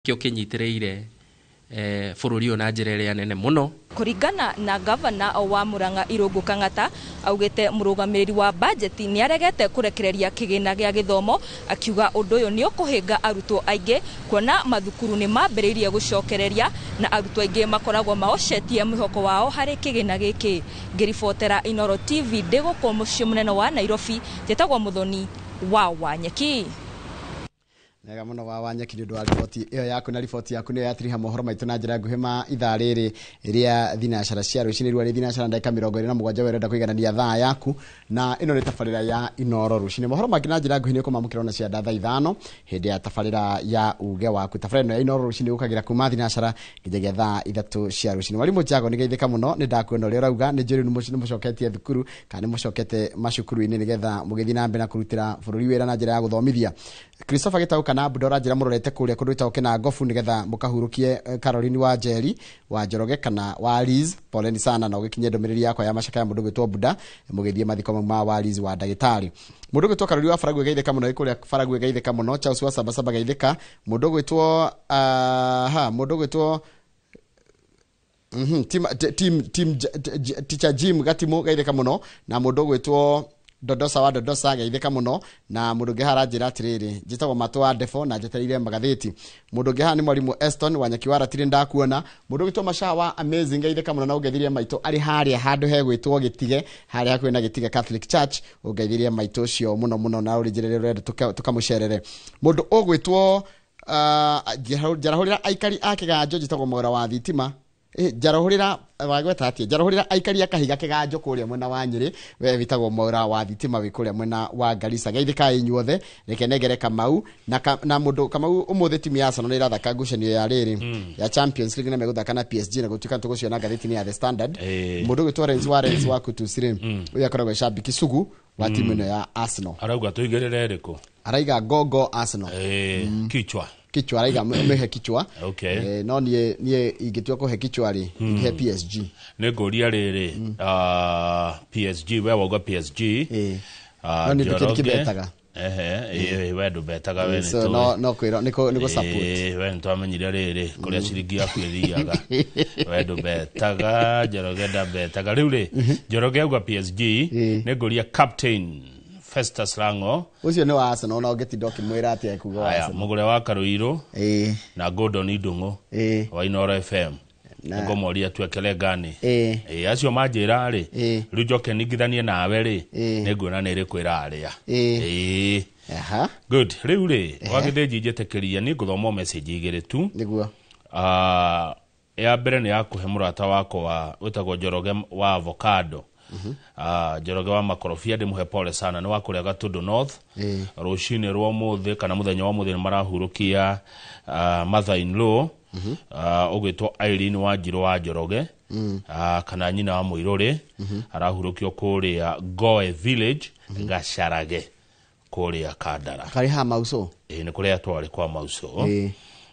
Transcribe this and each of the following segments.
Nĩkĩo kĩnyitĩrĩire bũrũri ũyũ na njĩra ĩrĩa nene mũno. Kũringana na gavana wa Murang'a Irũngũ Kang'ata, augĩte mũrũgamĩrĩri wa bajeti nĩaregete kũrekereria kĩgĩna gĩa gĩthomo, akiuga ũndũ ũyũ nĩ ũkũhĩnga arutwo aingĩ kuona mathukuru nĩ mambĩrĩirie gũcokereria na arutwo aingĩ makoragwo mahocetie mwĩhoko wao harĩ kĩgĩna gĩkĩ. Ngĩribotera Inooro TV ndĩ gũkũ mũciĩ mũnene wa Nairobi, njĩtagwo Mũthoni wa Wanyeki. Mega mũno wa Wanyeki nĩ ũndũ wa riboti ĩyo yaku, na riboti yaku nĩyo yatiriha mohoro maitũ na njĩra nguhĩ ma ithaa rĩrĩ rĩa thinacara cia rũcinĩ. Rĩu arĩ thinacara ndagĩka 27, we ũrenda kũiganania thaa yaku, na ĩno nĩ tabarĩra ya Inoro rũcinĩ. Mohoro mangĩ na njĩra nguhĩ nĩ ũkũmamũkĩra ona cia thaa 5 hĩndĩ ya tabarĩra ya uge waku. Tabarĩra ĩno ya Inoro rũcinĩ ũkagĩra kuma thinacara nginyagia thaa 3 cia rũcinĩ. Mwarimũ Jago nĩ geithĩka mũno, nĩ ndakuona ũrĩa ũrauga, nĩ njũĩ rĩu nĩ mũcoketie thukuru kana nĩ mũcokete macukuru-inĩ nĩgetha mũgĩthiĩ na mbere na kũrutĩra bũrũri wĩra na njĩra ya gũthomithia. Christopher Gitau kana Buda ũranjĩra mũrorete kũrĩa kũndũ gwĩtagwo Kĩnangobu nĩgetha mũkahurũkie Caroline wa Njeri wa Njoroge kana wa Liz, poleni sana, na ũgĩkinyie ndũmĩrĩri yakwa ya macakaya mũndũ gwĩtwo Buda mũgĩthiĩ mathiko mau ma wa Liz wa ndagĩtarĩ. Mũndũ gwĩtwo Karori wa Faragwe geithĩka mũno, kũrĩa Faragwe geithĩka mũno. Charles wa Sabasaba geithĩka. Mũndũ gwĩtwo ha mũndũ gwĩtwo team, team, team, Teacher Jim Gatimu geithĩka mũno, na mũndũ gwĩtwo Dodosa wa Dodosa geithĩka mũno, na mũndũ ũngĩ haha aranjĩra atĩrĩrĩ, njĩtagwo Matũ wa Ndebo na njetereire magathĩti. Mũndũ ũngĩ haha nĩ mwarimũ Eston wa Nyeki wa Ratiri, ndakuona. Mũndũ ũgwĩtwo Mashaa wa Amazing geithĩka mũno, na ũngeithirie maitũ arĩ harĩa handũ hegwĩtwo Gĩtige, harĩa hakuhĩ na Gĩtige Catholic Church, ũngeithirie maitũ ũcio mũno mũno, na ũrĩnjĩrĩre ũrenda tũkamũcerere. Mũndũ ũgwĩtwo njarahũrĩra aikari a Kĩganjo, njĩtagwo Mwaura wa Thitima, njarahũrĩra wagweta atĩa, njarahũrĩra aikari a Kahiga Kĩganjo kũrĩa mwena wa Nyĩrĩ, we wĩtagwo Mwaura wa Thitima wĩ kũrĩa mwena wa Garissa. Geithĩkai inyuothe, reke nengere Kamau na, na mũndũ Kamau. Ũmũthĩ timu ya Arsenal nĩ ĩrathaka ngucanio ya rĩrĩ ya Champions League na megũthaka na PSG, na gũtuĩka tũgũciona ngathĩti-inĩ ya The Standard. Mũndũ ũgwĩtwo Renz wa Renz wa Kutusire, ũyũ akoragwo shabiki sugu wa timu ĩno ya Arsenal. Arauga tũigĩrĩre ĩrĩkũ? Araiga gogo Arsenal. Kichwa. Kichwa, araiga mĩhe kichwa. No niĩ ingĩtua kũhe kichwa rĩ, ingĩhe PSG. Nĩ ngũria rĩrĩ, PSG, we wauga PSG. No niĩ ndũkĩrĩ kĩbetaga. Ehe, we ndũbetaga, we so no kwĩra nĩ kũ support. We nĩ twamenyire rĩrĩ kũrĩa ciringi yaku ĩthiaga, we ndũbetaga. Njoroge ndabetaga. Rĩu rĩ, Njoroge auga PSG. Nĩ ngũria captain Festus Lango. Ũcio nĩ wa Arsenal, na ũngĩtinda ũkĩmwĩra atĩa ekuga wa Aya. Arsenal. Mũgũre wa Karũirũ na Gordon Ndung'u wa Inoro FM. Ngũmoria twekele ngani. Acio manjĩra rĩ, rĩu njoke ningithanie nawe rĩ, nĩ nguona nĩ ĩrĩkũ ĩrarĩa. Good. Rĩu rĩ, wagĩthĩnji njĩtĩkĩria niĩ ngũthoma message igĩrĩ tu. Nĩguo. Ya mbere nĩ ya kũhe mũrata wakwa wĩtagwo Njoroge wa Avocado. Njoroge wa Makorobia, ndĩmũhe pole sana, nĩ wa kũrĩa Gatundu North. Rũcinĩ rwa ũmũthĩ kana mũthenya wa ũmũthĩ nĩ marahurũkia mother in law ũgwĩtwo Irene Wanjirũ wa Njoroge, kana nyina wa Mũirũrĩ, arahurũkio kũrĩa Goe Village, Gacarage, kũrĩa Kandara. Karĩ ha Mauso. Ĩĩ, nĩ kũrĩa twarĩ kwa Mauso.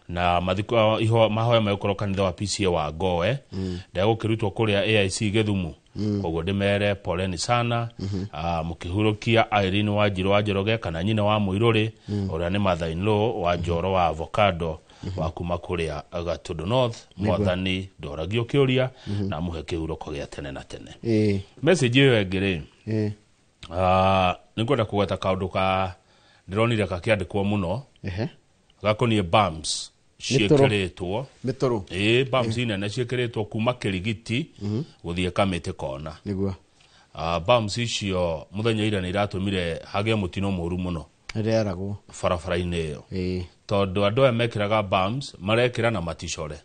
Na mathiko iho mahoya megũkorwo kanitha wa PCA wa Ngoe, ndegũkĩrutwo kũrĩa AIC Gĩthumu. Koguo ndĩmere poleni sana, mũkĩhurũkia Irene Wanjirũ wa Njoroge kana nyina wa Mũirũrĩ, ũrĩa nĩ mother in law wa Njoro wa Avocado wa kuma kũrĩa Gatundu North. Mwathani ndoragio kĩũria na mũhe kĩhurũko gĩa tene na tene. Message ĩyo ĩngĩ rĩ, nĩ ngwenda kũgweta kaũndũ ka ndĩronire gakĩandĩkwo mũno gakoniĩ bumps Mĩtũrũ. ciĩkĩrĩtwo. Mĩtũrũ. Ĩĩ, bumps nene ciĩkĩrĩtwo kuma Kĩrigiti gũthiĩ Kamĩtĩ kona. Bumps icio mũthenya ira nĩ iratũmire hagĩe mũtino mũru mũno Nĩreragwo. barabara-inĩ ĩyo, tondũ andũ aya mekĩraga bumps marekĩra na maticore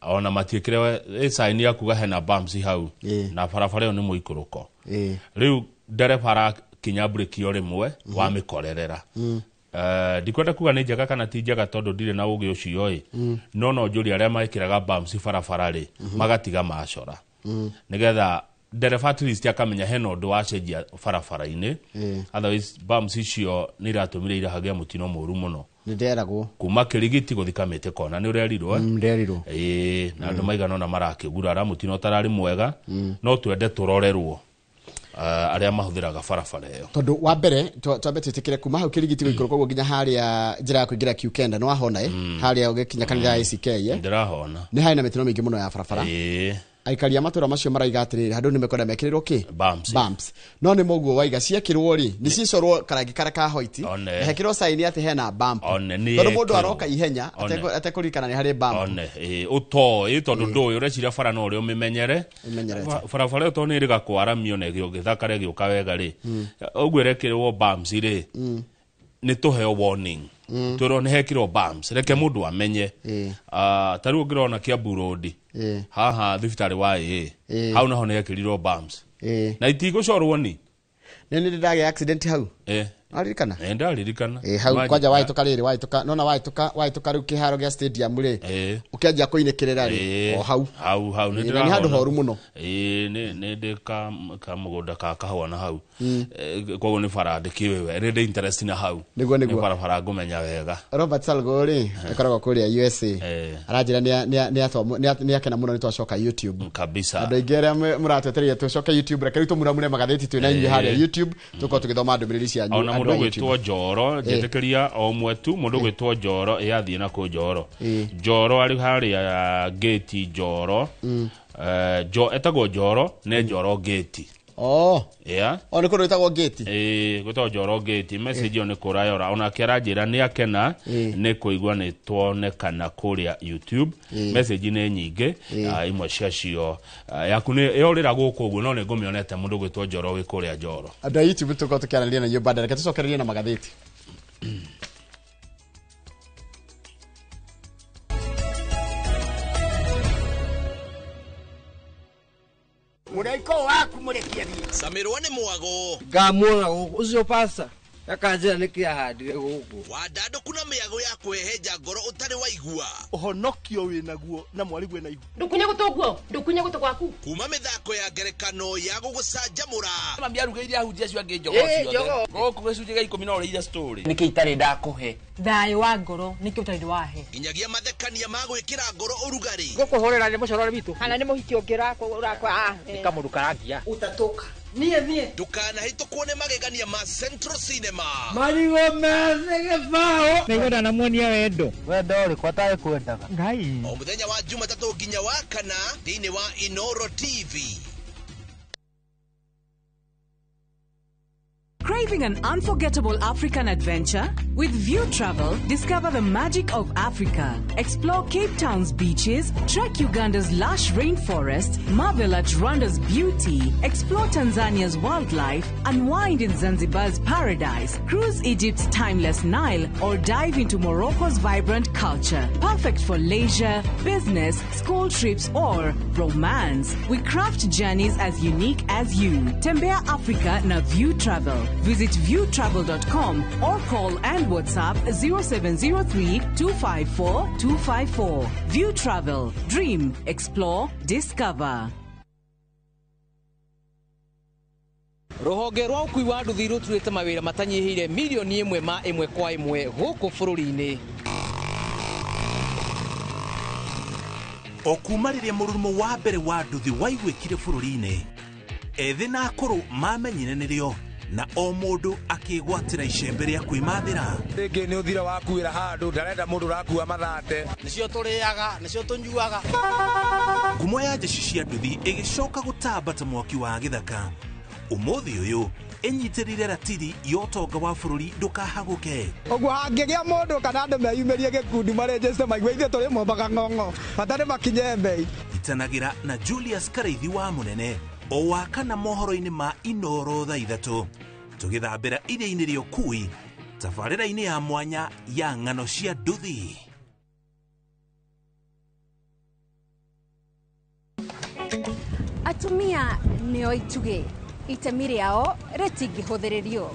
ona matiĩkĩre ĩ sign ya kuga hena bumps hau, na barabara ĩyo nĩ mũikũrũko. Rĩu ndereba arakinya breki o rĩmwe wamĩkorerera. Ndikwenda kuga nĩ njega kana ti njega tondũ ndirĩ na ũgĩ ũcio ĩ, no njũrie arĩa mekĩraga bumps barabara rĩ, magatiga macora nĩgetha ndereba at least akamenya hena ũndũ wacenjia barabara-inĩ. Otherwise bumps icio nĩ iratũmire ira hagĩe mũtino mũru mũno. Nĩnderagwo. Kuma Kĩrigiti gũthi Kamĩtĩ kona, nĩ ũrerirwo, eh? Nderirwo. Ĩĩ, na andũ maigana ũna marakĩgurara, mũtino ũtararĩ mwega, no twende tũrorerwo. Arĩa mahũthĩraga barabara ĩyo. Tondũ wa mbere twambe twĩtĩkĩre kuma hau Kĩrigiti gũikũrũka ũguo nginya harĩa njĩra ya kũingĩra Q9 nĩ wahona harĩa ũgĩkinya kanitha ya ACK ndĩrahona nĩ harĩ na mĩtino mĩingĩ mũno ya barabara. Aikari a matũra macio maraiga atĩrĩrĩ handũ nĩ mekwenda mekĩrĩrwo kĩ bumps no nĩ mũguo waiga ciekĩrwo rĩ nĩ cicorwo karangi karĩa ka hoiti hekĩrwo saini atĩ hena bump tondũ mũndũ aroka ihenya atekũririkana nĩ harĩ bump ũtoĩ tondũ ndũĩ ũreciria bara no ũrĩa ũmĩmenyere barabara ĩyo tondũ nĩ ĩrĩga kwaramio na ĩgĩthakara ĩgĩũka wega rĩ ũguo ĩrekĩrwo bumps rĩ nĩ tũheo warning twĩrwo nĩ hekĩrwo bumps reke mũndũ amenye. Ta rĩu ũngĩrona Kiambu Road haha thibitarĩ wa AA hau naho nĩ hekĩrirwo bumps na itigũcorwo ni nĩ ndagĩa accident hau waririkana? Ndaririkana. Hau kwanja wahĩtũka rĩrĩ wahĩtũka nona wahĩtũka rĩu kĩharo gĩa stadium rĩ ũkĩanjia kũinĩkĩrĩra rĩ o hau hau nĩ ndĩrahona nĩ handũ horu mũno. Nĩ ndĩ ka mũgũnda ka kahũa na hau koguo nĩ bara ndĩkĩũĩ nĩ ndĩ interest na hau nĩguo barabara ngũmenya wega. Robert Salgo rĩ akoragwo kũrĩa USA aranjĩra nĩ akena mũno nĩ twacoka YouTube kabisa. Andũ aingĩ arĩa mũratwetereire tũcoke YouTube reke rĩu tũmuramure magathĩti twĩ na inyuĩ harĩa YouTube tũkorwo tũgĩthoma ndũmĩrĩri cianyu. Ona mũndũ gwĩtwo Njoro njĩtĩkĩria o ũmwe tu mũndũ gwĩtwo Njoro ĩyathiĩ na kũ Njoro Njoro arĩ harĩa gate Njoro etagwo Njoro nĩ Njoro gate. Yeah. O nĩ kũndũ gwĩtagwo gate. Gwĩtagwo Njoro gate message ĩyo nĩ kũrayora onake aranjĩra nĩ akena nĩ kũigua nĩ tuonekana kũrĩa YouTube. Message nĩ nyingĩ imwe ciacio yaku nĩ yorĩra gũkũ ũguo no nĩ ngũmĩonete mũndũ gwĩtwo Njoro wĩ kũrĩa Njoro. Andũ a YouTube tũkorwo tũkĩaranĩria na inyuĩ baadaye reke tũcokererie na magathĩti. Mũraiko waku mũrekie thiĩ. Samirwo nĩ mwago. Ngamuona gũkũ ũcio pasta akanjĩra nĩkĩ ahandire gũkũ. Wandandũku na mĩago ya kwĩhenja ngoro ũtarĩ waigua. Ũhonokio wĩnaguo na mwarĩguo na ihu. Ndũkunye gũtũ guo, ndũkunye gũtũ gwaku. Kuma mĩthako ya ngerekano ya gũgũcanjamũra. Mami arugĩire ahunjia acio angĩ njogoo ciothe. Gũkũ gĩcunjĩ gĩa 10 no ũrĩire story. Nĩkĩ itarĩ ndakũhe? Thayũ wa ngoro nĩkĩ ũtarĩ wahe. Nginyagia mathekania ma gwĩkĩra ngoro ũrugarĩ. Ngũkũhũrĩra nĩ mũcorore witũ. Kana nĩ mũhiki ũngĩ ũrakwa. Nĩ kamũndũ karangia. Utatoka. Niĩ niĩ. Ndũkanahĩtũkwo nĩ magegania ma Central Cinema. Marigũ methĩ gĩbaũ. Nĩguo ndanamuonia wendo. Wendo ũrĩkũ atarĩ kwendaga. Ngai. O mũthenya wa Jumatatũ nginya wa kana thĩinĩ wa Inoro TV. Craving an unforgettable African adventure? With View Travel, discover the magic of Africa. Explore Cape Town's beaches, trek Uganda's lush rainforest, marvel at Rwanda's beauty, explore Tanzania's wildlife, unwind in Zanzibar's paradise, cruise Egypt's timeless Nile, or dive into Morocco's vibrant culture. Perfect for leisure, business, school trips, or romance. We craft journeys as unique as you. Tembea Africa na View Travel. Visit viewtravel.com or call and WhatsApp 0703 254 254. View Travel. Dream, explore, discover. Rũhonge rwa ũkui wa nduthi rũturĩte mawĩra matanyihĩire milioni 1 ma 1 kwa 1 gũkũ bũrũri-inĩ. O kuma rĩrĩa mũrurumo wa mbere wa nduthi waiguĩkire bũrũri-inĩ, ethĩ na akũrũ mamenyire nĩrĩo na o mũndũ akĩgwatĩra icembe rĩa kwĩmathĩra. Rĩngĩ nĩ ũthira wakuĩra handũ ndarenda mũndũ ũrakua mathate. Nĩcio tũrĩaga, nĩcio tũnyuaga. Ngumo ya njeci cia nduthi ĩgĩcoka gũtamba ta mwaki wa gĩthaka. Ũmũthĩ ũyũ ĩnyitĩrĩire ratiri ya ũtonga wa bũrũri ndũkahagũke. Ũguo hangĩgĩa mũndũ kana andũ meyumĩrie gĩkundi marenjeste maigue ithuĩ tũrĩ mombaga ng'ong'o bata nĩ makinye mbei. Itanagĩra na Julius Karaithi wa Mũnene o wa kana mohoro-inĩ ma Inoro thaa 3 tũgĩthambĩra iria-inĩ rĩa ũkui tabarĩra-inĩ ya mwanya ya ng'ano cia nduthi. Atumia nĩo itugĩ, itemi rĩao rĩtingĩhũthĩrĩrio.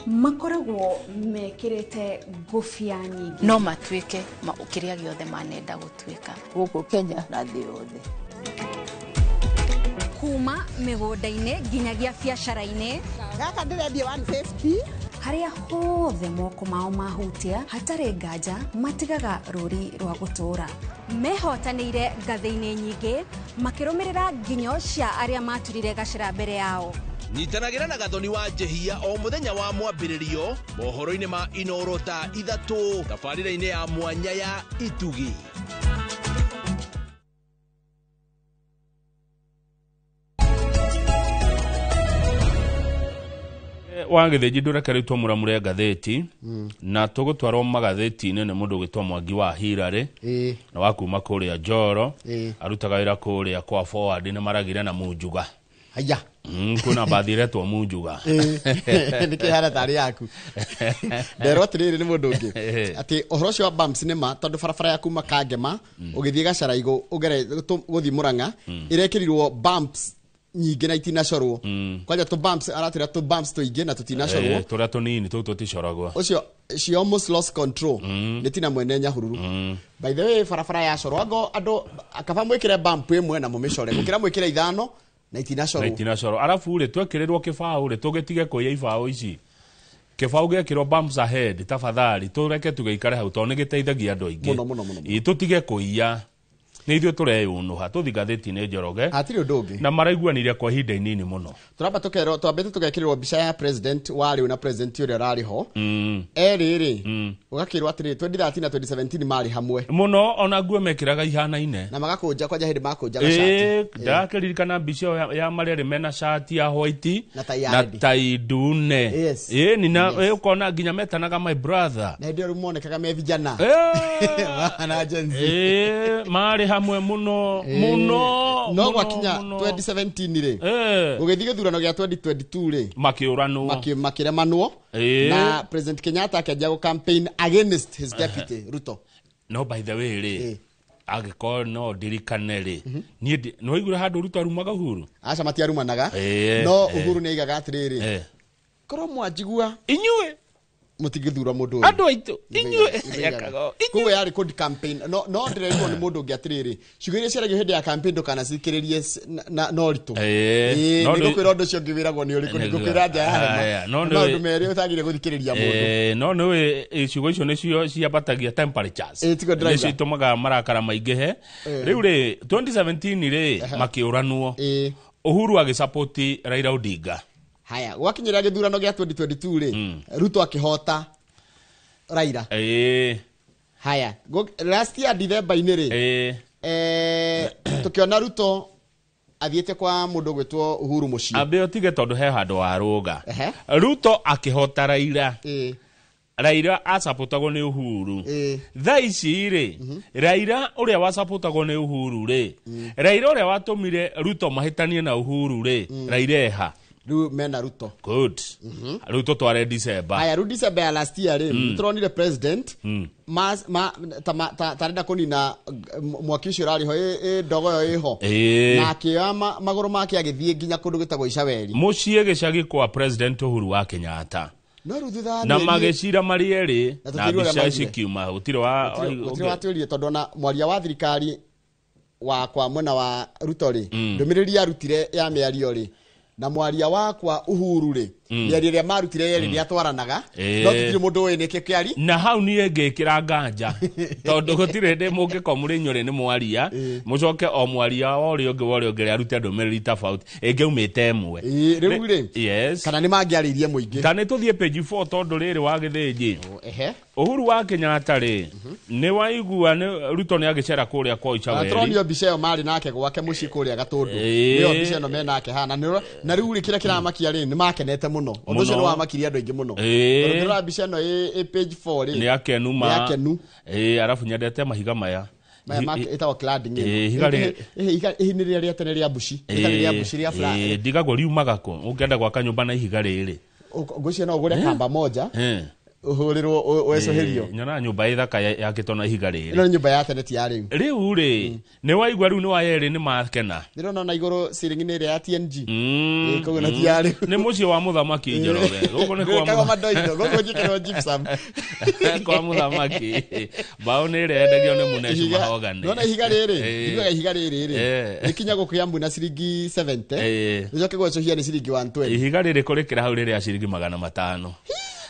Makoragwo mekĩrĩte ngũbia nyingĩ. No matuĩke kĩrĩa gĩothe manenda gũtuĩka gũkũ Kenya na thĩ yothe. Kuma mĩgũnda-inĩ nginyagia biacara-inĩ. Gaka ndĩrendia 150. Harĩa hothe moko mao mahutia hatarĩ nganja matigaga rũri rwa gũtũũra. Mehotanĩire ngathĩ-inĩ nyingĩ makĩrũmĩrĩra nginyo cia arĩa maturire gacĩra mbere yao. Nyitanagĩra na Gathoni wa Njehia o mũthenya wa mwambĩrĩrio mohoro-inĩ ma Inoro thaa 3 tabarĩra-inĩ ya mwanya ya Itugi. Wa gĩthĩnji ndũrekeretwo mũramure ngathĩti na tũgũtwarwo magathĩti-inĩ nĩ mũndũ ũgĩtwo Mwangi wa Hirarĩ na wa kuma kũrĩa Njoro, arutaga wĩra kũrĩa kwa Forward nĩ maragire na Munjuga. Haya. Kuna bathi iretwo Munjuga. Nĩkĩ hana tarĩ yaku. Nderwo atĩrĩrĩ nĩ mũndũ ũngĩ atĩ ũhoro ũcio wa bumps nĩ ma, tondũ barabara ya kuma Kangema ũgĩthiĩ Gacaraigũ ũgere gũthiĩ Mũrang'a ĩrekĩrirwo bumps nyingĩ na itinacorwo. Kwanja tũ bumps aratwĩra tũ bumps tũingĩ na tũtinacorwo. Tũrĩa tũnini tũu tũticoragwo. Ũcio she almost lost control. Nĩ tina mwene Nyahururu. By the way, barabara yacorwo ango andũ kaba mwĩkĩre bump ĩmwe na mũmĩcore gũkĩra mwĩkĩre 5 na itinacorwo. Na itinacorwo. Arabu rĩ twekĩrĩrwo kĩbaũ rĩ tũgĩtige kũiya ibaũ ici. Kĩbaũ gĩekĩrwo bumps ahead tafadhali tũreke tũgĩikare hau tondũ nĩ gĩteithagia andũ aingĩ. Mũno mũno mũno. Tũtige kũiya. Nĩ ithuĩ tũreyũnũha tũthi ngathĩti-inĩ Njoroge. Hatirĩ ũndũ ũngĩ. Na maraiguanire kwa ihinda inini mũno. Tũramba tũkerwo twambĩte tũgekĩrĩrwo mbica ya president wa rĩu na president ũrĩa ũrarĩ ho. Erĩ rĩ ũgakĩrwo atĩrĩrĩ 2013 na 2017 marĩ hamwe. Mũno ona nguo mekĩraga ihanaine. Na magakũnja kwanja hĩndĩ makũnjaga cati. Ndakĩririkana mbica ĩyo ya marĩa erĩ mena cati ya white na tai ya na red. tai ndune. Ĩni na ũkona nginya metanaga my brother. Na hĩndĩ ĩyo rĩu monekaga me vijana. Na Gen Z. Marĩ hamwe mũno mũno. No gwakinya 2017 rĩ gũgĩthiĩ gĩthurano gĩa 2022 rĩ makĩũranwo makĩremanwo na President Kenyatta akĩanjia gũ campaign against his deputy Ruto. No by the way rĩ angĩkorwo no ndirikane rĩ niĩ no igura handũ Ruto arumaga Uhuru. Aca matiarumanaga no Uhuru nĩ aigaga atĩrĩrĩ korwo mwanjigua inyuĩ mutigithura mundu uyu andu aitu inyuĩ koguo yarĩ kũ campaign no no ndĩrerirwo nĩ mũndũ ũngĩ atĩrĩrĩ ciugo iria ciaragio hĩndĩ ya campaign ndũkanacikĩrĩrie na ũritũ. Nĩngũkwĩra ũndũ ũcio ũngĩ wĩragwo nĩ ũrĩkũ, nĩngũkwĩra nja ya hema. Maũndũ merĩ ũtagĩrĩire gũthikĩrĩria mũndũ. No nĩũĩ ciugo icio nĩcio ciambatagia temperatures, nĩcio itũmaga marakara maingĩhe. Rĩu rĩ 2017 rĩ makĩũranwo Uhuru agĩsupport Raila Odinga. Haya, gwakinyĩra gĩthurano gĩa 2022 rĩ Ruto akĩhota Raila. Haya, last year December-inĩ rĩ tũkĩona Ruto athiĩte kwa mũndũ ũgwĩtwo Uhuru mũciĩ. Ambe ũtige tondũ he handũ warũga. Ruto akĩhota Raila. Raila acapotagwo nĩ Uhuru. Thaa ici rĩ Raila ũrĩa wacapotagwo nĩ Uhuru rĩ Raila ũrĩa watũmire Ruto mahĩtanie na Uhuru rĩ Raila eha. Rĩu mena Ruto. Good. Ruto tware December. Haya, rĩu December ya last year rĩ nĩtũronire president tarenda kũnina mwaki ũcio ũrarĩ ho ndogo ĩyo ĩho na akĩoya magũrũ make agĩthiĩ nginya kũndũ gwĩtagwo Icaweri mũciĩ gĩcagi kwa President Uhuru wa Kenyatta. No rĩu thutha wa na magĩcira marĩ erĩ na mbica ici kiuma gũtirĩ watwĩrire tondũ ona mwaria wa thirikari wa kwa mwena wa Ruto rĩ ndũmĩrĩri arutire ya mĩario rĩ na mwaria wakwa Uhuru rĩ mĩario ĩrĩa marutire yerĩ nĩatwaranaga no tũtirĩ mũndũ ũĩ nĩkĩ kĩari na hau niĩ ngĩkĩra nganja tondũ gũtirĩ hĩndĩ mũngĩkorwo mũrĩ inyuĩ nĩ mwaria mũcoke o mwaria wa ũrĩa ũngĩ wa ũrĩa ũngĩ arute ndũmĩrĩri tofauti ĩngĩaumĩte ĩmwe. Rĩu rĩ kana nĩ mangĩarĩirie mũingĩ ta nĩ tũthiĩ page 4 tondũ rĩrĩ wa gĩthĩnji Uhuru wa Kenyatta rĩ nĩ waigua nĩ Ruto nĩ agĩcera kũrĩa kwa Icaweri. Tũronio mbica ĩyo marĩ nake gwake mũciĩ kũrĩa Gatũndũ nĩyo mbica ĩno me nake haha na rĩu rĩ kĩrĩa kĩramakia rĩ nĩ makenete mũno ũndũ ũcio nĩ wamakirie andũ aingĩ mũno. Tondũ ndĩrora mbica ĩno ĩ page 4 rĩ nĩ akenu ma nĩ akenu. Arabu nyendete mahiga maya maya ma ĩtagwo cladding ĩno. Ihiga nĩ rĩrĩa rĩa tene rĩa mbuci rĩtarĩ rĩa mbuci rĩa flat. Ndigagwo riumaga kũ ũngĩenda gwaka nyũmba na ihiga rĩrĩ ngwĩciria no ũgũre kamba moja ũhũrĩrwo wecũhĩrio. Nyona nyũmba ĩthaka yakĩtwo na ihiga rĩrĩ. Ĩno nĩ nyũmba ya tene ti ya rĩu. Rĩu rĩ nĩ waigua rĩu nĩ wa yerĩ nĩ makena. Ndĩrona na igũrũ ceiling-inĩ ĩrĩa ya TNG. Koguo na ti ya rĩu. Nĩ mũciĩ wa mũthamaki Njoroge. Gũkũ nĩ kwa madoido. Gũkũ njĩkĩrwo gypsum. Kwa mũthamaki. Mbaũ nĩ ĩrĩa yendagio nĩ Mũnecu Mahogany. Nona ihiga rĩrĩ. Njiguaga ihiga rĩrĩ rĩ. Rĩkinya gũkũ Kiambu na ciringi 70. Rĩcoke gwecũhia nĩ ciringi 120. Ihiga rĩrĩ kũrĩkĩra hau rĩrĩa ciringi 500.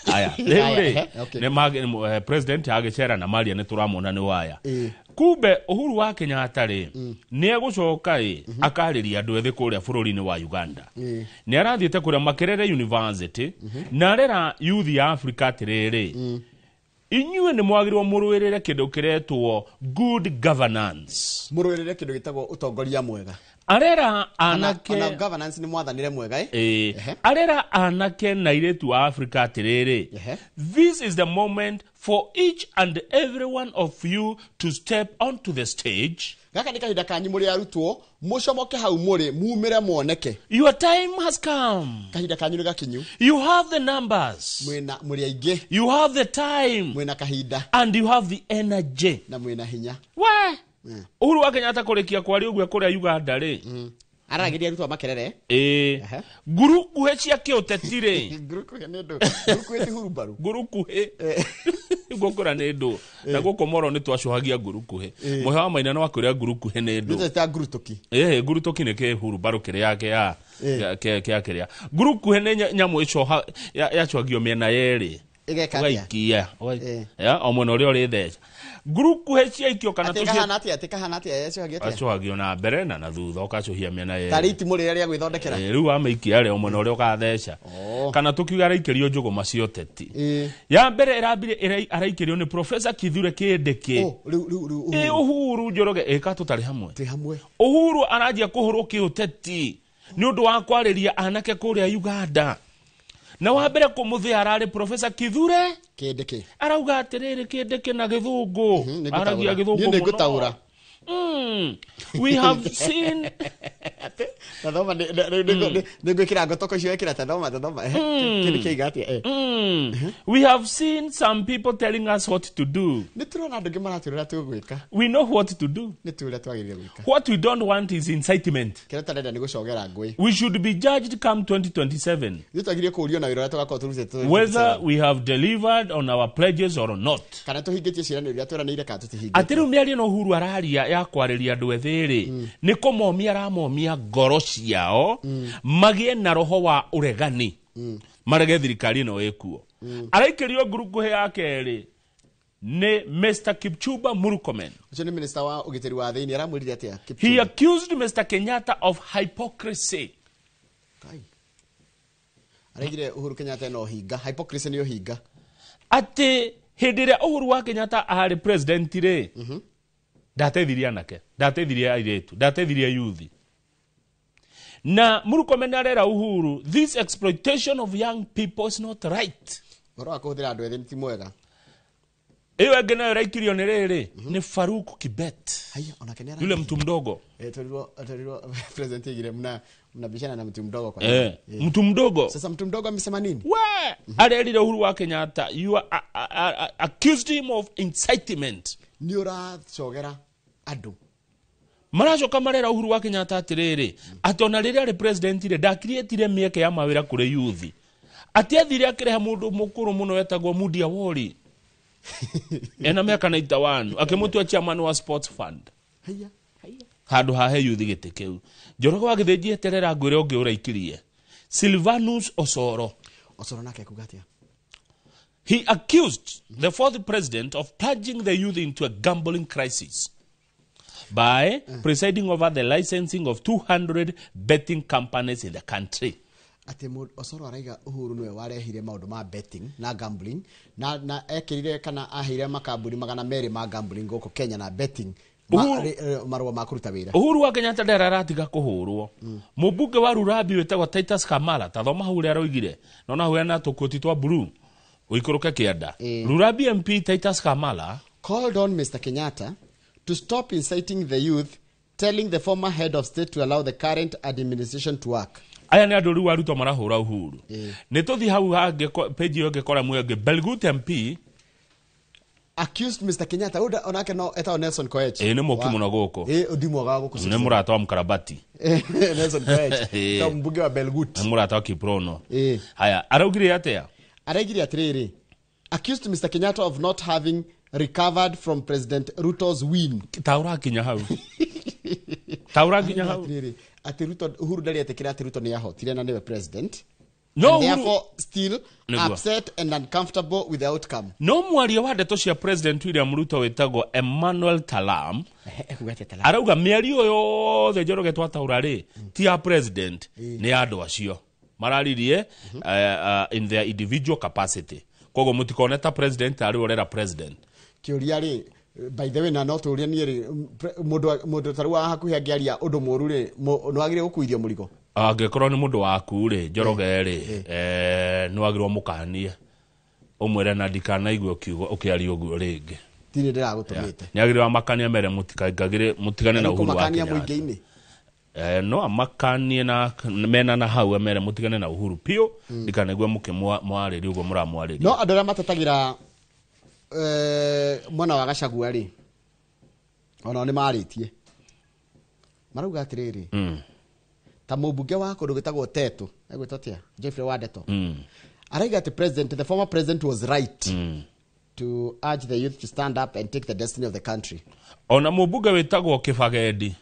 Aya, rĩu rĩ, Okay. nĩ president agĩcera na maria nĩ tũramona nĩ waya. Kumbe Uhuru wa Kenyatta rĩ, nĩ egũcoka ĩ akarĩria andũ ethĩ kũrĩa bũrũri-inĩ wa Uganda. Nĩ arathiĩte kũrĩa Makerere University na arera youth ya Africa atĩrĩrĩ, inyuĩ nĩ mwagĩrĩirwo mũrũĩrĩre kĩndũ kĩretwo good governance. Mũrũĩrĩre kĩndũ gĩtagwo ũtongoria mwega. Arera anake ona governance nĩ mwathanĩre mwega ĩ. Arera anake na airĩtu a Africa atĩrĩrĩ, this is the moment for each and every one of you to step onto the stage. Gaka nĩ kahinda kanyu mũrĩ arutwo mũcomoke hau mũrĩ mumĩre muoneke. Your time has come. Kahinda kanyu nĩ gakinyu. You have the numbers. Mwĩna mũrĩ aingĩ. You have the time. Mwĩna kahinda. And you have the energy. Na mwĩna hinya. We Uhuru wa Kenyatta kũrĩkia kwaria ũguo kũrĩa Uganda rĩ, araragĩria arutwo a Makerere. Ĩĩ, ngurukuhĩ cia kĩũteti rĩ, ngurukuhĩ nĩ ndũ, ngurukuhĩ ti hurumbaru. Ngurukuhĩ ngũkũra nĩ ndũ, na gũkũ moro nĩ twacũhagia ngurukuhĩ. Mũhe wa maina no akwĩra ngurukuhĩ nĩ ndũ. Nĩ ta ngurutuki. Ĩĩ, ngurutuki nĩ kĩhurumbarũ kĩrĩa kĩa kĩa kĩrĩa. Ngurukuhĩ nĩ nyamũ ĩcoha yacũhagio mĩena yerĩ. Ĩgeka atĩa? Ũgaikia ya o mwena ũrĩa ũrĩtheca. Ngurukuhĩ ciaikio kana atĩ kahana atĩa, atĩ kahana atĩa, yacũhagio atĩa? Acũhagio na mbere na thutha, ũkacũhia mĩena yerĩ. Tarĩ itimũ rĩrĩa rĩa gwĩthondekera. Rĩu wamĩikia rĩ, o mwena ũrĩa ũgatheca. Kana tũkiuga araikĩrio njũgũma cia ũteti. Ya mbere ĩrambire araikĩrio nĩ Professor Kithure Kindiki. Rĩu Uhuru Njoroge ĩka tũtarĩ hamwe. Twĩ hamwe. Uhuru aranjia kũhũrwo kĩũteti nĩ ũndũ wa kwarĩria anake kũrĩa Uganda. Na wa mbere kũmũthĩa ararĩ Professor Kithure Kindiki. Arauga atĩrĩrĩ, Kindiki na gĩthũngũ. Aragia gĩthũngũ mũno. Nĩngũtaũra. We have seen tathoma nĩngwĩkĩra ngotoko icio wekĩra, tathoma tathoma kĩndũ kĩiga atĩa. We have seen some people telling us what to do. Nĩ tũrona andũ angĩ maratwĩra tũgwĩka. We know what to do. Nĩ tũĩ ũrĩa twagĩrĩire gwĩka. What we don't want is incitement. Kĩrĩa tũtarenda nĩ gũcogera ngũĩ. We should be judged come 2027. Ithuĩ twagĩrĩire kũũrio na wĩra ũrĩa tũgakorwo tũrutĩte. Whether we have delivered on our pledges or not. Kana tũhingĩtie ciĩranĩro iria tweranĩire kana tũtihingĩtie. Atĩ rĩu mĩario na Uhuru araria ya kwarĩria andũ ethĩ rĩ, nĩ kũmomia aramomia ngoro ciao magĩe na roho wa ũregani, marege thirikari ĩno ĩkuo. Araikĩrio ngurukuhĩ ya kerĩ nĩ Mr. Kipchumba Murkomen. Ũcio nĩ minister wa ũgitĩri wa thĩinĩ, aramwĩrire atĩa? He accused Mr. Kenyatta of hypocrisy. Araigire Uhuru Kenyatta ena ũhinga. Hypocrisy nĩ ũhinga. Atĩ hĩndĩ ĩrĩa Uhuru wa Kenyatta arĩ president rĩ, ndateithirie anake, ndateithirie airĩtu, ndateithirie youth. Na Murkomen arera Uhuru, this exploitation of young people is not right. Ũhoro wa kũhũthĩra andũ ethĩ ti mwega. Ĩyo ĩngĩ nayo ĩraikirio nĩ rĩrĩ, nĩ Faruk Kibet. Haya, onake nĩ yule mtu mdogo. Twerirwo president igire mnabishana na mtu mdogo kwa nini? Mtu mdogo. Sasa mtu mdogo amesema nini? We, arerire Uhuru wa Kenyatta, you are, accused him of incitement. Nĩ ũracogera andũ. Maracoka marera Uhuru wa Kenyatta atĩrĩrĩ, atĩ ona rĩrĩa arĩ president rĩ, ndakiriĩtire mĩeke ya mawĩra kũrĩ youth. Atĩ athire akĩrehe mũndũ mũkũrũ mũno wetagwo Mudia Wori. Ena mĩaka 91, akĩmũtua chairman wa sports fund. Haiya. Handũ hahe youth gĩtĩ kĩu. Njoroge wa Gĩthĩnji eterera ngwĩre ũngĩ ũraikirie. Silvanus Osoro. Osoro nake kuga atĩa? He accused the fourth president of plunging the youth into a gambling crisis by presiding over the licensing of 200 betting companies in the country. Atĩ Osoro araiga Uhuru nĩwe warehire maũndũ ma betting na gambling na ekĩrire kana aheire makambuni 200 ma gambling gũkũ Kenya na betting marũa ma kũruta wĩra. Uhuru wa Kenyatta ndara aratiga kũhũrwo. Mũmbunge wa Rurabi wĩtagwo Titus Kamala, tathoma hau ũrĩa aroigire. Naona hau ena tũkoti twa blue. Ũikũrũke kĩanda. Rurabi MP Titus Kamala called on Mr. Kenyatta to stop inciting the youth, telling the former head of state to allow the current administration to work. Aya nĩ andũ rĩu arutwo marahũra Uhuru. Nĩ tũthiĩ hau hangĩ page ĩyo ĩngĩ kora ĩngĩ. Belgut MP accused Mr. Kenyatta onake no etagwo Nelson Koech. Nĩ mũki mũno gũkũ. Ũndi mwega wa gũkũ. Nĩ mũrata wa Mkarabati. Nelson Koech. Ta mbunge wa Belgut. Nĩ mũrata wa Kiprono. Haya, araugire atĩa? Araugire atĩrĩrĩ, accused Mr. Kenyatta of not having recovered from President Ruto's win. Ta ũrakinya hau. Ta ũrakinya hau. Atĩrĩrĩ, atĩ Ruto, Uhuru ndarĩ etĩkĩra atĩ Ruto nĩ ahotire na nĩwe president. No And Uhuru- therefore still Nĩguo. upset and uncomfortable with the outcome. No mwaria wa ndeto cia President William Ruto wĩtagwo Emmanuel Talam Ekuga atĩa Talam? Arauga mĩario yothe Njoroge twataũra rĩ, ti ya president, nĩ ya andũ acio mararirie in their individual capacity, koguo mũtikone ta president arĩ ũrera president. Kĩũria rĩ, by the way, na no tũũrie niĩ rĩ, mũndũ ta rĩu wa hakuhĩ angĩaria ũndũ mũũru rĩ, nĩ wagĩrĩire gũkuithio mũrigo? Angĩkorwo nĩ mũndũ waku rĩ, Njoroge rĩ, nĩ wagĩrĩirwo mũkanie, ũmwĩre na ndikanaigua ũkiuga ũkĩaria ũguo rĩngĩ. Tirĩ ndĩragũtũmĩte. Nĩ agĩrĩirwo amakanie, mere mũtikaingagĩre, mũtigane na Uhuru wa Kũmakania Kenyatta. mũingĩ-inĩ. No amakanie na mena na hau, amere mũtigane na Uhuru piũ, ndikanaigua mũkĩmwarĩria ũguo mũramwarĩria. No andũ arĩa matetagĩra mwena wa Gachagua rĩ, onao nĩ marĩtie, marauga atĩrĩrĩ, ta mũmbunge wa kũndũ gwĩtagwo Tetu, egwĩtwo atĩa, Geoffrey Wandeto, arauga atĩ president, the former president was right to urge the youth to stand up and take the destiny of the country. Ona mũmbunge wĩtagwo Kĩbagendi.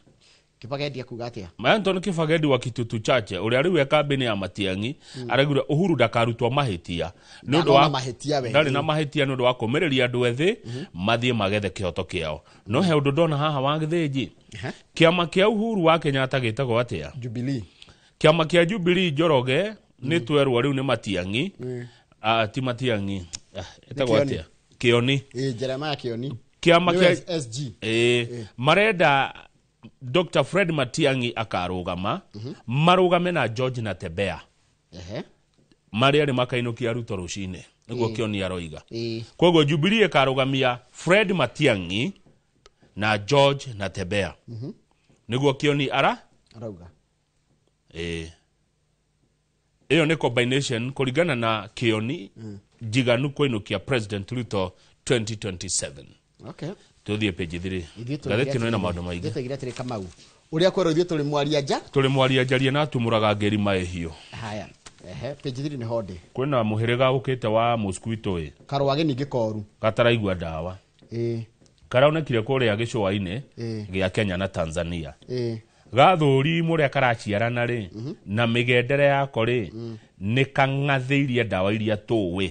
Kĩbagendi akuga atĩa? Anton Kĩbagendi wa Kitutu Chache, ũrĩa rĩu e kambĩini ya Matiang'i, araugire Uhuru ndakarutwo mahĩtia nĩ ũndũ wa Ndanona mahĩtia we. Ndarĩ na mahĩtia nĩ ũndũ wa kũmĩrĩria andũ ethĩ mathiĩ magethe kĩhoto kĩao. No he ũndũ ndona haha wa gĩthĩnji. Kĩama kĩa Uhuru wa Kenyatta gĩtagwo atĩa? Jubilee. Kĩama kĩa Jubilee, Njoroge, nĩ twerwo rĩu nĩ Matiang'i. Ah, ti Matiang'i. Ah, ĩtagwo Kĩoni. atĩa? Kĩoni. Ĩ, Jeremiah Kĩoni. Kĩama Nĩwe kĩa SG. Ĩĩ, marenda Dr. Fred Matiang'i akarũgama, marũgame na George Natembea. Marĩa arĩ makainũkia Ruto rũcinĩ, nĩguo Kĩoni aroiga. Koguo Jubilee ĩkarũgamia Fred Matiang'i na George Natembea, nĩguo Kĩoni ara arauga. Ĩĩ, ĩyo nĩ combination kũringana na Kĩoni njiganu kũinũkia President Ruto 2027. Tũthiĩ page 3. Ithuĩ Ngathĩti ĩno ĩna maũndũ maingĩ. Ithuĩ tũigire atĩrĩ, Kamau, ũrĩa kwerwo ithuĩ tũrĩ mwaria nja. Tũrĩ mwaria njarie na atumũraga ngeri maĩhiũ. Haya, ehe, page 3 nĩ honde. Kwĩna mũhĩrĩga ũkĩte wa mosquito ĩ. Karwagĩ ningĩ koru. Gataraigua ndawa. Karaonekire kũrĩa gĩcũa-inĩ gĩa Kenya na Tanzania. Gathũri mũrĩa karaciarana rĩ, na mĩgendere yako rĩ, nĩ kang'athĩirie ndawa iria tũĩ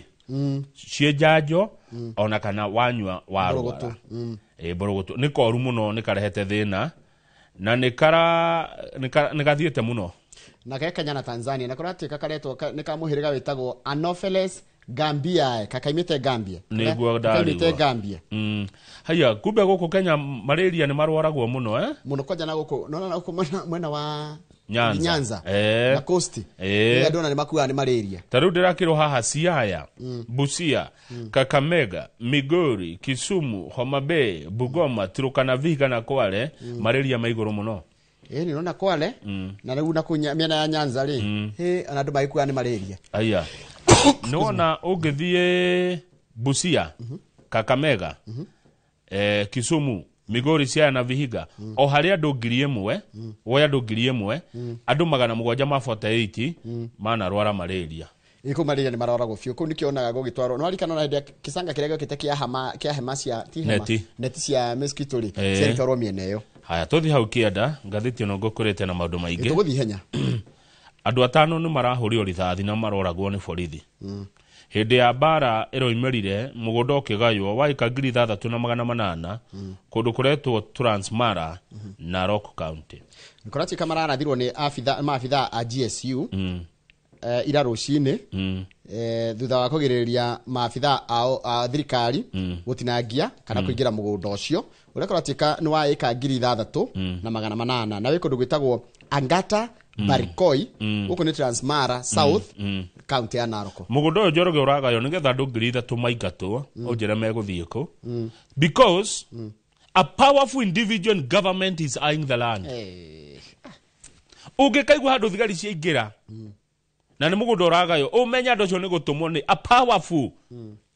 ciĩ njanjo, ona kana wanyua warwara. Mbũrũgũtũ. Ĩ, mbũrũgũtũ nĩ koru mũno, nĩ karehete thĩna na nĩ kara nĩ gathiĩte mũno. Na ke Kenya na Tanzania, na kũratuĩka karetwo nĩ ka mũhĩrĩga wĩtagwo Anopheles gambiae, kakaimĩte Gambia. Nĩguo. Kakaimĩte Ndarigwo. Gambia. Haya, kumbe gũkũ Kenya malaria nĩ marwaragwo mũno, eh? Mũno, kwanja na gũkũ nona na gũkũ mwena wa Nyanza. Nyanza na coast. Andũ ona nĩ makuaga nĩ malaria. Ta rĩu ndĩrakĩrwo haha Siaya, Busia, Kakamega, Migori, Kisumu, Homa Bay, Bugoma, Turkana, Vihiga na Kwale, malaria ma igũrũ mũno. Ĩ, nĩ nona Kwale na rĩu na kũu mĩena ya Nyanza rĩ, hĩ, ona andũ magĩkuaga nĩ malaria. Aya, nĩwona ũngĩthiĩ Busia, Kakamega, Kisumu, Migori, Siaya na Vihiga, o harĩ andũ 1,000, woe andũ 1,000, andũ 748 manarwara malaria. Ĩ, kũu malaria nĩ maroragwo biũ kũu, nĩkĩo onaga gũgĩtwarwo nĩ warikana ona hĩndĩ ya kĩcanga kĩrĩa gĩokĩte kĩa hama, kĩa hema cia ti hema, Neti. Neti cia mosquito rĩ, ciagĩtwarwo mĩena ĩyo. Haya, tũthiĩ hau kĩanda, ngathĩti ĩno ngũkũrĩte na maũndũ maingĩ. Tũgũthiĩ ihenya. Andũ atano nĩ marahũrĩrwo rithathi na maroragwo nĩ borithi hĩndĩ ya mbara ĩroimĩrire mũgũnda ũkĩgaywo wa ĩka 6,800 kũndũ kũretwo Transmara, Narok County. Kũratuĩka mararathirwo nĩ abitha maabitha a GSU ira rũcinĩ, thutha wa kũgirĩrĩria maabitha ao a thirikari gũtinangia kana kũingĩra mũgũnda ũcio ũrĩa kũratuĩka nĩ wa ĩka 6,800, na wĩ kũndũ gwĩtagwo Angata Barikoi, gũkũ nĩ Transmara South, kaunti ya Narok. Mũgũnda ũyũ, Njoroge, ũragaywo nĩgetha andũ 3,000 maingatwo, ũnjĩre megũthiĩ kũ, because a powerful individual in government is eyeing the land. Ũngĩkaigua handũ thigari ciaingĩra na nĩ mũgũnda ũragaywo, ũmenye andũ acio nĩ gũtũmwo nĩ a powerful.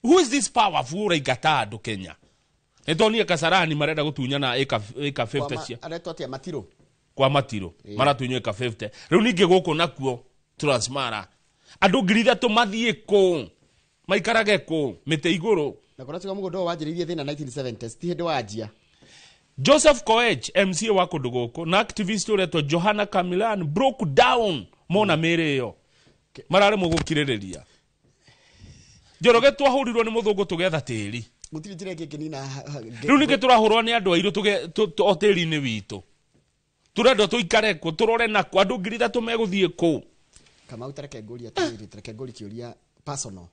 Who is this powerful ũraingata andũ Kenya? Nĩ tuonire Kasarani marenda gũtunyana ĩka 50 cia Aretwo atĩa, Matirũ? Kwa Matirũ maratunywo ĩka 50. Rĩu ningĩ gũkũ nakuo Transmara andũ 3,000 mathiĩ kũ, maikarage kũ, mĩtĩ igũrũ? Na kũratuĩka mũgũnda ũyũ wanjĩrĩirie thĩna 1970s, ti hĩndĩ wanjia. Joseph Koech, MCA wa kũndũ gũkũ, na activist ũretwo Johanna Kamilan broke down mona mĩrĩ ĩyo. Mararemwo gũkirĩrĩria. Njoroge twahũrirwo nĩ mũthũngũ tũgetha tĩri. Gũtirĩ njĩra ĩngĩ ĩngĩnina Rĩu ningĩ tũrahũrwo nĩ andũ airũ o tĩri-inĩ witũ. Tũrendwo tũikare kũ, tũrore nakũ, andũ 3,000 megũthiĩ kũ. Kamau, tareke ngũrie atĩrĩrĩ, tareke ngũrie kĩũria personal.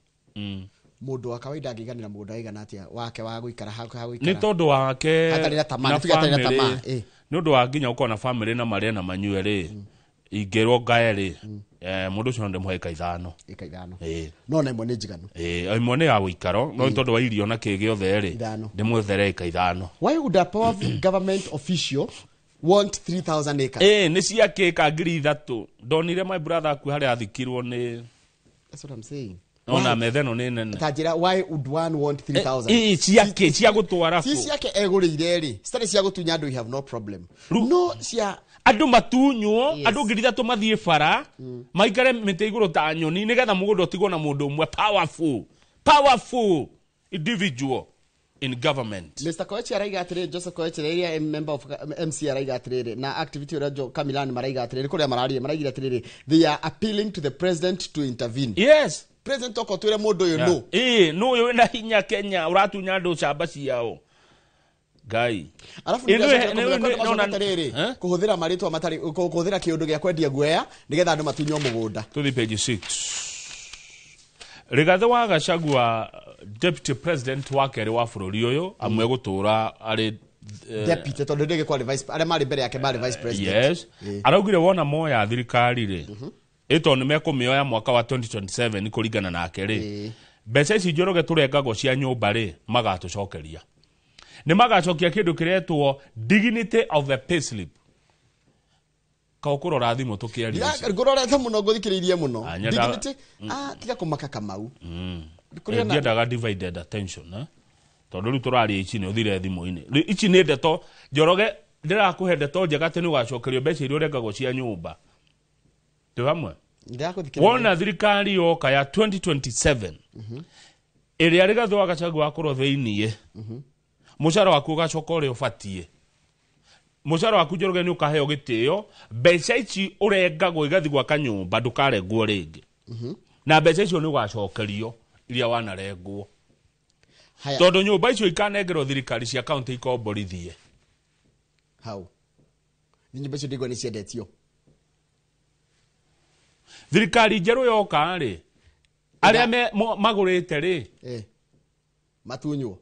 Mũndũ wa kawaida angĩiganĩra mũgũnda ũigana atĩa wake wa gũikara ha gũikara? Nĩ tondũ wake Hatarĩ na tamaa, na nĩ tuge hatarĩ na famĩlĩ, tamaa, ĩ. Nĩ ũndũ wa nginya gũkorwo na famĩlĩ na marĩe na manyue rĩ, ingĩrwo ngae rĩ, mũndũ ũcio no ndĩmũhe ĩka 5. Ĩka 5. Ĩ. No na ĩmwe nĩ njiganu. Ĩ, ĩmwe nĩ ya ũikaro, no nĩ tondũ wa irio na kĩ gĩothe rĩ, 5. ndĩmwethere ĩka 5. Why would a powerful government official want 3,000 acres? Ĩ, nĩ cia kĩ ĩka 3,000. Ndonire my brother akuĩ harĩa athikirwo nĩ That's what I'm saying. Ona Why? metha ĩno nĩ nene. Ta njĩra, why would one want 3,000? Ĩ, cia kĩ? Cia gũtwara Ci kũ? ciake egũrĩire rĩ, citarĩ cia gũtunya andũ, we have no problem. No cia andũ matunywo, Yes. andũ 3,000 mathiĩ bara, maikare mĩtĩ igũrũ ta nyoni, nĩgetha mũgũnda ũtigwo na mũndũ ũmwe powerful, powerful individual in government. Mr. Koech araiga atĩrĩrĩ, Joseph Koech rĩrĩa member of MC araiga atĩrĩrĩ, na activity ũrĩa Jo Kamilani maraiga atĩrĩrĩ, kũrĩa mararia maraigire atĩrĩrĩ, they are appealing to the president to intervene. Yes. President oka twĩre mũndũ ũyũ no. Ĩ, nũ ũyũ wĩna hinya Kenya ũratunya andũ camba ciao. Ngai. Alafu Ĩ, atĩrĩrĩ, kũhũthĩra marĩtwa matarĩ, kũhũthĩra kĩũndũ gĩa kwendia guoya nĩgetha andũ matunywo mũgũnda. Tũthiĩ page 6. Rigathĩ wa Gachagua, deputy president wa kerĩ wa bũrũri ũyũ, amwe gũtũra arĩ Deputy, tondũ ndĩgĩ kwarĩ vice, arĩa marĩ mbere yake marĩ vice president. Yes. Araugire wona moya thirikari rĩ, ĩ tondũ nĩ mekũmĩoya mwaka wa 2027 kũringana nake rĩ, mbeca ici Njoroge tũrengagwo cia nyũmba rĩ, magatũcokeria. Nĩ magacokia kĩndũ kĩretwo dignity of the payslip. Ka ũkũrora thimũ tũkĩaria ici. Ngũrorete mũno, ngũthikĩrĩirie mũno. Ah, nyendaga- Dignity, tiga kũmaka Kamau. Kũrĩ ona- Ndiendaga divided attention, eh? Tondũ rĩu tũraria ici nĩ ũthire thimũ-inĩ. Rĩu ici nĩ ndeto Njoroge, ndĩrakũhe ndeto njega atĩ nĩ ũgacokerio mbeca iria ũrengagwo cia nyũmba. Twĩ hamwe? Ndĩragũthikĩrĩria. Wona thirikari yoka ya 2027 ĩrĩa Rigathĩ wa Gachagua wakorwo thĩiniĩ, mũcara waku ũgacoka ũrĩa ũbatiĩ. Mũcara waku Njoroge nĩ ũkaheo gĩtĩo, mbeca ici ũrengagwo igathiĩ gwaka nyũmba ndũkarengwo rĩngĩ. Na mbeca icio nĩ ũgacokerio iria wanarengwo. Haya. Tondũ nyũmba icio ikanengerwo thirikari cia kaunti ikomborithie. Hau. Nĩ nyũmba icio ndĩgua nĩ ciendetio. Thirikari njerũ yoka rĩ, arĩa magũrĩte rĩ, Matunywo.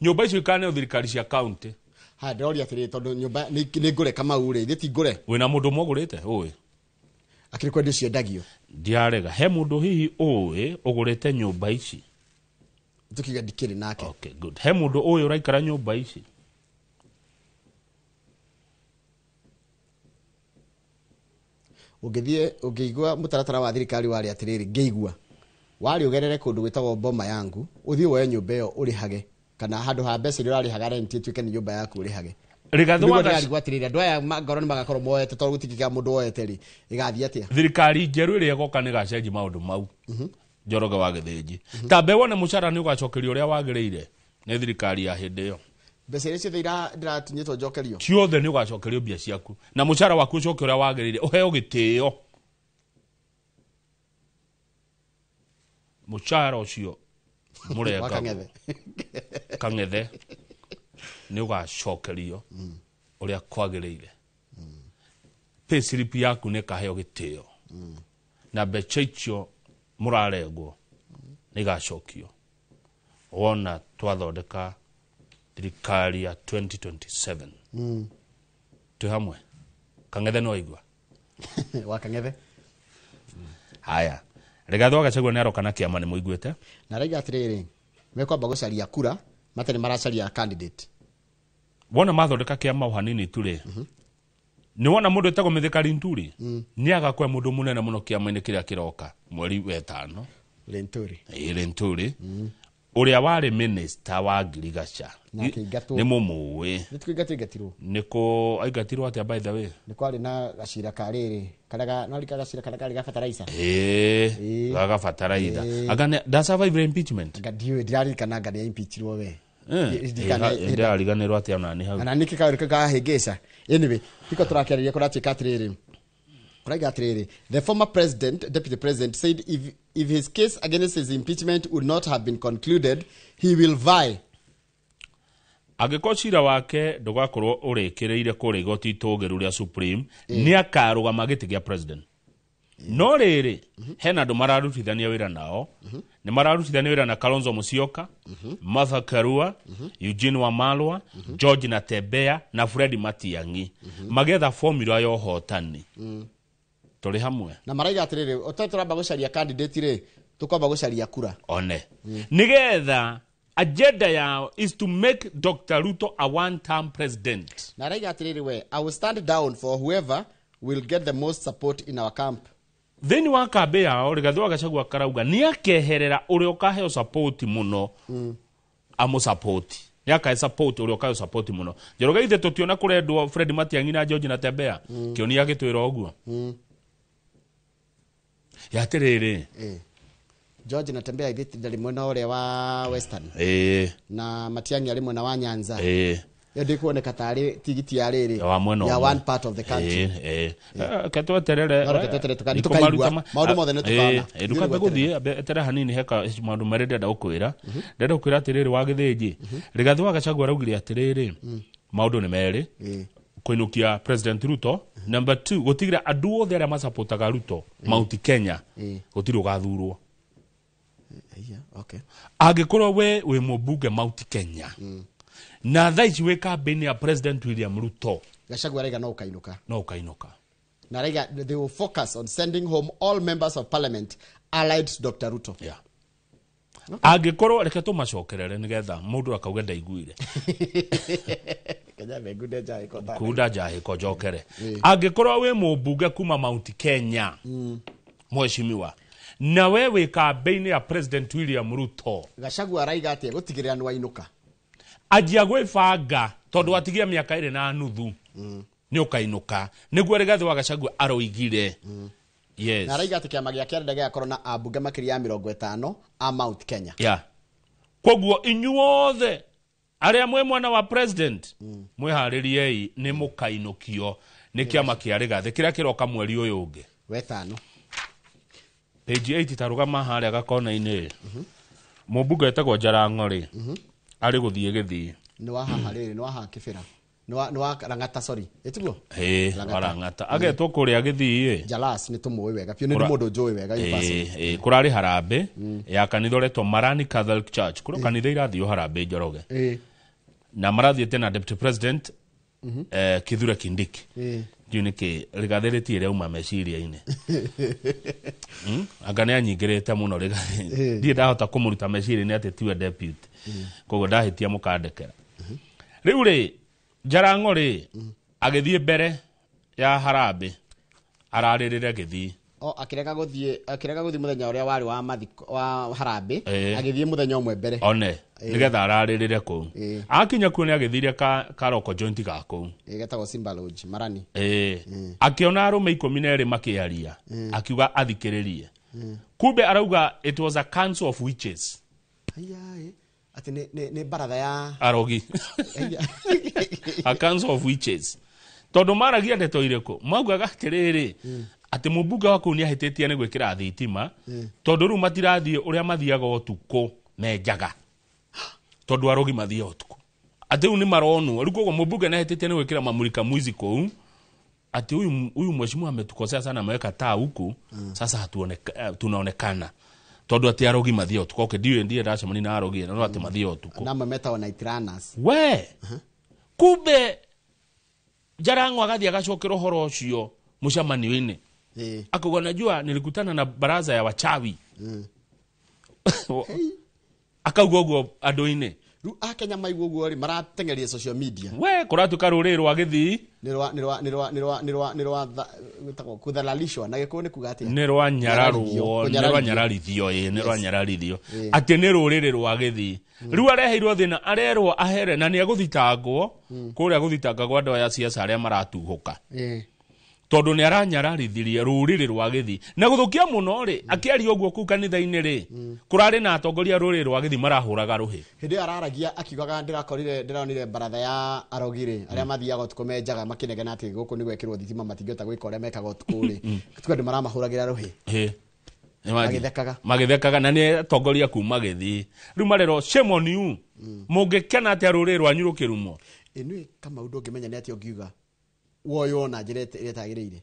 Nyũmba icio ikaneo thirikari cia kaunti. Haya, ndĩroria atĩrĩrĩ, tondũ nyũmba nĩ ngũre Kamau rĩ, ithuĩ ti ngũre. Wĩna mũndũ ũmwe ũgũrĩte ũĩ? Akĩrĩ kwendio ciendagio. Ndiarega. He mũndũ hihi ũĩ ũgũrĩte nyũmba ici? Tukiuga ndikĩrĩ nake. Okay, good. He mũndũ ũĩ ũraikara nyũmba ici? Ũngĩthiĩ ũngĩigua mũtaratara wa thirikari warĩ atĩrĩrĩ, ngĩigua warĩ ũgerere kũndũ gwĩtagwo Boma Yangu, ũthiĩ woe nyũmba ĩyo ũrĩhage, kana handũ ha mbeca iria ũrarĩhaga rent ĩtuĩke nĩ nyũmba yaku ũrĩhage. Rigathĩ wa Nĩguo ndĩrarigwo atĩrĩrĩ, andũ aya ngoro nĩ magakorwo moete tondũ gũtingĩkĩaga mũndũ woete rĩ, ĩgathiĩ atĩa? Thirikari njerũ ĩrĩa ĩgoka nĩ ĩgacenjia maũndũ mau. Njoroge wa Gĩthĩnji. Ta mbe wone mũcara nĩ ũgacokerio ũrĩa wagĩrĩire nĩ thirikari ya hĩndĩ ĩyo. Mbeca iria ciothe ndĩratunyĩtwo njokerio. Ciothe nĩ ũgacokerio mbia ciaku na mũcara waku ũcoke ũrĩa wagĩrĩire, ũheo gĩtĩo. Mũcara ũcio mũrengagwo. Wa Kang'ethe. Kang'ethe nĩ ũgacokerio ũrĩa kwagĩrĩire. Pay slip yaku nĩ ĩkaheo gĩtĩo. Na mbeca icio mũrarengwo nĩ igacokio. Wona twathondeka thirikari ya 2027. Twĩ hamwe? Kang'ethe no aigua? Wa Kang'ethe. Haya. Rigathĩ wa Gachagua nĩ aroka na kĩama nĩ mũiguĩte? Na araiga atĩrĩrĩ, mekwamba gũcaria kura, matarĩ maracaria candidate. Wona mathondeka kĩama o hanini tu rĩ, nĩ wona mũndũ wĩtagwo Mithika Linturi? Nĩ agakũhe mũndũ mũnene mũno kĩama-inĩ kĩrĩa kĩroka mweri wetano. Linturi. Ĩĩ, Linturi. Ũrĩa warĩ minister wa ngirigaca. Na akĩingatwo. Nĩ mũmũĩ. Nĩ tũkĩingatwo aingatirwo. Nĩ kũ aingatirwo atĩa by the way? Nĩ kwarĩ na gacira ka rĩrĩ, karĩa no rika gacira karĩa karĩ ga fertilizer. Ĩĩ, ga fertilizer. Anga nda survive impeachment? Anga ndiũĩ, ndiraririkana anga nĩ impeachirwo we. Ndĩrariganĩrwo atĩa ona nĩ hau. Ona nĩkĩ kaũndũ kau kahĩngĩca. Anyway, tiko tũrakĩarĩria kũratuĩka atĩrĩrĩ. Kũraiga atĩrĩrĩ, the former president, deputy president, said if his case against his impeachment would not have been concluded, he will vie. Angĩkorwo cira wake ndũgakorwo ũrĩkĩrĩire kũrĩa igoti itũgĩru rĩa Supreme, nĩ akarũgama gĩtĩ gĩa president. No rĩrĩ, hena andũ mararutithania wĩra nao. Nĩ mararutithania wĩra na Kalonzo Musyoka, Martha Karua, Eugene Wamalwa, George Natembeya na Fred Matiang'i, magetha formula ya ũhotani. Tũrĩ hamwe. Na maraiga atĩrĩrĩ, ũtarĩ tũramba gũcaria candidate rĩ, tũkwamba gũcaria kura. One nigetha agenda yao is to make Dr. Ruto a one term president. Na araiga atĩrĩrĩ, we, I will stand down for whoever will get the most support in our camp. Thĩinĩ wa kambĩ yao, Rigathĩ wa Gachagua karauga nĩ akeherera ũrĩa ũkaheo support mũno, amũsupport. Nĩ akahe support ũrĩa ũkaheo support mũno. Njoroge, ithe tũtiona kũrendwo Fred Matiang'i na George Natembeya? Kĩoni agĩtwĩra ũguo ya atĩrĩrĩ. George Natembeya ithe ndarĩ mwena ũrĩa wa Western, na Matiang'i arĩ mwena wa Nyanza. Ĩyo ndĩkuoneka tarĩ tigiti ya rĩrĩ wa mwena ya ũmwe. One part of the country. Reke tweterere. No, reke tweterere, nĩtũkaigua. Maũndũ mothe nĩtũkona. Ndukambe gũthiĩ, ambe eterera hanini, heka maũndũ merĩ ndĩrenda gũkwĩra. Ndĩrenda gũkwĩra atĩrĩrĩ, wa Gĩthĩnji, Rigathĩ wa Gachagua araugire atĩrĩrĩ, maũndũ nĩ merĩ: kũinũkia President Ruto, number 2, gũtigĩra andũ othe arĩa masapotaga Ruto Mount Kenya gũtirĩ ũgathurwo. Aya, okay. Angĩkorwo we wĩ mũmbunge Mount Kenya na thaa ici wĩ kambĩini ya President William Ruto, Gachagua araiga no ũkainũka. No ũkainũka. Na araiga they will focus on sending home all members of parliament allied to Dr. Ruto. Yeah. Angĩkorwo, reke tũmacokerere nĩgetha mũndũ akauge ndaiguire. Kenya mengunde njahĩko ta- Kunda njahĩko njokere. Angĩkorwo wĩ mũmbunge kuma Mount Kenya, mheshimiwa, na we wĩ kambĩini ya President William Ruto, Gachagua araiga atĩa gũtigĩrĩra nĩ wainũka? Anjia gwĩbanga, tondũ watigia mĩaka 2.5 nĩ ũkainũka. Nĩguo Rigathĩ wa Gachagua aroigire. Yes. Na araiga atĩ kĩama gĩake arenda gĩgakorwo na ambunge makĩria ya 50 a Mount Kenya. Yeah. Koguo inyuothe arĩa mwĩ mwena wa president, mwĩharĩriei, nĩ mũkainũkio nĩ kĩama kĩa Rigathĩ kĩrĩa kĩroka mweri ũyũ ũngĩ. Wetano. Page 8, tarũgama harĩa gakona-inĩ. Mũmbunge etagwo Jarango rĩ, arĩ gũthiĩ Gĩthii. Nĩ wa haha rĩrĩ, nĩ wa haha Kĩbĩra, nĩ wa Lang'ata, sorry, ĩtiguo? Ĩĩ. Lang'ata. Warang'ata agetwo kũrĩa Gĩthii ĩ. Jalas nĩ tũmũĩ wega biũ, nĩ mũndũ njũĩ wega in person. Ĩĩ, kũrarĩ harambĩ ya kanitha ũretwo Marani Catholic Church. Kũrĩ kanitha irathiĩ harambĩ, Njoroge, na marathiĩte na deputy president Kithure Kindiki. Ndiũĩ nĩkĩ Rigathĩ rĩtirĩ rĩauma meciria-inĩ. Anga nĩ anyingĩrĩte mũno Rigathĩ, ndirĩ ndahota kũmũruta meciria-inĩ atĩ tiwe deputy. Koguo ndahĩtia mũkandekera. Rĩu rĩ, Jarango rĩ, agĩthiĩ mbere ya harambĩ ararĩrĩre Gĩthii. O akĩrega gũthiĩ mũthenya ũrĩa warĩ wa mathiko wa harambĩ, agĩthiĩ mũthenya ũmwe mbere. One nĩgetha ararĩrĩre kũu. Akinya kuo, nĩ agĩthire karoko joint ga kũu. Ĩĩ, getagwo Simba Lodge Marani. Ĩĩ, akĩona arũme 12 makĩaria, akiuga athikĩrĩrie. Kumbe arauga it was a council of witches. Aya, ĩ. Atĩ nĩ baratha ya arogi. Aya. A council of witches, tondũ maragia ndeto irĩkũ? Maugaga atĩrĩrĩ, atĩ mũmbunge wa kũu nĩ ahĩtĩtie nĩ gwĩkĩra thitima, tondũ rĩu matirathiĩ ũrĩa mathiaga ũtukũ menjaga, tondũ arogi mathiaga ũtukũ, atĩ rĩu nĩ maronwo. Rĩu koguo mũmbunge nĩ ahĩtĩtie nĩ gwĩkĩra mamulika mwizi kũu, ati huyu mheshimiwa ametukosea sana, ameweka taa huku, sasa tunaonekana, tondũ atĩ arogi mathiaga ũtukũ. Okay, ndiũĩ, ndiĩ ndacemania na arogi, no atĩ mathiaga ũtukũ. Na amwe metagwo night runners. We kumbe Jarango agathiĩ agacokera ũhoro ũcio mũcemanio-inĩ, akauga, najua nilikutana na baraza ya wachawi. Akauga ũguo andũ-inĩ. Rĩu akenya maigua ũguo rĩ, marateng'eria social media. We kũratuĩka rũrĩrĩ rwa Gĩthii nĩ rwa gwĩtagwo kũthalalishwa na Gĩkũyũ nĩ kuga atĩa? Nĩ rwanyararwo, nĩ Kũnyararithio. rwanyararithio, ĩ, nĩ rwanyararithio. Ĩĩ. Atĩ nĩ rũrĩrĩ rwa Gĩthii. Rĩu areheirwo thĩna, arerwo ahere na nĩ egũthitangwo kũrĩa gũthitangagwo andũ aya siasa arĩa maratuhũka. Tondũ nĩ aranyararithirie rũrĩrĩ rwa Gĩthii. Na gũthũkia mũno rĩ, akĩaria ũguo kũu kanitha-inĩ rĩ, kũrarĩ na atongoria a rũrĩrĩ rwa Gĩthii marahũraga rũhĩ. Hĩndĩ ĩyo araragia akiugaga ndĩronire baratha ya arogi rĩ, arĩa mathiaga ũtukũ menjaga makĩnegena atĩ gũkũ nĩ gwekĩrwo thitima matingĩhota gwĩka ũrĩa mekaga ũtukũ rĩ. Tuga andũ maramahũragĩra rũhĩ. Ĩ. Imagine. Magĩthekaga. Magĩthekaga na nĩ atongoria kuma Gĩthii. Rĩu marerwo shame on you. Mũngĩkena atĩa rũrĩrĩ rwanyu rũkĩrumwo? Ĩnũĩ Kamau ndũngĩmenya nĩ atĩa ũngiuga woywo na njĩra ĩrĩa ĩtagĩrĩire.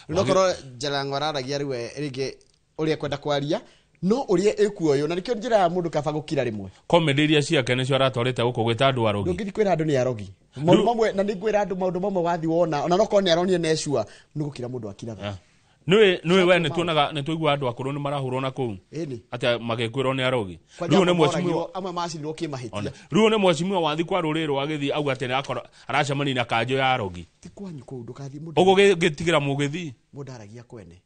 Rĩu nokorwo Jalang'o araragia rĩu rĩngĩ ũrĩa ekwenda kwaria no ũrĩa ĩkuoywo na nĩkĩo njĩra ya mũndũ kaba gũkira rĩmwe. Comedy iria ciake nĩcio aratwarĩte gũkũ gwĩta andũ arogi. Ndũngĩthiĩ kwĩra andũ nĩ arogi. Maũndũ mamwe na nĩngwĩra andũ maũndũ mamwe wathiĩ wona ona nokorwo nĩ aronire nĩ sure nĩ gũkira mũndũ akiraga. Nĩũĩ we nĩtuonaga nĩtũiguaga andũ akũrũ nĩ marahũrwo na kũu. Ĩni. Atĩa magĩkwĩrwo nĩ arogi. Kwanja Rĩu nĩ amwe mheshimiwa moragirwo, amwe macinirwo kĩmahĩtia. Rĩu nĩ mheshimiwa wathi kwa rũrĩrĩ rwa Gĩthii auga atĩ nĩakorwo aracemania na kanjũ ya arogi. Ti kwanyu kũu ndũkathiĩ mũndũ. Ũguo gĩtigĩra mũgĩthii. Mũndũ aragia kwene.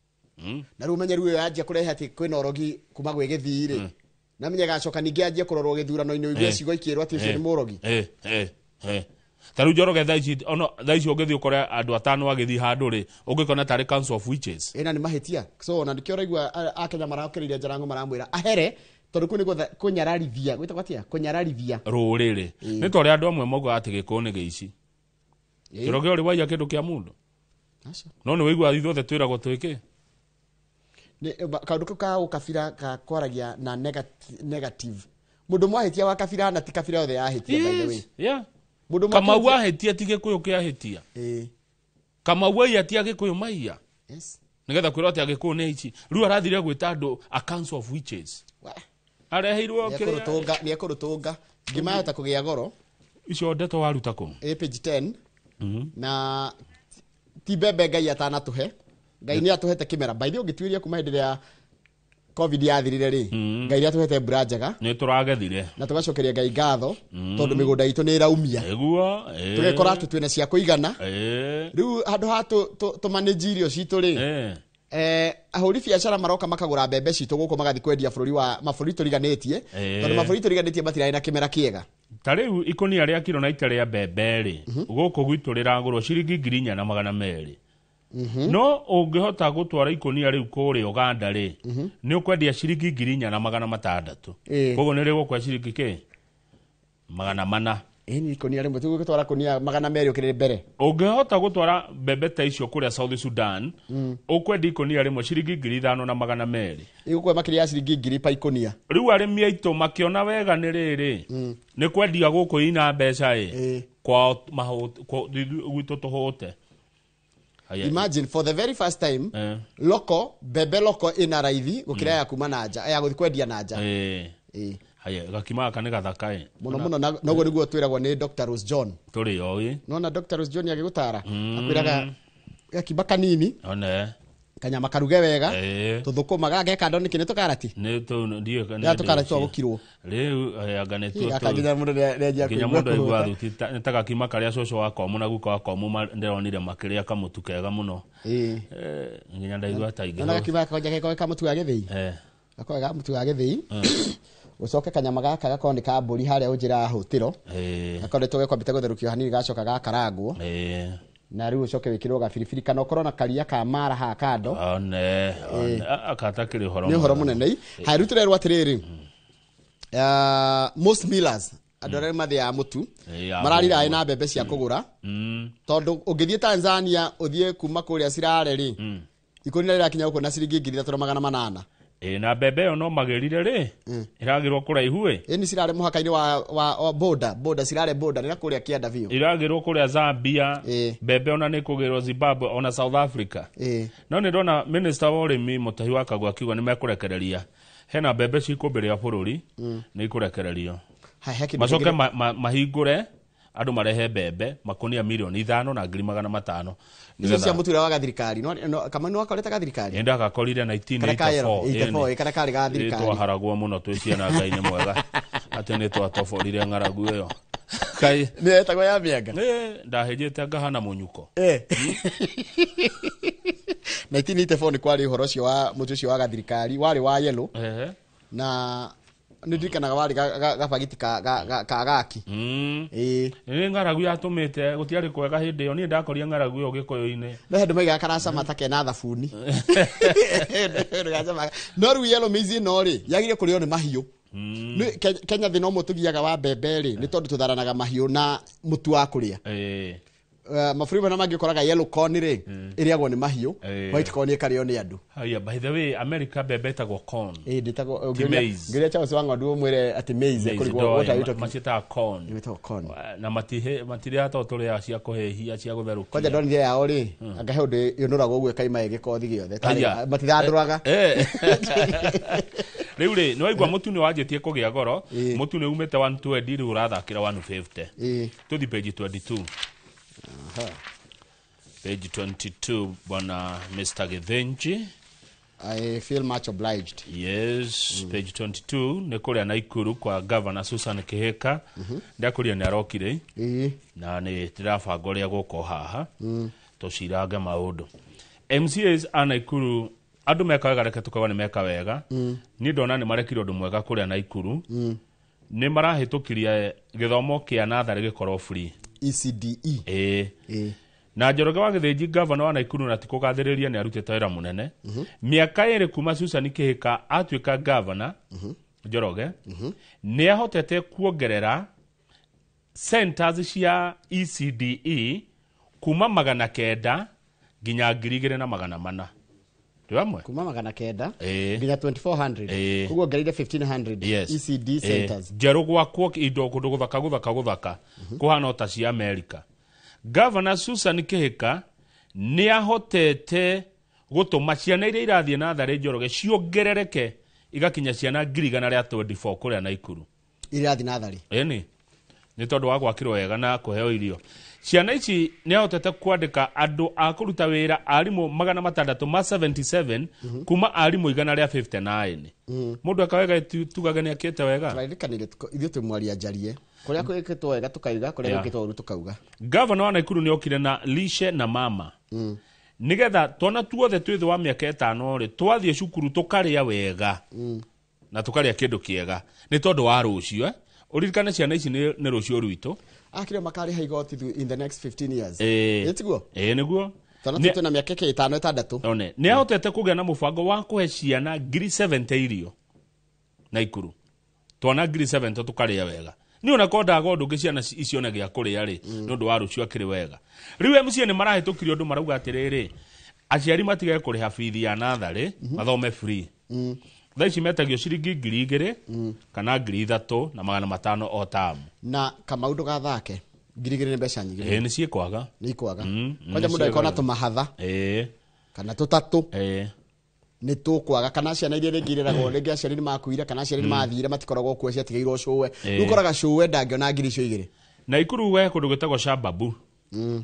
Na rĩu ũmenye rĩu ĩyo yanjia kũrehe atĩ kwĩna ũrogi kuma gwĩ Gĩthii rĩ. Na menye gacoka ningĩ yanjie kũrorwo gĩthurano-inĩ ũigue ciugo ikĩrwo atĩ ũcio nĩ mũrogi. Ta rĩu Njoroge thaa ici ona thaa ici ũngĩthiĩ ũkore andũ atano agĩthiĩ handũ rĩ, ũngĩkona tarĩ council of witches. Ĩna nĩ mahĩtia. So ona nĩkĩo ũraigua Akenya marokĩrĩire Jalang'o maramwĩra ahere tondũ kũu nĩ kũnyararithia gwĩtagwo atĩa kũnyararithia rũrĩrĩ. Nĩ ta ũrĩa andũ amwe maugaga atĩ Gĩkũyũ nĩ gĩici. Njoroge ũrĩ waiya kĩndũ kĩa mũndũ? No nĩ wĩiguaga ithuothe twĩragwo twĩke? Kaũndũ kau ka ũkabira ka kwaragia na negative. Mũndũ mwahĩtia wa kabira na ti kabira yothe yahĩtia, by the way. Yeah. Mũndũ Kamau mwahĩtia- ahĩtia ti Gĩkũyũ kĩahĩtia. Kamau aiya ti Agĩkũyũ maiya. Yes. Nĩgetha kwĩrwo atĩ Agĩkũyũ nĩ aici. Rĩu arathire gwĩta andũ a council of witches. Areheirwo kĩrĩa- Nĩekũrũtũnga. Ngima yahota kũgĩa goro. Icio ndeto waruta kũ? Ĩ page 10. Na ti mbembe Ngai atanatũhe. Ngai nĩ atũhete kĩmera. By the way, ũngĩtuĩria kuma hĩndĩ ĩrĩa COVID yathirire rĩ, Ngai nĩ atũhete mbura njega. Nĩ tũragethire. Na tũgacokeria Ngai ngatho tondũ mĩgũnda itũ nĩ ĩraumia. Nĩguo. Tũgekora atĩ twĩna cia kũigana. Rĩu handũ ha tũmanĩji irio citũ rĩ, ahũri biacara maroka makagũra mbembe citũ gũkũ magathiĩ kwendia bũrũri wa mabũrũri tũriganĩtie, tondũ mabũrũri tũriganĩtie matirarĩ na kĩmera kĩega. Ta rĩu ikũnia rĩa kiro na ita rĩa mbembe rĩ, gũkũ gwitũ rĩragũrwo ciringi 4,200. No ũngĩhota gũtwara ikũnia rĩu kũrĩa Uganda rĩ, nĩ ũkwendia ciringi 4,600. Koguo nĩ rĩgũkwa ciringi kĩ? 400. Ĩni ikũnia rĩmwe tũgũtwara kũnia 200 ũkĩrĩ mbere. Ũngĩhota gũtwara mbembe ta icio kũrĩa South Sudan, ũkwendia ikũnia rĩmwe ciringi 5,200. Ĩgũkwa makĩria ya ciringi 1,000 pa ikũnia. Rĩu arĩmi aitũ makĩona wega nĩ rĩrĩ, nĩ kwendia gũkũ ina mbeca ĩ, kwao gwitũ tũhũte. Imagine for the very first time loko mbembe loko ina raithi gũkĩra ya kuma na nja ya gũthiĩ kwendia na nja. Haya gakima gaka nĩ gathaka ĩ. Mũno mũno noguo nĩguo twĩragwo nĩ Dr. Rose John. Tũrĩ oĩ. Nona Dr. Rose John agĩgũtara akwĩraga gakima kanini One. kanyama karuge wega tũthũkũma gaka kando nĩkĩ nĩ tũkarati Nĩ tũ ndiĩ Nĩ tũkarati twa gũkirwo. Rĩu anga nĩ tuo Gaka nginya mũndũ nĩanjia nginya kũigua mũndũ aigua kũhũta. thuti nĩ ta gakima karĩa cũcũ wa komũ na guka wa komũ ndĩronire makĩrĩa kamũtu kega mũno. Nginya ndaigua ta ingĩ. Nona gakima gaka kwanja gakorwo ka mũtu wa gĩthĩi. Gakorwo ga mũtu wa gĩthĩi. Ũcoke kanyama gaka gakorwo nĩ ka mbũri harĩa ũnjĩra hũtĩro. Gakorwo gekwambĩte gũtherũkio hanini gacoka gakarangwo. Na rĩu ũcoke wĩkĩrwo gabiribiri kana ũkorwo na karia ka mara haha kando. One, one, akatakĩrĩ ũhoro Nĩ ũhoro mũnene. Haya rĩu tũrerwo atĩrĩrĩ. Most millers andũ arĩa mathĩaga mũtu mararira na mbembe cia kũgũra tondũ ũngĩthiĩ Tanzania ũthiĩ kuma kũrĩa Sirare rĩ, ikũnia rĩrakinya gũkũ na ciringi 3,800. Na mbembe ĩyo no magĩrire rĩ, ĩragĩrwo kũraihu ĩ. Ĩni Sirare mũhaka-inĩ wa border Sirare border nĩ kũrĩa kĩanda biũ. Ĩragĩrwo kũrĩa Zambia, mbembe ona nĩ kũgĩrwo Zimbabwe ona South Africa. No nĩ ndona minister wa ũrĩmi Mutahi wa Kagwe akiuga nĩ mekũrekereria. Hena mbembe cikũmbĩrĩra bũrũri nĩ ikũrekererio. Macoke mahingũre andũ marehe mbembe makunia 5,500,000. Icio cia mũtu ũrĩa wa gathirikari kama nĩ wakorete gathirikari. Ndagakorire 1984. Kana karĩ ga thirikari. Twaharagwo mũno twĩ ciana Ngai nĩ mwega atĩ nĩ twatoborire ng'aragu ĩyo. Kai nĩ yetagwo ya mĩanga. Ndahĩnjĩte ngahana mũnyuko. 1984 nĩ kwarĩ ũhoro ũcio wa mũtu ũcio wa gathirikari warĩ wa yellow. Na Nĩ ndirikanaga warĩ gabagiti ka gaki. Nĩ ng'aragu yatũmĩte gũtiarĩ kwega hĩndĩ ĩyo, niĩ ndakoria ng'aragu ĩyo gĩkũyũ-inĩ. No handũ maigaga karacama ta kena thabuni. No rĩu yellow maize ĩno rĩ, yagĩrĩire kũrĩo nĩ mahiũ. Kenya thĩna ũmwe tũgiaga wa mbembe rĩ, nĩ tondũ tũtharanaga mahiũ na mũtu wa kũrĩa. Mabũrũri marĩa mangĩ ũkoraga yellow corn rĩ, ĩrĩagwo nĩ mahiũ, white corn ĩkarĩo nĩ andũ. Haya, by the way, America mbembe ĩtagwo corn. Ndĩtagwo, Ti maize. ngĩrĩa Charles wa Ng'ondu ũmwĩre atĩ maize, kũrigwo what are you talking? Maciĩtaga corn. Ĩtagwo corn. Na matirĩaga tondũ tũrĩaga cia kũhĩhia, cia gũtherũkia. Kwanja ndonire yao rĩ, anga he ũndũ yũnũragwo ũguo ĩkaima ĩ gĩkothi gĩothe. Haya. Matithandũraga. Rĩu rĩ, nĩ waigua mũtu nĩ wanjĩtie kũgĩa goro, mũtu nĩ umĩte 120 rĩu ũrathakĩra 150. Tũthiĩ page 22. Page 22, bwana Mr. Githinji. I feel much obliged. Yes, page 22 nĩ kũrĩa Naikuru kwa Governor Susan Kihika. Ndakũria nĩ arokire. Na nĩ ndĩrabanga ũrĩa gũkũ haha. Tũcirange maũndũ. MCAs a Naikuru andũ meka wega, reke tũkauga nĩ meka wega. Niĩ ndona nĩ marekire ũndũ mwega kũrĩa Naikuru. Nĩ marahĩtũkirie gĩthomo kĩa natharĩ gĩkorwo free. ECDE. Na Njoroge wa Gĩthĩnji governor wa Naikuru na ti kũgathĩrĩria nĩ arutĩte wĩra mũnene. Mĩaka ĩrĩ kuma Susan Kihika atuĩka governor, Njoroge nĩ ahotete kuongerera centers cia ECDE kuma 900 nginya 2400. Ndĩ hamwe? Kuma 900 nginya 2400. Koguo ongereire 1500 ECD centers. Njerũ gwakwo indo kũndũ gũthaka gũthaka gũthaka kũhana ta cia America. Governor Susan Kihika nĩ ahotete gũtũma ciana iria irathiĩ natharĩ Njoroge ciongerereke igakinya ciana 124 kũrĩa Naikuru. Irathiĩ natharĩ. Ĩni. Nĩ tondũ wa gwakĩrwo wega na kũheo irio. Ciana ici nĩ ahotete kwandĩka andũ a kũruta wĩra arimũ 677 kuma arimũ 159. Mũndũ eka wega tugage nĩ akĩte wega. Tũraririkanire ithuĩ twĩ mwaria njarie. Kũrĩa gwĩkĩtwo wega tũkauga, kũrĩa gwĩkĩtwo ũru tũkauga. Governor wa Naikuru nĩ okire na lishe na mama. Nĩgetha twana tuothe twĩ thĩ wa mĩaka 5 rĩ, twathiĩ cukuru tũkarĩa wega. Na tũkarĩa kĩndũ kĩega. Nĩ tondũ wa rũciũ, Ũririkane ciana ici nĩ rũciũ rwitũ. Akĩrĩ makarĩha igoti in the next 15 years. Ĩtiguo? Nĩguo. Twana tũtũ na mĩaka 5 6. One, nĩ ahotete kũgĩa na mũbango wa kũhe ciana 70 irio Naikuru. Twana 70 tũkarĩa wega. Nĩ ona ko ndaga ũndũ ũngĩ ciana icio na gĩa kũrĩa rĩ, nĩ ũndũ wa rũciũ akĩrĩ wega. Rĩu MCA nĩ marahĩtũkirie ũndũ marauga atĩrĩrĩ, aciari matige kũrĩha bithi ya natharĩ, mathome free. Thaa ici metagio ciringi 2,000 kana 3,500 o tamu. Na Kamau ndũgathake 2,000 nĩ mbeca nyingĩ. Nĩ ciĩkwaga. Nĩ ikwaga. Kwanja mũndũ angĩkorwo na tũmahatha. Kana tũtatũ. Nĩ tũkwaga kana ciana iria rĩngĩ ireragwo rĩngĩ aciari nĩ makuire kana aciari nĩ mathire matikoragwo kuo ciatigĩirwo cũwe. Rĩu ũkoraga cũwe ndangĩona 2,000 icio. Naikuru we kũndũ gwĩtagwo Shababu.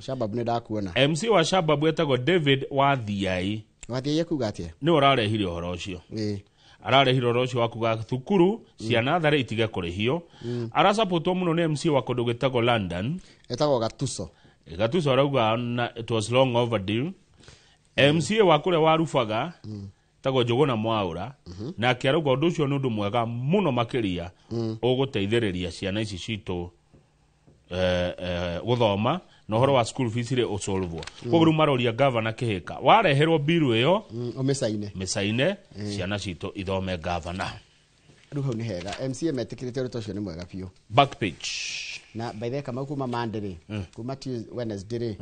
Shababu nĩ ndakuona. MC wa Shababu etagwo David Wathiai. Wathiai ekuga atĩa? Nĩwe ũrarehire ũhoro ũcio. Ararehire ũhoro ũcio wa kuga thukuru cia natharĩ itige kũrĩhio. Arasapotwo mũno nĩ MC wa kũndũ gwĩtagwo London. Etagwo Gatuso. Gatuso arauga it was long overdue. MC wa kũrĩa wa Rubaga tagwo Njũgũna Mwaũra, nake arauga ũndũ ũcio nĩ ũndũ mwega mũno makĩria ũgũteithĩrĩria ciana ici citũ gũthoma na ũhoro wa school fees rĩ ũsolvwo. Koguo rĩu maroria governor Kihika wareherwo bill ĩyo ũmĩcaine mĩcaine ciana citũ ithome governor. Rĩu hau nĩ hega. MCA metĩkĩrĩte ũndũ ũcio nĩ mwega biũ. Back page. Na by the way Kamau kuma Monday rĩ, kuma Tuesday Wednesday rĩ,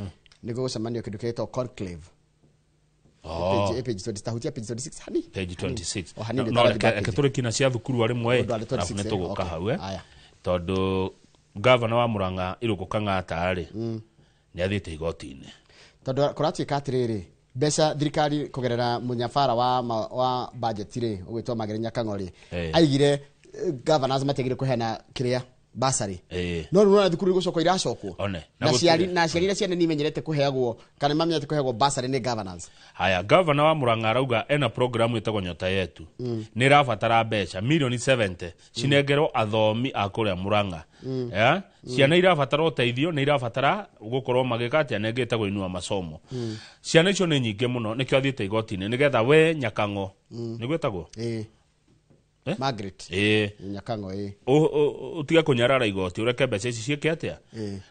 nĩ gũgũcemanio kĩndũ kĩretwo conclave. Page 20, tahutia page 26 hani. Page 26. O hanini No tũrathiĩ back reke page. tũrĩkie na cia thukuru arĩ mwe Ũndũ arĩ arabu 26, nĩ tũgũka okay. hau Aya. Tondũ governor wa Murang'a Irũngũ Kang'ata rĩ, nĩ athiĩte igoti-inĩ. Tondũ kũratuĩka atĩrĩrĩ, mbeca thirikari kũgerera mũnyabara wa budget rĩ, ũgwĩtwo Magere Nyakang'o rĩ, aigire governors matiagĩrĩire kũheana kĩrĩa bursary. No rĩu ũrona thukuru igũcokwo iracokwo. One. Na aciari na aciari iria ciana nĩimenyerete kũheagwo kana mamenyerete kũheagwo bursary nĩ governors. Haya, governor wa Murang'a arauga ena program ĩtagwo Nyota Yetu. Nĩ ĩrabatara mbeca milioni 70 cinengerwo athomi a kũrĩa Murang'a. Ciana irabatara ũteithio, nĩ irabatara gũkorwo magĩka atĩa, nengĩ ĩtagwo Inua Masomo. Ciana icio nĩ nyingĩ mũno, nĩkĩo athiĩte igoti-inĩ nĩgetha we Nyakang'o. Nĩguo ĩtagwo? Margaret Nyakango utige kunyarara igoti ureke mbeca ici ciĩke atĩa.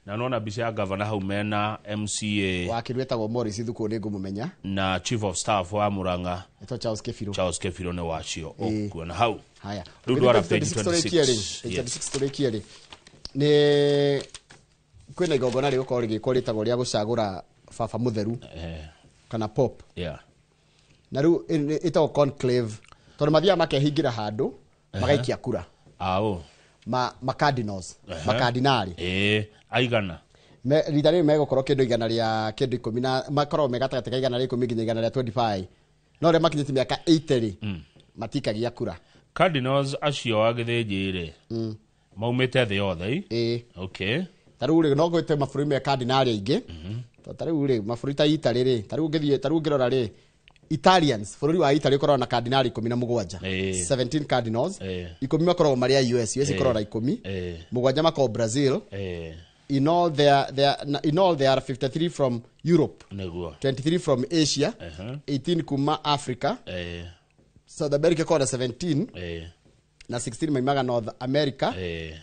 Na nona mbica ya gavana hau mena MCA wakiri wetagwo Morris Thuku nĩ ngũmũmenya na chief of staff wa Murang'a etwo Charles Kefiro. Charles Kefiro nĩ wacio ũkuona hau. Haya, rĩu ndwara page 26. 26 tũrĩkie rĩ nĩ kwĩna igongona rĩgũkorwo rĩgĩkwo rĩtagwo rĩa gũcagũra baba mũtheru kana pop. Na rĩu ĩtagwo conclave tondũ mathiaga makehingĩra handũ magaikia kura. Ma cardinals, makardinali aigana rita rĩrĩ megũkorwo kĩndũ igana rĩa kĩndũ ikũmi na makoragwo me gatagatĩ ka igana rĩa ikũmi nginya igana rĩa 25 no arĩa makinyĩtie mĩaka 80 rĩ matikagia kura. Cardinals acio a gĩthĩnjĩ rĩ maumĩte thĩ yothe. Okay. Ta rĩu rĩ no gwĩte mabũrũri me cardinali aingĩ. Ta rĩu rĩ mabũrũri ta Italy rĩ, ta rĩu ũngĩthiĩ, ta rĩu ũngĩrora rĩ Italians, bũrũri wa Italy ũkoragwo na cardinali 17, 17 cardinals, 10 makoragwo marĩ a US, US ĩkoragwo na 10, 7 makoragwo Brazil. In all there are 53 from Europe, 23 from Asia, 18 kuma Africa, South America ĩkoragwo na 17 na 16 maimaga North America,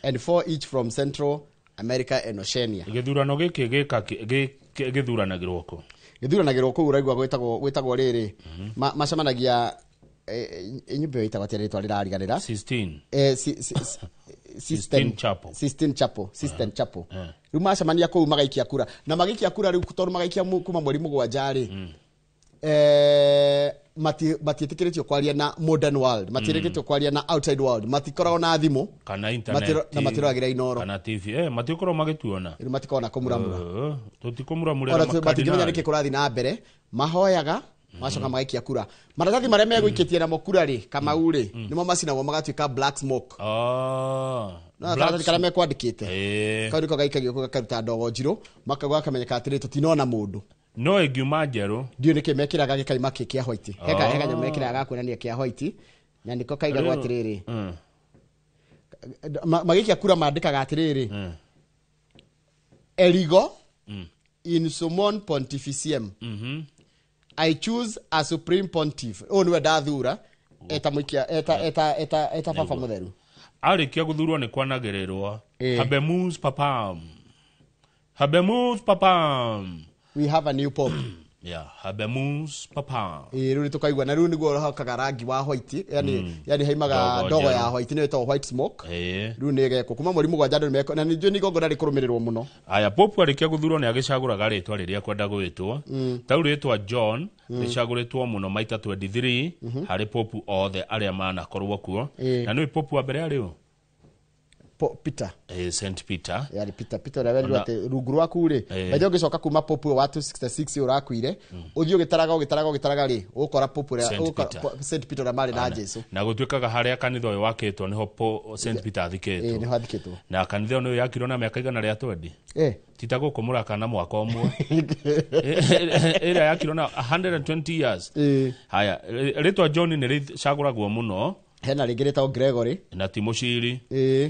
and 4 each from Central America and Oceania. Gĩthurano gĩkĩ gĩthuranagĩrwo kũ? Gĩthuranagĩrwo kũu ũraigua gwĩtagwo rĩrĩ macemanagia nyũmba ĩyo ĩtagwo atĩa rĩtwa rĩrariganĩra Sistine Chapel. Sistine Chapel, Sistine Chapel. Rĩu macemania kũu magaikia kura na magaikia kura rĩu tondũ magaikia kuma mweri 7 rĩ matiĩtĩkĩrĩtio kwaria na modern world, matiĩtĩkĩrĩtio kwaria na outside world, matikoragwo na thimũ kana internet na matiroragĩra Inooro kana TV, matikoragwo magĩtuona rĩu matikoragwo na kũmuramura tũtikũmuramurĩra matingĩmenya nĩkĩ kũrathiĩ na mbere. Mahoyaga macoka magaikia kura. Maratathi marĩa megũikĩtie namo kura rĩ Kamau rĩ nĩmo macinagwo magatuĩka black smoke. No karatathi karĩa mekwandĩkĩte kau nĩko gaikagio kau gakaruta ndogo njirũ makamenyeka atĩrĩ tũtinona mũndũ. No ĩngiuma njerũ ndiũ nĩkĩ mekĩraga gĩkaima kĩ kĩa white. He kanyamũ mekĩraga ga kuonania kĩa white na nĩko kaigagwo atĩrĩrĩ magĩikia kura mandĩkaga atĩrĩrĩ Erigo in summum pontificiem I choose a supreme pontiff. Ũyũ nĩwe ndathura eta mũikia eta baba mũtheru. Arĩkia gũthurwo nĩ kwanagĩrĩrwo habemus papam, habemus papam, we have a new pope. Yeah, habemus papam. Rĩu nĩtũkaigua na rĩu nĩguo ũhakaga rangi wa white, yani haimaga ndogo ya white nĩyo ĩtagwo white smoke. Rĩu nĩ ĩgekwo kuma mweri 7 andũ nĩmeko na nĩnjũĩ nĩ igongona rĩkũrũmĩrĩrwo mũno. Aya, pope arĩkia gũthurwo nĩ agĩcagũraga rĩtwa rĩrĩa kwenda gwĩtwo. Ta rĩu rĩtwa John rĩcagũrĩtwo mũno maita 23 harĩ pope othe arĩa manakorwo kuo. Na nĩwe pope wa mbere arĩ ũ? Peter. Saint Peter. Yari Peter ũrĩa werirwo atĩ rungu rwaku rĩ maithe ũngĩcoka kuma pope wa 266 ũrakuire ũthiĩ ũgĩtaraga rĩ ũgũkora pope ũrĩa Saint Peter ũrĩa marĩ na Jesu. Na gũtuĩkaga harĩa kanitha ũyũ wakĩtwo nĩho Saint Peter athikĩtwo. Nĩho athikĩtwo. Na kanitha ũyũ nĩyo yakirwo na mĩaka 120. Tita gũkũ Mũraka na mwaka ũmwe. Ĩrĩa yakirwo na 120 years. Haya, rĩtwa John nĩ rĩcagũragwo mũno. Hena rĩngĩ rĩtagwo Gregory na ti Mũciri.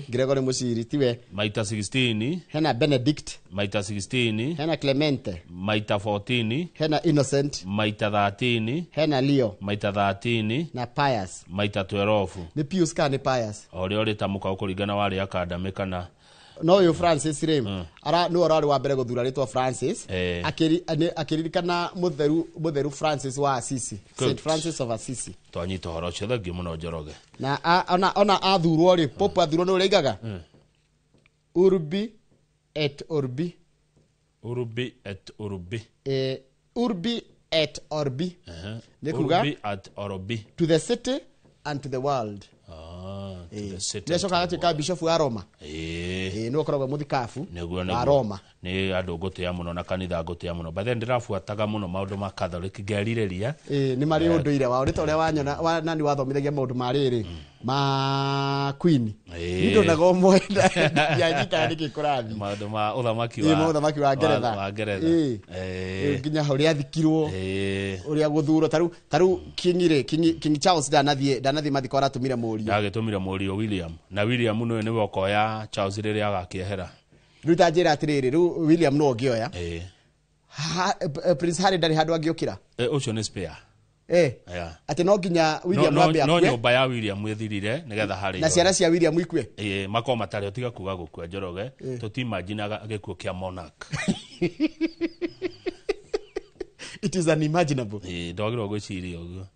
Gregory Mũciri tiwe. Maita 16. Hena Benedict maita 16. Hena Clemente maita 14. Hena Innocent maita 13. Hena Leo maita 13 na Pius maita 12. Nĩ Pius kana nĩ Pius? O ũrĩa ũrĩtamũka ũkũringana warĩ academy kana no ũyũ Francis rĩ ara nĩwe ũrarĩ wa mbere gũthura rĩtwa Francis akĩririkana mũtheru Francis wa Assisi, Saint Francis of Assisi. Twanyita ũhoro ũcio, thengiũ mũno Njoroge. Na ona athurwo rĩ pope athurwo nĩ ũrĩa aigaga Urbi et Orbi. Urbi et Orbi. Urbi et Orbi. Nĩ kuga Urbi at Orbi, to the city and to the world. Nĩacoka agatuĩka bishop wa Roma. Nĩwe ũkoragwo mũthikabu wa Roma. Nĩ andũ ngũtĩa mũno na kanitha ngũtĩa mũno. By then ndĩrabuataga mũno maũndũ ma Catholic ngerirĩria. Nĩ marĩ ũndũire wao nĩ ta ũrĩa wanyona nani wathomithagia maũndũ ma rĩrĩ ma Queen. Niĩ ndonaga ũmwe ndianyitaga nĩkĩ kũrathiĩ. Maũndũ ma ũthamaki wa ũthamaki wa Ngeretha. Wa Ngeretha. Nginya ũrĩa athikirwo ũrĩa gũthurwo ta rĩu King rĩ King Charles ndanathiĩ mathiko aratũmire mũriũ. Agĩtũmire mũriũ William na William nĩwe nĩwe ũkoya Charles rĩrĩa agakĩehera. Rĩu ta njĩra atĩrĩrĩ rĩu William no ũngĩoya. Prince Harry ndarĩ handũ angĩũkĩra. Ũcio nĩ spare. Yeah. Atĩ no nginya William no, ambe no, no akue nyũmba ya William ĩthirire nĩgetha harĩ na ciana cia William ikue. Ĩĩ, makorwo matarĩ tiga kuga gũkua Njoroge. Tũtimaginaga gĩkuũ kĩa monarch. It is unimaginable. Ĩĩ, ndwagĩrĩirwo gwĩciria ũguo.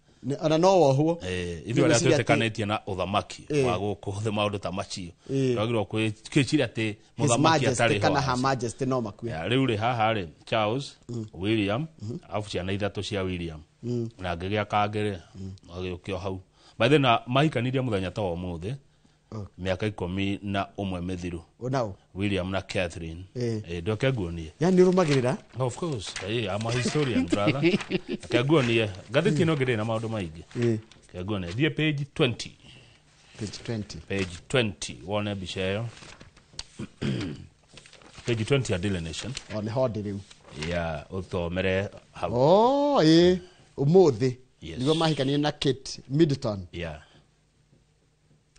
Ona no wohwo. Ithuĩ arĩa Nĩgwĩciria atĩ- twĩtĩkanĩtie na ũthamaki wa gũkũ thĩ maũndũ ta macio, twagĩrĩirwo gwĩciria atĩ His mũthamaki Majesty atarĩ ho. kana Her Majesty no makue. Ya, rĩu rĩ haha rĩ Charles, William, arabu ciana ithatũ cia William na ngĩgĩa kangĩ rĩ agĩũkio hau by the na mahikanirie mũthenya ta wa ũmũthĩ mĩaka 11 mĩthiru. Onao. William na Catherine. Ndoke nguonie. Yani ũrũmagĩrĩra? Of course, I'm a historian, brother. Reke nguonie ngathĩti ĩno ngĩrĩ na maũndũ maingĩ. Reke nguonie, thiĩ page 20. Page 20. Page 20 wone mbica ĩyo, page 20 ya Daily Nation. O nĩho ndĩ rĩu. Ya ũthomere hau. Oh, ĩĩ, ũmũthĩ Yes. nĩguo mahikanirie na Kate Middleton.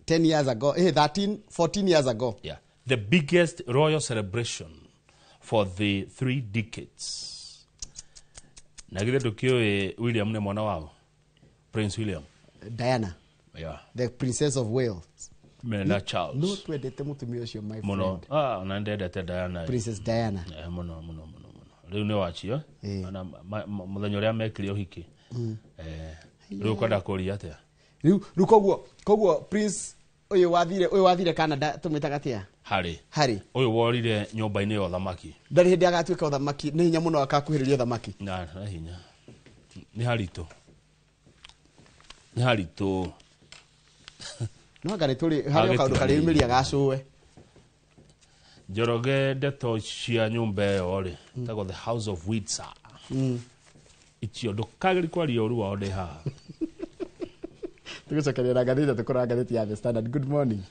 10 years ago, 13 14 years ago. Yeah. The biggest royal celebration for the 3 decades. Na githĩ ndũkĩũĩ William nĩ mwana wao? Prince William. Diana, the Princess of Wales. Mena Charles. No twendete mũtumia ũcio, my Mũno. friend. Ah, ona ndendete Diana. Princess Diana. Mũno mũno mũno mũno. Rĩu nĩ wacio. Ona mũthenya ũrĩa mekire ũhiki. Rĩu ũkwenda kũria atĩa? Rĩu koguo prince ũyũ wathire Canada tũmwĩtaga atĩa? Harry. Harry. Ũyũ worire nyũmba-inĩ ya ũthamaki. Ndarĩ hĩndĩ agatuĩka ũthamaki, nĩ hinya mũno akakuhĩrĩria ũthamaki. Na hinya. Nĩ haritũ. Nĩ haritũ. No anga nĩ tũrĩ harĩ o kaũndũ karĩyumĩria gacũe. Njoroge, ndeto cia nyũmba ĩyo rĩ ĩtagwo the House of Windsor. Icio ndũkagĩri kwaria ũru wao ndĩ haha. Tũgũcokeria na ngathĩti, tũkũrora ngathĩti ya The Standard. Good morning.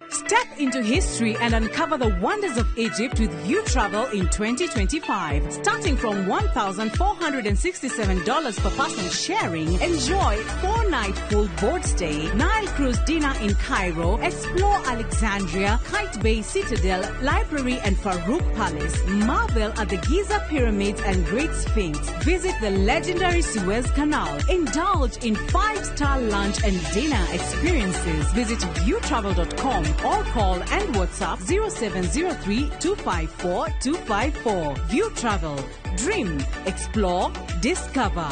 Step into history and uncover the wonders of Egypt with View Travel in 2025. Starting from $1,467 per person sharing, enjoy 4-night full board stay, Nile cruise dinner in Cairo, explore Alexandria, Kite Bay Citadel, Library and Farouk Palace, marvel at the Giza Pyramids and Great Sphinx, visit the legendary Suez Canal, indulge in 5-star lunch and dinner experiences. Visit viewtravel.com or call and WhatsApp 0703 254 254. View Travel. Dream, explore, discover.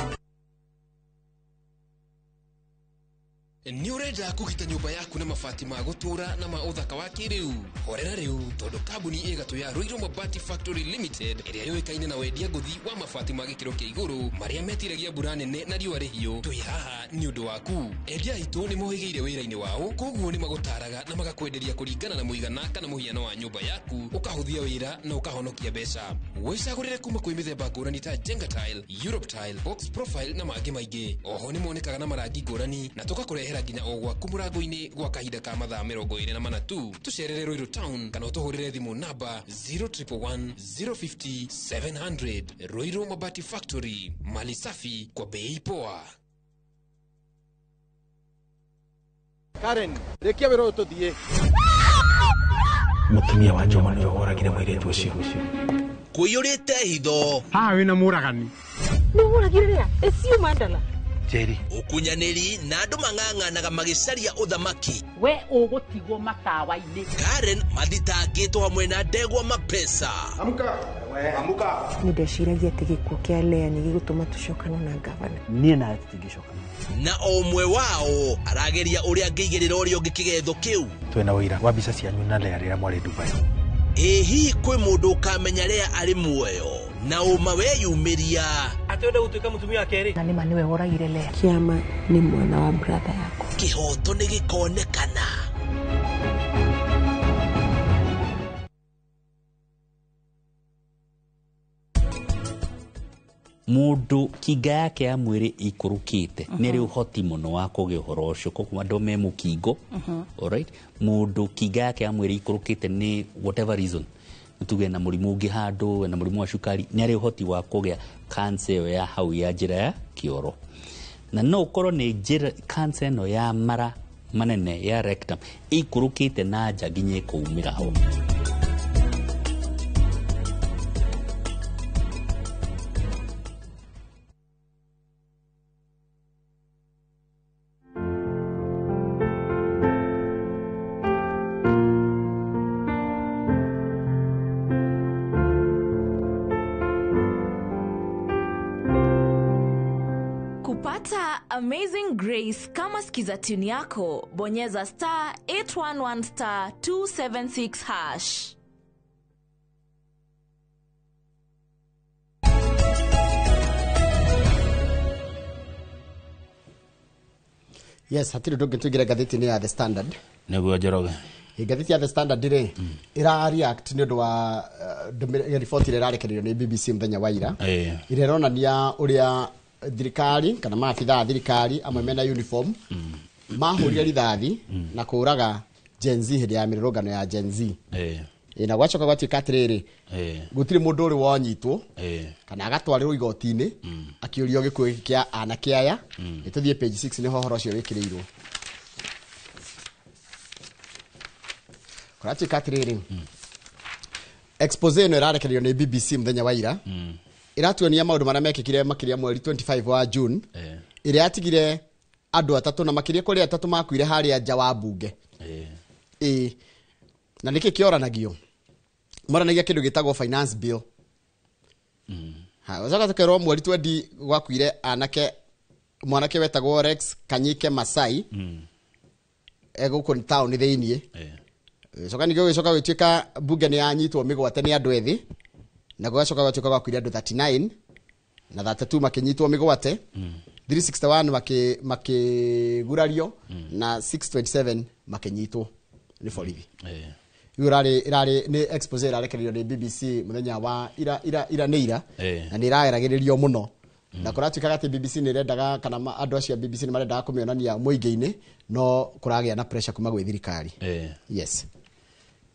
Nĩ ũrenda kũgita nyũmba yaku na mabati ma gũtũũra na ma ũthaka wa kĩrĩu? Horera rĩu, tondũ kambuni ĩgatũ ya Ruiru Mabati Factory Limited, ĩrĩa yũĩkaine na wendia ngũthi wa mabati ma gĩkĩro kĩa igũrũ marĩa metiragia mbura nene na riũa rĩhiũ, twĩ haha nĩ ũndũ waku. Endia aitũ nĩ mohĩgĩire wĩra-inĩ wao, koguo nĩ magũtaraga na magakwenderia kũringana na mũigana kana mũhiano wa nyũmba yaku, ũkahũthia wĩra na ũkahonokia mbeca. Wĩcagũrĩre kuma kwĩ mĩthemba ngũrani ta Jenga Tile, Europe Tile, Box Profile na mangĩ maingĩ. Oho nĩ monekaga na marangi ngũrani na tũgakũrehera nginya o gwaku mũrango-inĩ gwa kahinda ka mathaa 24 tu. Tũcerere Ruiru Town kana ũtũhũrĩre thimũ namba 0111 050 700. Ruiru Mabati Factory, mali safi kwa bei poa. Karen, rĩkia wĩra ũyũ tũthiĩ. Mũtumia wa Njoma nĩwe woragire mũirĩtu ũcio. Kũiyũrĩte hitho. Haha wĩna mũragani. Nĩ ũragire rĩa ĩcio mandala. Njeri. Ũkunyanĩri na andũ mang'ang'anaga magĩcaria ũthamaki. We ũgũtigwo matawa-inĩ. Karen mathitangĩtwo hamwe na ndegwa mapesa. Amuka. Amuka. Nĩ ndeciragia atĩ gĩkuũ kĩa Lea nĩ gĩgũtũma tũcokane na ngavana. Niĩ nawe tũtingĩcokana. Na o ũmwe wao arageria ũrĩa angĩigĩrĩra ũrĩa ũngĩ kĩgetho kĩu. Twĩna ũira wa mbica cianyu na Lea rĩrĩa mwarĩ Dubai. Ĩ hihi kwĩ mũndũ ũkamenya Lea arĩ muoyo na ũma weyumĩria? Atĩ ũrenda gũtuĩka mũtumia wa kerĩ? Na nĩma nĩwe woragire Lea. Kĩama nĩ mwana wa brother yakwa. Kĩhoto nĩ gĩkonekana. Mundu kinga yake ya mwĩrĩ ikũrũkĩte nĩ arĩ ũhoti mũno wa kũgĩa ũhoro ũcio, koguo andũ me mũkingo. Alright, mũndũ kinga yake ya mwĩrĩ ikũrũkĩte nĩ whatever reason, tuge na mũrimũ ũngĩ handũ, na mũrimũ wa cukari, nĩ arĩ ũhoti wa kũgĩa cancer ĩyo ya hau ya njĩra ya kĩoro. Na no ũkorwo nĩ njĩra cancer ĩno ya mara manene ya rectum ĩikũrũkĩte na nja nginya ĩkaumĩra ho. Kupata Amazing Grace kama skiza tune yako, bonyeza star 811 star 276 hash. Yes, hatirĩ ũndũ ũngĩ tũingĩre ngathĩti-inĩ ya The Standard. Nĩguo, Njoroge. Ngathĩti ya The Standard rĩ, ĩra react nĩ ũndũ wa riboti ĩrĩa ĩrarekereirio nĩ BBC mũthenya wa ira, ĩrĩa ĩronania ũrĩa thirikari kana maabithaa a thirikari amwe mena uniform mahũrire rithathi na kũraga Gen Z hĩndĩ ya mĩrũrũngano ya Gen Z. Na gwacoka gwatuĩka atĩrĩrĩ, gũtirĩ mũndũ ũrĩ wonyitwo kana agatwarĩrwo igoti-inĩ akĩũrio gĩkuũ gĩkĩ kĩa anake aya. Nĩ tũthiĩ page 6, nĩho ũhoro ũcio wĩkĩrĩirwo. Kũratuĩka atĩrĩrĩ, expose ĩno ĩrarekererio nĩ BBC mũthenya wa ira ĩratuonia maũndũ marĩa mekĩkire makĩria mweri 25 wa June, ĩrĩa yatigire andũ atatũ na makĩria kũrĩ atatũ makuire harĩa nja wa mbunge. Ĩĩ, na nĩkĩ kĩoranagio? Moranagia kĩndũ gĩtagwo finance bill. Ha, gũcoka tũkerwo mweri 20 gwakuire anake, mwanake wetagwo Rex Kanyike Masai egũkũ taũni thĩiniĩ. Gĩcoka ningĩ gũgĩcoka gũgĩtuĩka mbunge nĩ yanyitwo mĩgwate nĩ andũ ethĩ, na gũgacoka gũgatuĩka gwakuire andũ 39 na 32 makĩnyitwo mĩgwate, 361 makĩgurario na 627 makĩnyitwo nĩ borithi. Rĩu ĩrarĩ nĩ expose ĩrarekererio nĩ BBC mũthenya wa ira, ira, ira nĩ ira, na nĩ ĩrageragĩrĩrio mũno, na kũratuĩkaga atĩ BBC nĩ ĩrendaga kana andũ acio a BBC nĩ marendaga kũmĩonania mũingĩ-inĩ, no kũragĩa na pressure kuma gwĩ thirikari. Yes,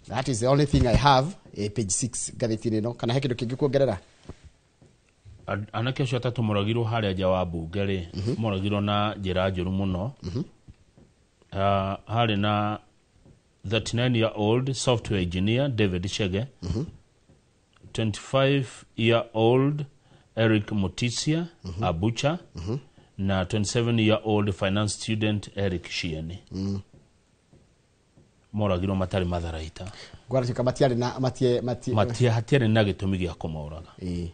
that is the only thing I have, page 6 ngathĩti-inĩ ĩno. Kana he kĩndũ kĩngĩ kuongerera? Anake acio atatũ moragirwo harĩa nja wa mbunge rĩ, moragirwo na njĩra njũru mũno. Harĩ na 39 year old software engineer David Chege, 25 year old Eric Mutisia Abucha, na 27 year old finance student Eric Shieni. Moragirwo matarĩ matharaita. Gwaratuĩka matiarĩ na matie matie Matia hatiarĩ na gĩtũmi gĩa kũmoraga. Ĩĩ.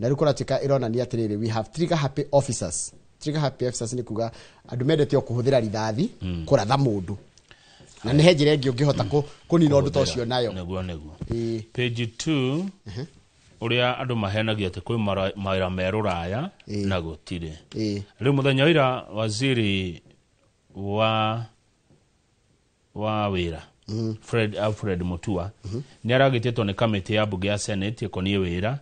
Na rĩu kũratuĩka ĩronania atĩrĩrĩ, we have trigger happy officers. Trigger happy officers nĩ kuga andũ mendete o kũhũthĩra rithathi kũratha mũndũ, na nĩ he njĩra ĩngĩ ũngĩhota kũnina ũndũ ta ũcio nayo. Nĩguo. Page 2, ũrĩa andũ maheanagia atĩ kwĩ mawĩra me rũraya na gũtirĩ. Rĩu mũthenya wa ira waziri wa wĩra Fred Alfred Mutua nĩ aragĩtĩtwo nĩ kamĩtĩ ya mbunge ya Senate ĩkoniĩ wĩra,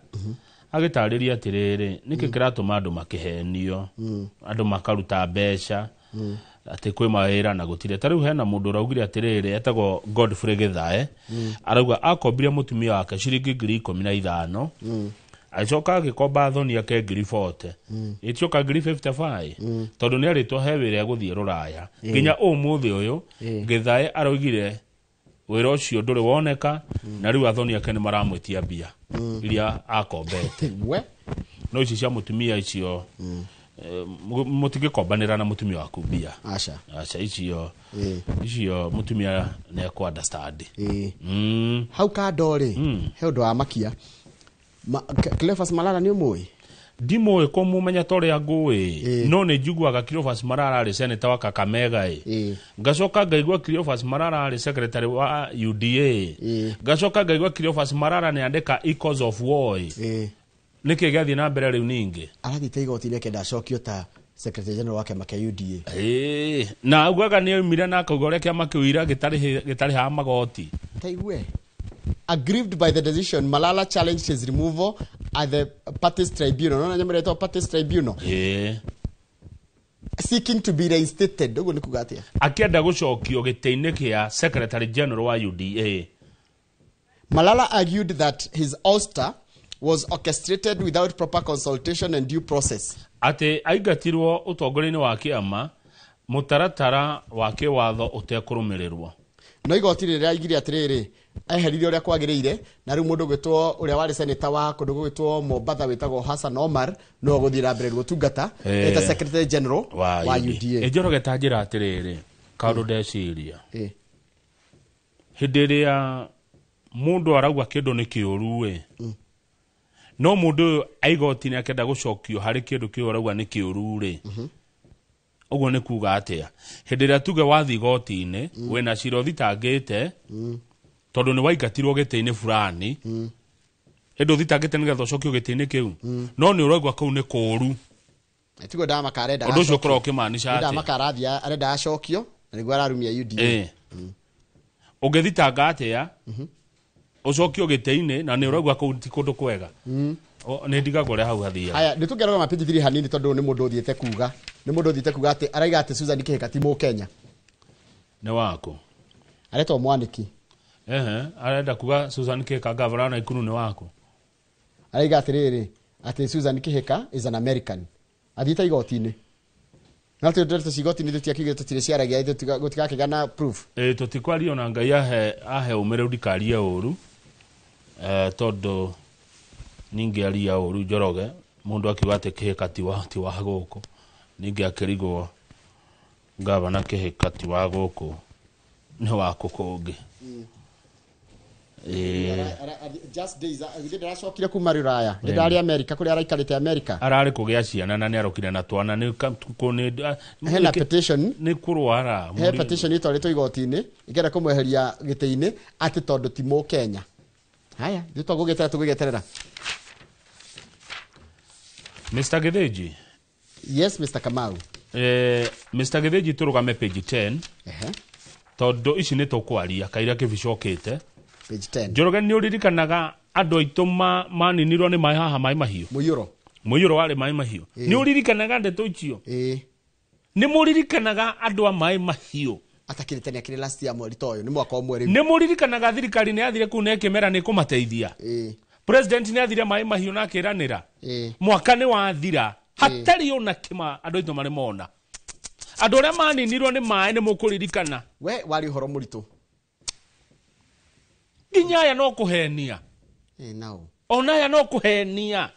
agĩtarĩria atĩrĩrĩ, nĩkĩ kĩratũma andũ makĩhenio, andũ makaruta mbeca atĩ kwĩ mawĩra na gũtirĩ. Ta rĩu hena mũndũ ũraugire atĩrĩrĩ, etagwo Godfrey Githae, arauga akombire mũtumia wake ciringi 15,000, agĩcoka agĩkomba thoni yake 40,000, ĩtioka 55,000, tondũ nĩ arĩtwo he wĩra egũthiĩ rũraya. Nginya ũmũthĩ ũyũ Githae araugire wĩra ũcio ndũrĩ woneka, na rĩu athoni ake nĩ maramwĩtia mbia iria akombete. We. No ici cia mũtumia icio, mũtingĩkombanĩra na mũtumia waku mbia. Aca. Aca, icio mũtumia nĩ ekũ understand. Hau kando rĩ, he ũndũ wa makia. Cleophas Malala nĩ ũmũĩ? Ndimũĩ kũmũmenya ta ũrĩa ngũĩ, no nĩ njiguaga Cleophas Malala arĩ senator wa Kakamega ĩ, ngacoka ngaigua Cleophas Malala arĩ secretary wa UDA, ngacoka ngaigua Cleophas Malala nĩ andĩka Echoes of War. Nĩkĩ gĩathiĩ na mbere rĩu ningĩ? Arathiĩte igoti-inĩ akĩenda acokio ta secretary general wa kĩama kĩa UDA. Na augaga nĩ oimire na akauga ũrĩa kĩama kĩu ira gĩtarĩhaga magoti. Taigue. Aggrieved by the decision, Malala challenged his removal at the party's tribunal. Unaona nyamũ ĩretwo party's tribunal? Seeking to be reinstated. Ũguo nĩ kuga atĩa? Akĩenda gũcokio gĩtĩ-inĩ kĩa secretary general wa UDA. Malala argued that his ouster was orchestrated without proper consultation and due process. Atĩ aingatirwo ũtongoria-inĩ wa kĩama mũtaratara wa kĩwatho ũtekũrũmĩrĩrwo. No igoti rĩrĩa aigire atĩrĩrĩ, eheririe ũrĩa kwagĩrĩire, na rĩu mũndũ ũgwĩtwo ũrĩa warĩ seneta wa kũndũ gũgwĩtwo Mombatha wĩtagwo Hassan Omar nĩwe ũgũthiĩ na mbere gũtungata eta secretary general wa UDA. Njoroge ta njĩra atĩrĩrĩ, kaũndũ ndeciria hĩndĩ ĩrĩa mũndũ arauga kĩndũ nĩ kĩũru ĩ, no mũndũ ũyũ aigoti-inĩ akĩenda gũcokio harĩ kĩndũ kĩu arauga nĩ kĩũru rĩ, ũguo nĩ kuga atĩa? Hĩndĩ ĩrĩa tuge wathiĩ igoti-inĩ wĩna cira ũthitangĩte tondũ nĩ waingatirwo gĩtĩ-inĩ fulani, ĩndĩ ũthitangĩte nĩgetha ũcokio gĩtĩ-inĩ kĩu, no nĩ ũraigua kũu nĩ kũũru. Tiguo Ndamaka arenda ũndũ ũcio ũkoragwo ũkĩmaanisha atĩa? Ndamaka arathiĩ arenda acokio na nĩguo ararumia UDA. Ũngĩthitanga atĩa ũcokio gĩtĩ-inĩ na nĩ ũraigua kũu ti kũndũ kwega? Nĩ ndigagwo ũrĩa hau hathiaga. Haya, nĩ tũngĩarora page 3 hanini tondũ nĩ mũndũ ũthiĩte kuga, nĩ mũndũ ũthiĩte kuga atĩ araiga atĩ Susan Kihika ti Mũkenya. Nĩ waku. Aretwo Mwaniki. Ehe, arenda kuga Susan Kihika gavana wa Nakuru nĩ waku. Araiga atĩrĩrĩ, atĩ Susan Kihika is an American. Athiĩte igoti-inĩ. Na tũ ndeto cia igoti-inĩ tũtiakiugire tũtirĩ ciaragia, gũtigakĩgĩa na proof. Tũtikwaria ona Ngai ahe ũmĩrĩru ndikarie ũru, tondũ ningĩaria ũru Njoroge mũndũ akiuga atĩ Kihika ti wa gũkũ, ningĩ akĩrigwo gavana Kihika ti wa gũkũ nĩ wa kũ kũngĩ. Just days ndiracokire kuma rũraya, ndarĩ America kũrĩa araikarĩte America, ararĩ kũgĩa ciana na nĩarokire na twana nĩ hena petition nĩ kũrwara, he petition ĩtwarĩtwo igoti-inĩ ikenda kũmweheria gĩtĩ-inĩ atĩ tondũ ti Mũkenya. Haya, ithuĩ twagũgĩeterera tũgũgĩeterera. Mr. Githinji. Yes, Mr. Kamau. Mr. Githinji tũrũgame page 10. Tondũ ici nĩ tũkwaria kaira kĩbicokĩte. Page 10. Njoroge nĩ ũririkanaga andũ aitũ maninirwo nĩ maĩ haha maĩ mahiũ. Mũiyũro. Mũiyũro warĩ maĩ mahiũ. Nĩ ũririkanaga ndeto icio? Nĩ mũririkanaga andũ a maĩ mahiũ? Atakĩrĩ tene akĩrĩ last year mweri ta ũyũ, nĩ mwaka ũmwe rĩu. Nĩ mũririkanaga thirikari nĩ yathire kũu na ĩkĩmera nĩ kũmateithia? President nĩ athire maĩ mahiũ na akĩranĩra. Mwaka nĩ wathira hatarĩ ona kĩma andũ aitũ marĩ mona. Andũ arĩa maninirwo nĩ maĩ nĩ mũkũririkana. We warĩ ũhoro mũritũ. Nginya aya no kũhenia. Ona aya no kũhenia.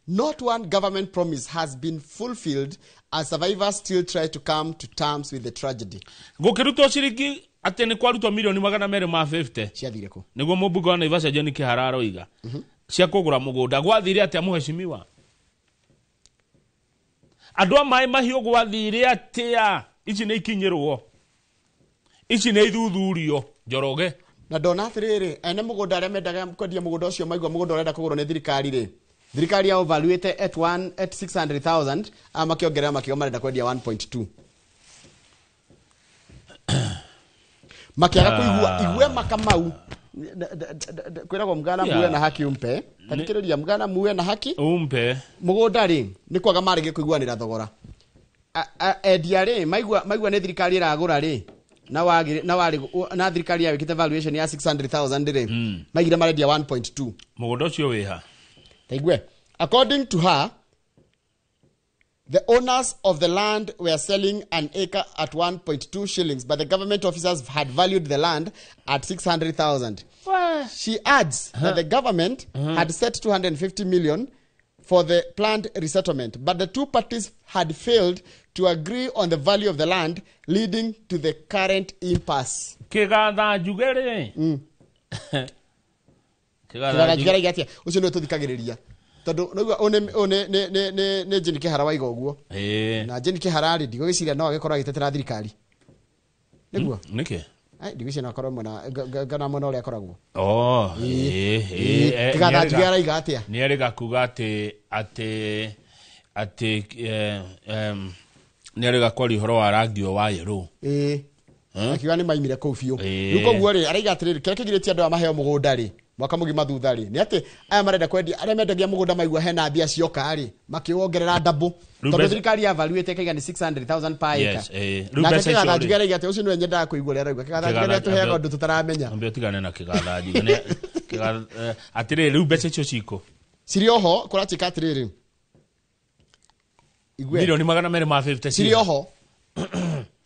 Not one government promise has been fulfilled as survivors still try to come to terms with the tragedy. Gũkĩrutwo ciringi atĩ nĩ kwarutwo mirioni 250. Ciathire kũ? Nĩguo mũmbunge wa Naivasha John Kihara aroiga. Cia kũgũra mũgũnda. Gwathire atĩa mũheshimiwa? Andũ a maĩ mahiũ gwathire atĩa? Ici nĩ ikinyĩrwo. Ici nĩ ithuthurio Njoroge. Na ndona atĩrĩrĩ, ene mũgũnda arĩa mendaga kwendia mũgũnda ũcio maigua mũgũnda ũrenda kũgũrwo nĩ thirikari rĩ, thirikari ya evaluate at 600,000, makĩongerera makiuga marenda kwendia 1.2. Makĩaga kũigua igue makamau. Kwĩragwo mgana muwe na haki umpe. Tathikĩrĩria, mgana muwe na haki umpe. Mũgũnda rĩ nĩ kwaga marĩgĩ kũiguanĩra thogora. Endia rĩ maigua nĩ thirikari ĩragũra rĩ, na thirikari ya wĩkĩte valuation ya 600,000 rĩ, maigire marendia 1.2. Mũgũnda ũcio wĩha? Taigue. According to her, the owners of the land were selling an acre at 1.2 shillings, but the government officers had valued the land at 600,000. She adds that the government had set 250 million for the planned resettlement, but the two parties had failed to agree on the value of the land, leading to the current impasse. Kĩgatha njuge rĩ. Kĩgatha njuge rĩ atĩa? Ũcio nĩwe tũthikagĩrĩria. Tondũ noigua nĩ Jane Kihara waiga ũguo. Na Jane Kihara rĩ, ndigũgĩciria no agĩkorwo agĩtetera thirikari. Nĩguo? Nĩkĩ? Ndigwĩciria no akorwo mwena mwena ũrĩa akoragwo. Kĩgatha njuge araiga atĩa? Nĩ erĩga kuga atĩ nĩ erĩga kwaria ũhoro wa rangi ũyũ wa yellow. Akiuga nĩ maimire kũu biũ. Rĩu koguo rĩ, araiga atĩrĩrĩ, kĩrĩa kĩgirĩtie andũ aya maheo mũgũnda rĩ, mwaka mũgima thutha rĩ, nĩ atĩ aya marenda kwendia, arĩa mendagia mũgũnda maigua hena mbia cioka rĩ, makĩwongerera double. Tondũ thirikari ya valuĩte ĩkaiga nĩ 600,000 per acre. Nake Kĩgatha njuge araiga atĩ ũcio nĩwe nyendaga kũigua ũrĩa arauga. Kĩgatha njuge nĩ atũheaga ũndũ tũtaramenya. Ambe ũtigane na Kĩgatha njuge. Atiriri riu mbeca icio ciko cirĩ oho kũratuĩka atĩrĩrĩ igue milioni 250 cirĩ oho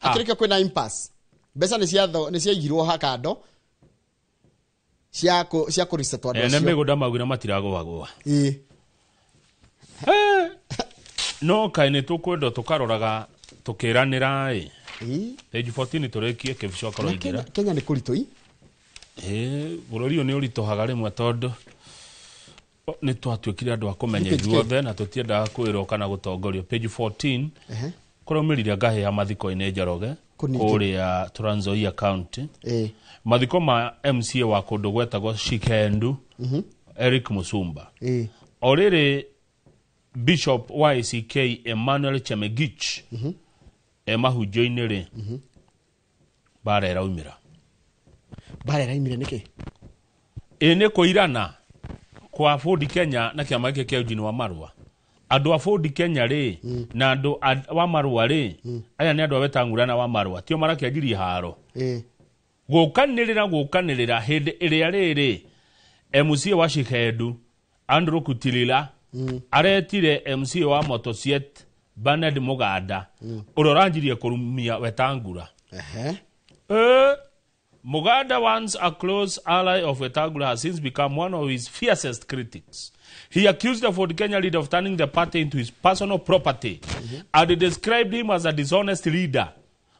akĩrĩkio kwĩna impasse mbeca nĩ ciaigirwo ha kando cia kũresetwo andũ ene acio mĩgũnda maugire matiragũagũa ĩĩ no kaĩ nĩ tũkwendwo tũkaroraga tũkĩranĩra ĩ page 14 tũrĩkie kĩbico karoingĩra Kenya nĩ kũritũ i bũrũri ũyũ nĩ ũritũhaga rĩmwe tondũ nĩ twatuĩkire andũ a kũmenya Nĩ page ithuothe na tũtiendaga kwĩrwo kana gũtongorio page 14 Ehe. kũraumĩrire ngahĩha mathiko-inĩ Njoroge Kũningĩ. kũrĩa Trans Nzoia County ĩĩ mathiko ma MCA wa kũndũ gwetagwo Shikendu Eric Musumba ĩĩ o rĩrĩ Bishop wa ACK Emmanuel Chemegich e mahunjio-inĩ rĩ mbara ĩraumĩra mbara ĩraumire nĩkĩ ĩ nĩ kũirana kwa Ford Kenya na kĩama gĩkĩ kĩa Eugene wa Marua andũ a Ford Kenya rĩ na andũ a wa Marua rĩ aya nĩ andũ a Wetang'ula na wa Marua tio marakĩanjirie haro ĩĩ gũkanĩrĩra hĩndĩ ĩrĩa rĩrĩ MCA wa Shikendu Andrew Kutilila aretire MCA wa Motosiet Bernard Muganda ũrĩa ũranjirie kũrumia Wetang'ula ehe Muganda, once a close ally of Wetangula, has since become one of his fiercest critics. He accused the Ford Kenya leader of turning the party into his personal property and described him as a dishonest leader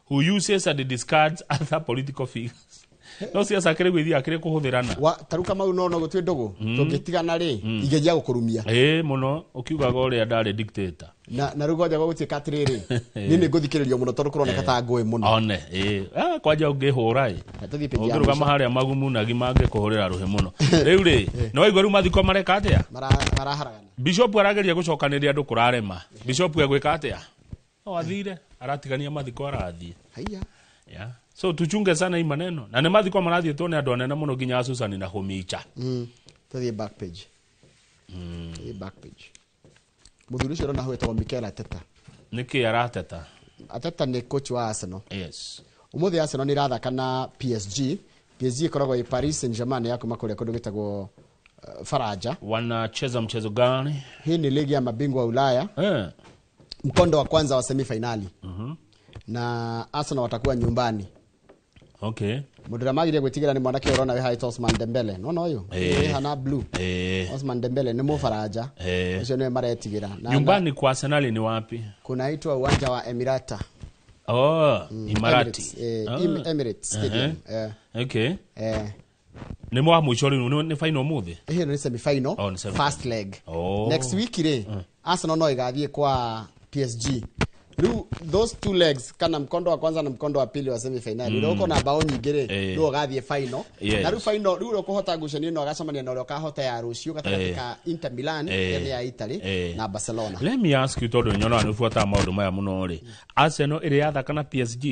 who uses and discards other political figures. No siasa akĩrĩ gwĩthia akĩrĩ kũhũthĩrana wa taruka mau no no gũtue ndũgũ tũngĩtigana rĩ ingĩnjia gũkũrumia ĩĩ mũno ũkiugaga ũrĩa ndarĩ dictator na rĩu kwanja gũgũtuĩka atĩrĩrĩ niĩ nĩ ngũthikĩrĩrio mũno tondũ kũroneka ta ngũĩ mũno one ĩĩ kwanja ũngĩhũra ĩ tũthiĩ page ya ũngĩrũgama mũico. harĩa magumunagi mangĩkũhũrĩra rũhĩ mũno rĩu rĩ nĩ waigua rĩu mathiko mareka atĩa maraharagana Bishop arageria gũcokanĩria andũ kũrarema Bishop egwĩka atĩa no athire aratigania mathiko arathiĩ haiya yeah. So tuchunge sana hii maneno na nĩ mathiko marathiĩtwo nĩ andũ anene mũno nginya Susan na Humicha tũthiĩ back page tũthiĩ back page mũthuri ũcio ũrona hau etagwo Mikel Arteta nĩkĩ arateta Arteta nĩ coach wa Arsenal yes ũmũthĩ Arsenal nĩ ĩrathaka na PSG PSG ĩkoragwo ĩ Paris Saint-Germain ya kuma kũrĩa kũndũ gĩtagwo Faranja wanacheza mchezo gani hii ni ligi ya mabingwa wa Ulaya mkondo wa kwanza wa semifinali na Arsenal watakuwa nyumbani okay mũndũ ũrĩa magire gwĩtigĩra nĩ mwanake ũrona wĩ haha Osman Dembele nona ũyũ Eh. hana blue Osman Dembele nĩ mũfaranja ũcio nĩwe maretigĩra nyumbani kwa Arsenal ni wapi kunaitwa uwanja wa Emirata oh Imarati Emirates, Emirates Stadium okay nĩ mwa mũico rĩu nĩ final mũthĩ ĩyo nĩ semi final oh, semi first leg oh. next week rĩ Arsenal no ĩgathiĩ kwa PSG rĩu those two legs kana mkondo wa kwanza na mkondo wa pili wa semi final mm. uko na bao nyingĩ rĩ rĩu ũgathiĩ final Yes. na rĩu final rĩu ũrĩa ũkũhota ngucanio ĩno agacemania na ũrĩa ũkahota ya rũciũ gatagatĩ ka Inter Milan ĩrĩa nĩ ya Italy na Barcelona Let me ask you tondũ nyonaga nĩ ũbuataga maũndũ maya mũno rĩ Arsenal ĩrĩ yathaka na PSG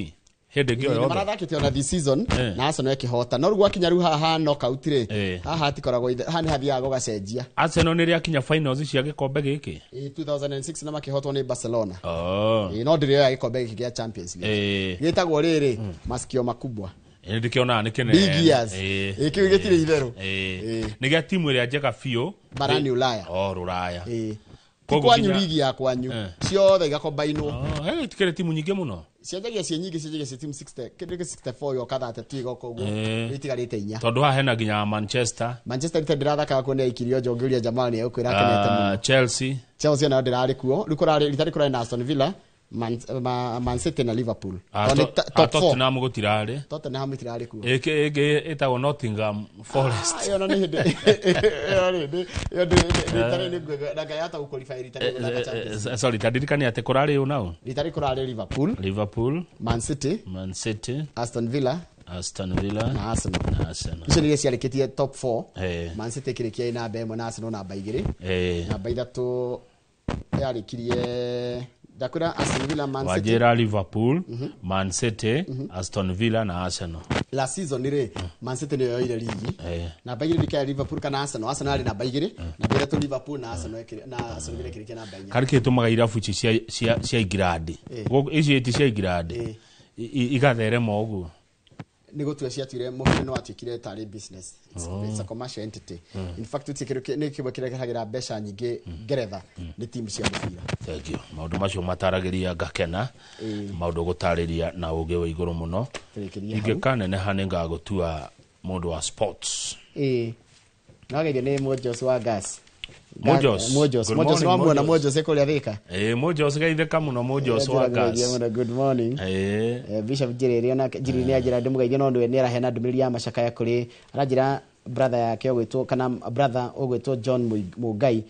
hĩndĩ ĩngĩ o yothe marathakĩte ona this season na Arsenal ĩkĩhota no rĩu gwakinya rĩu haha knockout rĩ haha hatikoragwo haha nĩ hathiaga gũgacenjia Arsenal nĩ ĩrĩakinya finals cia gĩkombe gĩkĩ 2006 na makĩhotwo nĩ Barcelona oh. No ndĩrĩoya gĩkombe gĩkĩ gĩa Champions League gĩtagwo rĩrĩ masikio makubwa nĩ ndĩkĩonaga nĩ kĩnene Big ears. Kĩu gĩtirĩ itherũ nĩ gĩa timu ĩrĩa njega biũ barani Ulaya oh rũraya ti kwanyu ligi ya kwanyu ciothe igakombainwo itikĩrĩ timu nyingĩ mũno cianjagia ciĩ nyingĩ cianjagia ciĩ timu 60 kĩndũ gĩ 64 yoka 32 igoka ũguo rĩu itigarĩte inya tondũ haha hena nginya Manchester Manchester United ndĩrathakaga kuo nĩ aikirio nja ũngĩũria Jamal nĩ egũkwĩra akenete mũno Chelsea onayo ndĩrarĩ kuo rĩu kũrarĩ rita rĩ kũrarĩ na Aston Villa Man City na Liverpool Tottenham gũtirarĩ Tottenham itirarĩ kuo ĩngĩ ĩtagwo Nottingham Forest ĩyo na nĩ hĩndĩ ĩyo nĩ ĩyo rita rĩ nĩ na ngai yahota gũqualify rita rĩ gũthaka Champions sorry tandirikania atĩ kũrarĩ ũ nao rita rĩ kũrarĩ Liverpool Man City City Aston Villa na Arsenal icio nĩ iria ciarĩkĩtie top 4 Man City ĩkĩrĩkia ĩ namba ĩmwe na Arsenal namba igĩrĩ namba ithatũ yarĩkirie ndakwĩra Aston Villa Man City wanjĩra Liverpool Man City Aston Villa na Arsenal last season rĩ Man City nĩyo yoire ligi namba igĩrĩ nĩkĩa Liverpool kana Arsenal Arsenal yarĩ namba igĩrĩ namba ithatũ Liverpool na Arsenal na Aston Villa ĩkĩrĩkia namba inya karĩ kĩ tũmaga irabu ici cia Ingilandi ici ti cia Ingilandi igatherema ũguo Nĩ gũtua ciatuire mũbira nĩ watuĩkire tarĩ business. It's a commercial entity. In fact, ũtie kĩndũ nĩ kĩmwe kĩrĩa kĩrehagĩra mbeca nyingĩ Ngeretha nĩ timu cia mũbira. Thank you. Maũndũ macio mataragĩria ngakena. Maũndũ gũtarĩria na ũgĩ wa igũrũ mũno. Tũrĩkĩrie hau. Ingĩkaneneha nĩ ngagũtua mũndũ wa sports. Ĩĩ. No geithio nĩ Mojos wa gas. Mojos. Mojos. Good Mojos morning, no muona Mojos. Mojos kũrĩa Thika. Ĩĩ, Mojos geithĩka mũno Mojos wa gas. Mũno, good morning. Ĩĩ. Bishop Njiriri ona Njiriri nĩ anjĩra ndĩmũgeithie no nĩ araheana ndũmĩrĩri ya macakaya kũrĩ aranjĩra brother yake ũgwĩtwo kana brother ũgwĩtwo John Mũngai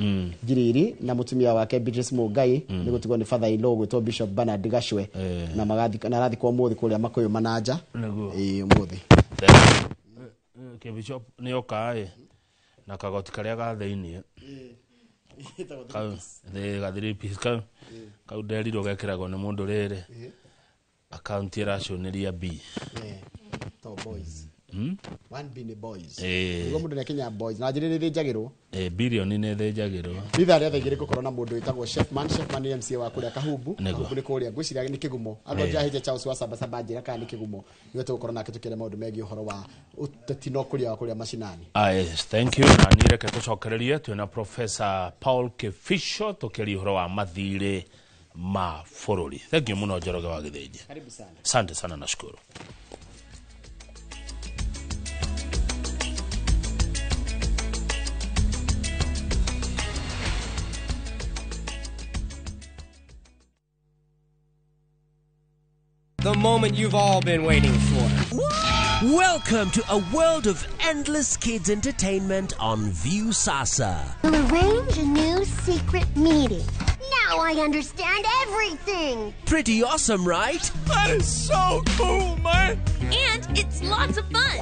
Njiriri na mũtumia wake Beatrice Mũngai nĩ gũtigwo nĩ father in law ũgwĩtwo Bishop Bernard Gacwe na magathika na arathikwo ũmũthĩ kũrĩa Makũyũ Mananja. Nĩguo. Ĩĩ ũmũthĩ. Ke Bishop nĩ oka ĩ na kagoti karĩa ga thĩiniĩ. Kau thĩ ga three piece kau kau nderirwo gekĩragwo nĩ mũndũ rĩrĩ akaunti ĩraconĩria B. To boys. One B nĩ boys. Ĩĩ. Nĩguo mũndũ nĩakinya boys na njĩrĩ nĩ ĩthĩnjagĩrwo. Bilioni nĩ ĩthĩnjagĩrwo. Ithaa rĩa thaa igĩrĩ ngũkorwo na mũndũ wĩtagwo Chefman. Chefman nĩ MCA wa kũrĩa Kahumbu. Nĩguo. Kahumbu nĩ kũrĩa ngwĩciria nĩ Kĩgumo. Andũ njahĩte Charles wa Samba Samba njĩra kana nĩ Kĩgumo. Nĩwe tũgũkorwo nake tũkĩaria maũndũ megiĩ ũhoro wa ũteti na ũkũria wa kũrĩa macinani. Yes, thank you. Na niĩ reke tũcokererie twĩna Professor Paul Kĩbico tũkĩaria ũhoro wa mathirĩ ma bũrũri. Thank you mũno Njoroge wa Gĩthĩnji. Karibu sana. Asante sana, nashukuru. The moment you've all been waiting for. Welcome to a world of endless kids entertainment on Viusasa. We'll arrange a new secret meeting. Now I understand everything. Pretty awesome, right? That is so cool, man. And it's lots of fun.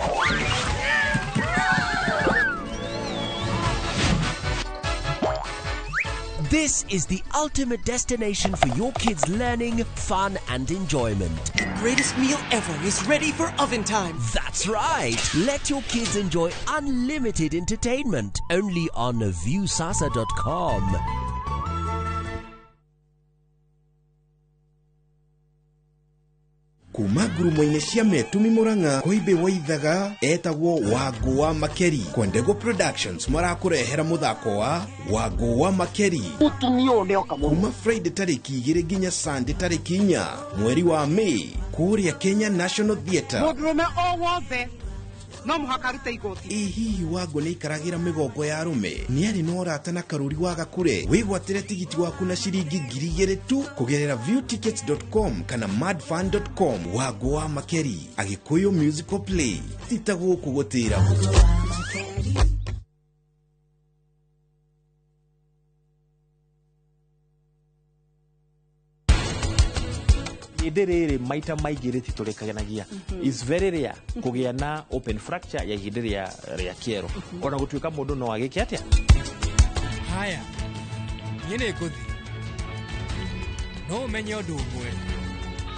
This is the ultimate destination for your kids' learning, fun, and enjoyment. The greatest meal ever is ready for oven time. That's right. Let your kids enjoy unlimited entertainment only on viewsasa.com. Kuma ngurumo-inĩ cia Metumi Murang'a Koimbĩ Waithaga etagwo Wangũ wa Makeri. Kwendego Productions marakũrehera mũthako wa Wangũ wa Makeri. Mũtumia ũyũ nĩoka mũno. Kuma Friday tarĩki 2 nginya Sunday tarĩki 4 mweri wa May kũrĩa Kenya National Theatre. Mũndũrũme o wothe no mũhaka arute igoti. Ĩ hihi Wangũ nĩ aikaragĩra mĩgongo ya arũme? Nĩ arĩ na ũrata na Karũri wa Gakure? Wĩgwatĩre tigiti waku na ciringi 2,000 tu kũgerera viewtickets.com kana madfun.com. Wangũ wa Makeri, Agĩkũyũ musical play. Ti ta gũkũ gũtĩragwo. Hĩndĩ rĩrĩ maita maingĩ rĩtitũrĩkanagia. Is very rare kũgĩa na open fracture ya ihĩndĩ rĩa kĩero. Ona gũtuĩka mũndũ no agĩke atĩa. Haya, niĩ nĩ ngũthiĩ. No ũmenye ũndũ ũmwe,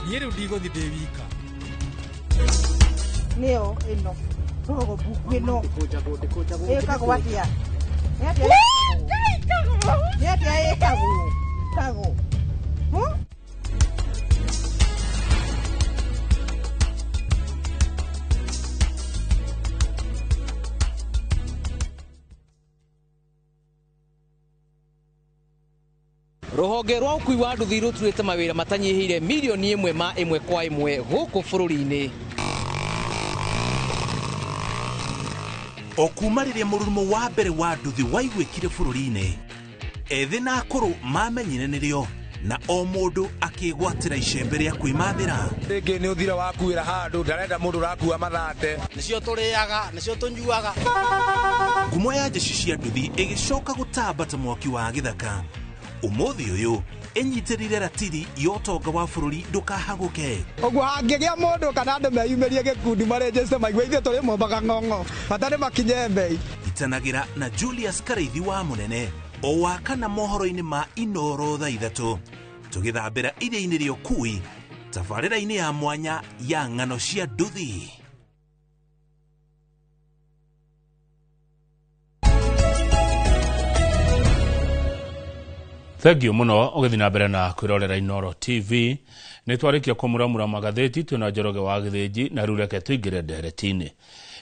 niĩ rĩu ndigũthiĩ ndĩ wika. Nĩyo ĩno tũrũgũmbuku ĩno ĩkagwo atĩa? Nĩ atĩa ĩkagwo? Kagwo. Rũhonge rwa ũkui wa nduthi rũturĩte mawĩra matanyihĩire milioni ĩmwe ma ĩmwe kwa ĩmwe gũkũ bũrũri-inĩ. O kuma rĩrĩa mũrurumo wa mbere wa nduthi waiguĩkire bũrũri-inĩ, ethĩ na akũrũ mamenyire nĩrĩo na o mũndũ akĩgwatĩra icembe rĩa kwĩmathĩra. Rĩngĩ nĩ ũthire wakuĩra handũ ndarenda mũndũ ũrakua mathate. Nĩcio tũrĩaga, nĩcio tũnyuaga. Ngumo ya njeci cia nduthi ĩgĩcoka gũtamba ta mwaki wa gĩthaka. Ũmũthĩ ũyũ ĩnyitĩrĩire ratiri ya ũtonga wa bũrũri ndũkahagũke. Ũguo hangĩgĩa mũndũ kana andũ meyumĩrie gĩkundi marenjeste maigue ithuĩ tũrĩ mombaga ng'ong'o bata nĩ makinye mbei. Itanagĩra na Julius Karaithi wa Mũnene o wa kana mohoro-inĩ ma Inoro thaa 3 tũgĩthambĩra iria-inĩ rĩa ũkui tabarĩra-inĩ ya mwanya ya ng'ano cia nduthi. Thank you muno ũgĩthiĩ na mbere na kwĩrorera Inoro TV. Nĩ twarĩkia kũmuramura magathĩti twĩna Njoroge wa Gĩthĩnji, na rĩu reke tũingĩre ndereti-inĩ.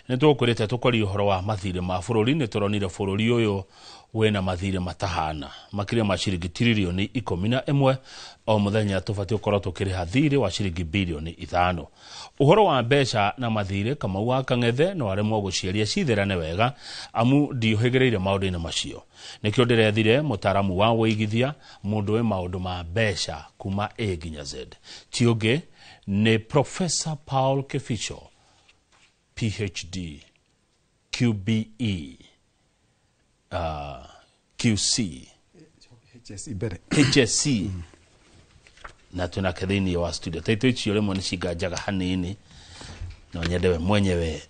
Nĩ tũkwĩrĩte tũkorie ũhoro wa mathirĩ ma bũrũri. Nĩ tũronire bũrũri ũyũ wĩna mathirĩ matahana makĩria ma ciringi tiririoni 11 o mũthenya. Tũbatiĩ gũkorwo tũkĩrĩha thirĩ wa ciringi birioni 5. Ũhoro wa mbeca na mathirĩ, Kamau wa Kang'ethe no aremwo gũciaria citherane wega, amu ndiũhĩgĩrĩire maũndũ-inĩ macio. Nĩkĩo ndĩrethire mũtaaramu wa wĩigithia, mũndũ wĩ maũndũ ma mbeca kuma A nginya Z, ti ũngĩ nĩ Professor Paul Kificho, PhD, QBE, QC, HSC mbere. HSC, na twĩnake thĩinĩ wa studio. Taitũ icio rĩmwe nĩ cinganjaga hanini, no nyende we mwenyewe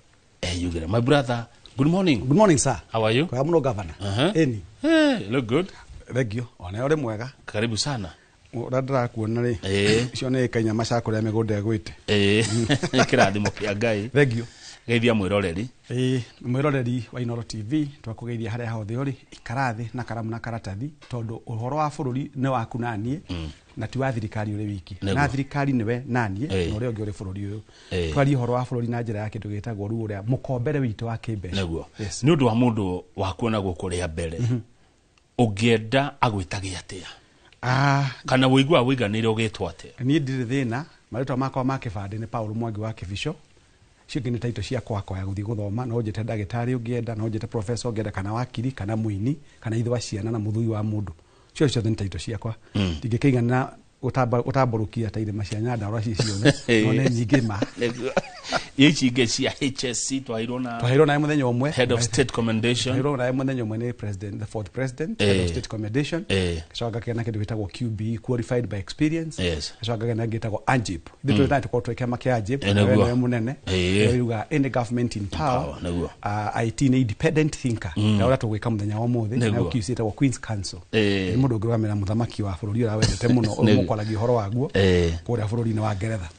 eyugĩre. My brother, good morning. Good morning, sir. How are you? Kwa muno, governor. Eni. Hey, look good. Thank you. Ona ũrĩ mwega. Karibu sana. Ũrĩa ndĩrakuona rĩ, icio nĩ kainyama ca kũrĩa mĩgũnda ĩgwĩte. Ĩĩ, kĩrathimo kĩa Ngai. Thank you. Geithia mwĩroreri. Ĩĩ, mwĩroreri wa Inoro TV, twakũgeithia harĩa hothe ũrĩ. Ikara thĩ na karamu na karatathi, tondũ ũhoro wa bũrũri nĩ waku na niĩ, na ti wa thirikari ũrĩ wiki. Na thirikari nĩwe na niĩ na ũrĩa ũngĩ ũrĩ bũrũri ũyũ. Twarie ũhoro wa bũrũri na njĩra ya kĩndũ gĩtagwo rĩu ũrĩa mũkombere witũ wa kĩmbeca. Nĩguo. Nĩ ũndũ wa mũndũ wakuona gũkũ rĩa mbere, ũngĩenda agwĩtage atĩa? Kana wĩiguaga wĩiganĩire ũgĩtwo atĩa? Niĩ ndirĩ thĩna. Marĩtwa makwa ma kĩbandĩ nĩ Paul Mwangi wa Kĩbico. Icio ingĩ nĩ taito cia kwakwa ya gũthiĩ gũthoma. No ũnjĩte ndagĩtarĩ ũngĩenda, no ũnjĩte professor ũngĩenda, kana wakiri, kana mũini, kana ithe wa ciana na mũthuri wa mũndũ. Cio ciothe nĩ taito ciakwa. Ndingĩkĩigana gũtambũrũkia ta irĩma cia Nyandarua ci ciothe, no nĩ nyingĩ ma. Nĩguo. Ici ingĩ cia HSC twaheirwo na Twaheirwo nawe mũthenya ũmwe. Head of State Commendation. Twaheirwo nawe mũthenya ũmwe nĩ president, the fourth president, head of state commendation. Gacoka ngakĩgĩa na kĩndũ gĩtagwo QBE, qualified by experience. Gacoka ngakĩgĩa na kĩngĩ gĩtagwo ANJIP. Ithuĩ tũrĩ tũkorwo twĩ kĩama kĩa ANJIP, nawe nĩwe mũnene. Ĩyo yugaga any government in power. IT nĩ independent thinker. Na ũrĩa tũgwĩka mũthenya wa ũmũthĩ. Nayo QC ĩtagwo Queen's Council. Nĩ mũndũ ũngĩrũgamĩrĩra mũthamaki wa bũrũri ũrĩa wendete mũno, ũyũ mũkwaragia ũhoro waguo kũrĩa bũrũri-inĩ wa Ngeretha.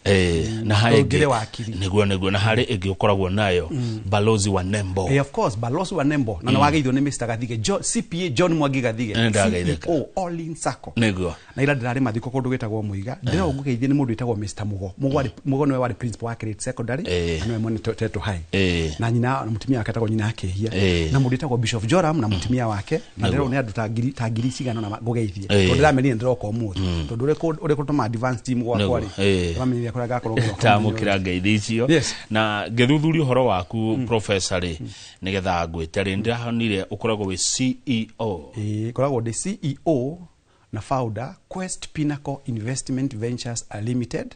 Na harĩ Ũngĩrĩ wakiri. Nĩguo. Na harĩ ĩngĩ ũkoragwo nayo, balozi wa Nembo. Of course, balozi wa Nembo. Na nĩwageithio nĩ Mr. Gathige, CPA John Mwangi Gathige, Nĩndageithĩka. CEO All In Sacco. Na ira ndĩrarĩ mathiko kũndũ gwĩtagwo Mũiga. Ndĩrona ngũgeithie nĩ mũndũ wĩtagwo Mr. Mugo. Mugo nĩwe warĩ principal wa Kireti Secondary, na nĩwe mwene Teto High. Na nyina na mũtumia wake etagwo nyina Akĩhia. Na mũndũ wĩtagwo Bishop Joram na mũtumia wake. Na ndĩrona nĩ andũ ta ngiri cigana ũna ngũgeithie. Tondũ ndĩramenyire ndĩroka ũmũthĩ. Tondũ ũrĩ kũtũma advance team gwakwa rĩ, ndĩramenyire kũrĩa ngakorwo ngĩroka. Tamũkĩra ngeithi icio. Na ngĩthuthuria ũhoro waku, professor rĩ, nĩgetha ngwĩte rĩ, ndĩraonire ũkoragwo wĩ CEO. Ĩĩ, ngoragwo ndĩ CEO na founder Quest Pinnacle Investment Ventures Limited,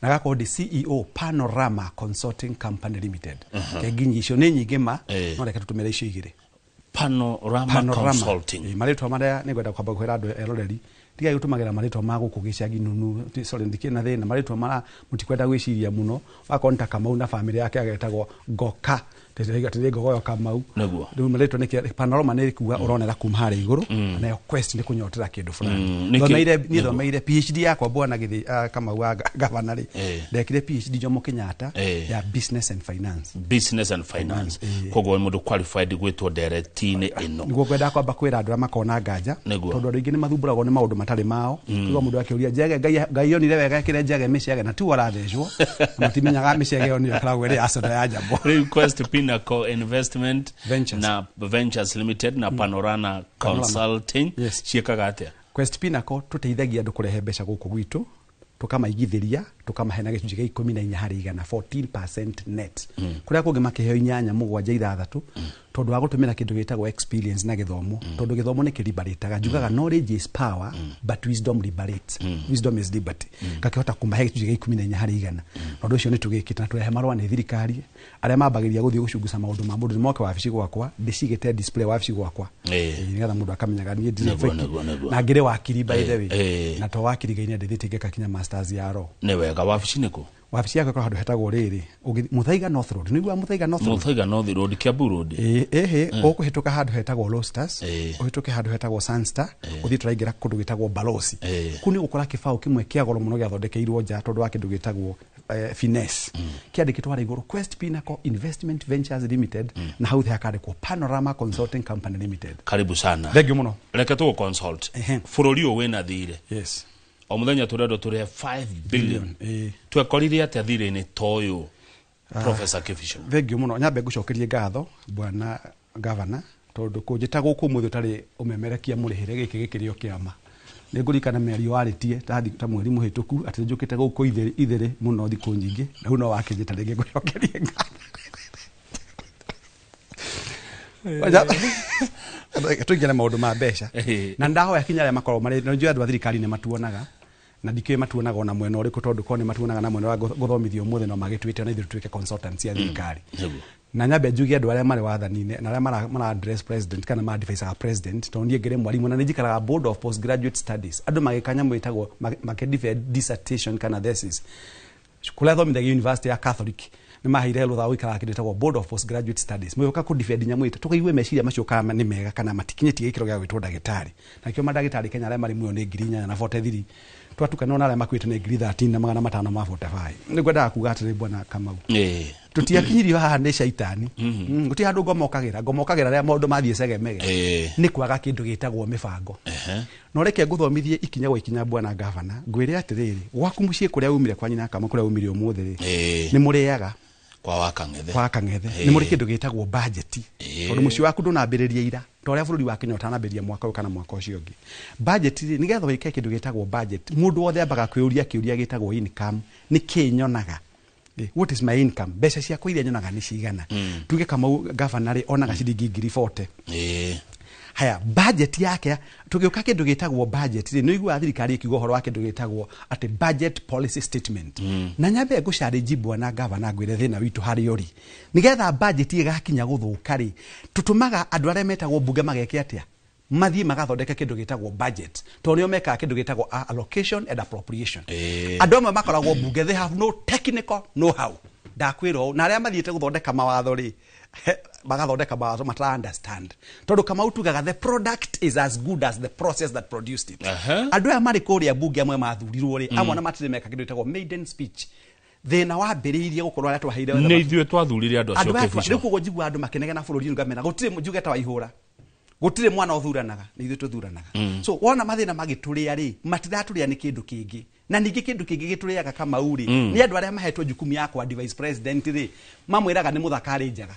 na gakorwo ndĩ CEO Panorama Consulting Company Limited. Kenginyi icio nĩ nyingĩ ma, no reke tũtũmĩre icio igĩrĩ. Panorama Consulting. Ĩĩ, marĩtwa marĩa nĩngwenda kwamba kwĩra andũ eroreri, tigai gũtũmagĩra marĩtwa ma gũkũ gĩcagi nunu. Sorry, ndikĩrĩ na thĩna marĩtwa mara mũtikwenda gwĩciria mũno. Wakorwo nĩ ta Kamau na bamĩrĩ yake agetagwo Ngoka, tĩrĩ Ngogoyo Kamau. Rĩu marĩtwa nĩ Panorama nĩ kuga ũronera kuma harĩa igũrũ, nayo Quest nĩ kũnyotera kĩndũ fulani. Niĩ thomeire PhD yakwa, bwana gĩthĩ Kamau wa gavana rĩ, ndekire PhD Jomo Kenyatta ya business and finance. Business and finance. Koguo nĩ mũndũ qualified gwĩtwo ndereti-inĩ ĩno. Nĩguo ngwenda kwamba kwĩra andũ arĩa makona nganja, tondũ andũ aingĩ nĩ mathumbũragwo nĩ maũndũ matarĩ mao. Kũigua mũndũ akĩũria njege, Ngai onire wega ekĩre njege mĩcege, na tu arathecwo, na matimenyaga mĩcege ĩyo nĩyo ĩkoragwo ĩrĩ ya soda ya njambo. Rĩu Quest Pinnacle Investment Ventures na Ventures Limited na Panorama Consulting ciĩkaga atĩa? Quest Pinnacle tũteithagia andũ kũrehe mbeca gũkũ gwitũ, tũkamaigithĩria, tũkamahe na gĩcunjĩ kĩa 14 harĩ igana, 14% net. Kũrĩa kũngĩ makĩheo 8, 7, 6, tondũ wa gũtũmĩra kĩndũ gĩtagwo experience na gĩthomo. Tondũ gĩthomo nĩ kĩliberataga. Njugaga knowledge is power, but wisdom liberates. Wisdom is liberty. Ngakĩhota kũmahe gĩcunjĩ kĩa 14 harĩ igana. Na ũndũ ũcio nĩ tũgĩkĩte na tũrehe marũa nĩ thirikari. Arĩa mambagĩrĩria gũthiĩ gũcunguca maũndũ ma mũndũ nĩ moke wabici gwakwa, ndĩcigĩte display wabici gwakwa. Nĩgetha mũndũ akamenyaga niĩ ndirĩ fake. Na ngĩrĩ wakiri, by the way. Na to wakiri Ngai nĩandeithĩtie ngĩka kinya masters ya law. Nĩ wega. Wabici nĩ kũ? Wabici yakwa ĩkoragwo handũ hetagwo rĩrĩ, Muthaiga North Road. Nĩguo Muthaiga North Road. Muthaiga North Road, Kiambu Road. Ĩhĩ, ũkũhĩtũka handũ hetagwo Losters, ũhĩtũke handũ hetagwo Sunstar, ũthiĩ tũraingĩra kũndũ gwĩtagwo Balosi. Kũu nĩ gũkora kĩbaũ kĩmwe kĩa goro mũno gĩathondekeirwo nja tondũ wa kĩndũ gĩtagwo finesse kĩandĩkĩtwo harĩa igũrũ Quest Pinnacle Investment Ventures Limited, na hau thĩ hakandĩkwo Panorama Consulting Company Limited. Karibu sana. Thank you mũno. Reke tũgũ consult. Bũrũri ũyũ wĩna thirĩ. Yes. O mũthenya tũrendwo tũrĩhe 5 billion. Twekorire atĩa thirĩ-inĩ ta ũyũ, Professor Kibicho? Thank you mũno. Nyambe ngũcokerie ngatho, bwana gavana, tondũ kũnjĩta gũkũ ũmũthĩ ũtarĩ ũmemerekia mũrĩhĩre gĩkĩ gĩkĩrĩ o kĩama. Nĩ ngũririkana mĩario warĩtie ta mweri mũhĩtũku atĩ njũkĩte gũkũ ithĩrĩ mũno thikũ nyingĩ, na rĩu no wakĩnjĩta rĩngĩ ngũcokerie ngatho. Tũingĩre maũndũ ma mbeca na ndahoya kinya arĩa makoragwo marĩ na njũĩ andũ a thirikari nĩ matuonaga na ndikĩũĩ matuonaga ona mwena ũrĩkũ, tondũ korwo nĩ matuonaga na mwena wa gũthomithio ũmũthĩ no magĩtuĩte ona ithuĩ tũtuĩke consultants a thirikari. Na nyambe njuge andũ arĩa marĩ wathani-inĩ na arĩa mara address president kana ma advisaga president, tondũ niĩ ngĩrĩ mwarimũ na nĩ njikaraga board of postgraduate studies, andũ magĩka nyamũ ĩtagwo makĩ dissertation kana thesis kũrĩa thomithagia university ya Catholic nĩ maheire rũtha gũikaraga kĩndũ gĩtagwo board of postgraduate studies, mũgĩũka kũ defend nyamũ ĩta tũkaigue meciria macio kana nĩ mega kana matikinyĩtie gĩkĩro gĩa gwĩtwo ndagĩtarĩ. Na kĩo mandagĩtarĩ Kenya arĩa marĩ muoyo nĩ 8,043, twatukana na arĩa makuĩte nĩ 13,545. Nĩ ngwendaga kuga atĩrĩ, bwana Kamau, tũtiakinyirio haha nĩ caitani. Gũtirĩ handũ ngomokagĩra rĩrĩa maũndũ mathiĩ cegemege, nĩ kwaga kĩndũ gĩtagwo mĩbango. No reke ngũthomithie ikinya gwa ikinya, bwana gavana, ngwĩre atĩrĩrĩ, gwaku mũciĩ kũrĩa umire kwa nyina Kamau kũrĩa umire ũmũthĩ rĩ, nĩ mũrĩaga kwa wakang'ethe, kwa kang'ethe nĩ mũrĩ kĩndũ gĩtagwo budget, tondũ mũciĩ waku ndũnambĩrĩria ira ta ũrĩa bũrũri wa Kenya ũtanambĩrĩria mwaka ũyũ kana mwaka ũcio ũngĩ. Budget rĩ, nĩgetha wĩke kĩndũ gĩtagwo budget, mũndũ wothe ambaga kwĩyũria kĩũria gĩtagwo income, nĩ kĩ nyonaga? What is my income? Mbeca ciakwa iria nyonaga nĩ cigana? Tuge Kamau gavana rĩ, onaga ciringi 40,000. Haya, budget yake, tũgĩũka kĩndũ gĩtagwo budget rĩ, nĩ ũiguaga thirikari ĩkiuga ũhoro wa kĩndũ gĩtagwo atĩ budget policy statement. Na nyambe ngũcarĩnji bwana gavana ngwĩre thĩna witũ harĩa ũrĩ, nĩgetha budget ĩgakinya gũthũka rĩ, tũtũmaga andũ arĩa metagwo mbunge mageke atĩa? Mathiĩ magathondeke kĩndũ gĩtagwo budget, tondũ nĩo mekaga kĩndũ gĩtagwo allocation and appropriation. Andũ amwe makoragwo mbunge, they have no technical know how, ndakwĩra ũũ. Na arĩa mathiĩte gũthondeka mawatho rĩ, magathondeka mawatho matara understand, tondũ Kamau tugaga the product is as good as the process that produced it. Andũ aya marĩ kũrĩa mbunge amwe mathurirwo rĩ, amwe na matirĩ meka kĩndũ gĩtagwo maiden speech. Thĩna wambĩrĩirie gũkorwo arĩa twaheire Nĩ ithuĩ twathurire andũ acio, Kibicho. Rĩu koguo njiguaga andũ makĩnegena bũrũri-inĩ ngamena gũtirĩ njuge ta Waihũra, gũtirĩ mwana ũthuranaga, nĩ ithuĩ tũthuranaga. So wona mathĩna magĩtũrĩa rĩ, matiratũrĩa nĩ kĩndũ kĩngĩ. Na ningĩ kĩndũ kĩngĩ gĩtũrĩaga Kamau rĩ, nĩ andũ arĩa mahetwo jukumu ya kwa vice president rĩ, mamwĩraga nĩ mũthaka arĩ njaga.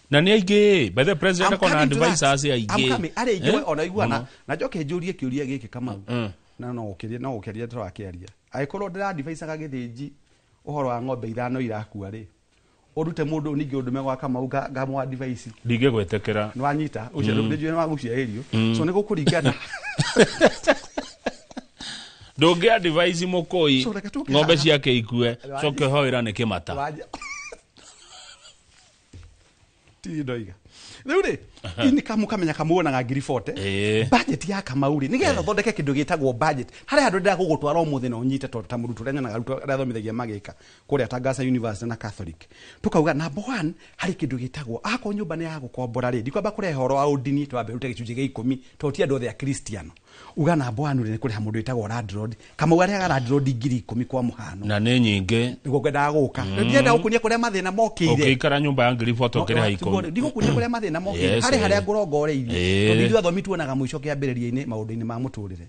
Na nĩ aingĩ, by the president akona advisors aingĩ. I'm coming. Arĩ aingĩ ona iguana. Na njoke njũrie kĩũria gĩkĩ Kamau, na no ũkĩrie no ũkĩaria tũrakĩaria, angĩkorwo ndĩra-advisaga Gĩthĩnji ũhoro wa ng'ombe 5 irakua rĩ, ũrute mũndũ ningĩ ũndũme gwa Kamau ngamũ advice, Ndingĩgwĩtĩkĩra. Nĩ wanyita ũcio nĩ wagucia ĩrio. So nĩ gũkũringana. Ndũngĩ advise mũkũi So, reke tũke ng'ombe haha. ciake ikue, coke hoĩra nĩ kĩmata. Ti ndoiga rĩu rĩ, income ũkamenya kamuonaga 40,000. Budget ya Kamau rĩ, nĩgetha ũthondeke kĩndũ gĩtagwo budget, harĩa handũ ndĩrenda gũgũtwara ũmũthĩ na ũnyite, tondũ ta mũrutwo ũrĩa nyonaga arutwo arĩa athomithagia magĩka kũrĩa Tangaza University na Catholic, tũkauga number one, harĩ kĩndũ gĩtagwo akorwo nyũmba nĩ ya gũkombora rĩ, ndikwamba kũrehe ũhoro wa ũndini, twambe rute gĩcunjĩ gĩa 10 tondũ ti andũ othe a Kristiano. Uga number one rĩ, nĩ kũrĩha mũndũ wĩtagwo landlord. Kamau arĩhaga landlord 10,000 kwa mũhano. Na nĩ nyingĩ. Nĩguo ngwendaga gũka. Ndĩrenda gũkuonia kũrĩa mathĩna mokĩire. Ũngĩikara nyũmba ya 40,000 ũkĩrĩha 10. Ndigũkuonia kũrĩa mathĩna mokĩire, Yes, harĩ harĩa ngũrongoreirie, tondũ ithuĩ athomi tuonaga mũico kĩambĩrĩria-inĩ maũndũ-inĩ ma mũtũrĩre.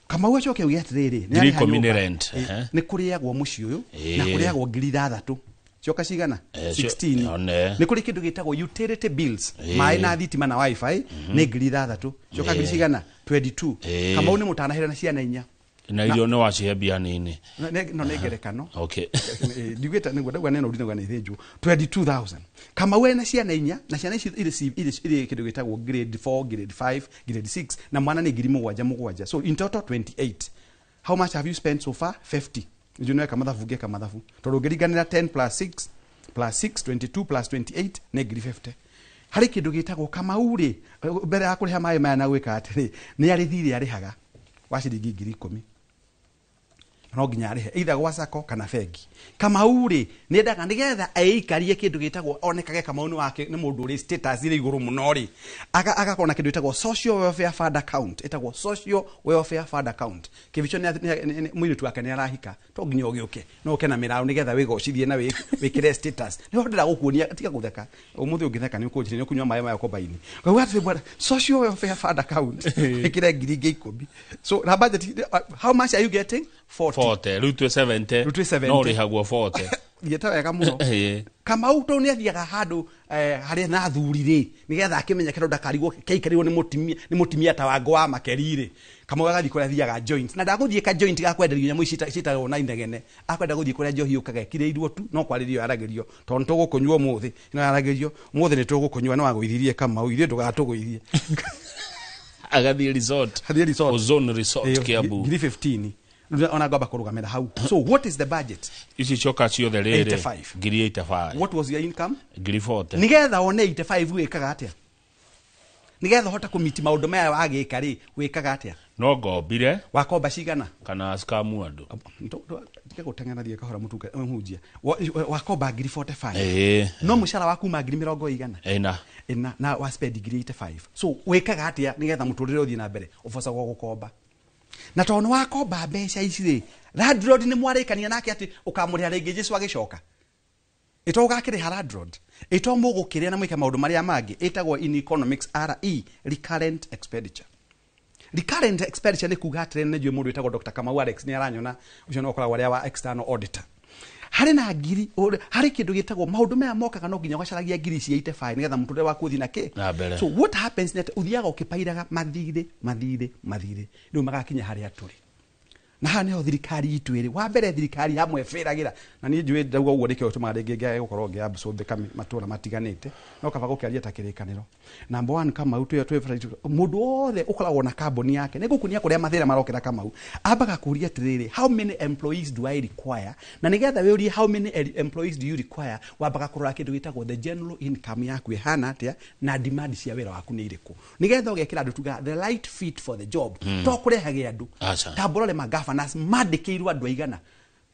Kamau acoke uge atĩrĩrĩ, nĩ arĩha 10,000 nĩ nyũmba. rent. Nĩ kũrĩagwo mũciĩ ũyũ na kũrĩagwo 6,000, cioka cigana? 16. One. Nĩ kũrĩ kĩndũ gĩtagwo utility bills, maĩ na thitima na wifi nĩ 6,000, cioka ngiri cigana? 22. Kamau nĩ mũtanahĩra na ciana 4. Na irio nĩ wacihe mbia nini. No nĩ ngerekano. Okay. Ndiugĩte nĩguo ndauga neno ndinauga nĩ thĩnjwo 22,000. Kamau ena ciana 4, na ciana ici irĩ kĩndũ gĩtagwo grade 4, grade 5, grade 6, na mwana nĩ 7,700 7, so in total 28. How much have you spent so far? 50. Nĩnjũĩ nĩweka mathabu, ngĩka mathabu, tondũ ũngĩringanĩra 10 plus 6 plus 6, 22 plus 28 nĩ 50,000. Harĩ kĩndũ gĩtagwo Kamau rĩ, mbere ya kũrĩha maĩ maya na gwĩka atĩrĩ, nĩ arĩ thirĩ arĩhaga wa ciringi 10,000. No nginya arĩhe either gwa sacco kana bengi. Kamau rĩ, nĩendaga nĩgetha eikarie kĩndũ gĩtagwo onekage Kamau nĩ wake, nĩ mũndũ ũrĩ status ĩrĩ igũrũ mũno rĩ, agakorwo na kĩndũ gĩtagwo social welfare fund account, ĩtagwo social welfare fund account. Kĩbico mũirĩtu wake nĩ arahika, to nginya ũgĩũke no ũke na mĩraũ nĩgetha wĩgocithie na wĩkĩre status. Nĩho ndĩragũkuonia, tiga gũtheka ũmũthĩ, ũngĩtheka nĩ ũkũnjĩra nĩ ũkũnyua maĩ maya kombaini. Ngauga atĩrĩ bwana, social welfare fund account ĩkĩre 10,000. So na budget, how much are you getting? 40. 40 rĩu twĩ 70. Rĩu twĩ 70. No ũrĩhagwo 40. Thiĩte wega mũno. Kamau to nĩ athiaga handũ harĩa na athuri rĩ, nĩgetha akĩmenyeke ndakarigwo kĩaikarĩrwo nĩ mũtumia ta Wango wa Makeri rĩ. Kamau agathiĩ kũrĩa athiaga joint, na ndagũthiĩ ka joint ga kwenderio nyamũ ici ciĩtagwo na inegene, akwenda gũthiĩ kũrĩa njohi yũkaga ĩkirĩirwo tu, no kwarĩrio yaragĩrio, tondũ nĩtũgũkũnyua ũmũthĩ, no yaragĩrio ũmũthĩ nĩtũgũkũnyua, nĩ wagũithirie Kamau, ithuĩ ndũgatũgũithie. Agathiĩ resort. Athiĩ resort. Ozone Resort. Kiambu. 15,000. Rĩu ona ngwamba kũrũgamĩra hau. So what is the budget? Ici coka ciothe rĩrĩ 85. 85,000. What was your income? 40,000. Nigetha wone 85 wĩkaga atĩa? Nigetha ũhote kũmiti maũndũ maya wagĩka rĩ, wĩkaga atĩa? No ngombire. Wakomba cigana? Kana skamu andũ. Tiga gũteng'era, thiĩ kahora, mũtunga mũhunjia. Wakomba 45,000. Ĩĩ. No mũcara waku ma ngiri mĩrongo igana ĩna. Ĩna, na wa spend 85,000. So wĩkaga atĩa nigetha mũtũrĩre ũthiĩ na mbere? Ũbocagwo gũkomba, na tondũ nĩ wakomba mbeca ici rĩ, landlord nĩ mwarĩkania nake atĩ ũkamũrĩha rĩngĩ Jesu agĩcoka, ĩto ũgakĩrĩha landlord, ĩto mũgũkĩrĩa na mwĩke maũndũ marĩa mangĩ. Ĩtagwo in economics RE, recurrent expenditure. Recurrent expenditure nĩ kuga atĩrĩ, nĩ njũĩ mũndũ wĩtagwo Dr. Kamau Alex nĩ aranyona, ũcio no ũkoragwo arĩa wa external auditor. Harĩ na ngiri harĩ kĩndũ gĩtagwo maũndũ maya mokaga, no nginya ũgacaragia ngiri cia 85 nĩgetha mũtũrĩre waku ũthiĩ na kĩ? Na mbere. So what happens nĩ atĩ ũthiaga ũkĩpairaga mathirĩ, mathirĩ, mathirĩ, rĩu magakinya harĩa tũrĩ, na haha nĩho thirikari itũ ĩrĩ. Wa mbere, thirikari hamwe bĩragĩra, na niĩ njũĩ ndauga ũguo nĩkĩo tũmaga rĩngĩ ngĩage gũkorwo ngĩabsũthĩka matũra matiganĩte, no kaba gũkĩaria ta kĩrĩkanĩro. Number one, Kamau, twĩ mũndũ wothe ũkoragwo na kambuni yake nĩ ngũkunia kũrĩa mathĩna marokĩra. Kamau ambaga kũria atĩrĩrĩ, "How many employees do I require?" Na nĩgetha wĩũrie how many employees do you require, wambaga kũrora kĩndũ gĩtagwo the general income yaku ĩhana atĩa, na demand cia wĩra waku nĩ irĩkũ, nĩgetha ũgekĩra andũ tuga the right fit for the job. To kũrehage andũ. Aca. Tamborore magabanas mandĩkĩirwo andũ aigana?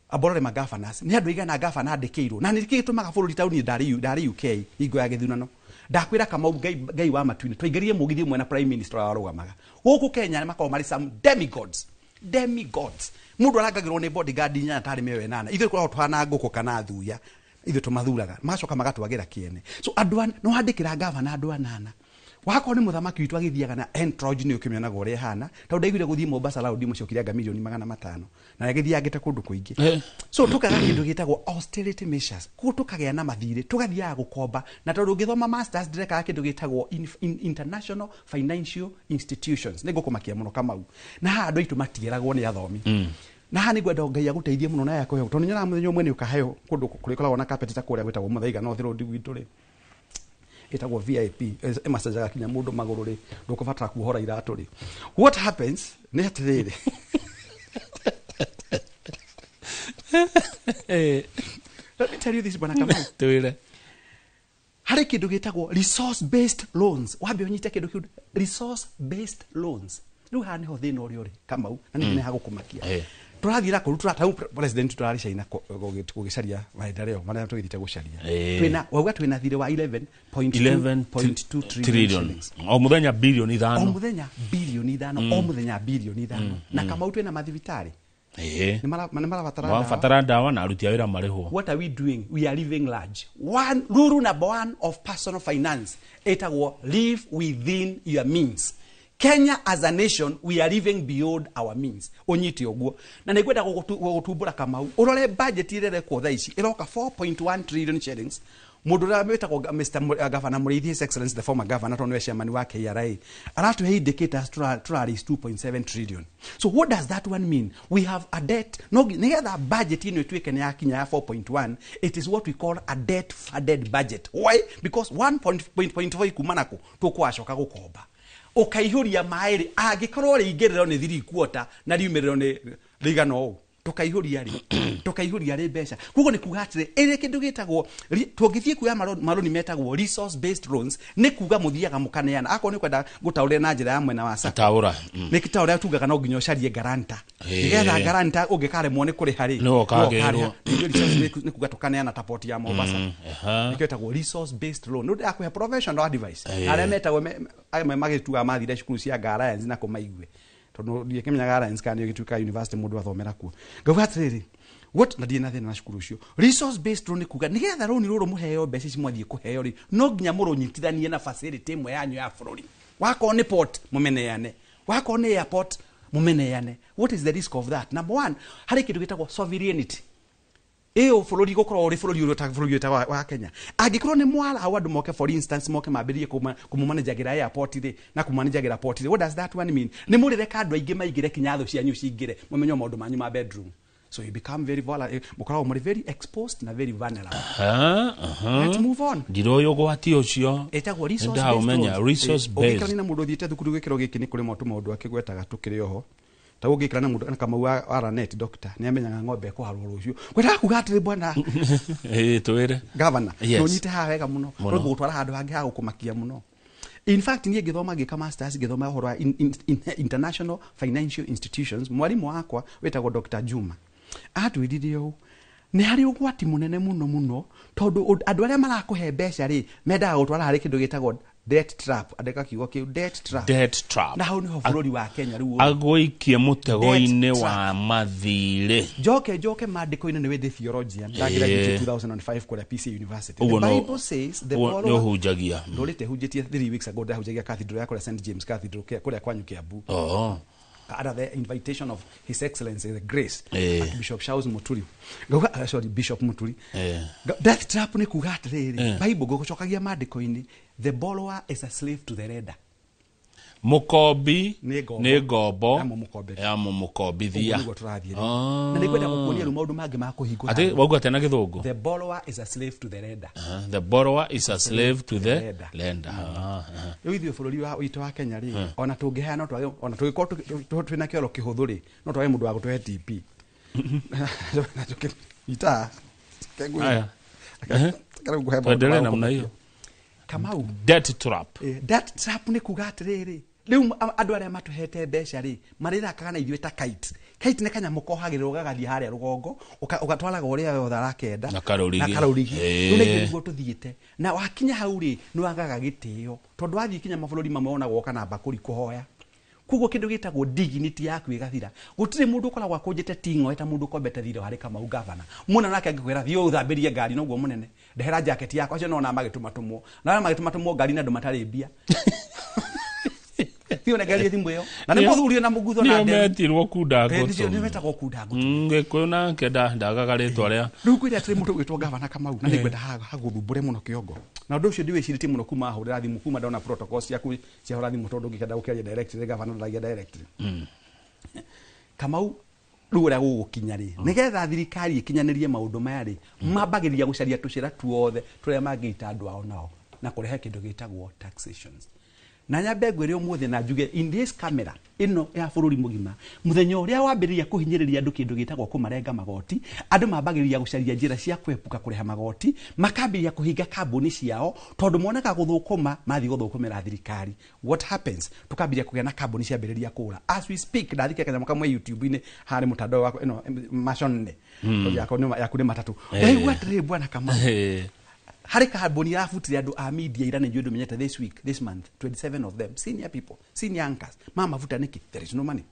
Amborore magabanas nĩ andũ aigana gabana andĩkĩirwo? Na nĩkĩ gĩtũmaga bũrũri taũni? Ndarĩ UK hingo ya gĩthurano, ndakwĩra Kamau, ngai, ngai wa matu-inĩ, twaingĩrire mũgithi ũmwe na prime minister ũrĩa warũgamaga. Gũkũ Kenya nĩ makoragwo marĩ some demigods, demigods. Mũndũ arangagĩrwo nĩ bodyguard inyanya tarĩ mĩoyo ĩnana. Ithuĩ tũkoragwo tũhana ngũkũ kana thuya, ithuĩ tũmathuraga magacoka magatwagĩra kĩene. So andũ nĩ wandĩkĩra gavana andũ anana, wakorwo nĩ mũthamaki witũ agĩthiaga na entourage, nĩ ũkĩmĩonaga ũrĩa ĩhana, tondũ ndaiguire gũthiĩ Mombasa raundi mũcokire anga 500,000,000 na agĩthiangĩte kũndũ kũingĩ. So tũkaga kĩndũ gĩtagwo austerity measures, koguo tũkagĩa na mathirĩ, tũgathiaga gũkomba, na tondũ ũngĩthoma masters ndĩrekaga kĩndũ gĩtagwo in international financial institutions, nĩ ngũkũmakia mũno Kamau. Na haha andũ aitũ matieragwo nĩ athomi. Na haha nĩ ngwenda Ngai agũteithie mũno na yakũhe, tondũ nyonaga mũthenya ũmwe nĩ ũkaheo kũndũ kũrĩkoragwo na carpet ta kũrĩa gwĩtagwo Muthaiga North Road gwitũ rĩ, ĩtagwo VIP, ĩmacajaga kinya mũndũ magũrũ rĩ, ndũkũbatara kuohora iratũ rĩ. What happens nĩ atĩrĩrĩ, let me tell you this, bwana Kamau. Twĩre. Harĩ kĩndũ gĩtagwo resource based loans. Wambe ũnyite kĩndũ kĩu, resource based loans. Rĩu haha nĩho thĩna ũrĩa ũrĩ, Kamau, na nĩ hagũkũmakia. Tũrathiĩ na kũu tũratau president tũrarĩ China gũgĩcaria maendeleo marĩa tũgĩthiĩte gũcaria. Twĩna wauga twĩna thirĩ wa 11.2 trillion trillion shillings. O mũthenya bilioni O 5. Mũthenya bilioni 5. O mũthenya bilioni 5. Na Kamau, twĩna mathibitarĩ nĩ marabatara ndawa. Marabatara ndawa na aruti a wĩra marĩhwo. What are we doing? We are living large. One rule number one of personal finance ĩtagwo live within your means. Kenya as a nation, we are living beyond our means. Ũnyite ũguo, na nĩ ngwenda gũgũtumbũra Kamau, ũrore budget ĩrĩa ĩrekwo thaa ici ĩroka 4.1 trillion shillings. Mũndũ ũrĩa wĩtagwo Mr. Governor Mũrĩithi, His Excellency the former governor, tondũ nĩwe chairman wa KRA, aratũhe indicators tũra raise 2.7 trillion. So what does that one mean? We have a debt. No nĩgetha budget ĩno ĩtuĩke nĩ yakinya ya 4.1, it is what we call a debt funded budget. Why? Because 1.4 ikuma nakũ? Tũkwacoka gũkomba, ũkaihũria maĩ rĩ, angĩkorwo rĩingĩrĩro nĩ 3 quarter na riumĩrĩro nĩ rĩigana ũũ. Tukaihũria rĩ? Tukaihũria rĩ mbeca? Koguo nĩ kuga atĩrĩ, ĩrĩ kĩndũ gĩtagwo tũngĩthiĩ kuoya marũni metagwo resource based loans, nĩ kuga mũthiaga mũkaneana. Akorwo nĩ kwenda gũtaũrĩra na njĩra ya mwena wa SACCO, Taũra. Nĩ ta ũrĩa tugaga no nginya ũcarie guarantor, nĩgetha guarantor ũngĩkaremwo nĩ kũrĩha rĩ, Nĩwe ũkagĩrwo. nĩwe ũkarĩha. Nĩkĩo resource based, nĩ kuga tũkaneana ta port ya Mombasa. Nĩkĩo ĩtagwo resource based loan. Nĩ ũndũ professional advice. Arĩa metagwo amwe magĩtuaga mathire cukuru cia Alliance na kũmaigue, tondũ ndiĩkĩmenyaga Alliance kana nĩyo ĩgĩtuĩkaga university mũndũ athomera kuo. Ngauga atĩrĩrĩ, what na ndirĩ na thĩna na cukuru ũcio. Resource based loan nĩ kuga nĩgetha rũni rũrũ mũheo mbeca ici mwathiĩ kũheo rĩ, no nginya mũrũnyitithanie na facility ĩmwe yanyu ya bũrũri. Wakorwo nĩ port, mũmeneane. Wakorwo nĩ airport, mũmeneane. What is the risk of that? Number one, harĩ kĩndũ gĩtagwo sovereignty ĩyo bũrũri gũkorwo ũrĩ bũrũri ũrĩa bũrũri ũyũ wa Kenya. Angĩkorwo nĩ mwaraũ andũ moke, for instance, moke mambĩrĩrie kũmũmanĩnjagĩra airport rĩ na kũmanĩnjagĩra port rĩ, what does that one mean? Nĩ mũrĩreka andũ aingĩ maingĩre, kinya thũ cianyu cingĩre, mũmenye maũndũ manyu ma bedroom. So you become very vulnerable, mũkoragwo mũrĩ very exposed na very vulnerable. Let's move on. Ndiroĩ ũgwati ũcio. Ĩtagwo resource based Nĩndaũmenya loans. resource Ũngĩikara based. na mũndũ ũthiĩte thukuru gĩkĩro gĩkĩ, nĩ kũrĩ motu maũndũ akĩgwetaga tũkĩrĩ oho. Ta ũngĩikara na mũndũ na Kamau wa Ranet, doctor, nĩ amenyaga ng'ombe ĩkũharwo rũciũ. Kwendaga kuga atĩrĩ, bwana Ĩĩ, twĩre. Gavana, Yes. no ũnyite haha wega mũno. Mũno. Mũno gũtwara handũ hangĩ ha gũkũmakia mũno. In fact, niĩ ngĩthoma, ngĩka masters, ngĩthoma ũhoro wa international financial institutions, mwarimũ wakwa wĩtagwo Dr. Juma atwĩrire ũũ: nĩ harĩ ũgwati mũnene mũno mũno, tondũ andũ arĩa marakũhe mbeca rĩ, mendaga gũtwara harĩ kĩndũ gĩtagwo debt trap. Andĩka kiugo kĩu, debt trap. Debt trap. Na hau nĩho bũrũri wa Kenya rĩu ũrĩ. Agũikie mũtego-inĩ Debt wa mathirĩ. Njoke maandĩko-inĩ, nĩ wĩndĩ theologian, ndagraduate 2005 kũrĩa PC University. Ũguo The Bible says the ũguo nĩ borrower ũhunjagia. Ndũrĩte hunjĩtie. 3 weeks ago ndahunjagia cathedral ya kũrĩa St James Cathedral, kũrĩa kwanyu Kiambu, under the invitation of His Excellency the Grace Archbishop Charles Muturi. Ngauga, sorry, Bishop Muturi. Death trap nĩ kuga atĩrĩrĩ, Bible, ngũgũcokagia maandĩko-inĩ, the borrower is a slave to the lender. Mũkombi Nĩ ngombo. nĩ ngombo Ya mũmũkombithia. ya mũmũkombithia. Ũguo nĩguo tũrathiĩ rĩu. Na nĩngwenda gũkuonia rĩu maũndũ mangĩ ma kũhingũra. Atĩ wauga atĩa na Gĩthũngũ? The borrower is a slave to the lender. The borrower is a slave to the lender. lender. Rĩu ithuĩ bũrũri wa witũ wa Kenya rĩ, ona tũngĩheana no twage, ona tũngĩkorwo twĩna kĩoro kĩhũthũ rĩ, no twage mũndũ wa gũtũhe TP. Ita Aya. Tuendelee namna hiyo. Kamau. Debt trap. Debt trap nĩ kuga atĩrĩrĩ, rĩu andũ arĩa matũhete mbeca rĩ, marĩthakaga na ithuĩ ta kite. Kite nĩ kanyamũ kohagĩrĩrwo gagathiĩ harĩa rũgongo, ũgatwaraga ũrĩa wothe arakenda. Na karũrigi. Na karũrigi. Rĩu na ithuĩ nĩguo tũthiĩte, na wakinya hau rĩ, nĩ wagaga gĩtĩo, tondũ wathiĩ kinya mabũrũri mamwe wonagwo woka na mbakũri kũhoya. Koguo kĩndũ gĩtagwo dignity yaku ĩgathira. Gũtirĩ mũndũ ũkoragwo akũnjĩte ting'oe ta mũndũ ũkombete thirĩ harĩ Kamau gavana mũna, nake angĩkwĩra thiĩ ũthambĩrie ngari, noguo mũnene ndehera jacket yakwa. Acio nona magĩtũmatũmwo na arĩa magĩtũmatũmwo ngari na andũ matarĩ mbia, thiĩ ũnengererie thimũ ĩyo na nĩ mũthuri na mũgutho na Nĩo nderu. metirwo kunda Nĩcio ngũtũ. nĩo metagwo kunda ngũtũ. Gĩkũyũ nake ndagaga rĩtwa rĩa Rĩu kwĩra atĩrĩ, mũndũ ũgwĩtwo gavana Kamau, na nĩngwenda hagũthumbũre mũno kĩongo na ũndũ ũcio ndiwĩcirĩtie mũno kuma hũrĩra thimũ, kuma ndona protocol ciaku ciahũra thimũ, tondũ ngĩkenda gũkĩaria directly, gavana ndaragia directly. Kamau, rĩu ũrĩa gũgũkinya rĩ, nĩgetha thirikari ĩkinyanĩrie maũndũ maya rĩ, mambagĩrĩria gũcaria tũcĩra tuothe tũrĩa mangĩita andũ ao nao na kũrehe kĩndũ gĩtagwo taxations. Na nyambe ngwĩre ũmũthĩ na njuge in this camera ĩno ya bũrũri mũgima, mũthenya ũrĩa wambĩrĩria kũhinyĩrĩria andũ kĩndũ gĩtagwo kũmarenga magoti, andũ mambagĩrĩria gũcaria njĩra cia kwepuka kũrĩha magoti, makambĩrĩria kũhinga kambuni ciao, tondũ monaga gũthũkũma mathiĩ gũthũkũmĩra thirikari. What happens, tukambĩrĩria kũgĩa na kambuni ciambĩrĩria kũra. As we speak, ndathike kanyamũ kamwe YouTube-inĩ harĩ mũtandao wakwa ĩno maconne. Tondũ yaku nĩ matatũ. Ndaigua atĩrĩrĩ, bwana Kamau, harĩ kambuni yabutire andũ a media ira, nĩ njũĩ ndũmenyete, this week, this month, 27 of them, senior people, senior anchors, mamabuta nĩkĩ? There is no money.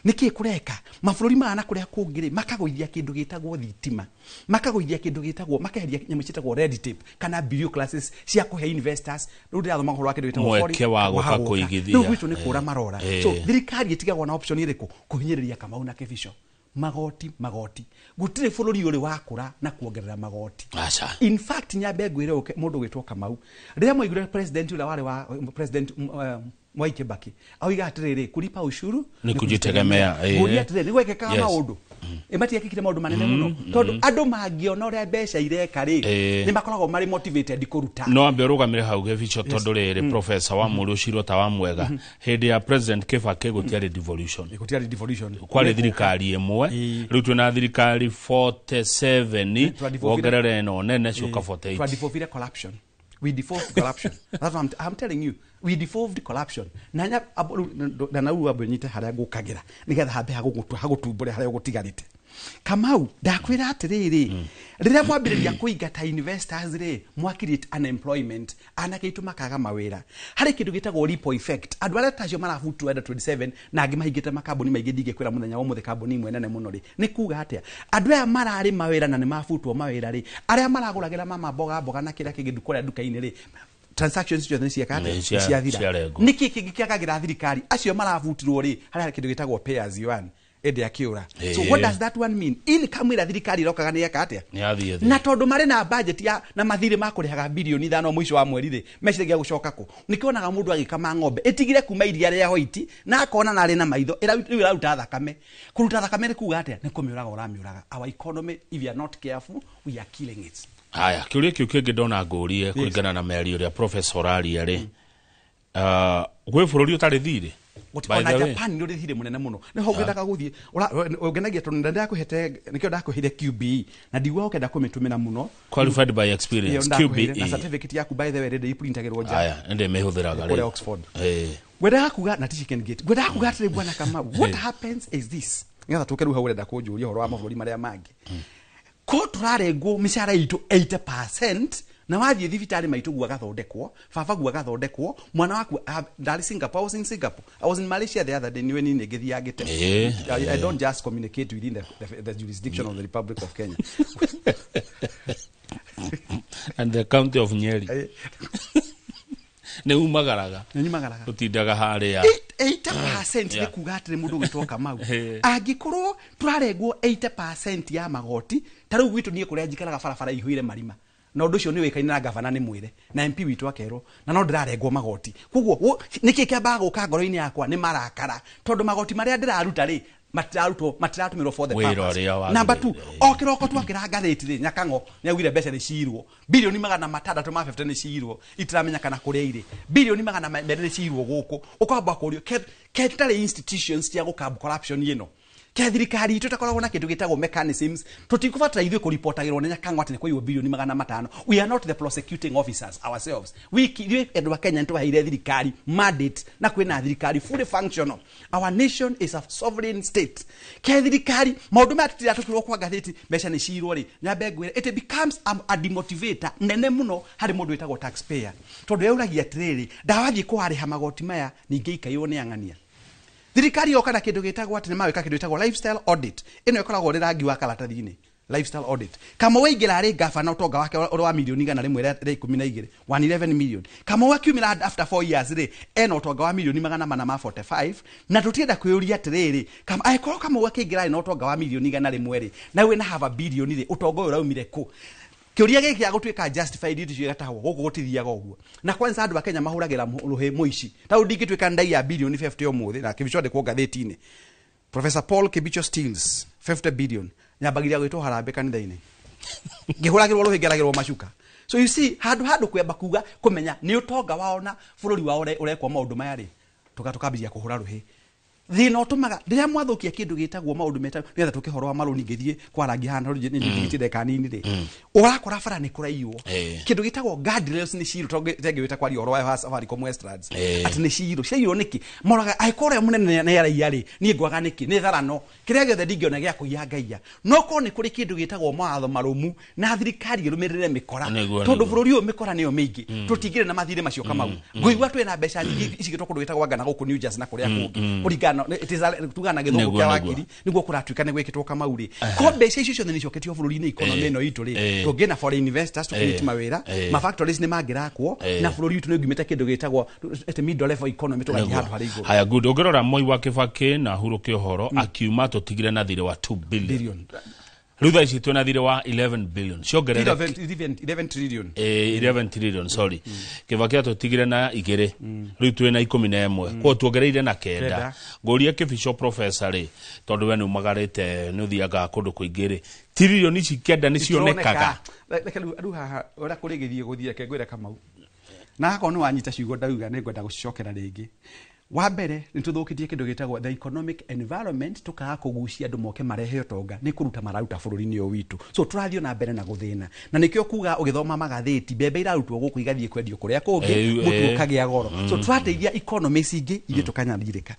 Nĩkĩ kũreka mabũrũri maya na kũrĩa kũngĩ rĩ, makagũithia kĩndũ gĩtagwo thitima, makagũithia kĩndũ gĩtagwo, makeheria nyamũ ciĩtagwo red tape kana bureaucracies cia kũhe investors. Rĩu ndĩrathoma ũhoro wa kĩndũ gĩtagwo Mweke wa gũka gũka. kũigithia. Rĩu gwitũ nĩ kũra marora. So thirikari ĩtigagwo na option ĩrĩkũ? Kũhinyĩrĩria Kamau na Kĩbico. Magoti, magoti. Gũtirĩ bũrũri ũrĩ wakũra na kuongerera magoti. Aca. In fact, nyambe ngwĩre ũke mũndũ gwĩtwo Kamau, rĩrĩa mwaiguire president ũrĩa warĩ wa president, Mwai Kibaki, auiga atĩrĩrĩ, kulipa ushuru Ni kujitegemea. Ngũria atĩrĩrĩ, nĩ gwekĩkaga maũndũ? Matiekĩkire maũndũ manene mũno tondũ andũ mangĩona ũrĩa mbeca ireka rĩ, nĩ makoragwo marĩ motivated kũruta. No ambe ũrũgamĩre hau Gĩbicho, tondũ rĩrĩ, professor wa mũrĩ ũcirwo ta wa mwega, hĩndĩ ya President Kibaki gũtiarĩ devolution. Gũtiarĩ devolution. Kwarĩ thirikari ĩmwe. Rĩu twĩna thirikari 47, wongerere ĩno nene, ciũka 48. Twadevolvire corruption. We devolved corruption. That's what I'm telling you. We devolved corruption. Na nya na na ru nyite haria ngukagira nigetha hambe hagutumbure haria gutigarite. Kamau, ndakwira atiriri, riria mwambiriria kuingata investors ri, mwa create unemployment, anake itu makaga mawira. Hari kindu gitagwo ripple effect. Andu aria tacio marabutwo under 27 na angi mahingite makambuni maingi, ndingikwira muthenya wa umuthi kambuni imwe nene muno ri ni kuga atia andu aya marari mawira na ni mabutwo mawira ri, aria maraguragira mama mboga mboga na kiria kingi kuria nduka-ini ri, transactions ciothe nĩ cieka atĩa? Nĩ Ciathira. Ciarengwo. Nĩkĩ kĩngĩ kĩagagĩra thirikari? Acio marabutirwo rĩ, harĩa kĩndũ gĩtagwo pay as you earn ĩndĩ akĩũra. So what does that one mean? Income ĩrĩa thirikari ĩrokaga nĩ yeka atĩa? Nĩ yathiĩ thĩ. Na tondũ marĩ na budget ya na mathirĩ ma kũrĩhaga 5 bilioni mũico wa mweri rĩ, meciragia gũcoka kũ? Nĩkĩonaga mũndũ agĩkama ng'ombe ĩtigire kuma iria rĩa hoiti na akona narĩ na maitho rĩu ĩraruta thakame. Kũruta thakame nĩ kuga atĩa? Nĩ kũmĩũraga ũramĩũraga. Our economy, if you are not careful, we are killing it. Haya, kĩũria kĩu kĩngĩ ndona ngũrie kũringana na mĩario ĩrĩa professor aria rĩ, gwĩ bũrũri ũtarĩ thirĩ? By Ona the way. Japan nĩ ũrĩ thirĩ mũnene mũno, nĩho ngwendaga gũthiĩ. Ũngenagia tondũ ndakũhete, nĩkĩo ndakũheire QBE na ndiguaga ũkenda kũmĩtũmĩra mũno. Qualified by experience. Ĩyo ndakũheire, na QBE. certificate yaku, by the way, rĩndĩ iprintagĩrwo nja. Haya, ndĩ mĩhũthĩraga. Kũrĩa Rĩ Oxford. Ngwendaga kuga na ti chicken gate. Ngwendaga kuga atĩrĩ, bwana Kamau, what happens is this, nĩgetha tũke rĩu hau ũrenda kũnjũria ũhoro wa mabũrũri marĩa mangĩ ko tũrarengwo mĩcara itũ 80%, na wathiĩ thibitarĩ maitũ guo agathondekwo, baba guo agathondekwo, mwana waku. Ah, ndarĩ Singapore. I was in Singapore, I was in Malaysia the other day. Niwe nini ngĩthiangĩte. I don't just communicate within the jurisdiction of the Republic of Kenya And the county of Nyeri. Nĩ umagaraga. Nĩ nyumagaraga. Ũtindaga harĩa. 80% nĩ kuga atĩrĩ, mũndũ ũgĩtwo Kamau, angĩkorwo tũrarengwo 80% ya magoti, ta rĩu gwitũ niĩ kũrĩa njikaraga barabara ihũire marima, na ũndũ ũcio nĩ ũĩkaine na gavana nĩ mwĩre na MP witũ akerwo, na no ndĩrarengwo magoti. Koguo nĩkĩ kĩambaga gũka ngoro-inĩ yakwa? Nĩ marakara, tondũ magoti marĩa ndĩraruta rĩ, matiratũmĩrwo for the Wĩra purpose. ũrĩa wagĩrĩire. Number two, o kĩroko twakĩra ngathĩti rĩ, Nyakang'o nĩ augire mbeca nĩ ciirwo, 650 bilioni nĩ ciirwo, itiramenya kana kũrĩa irĩ, 200 bilioni nĩ ciirwo gũkũ. Ũkamba kũrio ke tũtarĩ institutions cia gũcurb corruption ĩno, ke thirikari itũ ĩtakoragwo na kĩndũ gĩtagwo mechanisms. Tũtikũbatara ithuĩ kũripotagĩrwo nĩ Nyakang'o atĩ nĩ kũiywo 500 bilioni. We are not the prosecuting officers ourselves. We ithuĩ andũ a Kenya nĩ twaheire thirikari mandate na kwĩna thirikari fully functional. Our nation is a sovereign state. Ke thirikari maũndũ maya tũtiratũkĩrwo kwa ngathĩti mbeca nĩ ciirwo rĩ, nyambe ngwĩre it becomes a demotivator nene mũno harĩ mũndũ wĩtagwo taxpayer, tondũ eũragia atĩrĩrĩ, ndawathiĩ kũwarĩha magoti maya ningĩ ikaiywo nĩ ang'ania. Thirikari yoka na kĩndũ gĩtagwo atĩ nĩ mawĩka kĩndũ gĩtagwo lifestyle audit. Ĩno ĩkoragwo ĩrĩ rangi wa karatathi-inĩ, lifestyle audit. Kamau aingĩra arĩ gavana, ũtonga wake ũrĩ wa 112 milioni, 111 million. Kamau akiumĩra after 4 years rĩ, ena ũtonga wa 445 milioni, na tũtienda kwĩyũria atĩrĩrĩ, angĩkorwo Kamau akĩingĩra arĩ na ũtonga wa 100 milioni rĩ, na wĩna half a billion rĩ, ũtonga ũyũ ũraumire kũ? Kĩũria gĩkĩ gĩa gũtuĩka justified icio gatahwo gũkũ gũtithiaga ũguo. Na kwanza andũ a Kenya mahũragĩra rũhĩ mũici. Ta rĩu ndingĩtuĩka ndai ya 50 bilioni ũmũthĩ na Kĩbicho andĩkwo ngathĩti-inĩ, "Professor Paul Kibicho steals 50 billion", nyambagiria gwĩtwo harambĩ kanitha-inĩ, ngĩhũragĩrwo rũhĩ, ngeragĩrwo macuka. So you see, handũ kwamba kuga kũmenya nĩ ũtonga wao na bũrũri wao ũrekwo maũndũ maya rĩ, tũkambiria kũhũra rũhĩ. Thĩna ũtũmaga rĩrĩa mwathũkia kĩndũ gĩtagwo maũndũ meta nĩgetha tũke horo wa marũni ngĩthiĩ kwarangia haha tondũ nĩ njigĩtie ndagĩka nini rĩ, ũrakora bara nĩ kũraiywo, kĩndũ gĩtagwo guardrails nĩ ciirwo, tondũ tengĩwĩta kwaria ũhoro wa Safaricom Westlands, atĩ nĩ ciirwo. Ciaiywo nĩkĩ? Moraga angĩkorwo ũrĩa mũnene nĩ araiya rĩ, niĩ ngwaga nĩkĩ? Nĩ tharano kĩrĩa gĩothe ndingĩona gĩa kũiya ngaiya. No korwo nĩ kũrĩ kĩndũ gĩtagwo mawatho marũmu na thirikari ĩrũmĩrĩre mĩkora, tondũ bũrũri ũyũ mĩkora nĩyo mĩingĩ, tũtingĩrĩ na mathirĩ macio. Kamau, ngũigua twĩna mbeca nyingĩ icigĩtwo kũndũ gwĩtagwo Ghana, gũkũ New Jersey na kũrĩa kũngĩ, kũringana na it is tugaga na gĩthũngũ kĩa wakiri nĩguo kũratuĩka nĩ gwĩkĩtwo. Kamau rĩ, ko mbeca icio ciothe nĩ icoketio bũrũri-inĩ, economy ĩno itũ rĩ, tũngĩ na foreign investors, tũcreate mawĩra, ma factories nĩ mangĩrakwo, na bũrũri witũ nĩ ũngĩumĩte kĩndũ gĩtagwo atĩ middle level economy, tũgathiĩ handũ harĩ igũrũ. Haya, good. Ũngĩrora Moi wa Kibaki na Uhuru Kĩhoro akiuma tũtigire na thirĩ wa 2 billion. Billion. Rĩu thaa ici twĩna thirĩ wa 11 billion ciongerere 11 trillion. 11 trillion, sorry. Kibaki atũtigire na 2, rĩu twĩna 11, koguo tuongereire na 9. Kenda. Ngũrie Kĩbico professor rĩ, tondũ we nĩ umagarĩte, nĩ ũthiaga kũndũ kũingĩ rĩ, tiririoni ici 9 nĩ cionekaga? Reke rĩu haha ũrĩa kũrĩgĩthiĩ gũthiĩ, reke ngwĩre Kamau, na akorwo nĩ wanyita ciugo ndauga nĩ ngwenda gũcicokera rĩngĩ. Wa mbere, nĩ tũthũkĩtie kĩndũ gĩtagwo the economic environment, tũkaga kũgucia andũ moke marehe ũtonga, nĩ kũruta mararuta bũrũri-inĩ ũyũ witũ, so tũrathiĩ na mbere na gũthĩna, na nĩkĩo kuga ũgĩthoma magathĩti, mbembe irarutwo gũkũ igathiĩ kwendio kũrĩa kũngĩ, mũtu ũkagĩa goro, so tũrateithia economies ingĩ, ithuĩ tũkanyarirĩka.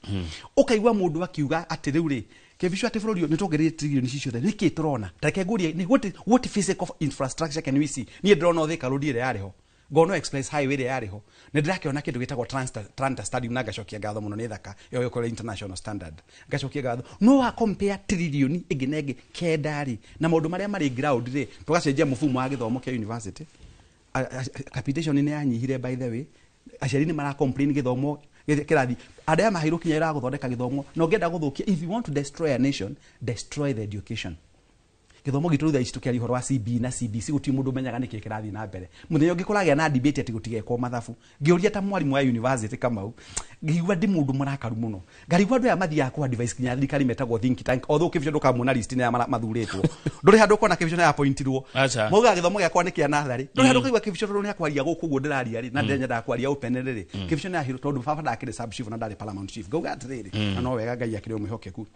Ũkaigua mũndũ akiuga atĩ rĩu rĩ, Kĩbico, atĩ bũrũri ũyũ nĩ tuongereire trilioni ici ciothe, nĩkĩ tũrona? Ta reke ngũrie, nĩ what physical infrastructure can we see? Niĩ ndĩrona Thika Road ĩrĩa yarĩ ho, ngona express highway ĩrĩa yarĩ ho, nĩ ndĩrakĩona kĩndũ gĩtagwo Tranta Stadium, na ngacokia ngatho mũno, nĩ thaka ĩyo ĩkorwo international standard, ngacokia ngatho. No wa compare trilioni ĩngĩ na ĩngĩ 9 rĩ, na maũndũ marĩa marĩ ground rĩ, tũgacenjia mũfumo wa gĩthomo kĩa university. Capitation nĩ yanyihire, by the way, aciari nĩ mara complain gĩthomo kĩrathi andũ aya maheirwo kinya wĩra wa gũthondeka gĩthomo, na ũngĩenda gũthũkia, if you want to destroy a nation, destroy the education. Gĩthomo gitũ rĩu thaa ici tũkĩaria ũhoro wa CB na CBC, gũtirĩ mũndũ ũmenyaga nĩkĩ kĩrathiĩ na mbere. Mũthenya ũngĩ kũragĩa na debate atĩ gũtigekwo mathabu, ngĩũria ta mwarimũ wa university Kamau, ngĩigua ndĩ mũndũ mũrakaru mũno, ngarigwo andũ aya mathiaga kwa advice kinya thirikari metagwo think tank, although Kĩbico ndũkamuona list-inĩ ya mathurĩtwo, ndũrĩ handũ ũkona Kĩbico nĩ appointirwo. Aca. Maugaga gĩthomo gĩakwa nĩ kĩa natharĩ, ndũrĩ handũ ũkaigua Kĩbico tondũ nĩ akwaria gũkũ ũguo ndĩraria rĩ, na ndĩrenyendaga kwaria open rĩ. Kĩbico nĩ ahirwo tondũ baba ndakĩrĩ sub chief na ndarĩ paramount chief. Ngauga atĩrĩrĩ, na no wega Ngai akĩrĩ o mwĩhokeku.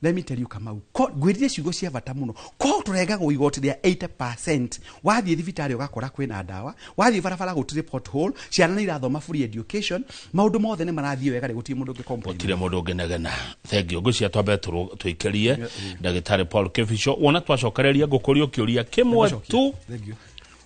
Let me tell you Kamau, ngwĩrire ciugo cia bata mũno, ko tũrengagwo igoti rĩa 80%, wathiĩ thibitarĩ ũgakora kwĩna ndawa, wathiĩ barabara gũtirĩ pothole, ciana nĩ irathoma free education, maũndũ mothe nĩ marathiĩ wega rĩ, gũtirĩ mũndũ ũngĩ complain. Gũtirĩ mũndũ ũngĩnegena. Thengio. Ngwĩciria twambe tũikĩrie ndagĩtarĩ Paul Kĩbico, wona twacokereria ngũkũrio kĩũria kĩmwe tu. Thank you.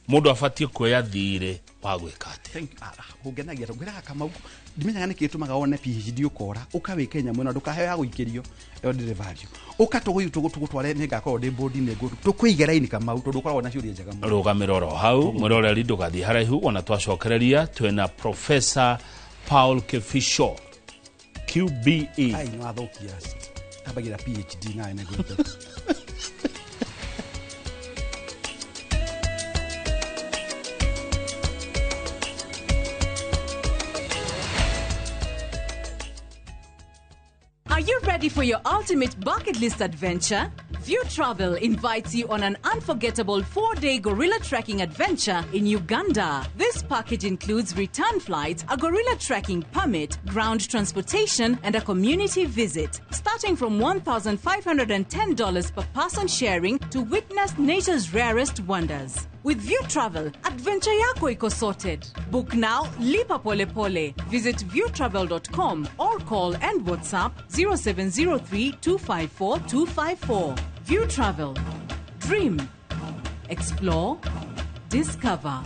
Mũndũ abatiĩ kuoya thirĩ wa gwĩka atĩa? Thank you. Ũngenagia tondũ ngwĩraga Kamau, ndimenyaga nĩkĩ gĩtũmaga wone PhD ũkora ũkawĩke nyamũ ĩno, ndũkaheo ya gũikĩrio, ĩyo ndĩrĩ value. Ũka tũgũtware, nĩ ngakorwo ndĩ board-inĩ, tũkũige raini Kamau, tondũ ũkoragwo na ciũria njega mũno. Rũgamĩro oro hau, mwĩroreri, ndũgathiĩ haraihu. Wona twacokereria twĩna Professor Paul Kĩbico QBE. Ai, nĩ wathũkia, ambagĩra PhD nawe nĩguo. Are you ready for your ultimate bucket list adventure? View Travel invites you on an unforgettable 4-day gorilla trekking adventure in Uganda. This package includes return flights, a gorilla trekking permit, ground transportation, and a community visit. Starting from $1,510 per person sharing to witness nature's rarest wonders. With View Travel, adventure yako iko sorted. Book now, lipa pole pole. Visit viewtravel.com or call and WhatsApp 0703 254 254. View Travel. Dream. Explore. Discover.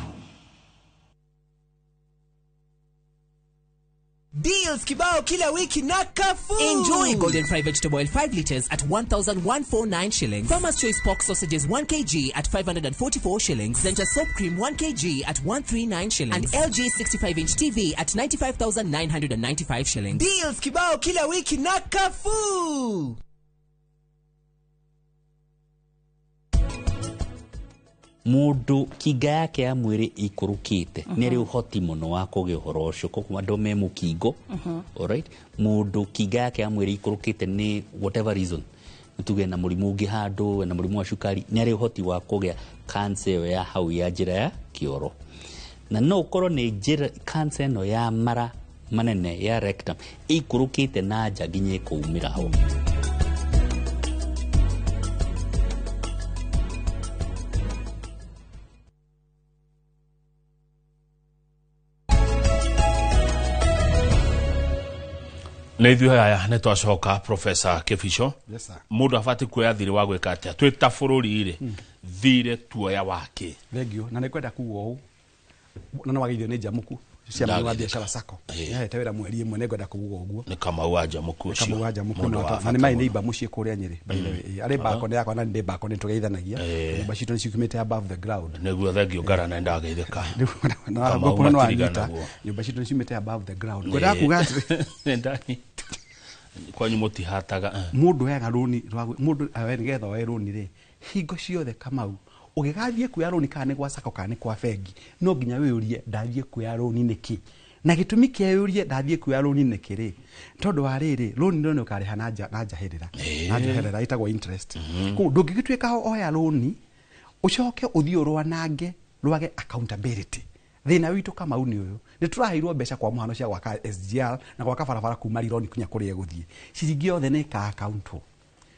Deals kibao kila wiki na Carrefour. Enjoy Golden Fry vegetable oil 5 liters at 1,149 shillings. Farmer's Choice pork sausages 1 kg at 544 shillings. Zencha soap cream 1 kg at 139 shillings. And LG 65-inch TV at 95,995 shillings. Deals kibao kila wiki na Carrefour. Mũndũ kinga yake ya mwĩrĩ ikũrũkĩte nĩ arĩ ũhoti mũno wa kũgĩa ũhoro ũcio, koguo andũ me mũkingo. Alright, mũndũ kinga yake ya mwĩrĩ ikũrũkĩte nĩ whatever reason, nĩ tuge na mũrimũ ũngĩ handũ, na mũrimũ wa cukari, nĩ arĩ ũhoti wa kũgĩa cancer ĩyo ya hau ya njĩra ya kĩoro, na no ũkorwo nĩ njĩra cancer ĩno ya mara manene ya rectum ĩikũrũkĩte na nja nginya ĩkũumĩra ho. Nä ithuä aya nä twacoka. Professor Kĩbico, Yes, sir. mũndũ abatiĩ kuoya thirĩ wa gwĩka atĩa twĩ ta bũrũri rĩ, thirĩ tuoya wake? Thengio, na nĩ ngwenda kuga ũũ, na nĩ wageithio nĩ Njamuku ciama wa biacara sacco, nĩahete wĩra mweri ĩmwe, nĩ ngwenda kuga ũguo. Nĩ Kamau wa Njamuku ũcio. Kamau wa Njamuku. Mũndũ wa na bata nĩ marĩ mũno. nĩ imba mũciĩ kũrĩa Nyĩrĩ, by the way. Arĩ balcony yakwa na ndĩ balcony, tũgeithanagia, nyũmba citũ nĩ ciumĩte above the ground. Nĩguo, thengio ngara na ndageithĩka. Kamau Kamau nĩ wanyita. matiriganagwo. Nyũmba citũ nĩ ciumĩte above the ground. Ngwendaga kuga atĩrĩ Nĩ ndanyita. Kwanyu mũtihataga. Mũndũ oyaga rũni mũndũ nĩgetha oe rũni rĩ, hingo ciothe Kamau ũgĩgathiĩ kuoya rũni kana nĩ gwa sacco kana nĩ kwa bengi, no nginya wĩyũrie ndathiĩ kuoya rũni nĩkĩ, na gĩtũmi kĩa yũrie ndathiĩ kuoya rũni nĩkĩ rĩ, tondũ wa rĩrĩ, rũni rũrũ nĩ ũkarĩha na njahĩrĩra, na njoherera ĩtagwo interest. Koguo ndũngĩgĩtuĩka oya rũni ũcoke ũthiĩ ũrwanange rwage accountability. Thĩna witũ Kamau nĩ ũyũ, nĩ tũraheirwo mbeca kwa mũhano cia gwaka SGR na gwaka barabara kuma Rironi kinya kũrĩa ĩgũthiĩ, ciringi yothe nĩ ĩka accountwo.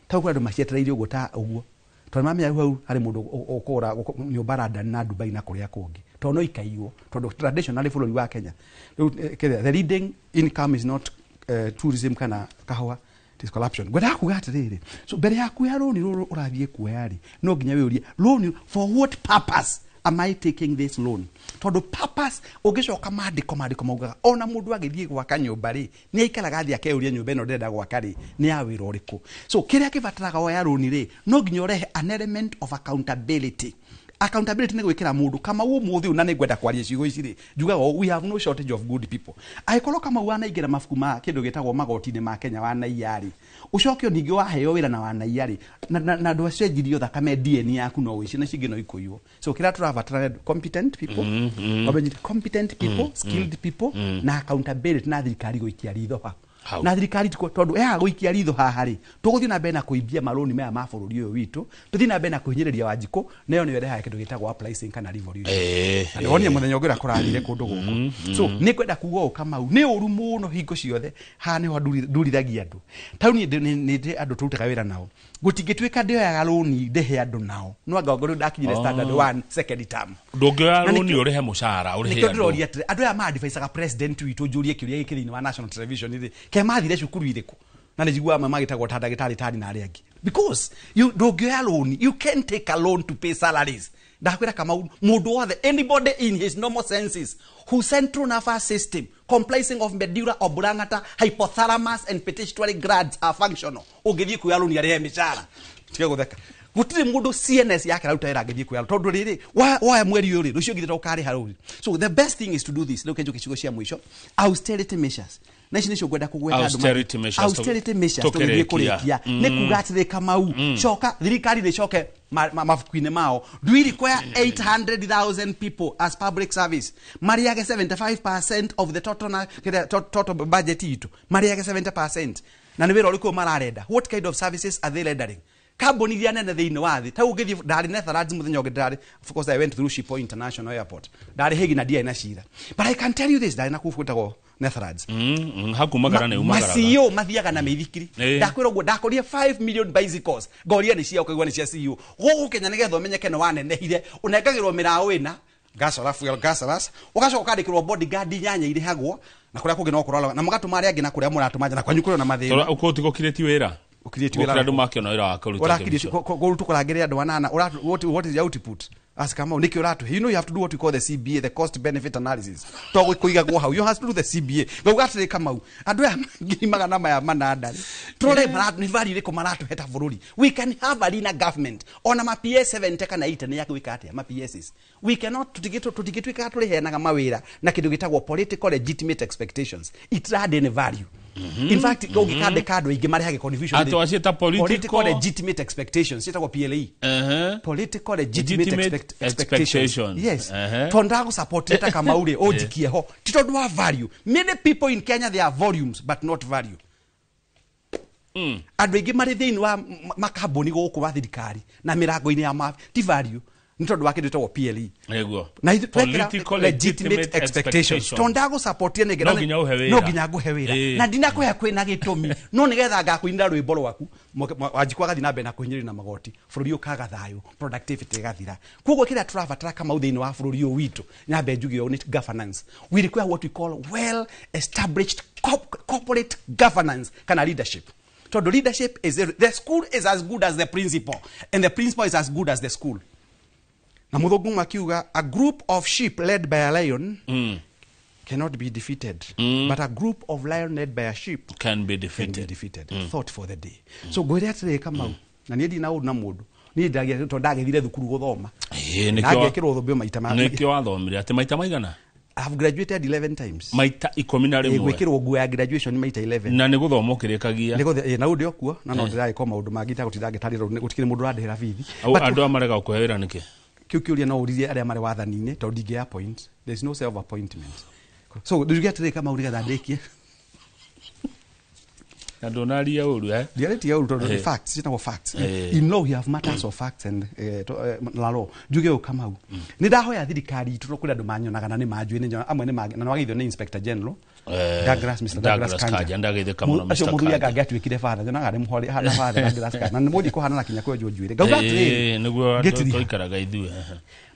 Tau kwĩ andũ macietereire ũguo ta ũguo, tondũ mamenya hau harĩ mũndũ ũkũgũra nyũmba London na Dubai na kũrĩa kũngĩ, tondũ no ikaiywo, tondũ traditionally bũrũri wa Kenya rĩu the leading income is not tourism kana kahũa, it is corruption. Ngwendaga kuga atĩrĩrĩ, so mbere ya kuoya rũni rũrũ ũrathiĩ kuoya rĩ, no nginya wĩyũrie rũni for what purpose am I taking this loan, tondũ purpose ũngĩcoka maandĩko maugaga ona mũndũ agĩthiĩ gwaka nyũmba rĩ, nĩ aikaraga thĩ akeyũria nyũmba ĩno ndĩrenda gwaka rĩ nĩ ya wĩra ũrĩkũ. So kĩrĩa kĩbataraga woya rũni rĩ, no nginya ũrehe an element of accountability. Accountability nĩ gwĩkĩra mũndũ Kamau ũmũthĩ ũyũ, na nĩ ngwenda kwaria ciugo ici rĩ, njugaga ũũ, we have no shortage of good people. Angĩkorwo Kamau wanaingĩra mabuku ma kĩndũ gĩtagwo magoti-inĩ ma Kenya wanaiya rĩ, ũcoke ningĩ waheo wĩra na wanaiya rĩ, na ndwacenjirio thakame DNA yaku no ũici na cingĩ no ikũiywo. So kĩrĩa tũrabatara nĩ competent people, wamenyire competent people, skilled people, na accountability, na thirikari gũikia ritho ha Hau. Na thirikari tondũ yaga gũikia ritho haha rĩ, tũgũthiĩ na mbere na kũimbia marũni maya ma bũrũri ũyũ witũ, tũthiĩ na mbere na kũhinyĩrĩria Wanjikũ, nayo nĩyo ĩrehaga kĩndũ gĩtagwo uprising kana revolution. Na nĩwonire mũthenya ũngĩ ũrĩa kũrathire kũndũ gũkũ. So nĩ ngwenda kuga ũũ Kamau, nĩ ũru mũno hingo ciothe haha nĩho ndũrithagia andũ. Tau niĩ nĩ ndĩ andũ tũrutaga wĩra nao, gũtingĩtuĩka ndĩoyaga rũni ndĩhe andũ nao, no anga ongorwo ndakinyire standard 1 second term. Ndũngĩoya Na rũni ũrĩhe mũcara ũrĩhe nĩkĩo andũ. ndĩroria atĩrĩ, andũ aya ma-advisaga president witũ, njũrie kĩũria gĩkĩ thĩinĩ wa national television rĩ, ke mathire cukuru irĩkũ? Na nĩ njiguaga amwe magĩtagwo ta ndagĩtarĩ tari na arĩa angĩ, because you ndũngĩoya rũni, you can take a loan to pay salaries. Ndakwĩra Kamau, mũndũ wothe, anybody in his normal senses who central nervous system comprising of medulla oblongata, hypothalamus and pituitary glands are functional, ũngĩthiĩ kuoya rũni arĩhe mĩcara, tige gũtheka, gũtirĩ mũndũ CNS yake araruta wĩra angĩthiĩ kuoya, tondũ rĩrĩ woya mweri ũyũ rĩ, rũciũ githĩ ũkarĩha rũni. So the best thing is to do this. Rĩu kenjoke ciugo cia mũico, austerity measures, na ici nĩcio ngwenda kũgweta andũ Austerity measures, austerity measures tũgĩthiĩ tũkĩrĩkia. kũrĩkia nĩ kuga atĩrĩ Kamau, coka thirikari nĩ coke mabuku-inĩ mao, do we require 800,000 people as public service marĩage 75% of the total, na, kĩrĩa, total budget itũ, marĩage 70%, na nĩ wĩra ũrĩkũ mararenda? What kind of services are they rendering? Kambuni iria nene thĩinĩ wa thĩ, ta ũngĩthiĩ, ndarĩ Netherlands mũthenya ũngĩ, ndarĩ, of course I went through Schiphol International Airport, ndarĩ Hague na ndiarĩ na cira, but I can tell you this, ndarĩ na kũu gwĩtagwo Netherlands. Hakumagara nĩ umagaraga. Ma CEO mathiaga na mĩithikiri. Ndakwĩra ũguo, ndakorire 5 million bicycles, ngoria nĩ cia, ũkaigua nĩ cia CEO. Gũkũ Kenya nĩgetha ũmenyeke nĩ wanenehire, ũnengagĩrwo mĩraũ ĩna gasara fuel gasaras, ũgacoka ũkandĩkĩrwo bodyguard 8 irĩhagwo, na kũrĩa kũngĩ no kũrora, na mũgatũma arĩa angĩ na kũrĩa mũratũma nja, na kwanyu kũrĩ na mathĩna. Tondũ ũkũti wĩra Ũkirĩti wĩra. Gũkĩra andũ makĩona wĩra wa kũruta Ũrakirĩti kĩmbico. kũrutwo kũrangĩrĩria andũ anana, what is the output? As Kamau, nĩkĩ ũratũhe? You know you have to do what we call the CBA, the cost benefit analysis. To kũigagwo hau, you have to do the CBA. Ngauga atĩrĩ Kamau, andũ aya 800,000 rĩ, tũrore nĩ value ĩrĩkũ maratũhe ta bũrũri. We can have a leaner government. Ona ma PS 70 kana 80 nĩ ya gwĩka atĩa? Ma PSs. We cannot, tũtingĩtuĩkaga tũrĩheanaga mawĩra na kĩndũ gĩtagwo political legitimate expectations. It had any value. In fact, ũngĩkandĩka andũ aingĩ marehage confusion. Atĩ waciĩta political Political legitimate expectations, ciĩtagwo PLE. Political legitimate Legitimate expectations. expectations. Yes. Tondũ ndagũsupport ta Kamau rĩ, ũnjikie ho. Ti tondũ wa value. Many people in Kenya, they are volumes but not value. Andũ aingĩ marĩ thĩinĩ wa makambuni gũkũ wa thirikari na mĩrango-inĩ ya ti value, nĩ tondũ wa kĩndũ gĩtagwo PLE. Nĩguo. Na ithuĩ twekĩra Political legitimate legitimate expectations. expectations. Tondũ ndagũsupportia nĩ No nginya ũhe wĩra. No nginya ngũhe wĩra. Na ndinakũhe kwĩna gĩtũmi, no nĩgetha ngakũinĩra rwĩmbo rwaku, Wanjikũ agathiĩ na mbere na kũhinyĩrĩrio na magoti, bũrũri ũkaga thayũ, productivity ĩgathira. Koguo kĩrĩa tũrabatara Kamau thĩinĩ wa bũrũri ũyũ witũ, nyambe njuge ũũ, nĩ governance. We require what we call well established corporate governance kana leadership. Tondũ leadership is the school is as good as the principal, and the principal is as good as the school. Na mũthũngũ makiuga, a group of sheep led by a lion cannot be defeated, but a group of lion led by a sheep can be defeated. Can be defeated. Thought for the day. So ngwĩre atĩrĩ Kamau, na niĩ ndina ũru na mũndũ, niĩ ndagĩthire thukuru gũthoma. Ĩĩ, Na ngekĩrwo thũmbĩ maita nĩkĩo wathomire atĩ maita maigana? I have graduated 11 times. Maita 11. Gwĩkĩrwo nguo ya graduation maita 11. Na nĩ gũthoma ũkĩrĩkagia. Nĩ gũthe na ũndĩ okuo na no ndĩragĩka maũndũ mangĩ itagũtinda ngĩtarĩra gũtikĩrĩ mũndũ ũrandĩhĩra bithi. Andũ aya marega gũkũhe wĩra nĩkĩ? Kĩu kĩũria no ũririe arĩa marĩ wathani-inĩ tondũ ndingĩ appoint. There is no self appointment. So njuge atĩrĩ Kamau nĩgetha ndĩkie. Na ndũnaria ũru eh? Ndiarĩtie ũru tondũ nĩ facts, ciĩtagwo facts. In law we have matters of facts and na law. Njuge ũũ Kamau. Nĩ ndahoya thirikari itũ kũrĩ andũ manyonaga na nĩ manjũĩ nĩ nyonaga amwe nĩ na nĩwageithio nĩ Inspector General Douglas Mr. Douglas Kanja. Ndageithĩka mũno Mr. Acio mũthuri Kanja. anga angĩatuĩkire father nyonaga arĩ mũhore hana father Douglas Kanja. Na nĩ mũthiĩ kũhanana kinya kwenjwo njuĩrĩ. Ngauga atĩrĩrĩ. Nĩguo ngĩtiriha. tũikaraga ithuĩ.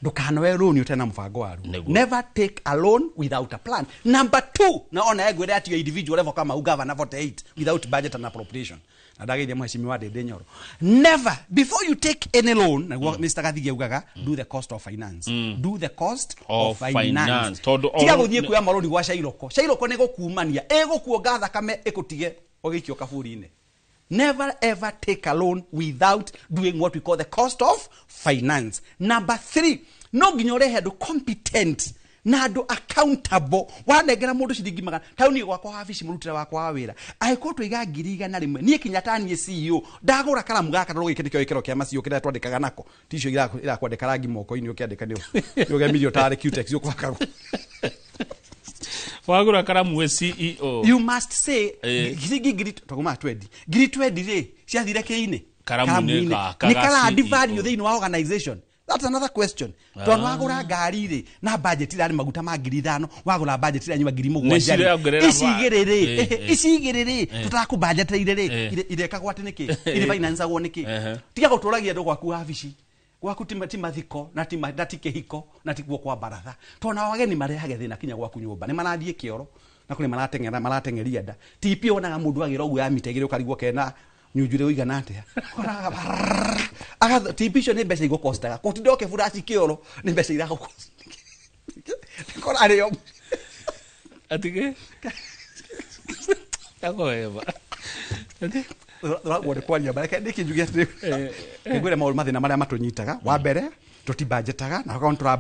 Ndũkanoe loan ũtarĩ na mũbango waruo. Never take a loan without a plan. Number 2, na ona ngwĩre at your individual level kama governor 48 without budget and appropriation. Na ndageithia mheshimiwa Ndindi Nyoro. Never before you take any loan, na Mr. Gathigi augaga, do the cost of finance. Do the cost of finance. Tondũ Tiga gũthiĩ kuoya marũni gwa Shairoko. Shairoko nĩ gũkumania, ĩgũkuonga thakame ĩgũtige ũgĩikio kaburi-inĩ. Never ever take a loan without doing what we call the cost of finance. Number 3, no nginya ũrehe andũ competent na andũ accountable. Wanengera mũndũ ciringi magana tauni gwakwa wabici mũrutĩre wakwa wa wĩra angĩkorwo twaiga 100,000 niĩ kinya ta niĩ CEO ndagũra karamu gaka tondũ gĩkĩ nĩkĩo gĩkĩro kĩa macio kĩrĩa twandĩkaga nako ticio irakwandĩka rangi moko-inĩ ũkĩandĩka nĩ ũgemirio tarĩ Cutex ũkũbakagwo. Wagũra karamu we CEO. You must say ciringi ngiri twagumaga 20 ngiri 20 rĩ ciathire kĩ-inĩ Karamu-inĩ nĩ kara add value thĩinĩ wa organization. That's another question. Tondũ wagũra ngari rĩ na budget irarĩ maguta ma 5,000 wagũra budget iranyua 7,000 Nĩ ici igĩrĩ rĩ ici igĩrĩ rĩ tũtakũbudgeteire rĩ irekagwo atĩ nĩkĩ irĩ financeagwo nĩkĩ. Tiga gũtũragia andũ gwaku wabici gwaku ti mathiko na ti na ti kĩhiko na ti guo kwa baratha tondũ nao ageni marehage thĩna kinya gwaku nyũmba nĩ marathiĩ kĩoro na kũrĩ marateng'era marateng'eria nda TP wonaga mũndũ agĩra ũguo ya mita igĩrĩ ũkarigwo kena nyunjure ũigana atĩa agatho TP icio nĩ mbeca igũkostaga kũtinda ũkĩburaci kĩoro nĩ mbeca iragũkosta kora arĩo atige agoeba ũragwo nĩ kwaria bareke nĩkĩ njuge atĩrĩ ngwĩre maũndũ mathĩna marĩa matũnyitaga. Wa mbere tũtibudgetaga na akorwo tũra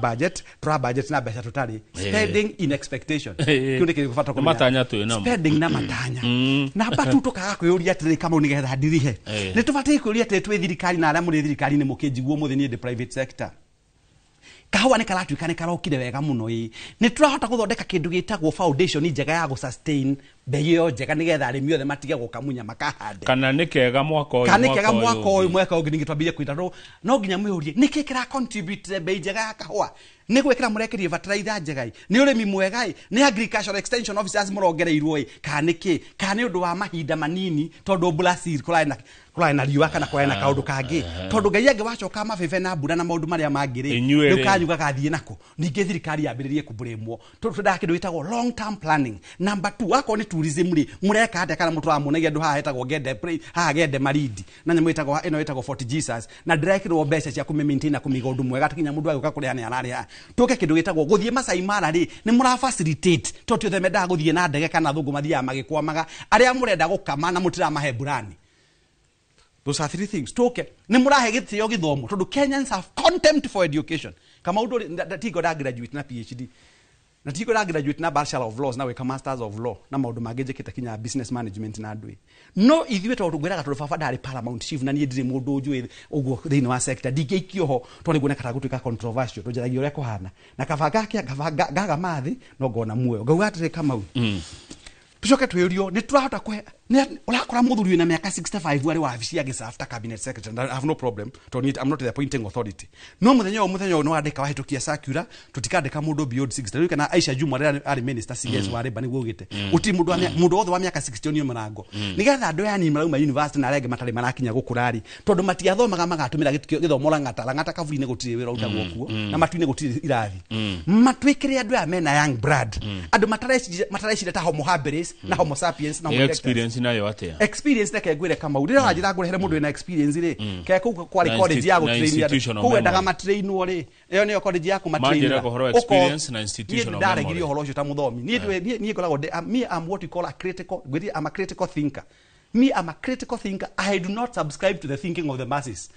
budget na mbeca tũtarĩ spending in expectation kĩu nĩkĩo gĩbata kũmenya matanya twĩ namo spending na matanya namba tu tũkaga kwĩyũria atĩrĩ Kamau nĩgetha ndirihe nĩ tũbatiĩ kwĩyũria atĩrĩ twĩ thirikari na arĩa mũrĩ thirikari-inĩ mũkĩnjigua ũmũthĩ niĩ ndĩ private sector. Kahũa nĩ karatuĩka nĩ karokire wega mũno ĩ nĩ tũrahota gũthondeka kĩndũ gĩtagwo foundation njega ya gũ sustain mbei ĩyo njega nĩgetha arĩmi othe matige gũkamunya makahande kana nĩ kega mwaka ũyũ kana nĩ kega mwaka ũyũ mwaka ũngĩ ningĩ twambĩrĩrie kwĩra no nginya mwĩyũrie nĩkĩ kĩra contribute mbei njega ya kahũa nĩ gwĩkĩra mũrekerie fertilizer njega ĩ nĩ ũrĩmi mwega ĩ nĩ agricultural extension officers mũrongereirwo ĩ kana nĩkĩ kana nĩ ũndũ wa mahinda manini tondũ Brazil kũrarĩ na riũa kana kũrarĩ na kaũndũ kangĩ tondũ Ngai angĩ wacoka mabebe na mbura na maũndũ marĩa mangĩ rĩ rĩu kanyu gagathiĩ nako ningĩ thirikari yambĩrĩrie kũbũrĩmwo twendaga kĩndũ gĩtagwo long term planning. Number 2 akorwo nĩ tourism rĩ mũreka atĩa kana mũtũramuonagia andũ haha hetagwo Gende haha Gende Marindi na nyamũ ĩtagwo ĩno ĩtagwo Fort Jesus na ndĩrekĩrwo mbeca cia kũmĩ maintain na kũmĩiga ũndũ mwega kinya mũndũ agĩũka kũrĩha nĩ ararĩha. Tũke kĩndũ gĩtagwo gũthiĩ Masai Mara rĩ nĩ mũra facilitate tondũ ti othe mendaga gũthiĩ na ndege kana thũngũ mathiaga magĩkwamaga arĩa mũrenda gũkama na mũtiramahe mburani. Those are three things. Toke nĩ mũrahe gĩtĩo gĩthomo tondũ Kenyans have contempt for education. Kama ũndũ tigo nda graduate na PhD na tigo nda graduate na Bachelor of Laws na weka Masters of Law na maũndũ mangĩ njĩkĩte kinya business management na andũ no ithuĩ tondũ ngwĩraga tondũ baba ndarĩ paramount chief na niĩ ndirĩ mũndũ njũĩ ũguo thĩinĩ wa sector ndingĩikio ho tondũ nĩguoneka ta gũtuĩka controversial tũnjaragia ũrĩa kũhana na kaba ngaga mathĩ no ngona muoyo ngauga atĩrĩ Kamau tucoke twĩũrio nĩ tũrahota kũhe ũrakora mũthuri wĩna mĩaka 65 arĩ wabici agĩserve ta cabinet secretary and I have no problem tondũ I'm not the appointing authority no mũthenya ũyũ nĩ wandĩka wahĩtũkia circular tũtikandĩka mũndũ beyond 60 rĩu kana Aisha Juma rĩrĩa arĩ minister CS wa Labour nĩguo augĩte gũtirĩ mũndũ wothe wa mĩaka 60 nĩ mũrango nĩgetha andũ aya anini marauma university na arĩa angĩ matarĩ marakinya gũkũra rĩ tondũ matiathomaga magatũmĩra gĩthomo Lang'ata kaburi-inĩ gũtirĩ wĩra ũrutagwo kuo na matu-inĩ gũtirĩ irathi matwĩkĩre andũ aya mena young blood andũ matareciria ta homo habilis na homo sapiens na homo experience nayo atia experience reke ngwire Kamau rĩrĩa ũranjĩra ngũrehere mũndũ wĩna experience rĩ ke kũu kwarĩ college ya gũtrain andũ kũu wendaga matrainwo rĩ ĩyo nĩyo college ya kũmatrainĩra ũhoro experience na institutional memory niĩ ndaregirie ũhoro ũcio ta mũthomi niĩ ngoragwo me am what you call a critical I'm a critical thinker. Me I'm a critical thinker. I do not subscribe to the thinking of the masses.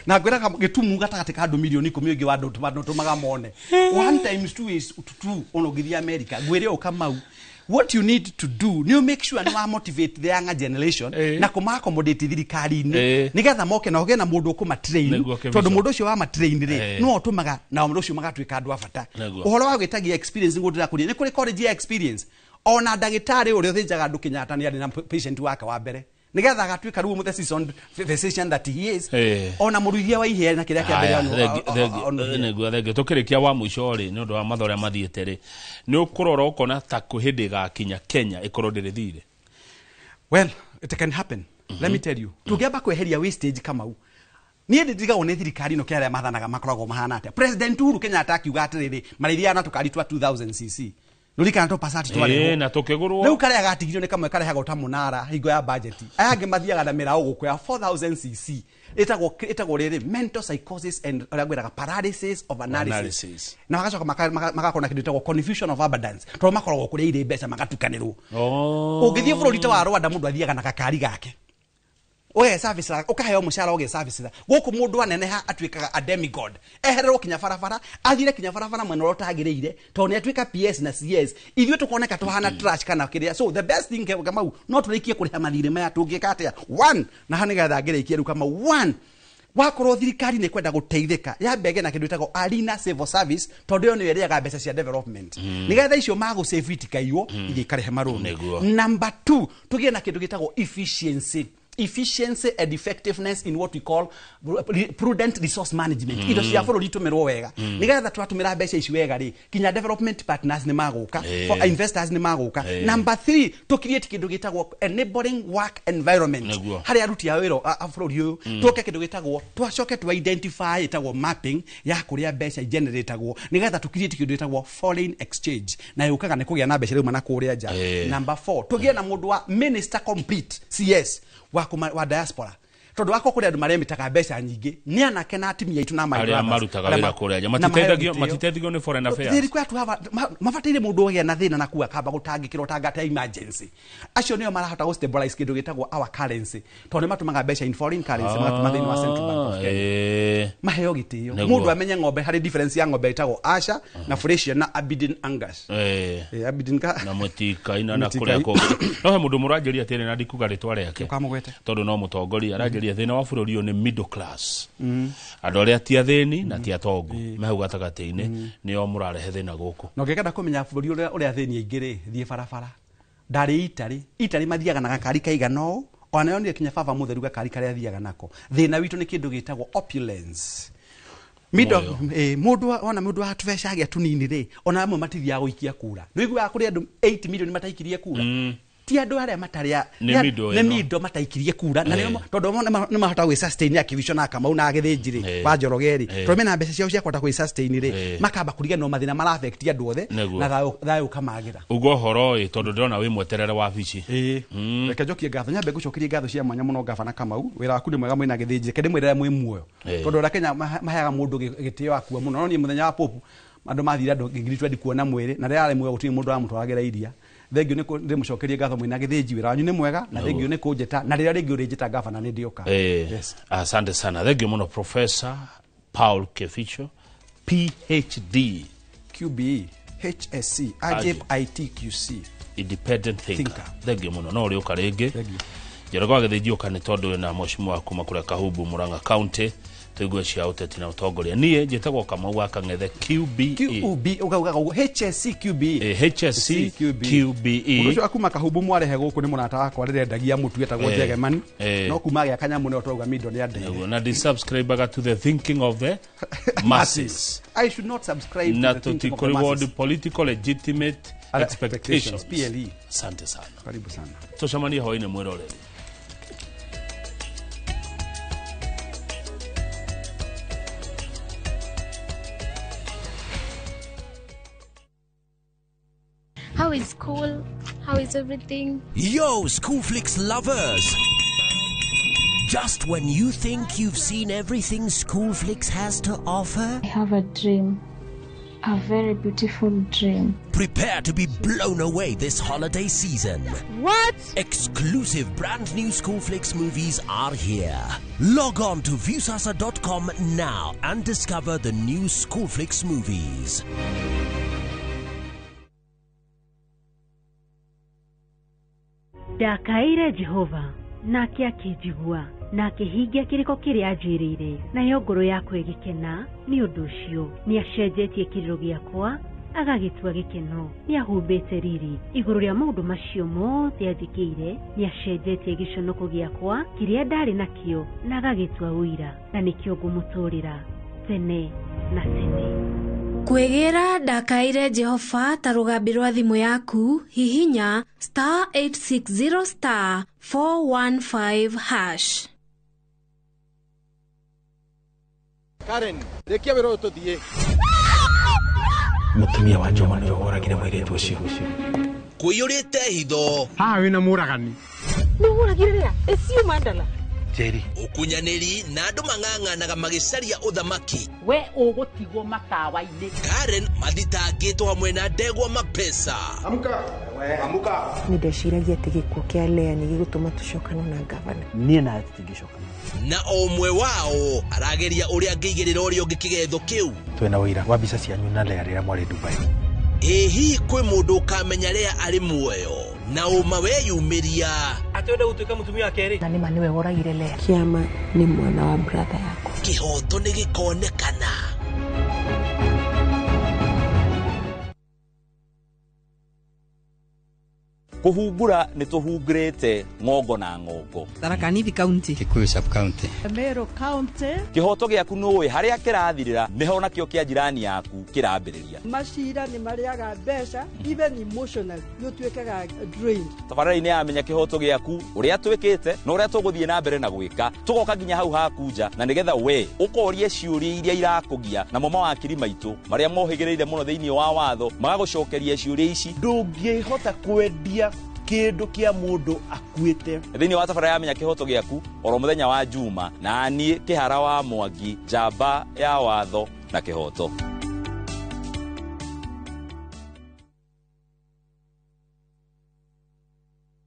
Na ngwĩraga gĩtumu gatagatĩ ka andũ mirioni 10 ũngĩ wa andũ tũmaga mone. 1 times 2 is 2 ona ũngĩthiĩ America. Ngwĩre ũũ Kamau, what you need to do nĩ make sure nĩ wa motivate the younger generation na kũma accommodate thirikari-inĩ nĩgetha moke na ũgĩe na mũndũ ũkũmatrain, Nĩguo kĩbico. tondũ mũndũ ũcio wa matrain rĩ, no ũtũmaga na mũndũ ũcio magatuĩka andũ a bata. Nĩguo. Ũhoro wa gwĩtagia experience nĩguo ndĩrakũria, nĩ kũrĩ college ya experience. Ona ndagĩtarĩ ũrĩa ũthĩnjaga andũ Kenyatta nĩ arĩ na patient wake wa mbere nĩgetha agatuĩka rĩu the seasoned physician that he is. Ona mũruithia wa ihĩa na kĩrĩa kĩa mbere Haya, nĩguo thengio. Tũkĩrĩkia wa mũico rĩ, nĩ ũndũ wa mathaa ũrĩa mathiĩte rĩ, nĩ ũkũrora ũkona ta kwĩ hĩndĩ ĩgakinya Kenya ĩkorwo ndĩrĩ thirĩ? Well, it can happen. Let me tell you, tũngĩamba kweheria wastage, Kamau, niĩ ndĩndigagwo nĩ thirikari ĩno kĩa arĩa mathanaga makoragwo mahana atĩa. President Uhuru Kenyatta akiuga atĩrĩrĩ, marĩthiaga na tũkari twa 2000 cc, rũrikana tũpasati twarehwo. Na tũkĩgũrwo. Rĩu karĩa gatigithio nĩ kamwe karehagwo ta mũnara hingo ya budget. Aya angĩ mathiaga na mĩraũ gũkũ ya 4000 cc, ĩtagwo rĩrĩ mental psychosis and ũrĩa ngwĩraga paralysis of analysis, Analysis. Na magacoka magakorwo na kĩndũ gĩtagwo confusion of abundance, tondũ makoragwo kũrĩa irĩ mbeca magatukanĩrwo. Ũngĩthiĩ bũrũri ta wa Rwanda, mũndũ athiaga na gakari gake, ũge service, ũkaheo mũcara ũge service. Gũkũ mũndũ aneneha atuĩkaga a demigod, ehererwo kinya barabara, athire kinya barabara mwena ũrĩa ũtagĩrĩire, tondũ nĩ atuĩka PS na CS. Ithuĩ tũkoneka tũhana trash kana kĩrĩa. So the best thing, Kamau, no tũrĩkie kũrĩha mathirĩ maya. Tũngĩka atĩa? One, na haha nĩgetha ngĩrĩkie rĩu, Kamau, one, wakorwo thirikari nĩ kwenda gũteithĩka, yambe ĩgĩe na kĩndũ gĩtagwo arena civil service, tondũ ĩyo nĩyo ĩrĩaga mbeca cia development, nĩgetha icio magũsave itikaiywo, ithiĩ ikarehe marũni. Number two, tũgĩe na kĩndũ gĩtagwo efficiency and effectiveness in what we call prudent resource management. Indo cia bũrũri itũmĩrwo wega, nĩgetha twatũmĩra mbeca ici wega rĩ, kinya development partners nĩ magũka, for investors nĩ magũka. Number three, tũ create kĩndũ gĩtagwo enabling work environment harĩa aruti a wĩra a bũrũri ũyũ. Tũke kĩndũ gĩtagwo, twacoke tu identify ĩtagwo mapping ya kũrĩa mbeca igeneratagwo, nĩgetha tũ create kĩndũ gĩtagwo foreign exchange, na yũkaga nĩ kũgĩa na mbeca rĩu na kũrĩa nja. Number four, tũgĩe na mũndũ wa minister complete CS wa diaspora, tondũ wako kũrĩ andũ maremĩtaga mbeca nyingĩ nĩ anake na atumia aitũ na my Arĩa brothers. marutaga Arĩa wĩra kũrĩa nja na maheo matiteithagio gĩtĩo. Matiteithagio nĩ foreign affairs. They require to have mabataire mũndũ ũgĩa na thĩna na kuo akamba gũtangĩkĩrwo tangata emergency. Acio nĩo marahota gũ stabilize kĩndũ gĩtagwo our currency, tondũ nĩ matũmaga mbeca in foreign currency, magatũma thĩinĩ wa Central Bank of Kenya. Maheo gĩtĩo. Mũndũ amenye ng'ombe, harĩ difference ya ng'ombe ĩtagwo Asha na Fresian na Aberdeen Angus. Aberdeen ka Na mũtikaina na Mũtikai. kũrĩa kũngĩ. No he mũndũ mũranjĩria atĩrĩ, na ndikuga rĩtwa rĩake Ndũkamũgwete. tondũ no mũtongoria aranjĩria, thĩna wa bũrũri ũyũ nĩ middle class, andũ arĩa ti athĩni na ti atongu, me hau gatagatĩ-inĩ, nĩo mũrarehe thĩna gũkũ. Na ũngĩkenda kũmenya bũrũri ũrĩa athĩni aingĩ rĩ, thiĩ barabara. Ndarĩ itarĩ itarĩ mathiaga na gakari kaigana ũũ, ona yonire kinya baba mũtheru gakari karĩa athiaga nako. Thĩna witũ nĩ kĩndũ gĩtagwo opulence. Middle, mũndũ ona mũndũ wa tũbeca agĩa tũnini rĩ, ona amwe matithiaga gũikia kura. Nĩ ũiguaga kũrĩ andũ 8 million mataikirie kura. Ti andũ arĩa matarĩ Nĩ middle nĩ ĩno. middle mataikirie kura, na nĩo tondũ mo nĩ mahota gwĩ sustain akĩbico na Kamau na Gĩthĩnji rĩ, wa Njoroge rĩ, tondũ mena mbeca ciao cia kũhota gwĩ sustain rĩ, makamba kũriganĩrwo mathĩna mara affect andũ othe. Na thayũ ũkamagĩra. Ugo ũhoro ĩ, tondũ ndĩrona wĩ mweterere wabici. Reke njokie ngatho, nyambe ngũcokerie ngatho cia mwanya mũno, gabana Kamau. Wĩra waku nĩ mwega mwĩna Gĩthĩnji. Reke ndĩmwĩrĩre mwĩ muoyo, tondũ ũrĩa Kenya maheaga mũndũ gĩtĩo akua mũno. No niĩ mũthenya wa Pope andũ mathire andũ ngiri twendi kuona mwĩrĩ, na rĩrĩa arĩ muoyo gũtirĩ mũndũ wamũtwaragĩra iria. Thengio nĩ ndĩmũcokerie ngatho mwĩna Gĩthĩnji, wĩra wanyu nĩ mwega, na thengio nĩ kũnjĩta, na rĩrĩa rĩngĩ ũrĩnjĩta gabana nĩ ndĩũka. Asante sana, thengio mũno Professor Paul Keficho, PhD, QBE, HSC, AJIP, ITQC, independent thinker. Thengio mũno, no ũrĩũka rĩngĩ. Njoroge wa Gĩthĩnji, ũka nĩ tondũ wĩna mheshimiwa wa kuma kũrĩa Kahubu, Murang'a County, tũigue cia ũteti na ũtongoria. Niĩ njĩtagwo Kamau wa Kang'ethe, QBE. QB ũgaugaga ũguo, HSC QBE. HSC QBE. Mũndũ ũcio akuma Kahubu mwarehe gũkũ nĩ mũrata wakwa rĩrendagia mũtu etagwo Njegemani. No kuma gĩa kanyamũ nĩo tũrauga mindo nĩ andeire. Nĩguo, na disubscribaga to the thinking of the masses. I should not subscribe Na to the thinking of the tutikureward masses. political legitimate Other expectations. PLE. Asante sana. Karibu sana. Tucemanie hwainĩ, mwĩroreri. How is school? How is everything? Yo, Schoolflix lovers! Just when you think you've seen everything Schoolflix has to offer, I have a dream. A very beautiful dream. Prepare to be blown away this holiday season. What? Exclusive brand new School Flicks movies are here. Log on to Viusasa.com now and discover the new School Flicks movies. Ndakaĩire Jehova nake akĩnjigua na akĩhingia kĩrĩko kĩrĩa anjĩrĩire, nayo ngoro yakwa ĩgĩkena nĩ ũndũ ũcio. Nĩacenjetie kĩrĩro gĩakwa agagĩtua gĩkeno, nĩahumbĩte riri igũrũ rĩa maũndũ macio mothe anjĩkĩire, nĩacenjetie gĩconoko gĩakwa kĩrĩa ndarĩ nakĩo na agagĩtua ũira, na nĩkĩo ngũmũtũũrĩra tene na tene. Kwĩgĩra ndakaĩre Jehova ta rũgambi rwa thimũ yaku, hihinya star 860 star 415 hash. Karen, rĩkia wĩra ũyũ tũthiĩ. Mũtumia wa Njoma nĩwe woragire mũirĩtu ũcio. Kũiyũrĩte hitho. Haha wĩna mũragani. Nĩ ũragire rĩa? Ĩcio mandala. Njeri. Ũkunyanĩri na andũ mang'ang'anaga magĩcaria ũthamaki. We ũgũtigwo matawa-inĩ. Karen mathitangĩtwo hamwe na ndegwa mapesa. Amuka. We, amuka. Nĩ ndeciragia atĩ gĩkuũ kĩa Lea nĩ gĩgũtũma tũcokane na ngavana. Niĩ nawe tũtingĩcokana. Na o ũmwe wao arageria ũrĩa angĩigĩrĩra ũrĩa ũngĩ kĩgetho kĩu. Twĩna ũira wa mbica cianyu na Lea rĩrĩa mwarĩ Dubai. Ĩ hihi kwĩ mũndũ ũkamenya Lea arĩ muoyo na ũma weyumĩria? Atĩ wenda gũtuĩka mũtumia wa kerĩ? Na nĩma nĩwe woragire Lea. Kĩama nĩ mwana wa brother yakwa. Kĩhoto nĩ gĩkonekana. Kũhungura nĩ tũhungurĩte ng'ongo na ng'ongo. Tharaka Nithi County, Kikuyu sub county, Meru County. Kĩhoto gĩaku nũĩ harĩa kĩrathirĩra nĩho nakĩo kĩa jirani yaku kĩrambĩrĩria. Macira nĩ marĩaga mbeca, even emotionally nĩ ũtuĩkaga drained. Tabarĩra-inĩ ya Menya Kĩhoto Gĩaku, ũrĩa twĩkĩte na ũrĩa tũgũthiĩ na mbere na gwĩka, tũgoka nginya hau haku nja na nĩgetha we ũkorie ciũria iria irakũgia, namo mawakiri maitũ marĩa mohĩgĩrĩire mũno thĩinĩ wa watho magagũcokeria ciũria ici. Ndũngĩhota kwendia kĩndũ kĩa mũndũ akuĩte. Thĩinĩ wa tabarĩra ya Menya Kĩhoto Gĩaku oro mũthenya wa Juma, na niĩ Kĩhara wa Mwangi, njamba ya watho na kĩhoto.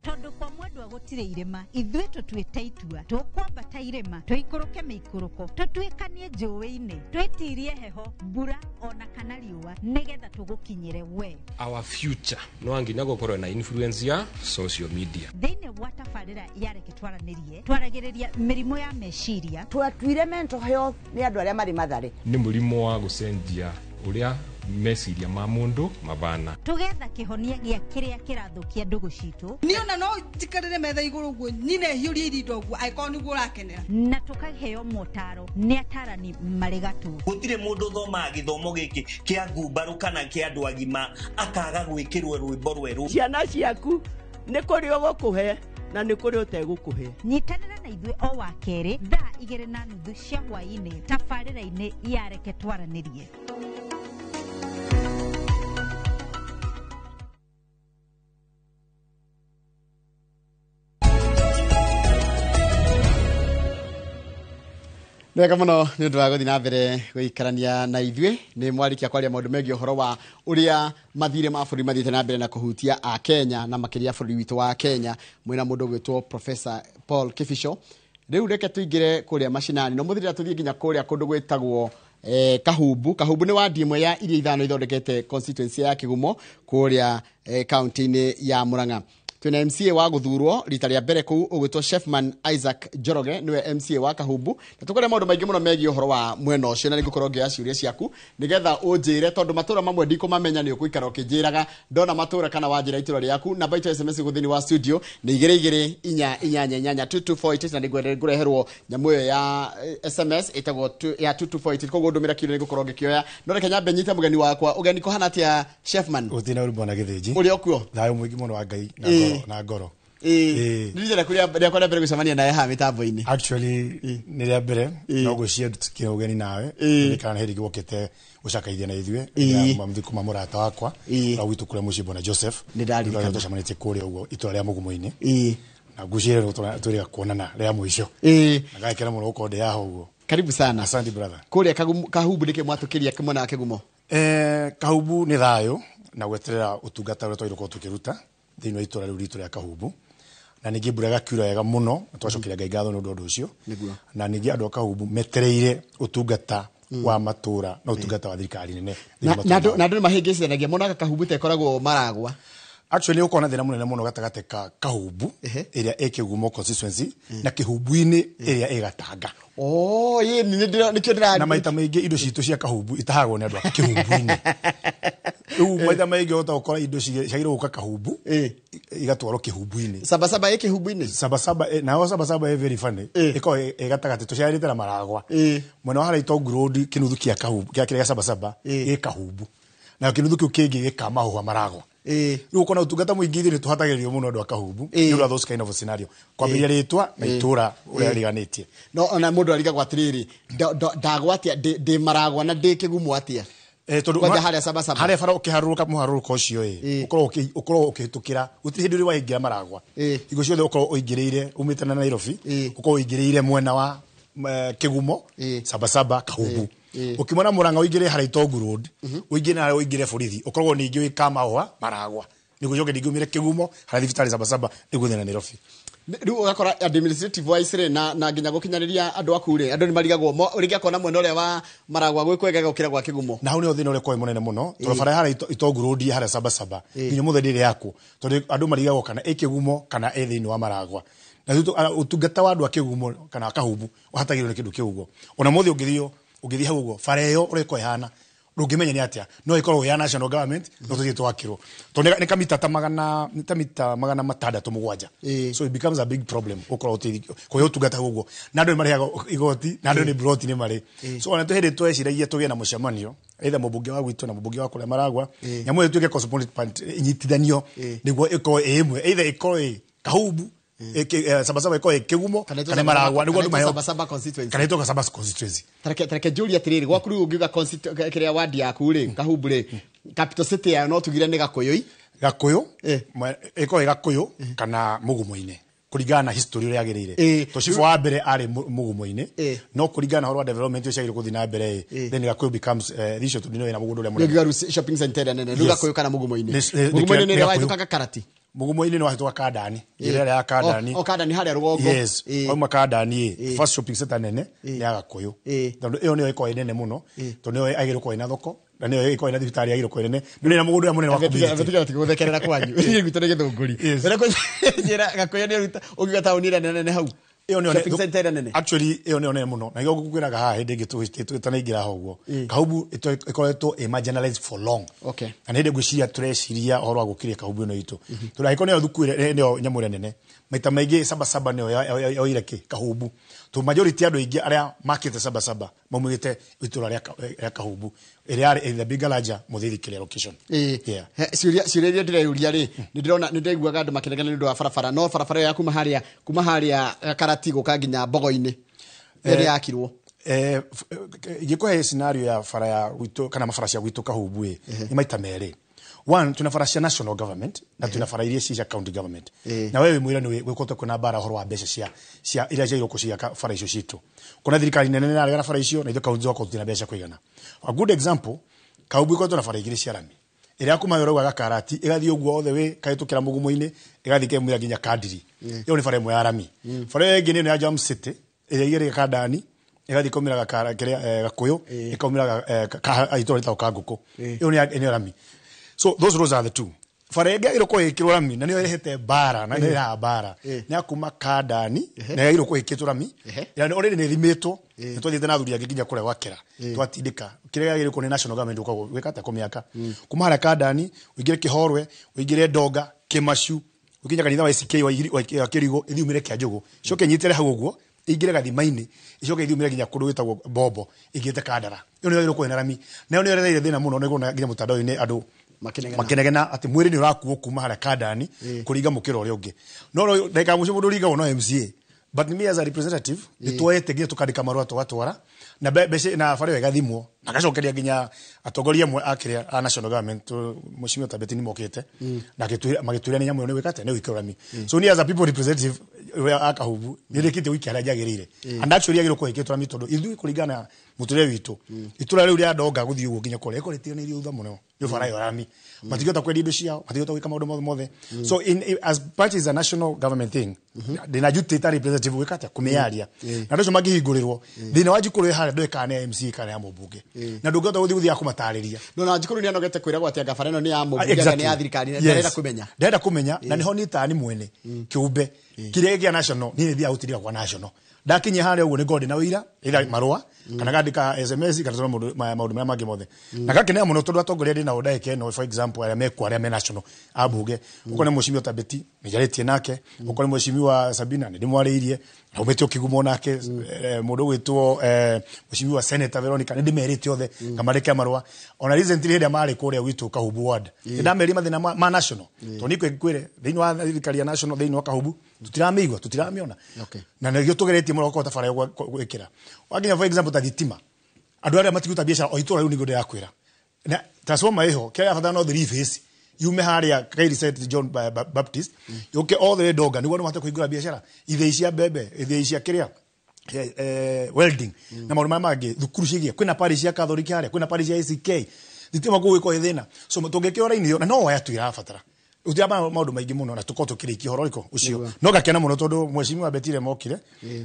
Tondũ kwa mwendwa gũtirĩ irĩma, ithuĩ tũtuĩte itua, tũkwambata irĩma, tũikũrũke mĩikũrũko, tũtuĩkanie njũĩ-inĩ, twĩtirie heho, mbura ona kana riũa, nĩgetha tũgũkinyĩre we. Our future no nginya gũkorwo na influence ya social media. Thĩinĩ wa tabarĩra ya Reke Twaranĩrie, twaragĩrĩria mĩrimũ ya meciria. Twatuire mental health nĩ andũ arĩa marĩ Mathare. Nĩ mũrimũ wa gũcenjia ũrĩa meciria ma mũndũ mabana. Tũgetha kĩhonia gĩa kĩrĩa kĩrathũkia ndũgũ citũ. Niĩ ona no njikarĩre metha igũrũ ũguo nyine hiũrie irinda ũguo angĩkorwo nĩguo ũrakenera. Na tũkaheo motaro nĩ atarani marĩ gatũ. Gũtirĩ mũndũ ũthomaga gĩthomo gĩkĩ kĩa ngumbarũ kana kĩa andũ agima akaga gwĩkĩrwo rwĩmbo rwerũ. Ciana ciaku nĩ kũrĩ ũgũkũhe na nĩ kũrĩ ũtegũkũhe. Nyitanĩra na ithuĩ o wa kerĩ thaa 2:30 cia hwaĩ-inĩ tabarĩra-inĩ ya Reke Twaranĩrie. Wega muno nĩ ũndũ wa gũthiĩ na mbere gũikarania na ithuĩ. Nĩ mwarikia kwaria maũndũ megiĩ ũhoro wa ũrĩa mathirĩ ma bũrũri mathiĩte na mbere na kũhutia a Kenya na makĩria bũrũri witũ wa Kenya. Mwĩna mũndũ ũgwĩtwo Professor Paul Kibicho. Rĩu reke tũingĩre kũrĩa macinani, no mũthirĩra tũthiĩ nginya kũrĩa kũndũ gwĩtagwo Kahumbu. Kahumbu nĩ wadi ĩmwe ya iria ithano ithondekete constituency ya Kĩgumo kũrĩa kaunti-inĩ ya Murang'a. Twina MCA wa guthurwo rita rĩa mbere kũu ũgwĩtwo Chefman Isaac Njoroge, niwe MCA wa Kahumbu, na tũkore maũndũ maingĩ mũno megiĩ ũhoro wa mwena ũcio, na nĩngũkorwo ngĩoya ciũria ciaku nĩgetha ũnjĩre, tondũ matũra mamwe ndikũmamenya, nĩ ũgũikara ũkĩnjĩraga ndona matũra kana wanjĩra itũra rĩaku. Namba itũ ya SMS gũkũ thĩinĩ wa studio nĩ 2 2 4 8 8 224 na nĩngwenda ngũreherwo nyamũ ĩyo ya SMS ĩtagwo ya 2248, koguo ndũmĩra kĩũria nĩngũkorwo ngĩkĩoya. No reke nyambe nyite mũgeni wakwa. Ũgeni kũhana atĩa Chefman? Gũtirĩ na ũru bwana Gĩthĩnji. Ũrĩ o kuo? Thayũ mũingĩ mũno wa Ngai na ngoro na ngoro. Nĩ rita rĩakwa rĩa mbere gũcemania nawe haha mĩtambo-inĩ. Actually nĩ rĩa mbere, no ngwĩciria tũtikĩrĩ ũgeni nawe, nĩ kana hĩndĩ ĩngĩ wokĩte gũcakaithia na ithuĩ kuma mũrata wakwa ũrĩa gwitũ kũrĩa mũciĩ bwana Joseph. Nĩ ndaririkana. Tũcemanĩtie kũrĩa ũguo itũra rĩa Mũgumo-inĩ. Na ngwĩciria twĩrĩga kuonana rĩa mũico. Na ngakena mũno gũkorwo ndĩ haha ũguo. Karibu sana. Asante brother. Kũrĩa Kahumbu nĩkĩ mwatũkĩria mwena wa Kĩgumo? Kahubu nĩ thayũ na gweterera ũtungata ũrĩa twagĩrĩirwo gũkorwo tũkĩruta thĩinĩ wa itũra rĩu ritũ rĩa Kahubu, na ningĩ mbura ĩgakiura wega mũno na twacokeria Ngai ngatho nĩ ũndũ wa ũndũ ũcio. Na ningĩ andũ a Kahubu metereire ũtungata wa matũra na ũtungata wa thirikari nene thĩinĩ wa Na matũra andũ mao. Na andũ nĩ mahĩngĩcithanagia, monaga Kahubu ta ĩkoragwo Maragwa. Actually ũkorwo na thĩna mũnene mũno gatagatĩ ka Kahubu ĩrĩa ĩ Kĩgumo constituency na Kĩhumbu-inĩ ĩrĩa ĩ Gatanga. Oh, ĩ nĩkĩo ndĩra Na maita maingĩ indo citũ cia Kahubu itahagwo nĩ andũ a Kĩhumbu-inĩ. Rĩu maita maingĩ ũhota gũkora indo ciagĩrĩirwo gũka Kahubu igatwarwo Kĩhumbu-inĩ. Sabasaba ĩ Kĩhumbu-inĩ. Sabasaba nayo Sabasaba ĩ very funny, ĩkoragwo ĩ gatagatĩ tũciarĩte na Maragwa. Mwena wa harĩa Itongu Road, kĩnuthu kĩa Kahubu kĩa kĩrĩa Sabasaba gĩ Kahubu, na kĩnuthu kĩu kĩngĩ gĩkamahũha Maragwa. Rĩu ũkona ũtungata mũingĩ ithuĩ nĩ tũhatagĩrĩrio mũno andũ a Kahubu nĩ ũndũ wa those kind of scenario, kwambĩrĩria rĩtwa na itũra ũrĩa riganĩtie. No ona mũndũ arigagwo atĩrĩrĩ, ndagwa atĩa ndĩ Maragwa na ndĩ Kĩgumo atĩa? Tondũ Kwanja harĩa Sabasaba. Harĩa bara ũkĩharũrũka mũharũrũko ũcio ĩ ũkoragwo ũkĩhĩtũkĩra, gũtirĩ hĩndĩ ũrĩ waingĩra Maragwa. Hingo ciothe ũkoragwo ũingĩrĩire umĩte na Nairobi, ũkoragwo ũingĩrĩire mwena wa Kĩgumo, Sabasaba, Kahubu. Ũkimona Mũrang'a ũingĩre harĩa Itongu Road, ũingĩre na harĩa ũingĩre borithi, ũkoragwo ningĩ wĩ Kamahũa Maragwa, nĩguo ũcoke ningĩ umĩre Kĩgumo harĩa thibitarĩ Sabasaba nĩguo ũthiĩ na Nairobi. Rĩu ũgakora administrative wise rĩ, na nginya gũkinyanĩria andũ aku rĩ, andũ nĩ marigagwo rĩngĩ akona mwena ũrĩa wa Maragwa gwĩ kwega gũkĩra gwa Kĩgumo. Na hau nĩho thĩna ũrĩa ũkoragwo wĩ mũnene mũno, tondũ bara harĩa Itongu Road harĩa Sabasaba nginya ũmũthĩ ndĩrĩ yakwo, tondũ andũ marigagwo kana ĩ Kĩgumo kana ĩ thĩinĩ wa Maragwa. Na rĩu ũtungata wa andũ a Kĩgumo kana a Kahubu ũhatagĩrĩrio nĩ kĩndũ kĩu ũguo. Ona mũthĩ ũngĩthiĩ hau ũguo, bara ĩyo ũrĩa ĩkoragwo ĩhana ndũngĩmenya nĩ atĩa, no ĩkoragwo ya national government no tũthiĩ twakĩrwo, tondũ nĩ kamita ta magana, nĩ ta mita 607. So it becomes a big problem ũkorwo kũhe ũtungata hau ũguo, na andũ nĩ marĩhaga igoti na andũ nĩ broti nĩ marĩ. So ona twĩ hĩndĩ tweciragia tũgĩe na mũcemanio either mũmbunge wa gwitũ na mũmbunge wa kũrĩa Maragwa, nyamũ ĩyo ĩtuĩke cosmopolitan, inyitithanio nĩguo ĩkorwo ĩ ĩmwe, either ĩkorwo ĩ Kahubu, Sabasaba ĩkorwo ĩ Kĩgumo kana Maragwa, nĩguo andũ maheo Sabasaba constituency. Kana ĩtwo Sabasaba constituency. Tareke njũrie atĩrĩrĩ, gwaku rĩu ũngiuga kĩrĩa wadi yaku rĩ, Kahubu rĩ, capital city yayo no tugire nĩ Gakũyũ? Gakũyũ ĩkorwo ĩ Gakũyũ kana Mũgumo-inĩ kũringana na history ũrĩa yagĩrĩire, tondũ cibũ wa mbere arĩ Mũgumo-inĩ, no kũringana na ũhoro wa development ũcio ciagĩrĩirwo gũthiĩ na mbere ĩ, then Gakũyũ becomes this tondũ nĩyo ĩna mũgũnda ũrĩa mũnene. Nĩ ũngiuga shopping center ĩrĩa nene rĩu Gakũyũ kana Mũgumo-inĩ? Nĩ Mũgumo-inĩ nĩ Gakũyũ. wahĩtũkaga Karati. Mũgumo-inĩ nĩ wahĩtũka Kandani, njĩra ĩrĩa ya Kandani. O Kandani harĩa rũgongo. Yes, wauma Kandani ĩ, first shopping center nene nĩ ya Gakũyũ, tondũ ĩyo nĩyo ĩkoragwo ĩ nene mũno, tondũ nĩyo yagĩrĩirwo gũkorwo ĩna thoko na nĩyo ĩkoragwo ĩna thibitarĩ yagĩrĩirwo gũkorwo ĩ nene, ndũrĩ na mũgũnda ũrĩa mũnene wa community. Tiga gũthekerera kwanyu. Niĩ gwitũ nĩ Gĩthũngũri. Ũrĩa njĩra Gakũyũ nĩ ũruta ũngiuga taũni ĩrĩa nene hau. Ĩyo nĩyo Shopping center ĩrĩa nene. Actually ĩyo nĩyo nene mũno, na nĩkĩo ngũkwĩraga haha hĩndĩ ĩngĩ tũtanaingĩra ho ũguo, Kahubu ĩkoretwo ĩ marginalized for long. Na nĩ hĩndĩ ngwĩciria tũreciria ũhoro wa gũkĩria Kahubu ĩno itũ, tondũ angĩkorwo nĩyo thukuru ĩrĩa nĩyo nyamũ ĩrĩa nene, maita maingĩ Sabasaba nĩyo yoire kĩ Kahubu, tondũ majority ya andũ aingĩ arĩa makĩte Sabasaba maumĩte itũra rĩa Kahubu ĩrĩa yarĩ the bigger larger Mũthĩthi kĩrĩa location. Yeah. Ciũria iria ndĩreyũria rĩ, nĩ ndĩrona nĩ ndĩraiguaga andũ makĩnegena nĩ ũndũ wa barabara, no barabara ĩyo ya kuma harĩa Karati gũka nginya Mbogo-inĩ ĩrĩa yakirwo. Ingĩkũhe scenario ya bara ya gwitũ kana mabara cia gwitũ Kahubu ĩ, nĩ maita merĩ. One, tuna bara cia national government na tuna bara iria ci cia county government. Na wewe mwira nĩ gwĩkote kwĩna mbara ũhoro wa mbeca cia iria ciagĩrĩirwo kũciaka bara icio citũ, kuna thirikari nene nĩ ĩraregana bara icio na ithuĩ kaunti tũgakorwo tũtirĩ na mbeca kũigana. A good example, Kahubu ĩkoretwo na bara igĩrĩ cia rami, ĩrĩa kuma ũrauga Gakarati ĩgathiĩ ũguo othe wĩ kahĩtũkĩra Mũgumo-inĩ ĩgathiĩ kemwira nginya Kandiri. Ĩyo nĩ bara ĩmwe ya rami. Bara ĩyo ĩngĩ nĩ ĩno ya Jam City ĩrĩa igĩrĩ Kandani ĩgathiĩ ĩkaumĩra Gakara kĩrĩa Gakũyũ ĩkaumĩra itũũra rĩtagwo Kangũkũ. Ĩyo nĩ rami. So those roads are the two. Bara ĩngĩ yagĩrĩirwo gũkorwo ĩgĩkĩrwo rami na nĩyo ĩrehete mbara na nĩyo ĩrehaga mbara nĩ ya kuma Kandani na yagĩrĩirwo gũkorwo ĩkĩrĩtwo rami. Ĩrĩa already nĩ ĩthimĩtwo, nĩ twathiĩte na athuri angĩ nginya kũrĩa gwakĩra twatindĩka kĩrĩa yagĩrĩirwo gũkorwo nĩ national government gũkorwo gwĩka atĩa kũmĩaka kuma harĩa Kandani ũingĩre Kĩhorwe, ũingĩre Ndonga, Kĩmacu, ũkinya kanitha wa ACK wa Kĩrigo, ĩthiĩ umĩre Kĩanjũgũ, icoke inyitĩre hau ũguo ĩingĩre gathima-inĩ, icoke ithiĩ umĩre nginya kũndũ gwĩtagwo Bombo ĩingĩrĩte Kandara. Ĩyo nĩyo yagĩrĩirwo gũkorwo ĩna rami, nayo nĩyo ĩreheire thĩna mũno, nĩguo nginya mũtandao-inĩ andũ makinegena atĩ mwĩrĩ nĩ ũrakuo kuma harĩa Kandani kũringa mũkĩra ũrĩa ũngĩ, no ndagĩka ya mũico mũndũ ũringagwo no MCA But me as a representative nĩ tuoete nginya tũkandĩka marũa tũgatwara na mbeca na bara ĩyo ĩgathimwo na gacokeria nginya atongoria amwe a kĩrĩa a national government, mheshimiwa Tabeti nĩ mokĩte na magĩtwĩra nĩ nyamũ ĩyo nĩ gwĩka atĩa, nĩ gwĩkĩrwo rami. So ni as a people representative wa Kahubu nĩ rĩkĩtie gũikia harĩa njagĩrĩire, and actually yagĩrĩirwo kũhĩkĩtwo rami tondũ ithuĩ kũringana na mũtũrĩre witũ itũra rĩu rĩa Ndonga gũthiĩ ũguo nginya kũrĩa ĩkorwo rĩtiganĩirio thutha mũno nĩ bara ĩyo rami, matingĩhota kwendia indo ciao, matingĩhota gwĩka maũndũ mothe mothe. So as much as a national government thing, ndĩna duty ta representative gwĩka atĩa, kũmĩaria, na andũ acio mangĩhingũrĩrwo thĩna wa Njikũrũ harĩa ndũĩ kana nĩ ya MCA kana ya mũmbunge, na ndũngĩhota gũthiĩ kũmatarĩria. No na Njikũrũ nĩ anogete kwĩragwo atĩ anga bara ĩno nĩ ya mũmbunge anga nĩ ya thirikari, ndarenda kũmenya. Ndarenda kũmenya, na nĩho niĩ tani mwene kĩũmbe kĩrĩa gĩa national niĩ nĩthiaga gũtirika kwa national, ndakinyia harĩa ũguo nĩ ngorwo ndĩna ũira either marũa kana ngandĩka SMS kana tũra maũndũ marĩa mangĩ mothe, na ngakenera mũno tondũ atongoria ndĩ nao ndagĩka ĩno, for example arĩa mekuo arĩa me national a mbunge, ũkorwo nĩ mheshimiwa Tabeti nĩnjarĩtie nake, ũkorwo nĩ mheshimiwa Sabina nĩndĩmwarĩirie na umĩte ũkĩgumo nake, mũndũ ũgwĩtwo mheshimiwa Senator Veronica nĩndĩmerĩte othe ngamarĩkia marũa. Ona recently hĩndĩ ĩrĩa marĩ kũrĩa gwitũ Kahubu ward nĩndamerire mathĩna ma national, tondũ niĩ kwĩre thĩinĩ wa thirikari ya national thĩinĩ wa Kahubu tũtiramĩigua, tũtiramĩona, na nĩkĩo tũgeretie mũno gũkorwo ta bara ĩyo gwĩkĩra wakinya for example ta thitima, andũ arĩa matigũta biacara o itũra rĩu nĩguo ndĩrakwĩra na transformer ĩho kĩrĩa yabatara no three phase yume harĩa Kairi St John Baptist yũke all the way Ndonga nĩguo andũ mahote kũhingũra biacara, ithĩi cia mbembe, ithĩi cia kĩrĩa welding na maũndũ marĩa mangĩ, thukuru ciĩgiĩ kwĩna parish cia Catholic harĩa, kwĩna parish cia ACK, thitima kũu gĩkorwo ĩ thĩna. So tũngĩkĩra raini ĩyo na no waya tu irabatara utia maũndũ maingĩ mũno na tũkorwo tũkĩrĩkia ũhoro ũrĩkũ ũcio, no ngakena mũno tondũ mheshimiwa Betire mokire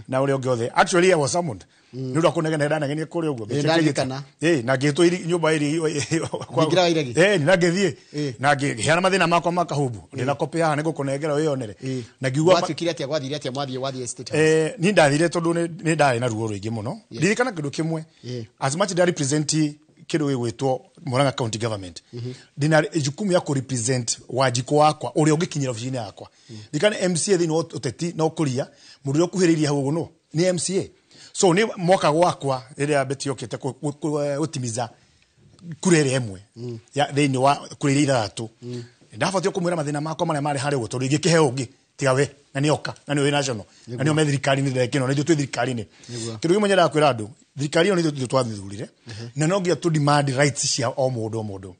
na ũrĩa ũngĩ othe. Actually I was summoned nĩ ũndũ wa kũnegena ndanegenia kũrĩa ũguo na ngĩtwo nyũmba ĩrĩ na ngĩthiĩ na ngĩheana mathĩna makwa ma Kahubu, ndĩna copy haha nĩngũkũnengera wĩyonere, na ngiuga gwatuĩkire atĩa, gwathire atĩa mwathiĩ wathiĩ State House? Niĩ ndathire tondũ nĩ ndarĩ na ruo rũingĩ mũno. Ririkana kĩndũ kĩmwe, as much nda represent kĩndũ gĩgwĩtwo Murang'a County Government, ndĩna jukumu ya kũrepresent Wanjikũ wakwa ũrĩa ũngĩkinyĩra obici-inĩ yakwa. Ririkana MCA thĩinĩ wa ũteti na ũkũria mũndũ ũrĩa ũkuhĩrĩirie hau ũguo no nĩ MCA. So nĩ mwaka gwakwa rĩrĩa Beti yokĩte gũtimiza kura ĩrĩa ĩmwe ya thĩinĩ wa kura iria ithathatũ, ndabatio kũmwĩra mathĩna makwa marĩa marĩ harĩa ũguo tondũ ingĩkĩheo ũngĩ tiga we na nĩ oka na nĩ wĩ national na nĩ me thirikari-inĩ ndagĩka ĩno na ithuĩ twĩ thirikari-inĩ. Kĩndũ kĩmwe nyendaga kwĩra andũ, thirikari ĩno nĩ ithuĩ twathurire na no nginya tũ demand rights cia o mũndũ o mũndũ.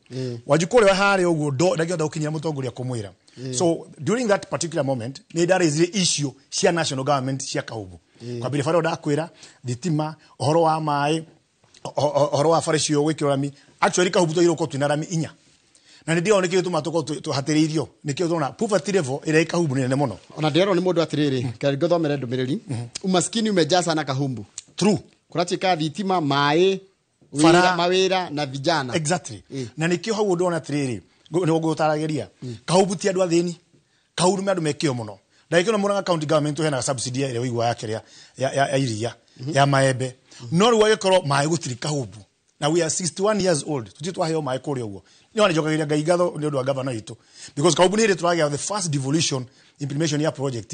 Wanjikũ ũrĩa harĩa ũguo ndangĩhota gũkinyĩra mũtongoria kũmwĩra. So during that particular moment nĩ ndarĩzirie issue cia national government cia Kahubu, kwambĩrĩria bara ndakwĩra thitima, ũhoro wa maĩ, ũhoro wa bara icio gwĩkĩrwo rami. Actually Kahubu twagĩrĩirwo gũkorwo twĩna rami inya, na nĩ ndĩrona nĩkĩo gĩtũmaga tũkorwo tũhatĩrĩirio, nĩkĩo tũrona poverty level ĩrĩa ĩ Kahubu nĩ nene mũno. Ona ndĩrerwo nĩ mũndũ atĩrĩrĩ, kari ngũthomere ndũmĩrĩri, umaskini umejaa sana Kahumbu. True. Kũratuĩka thitima, maĩ, wĩra, mawĩra na vijana. Exactly. Na nĩkĩo hau ndona atĩrĩrĩ, nĩguo ngũtaragĩria Kahubu ti andũ athĩni, Kahubu nĩ andũ mekĩo mũno. Ndagĩka ĩno Murang'a County Government tũheanaga subsidy ĩrĩa ũigua ya kĩrĩa ya iria ya maembe, no rĩu agĩkorwo maĩ gũtirĩ Kahubu na we are 61 years old, tũtirĩ twaheo maĩ kũrĩa ũguo. Nĩ nĩnjokagĩria Ngai ngatho nĩ ũndũ wa gavana witũ, because Kahubu nĩ hĩndĩ tũragĩa the first devolution implementation ya project,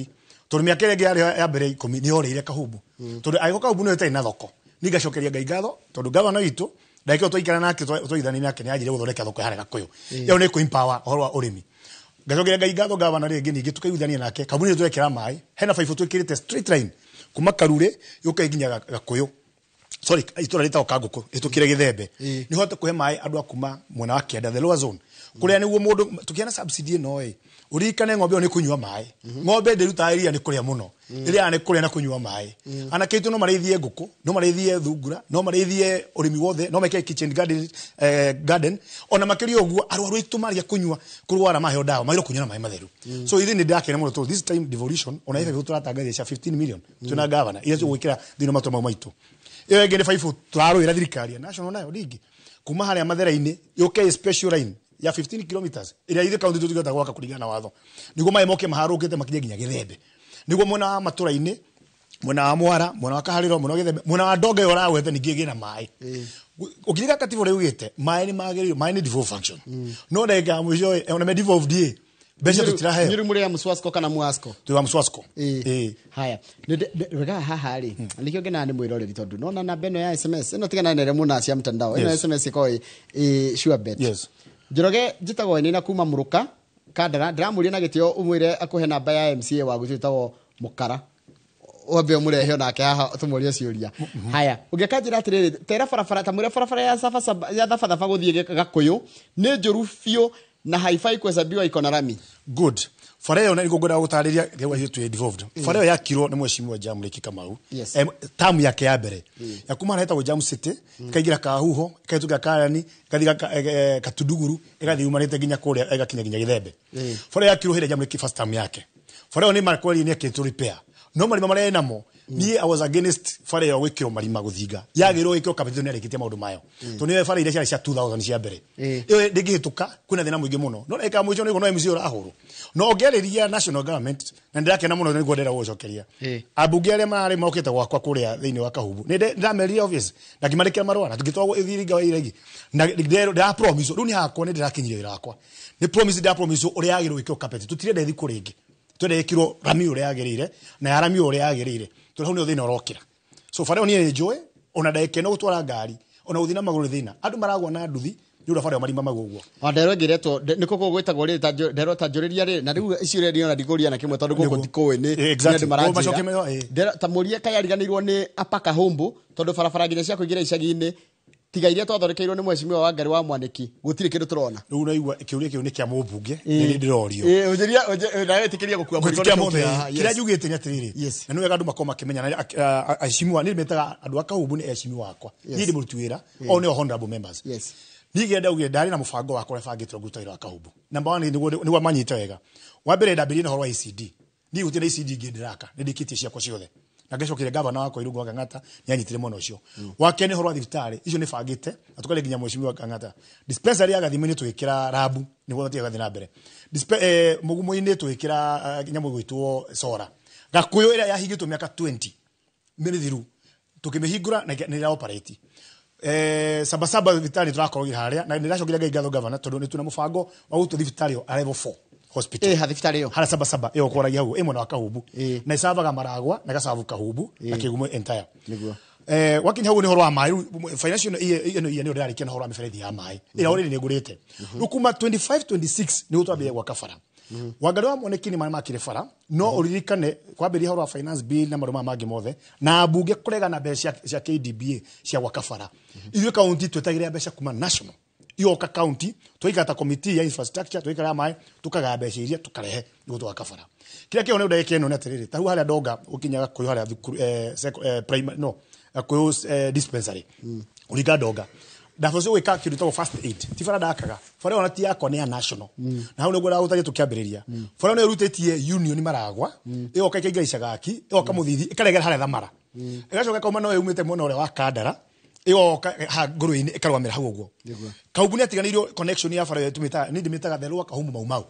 tondũ mĩaka ĩrĩa ĩngĩ yarĩ ya mbere 10 nĩ yorĩire Kahubu, tondũ angĩkorwo Kahubu nĩyo ĩtarĩ na thoko, nĩ ngacokeria Ngai ngatho tondũ gavana witũ ndagĩka ĩyo twaikara nake twaithania nake nĩ anjire gũthondeka thoko harĩa Gakũyũ, ĩyo nĩ kũ empower ũhoro wa ũrĩmi. Ngacokeria Ngai ngatho gavana rĩngĩ ningĩ tũkaiguithania nake Kahubu nĩ twekĩra maĩ, hena baibũ twĩkĩrĩte straight line kuma Karure yũke nginya Gakũyũ, sorry itũra rĩtagwo Kangũkũ ĩtũkire Gĩthembe, nĩ hote kũhe maĩ andũ a kuma mwena wa kĩanda the lower zone, kũrĩa nĩguo mũndũ tũkĩana subsidy ĩno ĩ ũririkane ng'ombe ĩyo nĩ kũnyua maĩ, ng'ombe ndĩrutaga iria nĩ kũrĩa mũno, ĩrĩaga nĩ kũrĩa na kũnyua maĩ. Anake aitũ no marĩithie ngũkũ, no marĩithie thungura, no marĩithie ũrĩmi wothe, no meke kitchen garden, garden. Ona makĩria ũguo arwaru aitũ marĩa kũnyua kũrwara maheo ndawa magĩrĩirwo kũnyua na maĩ matheru. So ithuĩ nĩ ndĩrakena mũno tondũ this time devolution ona ithuĩ tũratangathia cia 15 million twĩna gavana iria tũgwĩkĩra thĩinĩ wa matũra mau maitũ. Ĩyo ĩngĩ nĩ baibũ tũrarũĩra thirikari ya national nayo ndingĩ kuma harĩa Mathera-inĩ yũke special line ya 15 kilometers ĩrĩa ithuĩ kaunti tũtingĩhota gwaka kũringana na watho, nĩguo maĩ moke maharũkĩte makinye nginya Gĩthembe, nĩguo mwena wa matũra-inĩ, mwena wa Mwara, mwena wa Kaharĩro, mwena wa Gĩthembe, mwena wa Ndonga ĩyo ũragwete ningĩ ĩgĩe na maĩ. Ũkĩrika katiba ũrĩa ugĩte maĩ nĩ magĩrĩirwo, maĩ nĩ devolved function, no ndagĩka ya mũico ona me devolved ĩ mbeca tũtiraheo. Nyĩrĩ mũrĩ ya Mswasco kana Mwasco? Twĩ wa Mswasco. Haya, wega haha rĩ, nĩkĩo ngenaga nĩ mwĩroreri tondũ nona namba ĩno ya SMS ĩno tigana na ĩrĩa mũna cia mtandao, ĩno SMS ĩkoragwo ĩ sure bet. Njoroge njĩtagwo Nina kuma Mũrũka Kandara, ndĩramũria na gĩtĩo ũmwĩre akũhe namba ya MCA wa gwitũ ĩtagwo Mũkara. Wambe ũmũrehe onake haha tũmũrie ciũria. Haya, ũngĩkanjĩra atĩrĩrĩ, tera barabara ta mũrĩa barabara ya ya Thabathaba gũthiĩ Gakũyũ nĩ njũru biũ na haifai kuhesabiwa iko na rami. Good. Bara ĩyo nĩguo ngwendaga gũtarĩria rĩu ithuĩ twĩ devolved. Bara ĩyo yakirwo nĩ mheshimiwa Jamliki Kamau. Tamu yake ya mbere. Ya kuma harĩa hetagwo Jam City, ĩkaingĩra Kahuho, ĩkahĩtũkĩra Karani, ĩgathiĩ Katunduguru, ĩgathiĩ yumanĩte nginya kũrĩa ĩgakinya nginya Gĩthembe. Bara ĩyo yakirwo hĩndĩ ya Jamliki first term yake. Bara ĩyo nĩ makweri nĩ ĩkĩtwo repair. No marima marĩa ĩnamo, niĩ I was against bara ĩyo gwĩkĩrwo marima gũthinga. Yagĩrĩirwo gwĩkĩrwo kabĩtĩ nĩ yarĩkĩtie maũndũ mayo. Tondũ nĩyo bara iria ciarĩ cia 2000 cia mbere. Ĩyo ndĩngĩhĩtũka, kwĩna thĩna mũingĩ mũno. No ndagĩka ya mũico nĩguo no MC ũrahũrwo. No ũngĩarĩria national government, na ndĩrakena mũno nĩguo ndĩrenda gũgũcokeria. Ambunge arĩa mararĩ mokĩte gwakwa kũrĩa thĩinĩ wa Kahubu. Nĩ ndamerire office, na ngĩmarĩkĩra marũa, na tũgĩtwarwo ithiringa wa iregi. Na ndĩra promise, rĩu nĩ hakwa nĩ ndĩrakinyire wĩra wakwa. Nĩ promise ndĩra promise ũrĩa yagĩrĩirwo gwĩkĩrwo carpet. Tũtirenda ĩthiĩ kũrĩ ĩngĩ. Twende ĩkĩrwo rami ũrĩa yagĩrĩire, na ya rami ũrĩa yagĩrĩire. Tondũ hau nĩho thĩna ũrokĩra. So bara ĩyo niĩ nĩ njũĩ, ona ndagĩka ĩno gũtwara ngari, ona gũthiĩ na magũrũ nĩ thĩna. Andũ maragwa na nduthi, nĩ ũndũ wa bara ĩyo marima mau ũguo. O ndero ĩngĩ ĩretwo nĩ kũkũ gwĩtagwo rĩrĩ ndero ta njũrĩria rĩ, na rĩu icio ũrĩa ndĩrona ndikũria na kĩmwe tondũ gũkũ ndikũĩ nĩ andũ maranjĩra. Ndero ta mũrie kaĩ ariganĩirwo nĩ Apaka Humbu, tondũ barabara nginya cia kũingĩra icagi-inĩ tiga iria twathondekeirwo nĩ mheshimiwa Wangari wa Mwaniki, gũtirĩ kĩndũ tũrona. Rĩu ũraigua kĩũria kĩu nĩ kĩa mũmbunge, nĩ ndĩrorio. Ũnjĩria, nawe ĩtĩkĩria gũkua mũrigo Gwĩtĩkia nĩ mothe. kũkia, yes. Kĩrĩa njugĩte nĩ atĩrĩrĩ, na nĩ wega andũ makorwo makĩmenya, na aheshimiwa, niĩ metaga andũ a Kahubu nĩ aheshimiwa akwa. Niĩ ndĩ mũruti wĩra, o nĩo honorable members. Niĩ kĩrĩa ndaugire, ndarĩ na mũbango wakwa ũrĩa bangĩte ngũruta wĩra wa Kahubu. Number one, nĩguo manyite wega. Wa mbere ndambĩrĩrie na ũhoro wa ECD. Niĩ gũtirĩ na ECD ingĩ ndĩraka, nĩ ndĩkĩtie ciakwa ciothe. Na ngĩcokeria gavana wakwa Irungu wa Kang'ata, nĩ anyitire mwena ũcio. Wa kerĩ nĩ ũhoro wa thibitarĩ, icio nĩ bangĩte, na tũkaria nginya mheshimiwa Kang'ata. Dispensary ya Gathima-inĩ tũgĩkĩra rabu, nĩguo matige gathiĩ na mbere. Mũgumo-inĩ tũgĩkĩra nyamũ ĩgwĩtwo Sora. Gakũyũ ĩrĩa yahingĩtwo mĩaka 20 mĩthiru, tũkĩmĩhingũra na nĩ ĩra operate. Sabasaba thibitarĩ tũrakorwo harĩa, na nĩndĩracokeria Ngai ngatho gavana, tondũ nĩ twĩna mũbango wa gũtua thibitarĩ ĩyo a level 4 hospital. Ha thibitarĩ ĩyo. Harĩa Sabasaba, ĩyo ũkwaragia hau, ĩ mwena wa Kahubu. Na ĩcavaga Maragwa, na ĩgacabu Kahubu, na Kĩgumo entire. Wakinya hau nĩ ũhoro wa maĩ, rĩu financial ĩno year nĩyo ndĩrarĩkia na ũhoro wa mĩberethi ya maĩ. Ĩrĩa already nĩ ngũrĩte. Rĩu kuma 25 26 nĩguo twambĩrĩria gwaka bara. Wangari wa Mwaniki nĩ makire bara, no ũririkane kwambĩrĩria ũhoro wa finance bill na maũndũ maya mangĩ mothe, na ambunge kũregana mbeca cia KDBA cia gwaka bara. Ithuĩ county twetagĩrĩra mbeca kuma national. Igoka county, tũikara ta committee ya infrastructure, tũikara ya maĩ, tũkagaya mbeca iria tũkarehe nĩguo twaka bara. Kĩrĩa kĩo nĩ ndagĩka ĩno nĩ atĩrĩrĩ, ta rĩu harĩa Ndonga ũkinyaga Gakũyũ harĩa thukuru, primary, no, Gakũyũ dispensary. Ũringa Ndonga. Ndabacio gwĩka kĩndũ gĩtagwo first aid. Ti bara ndakaga. Bara ĩyo ti yakwa nĩ ya national. Na hau nĩguo ndagũtaria tũkĩambĩrĩria. Bara ĩyo nĩ ĩrutĩtie union Maragwa, ĩgoka ĩkaingĩra Icagaki, ĩgoka Mũthithi, ĩkaregera harĩa Thamara. Ĩgacoka ĩkauma no yumĩte mwena ũrĩa wa Kandara, ĩgoka ha ngũrũe-inĩ ĩkarũgamĩra hau ũguo. Kahubu nĩ atiganĩirio connection ya bara ĩyo tũmĩtaga, niĩ ndĩmĩtaga the Lower Kahumu Mau Mau.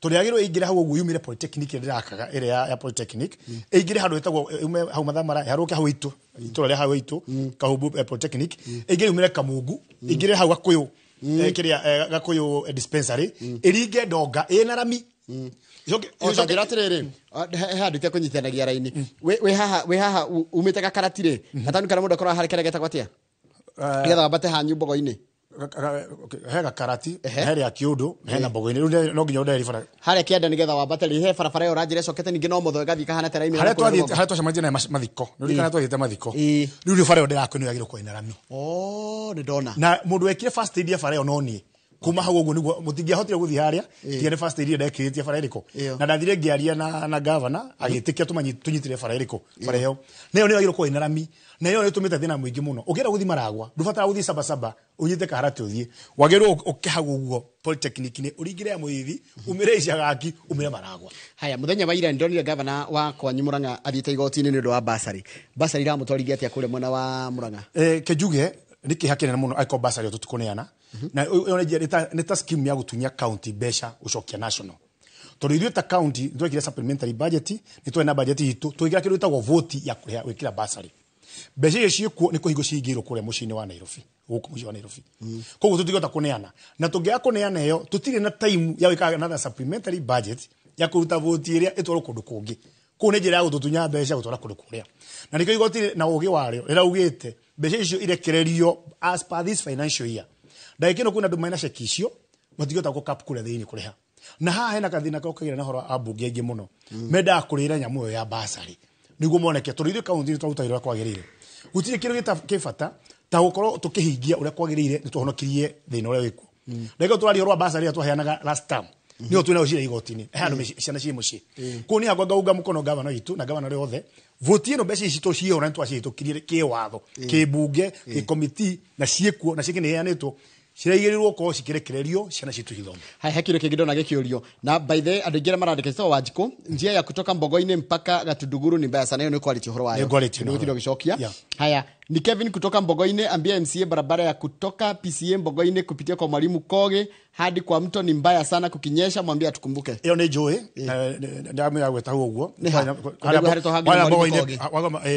Tondũ yagĩrĩirwo ĩingĩre hau ũguo yumĩre Polytechnic ĩrĩa ndĩrakaga, ĩrĩa ya Polytechnic, ĩingĩre handũ ĩtagwo, yume hau Mathamara, ĩharũke hau itũ, itũra rĩa hau itũ, Kahubu Polytechnic, ĩingĩre yumĩre Kamungu, ĩingĩre hau Gakũyũ, kĩrĩa, Gakũyũ dispensary, ĩringe Ndonga, ĩna rami. O ta njĩra atĩrĩrĩ, he handũ itekũnyitithanagia raini. Wĩ haha umĩte Gakarati rĩ, gataũni karĩa mũndũ akoragwo harĩ karĩa getagwo atĩa? Nĩgetha wambate hanyu Mbogo-inĩ. He Gakarati, he rĩa Kĩũndũ, he na Mbogo-inĩ. Rĩu no nginya ũndere bara. Harĩa kĩanda nĩgetha wambate rĩ, he barabara ĩyo ũranjĩra ĩcokete ningĩ no mũthũ ĩgathiĩ ĩkahana ta raini Harĩa ya kũrĩa rũgongo. harĩa twacemanirie naye mathiko. Nĩ ũririkana twathiĩte mathiko. Rĩu nĩ bara ĩyo ndĩrakwo nĩ yagĩrĩirwo gũkorwo ĩna rami. Oh, nĩ ndona. Na mũndũ wekire first aid ya bara ĩyo no niĩ. Kuma hau ũguo nĩguo mũtingĩahotire gũthiĩ harĩa, tiga nĩ first aid ĩrĩa ndekĩrĩtie bara ĩrĩkũ. Na ndathire ngĩaria na governor, agĩtĩkia tũnyitĩre bara ĩrĩkũ, bara ĩyo. Na ĩyo nĩ yagĩrĩirwo gũkorwo ĩna rami. Na ĩyo nĩ ĩtũmĩte thĩna mũingĩ mũno. Ũngĩenda gũthiĩ Maragwa, ndũbataraga gũthiĩ Sabasaba, ũnyite Kaharati ũthiĩ. Wagĩrĩirwo ũke hau ũguo Polytechnic-inĩ, ũringĩre ya Mũthithi, umĩre Icagaki, umĩre Maragwa. Haya, mũthenya wa ira ndonire gavana wa kwanyu Murang'a athiĩte igoti-inĩ nĩ ũndũ wa basarĩ. Basarĩ iramũtwarithia atĩa kũrĩa mwena wa Murang'a? Kĩnjuge nĩ kĩeha kĩnene mũno angĩkorwo basarĩ ĩyo tũtikũneana. Na ĩyo nĩ ta scheme ya gũtunya county mbeca gũcokia national. Tondũ ithuĩ ta county nĩ twekire supplementary budget, nĩ twarĩ na budget itũ, tũgĩkĩra kĩndũ gĩtagwo vote ya kũrĩha gwĩkĩra basarĩ. Mbeca icio ciĩkuo nĩ kũhingwo cihingĩirwo kũrĩa mũciĩ-inĩ wa Nairobi, gũkũ mũciĩ wa Nairobi. Koguo tũtingĩhota kũneana. Na tũngĩaga kũneana ĩyo, tũtirĩ na time ya gwĩka another supplementary budget ya kũruta vote ĩrĩa ĩtwarwo kũndũ kũngĩ. Kũu nĩ njĩra ya gũtũtunya mbeca gũtwara kũndũ kũrĩa. Na nĩkĩo igoti na ũgĩ warĩo rĩraugĩte mbeca icio irekererio as per this financial year. Ndagĩka ĩno kwĩna andũ mena ceki icio matingĩhota gũ cap kũrĩa thĩinĩ kũrĩha. Na haha hena gathĩna kokagĩra na ũhoro wa ambunge aingĩ mũno. Mendaga kũrĩra nyamũ ĩyo ya basarĩ. Nĩguo moneke tondũ ithuĩ kaunti nĩ twaruta wĩra ũrĩa kwagĩrĩire. Gũtirĩ kĩndũ kĩ bata ta gũkorwo tũkĩhingia ũrĩa kwagĩrĩire nĩ tũhonokirie thĩna ũrĩa wĩkuo. Reke tũraria ũhoro wa basarĩ ĩrĩa twaheanaga last term. Nĩyo twĩnayo cira igoti-inĩ. He andũ ciana ciĩ mũciĩ. Kũu nĩ hakwa ngaunga mũkono gavana witũ na gavana arĩa othe. Voti ĩno mbeca ici tũciĩhũra nĩ twacihĩtũkirie kĩwatho, kĩmbunge, kĩkomiti na ciĩkuo na ciĩkĩ nĩ iheanĩtwo. Ciraigĩrĩrwo korwo cikĩrekererio ciana citũ ithome. Haya, he kĩũria kĩngĩ ndona gĩkĩũrio na by the way andũ aingĩ arĩa marandĩka citagwo Wanjikũ, njia ya kutoka Mbogo-inĩ mpaka Gatunduguru ni mbaya sana. Hiyo nĩ kwarĩtie ũhoro wayo. Nĩ ngwarĩtie Nĩ gũtinda ũgĩcokia. Yeah. Haya, ni Kevin kutoka Mbogo-inĩ, ambia MCA barabara ya kutoka PCA Mbogo-inĩ kupitia kwa Mwalimu Koge hadi kwa mto ni mbaya sana, kukinyesha mwambie atukumbuke. Ĩyo nĩ njũĩ ndamĩra gwĩta hau ũguo. Nĩ ha? Kũndũ harĩ tũhangĩ na Mwalimu Kogi.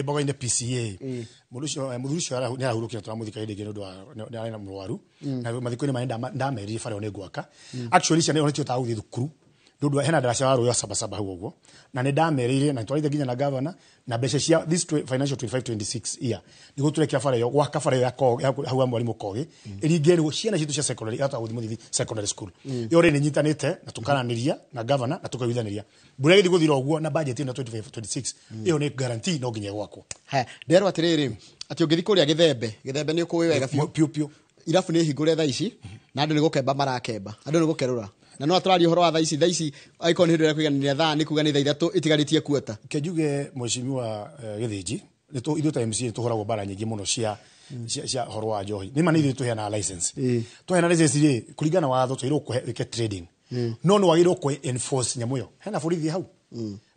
Mbogo-inĩ PCA. Mũndũ ũcio mũthuri ũcio nĩ arahurũkire tũramũthika hĩndĩ ĩngĩ nĩ ũndũ wa nĩ arĩ na mũrwaru. Na mathiko-inĩ maya ndamerire bara ĩyo nĩ ngwaka. Actually ciana ĩyo nĩcihotaga gũthiĩ thukuru nĩ ũndũ hena ndaraca wa rũĩ wa Sabasaba hau ũguo. Na nĩ ndamerĩire na nĩtwarĩte nginya na governor na mbeca cia this financial 25-26 year nĩguo tũrekia bara ĩyo gwaka bara ĩyo ya Kogi, hau ha Mwalimu Kogi ĩringe nĩguo ciana citũ cia secondary ihota gũthiĩ mũthithi secondary school. Ĩyo rĩ nĩnyitanĩte na tũkaranĩria na governor na tũkaiguithanĩria. Mbura ĩgĩthiĩ gũthira ũguo na budget ĩno 25-26 ĩyo nĩ guarantee no nginya ĩgwakwo. Haya, nderwo atĩrĩrĩ atĩ ũngĩthiĩ kũrĩa Gĩthembe, Gĩthembe nĩ ũkũĩ wega biũ. Piũ piũ. Irabu nĩ hingũre thaa ici na andũ nĩ gũkemba marakemba, andũ nĩ gũkerũra. Na no atũraria ũhoro wa thaa ici, thaa ici angĩkorwo nĩ hĩndĩ ĩrĩa kũiganĩria thaa nĩ kuga nĩ thaa 3 itigarĩtie kuota. Ke njuge mheshimiwa Gĩthĩnji, ithuĩ ta MCA nĩtũhũragwo mbara nyingĩ mũno cia cia ũhoro wa njohi. Nĩ ma nĩ ithuĩ tũheanaga license. Twaheana license rĩ, kũringana na watho twagĩrĩirwo kũhe wĩke trading. No nĩ wagĩrĩirwo kũ enforce nyamũ ĩyo. Hena borithi hau.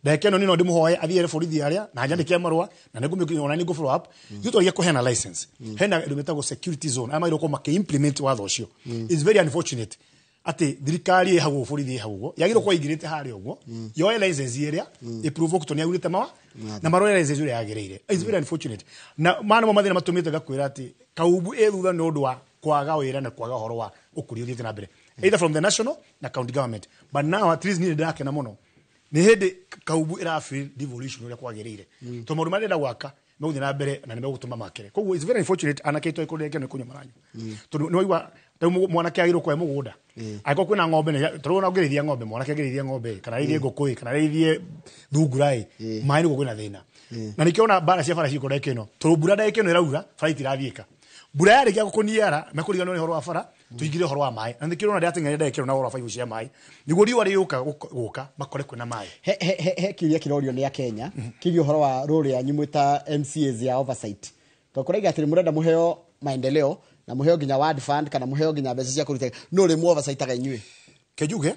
Ndagĩka ĩno niĩ no ndĩmũhoe athiĩ ere borithi arĩa na nyandĩke marũa na nĩngũmĩ ona nĩngũ follow up. Ithuĩ twagĩrĩire kũheana license. Hena ĩndũ ĩtagwo security zone arĩa magĩrĩirwo gũkorwo makĩ-implement watho ũcio. It's very unfortunate atĩ thirikari ĩ hau ũguo borithi ĩ hau ũguo yagĩrĩirwo gũkorwo ĩingĩrĩte harĩa ũguo yoe license ĩrĩa ĩprove tondũ nĩyaugĩte mawa na marore license ĩrĩa yagĩrĩire. It's very unfortunate. Na maya nĩmo mathĩna matũmĩte ngakwĩra atĩ Kaumbu ĩ thutha nĩ ũndũ wa kwaga wĩra na kwaga ũhoro wa ũkũria ũthiĩte na mbere either from the national na county government, but now at least niĩ nĩndĩrakena mũno nĩ hĩndĩ Kaumbu ĩra feel devolution ũrĩa kwagĩrĩire tondũ maũndũ marĩa ndĩrenda gwaka megũthiĩ na mbere na nĩmegũtũma makere. Koguo it's very unfortunate anake aitũ kũrĩa kĩo nĩ kũnyua maranyua tondũ nĩ waigua rĩu mwanake agĩrĩirwo kũhe mũgũnda angĩkorwo kwĩna ng'ombe tondũ ona ũngĩrĩithia ng'ombe mwanake angĩrĩithia ng'ombe kana arĩithie ngũkũ ĩ kana arĩithie thungura ĩ maĩ nĩguo kwĩna thĩna. Na nĩkĩo ona mbara cia bara ciĩkwo ndagĩka ĩno tondũ mbura ndagĩka ĩno ĩraura bara itirathiĩka. Mbura yarĩkia gũkũniara mekũriganĩrwo nĩ ũhoro wa bara tũingĩre ũhoro wa maĩ na nĩkĩo ũrona ndĩrateng'eria ndagĩka ĩno na ũhoro wa baibũ cia maĩ nĩguo riũa rĩgĩũka gũka makore kwĩna maĩ. He kĩũria kĩrorio nĩ Akenya kĩgiĩ ũhoro wa role yanyu mwĩ ta MCAs ya oversight tondũ kũraiga atĩ mũrenda mũheo maendeleo na mũheo nginya ward fund kana mũheo nginya mbeca cia kũruta no rĩ mu oversightaga inyuĩ. Ke njuge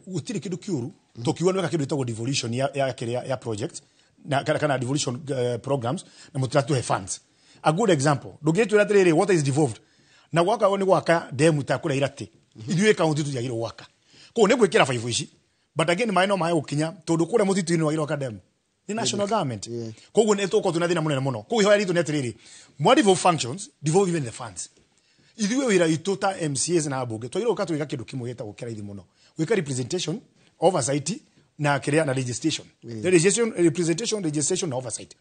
gũtirĩ kĩndũ kĩũru tũkiuga nĩ weka kĩndũ gĩtagwo devolution ya ya kĩrĩa ya project na kana devolution programs na mũtiratũhe funds. A good example ndũngĩtwĩra atĩrĩrĩ water is devolved na gwaka nĩ gwaka demu ta kũrĩa Iratĩ ithuĩ kaunti tũtiagĩrĩirwo gwaka koguo nĩ gwĩkĩra baibũ ici but again maĩ no maĩ gũkinya tondũ kũrĩa mũtitũ-inĩ wagĩrĩirwo gwaka demu nĩ national government. Koguo nĩ tũgũkorwo twĩna thĩna mũnene mũno. Koguo ihoya ritũ nĩ atĩrĩrĩ mwa devolve functions devolve even the funds. Ithuĩ wĩra witũ ta MCAs na ambunge twagĩrĩirwo gũka tũgĩka kĩndũ kĩmwe gĩtagwo kĩraithi mũno gwĩka representation oversight na kĩrĩa na legislation. Legislation, representation, legislation na oversight.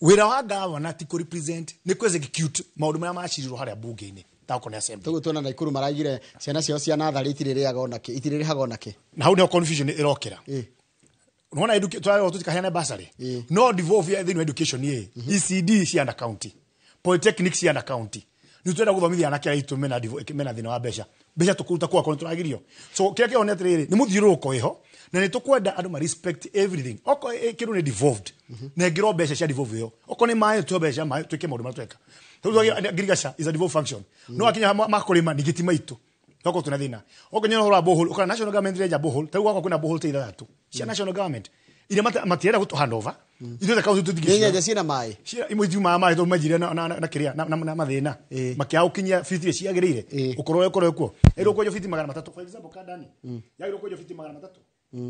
Wĩra wa gavana ti kũ represent nĩ kũ execute maũndũ marĩa macirirwo harĩa bunge-inĩ ta okorwo nĩ assembly. Toguo tuona Naikuru maraigire ciana ciao cia natharĩ itirĩrĩaga onakĩ itirĩrĩhaga onakĩ. Na hau nĩho confusion ĩrokĩra. Nĩwona tũrarerwo tũtikaheane bursary no devolve ya thĩinĩ wa education ĩ ECD cia under county polytechnic cia under county nĩ tũrenda gũthomithia anake aitũ mena mena thĩna wa mbeca mbeca tũkũruta kwa akorwo nĩtũragirio. So kĩrĩa kĩho nĩ atĩrĩrĩ nĩ mũthiũrũrũko ĩho na nĩ tũkwenda andũ ma respect everything okorwo kĩndũ nĩ devolved nengĩrwo mbeca cia devolve ĩyo okorwo nĩ maĩ tũhe mbeca cia maĩ twĩke maũndũ marĩa tweka. Rĩu ngirigaca is a devolved function no akinya makũrĩma ningĩ ti maitũ okorwo twĩna thĩna okorwo nĩ ũhoro wa borehole ũkona national government ĩrenja borehole ta rĩu gwakwa kwĩna borehole ta ithathatũ cia national government iria matirenda gũtũ hand over ithuĩ ta kaunti Nĩ tũtingĩciona. nyenje ciĩna maĩ Imwe itiumaga maĩ tondũ manjire na kĩrĩa na mathĩna makĩaga gũkinyia biti iria ciagĩrĩire ũkorwo ũkorwo kuo ĩrwo kwenjwo biti 300 for example Kandani yagĩrĩirwo kwenjwo biti 300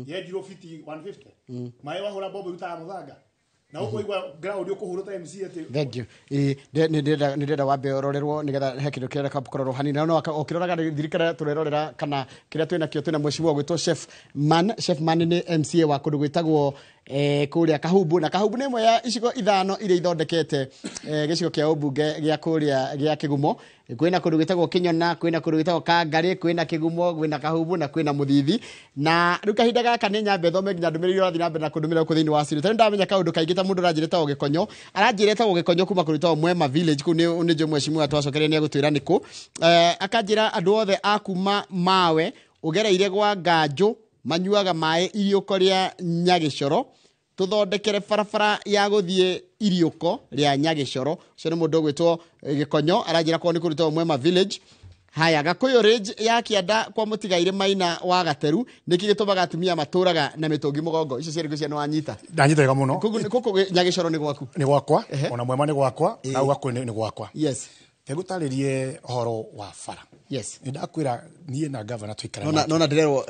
yenjirwo biti 150 maĩ wahũra mbombo irutaga mũthanga na ũkũigua ground ũkũhurwo ta MC atĩ Thank you. Nĩ ndĩrenda wambe ũrorerwo nĩgetha he kĩndũ kĩrenda kũrorwo hanini. Na no ũkĩroraga ndirikana tũrerorera kana kĩrĩa twĩna kĩo twĩna mheshimiwa gwĩtwo Chef Man. Chef Man nĩ MCA wa kũndũ gwĩtagwo kũrĩa Kahumbu, na Kahumbu nĩ ĩmwe ya icigo 5 iria ithondekete gĩcigo kĩa ũmbunge gĩa kũrĩa gĩa Kĩgumo. Kwĩna kũndũ gwĩtagwo Kĩnyona, kwĩna kũndũ gwĩtagwo Kangarĩ, kwĩna Kĩgumo, kwĩna Kahumbu na kwĩna Mũthithi. Na rĩu kahinda gaka nĩ nyambe thome nginya ndũmĩrĩri ũrathiĩ na mbere na kũndũmĩra gũkũ thĩinĩ wa studio. Tondũ ndamenya kaũndũ kaingĩ ta mũndũ ũranjĩra etagwo Gĩkonyo, aranjĩra etagwo Gĩkonyo kuma kũndũ gwĩtagwo Mwema Village, kũu nĩ njũĩ mheshimiwa twacokeria nĩ egũtwĩra nĩkũ. Akanjĩra andũ othe a kuma Mawe ũgereire gwa Nganjũ manyuaga maĩ iriũko rĩa Nyagĩcoro, tuthondekere barabara ya guthie iriuko ria Nyagicoro. Ucio ni mundu gwitwo Gikonyo, aranjira kwa ni kurutwo Mwema Village. Haya, Gakuyu Ridge ya kianda kwa mutigaire Maina wa Gateru, niki gitumaga atumia maturaga na mitungi mugongo? Icio ciari cia wanyita. Ndanyita wega muno. Kuku Nyagicoro ni gwaku? Ni gwakwa, ona Mwema ni gwakwa, na Gakuyu ni gwakwa. Yes. Tegutaririe horo wa bara. Yes. Ndakwira nie na governor tuikara. Nona ndirerwo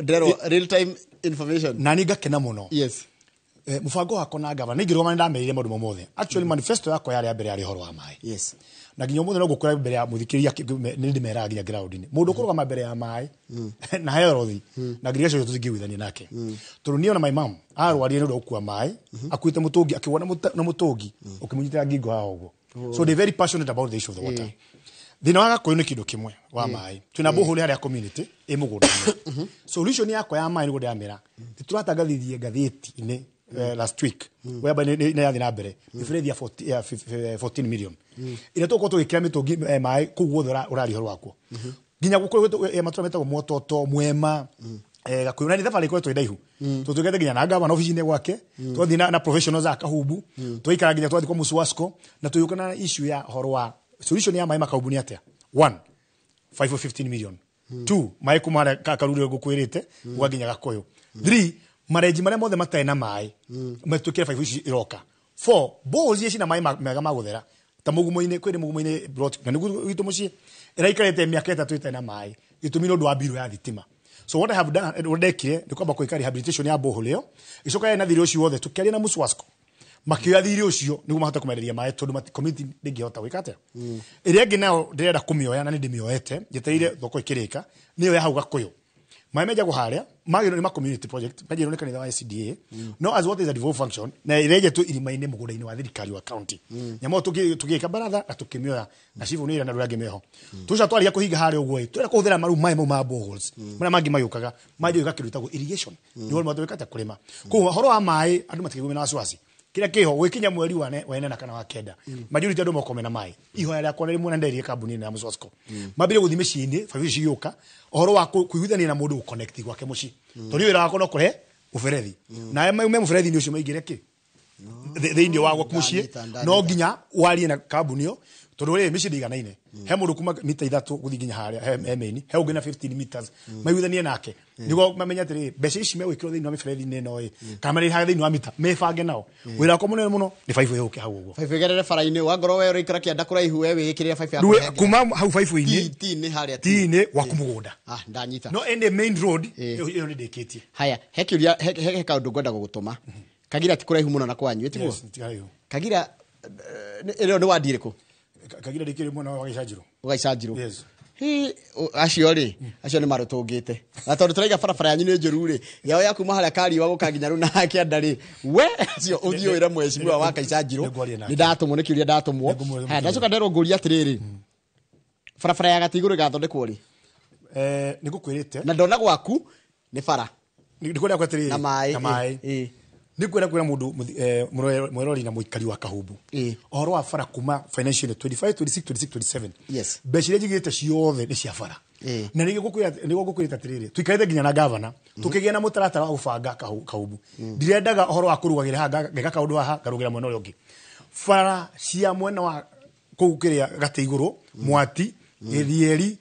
real time information. Na ni ngakena muno. Yes. Mubango wakwa na governor ningirwo ndamerire maundu mothe. Actually manifesto yakwa yari ya mbere yari horo wa mai. Yes. Na nginya umuthi no ngukora mbere ya muthikiria ni ndimeraga nginya ground-ini. Mundu kurugama mbere ya mai na herothi na nginya cio tutingĩiguithania nake. Tondu niĩ ona my mom arwarire nĩ ũndũ wa gũkua mai, akuĩte mũtũngi akĩgwa na mũtũngi ũkĩmũnyitĩra ngingo haha ũguo. So they're very passionate about the issue of the water. Thina wa Gakuyu nĩ kĩndũ kĩmwe wa maĩ. Twĩna borehole harĩa community ĩ mũgũnda-inĩ. Solution yakwa ya maĩ nĩguo ndĩramera. Tũratangathithie ngathĩti-inĩ last week whereby nĩ yathi na mbere mĩberethi ya 14 million ĩrĩa tũgũkorwo tũgĩkĩra mĩtũngi maĩ kũu guothe ũraria ũhoro wakuo nginya gũkũ matũra metagwo Mwototo, Mwema, Gakuyu, na nĩ thabarĩ ĩkoretwo ĩ ndaihu. Tũtuĩkĩte nginya na gavana obici-inĩ gwake, twathiĩ na professionals a Kahumbu, twaikara nginya twathiĩ kwa Muswasco, na tũgĩũka na issue ya ũhoro wa solution ya maĩ ma Kahumbu nĩ atĩa. 1, 515 million. 2, maĩ kuma harĩa Karuri ngũkwĩrĩte gwa nginya Gakuyu. 3, marenji marĩa mothe matarĩ na maĩ matwĩkĩre baibũ ici iroka. 4, boreholes iria cina maĩ mega ma gũthera ta mũgumo-inĩ, kwĩrĩ mũgumo-inĩ plot na nĩguo gwitũ mũciĩ ĩraikarĩte mĩaka 3 ĩtarĩ na maĩ, gĩtũmi nĩ ũndũ wa mbirũ ya thitima. So what I have done, ũrĩa ndekire nĩ kwamba kwĩka rehabilitation ya borehole ĩyo, ĩcoka yarĩ na thirĩ ũcio wothe, tũkĩaria na Muswasco makĩoya thirĩ ũcio nĩguo mahote kũmereria maĩ tondũ community ndĩngĩhota gwĩka atĩa. Ĩrĩa ĩngĩ nayo ndĩrenda kũmĩoya na nĩ ndĩmĩoete njetereire thoko ĩkĩrĩka, nĩyo ya hau Gakuyu. Maĩ menjagwo harĩa magĩrĩirwo nĩ ma community project, menjagwo nĩ kanitha wa SDA, no as what is a devolved function, na ĩrenjetwo irima-inĩ mũgũnda-inĩ wa thirikari wa county. Nyamũ tũgĩka baratha na tũkĩmĩoya na cibũ nĩ ĩrĩa na andũ arĩa angĩ meho. Tũcoka twarĩkia kũhinga harĩa ũguo ĩ, tũrenda kũhũthĩra maru maĩ mau ma boreholes marĩa mangĩ magĩũkaga manjie gwĩka kĩndũ gĩtagwo irrigation, nĩguo matwĩka ta kũrĩma. Koguo ũhoro wa maĩ andũ matikĩgũmĩrwo na wasiwasi. Kĩrĩa kĩho gwĩkinya mweri wa 4 kana wa 9 majority andũ mokome na maĩ. Ihoya rĩakwa nĩ rĩmwe na nderie kambuni-inĩ ya Muswasco mambire gũthiĩ mĩciĩ-inĩ baibũ ici cigĩũka ũhoro wa kũiguithania na mũndũ gũconnect gwake mũciĩ, tondũ wĩra wakwa no kũrehe mũberethi na me mũberethi-inĩ ũcio maingĩre kĩ thĩinĩ wa gwaku mũciĩ, no nginya warie na kambuni ĩyo tondũ rĩrĩ mĩciĩ ndĩiganaine. He mũndũ kuma mita 3 gũthiĩ nginya harĩa he main, he ũngĩ na 15 meters, maiguithanie nake nĩguo mamenye atĩrĩrĩ mbeca ici megwĩkĩrwo thĩinĩ wa mĩberethi-inĩ ĩno ĩ kana marĩhaga thĩinĩ wa mita mebange nao. Wĩra wakwa mũnene mũno nĩ baibũ yũke hau ũguo. Baibũ ĩgerere bara-inĩ, wangorwo we ũraikara kĩanda kũraihu we wĩĩkĩrĩre baibũ yaku kuma hau baibũ-inĩ T-inĩ harĩa T-inĩ gwaku mũgũnda. Ndanyita. No ĩndĩ main road ĩyo nĩ ndĩkĩtie. Haya, he kĩũria, he kaũndũ ngwenda gũgũtũma. Kagira ti kũraihu mũno na kwanyu, ĩtiguo? Yes, ti kũraihu. Kagira ĩyo nĩ wadi ĩrĩkũ? Kagira ndĩkĩrĩ mwena wa Gaicanjirũ. Gaicanjirũ. Yes. Hi, acio rĩ, acio nĩ marũtũngĩte. Na tondũ tũraiga barabara yanyu nĩ njũru rĩ, yao ya kuma harĩa Kariũa gũka nginya rĩu na kĩanda rĩ, we acio ũthiĩ wĩre mheshimiwa wa Gaicanjirũ. Nĩ ndatũmwo, nĩ kĩũria ndatũmwo. Haya, ndacoka nderwo ngũrie atĩrĩrĩ, barabara ya Gatĩ-Igũrũ ĩgathondekwo rĩ? Nĩ ngũkwĩrĩte. Na ndona gwaku nĩ bara. Nĩ kwenda kwa atĩrĩrĩ. Na maĩ. Na maĩ. Nĩ kwenda kwĩra mũndũ mwerori na mũikari wa Kahumbu ũhoro wa bara kuma financial 25 26 26 27. Yes. Mbeca iria njigĩte ciothe nĩ cia bara. Na nĩguo ngũkwĩra atĩrĩrĩ, tũikarĩte nginya na gavana tũkĩgĩa na mũtaratara wa gũbanga Kahumbu. Ndirendaga ũhoro wa kũrugagĩra haha ngeka kaũndũ haha ngarugĩra mwena ũrĩa ũngĩ. Bara cia mwena wa kũu kĩrĩa Gatĩ-Igũrũ, Mwati, Gĩthieri,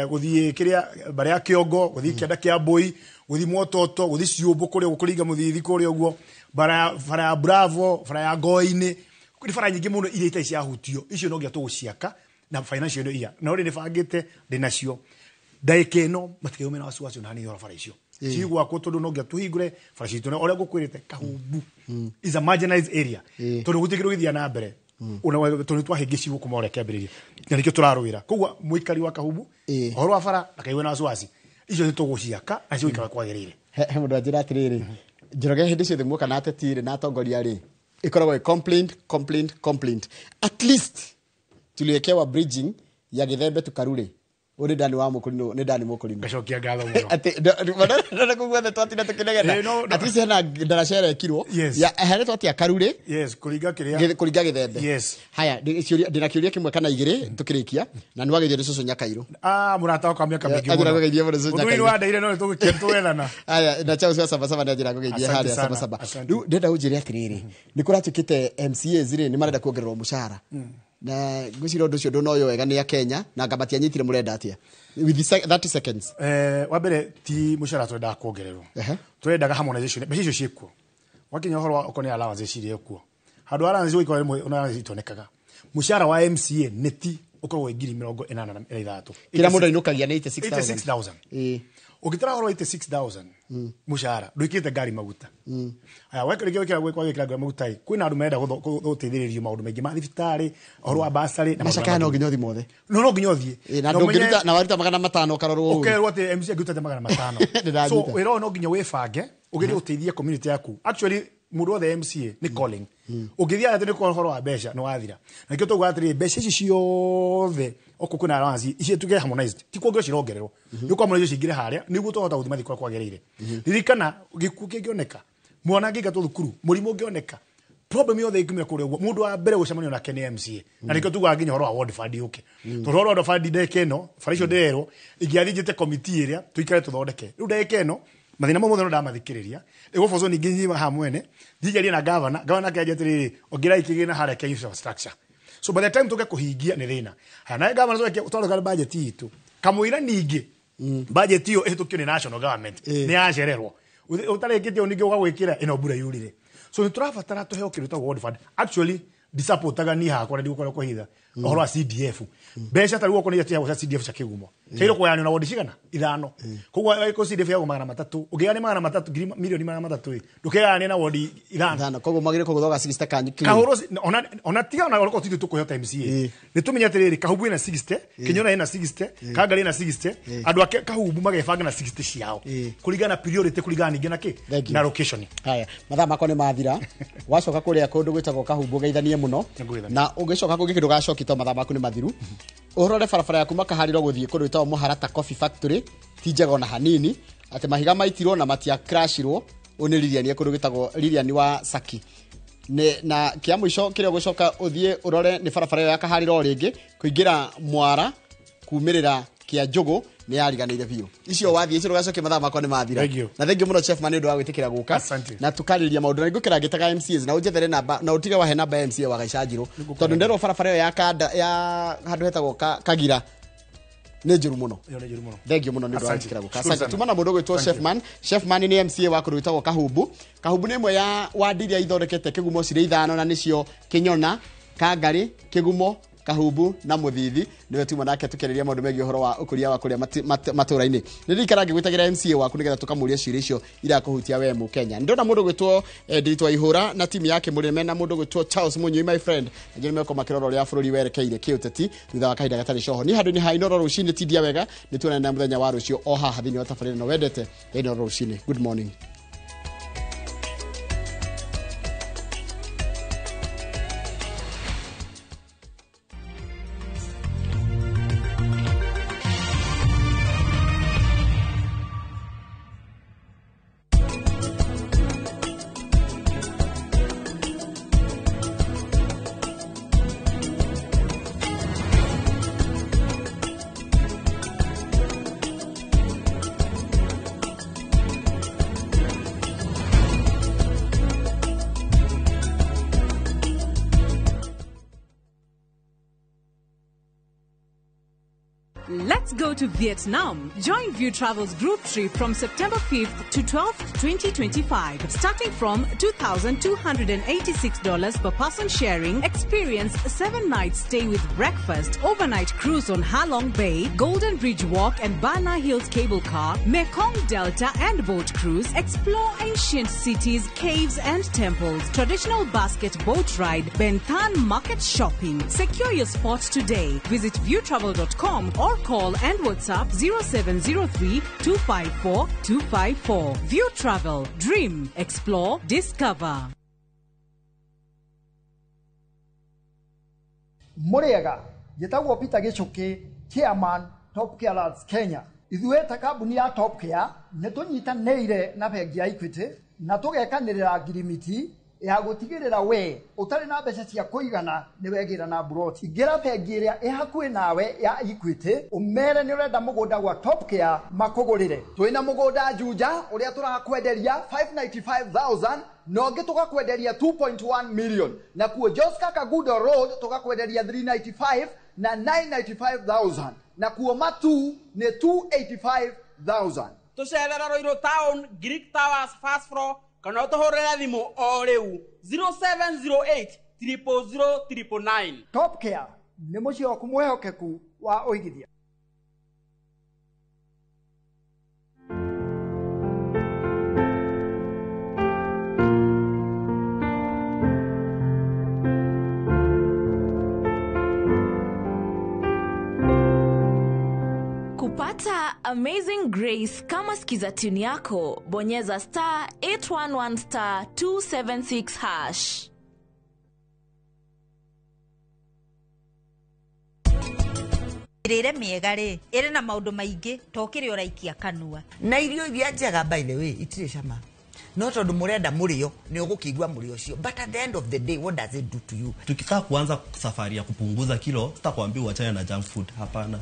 gũthiĩ kĩrĩa bara ya Kĩongo, gũthiĩ kĩanda kĩa Mbũi, gũthiĩ Mwototo, gũthiĩ Ciũmbũ kũrĩa kũringa Mũthithi kũrĩa ũguo, bara ya Bravo, bara ya Ngoi-inĩ, nĩ bara nyingĩ mũno iria itarĩ ciahutio, icio no nginya tũgũciaka na financial ĩno iya. Na rĩu nĩbangĩte ndĩnacio ndagĩka ĩno matikĩgũmĩra na wasiwasi ona hanini ũhoro bara icio cigwakwo, tondũ no nginya tũhingũre bara citũ. Na ũrĩa ngũkwĩrĩte, Kahumbu is a marginalized area tondũ gũtirĩ kĩndũ gĩthiaga na mbere tondũ twahĩngĩcirwo kuma ũrĩa kĩambĩrĩria, na nĩkĩo tũrarũĩra. Koguo mũikari wa Kahumbu ũhoro wa bara ndakaigwe na wasiwasi, icio nĩ tũgũciaka na cigũikara kwagĩrĩire. He mũndũ anjĩra atĩrĩrĩ, Njoroge hĩndĩ ciothe muoka na ateti rĩ na atongoria rĩ ĩkoragwo ĩ complaint, complaint, complaint. At least tuliwekewa bridging ya Githembe tukarure ũyũ nĩ Dani wa Mũkũrinũ, nĩ Dani Mũkũrinũ. Ngacokia ngatho mũno. Atĩ ndona kũu guothe twatinda tũkĩnegena. Eh, no, no. At least hena ndaraca ĩrekirwo Yes. ya heretwo atĩa Karure. Yes, kũringa kĩrĩa. Kũringa Githembe. Yes. Haya, ndĩna kĩũria kĩmwe kana igĩrĩ tũkĩrĩkia, na nĩ wageithio nĩ cũcũ Nyakairũ. Ah, mũrata wakwa mĩaka mĩingĩ Anjĩra mũno. ngũgeithie mũno cũcũ Mũthuri Nyakairũ. nĩwandeire no nĩtũgwethana. Aya, na Charles wa Sabasaba nĩ anjĩra ngũgeithie Asante harĩa sana, Sabasaba. asante. Rĩu ndĩrenda ũnjĩre atĩrĩrĩ, nĩ kũratuĩkĩte MCAs rĩ nĩ marenda kuongererwo mũcara, na ngwĩciria ũndũ ũcio ndũnoywo wega nĩ Akenya na anga matianyitire. Mũrenda atĩa with the 30 seconds? Wa mbere ti mũcara twendaga kuongererwo, twendaga harmonization. Mbeca icio ciĩkuo, wakinya ũhoro wa okorwo nĩ allowance cirie kuo, handũ allowance gũikora rĩmwe ona allowance itionekaga. Mũcara wa MCA nĩ ti ũkoragwo wĩ 86,000. Kĩrĩa mũndũ ainũkagia nĩ 86,000. 86,000. Ũngĩtara ũhoro wa 86,000 mũcara ndwĩkĩrĩte ngari maguta. Aya, wekĩra wekĩra wekĩra ngari maguta ĩ, kwĩna andũ marenda gũteithĩrĩrio maũndũ maingĩ ma thibitarĩ, ũhoro wa basarĩ na maũndũ Macakaya no mangĩ. nginya ũthiĩ mothe. No nginya ũthiĩ. Na Na ũmenye- ndũngĩruta na waruta 500 ũkarorwo ũru. Ũkerwo atĩ MC angĩrutĩte 500. Ndĩranyita. So wĩra ũyũ no nginya wĩbange ũgerie gũteithia community yaku. Actually mũndũ wothe MCA nĩ calling. Ũngĩthiĩ atĩ nĩ kwa ũhoro wa mbeca nĩ wathira. Na nĩkĩo tauga atĩrĩrĩ, mbeca ici ciothe okorwo kwĩna allowance ici tuge harmonized, ti kuongererwo cirongererwo, nĩ kwa harmonized cingĩre harĩa nĩguo twahota gũthiĩ mathiko kũrĩa kwagĩrĩire. Ririkana gĩkuũ kĩngĩoneka, mwana angĩingatwo thukuru, mũrimũ ũngĩoneka, problem yothe ĩngĩumĩra kũrĩa ũguo, mũndũ wa mbere gũcemanio nake nĩ MCA. Na nĩkĩo tugaga nginya ũhoro wa ward fund yũke, tondũ ũhoro wa ward fund ndagĩka ĩno bara icio ndĩrerwo ingĩathiĩ njĩte committee ĩrĩa tũikare tũthondeke. Rĩu ndagĩka ĩno mathĩna mau mothe no ndamathikĩrĩria, ĩgũbocwo ningĩ nyima haha mwene thiĩ njarie na gavana. Gavana akĩanjia atĩrĩrĩ, ongerai kĩgĩna harĩa kĩa infrastructure. So by the time tũke kũhingia nĩ thĩna. Haya, nawe gavana twarũka budget itũ kamũira ningĩ budget ĩyo ĩhĩtũkio nĩ national government nĩ yacererwo ũtarĩkĩtie ũũ ningĩ ũgagwĩkĩra ĩno mbura yurire. So nĩ tũrabatara tũheo kĩndũ gĩtagwo ward fund. Actually ndisupportaga niĩ hakwa na ndigũkorwo kũhitha ũhoro wa CDF. Mbeca ta rĩu okorwo nĩ iria cia CDF cia kĩgumo ciagĩrĩirwo kũgayanio na wodi cigana ithano. Koguo angĩkorwo CDF yagwo 300, ũngĩgayania 300 ngiri 300,000,000 ĩ, ndũkĩgayania na wodi ithano. Ithano, koguo magĩrĩirwo kũgũthoga 60 kanyu clean. Kahũrũ ona tiga ona okorwo tithuĩ tũkũheo ta MCA, nĩ tũmenye atĩrĩrĩ, Kahumbu ĩna 60, Kĩnyona ĩna 60, Kangari ĩna 60, andũ ake Kahumbu magebanga na 60 ciao kũringana na priority, kũringana ningĩ na kĩ Thank you. na location. Haya, mathaa makwa nĩ mathira. Wacoka kũrĩa kũndũ gwĩtagwo Kahumbu geithanie mũno. Nĩngũgeithania. Na ũngĩcoka kũngĩ kĩndũ gacoki to mathaa maku nĩ mathiru, ũrore barabara ya kuma Kaharĩro gũthiĩ kũndũ gwĩtagwo Mũharata Coffee Factory ti njega ona hanini, atĩ mahiga maitirwo na matia crashirwo. Ũyũ nĩ Lilian kũndũ gwĩtagwo Lilian wa Saki. Nĩ, na kĩa mũico kĩrĩa ũgũcoka ũthiĩ ũrore nĩ barabara ĩyo ya Kaharĩro o rĩngĩ kũingĩra Mwara kumĩrĩra kĩa Njũgũ nĩ yariganĩire biũ. Icio wathiĩ icio ndũgacokie, mathaa makwa nĩ mathira. Thank you. Na thank you mũno Chef Man nĩ ũndũ wa gwĩtĩkĩra gũka. Asante. Na tukarĩria maũndũ na ngũkĩra ngĩtaga MCAs na ũnjethere namba na ũtige wahe namba ya MCA wa Gaicanjirũ, tondũ nderwo barabara ĩyo ya kanda ya handũ hetagwo Kagira nĩ njũru mũno. Ĩyo nĩ njũru mũno. Thank you mũno nĩ ũndũ wa Asante. gwĩtĩkĩra gũka. Shukuru Asante. sana. Tuma na mũndũ ũgwĩtwo Thank Chef you. Man. Chef Man nĩ MCA wa kũndũ gwĩtagwo Kahumbu. Kahumbu nĩ ĩmwe ya wadi iria ithondekete kĩgumo cirĩ ithano, na nĩcio Kĩnyona, Kangarĩ, Kĩgumo, Kahumbu na Mũthithi. Nĩwe tuma nake tũkĩarĩria maũndũ megiĩ ũhoro wa ũkũria wa kũrĩa matũũra-inĩ. Nĩ ndikara ngĩgwĩtagĩra MCA waku nĩgetha tũkamũria ciũria icio irakũhutia we Mũkenya. Ndĩrona mũndũ ũgwĩtwo Ndiritu wa Ihũra na timu yake mũrĩme na mũndũ ũgwĩtwo Charles Mũnyui, my friend, na nĩ meko makĩrora ũrĩa bũrũri werekeire kĩũteti thutha wa kahinda gatarĩ coho. Niĩ handũ-inĩ ha Inooro rũcinĩ tindia wega, nĩ tuonane na mũthenya wa rũciũ o haha thĩinĩ wa tabarĩra ĩno wendete ya Inooro rũcinĩ. Good morning. Let's go to Vietnam. Join View Travel's group trip from September 5th to 12th, 2025. Starting from $2,286 per person sharing, experience 7 nights stay with breakfast, overnight cruise on Halong Bay, Golden Bridge Walk and Bana Hills Cable Car, Mekong Delta and boat cruise, explore ancient cities, caves and temples, traditional basket boat ride, Ben Thanh market shopping. Secure your spot today. Visit viewtravel.com or Or call and WhatsApp 0703 254 254. View Travel, Dream, Explore, Discover. Mũrĩega, njĩtagwo Peter Gĩchũkĩ, chairman Top Care Lads Kenya. Ithuĩ ta kambuni ya Top Care nĩ tũnyitanĩire na bengi ya Equity na tũgekanĩrĩra ngirimiti ya gũtigĩrĩra we ũtarĩ na mbeca cia kũigana nĩ wegĩra na mburoti. Ingĩra bengi ĩrĩa ĩ hakuhĩ nawe ya Equity ũmere nĩ ũrenda mũgũnda gwa Top Care makũgũrĩre. Twĩna mũgũnda Juja ũrĩa tũrakwenderia 595,000 na ũngĩ tũgakwenderia 2.1 million, nakuo Joska Kagudo Road tũgakwenderia 395 na 995,000, nakuo Matu nĩ 285,000. Tũcerera Ruiru Town, Greek Towers first floor, kana ũtũhũrĩre thimũ o rĩu 0708 000 999. Top Care nĩ mũciĩ waku mwĩhokeku wa ũigithia. Kupata Amazing Grace kama skiza tune yako, bonyeza star 811 star 276 hash. Mĩrĩre mĩega rĩ ĩrĩ na maũndũ maingĩ to kĩrĩa ũraikia kanua. Na irio iria njega, by the way, itirĩ cama, no tondũ mũrenda mũrĩo nĩ ũgũkĩigua mũrĩo ũcio, but at the end of the day, what does it do to you? Tukitaka kuanza safari ya kupunguza kilo, sitakwambia uachane na junk food, hapana.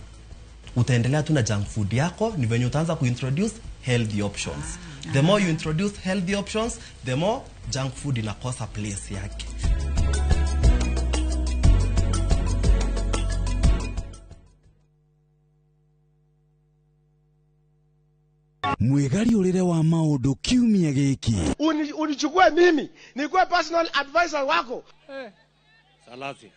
Utaendelea tu na junk food yako, ni venye utaanza kuintroduce healthy options. The more you introduce healthy options, the more junk food inakosa place yake. Mwĩgariũrĩre wa maũndũ kiumia gĩkĩ. Unichukue mimi nikuwe personal advisor wako. Salasia.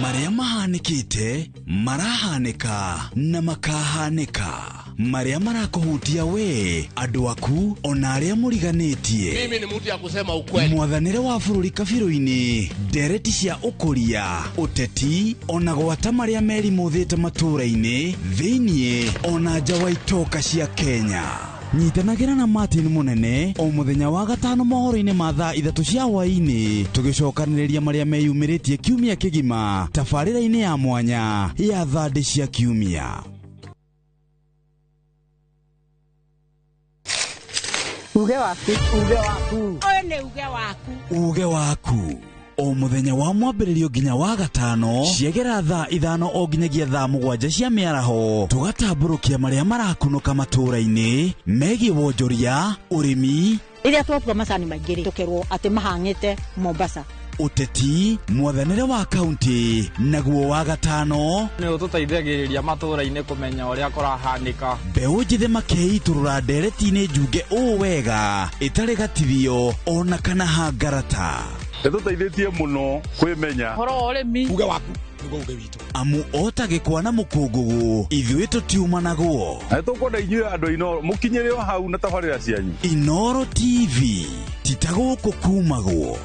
Marĩa mahanĩkĩte, marahanĩka na makahanĩka, marĩa marakũhutia we, andũ aku, ona arĩa mũriganĩtie. Mimi ni mtu ya kusema ukweli. Mwathanĩre wa bũrũri kabirũ-inĩ, ndereti cia ũkũria, ũteti, ona gwata marĩa merimũthĩte matũũra-inĩ, thĩiniĩ ona nja wa itoka cia Kenya. Nyitanagĩra na Martin Mũnene o mũthenya wa gatano mohoro-inĩ ma thaa 3 cia hwaĩ-inĩ, tũgĩcokanĩrĩria marĩa meyumĩrĩtie kiumia kĩgima tabarĩra-inĩ ya mwanya ya thandĩ cia kiumia. Uge waku, uge waku. Ũyũ nĩ uge waku. Uge waku o mũthenya wa mwambĩrĩrio nginya wa gatano ciegera thaa 5 o nginyagia thaa 7 cia mĩaraho, tũgatambũrũkia marĩa marakunũka matũũra-inĩ megiĩ wonjoria, ũrĩmi. Rĩrĩa twatua macani maingĩ rĩ, tũkerwo atĩ mahang'ĩte Mombasa. Ũteti, mwathanĩre wa kaunti, naguo wa gatano nĩ ũtũteithagĩrĩria matũũra-inĩ kũmenya ũrĩa kũrahanĩka. Mbeũ njĩthĩ makeitũrũra ndereti-inĩ njunge ũũ wega ĩtarĩ gatithio ona kana hangarata. Nĩtũteithĩtie mũno kwĩmenya ũhoro wa ũrĩmi. Uge waku nĩguo uge witũ. Amu ota gĩkwa na mũkũngũgũ, ithuĩ tũtiumanagwo. Na nĩtũkwenda inyuĩ andũ Inooro mũkinyĩre o hau na tabarĩra cianyu. Inooro TV ti ta gũkũ kumagwo.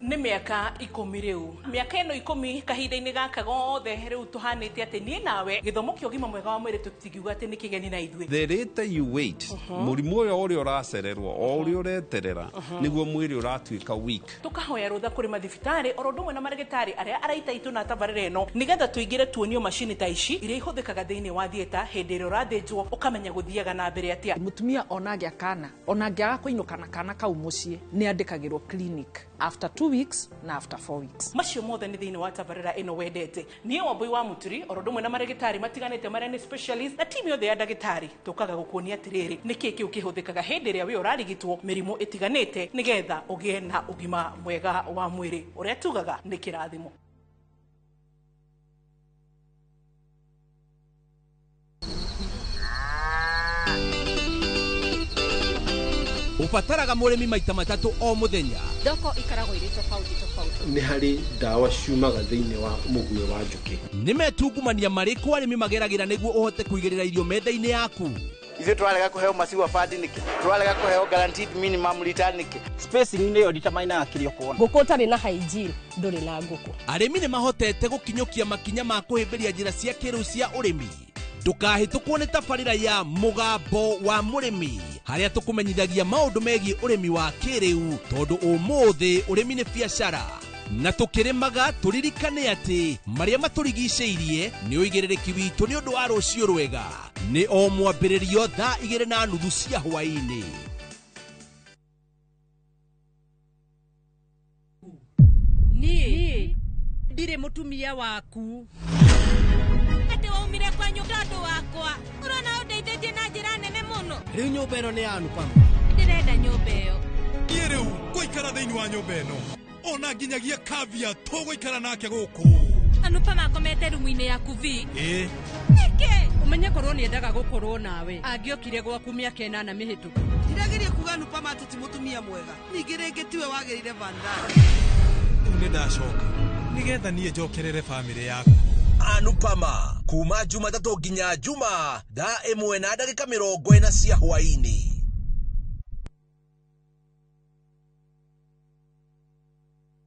Nĩ mĩaka 10 rĩu. Mĩaka ĩno 10 kahinda-inĩ gaka gothe rĩu tũhanĩte atĩ niĩ nawe gĩthomo kĩa ũgima mwega wa mwĩrĩ tũtingiuga atĩ nĩ kĩgeni na ithuĩ. The later you wait, mũrimũ ũyũ ũrĩa ũracererwo, o ũrĩa ũreterera, nĩguo mwĩrĩ ũratuĩka weak. Tũkahoya rũtha kũrĩ mathibitarĩ oro ũndũ ũmwe na marĩgĩtarĩ arĩa araita itũ na tabarĩra ĩno nĩgetha tũingĩre tuonio macini ta ici iria ihũthĩkaga thĩinĩ wa theatre hĩndĩ ĩrĩa ũrathĩnjwo ũkamenya gũthiaga na mbere atĩa. Mũtumia ona angĩa kana, ona angĩaga kũinũka na kana kau mũciĩ, nĩ andĩkagĩrwo clinic after 2 weeks na after 4 weeks. Macio mothe nĩ thĩinĩ wa tabarĩra ĩno wendete. Niĩ Wambui wa Mũturi oro ũndũ ũmwe na marĩgĩtarĩ matiganĩte marĩa nĩ specialist na timu yothe ya ndagĩtarĩ tũkaga gũkuonia atĩrĩrĩ nĩkĩ kĩu kĩhũthĩkaga hĩndĩ ĩrĩa we ũrarigitwo mĩrimũ ĩtiganĩte nĩgetha ũgĩe na ũgima mwega wa mwĩrĩ ũrĩa tugaga nĩ kĩrathimo. Ũbataraga mũrĩmi maita 3 o mũthenya. Thoko ikaragwo irĩ tofauti tofauti. Nĩ harĩ ndawa ciumaga thĩinĩ wa mũguĩ wa njũkĩ. Nĩ metungumania marĩkũ arĩmi mageragĩra nĩguo ũhote kũigĩrĩra irio metha-inĩ yaku? Ithuĩ tũrarega kũheo maciwa bandi nĩkĩ? Tũrarega kũheo guaranteed minimum return nĩkĩ? Spacing nĩyo determinaga kĩrĩa ũkuona. Ngũkũ ũtarĩ na hygiene ndũrĩ na ngũkũ. Arĩmi nĩ mahotete gũkinyũkia makinya ma kũhĩmbĩria njĩra cia kĩrĩu cia ũrĩmi. Ndũkahĩtũkwo nĩ tabarĩra ya Mũgambo wa Mũrĩmi harĩa tũkũmenyithagia maũndũ megiĩ ũrĩmi wa kĩrĩu, tondũ ũmũthĩ ũrĩmi nĩ biacara. Na tũkĩrĩmaga tũririkane atĩ marĩa matũrigicĩirie nĩ ũigĩrĩrĩki witũ nĩ ũndũ wa rũciũ rwega. Nĩ o mwambĩrĩrio thaa 2:30 cia hwaĩ-inĩ. Niĩ ndirĩ mũtumia waku. Atĩ waumire kwa nyũmba andũ wakwa. Ũrona ũndeithĩtie na njĩra nene mũno. Rĩu nyũmba ĩno nĩ ya Anupama. Ndĩrenda nyũmba ĩyo. Niĩ rĩu ngũikara thĩinĩ wa nyũmba ĩno. Ona nginyagia Kavya tũgũikara nake gũkũ. Anupama akomete rumu-inĩ yaku vi. Ĩĩ. Nĩkĩ? Ũmenye korwo nĩendaga gũkorwo nawe. Angĩokire gwaku mĩaka 8 mĩhĩtũku. Ndirageria kuga Anupama atĩ ti mũtumia mwega. Ningĩ rĩngĩ tiwe wagĩrĩire Vandana. Rĩu nĩndacoka nĩgetha niĩ njokerere bamĩrĩ yaku. Anupama kuma Jumatatũ nginya Juma thaa 1:40 cia hwaĩ-inĩ.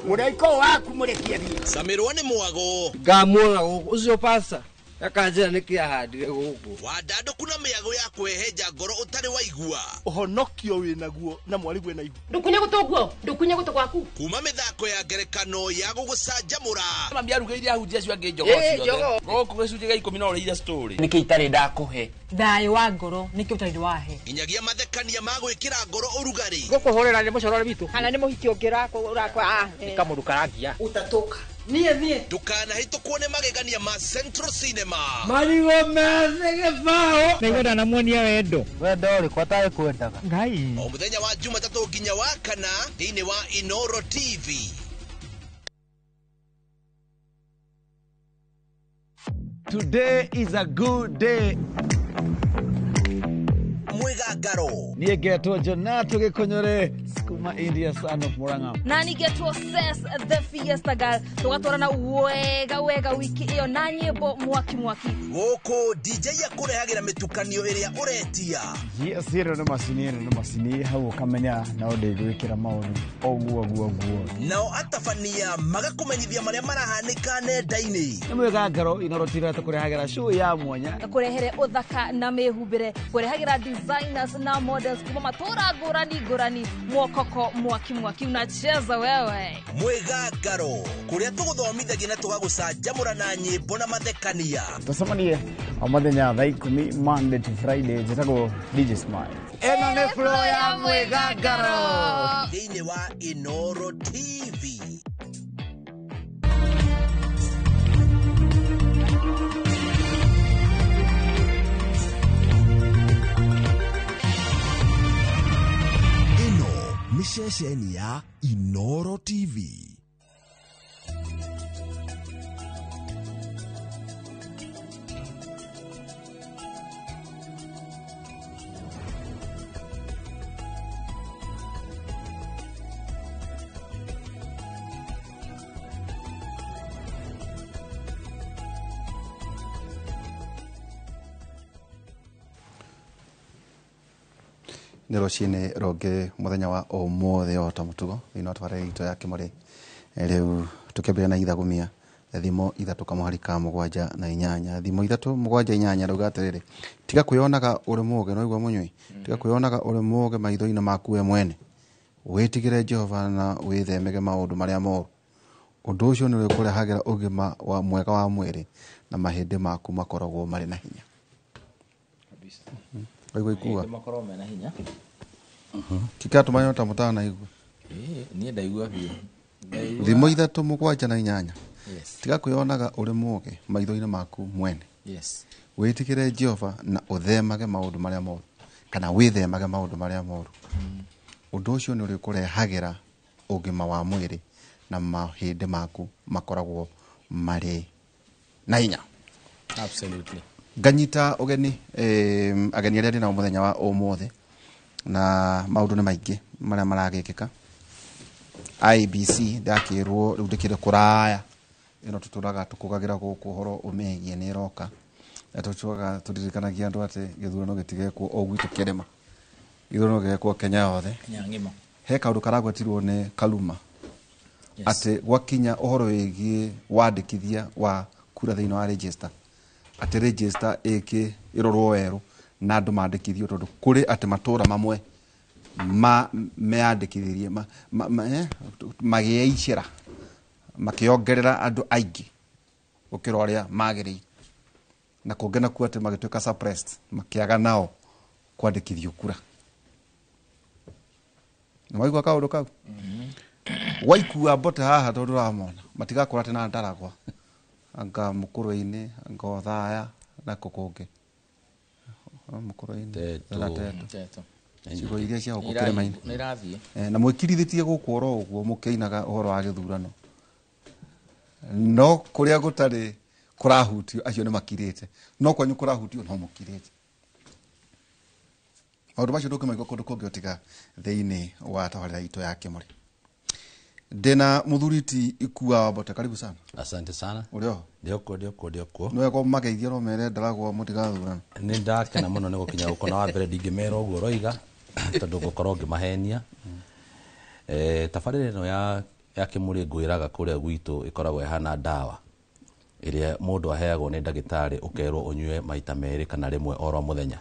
Mũraiko waku mũrekie thiĩ. Camirwo nĩ mwago. Ngamuona gũkũ ũcio pasta akanjĩra nĩkĩ ahandire gũkũ. Wandandũku na mĩago ya kwĩhenja ngoro ũtarĩ waigua. Ũhonokio wĩnaguo na mwarĩguo ena ihu. Ndũkunye gũtũ guo, ndũkunye gũtũ gwaku. Kuma mĩthako ya ngerekano ya gũgũcanjamũra. Mami arugĩire ahunjia acio angĩ njogoo ciothe. Gũkũ gĩcunjĩ gĩa 10 no ũrĩire story. Nĩkĩ itarĩ ndakũhe? Thayũ wa ngoro nĩkĩ ũtarĩ wahe. Nginyagia mathekania ma gwĩkĩra ngoro ũrugarĩ. Gũkũhũrĩra nĩ mũcorore witũ. Kana nĩ mũhiki ũngĩ ũrakwa. Nĩ kamũndũ karangia. Ũtatũka. Niĩ niĩ. Ndũkanahĩtũkwo nĩ magegania ma Central Cinema. Marigũ methĩ gĩbaũ. Nĩngwenda namuonia wendo. Wendo ũrĩkũ atarĩ kwendaga? Ngai. O mũthenya wa Jumatatũ nginya wa kana thĩinĩ wa Inoro TV. Today is a good day. Mwigangaro. Niĩ ngetwo Jonato Gĩkũnyũre kuma India, son of Murang'a. Na nĩngetwo Ses the Fiesta Girl. Tũgatwarana wega wega wiki ĩyo na nyĩmbo mwaki mwaki. Gũkũ DJ akũrehagĩra mĩtukanio ĩrĩa ũretia. Yes, ĩno nĩ macini, ĩno nĩ macini hau ũkamenya no ndĩgwĩkĩra maũndũ ũguo guo guo. Nao atabania magakũmenyithia marĩa marahanĩka nenda-inĩ. Nĩ Mwigangaro Inoro TV tũkũrehagĩra show ya mwanya. Kũrehere ũthaka na mĩhumbĩre, kũrehagĩra designers na models kuma matũra ngũrani ngũrani. Mwokoko mwaki mwaki unacheza wewe. Mwigangaro kũrĩa tũgũthomithagia na tũgagũcanjamũra na nyĩmbo na mathekania. Tũcemanie o mũthenya thaa 10 Monday to Friday. Njĩtagwo DJ Smile. Ĩno nĩ flow ya Mwigangaro thĩinĩ wa Inoro TV. Ĩno nĩ ceceni ya Inoro TV. Nĩ rũcinĩ rũngĩ mũthenya wa ũmũthĩ o ta mũtugo thĩinĩ wa tabarĩra itũ ya Kĩmũrĩ. Rĩu tũkĩambĩrĩria na ithagumia thimo 3 kamũhari ka 7 na 8. Thimo 3 7 8 rauga atĩrĩrĩ, tiga kwĩyonaga ũrĩ mũũgĩ, no igua mũnyui, tiga kwĩyonaga ũrĩ mũũgĩ maitho-inĩ maku we mwene, wĩtigĩre Jehova na wĩthemege maũndũ marĩa moru. Ũndũ ũcio nĩ ũrĩkũrehagĩra ũgima wa mwega wa mwĩrĩ na mahĩndĩ maku makoragwo marĩ na hinya. Waigua ikuga makorwo mena hinya. Kikatũmanya ta mũtana igua. Niĩ ndaigua biũ. Thimo 3 7 na 8. Yes. Tiga kwĩyonaga ũrĩ mũũgĩ maitho-inĩ maku mwene. Yes. Wĩtigĩre Jehova na ũthemage maũndũ marĩa moru, kana wĩthemage maũndũ marĩa moru. Ũndũ ũcio nĩ ũrĩkũrehagĩra ũgima wa mwĩrĩ na mahĩndĩ maku makoragwo marĩ na hinya. Absolutely. Nganyita ũgeni ageni arĩa ndĩ nao mũthenya wa ũmũthĩ na maũndũ nĩ maingĩ marĩa maragĩkĩka. IBC ndakĩrwo rĩu ndĩkĩrĩ kũraya ĩno tũtũraga tũkũgagĩra gũkũ ũhoro ũmegie nĩ ĩroka. Tũcokaga tũririkanagia andũ atĩ gĩthurano gĩtigekwo o gwitũ kĩrĩma, gĩthurano gĩgekwo Kenya yothe. Kenya ng'ima. He kaũndũ karagwetirwo nĩ Kaluma atĩ gwakinya ũhoro wĩgiĩ wandĩkithia wa kura thĩinĩ wa register, atĩ register ĩkĩ ĩrorwo werũ na andũ mandĩkithio, tondũ kũrĩ atĩ matũra mamwe meyandĩkithirie magĩeicĩra makĩongerera andũ aingĩ gũkĩra ũrĩa magĩrĩire, na kũngĩ nakuo atĩ magĩtuĩka suppressed, makĩaga nao kwandĩkithio kura. Nĩ waigua kaũndũ kau? Waikua mbote haha tondũ ũramona matigakũra atĩ na Ndaragwa, anga Mũkũrwe-inĩ, anga Othaya na kũ kũngĩ, Mũkũrwe-inĩ na Teto, icigo iria cia gũkũ kĩrĩma-inĩ nĩirathiĩ. Na mwĩkirithĩtie gũkũ oro ũguo mũkĩinaga ũhoro wa gĩthurano, no kũrĩa gũtarĩ kũrahutio acio nĩ makirĩte, no kwanyu kũrahutio no mũkirĩte. Maũndũ macio ndũngĩmaigua kũndũ kũngĩ tiga thĩinĩ wa tabarĩra itũ ya Kĩmũrĩ. Ndĩna mũthuri ti Ikua wa Mbote, karibu sana. Asante sana. Ũrĩ oho? Ndĩokuo, ndĩokuo, ndĩokuo. Nĩ wega ũmageithie no mere Ndaragwa mũtigathurana. Nĩ ndakena mũno nĩ gũkinya gũkũ, na wa mbere ndingĩmera ũguo ũroiga tondũ ngũkorwo ngĩmahenia. Tabarĩra ĩno ya Kĩmũrĩ ngwĩraga kũrĩa gwitũ ĩkoragwo ĩhana ndawa ĩrĩa mũndũ aheagwo nĩ ndagĩtarĩ, ũkerwo ũnyue maita merĩ kana rĩmwe oro mũthenya.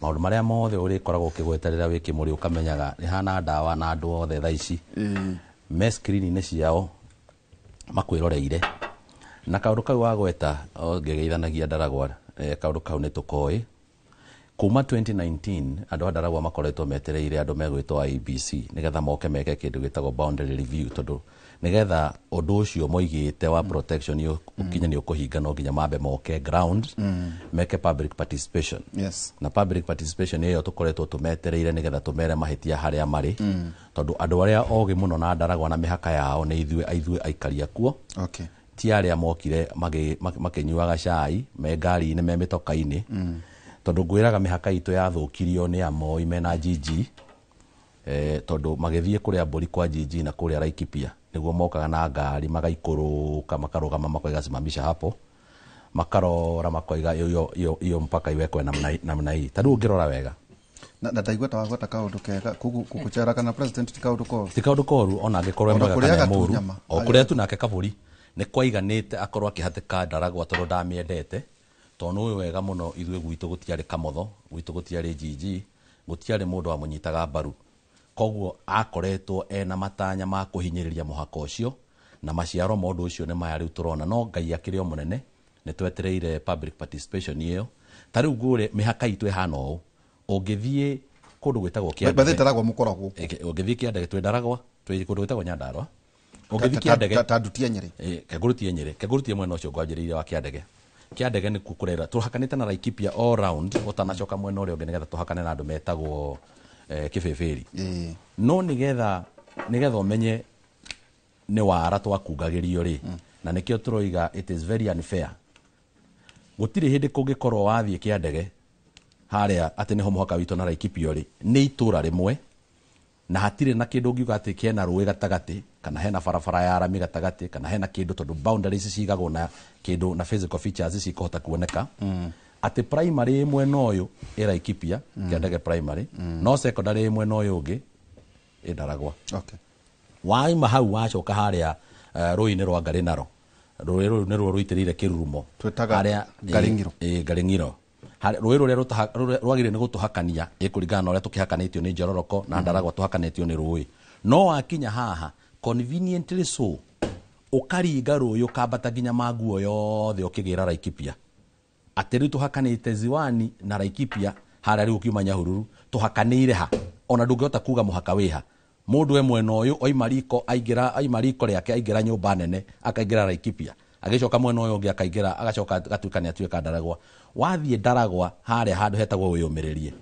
Maũndũ marĩa mothe ũrĩkoragwo ũkĩgweta rĩrĩa wĩ Kĩmũrĩ ũkamenyaga ĩhana ndawa, na andũ othe thaa ici me screen-inĩ ciao makwĩroreire. Na kaũndũ kau wagweta ngĩgeithanagia Ndaragwa, kaũndũ kau nĩ tũkoĩ. Kuma 2019 andũ a Ndaragwa makoretwo metereire andũ megwĩtwo IEBC nĩgetha moke meke kĩndũ gĩtagwo boundary review, tondũ nĩgetha ũndũ ũcio moigĩte wa protection ũkinye nĩ ũkũhinga, no nginya mambe moke ground meke public participation. Na public participation ĩyo tũkoretwo tũmetereire nĩgetha tũmere mahĩtia harĩa marĩ, tondũ andũ arĩa ogĩ mũno na Ndaragwa na mĩhaka yao nĩ ithuĩ aikari akuo. Ti arĩa mokire makĩnyuaga cai me ngari-inĩ me mĩtoka-inĩ, tondũ ngwĩraga mĩhaka itũ yathũkirio nĩ Amoi mena GG, tondũ magĩthiĩ kũrĩa mbũri kwa GG na kũrĩa Laikipia nĩguo mokaga na ngari magaikũrũka makarũgama makoiga simamisha hapo, makarora makoiga iyo mpaka iwekwe namna hii. Ta rĩu ũngĩrora wega na ndaigua ta wagweta kaũndũ kega gũcera kana president ti kaũndũ koru, ti kaũndũ koru, ona angĩkorwo e mwega kana mũru, o kũrĩa tu nake kabũri nĩ kwaiganĩte akorwo akĩhatĩka Ndaragwa tondũ ndamĩendete, tondũ nĩ wega mũno ithuĩ gwitũ gũtiarĩ Kamotho, gwitũ gũtiarĩ GG, gũtiarĩ mũndũ wamũnyitaga mbaru. Koguo akoretwo ena matanya ma kũhinyĩrĩria mũhaka ũcio, na maciaro ma ũndũ ũcio nĩ maya rĩu tũrona. No Ngai akĩrĩ o mũnene, nĩ twetereire public participation ĩyo. Ta rĩu ngũre mĩhaka itũ ĩhana ũũ, ũngĩthiĩ kũndũ gwĩtagwo Kĩandege, Ndaragwa mũkoragwo ũngĩthiĩ Kĩandege twĩ Ndaragwa, twĩ kũndũ gwĩtagwo Nyandarua, ũngĩthiĩ Kĩandege ta ndutie Nyĩrĩ, kengũrutie Nyĩrĩ, kengũrutie mwena ũcio ngwanjĩrĩire wa Kĩandege. Kĩandege nĩkuo kũrera tũhakanĩte na Laikipia all round, ũtanacoka mwena ũrĩa ũngĩ nĩgetha tũhakane na andũ metagwo Kĩbĩbĩri. No nĩgetha ũmenye nĩ wara twakungagĩrio rĩ, na nĩkĩo tũroiga it is very unfair. Gũtirĩ hĩndĩ kũngĩkorwo wathiĩ Kĩandege harĩa atĩ nĩho mũhaka witũ na Laikipia rĩ, nĩ itũra rĩmwe, na hatirĩ na kĩndũ ũngiuga atĩ kena rũĩ gatagatĩ, kana hena barabara ya rami gatagatĩ, kana hena kĩndũ, tondũ boundaries cigagwo na kĩndũ na physical features cikũhota kuoneka. Atĩ primary ĩmwe na ũyũ ĩ Laikipia, Kĩandege primary, no secondary ĩmwe na ũyũ ũngĩ ĩ Ndaragwa. Waima hau wacoka harĩa rũĩ-inĩ rwa Ngarĩnaro, rũĩ rũu nĩruo rũitĩrĩire kĩrurumo twĩtaga Ngarĩng'iro. Ngarĩng'iro, rũĩ rũrĩa rwagĩrĩire nĩ gũtũhakania ĩkũringana na ũrĩa tũkĩhakanĩtio nĩ Njororoko na Ndaragwa tũhakanĩtio nĩ rũĩ. No wakinya haha conveniently so, ũkaringa rũĩ ũkambata nginya manguo yothe ũkĩgĩra Laikipia. Atĩ rĩu tũhakanĩte Ziwani na Laikipia harĩa rĩu ũkiuma Nyahururu tũhakanĩire ha, ona ndũngĩhota kuga mũhaka wĩ ha. Mũndũ e mwena ũyũ oima riko aingĩra, oima riko rĩake aingĩra nyũmba nene akaingĩra Laikipia, agĩcoka mwena ũyũ ũngĩ akaingĩra, agacoka agatuĩka nĩ atuĩka Ndaragwa. Wathiĩ Ndaragwa harĩa handũ hetagwo wĩyũmĩrĩrie,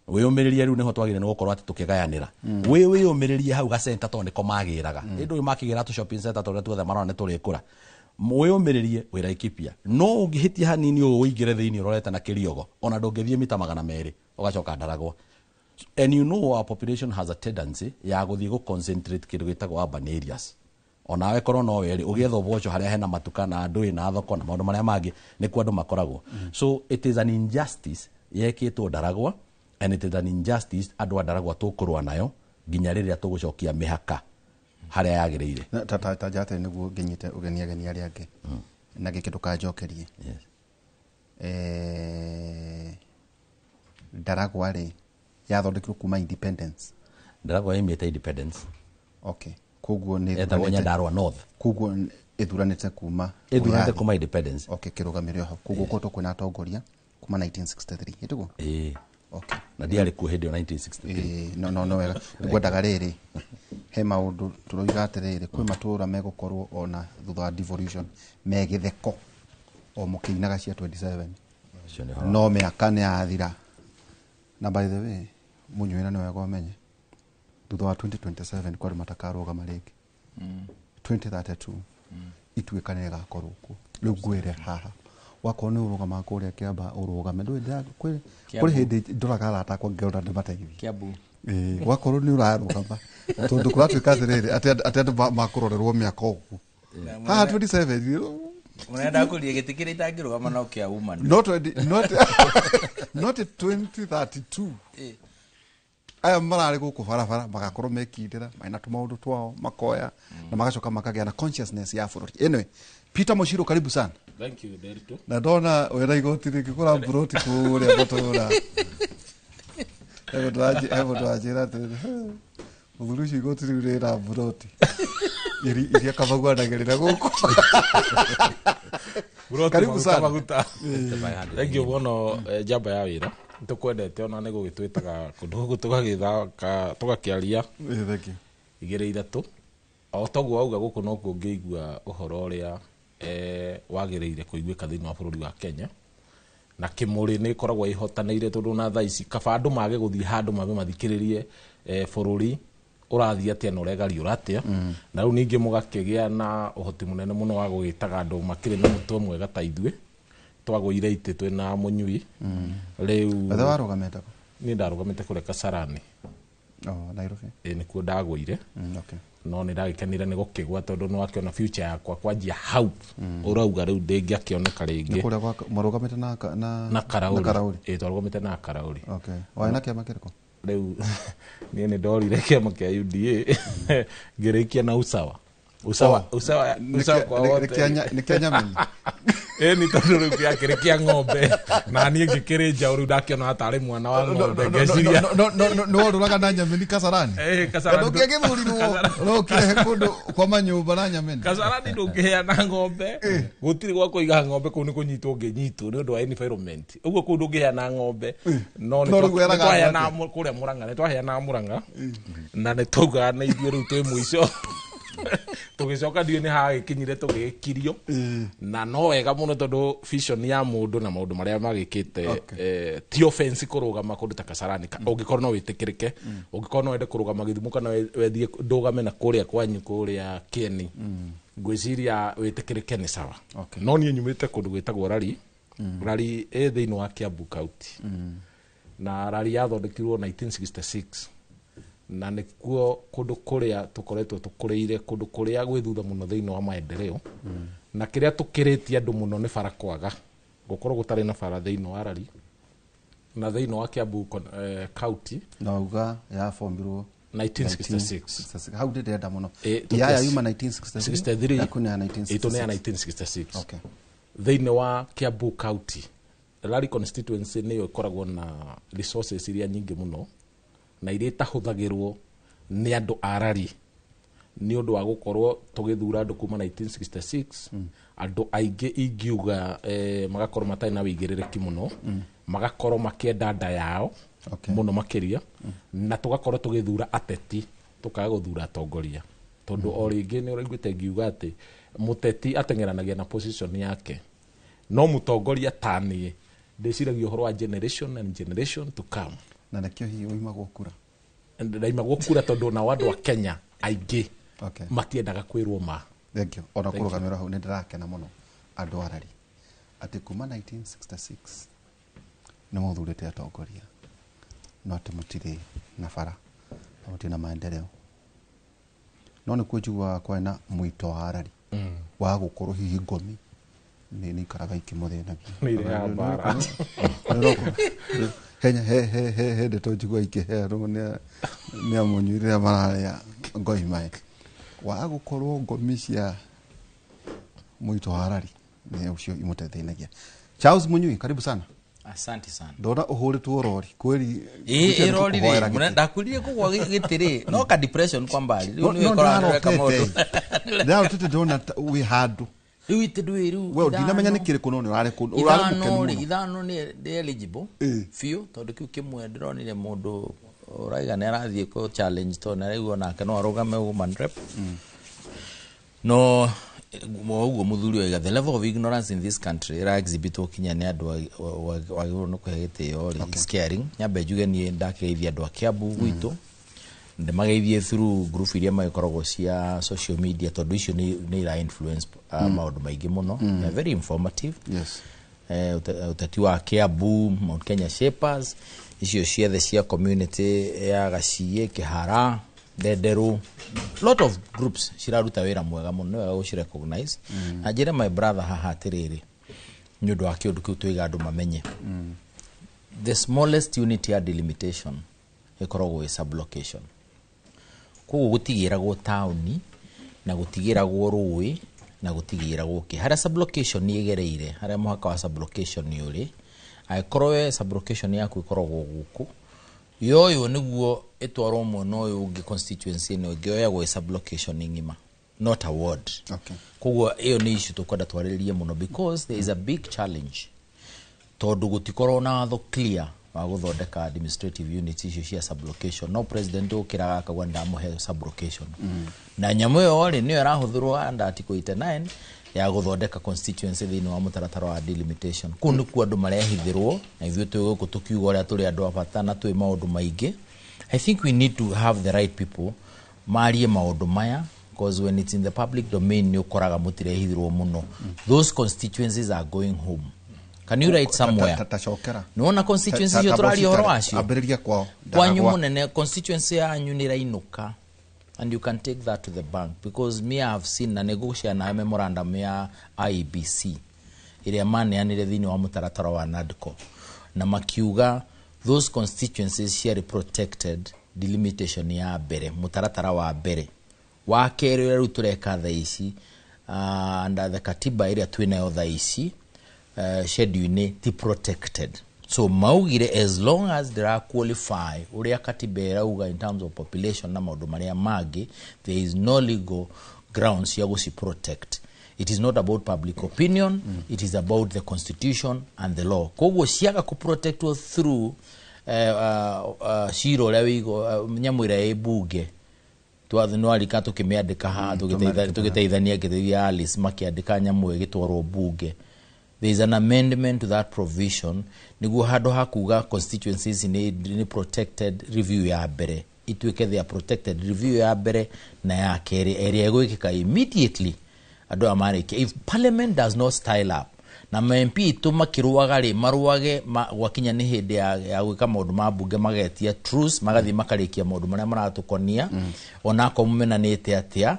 wĩyũmĩrĩrie rĩu nĩho twagĩrĩire nĩ gũkorwo atĩ tũkĩgayanĩra. Wĩyũmĩrĩrie hau gacenta tondũ nĩko magĩraga, ĩndĩ ũyũ makĩgĩra tũ shopping center tũrĩa tuothe marona nĩ tũrĩkũra. Wĩyũmĩrĩrie wĩ Laikipia, no ũngĩhĩtia hanini ũũ ũingĩre thĩinĩ ũrorete na kĩriogo, ona ndũngĩthiĩ mita 200 ũgacoka Ndaragwa. And you know our population has a tendency ya gũthiĩ gũ concentrate kĩndũ gĩtagwo urban areas. Onawe korwo no we rĩ, ũgĩetha ũboco harĩa hena matuka na ndũĩ na thoko na maũndũ marĩa mangĩ nĩkuo andũ makoragwo. So it is an injustice yekĩtwo Ndaragwa, and it is an injustice andũ a Ndaragwa tũkũrũa nayo nginya rĩrĩa tũgũcokia mĩhaka harĩa yagĩrĩire. Na ta ta ta njate nĩguo nginyite ũgeni ageni arĩa angĩ na gĩkĩ ndũkanjokerie. Yes. Ndaragwa rĩ, yathondekirwo kuma independence. Ndaragwa yaumĩte independence. Okay, koguo nĩ Etagwo Nyandarua North. Koguo ĩthuranĩte kuma Ĩthuranĩte wĩyathi. kuma independence. Okay, kĩrũgamĩrĩro hau. Koguo koto kwĩna atongoria kuma 1963, ĩtiguo? Ĩĩ. Okay. Na ndiarĩ kuo hĩndĩ ĩyo 1963. Ĩĩ, no no no wega. Ngwendaga rĩrĩ, he maũndũ tũroiga atĩrĩrĩ, kwĩ matũra megũkorwo ona thutha wa devolution me gĩtheko o mũkĩinaga cia 27. Ũcio nĩ ũhoro. No mĩaka nĩ yathira. Na by the way, mũnywĩra nĩ wega ũmenye thutha wa 2027 kwa andũ matakarũgama rĩngĩ. 2032 ituĩka nĩ ĩgakorwo kuo. Rĩu ngwĩre haha, wakorwo nĩ ũrũgamaga kũrĩa Kĩamba ũrũgame. Ndũĩ Kĩambu. kũrĩ hĩndĩ ndoraga arata akwa ngĩrora ndĩmateithie. Kĩambu. Ĩĩ, wakorwo nĩ ũrarũgama tondũ kũratuĩka atĩrĩrĩ, atĩ andũ makũrorerwo mĩaka ũguo haha 27. Mũnene ndakũria gĩtĩ kĩrĩa itangĩrũgama no kĩa woman. Not 20, not 2032. Aya mararĩ gũkũ barabara magakorwo mekindĩra mena tũmaũndũ twao makoya na magacoka makagĩa na consciousness ya bũrũri. Anyway, Peter Mushiro, karibu sana. Thank you, Derito. Na ndona wĩna igoti rĩngĩkũra mburoti kũrĩa mũtũra. He mũndũ wanjĩra atĩrĩrĩ, mũthuri ũcio igoti rĩu rĩna mburoti iria Kamau anagĩrĩra gũkũ. Mburoti Karibu maguta, sana. maguta. Thank you mũno, njamba ya wĩra. Nĩtũkwendete ona nĩ gũgĩtwĩtaga kũndũ gũkũ tũgagĩthaka tũgakĩaria. Thank you. Igĩrĩ ithatũ. O toguo wauga gũkũ nokuo ũngĩigua ũhoro ũrĩa wagĩrĩire kũiguĩka thĩinĩ wa bũrũri wa Kenya. Na Kĩmũrĩ nĩ ĩkoragwo ĩhotanĩire tondũ na thaa ici kaba andũ mage gũthiĩ handũ mabe mathikĩrĩrie bũrũri ũrathiĩ atĩa na ũregariũra atĩa. Na rĩu ningĩ mũgakĩgĩa na ũhoti mũnene mũno wa gũgĩtaga andũ makĩrĩ na mũtwe mwega ta ithuĩ. Twagũire itĩ twĩna mũnyui. Rĩu Wethe warũgamĩte kũ? Niĩ ndarũgamĩte kũrĩa Kasarani. Oh, Nairobi. Ĩĩ, nĩkuo ndagũire. Okay. No nĩ ndagĩkenire nĩ gũkĩgwa tondũ nĩ wakĩona future yakwa kwanjia hau. Ũrauga rĩu ndĩngĩakĩoneka rĩngĩ. Nĩ kũrĩa gwa mũrũgamĩte na Na Karaũri. Na Karaũri. Ĩĩ, twarũgamĩte na Karaũri. Okay. Warĩ na kĩama kĩrĩkũ? Rĩu niĩ nĩ ndorire kĩama kĩa UDA ngĩrĩkia na Usawa. Usawa, Oh. Usawa, Nĩ Usawa kwa wote. nĩ kĩa Nyameni? Ĩĩ, nĩ tondũ rĩu gĩakĩrĩ kĩa ng'ombe na niĩ ngĩkĩrĩ njaũ rĩu ndakĩona tarĩ mwana wa ng'ombe ngeciria. No warũraga na Nyameni Kasarani? Ĩĩ, Kasarani. Ndũngĩagĩthurirwo no ũkĩrehe kũndũ kwa manyũmba na Nyameni. Kasarani ndũngĩheana ng'ombe. Gũtirĩ gwa kũiga ng'ombe kũu nĩ kũnyitwo ũngĩnyitwo nĩ ũndũ wa environment. Ũguo kũu ndũngĩheana ng'ombe. No nĩ No rĩu weraga twaheana andũ atĩa? kũrĩa Mũrang'a, nĩ twaheana Mũrang'a. Na nĩ twaugaga na ithuĩ rĩu twĩ mũico. Tũgĩcoka ndiũĩ nĩ hagĩkinyire tũgĩgĩkirio. Na no wega mũno tondũ vision ya mũndũ na maũndũ marĩa magĩkĩte, ti offense kũrũgama kũndũ ta Kasarani. Ũngĩkorwo no wĩtĩkĩrĩke, ũngĩkorwo no wende kũrũgama Gĩthumo kana wethiĩ ndũgame na kũrĩa kwanyu kũrĩa Kĩeni, ngwĩciria wĩtĩkĩrĩke nĩ sawa. No niĩ nyumĩte kũndũ gwĩtagwo Rari. Rari ĩ thĩinĩ wa Kiambu County. Na Rari yathondekirwo 1966. Na nĩkuo kũndũ kũrĩa tũkoretwo tũkũrĩire, kũndũ kũrĩa gwĩ thutha mũno thĩinĩ wa maendeleo. Na kĩrĩa tũkĩrĩtie andũ mũno nĩ bara kwaga gũkorwo gũtarĩ na bara thĩinĩ wa Rari na thĩinĩ wa Kiambu County. Na wauga yabomirwo 1966. 1966. Hau ndĩrenda mũno. Ĩĩ, Yaya yuma 1963. 63. Yaku nĩ ya 1966. Ĩĩ, tũ nĩ ya 1966. Okay. Thĩinĩ wa Kiambu County, Rari constituency nĩyo ĩkoragwo na resources iria nyingĩ mũno na iria itahũthagĩrwo nĩ andũ a Rari nĩ ũndũ wa gũkorwo tũgĩthura andũ kuma 1966. Andũ aingĩ ingiuga magakorwo matarĩ na wĩigĩrĩrĩki mũno, magakorwo makĩenda nda yao mũno makĩria, na tũgakorwo tũgĩthura ateti tũkaga gũthura atongoria tondũ o rĩngĩ nĩ ũraiguĩte ngiuga atĩ mũteti ateng'eranagia na position yake, no mũtongoria ta niĩ ndĩciragia ũhoro wa generation and generation to come. Na nĩkĩo hihi ũimagwo kura? Ndaimagwo kura tondũ nao andũ a Kenya aingĩ matiendaga kwĩrwo ma. Thank you. Ona Thank you. kũrũgamĩra hau nĩ ndĩrakena mũno andũ a Rari atĩ kuma 1966 nĩ mũthurĩte atongoria no atĩ mũtirĩ na bara na mũtirĩ na maendeleo. No nĩkuo njiguaga kwarĩ na mwĩto wa arari wa gũkorwo hihi ngomi nĩ ikaraga ikĩmũthĩnagia. Nĩ irehaga mbara. He he he he he ndeto njigua ikĩheanwo nĩ amunyui rĩrĩa mararĩa ngoi mae wa gũkorwo ngomi cia mwĩto wa arari nĩ ũcio imũteithĩnagia. Charles Munyui, karibu sana. Asante sana. Ndona ũhũrĩtwo rori kweri. Ĩ rori rĩ, ndakwĩrire kũgwa gĩtĩ rĩ, no ka depression kwa mbali rĩu No nĩ ũkoraga ndũreka maũndũ. Ndarotete ndona wĩ handũ rĩu itĩ ndwĩ rĩu. We ndinamenya nĩ kĩrĩkũ, no nĩ ũrarĩ kũndũ ũrarĩ mũkenu ithano rĩ mũno. Ithano nĩ ndĩ eligible biũ, tondũ kĩu kĩmwe ndĩronire mũndũ ũraiga nĩ arathiĩ kũ challenge, tondũ nĩ araigua nake no arũgame woman rep. No ũguo mũthuri oiga, the level of ignorance in this country ĩra exhibitwo kinya nĩ andũ wagĩrĩirwo nĩ kũhe gĩtĩo rĩ, is caring. Nyambe njuge niĩ ndakĩgeithia andũ a Kiambu gwitũ, ndĩmageithie through group iria magĩkoragwo cia social media, tondũ icio nĩ ira influence maũndũ maingĩ mũno. They are very informative. Ũteti wa Kiambu, Mount Kenya Shapers, icio ciothe cia community ya Gaciĩ, Kĩhara, Ndenderũ, lot of groups ciraruta wĩra mwega mũno, nĩ wega gũci recognize. Na njĩre my brother haha atĩrĩrĩ, nĩ ũndũ wa kĩũndũ kĩu tũiga andũ mamenye, the smallest unit ya delimitation ĩkoragwo ĩ sublocation. Koguo gũtigĩragwo taũni na gũtigĩragwo rũĩ na gũtigĩragwo kĩ harĩa sublocation ĩgereire, harĩa mũhaka wa sublocation ũrĩ. Angĩkorwo we sublocation yaku ĩkoragwo gũkũ, yoywo nĩguo ĩtwarwo mwena ũyũ ũngĩ, constituency ĩno ĩngĩ yoyagwo ĩ sublocation ng'ima, not a ward. Koguo ĩyo nĩ issue tũkwenda twarĩrĩrie mũno, because there is a big challenge, tondũ gũtikorwo na watho clear wa gũthondeka administrative units icio cia sublocation. No president ũkĩraga akauga ndamũhe sublocation, na nyamũ ĩyo rĩ, nĩyo ĩrahũthĩrwo under article 89 ya gũthondeka constituency thĩinĩ wa mũtaratara wa delimitation. Kũu nĩkuo andũ marehithĩrwo, na ithuĩ twĩ gũkũ tũkiuga ũrĩa tũrĩ andũ a bata na twĩ maũndũ maingĩ. I think we need to have the right people marie maũndũ maya, because when it's in the public domain nĩ ũkoraga mũtirehithĩrwo mũno. Those constituencies are going home. Can you write somewhere? Tacokera. Nĩwona constituency icio tũraria ũhoro wacio? Ambĩrĩria kwao. Kwanyu mũnene, constituency yanyu nĩ ĩrainũka, and you can take that to the bank, because me, I have seen, na nĩngũgũshare nawe memorandum ya IEBC ĩrĩa maneanire thĩinĩ wa mũtaratara wa NADCO, na makiuga those constituencies ciarĩ protected delimitation ya mbere, mũtaratara wa mbere. Wa kerĩ ũrĩa rĩu tũreka thaa ici, under the katiba ĩrĩa twĩnayo thaa ici, schedule-inĩ ti protected. So maugire as long as ndĩra qualify ũrĩa katiba ĩrauga in terms of population na maũndũ marĩa mangĩ, there is no legal grounds ya gũci protect. It is not about public opinion, it is about the constitution and the law. Koguo ciaga kũprotectwo through cira ũrĩa wĩigwo nyamũ ĩrĩa ĩ bunge twarika tũkĩmĩandĩka haha, tũgĩteithania, ngĩteithia Alice makĩandĩka nyamũ ĩgĩtwarwo bunge. There is an amendment to that provision nĩguo handũ ha kuga constituencies nĩ protected review ya mbere, ituĩke they are protected review ya mbere na ya kerĩ ĩrĩa ĩgwĩkĩka immediately andũ aya marĩkia. If parliament does not style up na ma MP itũ makĩrũaga rĩ, marũage gwakinya nĩ hĩndĩ ya gwĩka maũndũ ma bunge, magetia truce, magathiĩ makarĩkia maũndũ marĩa maratũkonia. Onakorwo mũmenanĩte atĩa,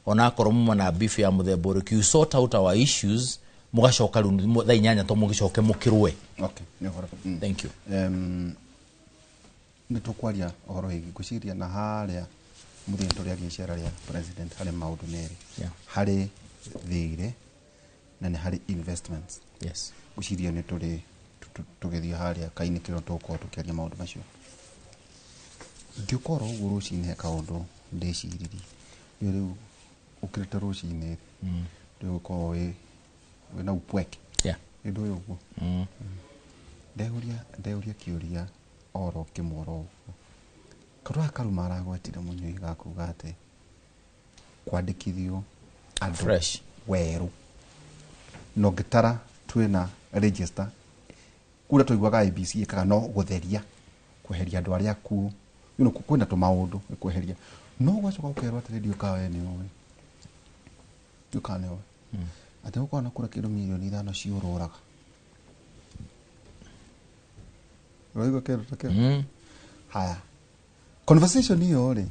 onakorwo muma na beef ya mũthemba ũrĩkũ, you sort out our issues, mũgacoka rĩu thaa 8 to mũgĩcoke mũkĩrũe. Okay, nĩ ũhoro. Thank you. Nĩ tũkwaria ũhoro wĩgiĩ ngwĩciria na harĩa mũthenya tũrĩaria icera rĩa president harĩ maũndũ merĩ. Harĩ thirĩ na nĩ harĩ investments. Ngwĩciria nĩ tũrĩ tũgĩthiĩ harĩa kainĩ kĩrĩa tũgũkorwo tũkĩaria maũndũ macio. Ngĩũka oro ũguo rũcinĩ he kaũndũ ndĩciririe. Nĩ rĩu ũkĩrĩte rũcinĩ rĩu ũkorwo wĩna upweke. Nĩ ndũĩ ũguo. Ndeuria kĩũria oro kĩmwe oro ũguo. Kaũndũ gaka Karuma aragwetire mũnyui gakuga atĩ kwandĩkithio andũ fresh werũ, na ũngĩtara twĩna register kũrĩa tũiguaga IEBC ĩkaga no gũtheria kweheria andũ arĩa akuũ, you know, kwĩna tũmaũndũ kweheria, no gwacoka gũkerwo atĩrĩ, ndiũĩ kana we nĩ ũĩ, ndiũĩ kana nĩ ũĩ atĩ gũkorwo na kura kĩndũ 5 mirioni ciũrũraga. Ũraigua kĩndũ ta kĩu? Haya, conversation ĩyo rĩ,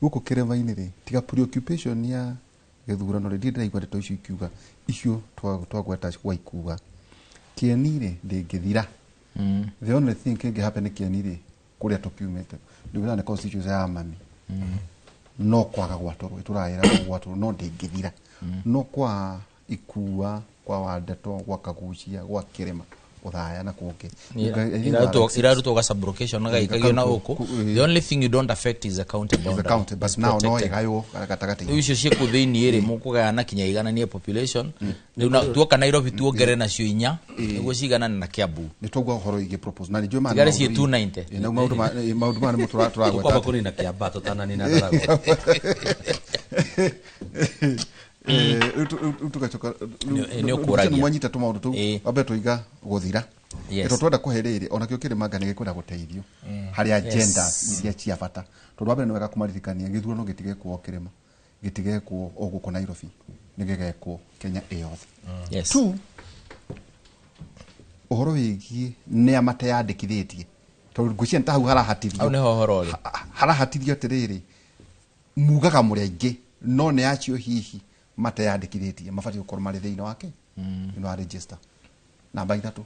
Gũkũ kĩrĩma-inĩ rĩ, tiga preoccupation ya gĩthurano rĩ, ndirĩ ndĩraigua ndeto icio ikiuga icio twagweta gwa ikuga kĩeni rĩ ndĩngĩthira. The only thing kĩngĩ happen kĩeni rĩ, kũrĩa tũkiumĩte ndĩwĩra nĩ constituency ya mami, no kwaga gwatũrwo ĩtũraĩra gwatũrwo, no ndĩngĩthira. No kwa Ikua, kwa Wandeto, gwa Kagucia, gwa Kĩrĩma, Othaya na kũngĩ. Irarutwo ga sublocation na gaikagio na gũkũ. The only thing you don't affect is the county boundary. The county, but now no ĩgaywo gatagatĩ. Rĩu icio ciĩkũ thĩinĩ rĩ, mũkũgayana kinya igananie population. Rĩu na tuoka Nairobi tuongerere nacio inya nĩguo ciganane na Kiambu. Nĩ twaigua ũhoro wĩgiĩ propose na nĩ njũĩ Tigare ciĩ 290. Na maũndũ maya nĩmo tũragweta. Tũkwamba kũnina Kiambaa tũtananina Ndaragwa. Rĩu tũgacoka Nĩ ũkũragia. Mwanyita tũmaũndũ tũu wambe tũiga gũthira. Yes. Tondũ twenda kũhe rĩrĩ onakĩo kĩrĩma nga nĩ gĩkwenda gũteithio harĩ agenda iria cia bata, tondũ wambere nĩ wega kũmaririkania gĩthurano gĩtigekwo kĩrĩma, gĩtigekwo o gũkũ Nairobi, nĩ gĩgekwo Kenya ĩyothe. Yes. Two, ũhoro wĩgiĩ nĩa mateyandĩkithĩtie, tondũ ngwĩciria nĩ ta hau harahatithio. Hau nĩho ũhoro ũrĩ. Harahatithio atĩrĩrĩ, mugaga mũrĩ aingĩ no nĩ acio hihi mateyandĩkithĩtie mabatiĩ gũkorwo marĩ thĩinĩ wake thĩinĩ wa register. Namba ithatũ,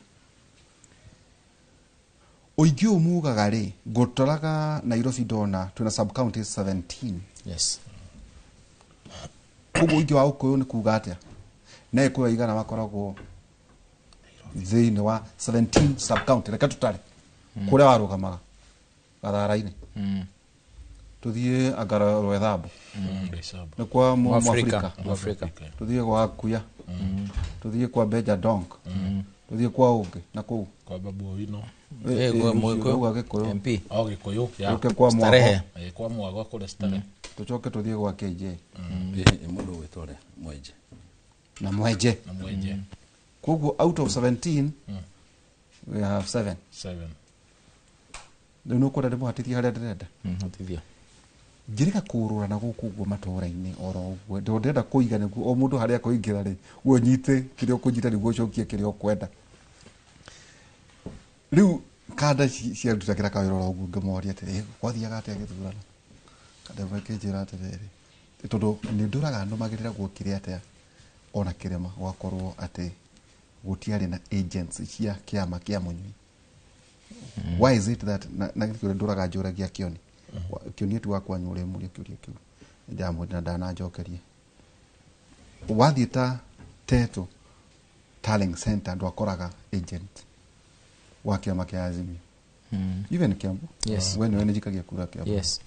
ũingĩ ũyũ mugaga rĩ, ngũtoraga Nairobi ndona twĩna sub county 17. Yes. Koguo ũingĩ wa Ũkũyũ nĩ kuga atĩa? Na Gĩkũyũ aigana makoragwo thĩinĩ wa 17 sub county? Reke tũtare kũrĩa warũgamaga Gathara-inĩ, tuthiĩ anga Rwethambu, nĩ kwa Mwafrika. Mwafrika, tuthiĩ gwa Kuya, tuthiĩ kwa Benja Donk, tuthiĩ kwa ũngĩ na kũu kwa Babu Owino. Gũkũ Gĩkũyũ. MP. O Gĩkũyũ ya. Tũke kwa Mwago. Starehe. Kwa Mwago kũrĩa Starehe. Tũcoke tũthiĩ gwa KJ. Mũndũ ũgwĩtwo ũrĩa Mwenje. Na Mwenje. Na Mwenje. Koguo out of 17 we have 7. 7. Rĩu nĩũkwenda ndĩmũhatithie harĩa ndĩrenda? Hatithia. Njĩrĩga kũũrũra na gũkũ ũguo matũũra-inĩ oro ũguo, ndĩrenda ndĩrenda kũiga nĩguo o mũndũ harĩa akũingĩra rĩ, we ũnyite kĩrĩa ũkũnyita nĩguo ũcokie kĩrĩa ũkwenda. Rĩu kanda ciarutagĩra kawĩra oro ũguo, ngĩmoria atĩrĩ, gwathiaga atĩa gĩthurano? Kanda ĩmwe ĩkĩnjĩra atĩrĩrĩ, tondũ nĩ ndũraga nũmagĩrĩra guokire atĩa ona kĩrĩma gwakorwo atĩ gũtiarĩ na agents cia kĩama kĩa mũnyui. Why is it that na gĩkĩo ndũraga njũragia kĩoni? Kĩoni tu wakwa nyũre mũria kĩũria kĩu ndamwĩra na ndananjokeria. Wathiĩ ta Teto Tallying Center ndwakoraga agent wa kĩama kĩa Azimio. Even Kiambu. Yes. We nĩwe nĩnjikagia kura Kiambu. Yes.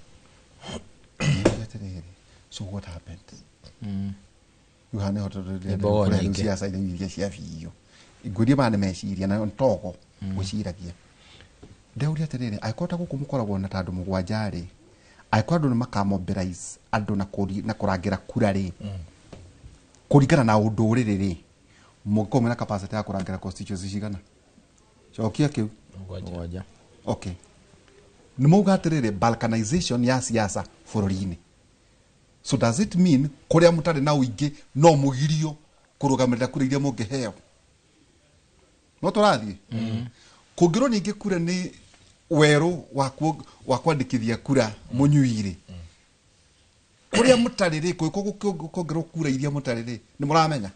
Atĩrĩrĩ, so what happened? Rĩu haha nĩho Nĩ mbogo tũrĩa nyingĩ. ciaca iria cia biũ. Ngwĩria maya nĩ meciria na nĩ togo gwĩciragia. Ndeuria atĩrĩrĩ, angĩkorwo ta gũkũ mũkoragwo na ta andũ mũgwanja rĩ, angĩkorwo andũ nĩ makamobilize andũ na kũrangĩra kura rĩ, kũringana na ũndũrĩrĩ rĩ, mũngĩkorwo mwĩna capacity ya kũrangĩra constituency cigana? Cokia kĩu. Mũgwanja. Okay. Nĩ mauga atĩrĩrĩ, balkanization ya siasa bũrũri-inĩ. So does it mean kũrĩa mũtarĩ na ũingĩ no mũgirio kũrũgamĩrĩra kura iria mũngĩheo? No tũrathiĩ? Kũngĩrwo ningĩ kura nĩ werũ wa kwandĩkithia kura mũnyui-rĩ, kũrĩa mũtarĩ rĩ, kũngĩkorwo kuongererwo kura iria mũtarĩ rĩ, nĩ mũramenya?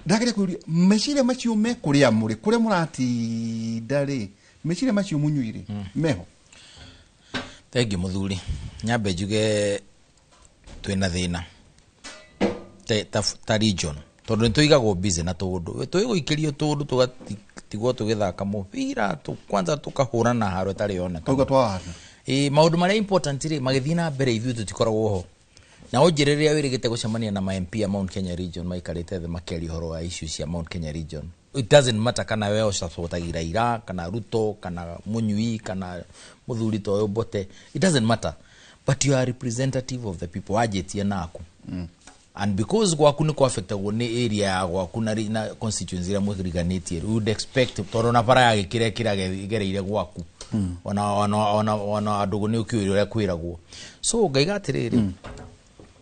Ndageria kũria meciria macio me kũrĩa mũrĩ, kũrĩa mũratinda rĩ, meciria macio mũnyui rĩ, meho? Thengiũ mũthuri, nyambe njuge twĩna thĩna ta region, tondũ nĩ tũigagwo busy na tũũndũ, twĩgũikĩrio tũũndũ tũgatigwo tũgĩthaka mũbira, kwanza tũkahũrana haro ĩtarĩ yoneka. Tauga twawana. Maũndũ marĩa important rĩ magĩthiĩ na mbere ithuĩ tũtikoragwo ho. Na ũnjĩre rĩrĩa wĩrĩgĩte gũcemania na ma MP a Mount Kenya region maikarĩte thĩ makĩaria ũhoro wa issue cia Mount Kenya region. It doesn't matter kana we ũcabotagira Raila, kana Ruto, kana Mũnyui, kana mũthuri ta ũyũ Mbote. It doesn't matter. But you are representative of the people wanjĩtie naku. And because gwaku nĩ kwaffectagwo nĩ area ya gwaku na constituency ĩrĩa mũriganĩtie, you would expect tondũ na bara ya gĩkĩra ĩkĩra ĩgereire gwaku. Ona andũ nĩ ũkĩũĩ ũrĩa kwĩragwo. So ngaiga atĩrĩrĩ,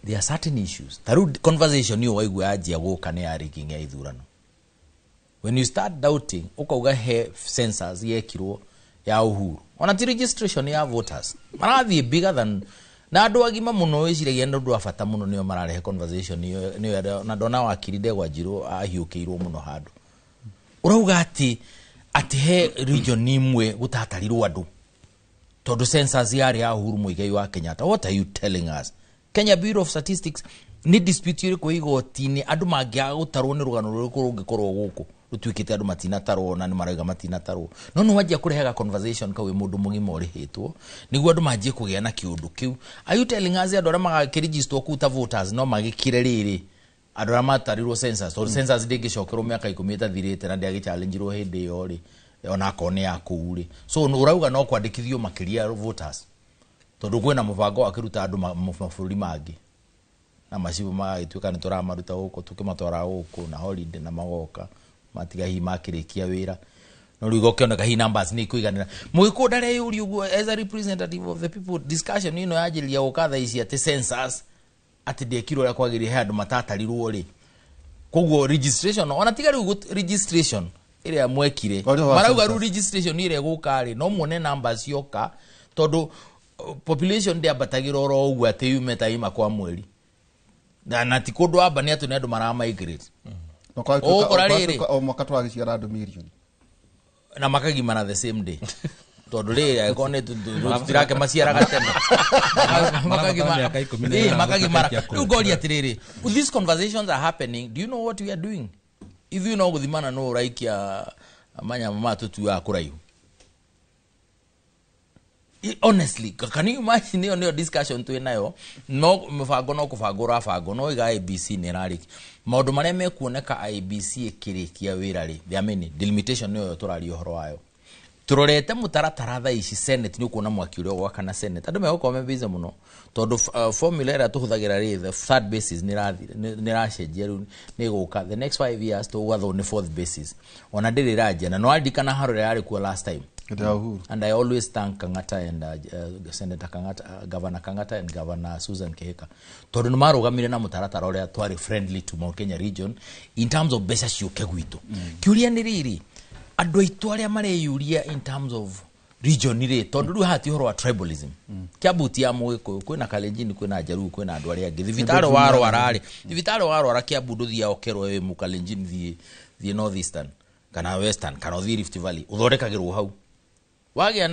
there are certain issues. Ta rĩu conversation ĩyo waigua yanjia gũka nĩ ya rigging ya ithurano. When you start doubting, ũkauga he census yekirwo Ya Uhuru ona ti registration ya voters marathiĩ bigger than na andũ agima mũno wĩciragia nĩ ũndũ wa bata mũno nĩo mararehe conversation nĩyo na ndona wakiri Ndegwa Njirũ ahiũkĩirwo mũno handũ ũrauga atĩ he region imwe gũtatarirwo andũ tondũ census yarĩ ya Uhuru Muigai wa Kenyatta. What are you telling us? Kenya Bureau of Statistics nĩ dispute ĩrĩkũ igoti-inĩ andũ mangĩaga gũtarwo nĩ rũgano rũrĩkũ rũngĩkorwo gũkũ rũtuĩkĩte andũ matinatarwo na nĩ marauga matinatarwo no nĩ wanjia kũrehaga conversation kau wĩ mũndũ mũgima ũrĩhĩtwo nĩguo andũ manjie kũgĩa na kĩũndũ kĩu. Are you telling us andũ arĩa magakĩrigistwo kũu ta voters no magĩkire rĩrĩ andũ arĩa matarirwo census tondũ census ndĩngĩcokerwo mĩaka 10 ĩtathirĩte na ndĩagĩchallengeirwo hĩndĩ ĩyo rĩ ona akorwo nĩ ya kũu rĩ so ũrauga no kwandĩkithio makĩria voters tondũ kwĩna mũbango wa kĩruta andũ mabũrũri mangĩ na macibu magagĩtuĩka nĩ tũramaruta gũkũ tũkĩmatwara gũkũ na holiday na magoka matiga hihi makĩrĩkia wĩra no rĩu gũkĩoneka hihi numbers nĩ ikũiganĩra mũgĩkũyũ ndareyũria ũguo as a representative of the people discussion ĩno yanjĩrĩria gũka thaa ici atĩ census atĩ ndĩekirwo ũrĩa kwagĩrĩire he andũ matatarirwo rĩ koguo registration ona tiga rĩu registration ĩrĩa mwekire marauga rĩu registration ĩrĩa ĩgũka rĩ no muone numbers cioka tondũ population ndĩambatagĩra oro ũguo atĩ yume ta ima kwa mweri na ti kũndũ amba nĩ atĩ nĩ andũ maramigrate ũgũkora rĩrĩ o mwaka tũragĩciara andũ mirioni na makagimana the same day tondũ rĩrĩ angĩkorwo nĩ tũtirake maciaraga tene makagimara rĩu ngoria atĩrĩrĩ these conversations are happening. Do you know what we are doing? Ithuĩ no gũthimana no ũraikia manyama ma tũtuaga kũraihu. Honestly, can you imagine ĩyo nĩyo discussion twĩ nayo no mũbango no kũbangwo ũrabangwo no iga IEBC nĩ ĩrarĩkia maũndũ marĩa mekuoneka IEBC ĩkĩrĩkia wĩra rĩ there are many delimitation nĩyo tũraria ũhoro wayo tũrorete mũtaratara thaa ici Senate nĩ ũkuona mwaki ũrĩa ũgwakana Senate andũ megũkorwo me busy mũno tondũ formula ĩrĩa tũhũthagĩra rĩ the third basis nĩ ĩracenjia rĩu nĩ ĩgũka the next 5 years tũgwathwo nĩ fourth basis ona ndĩrĩ ĩranjia na nĩwaririkana haro ĩrĩa yarĩ kuo last time. And I always thank Kangata and Senator Kangata, Governor Kangata and Governor Susan Kihika tondũ nĩ marũgamire na mũtaratara ũrĩa twarĩ friendly to Mount Kenya region in terms of mbeca ciũke gwitũ. Kĩũria nĩ rĩrĩ andũ aitũ arĩa mareyũria in terms of region rĩ tondũ rĩu haha ti ũhoro wa tribalism. Kiambu ti ya Mũgĩkũyũ kwĩna Kalenjin kwĩna Njaruo kwĩna andũ arĩa angĩ thibitarĩ warwara rĩ thibitarĩ warwara Kiambu ndũthiaga ũkerwo wĩ Mũkalenjin thiĩ North Eastern kana Western kana ũthiĩ Rift Valley ũthondekagĩrwo hau wagĩa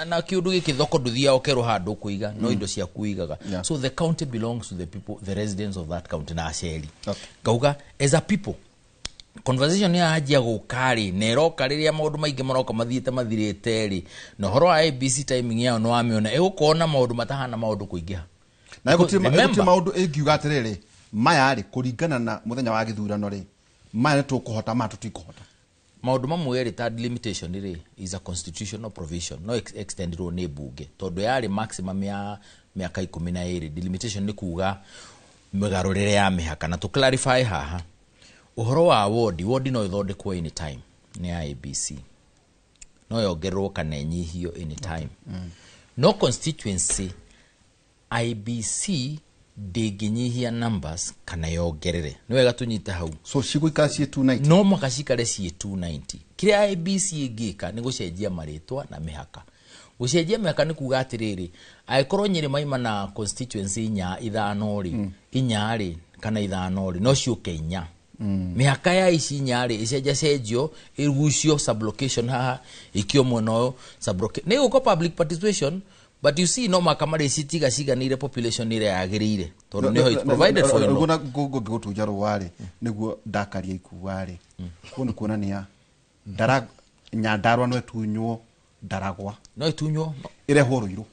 na kĩũndũ gĩkĩ thoko ndũthiaga ũkerwo handũ ũkũiga no indo ciaku ũigaga. So the county belongs to the people, the residents of that county na aceri ngauga as a people conversation yanjia gũka rĩ na ĩroka rĩrĩa maũndũ maingĩ maroka mathiĩte mathirĩte rĩ na ũhoro wa IEBC timing yao nĩ wamĩona ĩgũkorwo na maũndũ matahana maũndũ kũingĩha na gũtirĩ maũndũ ĩngiuga atĩrĩrĩ maya rĩ kũringana na mũthenya wa gĩthurano rĩ maya nĩ tũkũhota maya tũtikũhota maũndũ mamwe rĩ ta delimitation rĩ is a constitutional provision no extendirwo nĩ mbunge tondũ yarĩ maximum ya mĩaka 12 delimitation nĩ kuga mĩgarũrĩre ya mĩhaka na tũ clarify haha ũhoro wa wodi no ĩthondekwo anytime nĩ IEBC no yongererwo kana ĩnyihio anytime. No constituency IEBC ndĩngĩnyihia numbers kana yongerere nĩ wega tũnyite hau so cigũikara ciĩ 290 no mwaka cikare ciĩ 290 kĩrĩa IEBC ĩngĩka nĩ gũcenjia marĩtwa na mĩhaka gũcenjia mĩhaka nĩ kuga atĩrĩrĩ angĩkorwo Nyĩrĩ maima na constituency inya ithano rĩ inya rĩ kana ithano rĩ no ciũke inya mĩhaka ya ici inya rĩ ĩcenjacenjio ĩgucio sublocation haha ikio mwena ũyũ sublocation nĩ gũko public participation but you see no maka marĩ citiga ciganĩire population ĩrĩa yagĩrĩire tondũ nĩho it's provided for you. Ũguo ngĩgũtunja rũa rĩ nĩguo ndakaria ikua rĩ kũu nĩ kuonania Nyandarua no ĩtunywo Ndaragwa no ĩtunywo ĩrehwo Ruiru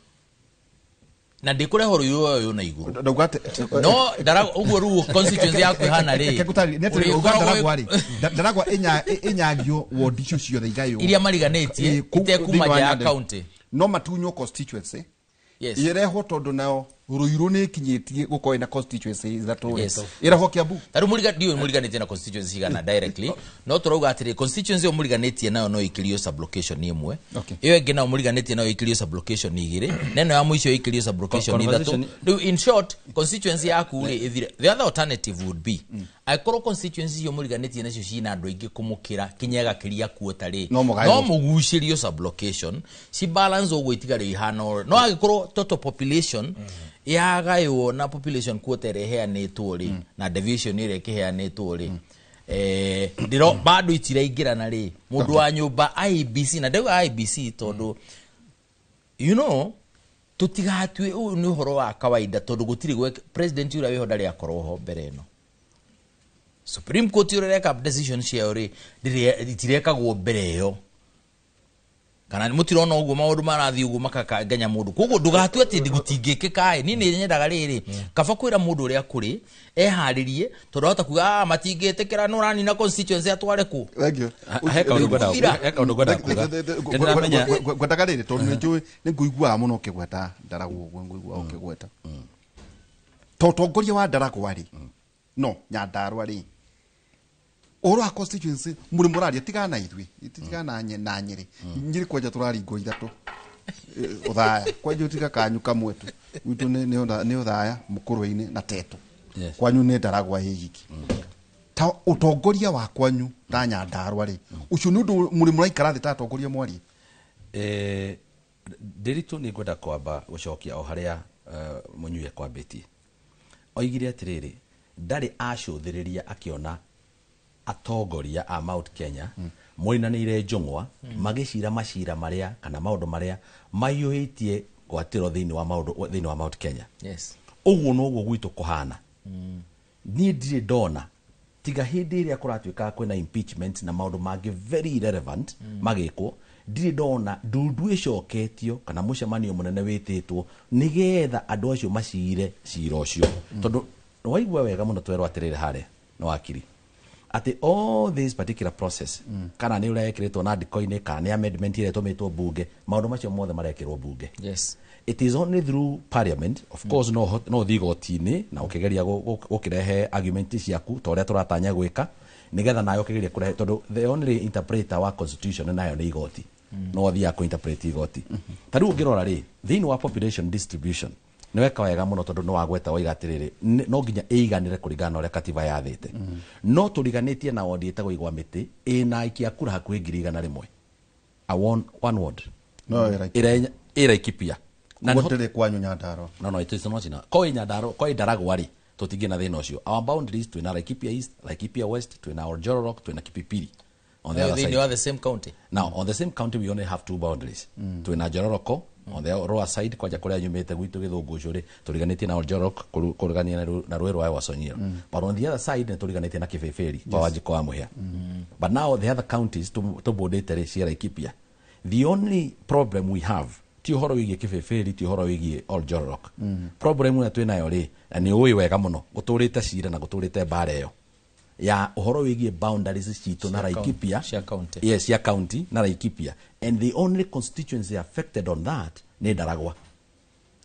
na ndĩkũrehwo Ruiru ũyũ na igũrũ no Ndaragwa ũguo rĩu constituency yaku ĩhana rĩ Ndaragwa rĩ Ndaragwa ĩnyagio wodi icio ciothe igaywo iria mariganĩtie itekuma nja ya county no matunywo constituency yes irehwo tondu nao Ruiru ni ikinyĩtie gũkorwo ina constituency ithatũ irehwo Kiambu ta rĩu ndiũĩ mũriganĩtie na constituency cigana directly no tũrauga atĩrĩ constituency ĩyo mũriganĩtie nayo no ĩikĩrio sublocation ĩmwe ĩyo ĩngĩ nayo mũriganĩtie nayo ĩikĩrio sublocation igĩrĩ na ĩno ya mũico ĩikĩrio sublocation ithatũ rĩu in short constituency yaku rĩ ĩthire. The other alternative would be Angĩkorwo constituency icio mũriganĩtie nacio cina andũ aingĩ kũmũkĩra kinya ĩgakĩria kuota rĩ, No mũgaĩrwo. no mũgucĩrio sublocation ci balance ũguo itigarĩ ihana ũrĩa. No angĩkorwo total population yagaywo na population quota ĩrĩa ĩheanĩtwo rĩ, na deviation ĩrĩa ĩkĩheanĩtwo rĩ, ndĩro bado itiraingĩrana rĩ, mũndũ wa nyũmba IEBC, na ndauga IEBC tondũ you know tũtigatue ũyũ nĩ ũhoro wa kawaida, tondũ gũtirĩ president ũrĩa wĩho ndarĩ akorwo ho mbere ĩno. Supreme Court ũrĩa ĩreka decision ciayo rĩ, itirekagwo mbere ĩyo, kana mũtirona ũguo maũndũ marathiĩ ũguo makakanganya mũndũ. Koguo ndũgatue atĩ gũtingĩkĩka ĩ. Niĩ nĩ nyendaga rĩrĩ, kaba kwĩra mũndũ ũrĩa kũrĩ eharĩrie, tondũ ahota kuga, "Ah, matingĩtĩkĩra nĩ ũranina constituency atware kũ." Thank you. He kaũndũ ngwendaga kuga. Nĩndĩramenya- Ngwendaga rĩrĩ, tondũ nĩ njũĩ nĩ ngũiguaga mũno ũkĩgweta Ndaragwa ũguo, ngũiguaga ũkĩgweta ta ũtongoria wa Ndaragwa rĩ, no Nyandarua rĩ, ũhoro wa constituency mũrĩ mũraria tigana na ithuĩ, tigana na Nyĩrĩ. Nyĩrĩ kwanja tũraringwo ithatũ. Ũthaya kwanja tiga kanyu kamwe tu, gwitũ nĩ Ũthaya, Mũkũrwe-inĩ na Teto. Yes. Kwanyu nĩ Ndaragwa ĩ iki. Ta ũtongoria wa kwanyu ta Nyandarua rĩ, ũcio nĩ ũndũ mũrĩ mũraikara thĩ ta atongoria mwarie? Ndĩritũ nĩ ngwenda kwamba gũcokia o harĩa mũnyue kwambĩtie. Oigire atĩrĩrĩ, ndarĩ acũthĩrĩria akĩona atongoria a Mount Kenya moinanĩire njũng'wa magĩcira macira marĩa kana maũndũ marĩa mahiũhĩtie ngwatĩro thĩinĩ wa maũndũ thĩinĩ wa Mount Kenya. Ũguo noguo gwitũ kũhana. Niĩ ndirĩ ndona tiga hĩndĩ ĩrĩa kũratuĩka kwĩna impeachment na maũndũ mangĩ very irrelevant magĩkwo, ndirĩ ndona ndundu ĩcoketio kana mũcemanio mũnene wĩtĩtwo nĩgetha andũ acio macire cira ũcio, tondũ waigua wega mũno twerwo atĩrĩrĩ harĩa nĩ wakiri atĩ all this particular process, kana nĩ ũrĩa ĩkĩrĩtwo na ndiko-inĩ, kana nĩ amendment ĩrĩa ĩtũmĩtwo bunge, maũndũ macio mothe marekĩrwo bunge. It is only through parliament, of course. No ũthiĩ igoti-inĩ na ũkĩgeria gũkĩrehe argument ciaku ta ũrĩa tũratanya gwĩka, nĩgetha nayo ũkĩgeria kũrehe, tondũ the only interpreter wa constitution nayo nĩ igoti. No ũthiaga kũ-interpret igoti. Ta rĩu ũngĩrora rĩ, thĩinĩ wa population distribution, nĩ weka wega mũno tondũ nĩ wagweta waiga atĩrĩrĩ, no nginya ĩiganĩre kũringana na ũrĩa katiba yathĩte. No tũriganĩtie na wondi ĩtagwo Igwa Mĩtĩ ĩna aikia kura hakuhĩ 100,000, a one ward. No ĩ Laikipia. Ĩrĩa ĩ Laikipia. Na Koguo ndĩrĩ kwanyu Nyandarua? No, it is not ina ko Nyandarua, ko Ndaragwa rĩ, tũtingĩ na thĩna ũcio. Our boundaries, twĩna Laikipia East, Laikipia West, twĩna Oljororok, twĩna Kipipiri on the No, other thĩinĩ side. wa the same county. Now on the same county we only have two boundaries. Twĩna Njororoko on the lower side, kwanja kũrĩa nyumĩte gwitũ Gĩthũngũ rĩ, tũriganĩtie na Oljororok, kũrigania na rũĩ rwa Ewasonyiro. But on the other side nĩ tũriganĩtie na Kĩbĩbĩri kwa Wanjikũ wa Mũhĩa. But now the other counties tũbũndĩte rĩ cia Laikipia, the only problem we have ti ũhoro wĩgiĩ Kĩbĩbĩri, ti ũhoro wĩgiĩ Oljororok. Problem ĩrĩa twĩnayo rĩ, na nĩ ũĩ wega mũno gũtũrĩte cira na gũtũrĩte mbara ĩyo ya ũhoro wĩgiĩ boundaries citũ na Cia Laikipia. Cia county. Yes, cia county na Laikipia, and the only constituency affected on that nĩ Ndaragwa.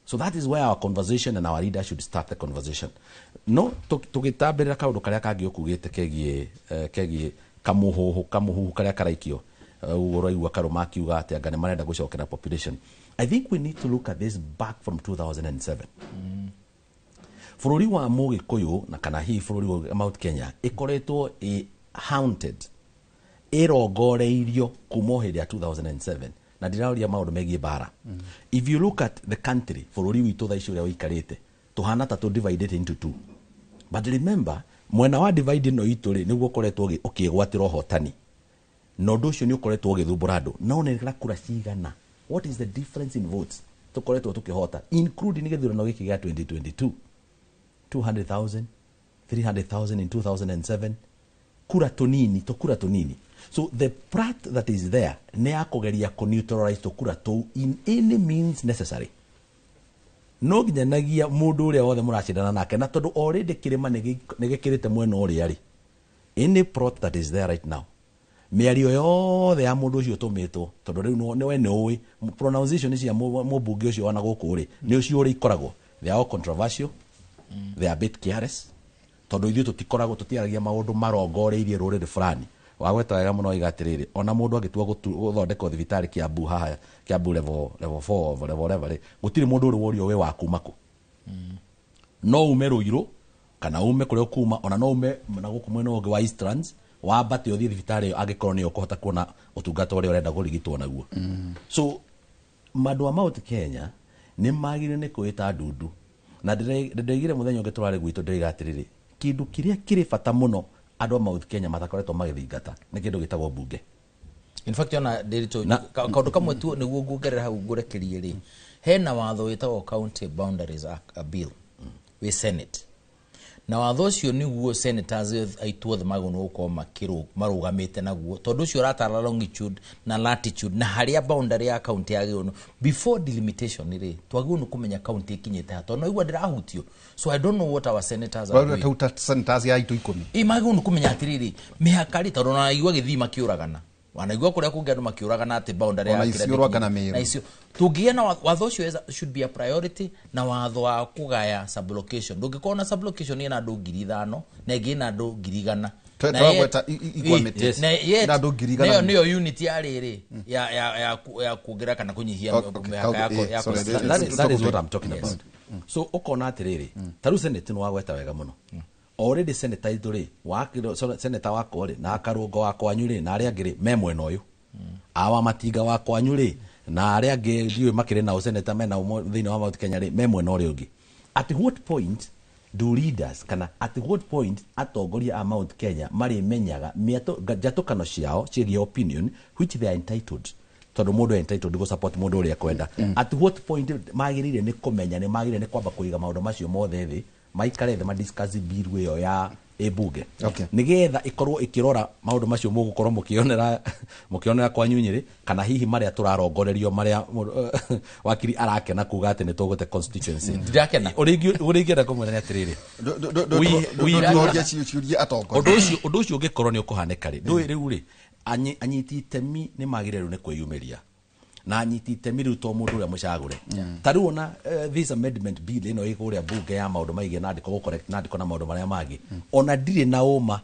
So that is where our conversation and our leader should start the conversation. No tũgĩtambĩrĩra kaũndũ karĩa kangĩ ũkugĩte kegiĩ kamũhuhu karĩa karaikio, ũguo ũraigua Karũma akiuga atĩ anga nĩ marenda gũcokera population. I think we need to look at this back from 2007. Bũrũri wa Mũgĩkũyũ na kana hihi bũrũri wa Mount Kenya ĩkoretwo ĩ haunted, ĩrongoreirio kuma o hĩndĩ ya 2007, na ndĩraũria maũndũ megiĩ mbara. If you look at the country, bũrũri witũ thaa ici ũrĩa ũikarĩte, tũhana ta tũ divided into two. But remember, mwena wa divide ĩno itũ rĩ, nĩguo ũkoretwo ũkĩgwatĩra ũhotani, na ũndũ ũcio nĩ ũkoretwo ũgĩthumbũra andũ. No nĩ kura cigana? What is the difference in votes tũkoretwo tũkĩhota, including gĩthurano gĩkĩ gĩa 2022? 200,000, 300,000 in 2007, kura tũnini, tũkura tũnini. So the prat that is there nĩ ya kũgeria kũ-neutralize tũkura tũu in any means necessary. No nginyanagia mũndũ ũrĩa wothe mũracindana nake, na tondũ already kĩrĩma nĩ gĩkĩrĩte mwena ũrĩa rĩ, any plot that is there right now, mĩario yothe ya mũndũ ũcio ũtũmĩtwo, tondũ rĩu nĩ we nĩ ũĩ pronunciation cia mũmbunge ũcio wana gũkũ rĩ, nĩ ũcio ũrĩa ikoragwo, they are all controversial, they are a bit careless, tondũ ithuĩ tũtikoragwo tũtiaragia maũndũ marongoreirie rũrĩrĩ fulani. Wagweta wega mũno waiga atĩrĩrĩ, ona mũndũ angĩtua gũthondeka thibitarĩ Kiambu haha, Kiambu level 4, level whatever rĩ, gũtirĩ mũndũ ũrĩ worio wĩ wa kuma kũ. No ume Ruiru Kana ume kũrĩa ũkuma, ona no ume na gũkũ mwena ũngĩ wa Eastlands, wambate ũthiĩ thibitarĩ ĩyo angĩkorwo nĩyo ũkũhota kuona ũtungata ũrĩa ũrenda kũrigitwo naguo. So mandũ a Mount Kenya nĩ magĩrĩire nĩ kwĩta ndundu. Na ndĩraigire mũthenya ũngĩ tũrarĩ gwitũ, ndĩraiga atĩrĩrĩ, kĩndũ kĩrĩa kĩrĩ bata mũno andũ a Mount Kenya matakoretwo magĩthingata nĩ kĩndũ gĩtagwo mbunge. In fact, ona ndĩritũ kaũndũ kamwe tu nĩguo nguongerera hau ngũrekerie rĩ, hena watho wĩtagwo County Boundaries Act, Bill wĩ Senate, na watho ũcio nĩguo senators aitũ othe magĩrĩirwo nĩ gũkorwo marũgamĩte naguo, tondũ ũcio ũratara longitude na latitude na harĩa boundary ya county yagĩrĩirwo before delimitation rĩ, twagĩrĩirwo nĩ kũmenya county ĩkinyĩte ha, tondũ naigua ndĩrahutio. So I don't know what our senators are doing. Tauta senators ya itũ 10. Ĩ, magĩrĩirwo nĩ kũmenya atĩrĩrĩ, mĩhaka rĩ, tondũ naigua gĩthii makĩũragana, wanaigua kũrĩa kũngĩ andũ makĩũragana atĩ boundary Ona ya kĩrĩa Isiolo anga na ndĩkinyĩte. Meru. Na icio tũngĩgĩa na watho ũcio should be a priority, na watho wa kũgaya sublocation. Ndũngĩkorwo na sublocation ĩna andũ 5,000 na ĩngĩ ĩna andũ 100,000. Na Twagweta igwa ĩ, mĩtĩ. na yet- Na andũ 100,000. nayo nĩyo unit ya rĩrĩ ya kuongerera kana kũnyihia mĩhaka ya constituency. That is what I'm talking about. So ũkona atĩrĩrĩ, ta rĩu Senate nĩ wagweta wega mũno. Already senator itũ rĩ, senator wakwa rĩ, na Karũngo wa kwanyu rĩ, na arĩa angĩ rĩ, me mwena ũyũ. Awa Matinga wa kwanyu rĩ, na arĩa angĩ ndiũĩ makĩrĩ nao senator mena ũmwe thĩinĩ wa Mount Kenya rĩ, me mwena ũrĩa ũngĩ. At what point do leaders, kana at what point atongoria a Mount Kenya marĩmenyaga njatũkano ciao ciĩgiĩ opinion which they are entitled, tondũ mũndũ entitled gũ support mũndũ ũrĩa ekwenda. At what point magĩrĩire nĩ kũmenya nĩ magĩrĩire nĩ kwamba kũiga maũndũ macio mothe thĩ, maikare thĩ, madiscuss bill ĩyo ya ĩmbunge, nĩgetha ĩkorwo ĩkĩrora maũndũ macio mũgũkorwo mũkĩonera kwanyu Nyĩrĩ, kana hihi marĩa tũrarongorerio marĩa wakiri arakena kuga atĩ nĩ tũgũte constituency. Ndirakena. Ũrĩa ingĩenda kũmwĩra nĩ atĩrĩrĩ, Ndũhoria ciũria atongoria. Ũndũ ũcio ũngĩkorwo nĩ ũkũhanĩka rĩ, ndũĩ rĩu rĩ, anyiti itemi nĩ magĩrĩirwo nĩ kwĩyumĩria, na anyiti itemi rĩu to mũndũ ũrĩa mũcagũre. Ta rĩu ona this amendment bill ĩno ĩ kũrĩa mbunge ya maũndũ maigĩ nandĩko gũ correct nandĩko na maũndũ marĩa mangĩ, ona ndirĩ na ũma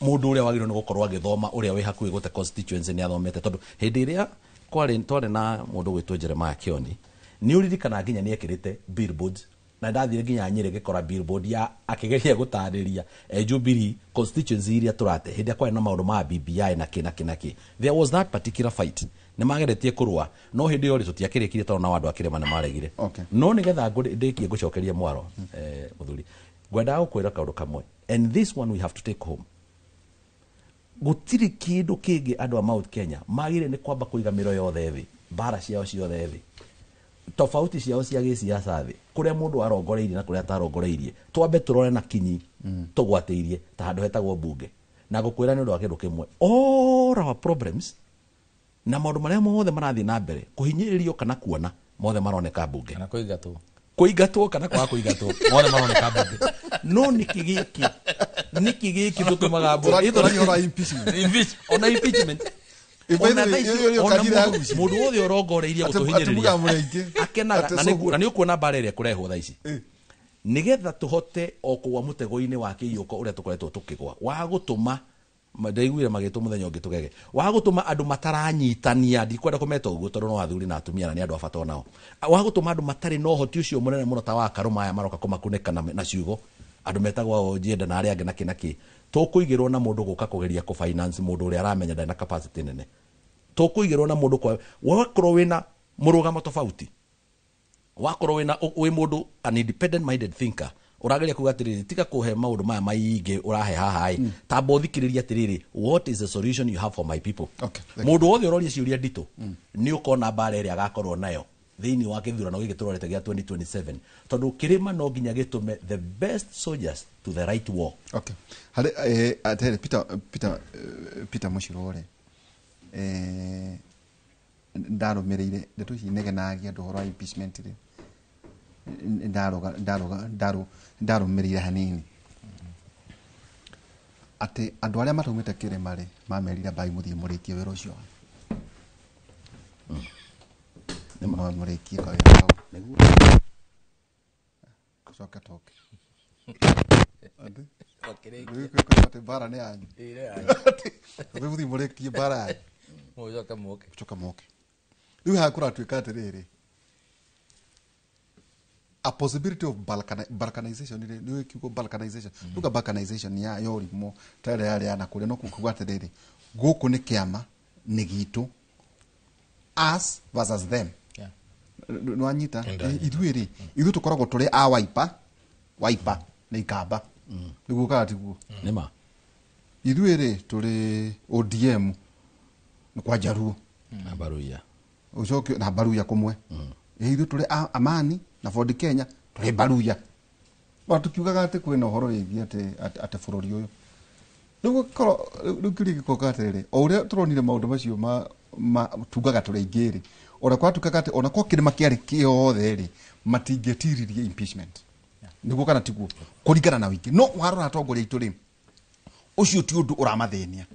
mũndũ ũrĩa wagĩrĩirwo nĩ gũkorwo agĩthoma ũrĩa wĩ hakuhĩ gũte constituency nĩ athomete, tondũ hĩndĩ ĩrĩa twarĩ na mũndũ gwĩtwo Jeremiah Kioni, nĩ ũririkana nginya nĩ ekĩrĩte billboards, na ndathire nginya Nyĩrĩ ngĩkora billboard ya akĩgeria gũtarĩria Jubilee constituency iria tũrate hĩndĩ ĩrĩa kwarĩ na maũndũ ma BBI na kĩ na kĩ na kĩ. There was that particular fight, nĩ mageretie kũrũa, no hĩndĩ ĩyo rĩ tũtiakĩrĩkirie tondũ nao andũ a kĩrĩma nĩ maregire. No nĩgetha ndĩkie ngũcokerie mwaro, mũthuri, ngwendaga gũkwĩra kaũndũ kamwe, and this one we have to take home. Gũtirĩ kĩndũ kĩngĩ andũ a Mount Kenya magĩrĩire nĩ kwamba kũiga mĩro yothe thĩ, mbara ciao ciothe thĩ, tofauti ciao cia gĩciaca thĩ, kũrĩa mũndũ arongoreirie na kũrĩa atarongoreirie, twambe tũrore na kinyi tũgwatĩirie ta handũ hetagwo mbunge. Na ngũkwĩra nĩ ũndũ wa kĩndũ kĩmwe, all our problems na maũndũ marĩa mothe marathiĩ na mbere kũhinyĩrĩrio kana kuona mothe maroneka mbunge, kana kũingatwo, kũingatwo kana kwaga kũingatwo, mothe maroneka mbunge. No nĩkĩ gĩkĩ, nĩkĩ gĩkĩ tũtũmaga mbunge? Tũragia ũhoro wa impeachment. Ona impeachment. Ona thaa ici, ona mũndũ wothe ũrongoreirie gũtũhinyĩrĩria akenaga, na nĩ ũkuona mbara ĩrĩa ĩkũrehwo thaa ici, nĩgetha tũhote o kũgwa mũtego-inĩ wa kĩiyũko ũrĩa tũkoretwo tũkĩgwa, wa gũtũma ndaiguire magĩtwo mũthenya ũngĩ tũgege, wa gũtũma andũ mataranyitania, ndikwenda kũmeta ũguo tondũ no athuri na atumia na nĩ andũ a bata onao, wa gũtũma andũ matarĩ na ũhoti ũcio mũnene mũno ta wa Karũma aya maroka kũmakunĩka na ciugo, andũ metagwo Ojienda na arĩa angĩ na kĩ na kĩ, tũkũigĩrwo na mũndũ gũka kũgeria kũ finance mũndũ ũrĩa aramenya ndarĩ na capacity nene, tũkũigĩrwo na mũndũ kwa wakorwo wĩna mũrũgamo tofauti, wakorwo wĩna wĩ mũndũ an independent minded thinker, ũrageria kuga atĩrĩrĩ, tiga kũhe maũndũ maya maingĩ ũrahe haha ĩ, tamba ũthikĩrĩrie atĩrĩrĩ, what is the solution you have for my people? Mũndũ wothe ũroria ciũria nditũ nĩ ũkona mbara ĩrĩa agakorwo nayo thĩinĩ wa gĩthurano gĩkĩ tũrorete gĩa 2027, tondũ kĩrĩma no nginya gĩtũme the best soldiers to the right war. Okay. Harĩ atĩrĩrĩ, Peter Mũcirũ rĩ, ndarũmĩrĩire ndeto ici negenagia andũ ũhoro wa impeachment rĩ, ndarũmĩrĩire hanini atĩ andũ arĩa mataumĩte kĩrĩma rĩ, mamerire mbai mũthiĩ mũrĩkie wĩra ũcio. Mũrĩkie kawĩra kau. Coka toke. Atĩ mbara nĩ yanyu. Atĩ mũthiĩ mũrĩkie mbara yanyu. Mũcoke mũke. Mũcoke mũke. Rĩu haha kũratuĩka atĩrĩrĩ, A possibility of balkanization rĩ, nĩ kiugo balkanization, tuga balkanization ya ũrimũ ta ĩrĩa yarĩ ya nakũrĩa, no kuga atĩrĩrĩ, gũkũ nĩ kĩama nĩ gitũ, us versus them. Nĩwanyita? Ithuĩ rĩ, ithuĩ tũkoragwo tũrĩ a Wiper, Wiper nĩ Ikamba, nĩguo kana tiguo? Nĩma. Ithuĩ rĩ, tũrĩ ODM nĩ kwa Jaruo na Baruya, ũcoke na Baruya kũmwe. Ithuĩ tũrĩ a Amani na Ford Kenya, tũrĩ Baruya. Ba tukiugaga atĩ kwĩna ũhoro wĩgiĩ atĩ bũrũri ũyũ rĩu gũkorwo rĩu kĩũria gĩkoka atĩrĩrĩ, o ũrĩa tũronire maũndũ macio ma tugaga tũrĩ aingĩ rĩ, ona kwatuĩkaga atĩ ona korwo kĩrĩma kĩarĩ kĩothe rĩ, matingĩtiririe impeachment, nĩguo kana tiguo, kũringana na wĩingĩ. No warora atongoria aitũ rĩ, ũcio ti ũndũ ũramathĩnia.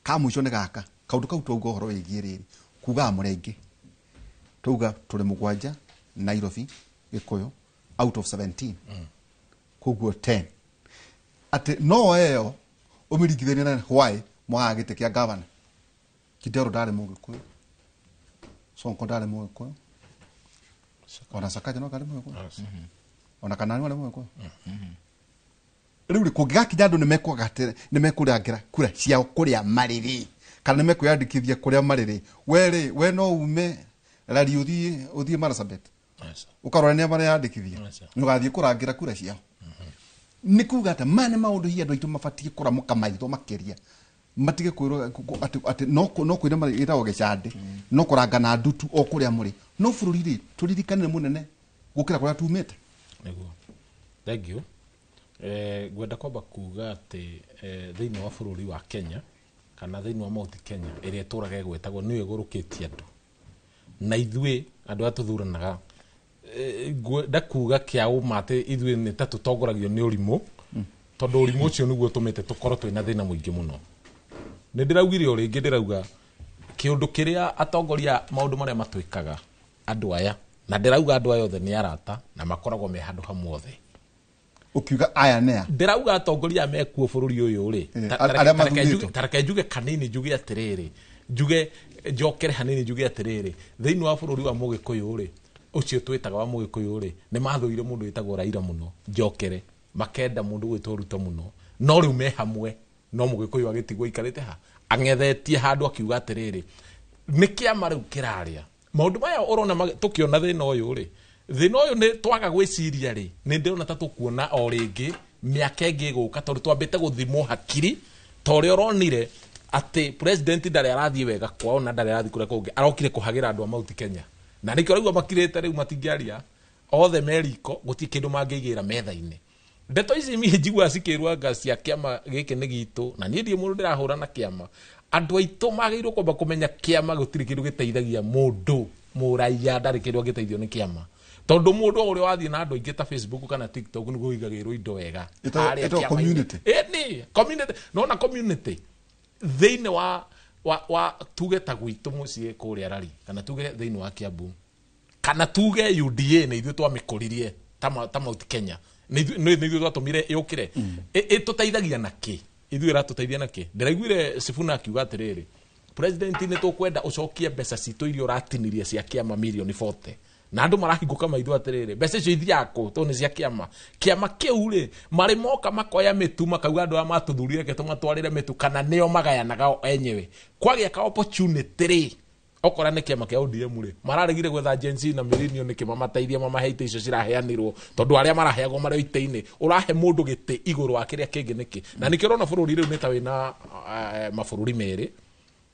Ka mũico nĩ gaka kaũndũ kau twauga ũhoro wĩgiĩ rĩrĩ, kugaga mũrĩ aingĩ, twauga tũrĩ 7 Nairobi Gĩkũyũ out of 17, koguo 10, atĩ no ĩyo ũmĩringithanie na why mwagaga gĩtĩ kĩa gavana. Kidero ndarĩ Mũgĩkũyũ, Sonko ndarĩ Mũgĩkũyũ, ona Sakaja no ndarĩ Mũgĩkũyũ, ona Kanani warĩ Mũgĩkũyũ. Rĩu rĩ, kũngĩgakinya andũ nĩ mekũrangĩra kura ciao kũrĩa marĩ rĩ, kana nĩ mekwĩyandĩkithia kũrĩa marĩ rĩ, we rĩ, we no ume Rari ũthiĩ Marsabit ũkarora nĩa mareyandĩkithia, nĩ ũgathiĩ kũrangĩra kura ciao. Nĩ kuga atĩ maya nĩ maũndũ hihi andũ aitũ mabatiĩ kũramũka maitho makĩria, matige kwĩrwo atĩ no kwĩra ĩtagwo gĩcandĩ, no kũranga na ndutu o kũrĩa mũrĩ. No bũrũri rĩ, tũririkane mũnene gũkĩra kũrĩa tumĩte. Nĩguo. Thank you. Ngwenda kwamba kuga atĩ thĩinĩ wa bũrũri wa Kenya kana thĩinĩ wa Mount Kenya ĩrĩa ĩtũraga ĩgwetagwo nĩyo ĩgũrũkĩtie andũ, na ithuĩ andũ aya tũthuranaga, ngwenda kuga kĩa ũma atĩ ithuĩ nĩ ta tũtongoragio nĩ ũrimũ, tondũ ũrimũ ũcio nĩguo ũtũmĩte tũkorwo twĩna thĩna mũingĩ mũno. Nĩ ndĩraugire o rĩngĩ, ndĩrauga kĩũndũ kĩrĩa atongoria maũndũ marĩa matwĩkaga andũ aya, na ndĩrauga andũ aya othe nĩ arata na makoragwo me handũ hamwe othe. Ũkiuga aya nĩa? Ndĩrauga atongoria aya mekuo bũrũri ũyũ rĩ, arĩa mathurĩtwo. Ta reke njuge kanini, njuge atĩrĩrĩ, njuge njokere hanini, njuge atĩrĩrĩ, thĩinĩ wa bũrũri wa Mũgĩkũyũ rĩ, ũcio twĩtaga wa Mũgĩkũyũ rĩ, nĩ mathũire mũndũ wĩtagwo Raila mũno, njokere makenda mũndũ gwĩtwo Ruto mũno, no rĩu me hamwe, no Mũgĩkũyũ agĩtigwo aikarĩte ha ang'ethetie handũ akiuga atĩrĩrĩ, nĩ kĩama rĩu kĩrarĩa maũndũ maya ũrona tũkĩona thĩna ũyũ rĩ, thĩna ũyũ nĩ twaga gwĩciria rĩ, nĩ ndĩrona ta tũkuona o rĩngĩ mĩaka ĩngĩ ĩgũka, tondũ twambĩte gũthimwo hakiri ta ũrĩa ũronire atĩ president ndarĩ arathiĩ wega kwao na ndarĩ arathiĩ kũrĩa kũngĩ, arokire kũhagĩra andũ a Mount Kenya, na nĩkĩo ũraigua makirĩte rĩu matingĩaria othe me riko, gũtirĩ kĩndũ mangĩigĩra metha-inĩ. Ndeto ici niĩ njiguaga cikĩrwo anga cia kĩama gĩkĩ nĩ gitũ, na niĩ ndirĩ mũndũ ndĩrahũra na kĩama. Andũ aitũ magĩrĩirwo kwamba kũmenya kĩama gũtirĩ kĩndũ gĩteithagia mũndũ, mũraiya ndarĩ kĩndũ angĩteithio nĩ kĩama, tondũ mũndũ o ũrĩa wathiĩ na andũ aingĩ ta Facebook kana TikTok nĩguo ũigagĩrwo indo wega. Harĩa Ĩtagwo kĩama-inĩ. community. Ĩni, community. Nona community thĩinĩ wa tuge ta gwitũ mũciĩ kũrĩa Rari, kana tuge thĩinĩ wa Kiambu, kana tuge UDA nĩ ithuĩ twamĩkũririe ta Mount Kenya, nĩ ithuĩ twatũmire yũkĩre. Ĩtũteithagia na kĩ? Ithuĩ ĩratũteithia na kĩ? Ndĩraiguire Sifuna akiuga atĩrĩrĩ, president nĩ tũkwenda ũcokie mbeca citũ iria ũratinirie cia kĩama mirioni 40, na andũ marahingũka maitho atĩrĩrĩ, mbeca icio ithiaga kũ? Tondũ nĩ cia kĩama. Kĩama kĩu rĩ, marĩ moka makoya mĩtu makauga andũ aya matũthurire reke tũmatwarĩre mĩtu, kana nĩo magayanaga o enyewe. Kwagĩa ka opportunity rĩ, okora nĩ kĩama kĩa ODM rĩ, mararegire gwetha Gen Z na millennial nĩkĩ mamateithie mamahe itĩ icio ciraheanirwo, tondũ arĩa maraheagwo marĩ o itĩ-inĩ, ũrahe mũndũ gĩtĩ igũrũ wa kĩrĩa kĩngĩ nĩkĩ? Na nĩkĩo ũrona bũrũri rĩu nĩ ta wĩna mabũrũri merĩ.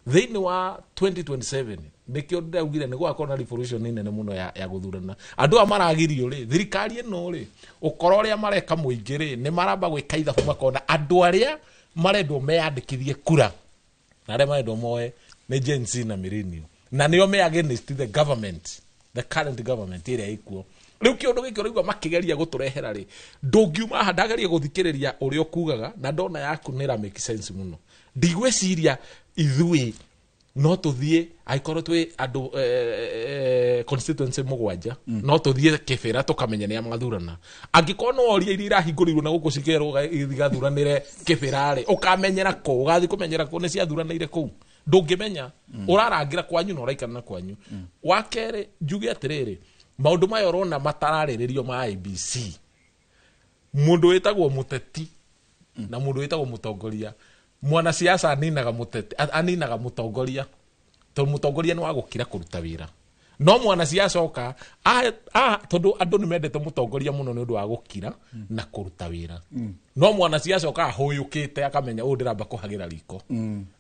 Thĩinĩ wa 2027 nĩkĩo ndĩraugire nĩ gũgakorwo na revolution nene mũno ya gũthurana. Andũ aya maragirio rĩ, thirikari ĩno rĩ, ũkora ũrĩa mareka mũingĩ rĩ, nĩ maramba gwĩka ithabu makona andũ arĩa marendwo meyandĩkithie kura na arĩa marendwo moe nĩ Gen Z na millennial, na nĩo me against the government, the current government ĩrĩa ĩkuo. Rĩu kĩũndũ gĩkĩ ũraigua makĩgeria gũtũrehera rĩ, ndũngiuma haha ndageria gũthikĩrĩria ũrĩa ũkugaga, na ndona yaku nĩ ĩra make sense mũno. Ndigwĩciria ithuĩ no tũthiĩ, angĩkorwo twĩ andũ constituency 7, no tũthiĩ kĩbĩra tũkamenya nĩa mathurana. Angĩkorwo no worie iria irahingũrĩirwo na gũkũ cikerwo igathuranĩre kĩbĩra rĩ, ũkamenyera kũ? Ũgathiĩ kũmenyera kũ nĩ ciathuranĩire kũu? Ndũngĩmenya. Ũrarangĩra kwanyu na ũraikara na kwanyu. Wa kerĩ, njuge atĩrĩrĩ, Maũndũ maya ũrona matararĩrĩrio ma IBC. Mũndũ wĩtagwo mũteti na mũndũ wĩtagwo mũtongoria. Mwanasiasa aninaga mũteti, aninaga mũtongoria. Tondũ mũtongoria nĩ wa gũkira kũruta wĩra. No mwanasiasa oka tondũ andũ nĩ mendete mũtongoria mũno nĩ ũndũ wa gũkira na kũruta wĩra. No mwanasiasa oka ahũyũkĩte akamenya ũyũ ndĩramba kũhagĩra riko.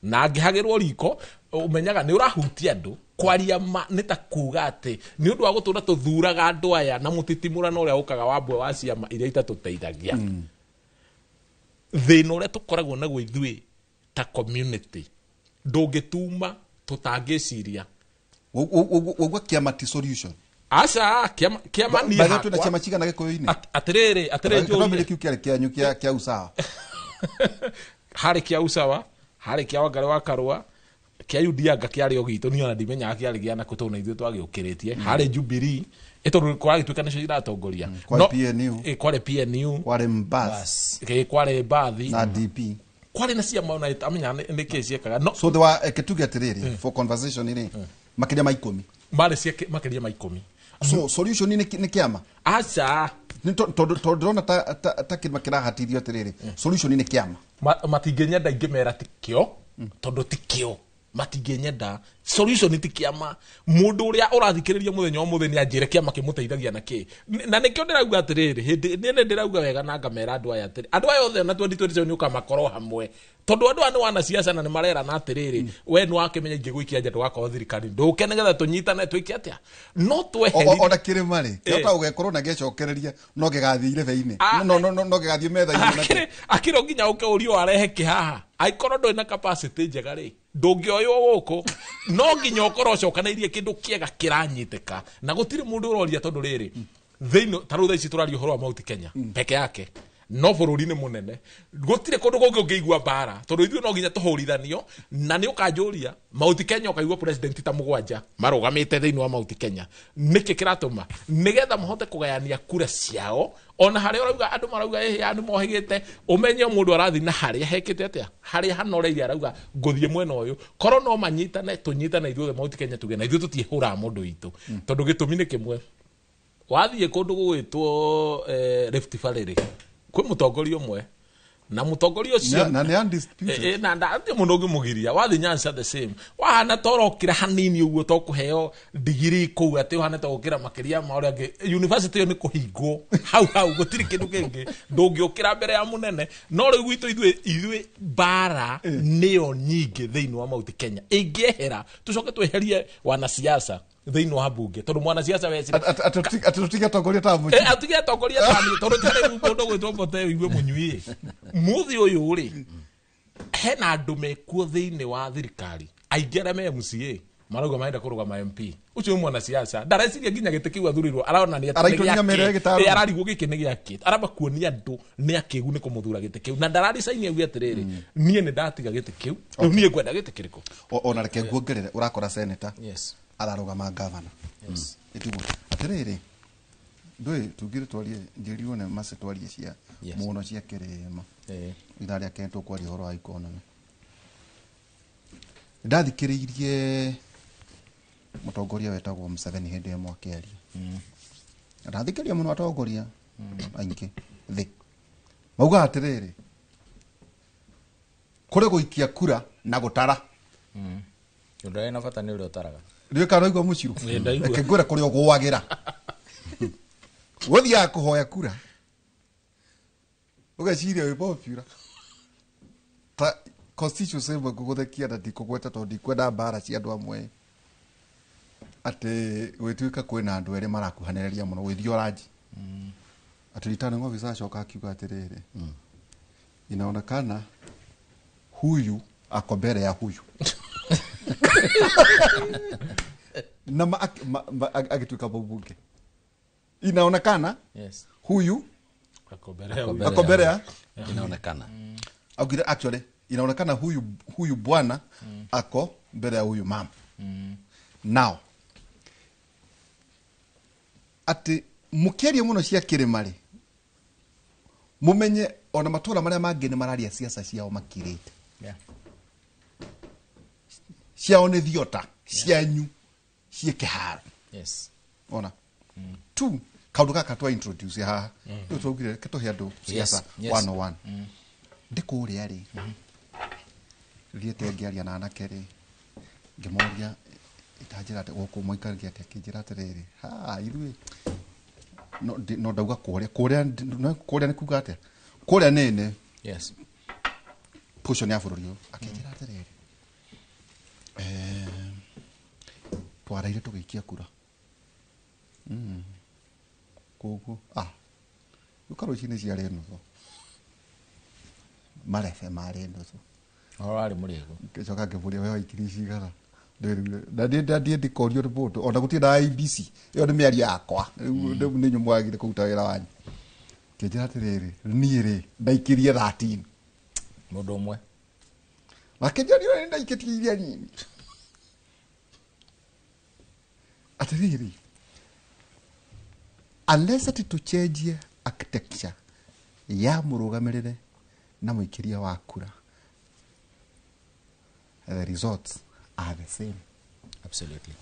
Na angĩhagĩrwo riko ũmenyaga nĩ ũrahutia andũ. Kwaria ma nĩ ta kuga atĩ nĩ ũndũ wa gũtũra tũthuraga andũ aya na mũtitimũrano ũrĩa ũkaga wa mbwe wa ciama iria itatũteithagia. Thĩna ũrĩa tũkoragwo naguo ithuĩ ta community ndũngĩtuma tũtangĩciria. Waugua kĩama ti solution. Aca kĩama niĩ hakwa. Twĩna ciama cigana Gĩkũyũ-inĩ? Atĩrĩrĩ njũrie. Kĩu kĩarĩ kĩanyu kĩa usawa. Harĩ kĩa usawa, harĩ kĩa Wangari wa Karũa, kĩa Udianga kĩarĩ o gitũ, niĩ ona ndimenyaga kĩarĩ gĩa nakũ tondũ na ithuĩ twagĩũkĩrĩtie. Harĩ Jubilee, tondũ kũragĩtuĩka nĩcio iratongoria. Kwarĩ PNU. Kwarĩ PNU. Kwarĩ Mbas. Kwarĩ Mbathi. Na DP. Kwarĩ na ciama ona amenya nĩ kĩĩ ciekaga. So there were tuge atĩrĩrĩ for conversation rĩ makĩria ma 10. Marĩ ciake makĩria ma 10. So solution nĩ kĩama? Aca. Tondũ ndĩrona ta kĩrĩma kĩrahatithio atĩrĩrĩ solution nĩ kĩama. Matingĩnyenda ingĩmera ti kĩo tondũ ti kĩo. Matingĩnyenda solution ti kĩama. Mũndũ ũrĩa ũrathikĩrĩria mũthenya wa mũthĩ nĩ anjĩre kĩama kĩmũteithagia na kĩ. Na nĩkĩo ndĩrauga atĩrĩrĩ hĩndĩ nĩ ndĩrauga wega na ngamera andũ aya atĩrĩ andũ aya othe na 2027 nĩ ũkamakorwo hamwe tondũ andũ aya nĩ wanasiasa na nĩ marerana atĩrĩrĩ we nĩ wakĩmenya ingĩgũikia nja ndũgakorwo thirikari ndũke nĩgetha tũnyitane twĩke atĩa no tweherire ona kĩrĩma rĩ kĩhota gũgĩkorwo na gĩcokereria no gĩgathiĩ irebe-inĩ no gĩgathiĩ metha-inĩ akĩrĩ nginya ũke ũrio arehe kĩhaha angĩkorwo ndũrĩ na capacity njega rĩ ndũngĩoywo gũkũ no nginya ũkorwo ũcokanĩirie kĩndũ kĩega kĩranyitĩka na gũtirĩ mũndũ ũroria tondũ rĩrĩ thĩinĩ ta rĩu thaa ici tũraria ũhoro wa Mount Kenya peke yake no bũrũri nĩ mũnene gũtirĩ kũndũ kũngĩ ũngĩigua mbara tondũ ithuĩ no nginya tũhũrithanio na nĩ ũkanjũria Mount Kenya ũkaigua president ta 7 marũgamĩte thĩinĩ wa Mount Kenya nĩkĩ kĩratũma nĩgetha mahote kũgayania kura ciao ona harĩa ũrauga andũ marauga ĩhĩ andũ mohĩgĩte ũmenye mũndũ arathiĩ na harĩa hekĩte atĩa harĩa hanoreirie arauga ngũthiĩ mwena ũyũ korwo no manyitane tũnyitane ithuothe Mount Kenya tuge na ithuĩ tũtiĩhũraga mũndũ witũ tondũ gĩtũmi nĩ kĩmwe wathiĩ kũndũ gũgwĩtwo Rift Valley rĩ kwĩ mũtongoria ũmwe na mũtongoria ũcio na nĩ undisputed na ndatĩ mũndũ ũngĩmũgiria wathiĩ Nyanza the same wahana ta ũrokĩra hanini ũguo to kũheo digiri kũu atĩ ũhana ta gũkĩra makĩria ma ũrĩa angĩ university ĩyo nĩ kũhingwo hau hau gũtirĩ kĩndũ kĩngĩ ndũngĩũkĩra mbere ya mũnene no rĩu gwitũ ithuĩ mbara nĩyo nyingĩ thĩinĩ wa Mount Kenya ĩngĩehera tũcoke tweherie wanasiasa thĩinĩ wa bunge tondũ mwanasiasa wecira atĩ tũtige atongoria ta mũci atige atongoria ta niĩ tondũ ta rĩu mũndũ gwĩtwo Mbote ũigue mũnyui mũthĩ ũyũ rĩ hena andũ mekuo thĩinĩ wa thirikari aingĩ arĩa me MCA marauga marenda kũrũgama MP ũcio nĩ mwanasiasa ndareciria nginya gĩtĩ kĩu athurirwo aronania ararigwo gĩkĩ nĩ gĩakĩ aramba kuonia andũ nĩ akĩgu nĩ kũmũthura gĩtĩ kĩu na ndararicaini auge atĩrĩrĩ niĩ nĩ ndatiga gĩtĩ kĩu rĩu niĩ ngwenda gĩtĩ kĩrĩkũ ona reke nguongerere ũrakora senator ararũgama gavana. Yes. Ĩtiguo atĩrĩrĩ ndũĩ tungire twarie njĩrirwo nĩ mace twarie cia mũno cia kĩrĩma ithaa rĩa kerĩ tũkwaria ũhoro wa economy. Ndathikĩrĩirie mũtongoria wetagwo Museveni hĩndĩ ĩmwe akĩaria. Ndathikĩrĩria mũno atongoria aingĩ thĩ maugaga atĩrĩrĩ kũrĩ gũikia kura na gũtara. Ũndũ ũrĩa na bata nĩ ũrĩa ũtaraga. Ndiũĩ kana ũraigua mũcirũ reke ngwĩre kũrĩa ũgũagĩra ũthiaga kũhoya kura ũgeciria wĩ popular ta constituency ĩmwe ngũgũthekia na ndikũgweta tondũ ndikwenda mbara cia andũ amwe atĩ gwĩtuĩka kwĩna andũ erĩ marakuhanĩrĩria mũno gwĩthiĩ oranji atĩ returning officer acoka akiuga atĩrĩrĩ inaonekana huyu ako mbere ya huyu na agituika mbunge inaonekana yes huyu ako mbere ya inaonekana augire actually inaonekana huyu bwana ako mbere ya huyu mama. Now ati mukiaria muno cia kirima ri mumenye ona matura maria mangi ni mararia siasa ciao makirite. Yeah. Ciao ni thiota cianyu ciĩ kĩharo. Yes. Ona Two, kaũndũ gaka twa introduce haha rĩu twaugire reke tũhe andũ siasa 101. Ndĩ kũrĩa rĩ, thiĩte ngĩaria na anake rĩ, ngĩmoria itanjĩra atĩ gũkũ mũikaragia atĩa, akĩnjĩra atĩrĩrĩ, ha ithuĩ no no ndauga kũrĩa kũrĩa no kũrĩa nĩ kuga atĩa, kũrĩa nĩ Yes. Portion ya bũrũri ũyũ. Akĩnjĩra atĩrĩrĩ, twaraire tũgĩikia kura. Koguo rĩu rũcinĩ ciarĩ nuthu, marebe marĩ nuthu. Ũhoro warĩ mũrĩgu. Ngĩcoka ngĩmũria, we waikirie cigana? Ndĩrire na ndiĩ ndikorio nĩ mũndũ ona gũtirĩ na IBC, ĩyo nĩ mĩario yakwa rĩu. Nĩ inyuĩ mwagire kũruta wĩra wanyu. Kĩnjĩra atĩrĩrĩ, niĩ rĩ ndaikirie 13. Mũndũ ũmwe. Makĩnjĩra niĩ ndaikĩtie iria nini. Atĩrĩrĩ, unless atĩ tũcenjie architecture ya mũrũgamĩrĩre na mũikĩria wa kura, the results are the same. Absolutely.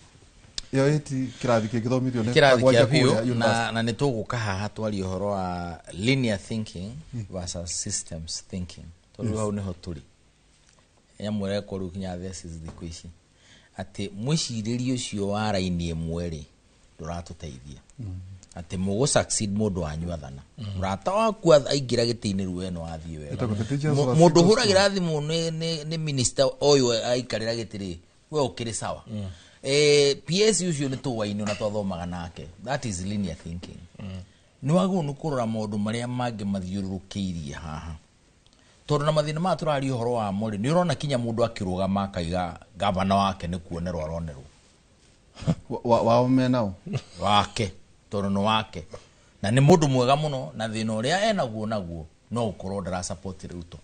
Ĩyo ĩti kĩrathi kĩngĩthomithio nĩ Kĩrathi Kagwanja kĩa biũ kũrĩa university. Na nĩ tũgũka haha twarie ũhoro wa linear thinking versus systems thinking, tondũ hau nĩho tũrĩ. Nyamũ ĩrekwo rĩu kinya thesis thikũ ici atĩ mwĩcirĩrie ũcio wa raini ĩmwe rĩ ndũratũteithia, atĩ mũgũ succeed mũndũ wanyu athana, mũrata waku aingĩra gĩtĩ-inĩ rĩu we nĩ wathiĩ wega. Ĩtagwo the teachers of a Mũndũ single. ũhũragĩra thimũ nĩ minister ũyũ aikarĩra gĩtĩ rĩ, we ũkĩrĩ sawa. PS ũcio nĩ tũwainĩ na twathomaga nake. That is linear thinking. Nĩ wagĩrĩirwo nĩ kũrora maũndũ marĩa mangĩ mathiũrũrũkĩirie haha, tondũ na mathĩna maya tũraria ũhoro wamo rĩ, nĩ ũrona kinya mũndũ akĩrũgama akaiga gavana wake nĩ kuonerwo aronerwo. Wao menao. Wake, tondũ nĩ wake na nĩ mũndũ mwega mũno, na thĩna ũrĩa enaguo naguo no ũkorwo ndarasupport Ruto.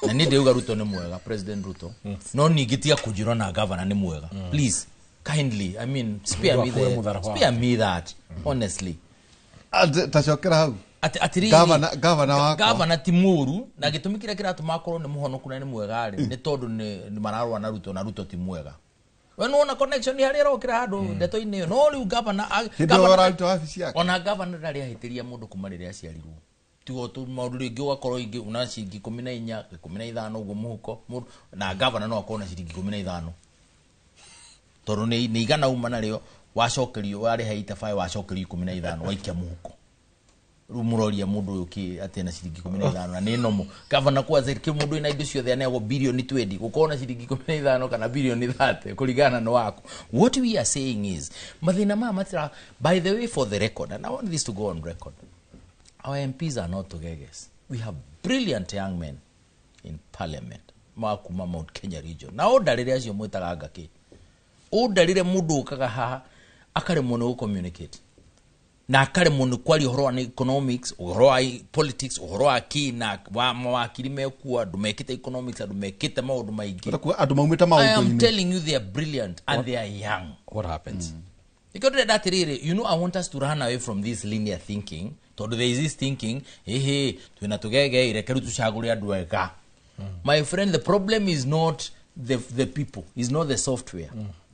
Na niĩ ndĩuga Ruto nĩ mwega, President Ruto, no ningĩ tiga kũnjĩra na gavana nĩ mwega. Please, kindly, I mean, spare Mũndũ me akue the, mũtharaba spare wake. me that, honestly. Tacokera hau. Atĩrĩrĩ, Gavana wakwa. Gavana ti mũru, na gĩtũmi kĩrĩa kĩratũma akorwo nĩ mũhonoku na nĩ mwega rĩ, nĩ tondũ nĩ mararũa na Ruto, na Ruto ti mwega. We nĩwona connection harĩa ĩrokĩra handũ ndeto-inĩ ĩyo. No rĩu gavana Hĩndĩ ĩyo ũraruta wabici yake. Ona gavana ndarĩ ahĩtĩria mũndũ kuma rĩrĩa aciarirwo, tigo tu maũndũ rĩngĩ ũgakorwo ingĩ una ciringi 14, 15 ũguo mũhuko. Na gavana no akorwo na ciringi 15, tondũ nĩ igana uma narĩo, wacokerio warĩha itabaĩ, wacokerio 15, waikia mũhuko. Rĩu mũroria mũndũ ũyũ kĩ atĩ na ciringi 15 na nĩ nomo gavana kwanza kĩ mũndũ wĩna indo ciothe aneagwo bilioni 20, gũkorwo na ciringi 15 kana bilioni 30 kũringana na waku. What we are saying is mathĩna maya matira. By the way, for the record, and I want this to go on record, our MPs are not tugeges. We have brilliant young men in parliament ma kuma Mount Kenya region, na ũndarĩre acio mwĩtaga ngakĩ, ũndarĩre mũndũ ũkaga haha akaremwo nĩ gũ-communicate na akaremwo nĩ kwaria ũhoro wa economics, ũhoro wa politics, ũhoro wa kĩ na wa mawakiri mekuo, andũ mekĩte economics, andũ mekĩte maũndũ maingĩ. Ũtakuga andũ maumĩte I am maũndũ-inĩ. telling you, they are brilliant and they are young. What happens? Nĩkĩo ndĩrenda atĩrĩrĩ, I want us to run away from this linear thinking, tondũ there is this thinking, ĩhĩ twĩna tũgege, reke rĩu tũcagũre andũ ega. My friend, the problem is not the people, is not the software.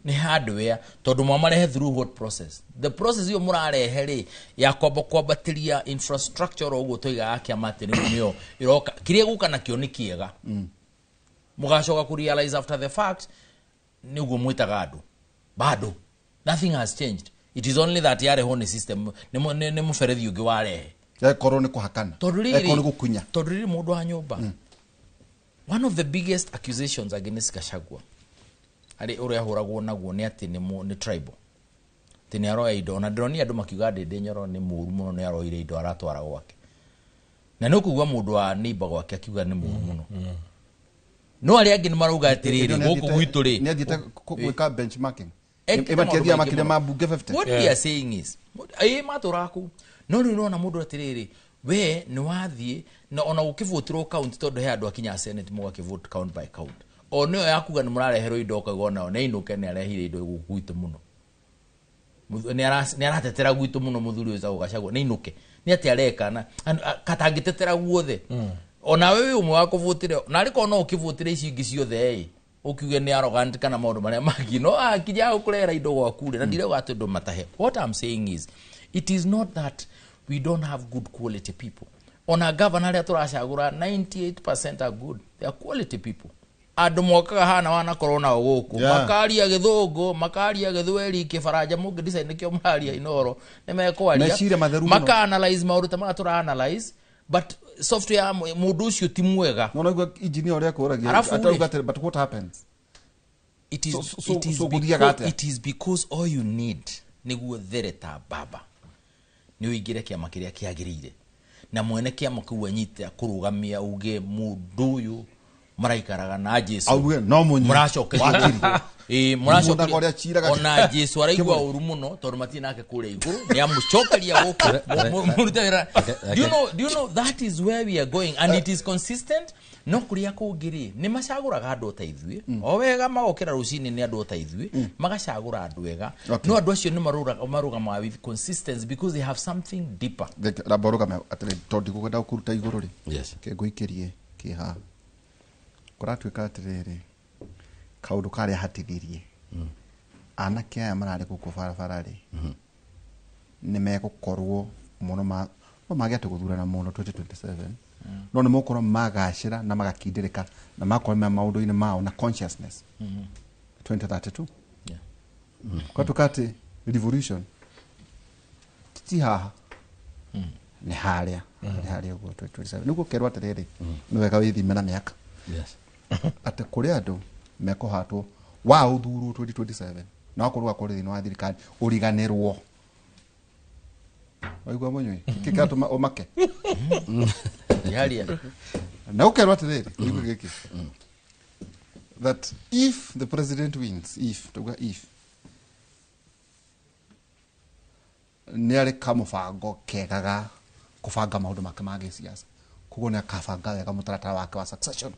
Nĩ hardware, tondũ mwamarehe through what process? The process ĩyo mũrarehe rĩ, ya kwamba kwambatĩria infrastructure oro ũguo tũigaga kĩama atĩ rĩu nĩyo ĩroka, kĩrĩa gũka nakĩo nĩ kĩega. Mũgacoka kũ realize after the fact nĩguo mwĩtaga andũ bado nothing has changed. It is only that yarehwo nĩ system, nĩ mũberethi ũngĩ warehe. Ekorwo nĩ kũhakana. Tondũ rĩrĩ, Ekorwo nĩ gũkunya. tondũ rĩrĩ mũndũ wa nyũmba, one of the biggest accusations against Gachagua arĩ ũrĩa ahũragwo naguo nĩ atĩ nĩ tribal, atĩ nĩ aroya indo. Ona ndĩronire andũ makiuga Ndĩndĩ Nyoro nĩ mũru mũno, nĩ aroire indo aratwara gwake, na nĩ ũkũigua mũndũ wa neighbor gwake akiuga nĩ mũru mũno, no arĩa angĩ nĩ marauga atĩrĩrĩ, gũkũ gwitũ rĩ, Nĩ athiĩte gwĩka benchmarking. Ekĩte Ĩmathiaga maũndũ maingĩ makĩria mũno. ma mbunge 50. What we are saying is, ĩ matũraga kũu, no rĩu nĩwona mũndũ atĩrĩrĩ, we nĩ wathiĩ na ona gũkĩvotirwo county, tondũ he andũ akinya senate mũgakĩvote count by count, o nĩyo yakuga nĩ mũrareherwo indo, ũkauga onao nĩ ainũke, nĩ arehire indo gũkũ gwitũ mũno. Nĩ aratetera gwitũ mũno mũthuri ũyũ wĩtagwo Gachagua, nĩ ainũke, nĩ atĩ areka na katangĩtetera guothe. Onawe wĩ ũmwe wa kũvotire, na arĩ korwo no ũkĩvotire ici ingĩ ciothe ĩ. Ukiuge ni arrogant kana maundu maria mangi no akinya gukurera indo gwaku ri na ndirauga ati andu matahe. What I'm saying is it is not that we don't have good quality people. Ona governor aria turacagura 98% are good, they are quality people. Andu mokaga hana wanakorwo nao guku makaria githungu makaria githweri kibaranja mungi decide nikio mararia inoro ni mekwaria maka analyze maundu ta maya tura analyze but software mundu ucio ti mwega. No no engineer uria kuragia atauga but what happens it is so, it is so because, it is because all you need niguo there ta baba ni uingire kiama kiria kiagirire na mwene kiama kiu anyite kurugamia uge mundu uyu maraikaraga na Jesu auge no munyi muracokeria muracokeria ona Jesu araigua uru muno tondu matirĩ nake kũrĩa igũrũ ni amucokeria guku murute wĩra. Do you know that is where we are going and it is consistent. No kuria kũngĩ rĩ nĩ macagũraga andũ ta ithuĩ o wega magokĩra rũcinĩ nĩ andũ ta ithuĩ magacagũra andũ ega no andũ acio nĩ marũgamaga with consistency because they have something deeper. Ramba ũrũgame atĩrĩ tondũ ndigũkwenda gũkũruta igũrũ rĩ kĩngũikĩrie kĩha kũratuĩka atĩrĩrĩ kaũndũ karĩa hatithirie anake aya mararĩ gũkũ barabara rĩ nĩ megũkorwo mũno no mage atĩ gũthurana mũno 2027 no nĩ megũkorwo magacĩra na magakindĩrĩka na magakorwo me maũndũ-inĩ mao na consciousness 2032. Kũratuĩka atĩ revolution ti haha nĩ harĩa nĩ harĩa ũguo 2027 nĩguo kerwo atĩrĩrĩ nĩ wega wĩthime na mĩaka atĩ kũrĩ andũ mekũhatwo wa ũthurwo 2027 na wakorwo ũgakorwo thĩinĩ wa thirikari ũriganĩrwo. Waigua mũnyui kĩ kĩratũma ũmake na ũkerwo atĩrĩrĩ ũigue gĩkĩ that if the president wins, if tuga if nĩ arĩ kamũbango kega ga kũbanga maũndũ make ma gĩsiasa koguo nĩ akabanga wega mũtaratara wake wa succession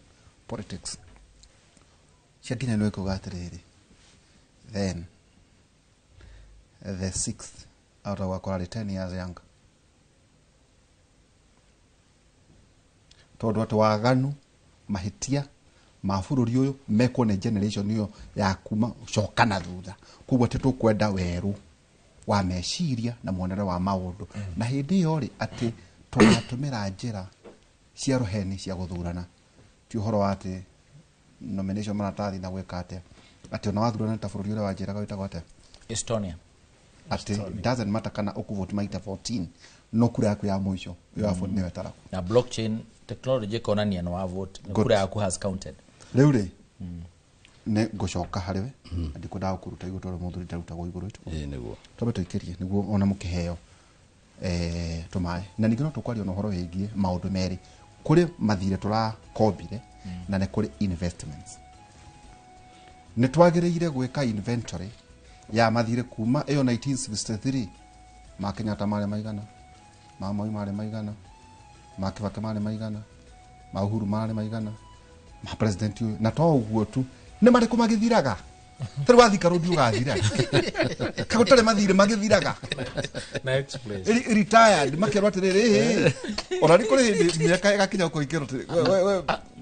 politics ciakinya nĩ kuga atĩrĩrĩ then the sixth out of wakora 10 years younger tondũ atĩ waganu mahĩtia ma bũrũri ũyũ mekwo nĩ generation ĩyo ya kuma coka na thutha koguo atĩ tũkwenda werũ wa meciria na muonere wa maũndũ na hĩndĩ ĩyo rĩ atĩ tũgatũmĩra njĩra cia rũheni cia gũthurana ti ũhoro wa atĩ nomination maratathi na gwĩka atĩa atĩ ona wathurana ta bũrũri ũrĩa wanjĩraga wĩtagwo atĩa Estonia atĩ doesn't matter kana ũkũvote maita 14 no kura yaku ya mũico ĩyo ya vote nĩyo ĩtaragwo na blockchain technology ĩkonania nĩ wa vote kura yaku has counted. Rĩu rĩ nĩ ngũcoka harĩ we ndikwendaga gũkũruta igũrũ tondũ mũthuri ndarutagwo igũrũ ĩĩ nĩguo twambe tũikĩrie nĩguo ona mũkĩheo tũmaĩ na ningĩ no tũkwaria na ũhoro wĩgiĩ maũndũ merĩ kũrĩ mathirĩ tũrakombire na nĩ kũrĩ investments. Nĩ twagĩrĩire gwĩka inventory ya mathirĩ kuma ĩyo 1963 ma Kenyatta marĩ maigana ma Moi marĩ maigana ma Kibaki marĩ maigana ma Uhuru marĩ maigana ma president ũyũ na to ũguo tu nĩ marĩkũ magĩthiraga tarĩ wathika rũndi ũgathira kagũtarĩ mathirĩ magĩthiraga na explain retired makerwo atĩrĩrĩ ona nĩ kũrĩ hĩndĩ mĩaka ĩgakinya ũkoikĩrwo atĩrĩ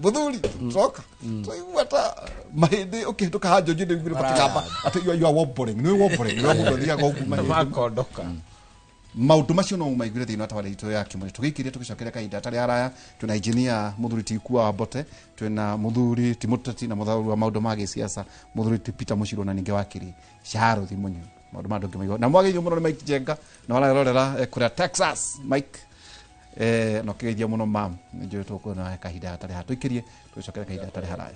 mũthuri coka twaigua ta mahĩndĩ ũkĩhĩtũka hanjonji nĩ ũiguire makĩgamba atĩ you are wobbling nĩ wobbling nĩ mũndũ athiaga ũguo mahĩndĩ makondoka. Maũndũ macio no maiguire thĩinĩ wa tabarĩra itũ ya Kĩmũrĩ tũgĩikĩrie tũgĩcokeria kahinda atarĩ araya twĩna engineer mũthuri ti Kua wa Mbote twĩna mũthuri ti mũteti na mũthuri wa maũndũ ma gĩsiasa mũthuri ti Peter Mũcirũ na ningĩ wakiri Charles Mũnyui maũndũ ma ndũngĩmaigua na mwagĩrĩirwo mũno nĩ Mike Njenga na wararorera kũrĩa Texas Mike no kĩgeithia mũno mam nĩ njũĩ tũkuona kahinda atarĩ ha tũikĩrie tũgĩcokeria kahinda atarĩ haraya.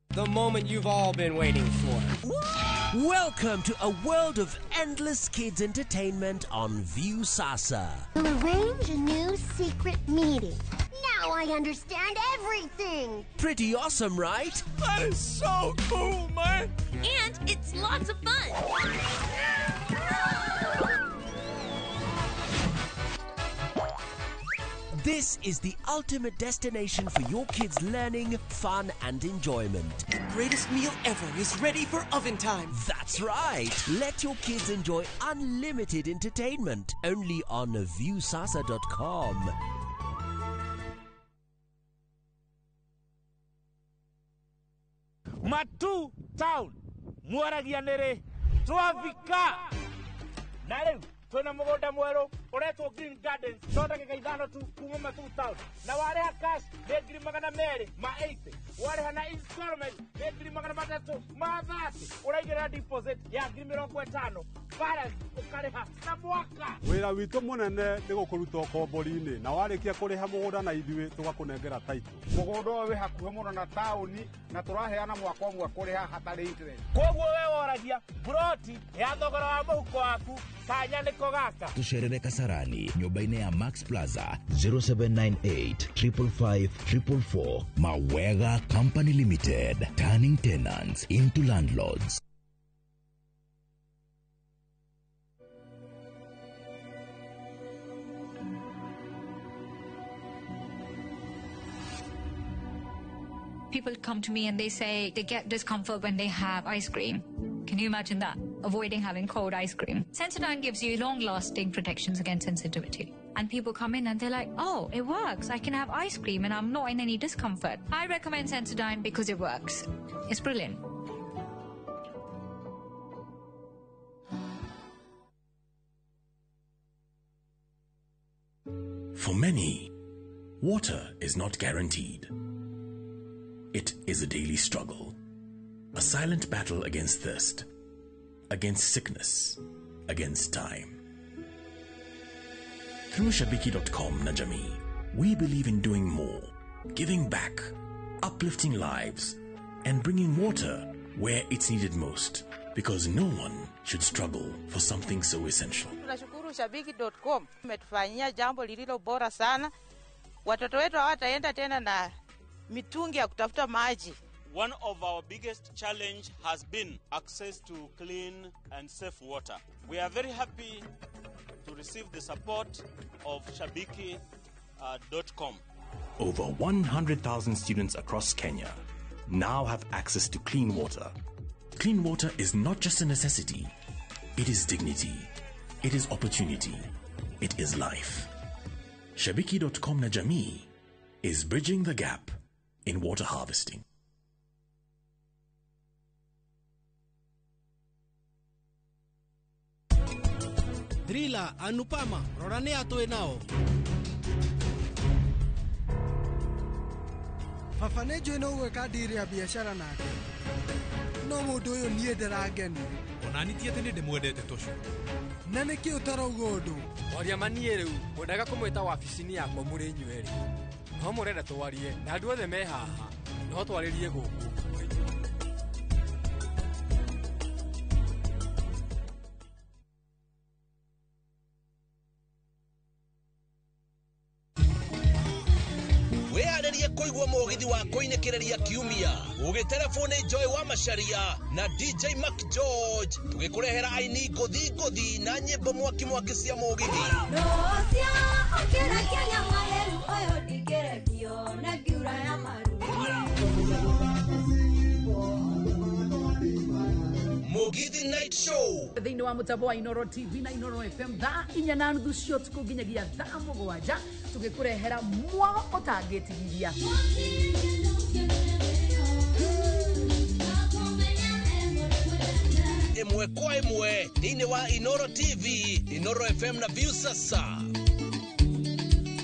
The moment you've all been waiting for. Welcome to a world of endless kids entertainment on Viusasa. We'll arrange a new secret meeting. Now I understand everything. Pretty awesome, right? That is so cool, man. And it's lots of fun. This is the ultimate destination for your kids' learning, fun, and enjoyment. The greatest meal ever is ready for oven time. That's right. Let your kids enjoy unlimited entertainment only on viewsasa.com. Matu town mwaragia nĩrĩ twafika na rĩu twĩna mũgũnda mwerũ ũretwo Green Gardens no ndagĩka 5 tu kuma Matu town na warĩha cash nĩ 280,000, warĩha na installment nĩ 330,000, ũraigĩrĩra deposit ya 50,000, balance ũkarĩha na mwaka. Wĩra witũ mũnene nĩ gũkũruta ũkombori-inĩ na warĩkia kũrĩha mũgũnda na ithuĩ tũgakũnengera title. Mũgũnda ũyũ wĩ hakuhĩ mũno na taũni na tũraheana mwaka ũmwe kũrĩha hatarĩ interest. Koguo we woragia buroti ya thogora wa mũhuko waku kanya nĩko gaka. Tucerere Kasarani nyũmba-inĩ ya Max Plaza 0798 555 444. Mawega Company Limited, turning tenants into landlords. People come to me and they say they get discomfort when they have ice cream. Can you imagine that? Avoiding having cold ice cream. Sensodyne gives you long-lasting protections against sensitivity. And people come in and they're like, oh, it works. I can have ice cream and I'm not in any discomfort. I recommend Sensodyne because it works. It's brilliant. For many, water is not guaranteed. It is a daily struggle, a silent battle against thirst, against sickness, against time. Through Shabiki.com na Jamii, we believe in doing more, giving back, uplifting lives, and bringing water where it's needed most, because no one should struggle for something so essential. Tunashukuru Shabiki.com umetufanyia jambo lililo bora sana. Watoto wetu hawataenda tena na mitungi ya kutafuta maji. One of our biggest challenge has been access to clean and safe water. We are very happy to receive the support of Shabiki.com. Over 100,000 students across Kenya now have access to clean water. Clean water is not just a necessity. It is dignity. It is opportunity. It is life. Shabiki.com na Jamii is bridging the gap in water harvesting. Drila, Anupama, rora nĩ atwĩ nao. Baba nĩ njũĩ no ũgwĩka ndiri ya biacara nake. No mũndũ ũyũ niĩ ndarangenia. Ona ni ti atĩ nĩ ndĩmwendete tũcu. Na nĩkĩ ũtarauga ũndũ? Kwaria ma niĩ rĩu ngwendaga kũmwĩta wabici-inĩ yakwa mũrĩ inyuerĩ. No mũrenda twarie na andũ othe me haha. No twarĩrie gũkũ. Wĩharĩrie kũigua mũgithi wa kũinĩkĩrĩria kiumia ũgĩterebwo nĩ Joy wa Macharia na DJ Mac George tũgĩkũrehera aini ngũthi ngũthi na nyĩmbo mwaki mwaki cia mũgithi. Mũgithi Night Show thĩinĩ wa mũtambo wa Inoro TV na Inoro FM thaa 4:30 cia ũtukũ nginyagia thaa 7 tũgĩkũrehera mwago ũtangĩtigithia. Ĩmwe kwa ĩmwe thĩinĩ wa Inoro TV, Inoro FM na Viusasa.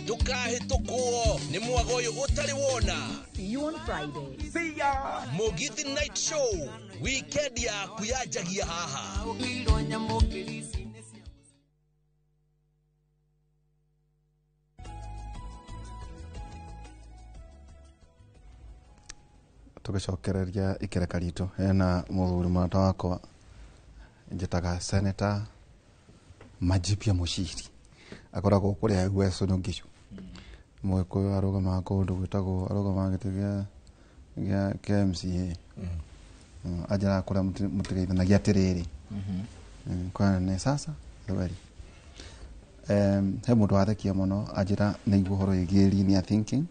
Ndũkahĩtũkwo nĩ mwago ũyũ ũtarĩ wona. See you on Friday. See ya. Mũgithi Night Show weekend yaku yanjagia haha. Tũgĩcokereria ikereka ritũ hena mũthuri mũrata wakwa njĩtaga Senator Majibia Muchiri akoragwo kũrĩa Uasin Gishu. Mũgĩkũyũ arũgamaga kũndũ gwĩtagwo arũgamaga gĩtĩ gĩa MCA. Anjĩraga kũrĩa mũtigeithanagia atĩrĩrĩ. Kwa nĩ sasa thweri. He mũndũ wathekia mũno anjĩra nĩ igua ũhoro wĩgiĩ linear thinking.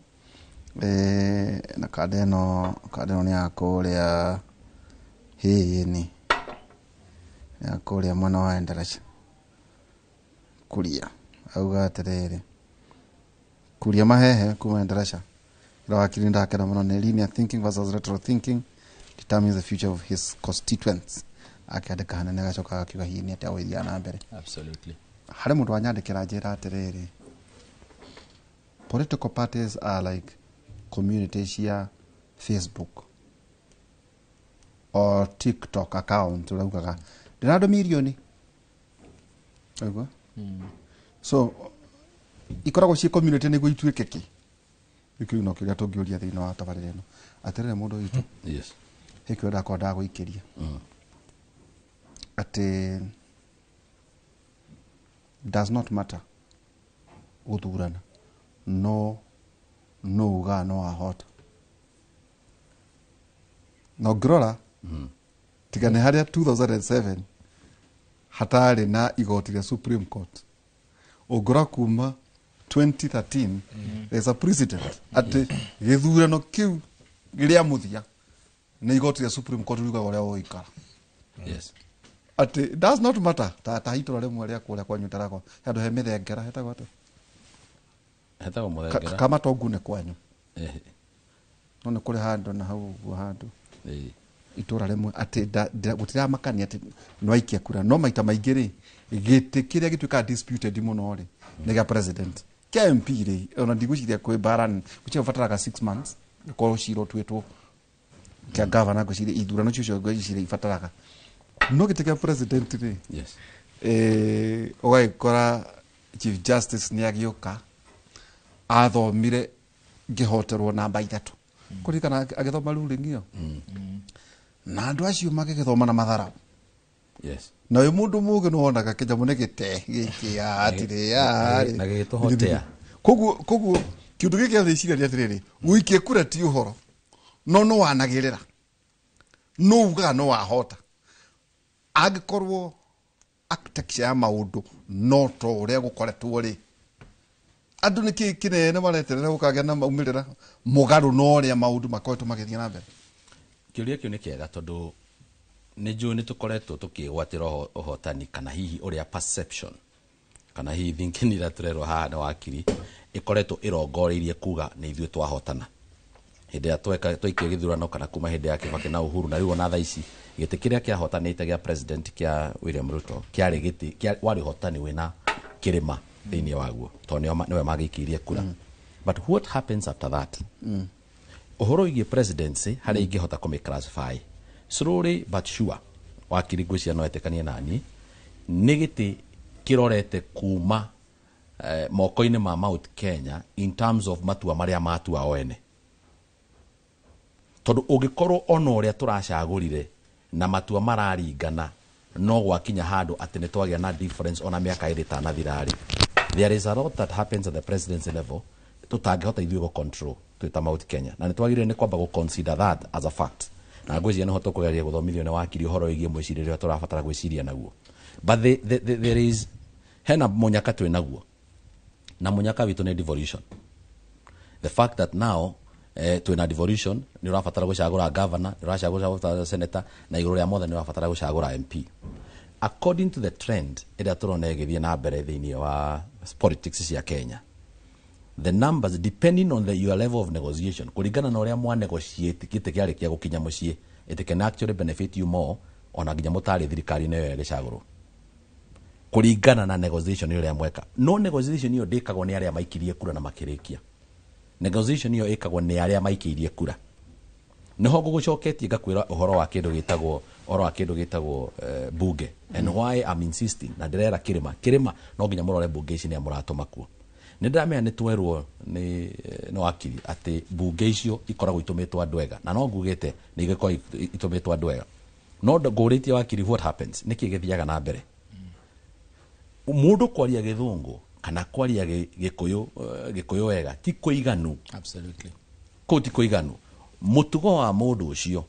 Na kanda ĩno nĩ ya kũrĩa hĩni ya kũrĩa mwena wa Endarasha Kuria. Auga atĩrĩrĩ, Kuria Mahehe kuma Endarasha, ĩra wakiri ndakena mũno nĩ linear thinking versus retro thinking determines the future of his constituents. Akĩandĩka hanene agacoka agakiuga hihi nĩ atĩa gũgĩthiaga na mbere. Absolutely. Harĩ mũndũ wanyandĩkĩra njĩra atĩrĩrĩ, political parties are like community cia Facebook or TikTok account, ũraugaga ndĩna andũ mirioni ũguo. So ikoragwo ciĩ community nĩguo ituĩke kĩ? Gĩkĩu no kĩrĩa tũngĩũria thĩinĩ wa tabarĩra ĩno. Atĩrĩrĩ mũndũ witũ, Yes. he kĩũria ndakwa ndagũikĩria atĩ does not matter gũthurana no no ugaga no wahota na ũngĩrora tiga nĩ harĩa 2007 hatarĩ na igoti rĩa Supreme Court, ũngĩrora kuma 2013 there's a precedent atĩ gĩthurano kĩu rĩa mũthia nĩ igoti rĩa Supreme Court riugaga ũrĩa ũgũikara. Yes. Atĩ it does not matter ta itũra rĩmwe rĩa kũrĩa kwanyu ndaragwa handũ he mĩthengera hetagwo atĩa? Hetagwo Mũthengera. Kamatongu nĩ kwanyu. Ehe. No nĩ kũrĩ handũ na hau ũguo handũ Ĩĩ. itũra rĩmwe atĩ gũtiramakania atĩ nĩwaikia kura, no maita maingĩ rĩ gĩtĩ kĩrĩa gĩtuĩkaga disputed mũno rĩ nĩ gĩa president. Kĩa MP rĩ ona ndigwĩciria kwĩ mbara nene, gwĩciria ũbataraga 6 months gũkorwo cira ũtuĩtwo. Kĩa governor ngwĩciria ithurano icio ngwĩciria ibataraga, no gĩtĩ kĩa president rĩ, Yes. Ũgagĩkora Chief Justice nĩ agĩũka athomire ngĩhoterwo namba 3 kũririkana agĩthoma ruling ĩyo na andũ acio magĩgĩthoma na matharau. Yes. Na wĩ mũndũ mũgĩ nĩwonaga kĩnyamũ nĩ gĩte gĩkĩ atirĩ arĩ Na gĩgĩtũhotea. Koguo kĩũndũ gĩkĩ gĩciria nĩ atĩrĩrĩ, gũikia kura ti ũhoro no no wanagĩrĩra no ugaga no wahota angĩkorwo architecture ya maũndũ no to ũrĩa gũkoretwo rĩ, andũ nĩ kĩ kĩnene mareterera gũkagĩa na maumĩrĩra mũgarũ na ũrĩa maũndũ makoretwo magĩthiĩ na mbere. Kĩũria kĩu nĩ kĩega tondũ nĩ njũĩ nĩ tũkoretwo tũkĩgwatĩra ũhotani kana hihi ũrĩa perception kana hihi thinking ĩrĩa tũrerwo haha nĩ wakiri ĩkoretwo ĩrongoreirie kuga nĩ ithuĩ twahotana hĩndĩ ĩrĩa twaikia gĩthurano kana kuma hĩndĩ ya Kibaki na Uhuru, na rĩu ona thaa ici gĩtĩ kĩrĩa kĩahotanĩte gĩa president kĩa William Ruto kĩarĩ gĩtĩ warĩ ũhotani wĩna kĩrĩma thĩinĩ waguo tondũ nĩwe magĩikĩirie kura. But what happens after that? Ũhoro wĩgiĩ presidency harĩa ingĩhota kũmĩ classify slowly but sure, wakiri ngwĩciria no etĩkanie nani, nĩ gĩtĩ kĩrorete kuma moko-inĩ ma Mount Kenya in terms of matua marĩa matua o ene, tondũ ũngĩkorwo ona ũrĩa tũracagũrire na matua mararingana no gwakinya handũ atĩ nĩ twagĩa na difference ona mĩaka ĩrĩ ĩtanathira rĩ, there is a lot that happens at the presidency level tũtangĩhota ithuĩ gũ control twĩ ta Mount Kenya, na nĩ twagĩrĩire nĩ kwamba gũ consider that as a fact. Na ngwĩciria nĩho tũkũgeria gũthomithio nĩ wakiri ũhoro wĩgiĩ mwĩcirĩrie ũrĩa tũrabatara gwĩciria naguo. But there is hena mũnyaka twĩ naguo, na mũnyaka witũ nĩ devolution. The fact that now twĩna devolution, nĩ ũrabatara gũcagũra governor, nĩ ũracagũra senator, na igũrũ rĩa mothe nĩ ũrabatara gũcagũra MP. According to the trend ĩrĩa tũrona ĩgĩthiĩ na mbere thĩinĩ wa politics cia Kenya, the numbers depending on your level of negotiation, kũringana na ũrĩa mwa negotiate gĩtĩ kĩarĩkia gũkinya mũciĩ, it can actually benefit you more ona nginya mũtarĩ thirikari-inĩ ĩyo ĩgĩcagũrwo, kũringana na negotiation ĩyo mweka. No negotiation ĩyo ndĩkagwo nĩ arĩa maikirie kura na makĩrĩkia. Negotiation ĩyo ĩkagwo nĩ arĩa maikĩirie kura. Nĩho ngũgũcoketie ngakwĩra ũhoro wa kĩndũ gĩtagwo ũhoro wa kĩndũ gĩtagwo bunge. And why I'm insisting na ndĩrera kĩrĩma no nginya mũrore bunge ici nĩ mũratũma kuo. Nĩ ndĩramenya nĩ twerwo nĩ wakiri atĩ bunge icio ikoragwo itũmĩtwo andũ ega, na no ngugĩte nĩ igĩkoragwo itũmĩtwo andũ ega, no ngũrĩtie wakiri what happens, nĩkĩ gĩthiaga na mbere mũndũ kwaria gĩthũngũ kana kwaria gĩkũyũ wega ti kũiganu. Absolutely. Kũu ti kũiganu. Mũtugo wa mũndũ ũcio,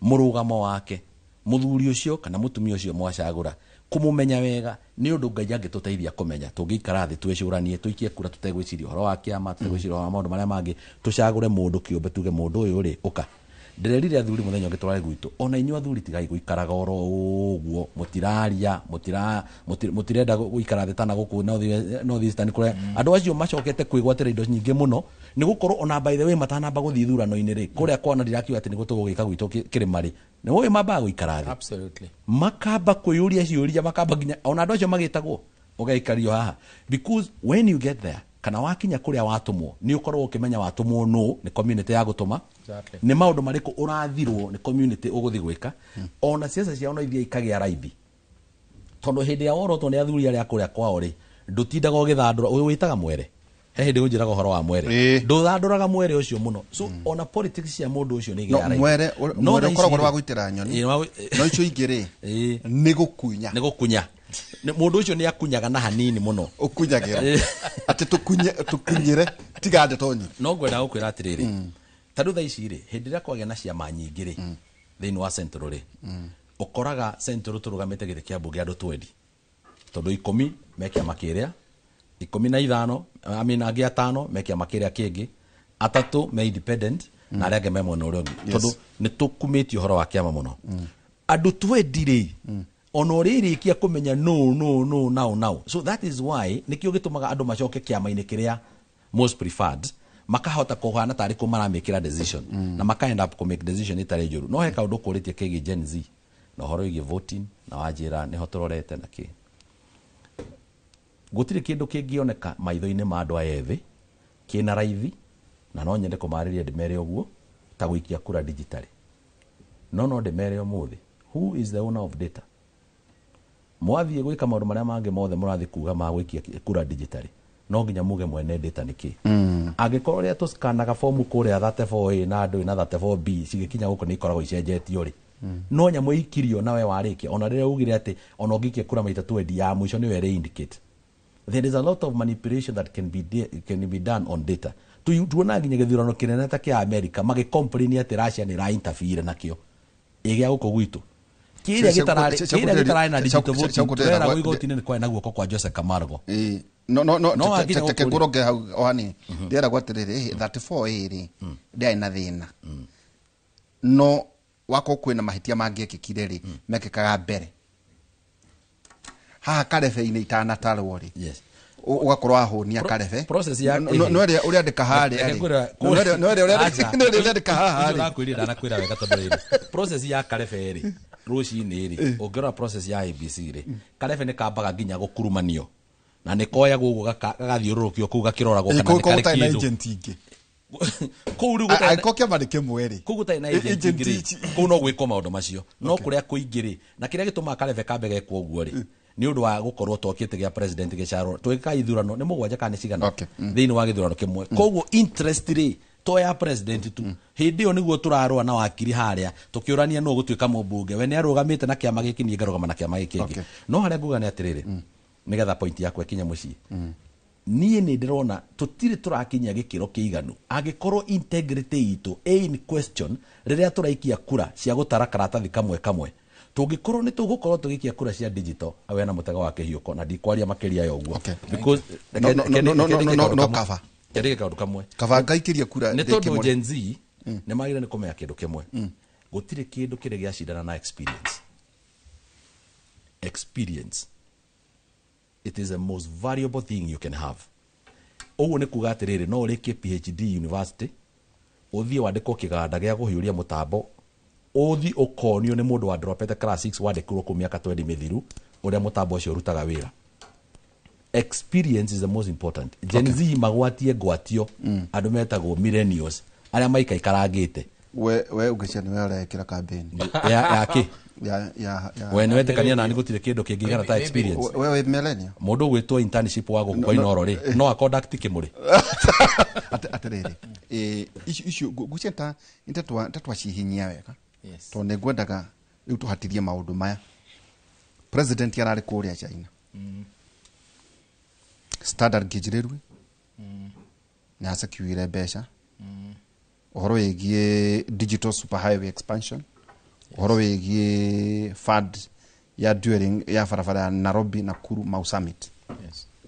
mũrũgamo wake, mũthuri ũcio kana mũtumia ũcio mwacagũra, Kũmũmenya wega nĩ ũndũ Ngai angĩtũteithia kũmenya. Tũngĩikara thĩ twĩcũranie, tũikie kura tũtegwĩciria ũhoro wa kĩama, tũtegwĩciria ũhoro wa maũndũ marĩa mangĩ, tũcagũre mũndũ kĩũmbe, tuge mũndũ ũyũ rĩ ũka. Ndĩrerire athuri mũthenya ũngĩ tũrarĩ gwitũ, ona inyuĩ athuri tigai gũikaraga oro ũguo, mũtiraria, mũtirenda gũikara thĩ tana gũkũ North Eastern kũrĩa andũ acio macokete kwĩgwatĩra indo nyingĩ mũno, nĩ gũkorwo ona by the way matanamba gũthiĩ ithurano-inĩ rĩ, kũrĩa kwana ndirakiuga atĩ nĩguo tũgũgĩka gwitũ kĩrĩma rĩ, nĩ ũĩ mambaga gũikara thĩ. Absolutely. Makamba kwĩyũria ciũria, makamba nginya ona andũ acio magĩtagwo ũgaikario haha, because when you get there, kana wakinya kũrĩa watũmwo, nĩ ũkoragwo ũkĩmenya watũmwo nũ, nĩ community ya gũtũma. Nĩ maũndũ marĩkũ ũrathirwo nĩ community ũgũthiĩ gwĩka. Ona ciaca ciao no ithiĩ ikagĩa raithi, tondũ hĩndĩ ya worotwo nĩ athuri arĩa kũrĩa kwao rĩ, ndũtindaga ũgĩthandũra ũyũ wĩtaga mwere. He hĩndĩ ũnjĩraga ũhoro wa mwere, ndũthandũraga mwere ũcio mũno. So ona politics cia mũndũ ũcio nĩ No igĩaga raithi. Mwere No mwere thaa ici ũkoragwo ũrĩ wa rĩ, gũitĩra nyoni. Ĩĩ, No icio ingĩ rĩ, nĩ gũkunya. Nĩ gũkunya. Mũndũ ũcio nĩ akunyaga na hanini mũno. Ũkunyagĩra atĩ tũkunye, tũkunyĩre, tiga ndeto nyingĩ. No ngwenda gũkwĩra atĩrĩrĩ, ta rĩu thaa ici rĩ, hĩndĩ ĩrĩa kwagĩa na ciama nyingĩ rĩ, thĩinĩ wa Central rĩ, ũkoraga Central tũrũgamĩte gĩtĩ kĩa mbunge andũ 20, tondũ 10 me kĩama kĩrĩa, 15, I mean, angĩ 5 me kĩama kĩrĩa kĩngĩ, 3 me independent, na arĩa angĩ me mwena ũrĩa ũngĩ, tondũ nĩ tũkumĩtie ũhoro wa kĩama mũno. Andũ 20 rĩ, ona ũrĩrĩkia kũmenya no no no now now. So that is why nĩkĩo gĩtũmaga andũ macoke kĩama-inĩ kĩrĩa most preferred, makahota kũhana tarĩ kũ maramĩkĩra decision, na maka end up kũ make decision ĩtarĩ njũru. No he kaũndũ kũrĩtie kĩgiĩ Gen Z na ũhoro wĩgiĩ voting, na wanjĩra nĩho tũrorete na kĩ. Gũtirĩ kĩndũ kĩngĩoneka maitho-inĩ ma andũ aya ethĩ kĩna raithi, na no nyende kũmarĩria ndĩmere ũguo ta gũikia kura digitally. No ndĩmere ũmũthĩ, who is the owner of data? Mwathiĩ gwĩka maũndũ marĩa mangĩ mothe mũrathiĩ kuga ma gũikia kura digitally, no nginya muge mwene data nĩ kĩ. Angĩkorwo rĩrĩa tũskanaga fomu kũrĩa 34A na andũ na 34B cigĩkinya gũkũ nĩ ikoragwo icenjetio rĩ, no nyamũ ikirio nawe warĩkia, ona rĩrĩa ugire atĩ ona ũngĩikia kura maita 20 ya mũico nĩyo ĩrĩ indicate. There is a lot of manipulation that can be done on data. Tuona nginya gĩthurano kĩnene ta kĩa America magĩ complain atĩ Russia nĩ ĩra interfere nakĩo ĩgĩa gũkũ gwitũ. Kĩrĩa kĩrĩa gĩtararĩ na digital voting, tũreragwo igoti-inĩ nĩ kwarĩ na guoko kwa Jose Camargo. Ĩĩ. No No wakinya teke gũkũ rĩ. ngũronge hau o hanini. Ndĩreragwo atĩrĩrĩ, 34A rĩ, ndĩarĩ na thĩna, no wakorwo kwĩna mahĩtia mangĩekĩkire rĩ, mekĩkaga mbere haha karebe-inĩ itanatarwo rĩ. Ũgakorwo wahũnia karebe. Process ya No ĩrĩa ũrĩandĩka harĩa Reke rĩ. ngwĩre- No ĩrĩa Aca. no ĩrĩa ũrĩandĩka haha Ũcio rĩ. ũrakwĩrire ndanakwĩra wega, tondũ rĩrĩ, process ya karebe rĩ, rũcinĩ rĩ, ũngĩrora process ya ABC rĩ, karebe nĩ kambaga nginya gũkurumanio na nĩ koyagwo ũguo gagathiũrũrũkio kũu gakĩroragwo Ĩ, kana nĩ kũu karĩ gũtarĩ na kĩndũ. agent ingĩ. Kũu rĩu gũtarĩ na- Angĩkorwo kĩama nĩ kĩmwe rĩ. Kũu gũtarĩ na agent Agent ingĩ rĩ, kũu no gwĩkwo maũndũ macio. No kũrĩa kũingĩ rĩ, na kĩrĩa gĩtũmaga karebe kambe gekwo ũguo rĩ, nĩ ũndũ wa gũkorwo twokĩte gĩa president gĩcarwo twĩkaga ithurano nĩ 7 kana nĩ cigana thĩinĩ wa gĩthurano kĩmwe. Koguo interest rĩ, to ya president tu. Hĩndĩ ĩyo nĩguo tũrarũa na wakiri harĩa tũkĩũrania nũ ũgũtuĩka mũmbunge, we nĩ arũgamĩte na kĩama gĩkĩ, niĩ ngarũgama na kĩama gĩkĩ kĩngĩ. No harĩa nguga nĩ atĩrĩrĩ, nĩgetha point yakwa ĩkinye mũciĩ, niĩ nĩ ndĩrona tũtirĩ tũrakinyia gĩkĩro kĩiganu angĩkorwo integrity itũ ĩ in question rĩrĩa tũraikia kura cia gũtara karatathi kamwe kamwe. Tũngĩkorwo nĩ tũgũkorwo tũgĩikia kura cia digital, we na mũtego wa kĩhiũko, na ndikwaria makĩria ya ũguo. Because No, no, no, no, no, no, no, kaba. Reke ndĩke kaũndũ kamwe. Kaba ngaikĩria kura Nĩ ndĩ tondũ kĩmwe. Gen Z nĩ magĩrĩire nĩ kũmenya kĩndũ kĩmwe, gũtirĩ kĩndũ kĩrĩ gĩacindana na experience. Experience, it is the most valuable thing you can have. Ũguo nĩ kuga atĩrĩrĩ, no ũrĩkie PhD university, ũthiĩ wandĩkwo kĩganda gĩa kũhiũria mũtambo, ũthiĩ ũkonio nĩ mũndũ wa dropete class 6 wandĩkirwo kũu mĩaka 20 mĩthiru ũrĩa mũtambo ũcio ũrutaga wĩra. Experience is the most important. Gen Z magwatie ngwatio andũ metagwo millennials arĩa maikaikarangĩte. We ũngĩcia nĩwe ũrekĩra campaign. Ya kĩ? Ya We nĩwetĩkania nani gũtirĩ kĩndũ kĩngĩigana ta experience? We wĩ millennial. Mũndũ ũgwĩtwo internship wa gũkũ kwa Inooro rĩ, no aconduct kĩmũrĩ? Atĩrĩrĩ, icio ngwĩciria ta twacihinyia wega. Yes. Tondũ nĩ ngwendaga rĩu tũhatirie maũndũ maya. President ararĩ kũrĩa China. Standard Gauge Railway nĩ asecuire mbeca. Ũhoro wĩgiĩ digital superhighway expansion, ũhoro wĩgiĩ fund Ya dwelling ya barabara ya Nairobi Nakuru Mau Summit.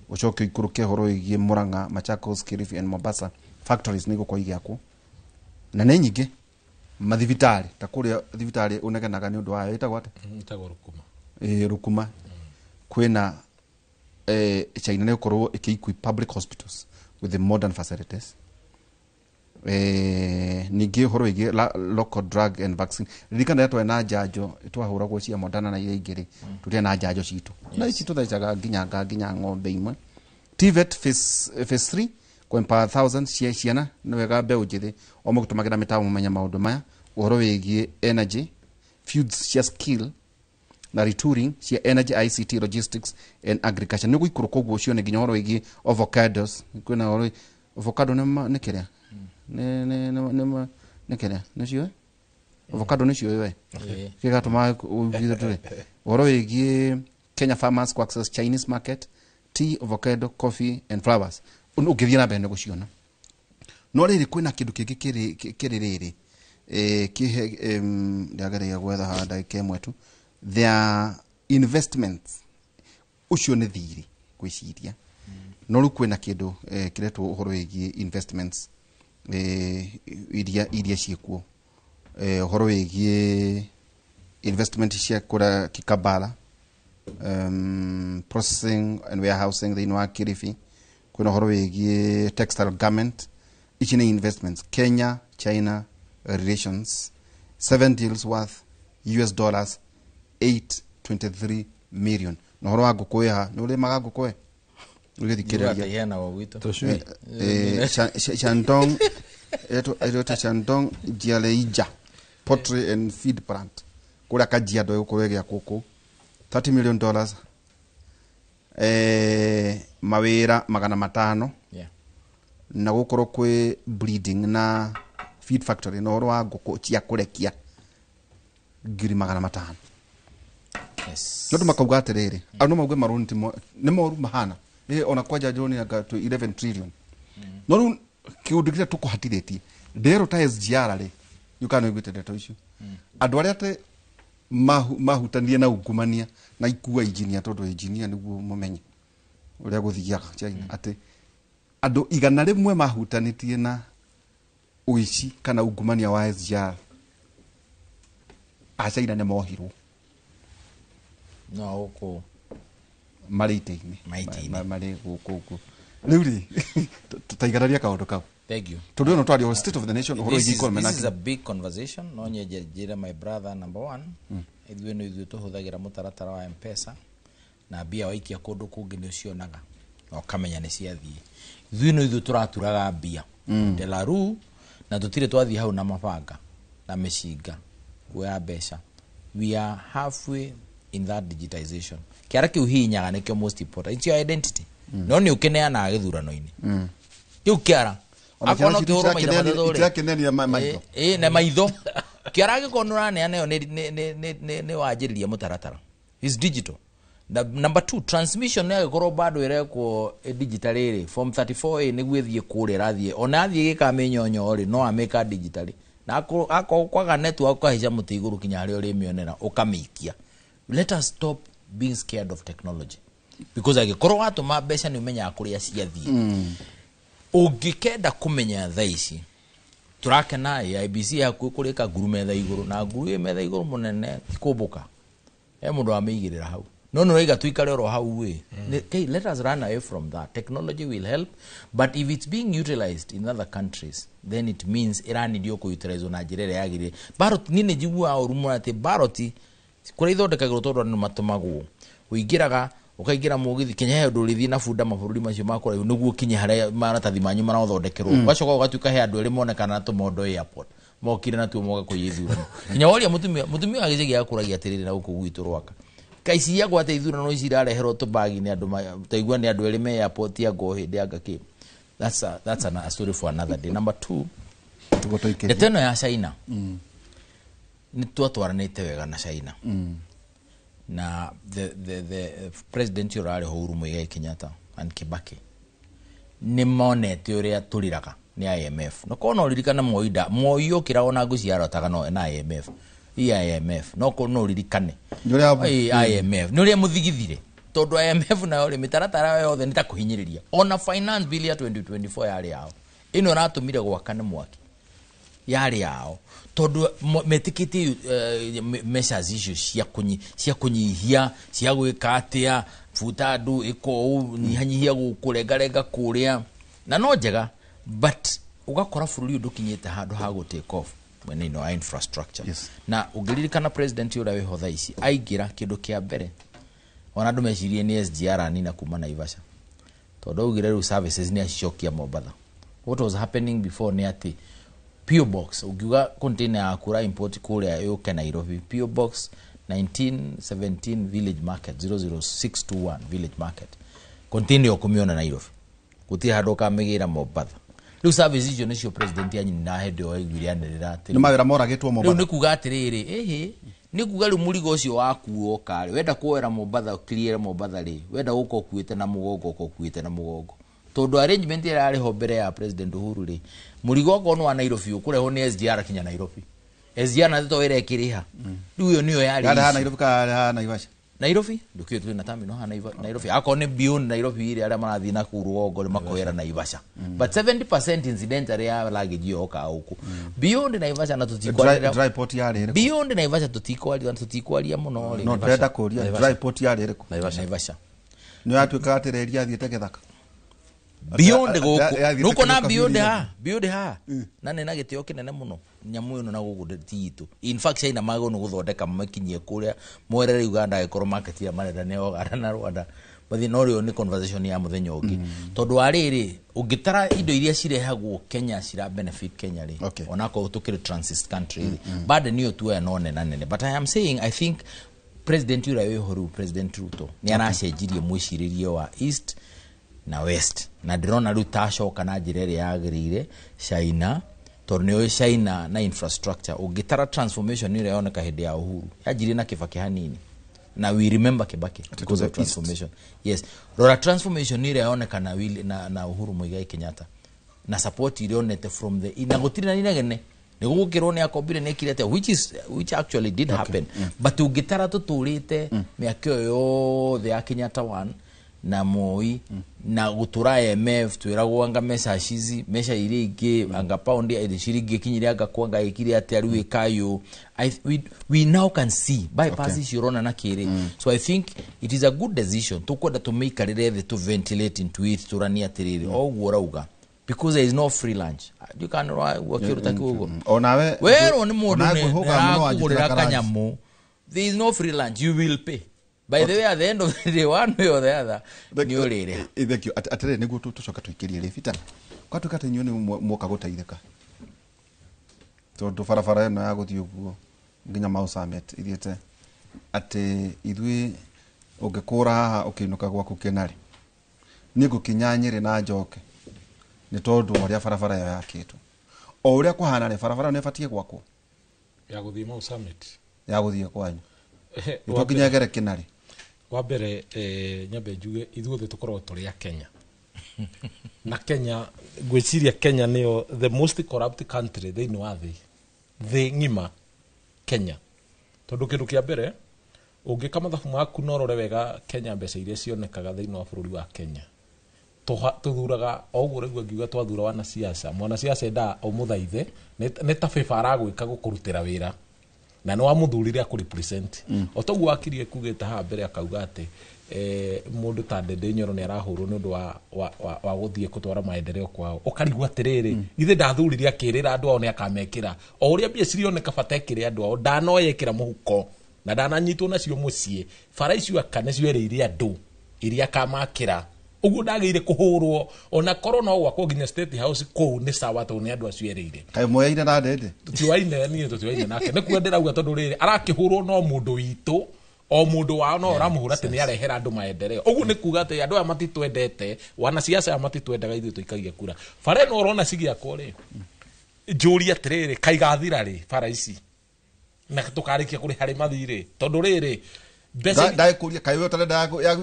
Ucoke ũikũrũke ũhoro wĩgiĩ Murang'a, Machakos, Kilifi and Mombasa factories nĩ igũkorwo igĩakwo na nĩ nyingĩ. Mathibitarĩ ta kũrĩa thibitarĩ ũnegenaga nĩ ũndũ wayo ĩtagwo atĩa? Ĩtagwo Rukuma. Ĩ Rukuma kwĩna China nĩ gũkorwo ĩkĩ public hospitals with the modern facilities. Ningĩ ũhoro wĩgiĩ local drug and vaccine, ririkana rĩrĩa twarĩ na njanjo twahũragwo cia Moderna na iria ingĩ rĩ, tũrĩ na njanjo citũ na ici tũthecaga nginya nga nginya ng'ombe imwe. TVET phase 3 kũ empower thousands cia ciana. Nĩ wega mbeũ njĩthĩ o mũgĩtũmagĩra mĩtambo mũmenye maũndũ maya. Ũhoro wĩgiĩ energy fields cia skill na retooling cia energy, ICT, logistics and agriculture nĩ gũikũrũka ũguo cione nginya ũhoro wĩgiĩ avocados. Kwĩna ũhoro avocado nĩ nĩ kĩrĩa nĩ kĩrĩa nĩcio avocado nĩcio we kĩgatũma ũiguithio tũrĩ ũhoro wĩgiĩ Kenya farmers ku access Chinese market, tea, avocado, coffee and flowers. Ũngĩthiĩ na mbere nĩ gũciona. No rĩrĩ, kwĩna kĩndũ kĩngĩ kĩrĩ rĩrĩ kĩhe ndĩrageria gwetha haha ndagĩka ĩmwe tu. Their investments ũcio nĩ thirĩ gwĩciria, no rĩu kwĩna kĩndũ kĩretwo ũhoro wĩgiĩ investments iria ciĩkuo, ũhoro wĩgiĩ investment cia kũrĩa Kikambala, processing and warehousing thĩinĩ wa Kilifi. Kwĩna ũhoro wĩgiĩ textile garment. Ici nĩ investments. Kenya China relations, seven deals worth US dollars 823 million. Na ũhoro wa ngũkũ ĩ haha, nĩ ũrĩmaga ngũkũ ĩ ũgĩthikĩrĩria? Iheanagwo gwitũ. Shandong ĩretwo Shandong Jialeija Poultry and Feed Plant kũrĩa Kajiado ĩgũkorwo ĩgĩakwo kũu, $30 million, mawĩra 500 na gũkorwo kwĩ breeding na feed factory na ũhoro wa ngũkũ cia kũrekia 500,000. No andũ makauga atĩrĩrĩ, andũ no mauge marũni ti nĩ moru mahana. Ona kwanja njũni anga twĩ 11 trillion, no rĩu kĩũndũ kĩrĩa tũkũhatithĩtie nderwo ta SGR rĩ, yũkana nĩ ndeto icio, andũ arĩa atĩ mahutanirie na ungumania na ikua engineer, tondũ engineer nĩguo mũmenye ũrĩa gũthiaga China, atĩ andũ 100 mahutanĩtie na ũici kana ungumania wa SGR a China nĩ mohirwo. No gũkũ marĩ itĩ-inĩ. Marĩ itĩ-inĩ. Marĩ gũkũ ũguo. Rĩu rĩ, tũtaiganaria kaũndũ kau. Thank you. Tondũ ĩno twaria state of the nation, ũhoro This wĩgiĩ is, economy this na is a big conversation. No nyenje njĩre my brother, number one, ithuĩ nĩ ithuĩ tũhũthagĩra mũtaratara wa Mpesa na mbia waikia kũndũ kũngĩ nĩ ũcionaga na ũkamenya nĩ ciathiĩ. Ithuĩ nĩ ithuĩ tũraturaga mbia Delaru na tũtirĩ twathiĩ hau na mabanga na mĩcinga kuoya mbeca. We are halfway in that digitization. Kĩara kĩu hihinyaga nĩkĩo most important. It's your identity. No nĩ ũkĩneanaga gĩthurano-inĩ kĩu kĩara. Ona Akorwo no ciana citũ kĩhũrwo maita matatũ rĩ. itirakĩneanire maitho. Ĩ, na maitho kĩara angĩkorwo nĩ ũraneana ĩyo nĩ wanjĩrĩria mũtaratara is digital. Na, number two, transmission nĩ agĩkorwo bado ĩrekwo digitally rĩ, form 34A nĩguo ĩthiĩ kũrĩa ĩrathiĩ, ona athiĩ gĩka mĩnyonyo rĩ, no amĩka digitally na akorwo kwaga network ũkahaica mũtĩ igũrũ kinya harĩa ũrĩmĩonera ũkamĩikia. Let us stop being scared of technology, because angĩkorwo watũma mbeca nĩ ũmenyaga kũrĩa ciathiĩ. Ũngĩkenda kũmenya thaa ici tũrakena AIBC hakuhĩ kũrĩka nguru metha igũrũ na nguru ĩ metha igũrũ mũnene ti kũmbũka he mũndũ wamĩigĩrĩra hau, no nĩ ũraiga tuikare oro hau ĩ. Okay, let us run away from that. Technology will help, but if it's being utilized in other countries, then it means ĩranidio kũ-utilize na njĩra ĩrĩa yagĩrĩire. Ballot, niĩ nĩ njiguaga ũru mũno atĩ ballot kũrĩa ithondekagĩrwo, tondũ andũ nĩ matũmagwo, ũingĩraga ũkaingĩra mũgithi kinya he ũndũ ũrĩthiĩ na bunda mabũrũri macio ma kũraihu nĩguo ũkinye harĩa maratathi manyu marathondekerwo. Ũgacoka ũgatuĩka he andũ erĩ monekana na tũmondo airport mokire natuo moka kũiya ithurano. Kinya woria mũtumia wa gĩcagi akũragia atĩrĩrĩ, na gũkũ gwitũ Rwaka kaiciagwo atĩ ithurano ici irareherwo tũbagi nĩ andũ taigua nĩ andũ erĩ me airport ya ngo hĩndĩ anga kĩ. That's a story for another day. Number two, ndeto ĩno ya China, nĩ twatwaranĩte wega na China na the president ũrĩa ũrarĩ ho Uhuru Muigai Kenyatta and Kibaki nĩ monete ũrĩa tũrĩraga nĩ IMF, na korwo no ũririkane Moi nda Moi okĩra ona ngũci arotaga no na IMF. IMF no ko no ririkane Nĩ IMF nĩ ũrĩa mũthigithire tondũ IMF nayo rĩ mĩtaratara yothe nĩ ta kũhinyĩrĩria ona finance bill ya 2024 yarĩ yao ĩno ĩratũmire gwakane mwaki yarĩ yao tondũ metĩkĩtie measures icio cia kũnyihia cia gwĩka atĩa buta andũ ĩka ũũ nyihanyihia gũkũ rengarenga kũrĩa na no njega but ũgakora bũrũri ũyũ ndũkinyĩte handũ ha gũ take off mwena-inĩ wa infrastructure. Yes. Na ũngĩririkana president ũrĩa wĩho thaa ici aingĩra kĩndũ kĩa mbere ona andũ mecirie nĩ SGR anina kuma Naivasha tondũ augire rĩu services nĩ acicokia Mombatha. What was happening before nĩ atĩ PO Box ũngiuga container yaku ũra import kũrĩa yũke Nairobi, PO Box 1917 Village Market 00621 Village Market, container ũkũmĩona Nairobi gũtirĩ handũ ũkamĩgĩra Mombatha. Rĩu service icio nĩcio president anyina hĩndĩ ĩyo aiguire anĩrĩra atĩrĩ Nĩ mawĩra moragĩtwo Mombatha. Rĩu nĩ kuga atĩrĩrĩ ĩhĩ nĩ kuga rĩu mũrigo ũcio waku woka rĩ wenda kuoera Mombatha clear Mombatha rĩ wenda gũka ũkuĩte na mũgongo ũka ũkuĩte na mũgongo tondũ arrangement ĩrĩa yarĩ ho mbere ya president Uhuru rĩ mũrigo okorwo nĩ wa Nairobi ũkũrehwo nĩ SGR kinya Nairobi. SGR na to ĩrĩa ĩkĩrĩha rĩu ĩyo nĩyo yarĩ Yarĩ ha issue. Nairobi kana ha Naivasha? Nairobi ndũkĩũĩ twĩ na terminal ha Nairobi akorwo nĩ beyond Nairobi ĩrĩa arĩa marathiĩ na kũu rũgongo rĩ makoera Naivasha but 70% incidentally ya luggage ĩyo yokaga gũkũ beyond Naivasha na tũtikwarĩra Dry port yarĩ ĩrĩkũ? Beyond Naivasha tũtikwaria mũno rĩ No ndĩrenda kũria dry port yarĩ ĩrĩkũ? Naivasha. Nĩ yatuĩkaga atĩ reri yathiĩte gĩthaka. Beyond gũkũ Yathiĩte nũkuona kĩrĩko beyond biũ. ha beyond ha na nĩ na gĩtĩo kĩnene mũno nyamũ ĩno na gũkũ ti itũ in fact China magĩrĩirwo nĩ gũthondeka makinyie kũrĩa mwerere Uganda angĩkorwo market ĩrĩa marenda nĩ Uganda na Rwanda but no rĩo nĩ conversation ya mũthenya ũngĩ tondũ wa rĩrĩ ũngĩtara indo iria cirehagwo Kenya cira benefit Kenya rĩ onakorwo tũkĩrĩ transit country rĩ burden ĩyo tuoya no nena nene but I am saying I think president ũrĩa wĩho rĩu President Ruto nĩ aracenjirie mwĩcirĩrie wa East na West na ndĩrona rĩu tacoka na njĩra ĩrĩa yagĩrĩire China tondũ nĩũĩ China na infrastructure ũngĩtara transformation ĩrĩa yoneka hĩndĩ ya Uhuru yanjirie na Kibaki hanini na we remember Kibaki because of transformation. Yes, rora transformation ĩrĩa yoneka na Uhuru Muigai Kenyatta na support ĩrĩa onete from the na gũtirĩ na inegene nĩ gũgũkĩrwo nĩ akombire nĩ ekire atĩa which actually did happen but ũngĩtara tũtũrĩte mĩaka ĩyo yothe ya Kenyatta one na Moi na gũtũra IMF twĩragwo anga mbeca cici mbeca iria ingĩ anga pound ciringi ĩkinyire anga kwanga ĩkire atĩa rĩu ĩkayũ we now can see bypass icio ũrona na kĩrĩ so I think it is a good decision tũkwenda tũmĩikarĩre thĩ tũ ventilate into it tũranie atĩrĩrĩ o ũguo ũrauga because there is no free lunch ndikanĩrwa kĩ ũguo Onawe werwo nĩ mũndũ onawe nĩ ngwĩhũgaga mũno arakũgũrĩra wanjĩkĩra karanja. kanyamũ there is no free lunch you will pay by the way at the end of the day one way or the other nĩ ũrĩrĩha. Thank you. Atĩrĩrĩ nĩguo tũcoke tũikĩrie rĩ Peter gwatuĩka atĩ inyuĩ nĩ mwoka gũteithĩka tondũ barabara ĩno ya gũthiĩ ũguo nginya Mau Summit ithiĩte atĩ ithuĩ ũngĩkũra haha ũkĩinũka gwaku Kĩnarĩ niĩ ngũkinya Nyĩrĩ na njoke nĩ tondũ wa ũrĩa barabara ĩyo yakĩtwo o ũrĩa kũhana rĩ barabara ĩyo nĩ ĩbatiĩ gwakwo ya gũthiĩ Mau Summit ya gũthiĩ kwanyu nĩ nginya ĩgere Kĩnarĩ. Wa mbere nyambe njuge ithuothe tũkoragwo tũrĩ a Kenya na Kenya ngwĩciria Kenya nĩyo the most corrupt country thĩinĩ wa thĩ ng'ima Kenya tondũ kĩndũ kĩa mbere ũngĩka mathabu maku na ũrore wega Kenya mbeca iria cionekaga thĩinĩ wa bũrũri wa Kenya tũthuraga o ũguo rĩu angiuga twathura wanasiasa mwanasiasa endaga ũmũthaithe nĩ ta favor aragwĩka gũkũrutĩra wĩra na nĩ wamũthurire akũ represent o toguo wakirie kugĩte haha mbere akauga atĩ mũndũ ta Ndindi Nyoro nĩ arahũrwo nĩ ũndũ wa gũthiĩ kũtwara maendeleo kwao ũkarigwo atĩrĩrĩ githĩ ndathurire akĩrĩra andũ ao nĩ akamekĩra o ũrĩa mbia cirioneka bata ekĩre andũ ao ndanoyekĩra mũhuko na ndananyitwo nacio mũciĩ bara icio aka nĩcio erĩire andũ iria akamakĩra ũguo ndagĩire kũhũrwo ona korwo no gwakwo nginya State House kũu nĩ sawa tondũ nĩ andũ acio erĩire Kaĩ moyaine na Ndindi? Tũtiwaine niĩ tũtiwaine nake nĩ kuga ndĩrauga tondũ rĩrĩ arakĩhũrwo no mũndũ witũ o mũndũ wao no ũramũhũra atĩ nĩ arehera andũ maendeleo ũguo nĩ kuga atĩ andũ aya matitwendete wanasiasa aya matitwendaga ithuĩ tũikagia kura bara ĩno ũrona cigĩakwo rĩ njũrie atĩrĩrĩ kaigathira rĩ bara ici na tũkarĩkia kũrĩha rĩ mathirĩ tondũ rĩrĩ Mbeca Ndagĩkũria kaĩ we ũtarenda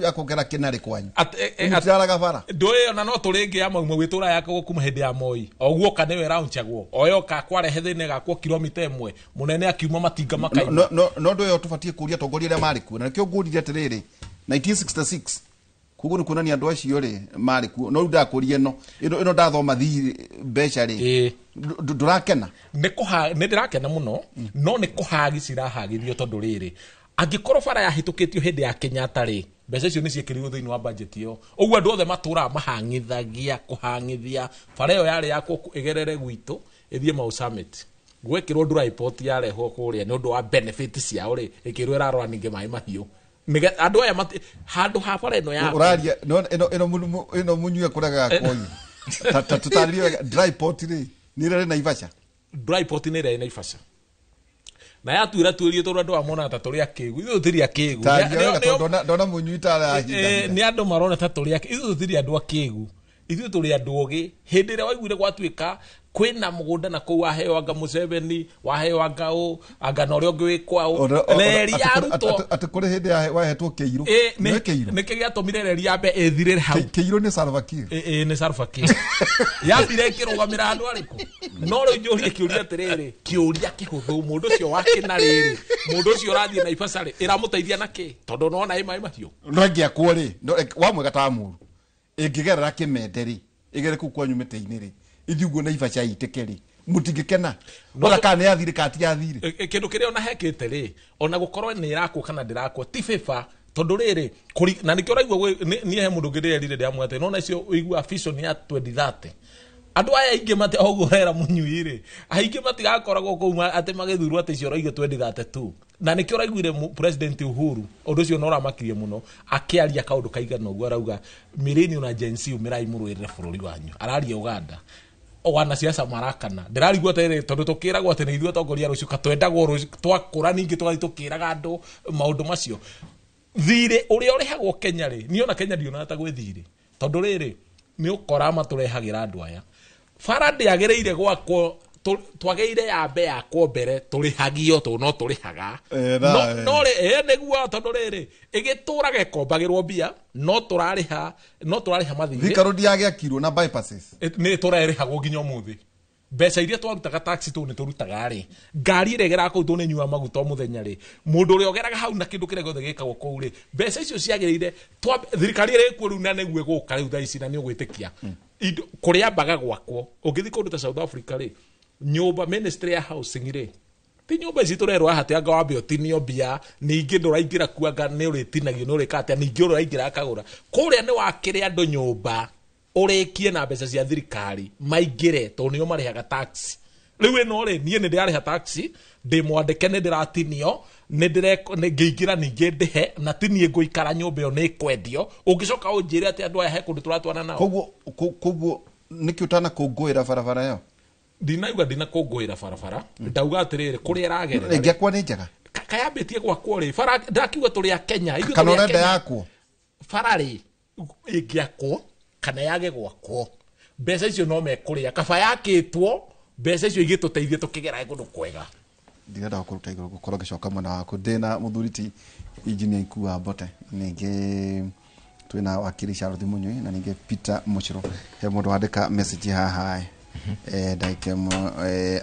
ya kuongera kĩnarĩ kwanyu? Mũtiraraga bara. Ndũĩ ona no tũrĩ ĩngĩ ya maumau ĩtũra yakagwo kuma hĩndĩ ya Moi o guoka nĩwe ĩraunchagwo o yoka kwarehe thĩna ĩgakwo kilomita 1 mũnene akiuma matinga makaima. No ndå ä yo tå batiä kå ria atongoria arĩa marĩ kuo, na nĩkĩo ngũririe atĩrĩrĩ, 1966 koguo nĩ kuonania andũ acio rĩ marĩ kuo. No rĩu ndakũria ĩno ĩno ndathoma thirĩ mbeca rĩ, ndũrakena? Nĩ ndĩrakena mũno, no nĩ kũhagi cirahagithio tondũ rĩrĩ, angĩkorwo bara yahĩtũkĩtio hĩndĩ ya Kenyatta rĩ, mbeca icio nĩ ciĩkĩrirwo thĩinĩ wa budget ĩyo. Ũguo andũ othe matũraga mahang'ithagia kũhang'ithia bara ĩyo yarĩ yakwo ĩgerere gwitũ ĩthiĩ Mau Summit, gwekĩrwo dry port yarehwo kũrĩa nĩ ũndũ wa benefit ciao rĩ, ĩkĩrwo ĩrarora ningĩ maĩ mahiũ. Andũ aya handũ ha bara ĩno yakwo. Ũraria ĩno ĩno mũnyue kũregaga kwanyu. Ta tũtarĩrie wega, dry port rĩ nĩ ĩrĩa ĩrĩ Naivasha? Dry port nĩ ĩrĩa ĩ Naivasha. Na yatuĩra tuĩrie tondũ andũ aya monaga ta tũrĩ akĩgu, ithuĩ tũtirĩ akĩgu. Tarĩria wega tondũ ndona mũnyui ta arahinda. Nĩ andũ marona ta tũrĩ akĩgu, ithuĩ tũtirĩ andũ akĩgu, ithuĩ tũrĩ andũ ogĩ. Hĩndĩ ĩrĩa waiguire gwatuĩka kwĩna mũgũnda na kũu waheo anga Museveni, waheo anga ũ, anga na ũrĩa ũngĩ wĩ kwao, reri yarutwo atĩ kũrĩ hĩndĩ wahetwo kĩirũ. Nĩ kĩirũ. Nĩkĩ gĩatũmire reri yambe ĩthirĩre hau? Kĩirũ nĩ Salva Kiir. Ĩ nĩ Salva Kiir. Yambire ĩkĩrũgamĩra andũ arĩkũ? No rĩu njũrie kĩũria atĩrĩrĩ, kĩũria kĩhũthũ, mũndũ ũcio wa kĩna rĩrĩ, mũndũ ũcio ũrathiĩ Naivasha rĩ, ĩramũteithia na kĩ? Tondũ nĩwona ĩ maĩ mahiũ. No ĩngĩakwo rĩ, wamwĩga ta mũru, ĩngĩgerera kĩmende rĩ, ĩgere kũu kwanyu mĩtĩ-inĩ rĩ, ithiĩ ũguo Naivasha itĩke rĩ, mũtingĩkena? Ona kana nĩ yathire kana ti yathire? Kĩndũ kĩrĩa ona hekĩte rĩ, ona gũkorwo nĩ ĩrakwo kana ndĩrakwo ti favor, tondũ rĩrĩ, na nĩkĩo ũraigua niĩ he mũndũ ũngĩ ndĩrerire ndĩramwĩra atĩ nona icio ũiguaga vision ya 2030, andũ aya aingĩ mati oguo ũrera mũnyui rĩ, aingĩ matigakoragwo kũu atĩ magĩthurwo atĩ icio ũraigua 2032. Na nĩkĩo ũraiguire President Uhuru ũndũ ũcio no ũramakirie mũno akĩaria kaũndũ kaigana ũguo, arauga millennial na Gen Z umĩrai mũrũĩrĩre bũrũri wanyu. Araria Uganda wanasiasa marakana, ndĩrarigwo atĩrĩrĩ, tondũ tũkĩragwo atĩ nĩ ithuĩ atongoria rũciũ, katwendagwo rũciũ twakũra ningĩ tũgathiĩ tũkĩraga andũ maũndũ macio. Thirĩ ũrĩa ũrĩhagwo Kenya rĩ, niĩ ona Kenya ndionaga ta gwĩ thirĩ, tondũ rĩrĩ nĩ ũkora matũrehagĩra andũ aya. Bara ndĩagĩrĩire gwakwo, twagĩrĩire yambe yakwo mbere tũrĩhagio, tondũ no tũrĩhaga. No rĩ, nĩguo, tondũ rĩrĩ ĩgĩtũraga ĩkombagĩrwo mbia, no tũrarĩha mathirĩ. Thika Road yagĩakirwo na bypasses. Nĩ tũrarĩhagwo nginya ũmũthĩ. Mbeca iria twarutaga taxi tũ nĩ tũrutaga rĩ, ngari ĩrĩa ĩgeraga kũu tũ nĩ ĩnyuaga maguta o mũthenya rĩ, mũndũ ũrĩa ũgeraga hau na kĩndũ kĩrĩa gĩothe gĩkagwo kũu rĩ, mbeca icio ciagĩrĩire thirikari ĩrĩa ĩkuo rĩu na nĩguo ĩgũka rĩu thaa ici na nĩ ũgwĩtĩkia kũrĩa mbaga gwakwo. Ũngĩthiĩ kũndũ ta South Africa rĩ, nyũmba ministry ya housing rĩ, ti nyũmba ici tũrerwo haha atĩ anga wambe ũtinio mbia, ningĩ ndũraingĩra kuo anga nĩ ũrĩtinagio nĩ ũrĩka atĩa, ningĩ ũraingĩra akagũra. Kũrĩa nĩ wakĩre andũ nyũmba ũrĩkie na mbeca cia thirikari maingĩre, tondũ nĩo marĩhaga tax. Rĩu ĩno rĩ, niĩ nĩ ndĩrarĩha tax, ndĩ mwandĩke, nĩ ndĩratinio, nĩ ngĩingĩra ningĩ ndĩhe, na ti niĩ ngũikara nyũmba ĩyo nĩ ĩkwendio. Ũngĩcoka ũnjĩre atĩ andũ aya he kũndũ tũratwarana nao. Koguo nĩkĩ ũtanakũngũĩra barabara ĩyo? Ndinaigua ndinakũngũĩra barabara, ndauga atĩrĩrĩ, kũrĩa ĩragerera rĩ, Ĩngĩakwo nĩ njega. Kayambĩtie gwakwo rĩ, bara ndakiuga tũrĩ a Kenya, ithuĩ Kana tũrĩ a ũrenda Kenya. yakwo? Bara rĩ, ĩngĩakwo kana yage gwakwo, mbeca icio no mekũrĩa, kaba yakĩtwo mbeca icio igĩtũteithie tũkĩgerae kũndũ kwega. Ndirenda gũkũruta igũrũ gũkorwo ngĩcoka mwena waku. Ndĩna mũthuri ti engineer Ikua Mbote, ningĩ twĩna wakiri Charles Munyui na ningĩ Peter Muchiro. He mũndũ wandĩka message haha ndagĩka ĩmwe,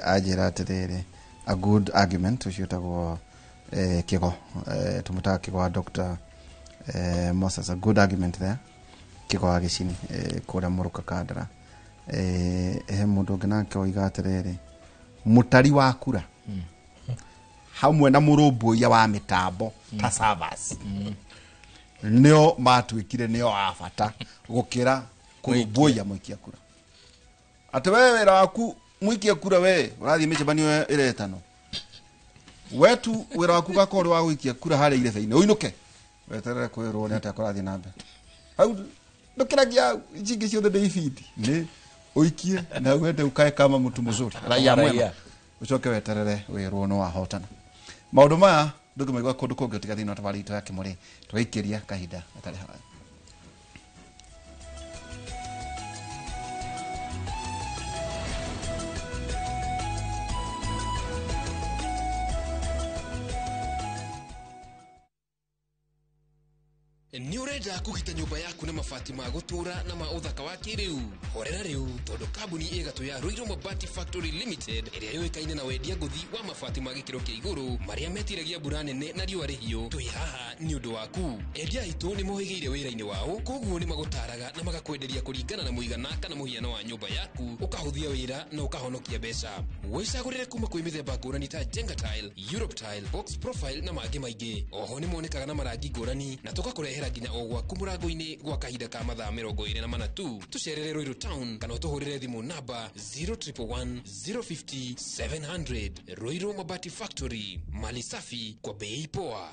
anjĩra atĩrĩrĩ, a good argument, ũcio ũtagwo Kĩgo, tũmũtaga Kĩgo wa Dr. Moses, a good argument there, Kĩgo wa Gĩcini, kũrĩa Mũrũka Kandara. He mũndũ ũngĩ nake oiga atĩrĩrĩ, mũtari wa kura hamwe na mũrũmbũiya wa mĩtambo ta servers nĩo matuĩkire nĩo a bata gũkĩra kũrũmbũiya mũikia kura. Atĩ we wĩra waku mũikia kura, we ũrathiĩ mĩcemanio ĩretanwo, we tu wĩra waku gakorwo ũrĩ wa gũikia kura harĩa irebe-inĩ, ũinũke weterere kwĩrwo nĩ atĩa kũrathiĩ na mbere. Hau ndũkĩragia hau, ici ingĩ ciothe nĩ ibindi, nĩ ũikie na wende ukae kama mtu mzuri, raia mwema, Raia. ũcoke weterere wĩrwo nĩ wahotana. Maũndũ maya ndũngĩmaigua kũndũ kũngĩ tiga thĩinĩ wa tabarĩra itũ ya Kĩmũrĩ. Tũgaikĩria kahinda gatarĩ haraya. Nĩ ũrenda kũgita nyũmba yaku na mabati ma gũtũũra na ma ũthaka wa kĩrĩu? Horera rĩu, tondũ kambuni ĩgatũ ya Ruiru Mabati Factory Limited ĩrĩa yũĩkaine na wendia ngũthi wa mabati ma gĩkĩro kĩa igũrũ marĩa metiragia mbura nene na riũa rĩhiũ, twĩ haha nĩ ũndũ waku. Endia aitũ nĩ mohĩgĩire wĩra-inĩ wao, koguo nĩ magũtaraga na magakwenderia kũringana na mũigana kana mũhiano wa nyũmba yaku, ũkahũthia wĩra na ũkahonokia mbeca. Wĩcagũrĩre kuma kwĩ mĩthemba ngũrani ta Jenga Tile, Europe Tile, Box Profile na mangĩ maingĩ. Oho nĩ monekaga na marangi ngũrani na tũgakũrehera nginya o gwaku mũrango-inĩ gwa kahinda ka mathaa 24 tu. Tũcerere Ruiru Town kana ũtũhũrĩre thimũ namba 0111 050 700. Ruiru Mabati Factory, mali safi kwa bei poa.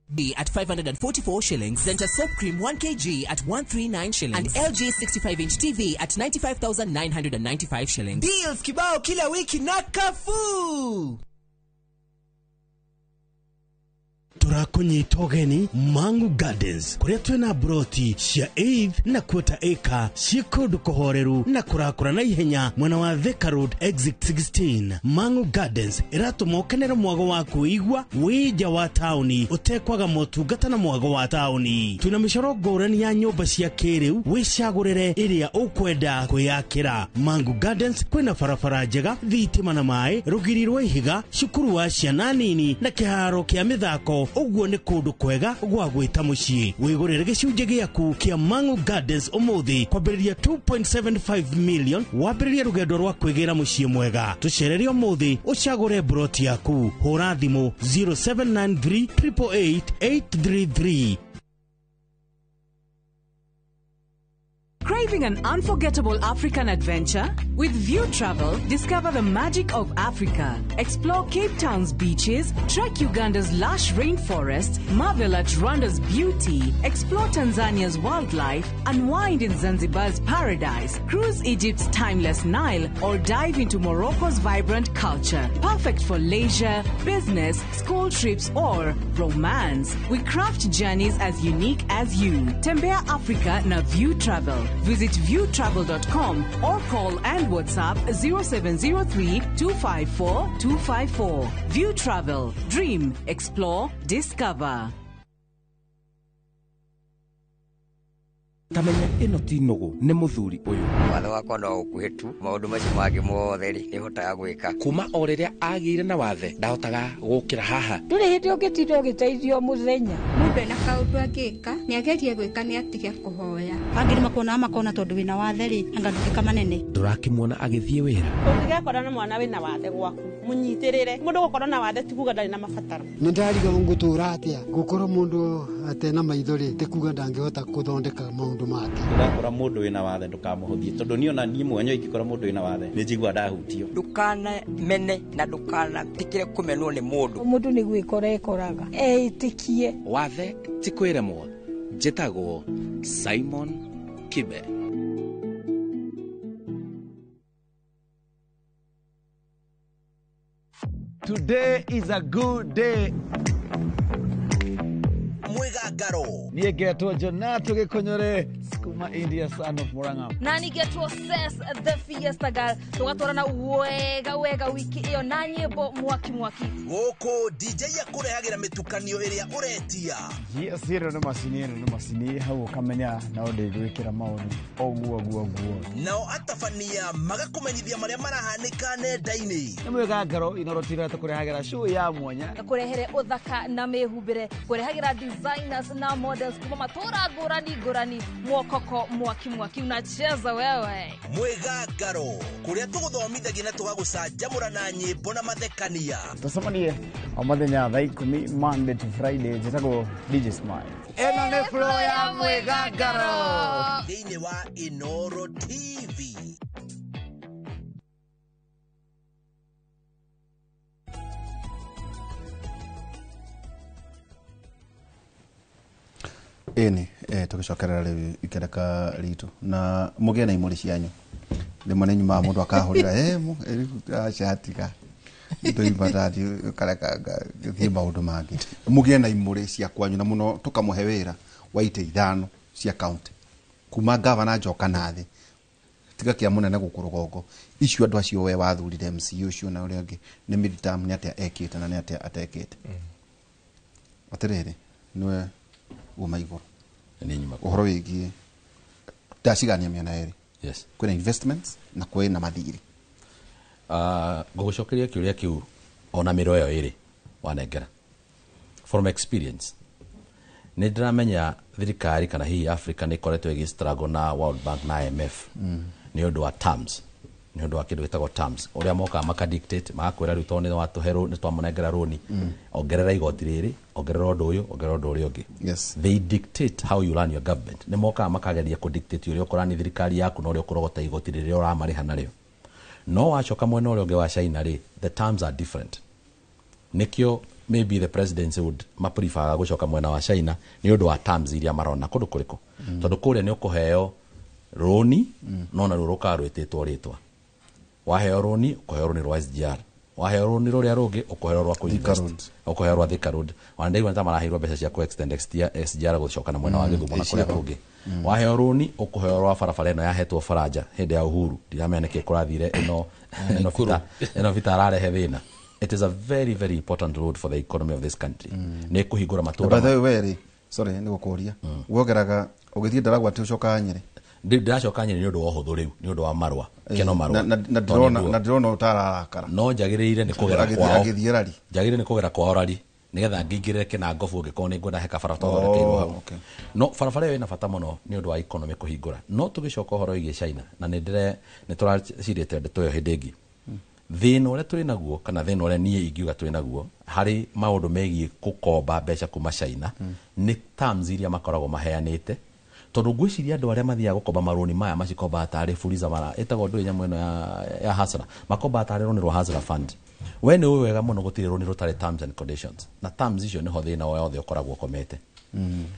B at 544 shillings, Center Soap Cream 1 kg at 139 shillings, and LG 65-inch TV at 95,995 shillings. Deals kibao kila wiki na Carrefour. Tũrakũnyita ũgeni Mangu Gardens kũrĩa twĩna broti cia eighth na quarter acre ciĩ kũndũ kũhoreru na kũrakũra na ihenya mwena wa Thika Road exit 16. Mangu Gardens ĩratũma ũkenere mwago wa kwĩigua wĩ nja wa taũni ũtekwaga motungata na mwago wa taũni. Twĩna mĩcoro ngũrani ya nyũmba cia kĩrĩu, wĩcagũrĩre ĩrĩa ũkwenda kwĩyakĩra. Mangu Gardens kwĩna barabara njega, thitima na maĩ, rũgiri rwa ihiga, cukuru wa ciana nini na kĩharo kĩa mĩthako. Ũguo nĩ kũndũ kwega gwa gwĩta mũciĩ. Wĩgũrĩre gĩcunjĩ gĩaku kĩa Mangu Gardens ũmũthĩ kwambĩrĩria 2.75 million, wambĩrĩrie rũgendo rwa kwĩgĩra mũciĩ mwega. Tũcerere ũmũthĩ ũcagũre broti yaku. Hũra thimũ 0793 888 833. Craving an unforgettable African adventure? With View Travel, discover the magic of Africa. Explore Cape Town's beaches, trek Uganda's lush rainforests, marvel at Rwanda's beauty, explore Tanzania's wildlife, unwind in Zanzibar's paradise, cruise Egypt's timeless Nile, or dive into Morocco's vibrant culture. Perfect for leisure, business, school trips, or romance. We craft journeys as unique as you. Tembea Africa na View Travel. Visit viewtravel.com or call and WhatsApp 0703 254 254. View Travel. Dream, explore, discover. Tamenya ĩno ti nũgũ nĩ mũthuri ũyũ. Watho wakwa no ũkuhĩ tu, maũndũ macio mangĩ mothe rĩ nĩhotaga gwĩka. Kuma o rĩrĩa agĩire na wathe ndahotaga gũkĩra haha. Ndũrĩ hĩndĩ ũngĩtinda ũgĩteithio mũthenya. Mũndũ ena kaũndũ angĩka nĩagerie gwĩka nĩ atige kũhoya. Angĩ nĩmakuonaga makona tondũ wĩna wathe rĩ anga ndũgĩka manene. Ndũrakĩmuona agĩthiĩ wĩra. Ũngĩgekora na mwana wĩna wathe gwaku mũnyitĩrĩre. Mũndũ gũkorwo na wathe ti kuga ndarĩ na mabataro. Nĩ ndarigagwo ngũtũra atĩa gũkorwo mũndũ atena maitho rĩ ti kuga ndangĩhota gũthondeka maũndũ make. Ndũrakora mũndũ wĩna wathe ndũkamũhũthie tondũ niĩ ona niĩ mwene ingĩkora mũndũ wĩna wathe nĩ njiguaga ndahutio. Ndũkanamene na ndũkanetĩkĩre kũmenwo nĩ mũndũ. Mũndũ nĩ gwĩkora ekoraga eĩtĩkie. Wathe ti kwĩremwo. Njĩtagwo Simon Kibe. Today is a good day. Mwigangaro. Niĩ ngetwo Jonato Gĩkũnyore kuma India, son of Murang'a. Na nĩngetwo Ses the Fiesta Girl. Tũgatwarana wega wega wiki ĩyo na nyĩmbo mwaki mwaki. Gũkũ DJ akũrehagĩra mĩtukanio ĩrĩa ũretia. Yes, ĩno nĩ macini, ĩno nĩ macini hau ũkamenya no ndĩgwĩkĩra maũndũ ũguo ũguo ũguo. Nao atabania magakũmenyithia marĩa marahanĩka nenda-inĩ. Nĩ mwĩgangaro Inoro TV tũkũrehagĩra show ya mwanya. Kũrehere ũthaka na mĩhumbĩre, kũrehagĩra designers na models kuma matũra ngũrani ngũrani, mwokoko mwaki mwaki unacheza wewe. Mwĩgangaro kũrĩa tũgũthomithagia na tũgagũcanjamũra na nyĩmbo na mathekania. Tũcemanie o mũthenya thaa 10 Monday to Friday. Njĩtagwo DJ Smile. Ĩno nĩ flow ya mwĩgangaro thĩinĩ wa Inoro TV. Ĩni tũgĩcokerera rĩu ikereka ritũ na mũgĩe na imũrĩ cianyu rĩmwe nĩ nyumaga mũndũ akahũrĩra acatiga ndoimba ndathiĩ kareka thiĩ maũndũ mangĩ. Mũgĩe na imũrĩ cia kwanyu na mũno tũkamũhe wĩra wa itĩ 5 cia county kuma gavana njoka nathĩ tiga kĩa mũnene gũkũ rũgongo icio andũ acio we wathurire MC ũcio na ũrĩa ũngĩ nĩ midterm nĩ atĩa ekĩte na nĩ atĩa atekĩte. Atĩrĩrĩ, nĩwe uma igũrũ. Nĩ nyuma. Ũhoro wĩgiĩ ndacigania mĩena ĩrĩ. Yes. Kwĩna investments na kwĩna mathirĩ. Ngũgũcokeria kĩũria kĩu ona mĩro ĩyo ĩrĩ wanengera from experience. Nĩ ndĩramenya thirikari kana hihi Africa nĩ ĩkoretwo ĩgĩ struggle na World Bank na IMF nĩ ũndũ wa terms, nĩ ũndũ wa kĩndũ gĩtagwo terms, ũrĩa mokaga makadictate, magakwĩra rĩu tondũ nĩ watũhe nĩ twamũnengera rũni, ongerera igoti rĩrĩ, ongerera ũndũ ũyũ, ongerera ũndũ ũrĩa ũngĩ. They dictate how you run your government. Nĩ mokaga makageria kũ-dictate ũrĩa ũkũrani thirikari yaku na ũrĩa ũkũrogota igoti rĩrĩa ũramarĩha narĩo. No wacoka mwena ũrĩa ũngĩ wa China rĩ, the terms are different. Nĩkĩo maybe the presidency would maprefer gũcoka mwena wa China nĩ ũndũ wa terms iria marona kũndũ kũrĩkũ, tondũ kũrĩa nĩ ũkũheo rũni, no naruo rũkaga rwĩtĩtwo rĩtwa. Waheo rũni, ũkũheo rũni rwa SGR, waheo rũni rũrĩa rũngĩ, ũkũheo rwa kũ-invest, ũkũheo rwa Thika Road. Ona ndaigua nĩ ta maraheirwo mbeca cia kũ-extend SGR gũcoka na mwena wa Gĩthumo na kũrĩa kũngĩ. Waheo rũni, ũkũheo rwa barabara ĩno yahetwo Faranja hĩndĩ ya Uhuru. Ndiramenya nĩkĩ kũrathire ĩno ĩno bita ĩno bita ararehe thĩna. It is a very, very important road for the economy of this country. Nĩ kũhingũra matũra. By the way, we rĩ, sorry nĩ gũkũria, wogeraga ũgĩthiĩ Ndaragwa atĩ ũcokaga Nyĩrĩ? Ndĩracoka Nyĩrĩ nĩ ũndũ wa ũhũthũ rĩu, nĩ ũndũ wa marũa keno marũa. Na Tondũ ndĩrona, na ndĩrona ũtararakara. No njagĩrĩire nĩ kũgera kwao. Agĩthiĩ rari. Njagĩrĩire nĩ kũgera kwao rari nĩgetha ngĩingĩrĩre kĩnangobu ũngĩkorwo nĩ ngwenda he kabara twathondekeirwo hau. No barabara ĩyo ĩna bata mũno nĩ ũndũ wa economy kũhingũra. No tũgĩcoka ũhoro wĩgiĩ China, na nĩ ndĩre nĩ tũracirĩte ndeto ĩyo hĩndĩ ĩngĩ, thĩna ũrĩa twĩ naguo kana thĩna ũrĩa niĩ ingiuga twĩ naguo harĩ maũndũ megiĩ gũkomba mbeca kuma China nĩ terms iria makoragwo maheanĩte, tondũ ngwĩciria andũ arĩa mathiaga gũkomba marũni maya macikombaga tarĩ Fuliza, mara ĩtagwo ndũĩ nyamũ ĩno ya Hustler, makombaga tarĩ rũni rwa Hustler Fund. We nĩ ũĩ wega mũno gũtirĩ rũni rũtarĩ terms and conditions, na terms icio nĩho thĩna wothe ũkoragwo ũkomete.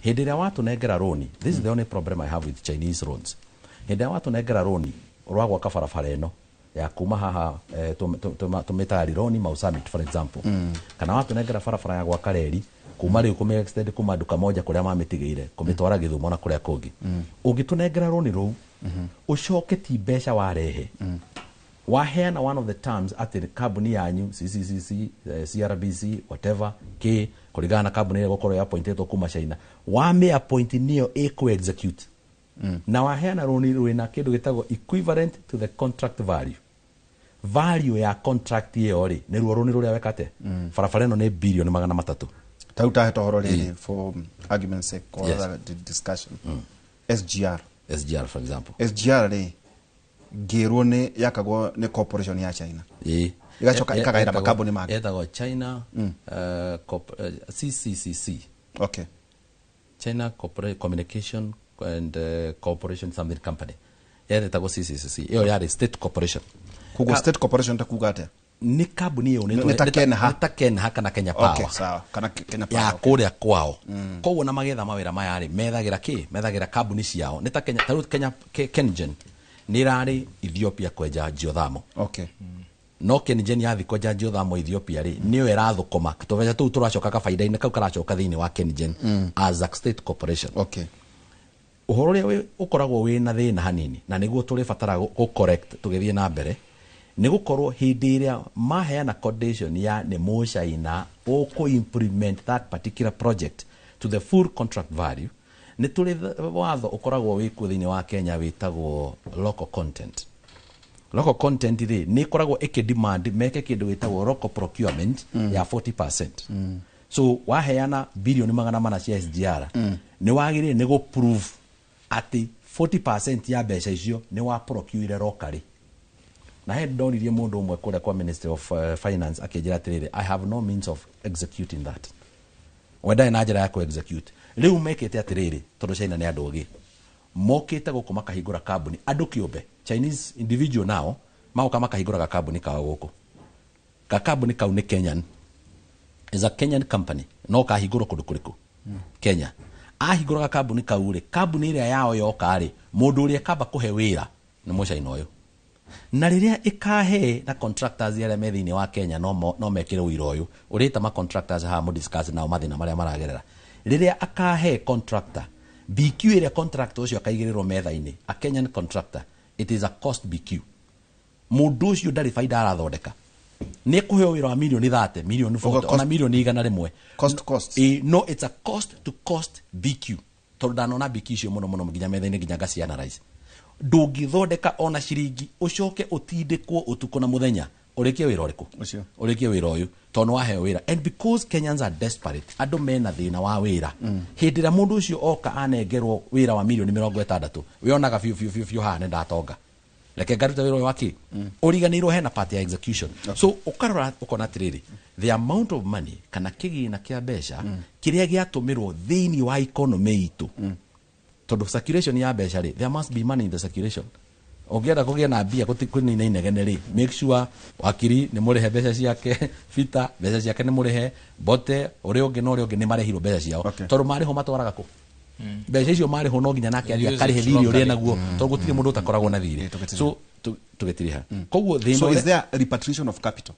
Hĩndĩ ĩrĩa watũnengera rũni, this is the only problem I have with Chinese loans, hĩndĩ ĩrĩa watũnengera rũni rwa gwaka barabara ĩno ya kuma haha, tũmĩtaga Rironi Mau Summit, for example, kana watũnengera barabara ya gwaka reri kuma rĩu kũmĩ extend kuma Duka Moja kũrĩa mamĩtigĩire kũmĩtwara Gĩthumo na kũrĩa kũngĩ, ũngĩtũnengera rũni rũu ũcoke ti mbeca warehe, waheana one of the terms atĩ kambuni yanyu CCCC, CRBC, whatever K, kũringana na kambuni ĩrĩa ĩgũkorwo appointĩtwo kuma China, wamĩ appoint nĩyo ĩkũ execute, na waheana rũni rwĩna kĩndũ gĩtagwo equivalent to the contract value, value ya contract ĩyo rĩ, nĩruo rũni rũrĩa weka atĩa. Barabara ĩno nĩ 300 billion. Tau taheta ũhoro rĩrĩ, for argument's sake or other discussion, SGR. SGR, for example. SGR rĩ, ngĩrwo nĩ yakagwo nĩ corporation ya China, ĩgacoka ĩkagaĩra makambuni mangĩ. Yetagwo China CCCC. China Communication and Corporation something company yetagwo CCCC. Ĩyo yarĩ state corporation. Koguo state corporation ta kuga atĩa? Nĩ kambuni ĩyo Nĩ ta Kenha. Nĩ ta Kenha kana Kenya Power. Okay, sawa, kana Kenya Power. Ya kũrĩa kwao. Koguo na magetha mawĩra maya rĩ, methagĩra kĩ, methagĩra kambuni ciao. Nĩ ta Kenya, ta rĩu Kenya Kengen nĩ ĩrarĩ Ethiopia kwenja geothermal. No Kengen yathi kwenja geothermal Ethiopia rĩ, nĩyo ĩrathũkũma tũbeca tũu tũracoka kabaida-inĩ kau karacoka thĩinĩ wa Kengen as a state corporation. Ũhoro ũrĩa ũkoragwo wĩna thĩna hanini na nĩguo tũrĩbatara gũ correct tũgĩthiĩ na mbere nĩ gũkorwo hĩndĩ ĩrĩa maheana condition ya nĩ mũcaina ũkũ implement that particular project to the full contract value, nĩ tũrĩ watho ũkoragwo wĩkuo thĩinĩ wa Kenya wĩtagwo local content. Local content rĩ, nĩ ĩkoragwo ĩkĩ meke kĩndũ gĩtagwo local procurement ya 40%. So waheana 400 billion cia SGR, nĩ wagĩrĩire nĩ gũ prove atĩ 40% ya mbeca icio nĩ wa procure locally. Na he ndoririe mũndũ ũmwe kũrĩa kwa Ministry of Finance, akĩnjĩra atĩrĩrĩ, "I have no means of executing that." We ndarĩ na njĩra ya kũ execute. Rĩu mekĩte atĩrĩrĩ, tondũ China nĩ andũ ogĩ, mokĩte gũkũ makahingũra kambuni, andũ kĩũmbe, Chinese individual, nao magoka makahingũra gakambuni kao gũkũ. Gakambuni kau nĩ Kenyan, is a Kenyan company, no kahingũrwo kũndũ kũrĩkũ? Kenya. Ahingũra gakambuni kau rĩ, kambuni ĩrĩa yao yoka rĩ, mũndũ ũrĩa ĩkamba kũhe wĩra nĩ mũcaina ũyũ, na rĩrĩa ĩkahe na contractors arĩa me thĩinĩ wa Kenya, no mekĩre ũira ũyũ ũrĩta ma contractors haha mũ discuss nao mathĩna marĩa maragerera. Rĩrĩa akahe contractor BQ, ĩrĩa contractor ũcio akaigĩrĩrwo metha-inĩ, a Kenyan contractor, it is a cost BQ. Mũndũ ũcio ndarĩ baida arathondeka. Nĩ kũheo wĩra wa mirioni 30, mirioni 40, ona mirioni 100. Cost to cost. No, it's a cost to cost BQ. Tondũ ndanona BQ icio mũno mũno nginya metha-inĩ, nginya ngaci analyze. Ndũngĩthondeka ona ciringi ũcoke ũtindĩkwo ũtukũ na mũthenya ũrĩkie wĩra ũrĩkũ? Ũcio. Ũrĩkie wĩra ũyũ tondũ nĩ waheo wĩra. And because Kenyans are desperate, andũ mena thĩna wa wĩra, hĩndĩ ĩrĩa mũndũ ũcio oka anengerwo wĩra wa mirioni 60, wĩonaga biũ biũ biũ biũ, haha nĩ ndatonga, reke ngaruta wĩra ũyũ wa kĩ ũriganĩirwo hena part ya execution. So ũkarora ũkona atĩrĩrĩ, the amount of money kana kĩgĩna kĩa mbeca kĩrĩa gĩatũmĩrwo thĩinĩ wa economy itũ, tondũ circulation ya mbeca rĩ, there must be money in the circulation. Ũngĩenda kũgĩa na mbia kũnina inegene rĩ, make sure wakiri nĩ mũrĩhe mbeca ciake, Peter mbeca ciake nĩ mũrĩhe, Bote ũrĩa ũngĩ na ũrĩa ũngĩ nĩ marĩhirwo mbeca ciao. Tondũ marĩhwo matwaraga kũ mbeca icio? Marĩhwo no nginya nake athiĩ akarĩhe thirĩ ũrĩa naguo, tondũ gũtirĩ mũndũ ũtakoragwo na thirĩ. So tũgĩtiriha koguo thĩna So is ũrĩa- there repatriation of capital?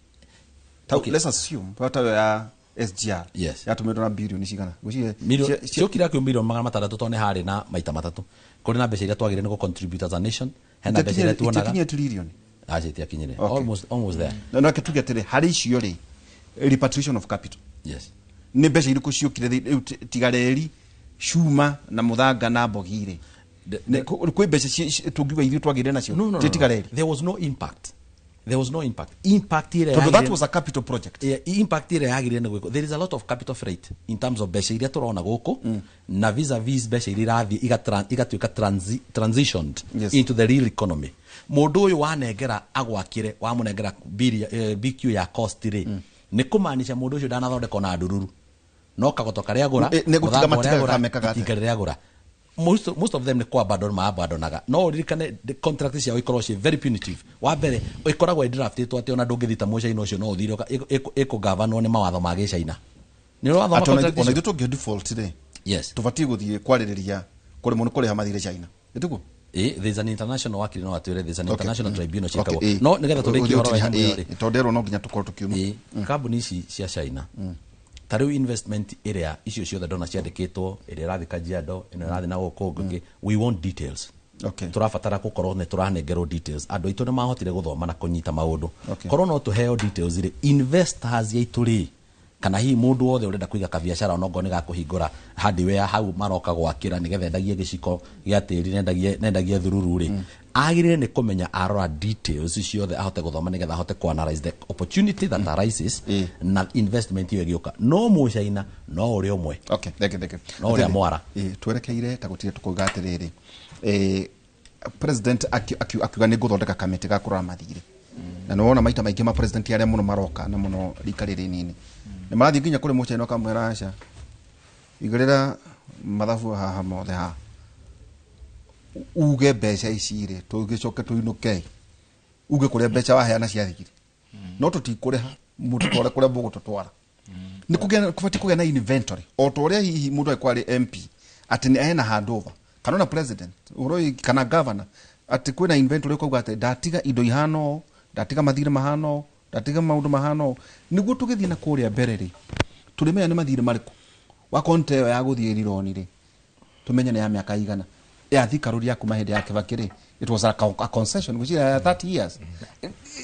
Okay. Let's assume wata ya SGR Yes. yatũmĩrwo na bilioni cigana? Ngwĩciria ciokire akĩo mirioni 600, tondũ nĩ harĩ na maita matatũ. Kũrĩ na mbeca iria twagĩrĩire nĩ gũ-contribute as a nation, hena mbeca iria tuonaga. Itiakinyire trillion. Aca, itiakinyire. Okay. Almost there. No, no, tuge atĩrĩ, harĩ icio rĩ, repatriation of capital, Yes. nĩ mbeca irĩkũ ciokire rĩu tiga reri, cuma na mũthanga na mbogi rĩ? Kwĩ mbeca tũngiuga ithuĩ twagĩire nacio? No, no, Ti no, tiga no. reri. There was no impact. There was no impact. Impact ĩrĩa Tondũ that yagĩrĩire- was a capital project. Yeah, impact ĩrĩa yagĩrĩire nĩ gwĩkwo, there is a lot of capital freight in terms of mbeca iria tũrona gũkũ na vis-a-vis mbeca iria irathiĩ igatuĩka transitioned Yes. into the real economy. Mũndũ ũyũ wanengera agwakĩre, wamũnengera BQ ya cost rĩ, nĩ kũmaanisha mũndũ ũcio ndanathondeka ona ndururu, no kagoto karĩa agũra, Nĩ gũtiga mũthanga ũrĩa matigaga agũra, mekaga atĩa? itinga rĩrĩa agũra, most of them nĩ kwabandon maabandonaga. No ũririkane the contract ciao ikoragwo ciĩ very punitive. Wa mbere, ĩkoragwo ĩdraftĩtwo atĩ ona ndũngĩthita mũcaina ũcio, no ũthire ĩkũgavanwo nĩ mawatho ma gĩcaina. Nĩ ũrathoma Atĩ ona contract ona icio? ithuĩ tũngĩ default rĩ, Yes. tũbatiĩ gũthiĩ kwarĩrĩria kũrĩmwo nĩ kũrĩha mathirĩ China, ĩtiguo? There's an international, wakiri no atwĩre, there's an international tribunal Okay, ciĩkagwo. No nĩgetha tũrĩkie ũhoro wa Ũthiĩ nyamũ ĩyo rĩ, tondũ nderwo no nginya tũkorwo tũkiuma. Kambuni ici cia China, ta rĩu investment ĩrĩa icio ciothe ndona ciandĩkĩtwo, ĩrĩa ĩrathiĩ Kajiado, ĩno ĩrathiĩ na gũkũ ũngĩ, we want details. Tũrabatara gũkorwo nĩ tũranengerwo details. Andũ aitũ nĩ mahotire gũthoma na kũnyita maũndũ. Korwo no tũheo details rĩ, investors aitũ rĩ, kana hihi mũndũ wothe ũrenda kũiga kabiacara, onokorwo nĩ gakũhingũra hardware hau maroka gwakĩra nĩgetha endagie gĩciko gĩa tĩri, nendagie thururu rĩ, agĩrĩire nĩ kũmenya arora details ciothe, ahote gũthoma nĩgetha ahote kũ-analyze the opportunity that arises na investment ĩyo ĩgĩũka. No mũcaina no ũrĩa ũmwe. Okay, thank you, thank you. No ũrĩa mwara. Twerekeire ta gũtirĩ tũkauga atĩrĩrĩ, president akiuga nĩ ngũthondeka kamĩtĩ ga kũrora mathirĩ, na nĩ wona maita maingĩ ma president arĩa mũno maroka na mũno rika rĩrĩ nini nĩ marathiĩ nginya kũrĩ mũcaina ũkamwĩra, aca, igĩrĩra mathabu haha mothe haha, uge mbeca ici rĩ, tũgĩcoke tũinũke, uge kũrĩa mbeca waheana ciathire, no tũtikũrĩha mũtũtware kũrĩa mũgũtũtwara. Nĩ kũgĩa kũbatiĩ kũgĩa na inventory o ta ũrĩa hihi mũndũ angĩkorwo arĩ MP atĩ nĩ ena handover, kana ona president ũhoro kana governor, atĩ kwĩna inventory, ũkauga atĩ ndatiga indo ihana ũũ, ndatiga mathirĩ mahana ũũ, ndatiga maũndũ mahana ũũ, nĩguo tũgĩthiĩ na kũrĩa mbere rĩ, tũrĩmenya nĩ mathirĩ marĩkũ. Wa konta ĩyo ya gũthiĩ rironi rĩ, tũmenye nĩ ya mĩaka igana ya Thika Road ya kuma hĩndĩ ya Kibaki rĩ, it was a concession gwĩciria ya 30 years,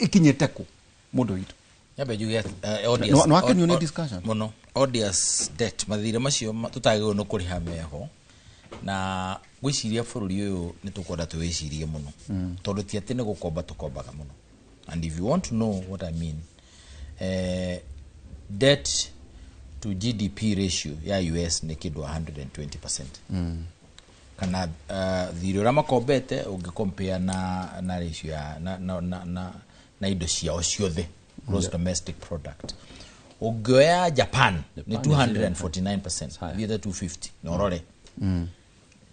ikinyĩte kũ mũndũ witũ? Nyambe njuge Nĩ wakenio nĩ discussion? Mũno. Odious debt, mathirĩ macio tũtagĩrĩirwo nĩ kũrĩha meho, na ngwĩciria bũrũri ũyũ nĩ tũkwenda tũwĩcirie mũno, tondũ ti atĩ nĩ gũkomba tũkombaga mũno. And if you want to know what I mean, debt to GDP ratio ya US nĩ kĩndũ 120%, kana thirĩ ũrĩa makombete ũngĩcompare na ratio ya na indo ciao ciothe, gross domestic product. Ũngĩoya Japan nĩ Japan is 249%, thiĩte 250 na ũrore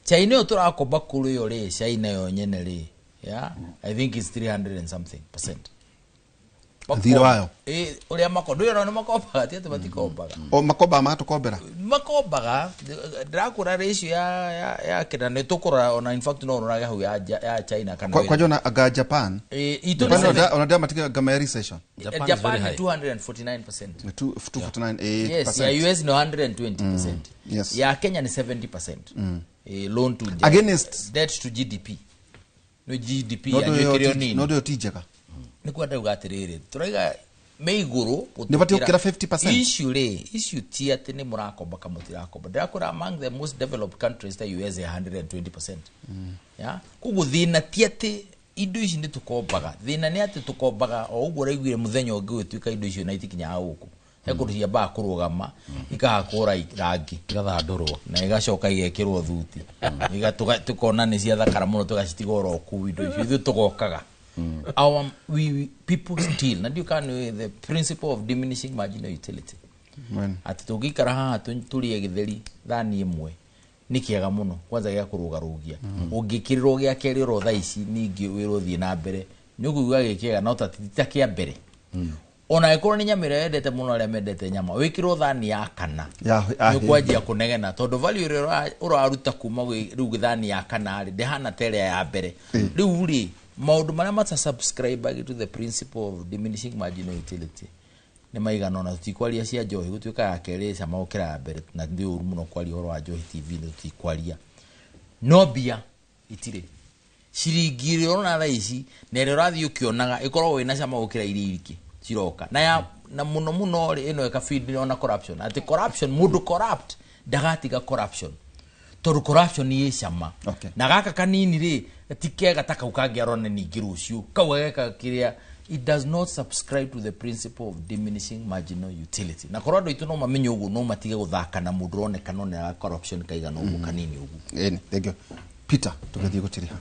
China ĩyo tũrakomba kũrĩ yo rĩ, China yo nyene rĩ, yeah, I think it's 300 and something percent. Thirĩ wayo? Ũrĩa makomba, ndũĩ, nĩ makombaga, ti atĩ matikombaga. O makombaga magatũkombera. Makombaga. Ndĩrakũra ratio ya kĩrĩa nĩ tũkũrora, ona in fact no ũrorage hau ya China kana Kwa jona aga Japan. Itũ nĩ Japan ona ndamatiga ngama ya recession. Japan ni 249%. Ni 249 Yes, ya US ni 120%. Yes. Ya Kenya ni 70%. Loan to Against- debt to GDP. No GDP No ya ndũĩ njĩkĩre yo nini. no ndũĩ ti njega. Nĩ kwenda uga atĩrĩrĩ, tũraiga Me igũrũ. Nĩ batiĩ gũkĩra 50%. Issue rĩ, issue ti atĩ nĩ mũrakomba kana mũtirakomba. Ndĩrakwĩra, among the most developed countries ta US, 120%. Ya koguo thĩna ti atĩ indo ici nĩ tũkombaga, thĩna nĩ atĩ tũkombaga o ũguo ũraiguire mũthenya ũngĩ ũgĩtuĩka indo icio na itikinyaga gũkũ, he kũndũ ciambaga kũrũgama, ikahakwo rangi, igathandũrwo na igacoka igekĩrwo thuti. Tukona nĩ ciathakara mũno, tũgacitiga oro kũu indo icio, ithuĩ tũgokaga. Our we people still na ndiũ kana nĩ the principle of diminishing marginal utility, atĩ tũngĩikara haha tũrĩe gĩtheri thani ĩmwe nĩ kĩega mũno kwanza gĩa kũrũgarũgia, ũngĩkĩrĩrwo gĩa kerĩ oro thaa ici ningĩ wĩrwo thiĩ na mbere, nĩ ũkũigua gĩ kĩega no ta ti ta kĩa mbere. Ona ĩkorwo nĩ nyama ĩrĩa wendete mũno, arĩa mendete nyama, wĩkĩrwo thani ya kana nĩ ũkwanjia kũnegena, tondũ value ĩrĩa ũraruta kuma rĩu gĩthani ya kana rĩ, ndĩhana ta ĩrĩa ya mbere. Rĩu rĩ, maũndũ marĩa mata subscribe to the principle of diminishing marginal utility nĩ maigana ona. Tũtikwaria cia njohi gũtuĩka ya kerĩ cama gũkĩra ya mbere, na nĩ ũru mũno kwaria ũhoro wa njohi TV-inĩ, tũtikwaria. No mbia itirĩ, ciringi ĩrĩa ũrona thaa ici na ĩrĩa ũrathiĩ ũkĩonaga ĩkoragwo ĩna cama gũkĩra iria ingĩ ciroka na ya na mũno mũno rĩ, ĩno ĩkabindi ona corruption, atĩ corruption, mũndũ corrupt ndagatiga corruption tondũ corruption ĩ cama. Na gaka kanini rĩ, ti kega ta kau kangĩ arone ningĩ rũciũ kau gageka kĩrĩa. It does not subscribe to the principle of diminishing marginal utility, na korwo andũ aitũ no mamenye ũguo, no matige gũthaka na mũndũ ũroneka no nĩ corruption kaigana ũguo kanini ũguo. Ĩni, thank you Peter. Tũgĩthiĩ gũtiriha.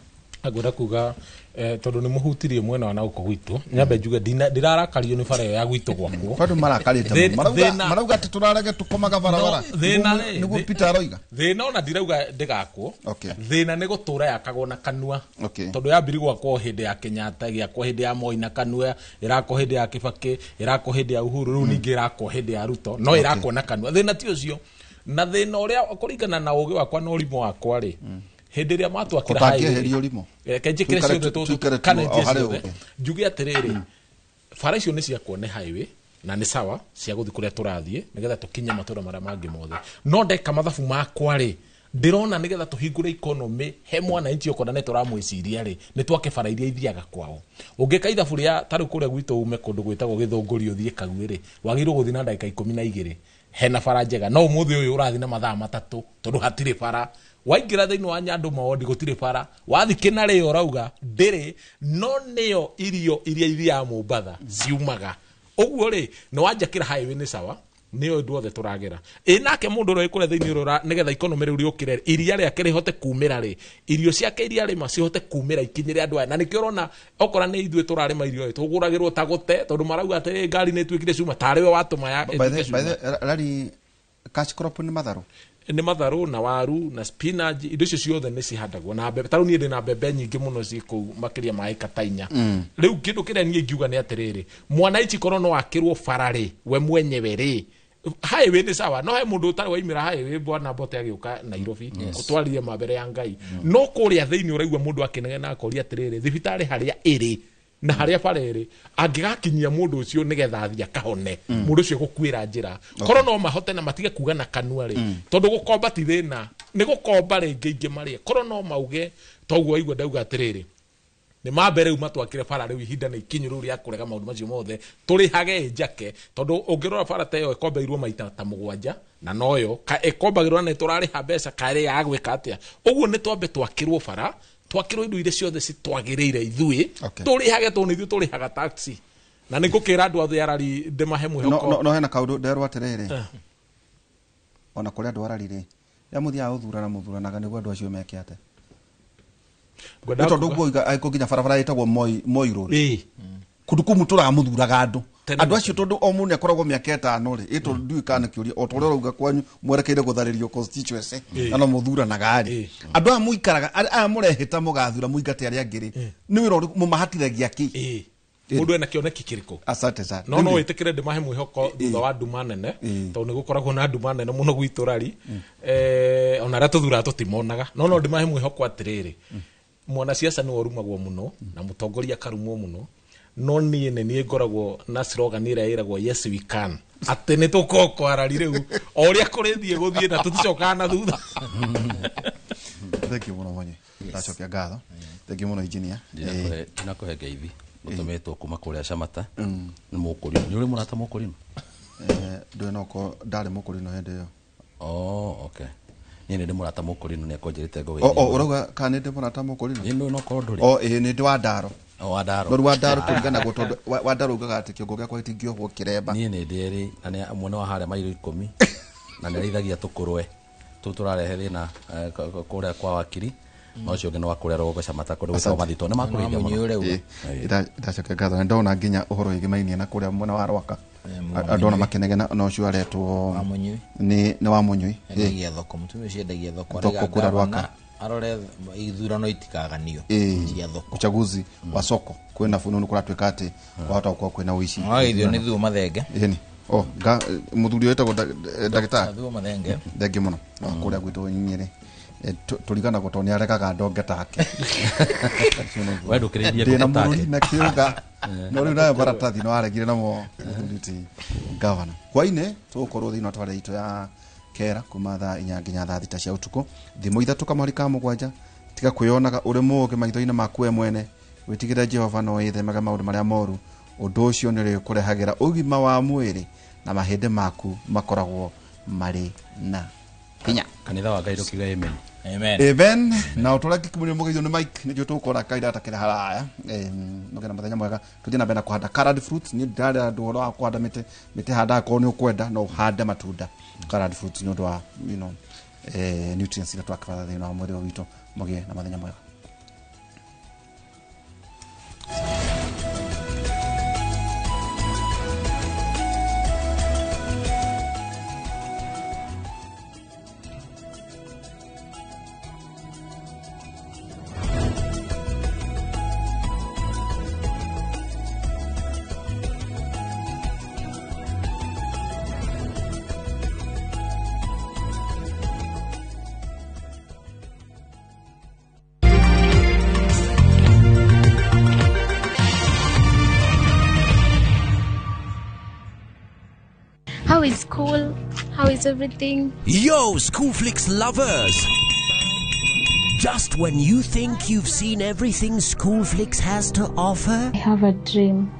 Ngwenda kuga tondũ nĩ mũhutirie mwena wa na gũkũ gwitũ, nyambe njuge ndirarakario nĩ bara ĩyo ya gwitũ gwakwo. Bado marakarĩte mũno. Marauga atĩ tũrarege tũkomaga barabara. No, thĩna rĩ, nĩguo Peter aroiga. Thĩna ona ndirauga ndĩgakwo. Thĩna nĩ gũtũra yakagwo na kanua, tondũ yambiri gwakwo hĩndĩ ya Kenyatta, ĩgĩakwo hĩndĩ ya Moi na kanua, ĩrakwo hĩndĩ ya Kibaki, ĩrakwo hĩndĩ ya Uhuru, rĩu ningĩ ĩrakwo hĩndĩ ya Ruto, no ĩrakwo na kanua. Thĩna ti ũcio, na thĩna ũrĩa kũringana na ũgĩ wakwa na ũrimũ wakwa rĩ, hĩndĩ ĩrĩa matwakĩra Ũtangĩeheria ũrimũ. Reke njĩkĩre Tũikare ciothe tũikare tu kana o njie harĩ ciothe. ũgĩ. Njuge atĩrĩrĩ, bara icio nĩ ciakwo nĩ highway na nĩ sawa cia gũthiĩ kũrĩa tũrathiĩ nĩgetha tũkinye matũra marĩa mangĩ mothe, no ndeka mathabu makwa rĩ, ndĩrona nĩgetha tũhingũre economy he mwananchi okorwo nĩ tũramwĩciria rĩ, nĩ twake bara iria ithiaga kwao. Ũngĩka ithabu rĩa tarĩu kũrĩa gwitũ, ume kũndũ gwĩtagwo Gĩthũngũri ũthiĩ Kaguĩ rĩ, wagĩrĩirwo gũthiĩ na ndagĩka 12 hena bara njega, no ũmũthĩ ũyũ ũrathiĩ na mathaa 3 tondũ hatirĩ bara. Waingĩra thĩinĩ wa Nyandũ Mawondi gũtirĩ bara, wathiĩ Kĩnarĩ ũrauga ndĩrĩ, no nĩyo irio iria ithiaga Mombatha ciumaga ũguo rĩ, nĩ wanjakĩra highway nĩ sawa, nĩyo ũndũ othe tũragera ĩ nake mũndũ ũrĩa wĩ kũrĩa thĩinĩ ũrĩa nĩgetha economy rĩu rĩũkĩre, iria rĩake rĩhote kumĩra rĩ, irio ciake iria arĩma cihote kumĩra ikinyĩre andũ aya. Na nĩkĩo ũrona okora nĩ ithuĩ tũrarĩma irio ĩ, tũgũragĩrwo ta gũte, tondũ marauga atĩrĩ, ngari nĩ ĩtuĩkire cuma tarĩ we watũma ya By the ĩtuĩke by the cuma. Rari cash crop nĩ matharũ. Nĩ matharũ na waru na spinach, indo icio ciothe nĩ cihandagwo na mbembe. Tarĩu niĩ ndĩ na mbembe nyingĩ mũno ciĩ kũu makĩria ma ĩka ta 4. Rĩu kĩndũ kĩrĩa niĩ ingiuga nĩ atĩrĩrĩ, mwananchi korwo no akĩrwo bara rĩ, we mwenyewe rĩ, highway nĩ sawa, no he mũndũ ũtarĩ waimĩra highway bwana Mbote agĩũka Nairobi ũtwarire ma mbere ya Ngai, no kũrĩa thĩinĩ ũraigua mũndũ akĩnegena akoria atĩrĩrĩ, thibitarĩ harĩa ĩrĩ na harĩa bara ĩrĩ, angĩgakinyia mũndũ ũcio nĩgetha athiĩ akahone, mũndũ ũcio gũkuĩra njĩra. Korwo no mahote na matige kuga na kanua rĩ, tondũ gũkomba ti thĩna, nĩ gũkomba rĩngĩ ingĩ marĩe, korwo no mauge toguo waigua ndauga atĩrĩrĩ, nĩ mambe rĩu matwakĩre bara rĩu, ihinda nĩ ikinyu rĩu rĩa kũrega maũndũ macio mothe, tũrĩhage njake, tondũ ũngĩrora bara ta ĩyo ĩkombeirwo maita ta 7 na noyo ĩkombagĩrwo na nĩ tũrarĩha mbeca karĩ ya gwĩka atĩa. Ũguo nĩ twambe twakĩrwo bara, twakĩrwo indo iria ciothe citwagĩrĩire ithuĩ, tũrĩhage, tondũ nĩ ithuĩ tũrĩhaga taxi. Na nĩ ngũkĩra andũ othe arari ndĩmahe mwĩhoko. No hena kaũndũ nderwo atĩrĩrĩ, ona kũrĩ andũ arari rĩ, rĩrĩa mũthiaga gũthurana, mũthuranaga nĩguo andũ acio meke atĩa? Ngwenda Nĩ tondũ kuga- ũguo oiga angĩkorwo nginya barabara ĩtagwo Moi Road, Ĩĩ. kũndũ kũu mũtũraga mũthuraga andũ Tene andũ na acio, tondũ o mũndũ nĩ akoragwo mĩaka 5 rĩ, ĩ tondũ ndiũĩ kana nĩ kĩũria o ta ũrĩa ũrauga kwanyu mwerekeire gũtharĩrio constituency, na no mũthuranaga rĩ, andũ aya mũikaraga aya mũrehĩta mũgathura mũingate arĩa angĩ rĩ, nĩ wĩra ũrĩkũ mũmahatithagia kĩ? Mũndũ ena kĩoneki kĩrĩkũ? Asante sana. No wĩtĩkĩre ndĩmahe mwĩhoko thutha wa nduma nene, tondũ nĩ gũkoragwo na nduma nene mũno gwitũ rari, ona arĩa tũthuraga tũtimonaga, no ndĩmahe mwĩhoko atĩrĩrĩ, mwanasiasa nĩwe ũrumagwo mũno na mũtongoria akarumwo mũno, no niĩ nĩ niĩ ngoragwo na slogan ĩrĩa ĩragwo "Yes we can", atĩ nĩ tũkokoarari rĩu o ũrĩa kũrĩthiĩ gũthiĩ na tũticokaga na thutha. Thank you mũno mwenye, ndacokia ngatho. Thank you mũno engineer. Ndinakũhe ngeithi. Gũtũmĩtwo kuma kũrĩa Camata. Nĩ mũkũrinũ. Nĩ ũrĩ mũrata mũkũrinũ? Ndũĩ noko ndarĩ mũkũrinũ hĩndĩ ĩyo. Oh, okay. Niĩ nĩ ndĩ mũrata mũkũrinũ nĩ akũnjĩrĩte ngũgeithie. O ũrauga kana nĩ ndĩ mũrata mũkũrinũ? Ĩĩ ndũĩ nokorwo ndũrĩ. O ĩĩ nĩ ndĩ wa ndaro. O wa ndaro. No rĩu wa ndaro tũriganagwo tondũ wa ndaro ugaga atĩ kĩongo gĩakwa gĩtingĩohwo kĩremba. Niĩ nĩ ndĩ erĩ na nĩ mwena wa harĩa mairo 10 na nĩ arĩithagia tũkũrwe tũu tũrarehe thĩna kũrĩa kwa wakiri. No ũcio ũngĩ nĩ wa kũrĩa rũgongo Camata kũndũ gwĩtagwo Mathito. Nĩ makũrĩithia mũno. Ndacokia ngatho nĩ ndona nginya ũhoro wĩgĩmainie na kũrĩa mwena wa Rwaka. Andũ ona makenegena na ũcio aretwo nĩ wa Mũnyui. Endagia thoko, mũtumia ũcio endagia thoko. Thoko kũrĩa Rwaka. Arore ithurano itikaganio cia thoko. Uchaguzi wa soko kwĩna fununu kũratuĩka atĩ kwahota gũkorwo kwĩna ũici. Wagĩithio nĩ Thuo Mathenge. Ĩni. Oh, mũthuri ũyũ wĩtagwo ndagĩtarĩ. Thuo Mathenge. Thengiũ mũno. Kũrĩa gwitũ Nyĩrĩ. Tũriganagwo tondũ nĩ aregaga ndonge take. We ndũkĩrĩirie Ndĩna ngũkũ take. mũrũri na kĩũga. No rĩu nayo maratathi no aregire namo mũthuri ti gavana. Hwainĩ tũgũkorwo thĩinĩ wa tabarĩra itũ ya kera kuma thaa 4 nginya thaa 6 cia ũtukũ. Thimũ 3 kamũhari ka 7. Tiga kwĩyonaga ũrĩ mũũgĩ maitho-inĩ maku we mwene. Wĩtigĩre Jehova na wĩthemage maũndũ marĩa moru. Ũndũ ũcio nĩ ũrĩkũrehagĩra ũgima wa mwĩrĩ na mahĩndĩ maku makoragwo marĩ na hinya. Kanitha wa Ngai ndũkiuge amen. Amen. Amen. Na ũtũra ngĩkumũrio mũgeithio nĩ Mike nĩguo tũgũkorwo kaira takĩrĩ haraya. Mũgĩe na mũthenya mwega. Tũthiĩ na mbere na kũhanda colored fruits. Niĩ ndirarĩa andũ ũhoro wa kũhanda mĩtĩ. Mĩtĩ handaga korwo nĩ ũkwenda no ũhande matunda. Colored fruits nĩ ũndũ wa, you know, nutrients iria twakĩbatara thĩinĩ wa mwĩrĩ witũ. Mũgĩe na mũthenya mwega. How is school? How is everything? Yo, Schoolflix lovers! Just when you think you've seen everything Schoolflix has to offer, I have a dream.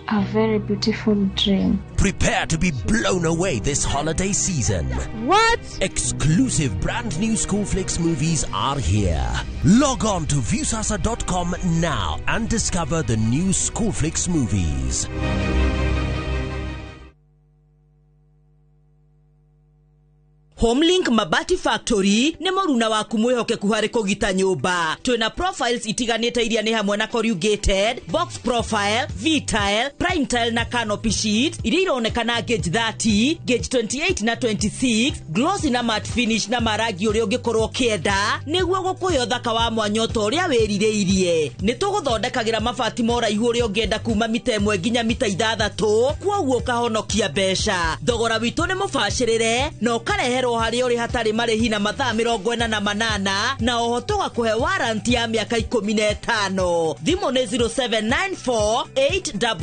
A very beautiful dream. Prepare to be blown away this holiday season. What? Exclusive brand new Schoolflix movies are here. Log on to Viusasa.com now and discover the new Schoolflix movies. Homelink Mabati Factory nĩ mũruna waku mwĩhokeku harĩ kũgita nyũmba. Twĩna profiles itiganĩte iria nĩ hamwe na corrugated, box profile, V-tile, prime tile na canopy sheet iria ironekana gauge 30, gauge 28 na 26, glossy na matte finish na marangi ũrĩa ũngĩkorwo ũkĩenda nĩguo gũkũhe ũthaka wa mwanya ta ũrĩa wĩrirĩirie. Nĩ tũgũthondekagĩra mabati ma ũraihu ũrĩa ũngĩenda kuma mita 1 nginya mita 6, kwoguo ũkahonokia mbeca. Thogora witũ nĩ mũbacĩrĩre na ũkareherwo harĩa ũrĩ hatarĩ marĩhi na mathaa 48 na oho tũgakũhe warranty ya mĩaka 15. Thimũ nĩ 0794 800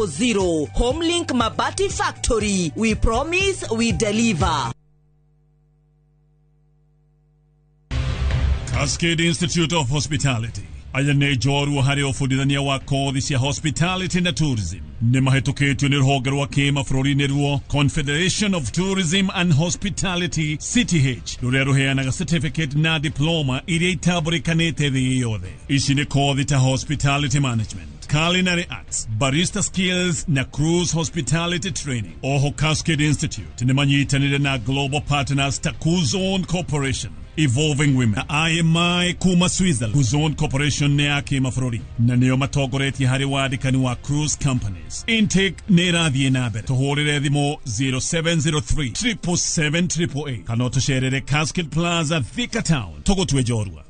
000. Homelink Mabati Factory. We promise, we deliver. Cascade Institute of Hospitality aya nĩ njorua harĩ ũbundithania wa kothi cia hospitality na tourism. Nĩ mahĩtũkĩtio nĩ rũhonge rwa kĩmabũrũri-inĩ ruo Confederation of Tourism and Hospitality CTH rũrĩa rũheanaga certificate na diploma iria itambũrĩkanĩte thĩ yothe. Ici nĩ kothi ta hospitality management, culinary arts, barista skills na cruise hospitality training. Oho Cascade Institute nĩ manyitanĩire na global partners ta Kuzon Corporation, Evolving Women na IMI kuma Switzerland. Kuzon Corporation nĩ ya kĩmabũrũri na nĩo matongoretie harĩ wandĩkani wa cruise companies. Intake nĩ ĩrathiĩ na mbere. Tũhũrĩre thimũ 0703 777 888 kana ũtũcerere Cascade Plaza, Thika Town. Tũgũtue njorua.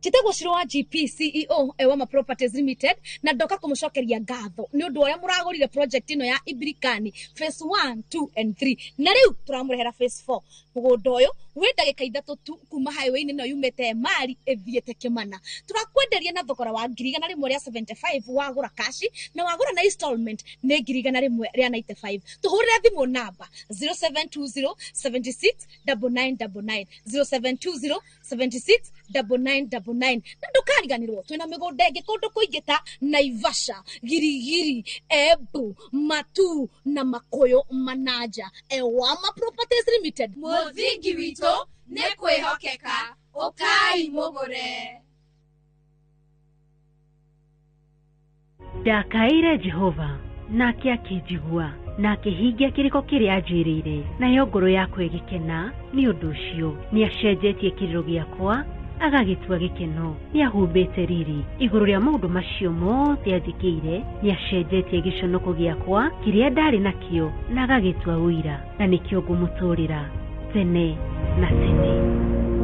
Njĩtagwo Shiro wa GP CEO Ewama Properties Limited na ndoka kũmũcokeria ngatho nĩ ũndũ ũrĩa mũragũrire project ĩno ya Ibirikani phase 1, 2 and 3 na rĩu tũramũrehera phase 4. Mũgũnda ũyũ Wĩ ndagĩka 3 tu kuma highway-inĩ ĩno yumĩte Emali ĩthiĩte Kĩmana. Tũrakwenderia na thogora wa 175,000 wagũra kashi, na wagũra na installment nĩ 195,000. Tũhũrĩre thimũ namba 0720 76 9999, 0720 76 9999. Na ndũkariganĩrwo twĩna mĩgũnda ĩngĩ kũndũ kũingĩ ta Naivasha, Girigiri, Embu, Matu na Makũyũ Manaja. Ewama Properties Limited, Mũthingi witũ nĩ kwĩhokeka. Ũkai mũgũre. Ndakaĩire Jehova, nake akĩnjigua, na akĩhingia kĩrĩko kĩrĩa anjĩrĩire, nayo ngoro yakwa ĩgĩkena nĩ ũndũ ũcio. Nĩ acenjetie kĩrĩro gĩakwa agagĩtua gĩkeno, nĩ ahumbĩte riri igũrũ rĩa maũndũ macio mothe anjĩkĩire, nĩ acenjetie gĩconoko gĩakwa kĩrĩa ndarĩ nakĩo na agagĩtua ũira, na nĩkĩo ngũmũtũũrĩra tene na tene.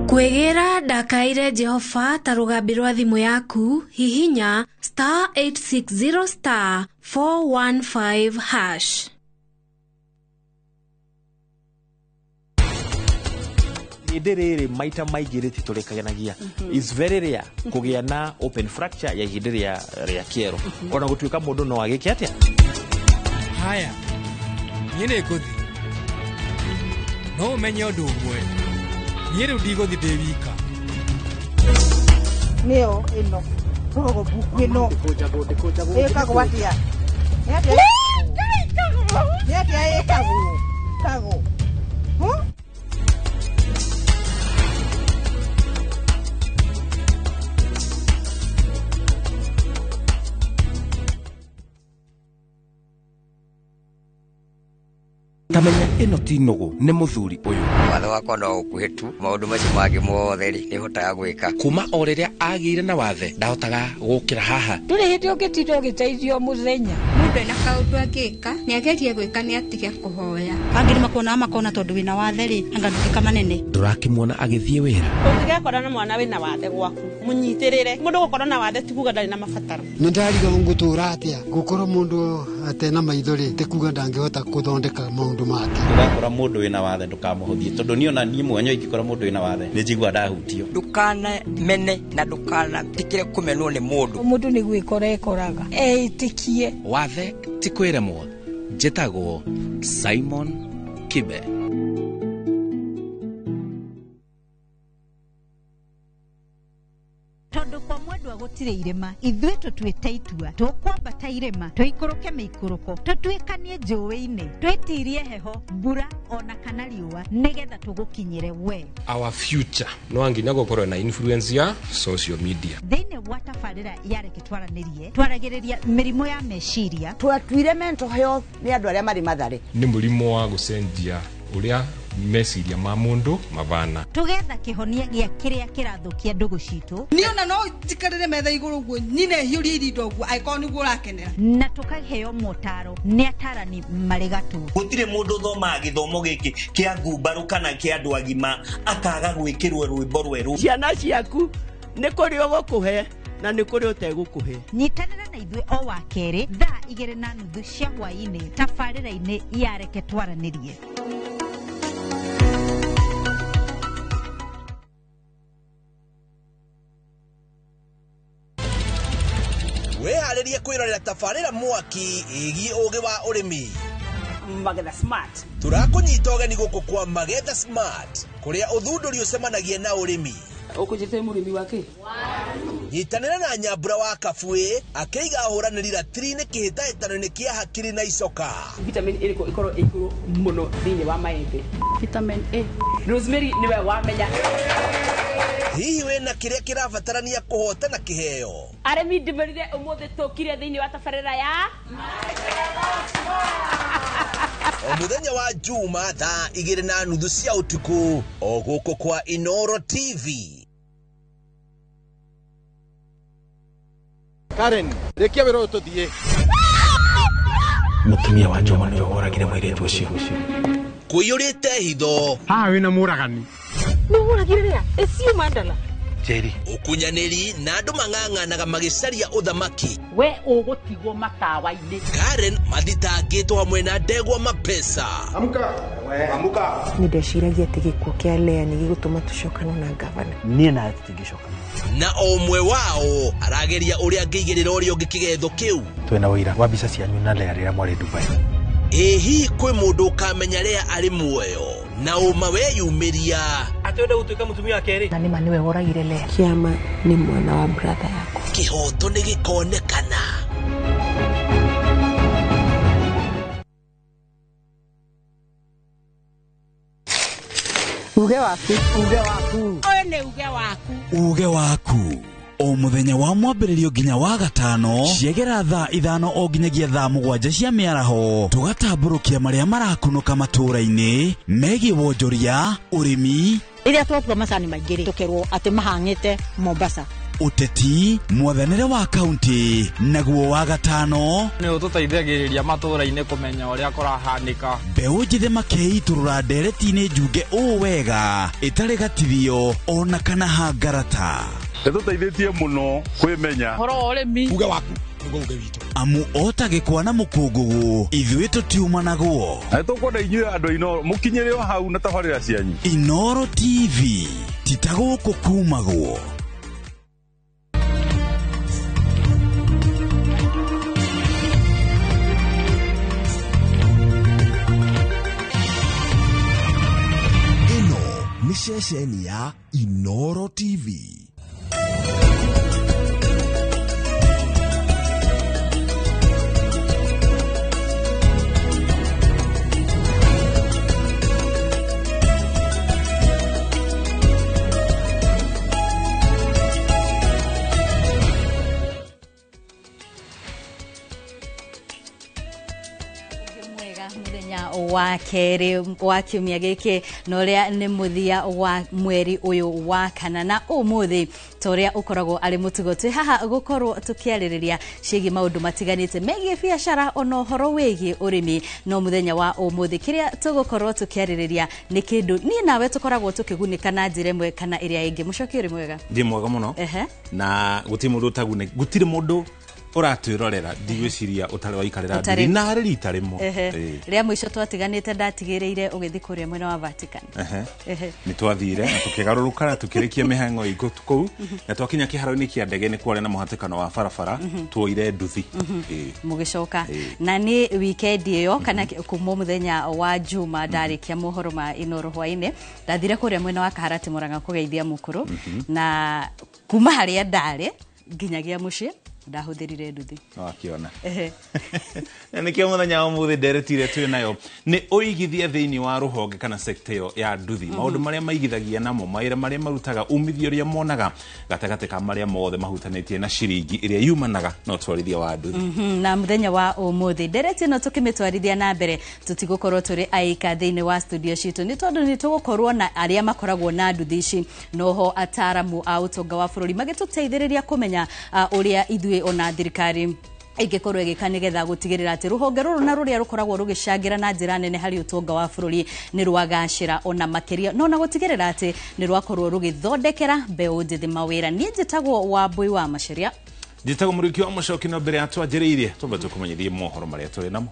Kwĩgĩra ndakaire Jehova ta rũgambi rwa thimũ yaku, hihinya star 860 star 415 hash. Hĩndĩ rĩrĩ maita maingĩ rĩtitũrĩkanagia. It's very rare kũgĩa na open fracture ya ihĩndĩ rĩa kĩero, ona gũtuĩka mũndũ no agĩke atĩa. Haya, niĩ nĩ ngũthiĩ, no ũmenye ũndũ ũmwe, niĩ rĩu ndigũthiĩ ndĩ wika. Nĩyo ĩno tũrũgũ mbuku ĩno ĩkagwo atĩa? Nĩ atĩa nĩ atĩa ĩkagwo kagwo? Tamenya ĩno ti nũgũ, nĩ mũthuri ũyũ. Watho wakwa no ũkuhĩ tu, maũndũ macio mangĩ mothe rĩ, nĩhotaga gwĩka. Kuma o rĩrĩa agĩire na wathe ndahotaga gũkĩra haha. Ndũrĩ hĩndĩ ũngĩtinda ũgĩteithio mũthenya. Mũndũ ena kaũndũ angĩka nĩ agerie gwĩka nĩ atige kũhoya. Angĩ nĩ makuonaga makona tondũ wĩna wathe rĩ, anga ndũgĩka manene. Ndũrakĩmuona agĩthiĩ wĩra. Ũngĩgekora na mwana wĩna wathe gwaku, mũnyitĩrĩre. Mũndũ gũkorwo na wathe ti kuga ndarĩ na mabataro. Nĩ ndariga ngũtũra atĩa gũkorwo mũndũ atena maitho rĩ, ti kuga ndangĩhota gũthondeka maũndũ make. Ũgakora mũndũ wĩna wathe ndũkamũhũthie, tondũ niĩ ona niĩ mwene ingĩkora mũndũ wĩna wathe nĩ njiguaga ndahutio. Ndũkanamene na ndũkanetĩkĩre kũmenwo nĩ mũndũ. Mũndũ nĩ gwĩkora ekoraga eĩtĩkie. Wathe ti kwĩremwo. Njĩtagwo Simon Kibe. Tondũ kwa mwendwa gũtirĩ irĩma, ithuĩ tũtuĩte itua, tũkwambata irĩma, tũikũrũke mĩikũrũko, tũtuĩkanie njũĩ-inĩ, twĩtirie heho, mbura ona kana riũa, nĩgetha tũgũkinyĩre we. Our future no nginya gũkorwo na influence ya social media. Thĩinĩ wa tabarĩra ya Reke Twaranĩrie, twaragĩrĩria mĩrimũ ya meciria. Twatuire mental health nĩ andũ arĩa marĩ Mathare. Nĩ mũrimũ wa gũcenjia ũrĩa meciria ma mũndũ mabana. Tũgetha kĩhonia gĩa kĩrĩa kĩrathũkia ndũgũ citũ. Niĩ ona no njikarĩre metha igũrũ ũguo nyine hiũrie irinda ũguo angĩkorwo nĩguo ũrakenera. Na tũkaheo motaro nĩ atarani marĩ gatũ. Gũtirĩ mũndũ ũthomaga gĩthomo gĩkĩ kĩa ngumbarũ kana kĩa andũ agima akaga gwĩkĩrwo rwĩmbo rwerũ. Ciana ciaku nĩ kũrĩ ũgũkũhe na nĩ kũrĩ ũtegũkũhe. Nyitanĩra na ithuĩ o wa kerĩ thaa 2:30 cia hwaĩ-inĩ tabarĩra-inĩ ya Reke Twaranĩrie. Wĩharĩrie kwĩrorera tabarĩra mwaki ĩgiĩ ũgĩ wa ũrĩmi. Magetha Smart. Tũrakũnyita ũgeni gũkũ kwa Magetha Smart, kũrĩa ũthundũri ũcemanagia na ũrĩmi. Ũkũnjĩte mũrĩmi wa kĩ? Nyitanĩra na Nyambura wa Kabuĩ akĩiga ahũranĩri ratiri-inĩ kĩhĩtahĩtano-inĩ kĩa hakiri na icoka. Vitamin ĩrĩkũ ĩkorwo ĩ igũrũ mũno thĩinĩ wa maembe? Vitamin A. Rosemary nĩwe wamenya. Hihi wĩna kĩrĩa kĩrabatarania kũhotana kĩheo? Arĩmi ndĩmerire ũmũthĩ tũkire thĩinĩ wa tabarĩra ya O mũthenya wa Juma thaa 2:30 cia ũtukũ o gũkũ kwa Inoro TV. Karen, rĩkia wĩra ũyũ tũthiĩ. Mũtumia wa Njoma nĩwe woragire mũirĩtu ũcio. Kũiyũrĩte hitho. Haha wĩna mũragani. Nĩ mũragire rĩa? Ĩcio Mandala. Njeri. Ũkunyanĩri na andũ mang'ang'anaga magĩcaria ũthamaki. We ũgũtigwo matawa-inĩ. Karen mathitangĩtwo hamwe na ndegwa mapesa. Amka. Amka. Nĩ ndeciragia atĩ gĩkuũ kĩa Lea nĩ gĩgũtũma tũcokane na ngavana. Niĩ nawe tũtingĩcokana. Na o ũmwe wao arageria ũrĩa angĩigĩrĩra ũrĩa ũngĩ kĩgetho kĩu. Twĩna ũira wa mbica cianyu na Lea rĩrĩa mwarĩ Dubai. Ĩ hihi kwĩ mũndũ ũkamenya Lea arĩ muoyo na ũma weyumĩria? Atĩ wenda gũtuĩka mũtumia wa kerĩ. Na nĩma nĩwe woragire Lea. Kĩama nĩ mwana wa brother yakwa. Kĩhoto nĩ gĩkonekana. Uge waku, uge waku. Ũyũ nĩ uge waku. Uge waku. O mũthenya wa mwambĩrĩrio nginya wa gatano ciegera thaa 5 o nginyagia thaa 7 cia mĩaraho tũgatambũrũkia marĩa marakunũka matũũra-inĩ megiĩ wonjoria, ũrĩmi, rĩrĩa twatua macani maingĩ rĩ tũkerwo atĩ mahang'ĩte Mombasa, ũteti, mwathanĩre wa kaunti, naguo wa gatano nĩ ũtũteithagĩrĩria matũũra-inĩ kũmenya ũrĩa kũrahanĩka. Mbeũ njĩthĩ makeitũrũra ndereti-inĩ njunge ũũ wega ĩtarĩ gatithio ona kana hangarata. Nĩtũteithĩtie mũno kwĩmenya ũhoro wa ũrĩmi. Uge waku nĩguo uge witũ. Amu ota gĩkwa na mũkũngũgũ ithuĩ tũtiumanagwo. Na nĩtũkwenda inyuĩ andũ a Inooro mũkinyĩre o hau na tabarĩra cianyu. Inooro TV ti ta gũkũ kumagwo. Ĩno nĩ ceceni ya Inooro TV. Wa kerĩ wa kiumia gĩkĩ na ũrĩa nĩ mũthia wa mweri ũyũ wa kana na ũmũthĩ ta ũrĩa ũkoragwo arĩ mũtugo twĩ haha gũkorwo tũkĩarĩrĩria ciĩgiĩ maũndũ matiganĩte megiĩ biacara ona ũhoro wĩgiĩ ũrĩmi. No mũthenya wa ũmũthĩ kĩrĩa tũgũkorwo tũkĩarĩrĩria nĩ kĩndũ niĩ nawe tũkoragwo tũkĩgunĩka na njĩra ĩmwe kana ĩrĩa ĩngĩ. Mũcoki, ũrĩ mwega? Ndĩ mwega mũno. Na gũtirĩ mũndũ ũtagunĩka, gũtirĩ mũndũ ũratwĩrorera ndigwĩciria ũtarĩ waikarĩra nduthi narĩ rita rĩmwe. Rĩa mũico twatiganĩte ndatigĩrĩire ũgĩthiĩ kũrĩa mwena wa Vatican. Nĩ twathire na tũkĩgarũrũka na tũkĩrĩkia mĩhang'o itũ kũu na twakinya kĩharo-inĩ kĩa ndege nĩ kwarĩ na mũhatĩkano wa barabara tuoire nduthi mũgĩcoka. Na nĩ weekend ĩyo kana kuma mũthenya wa Juma ndarĩkia mohoro ma Inooro hwainĩ ndathire kũrĩa mwena wa Kaharati Murang'a kũgeithia mũkũrũ na kuma harĩa ndarĩ nginyagia mũciĩ ndahũthĩrire nduthi. Wakiona. Na nĩkĩo mũthenya wa ũmũthĩ nderetire twĩ nayo nĩ ũigithia thĩinĩ wa rũhonge kana sekta ĩyo ya nduthi, maũndũ marĩa maigithagia namo, mawĩra marĩa marutaga, umithio ũrĩa monaga gatagatĩ ka marĩa mothe mahutanĩtie na ciringi ĩrĩa yumanaga na ũtwarithia wa nduthi. Na mũthenya wa ũmũthĩ ndereti ĩno tũkĩmĩtwarithia na mbere tũtigũkorwo tũrĩ aika thĩinĩ wa studio citũ nĩ tondũ nĩ tũgũkorwo na arĩa makoragwo na nduthi ici noho ataaramu a ũtonga wa bũrũri magĩtũteithĩrĩria kũmenya ũrĩa ithuĩ ona thirikari ĩngĩkorwo ĩgĩka nĩgetha gũtigĩrĩra atĩ rũhonge rũrũ na rũrĩa rũkoragwo rũgĩcangĩra na njĩra nene harĩ ũtonga wa bũrũri nĩ rwagacĩra ona makĩria no na gũtigĩrĩra atĩ nĩ rwakorwo rũgĩthondekera mbeũ njĩthĩ mawĩra. Niĩ njĩtagwo Wambui wa Macharia. Njĩtagwo Mũrĩki wa Mũcoki. No mbere ya twanjĩrĩirie twambe tũkũmenyithie mohoro marĩa tũrĩ namo.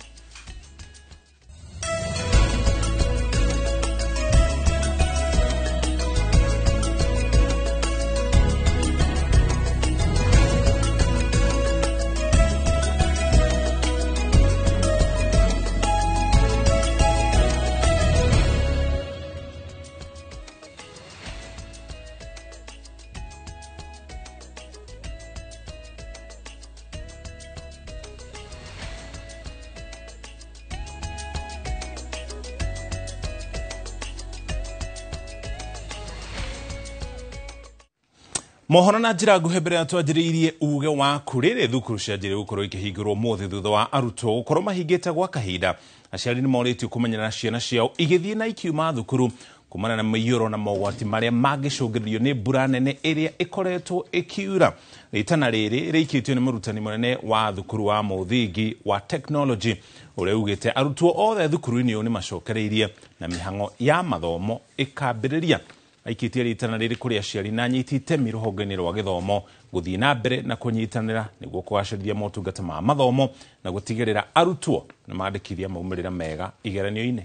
Mohoro na njĩra nguhĩ mbere ya twanjĩrĩirie uge waku. Rĩrĩ thukuru cianjĩrĩire gũkorwo ikĩhingũrwo ũmũthĩ thutha wa arutwo gũkorwo mahingĩte gwa kahinda. Aciari nĩ morĩtio kũmenyerera ciana ciao igĩthiĩ na ikiuma thukuru kumana na mĩiyũro na mogwati marĩa mangĩcũngĩrĩrio nĩ mbura nene ĩrĩa ĩkoretwo ĩkiura. Rĩtana rĩrĩ rĩikĩtio nĩ mũrutani mũnene wa thukuru wa mũthingi wa technology ũrĩa ugĩte arutwo othe thukuru-inĩ ũyũ nĩ macokereirie na mĩhang'o ya mathomo ĩkambĩrĩria. Aikĩtie rĩtana rĩrĩ kũrĩ aciari na anyiti itemi rũhonge-inĩ rwa gĩthomo gũthiĩ na mbere na kũnyitanĩra nĩguo kũgacĩrithia motungata ma mathomo na gũtigĩrĩra arutwo nĩ mandĩkithia maumĩrĩra mega igeranio-inĩ.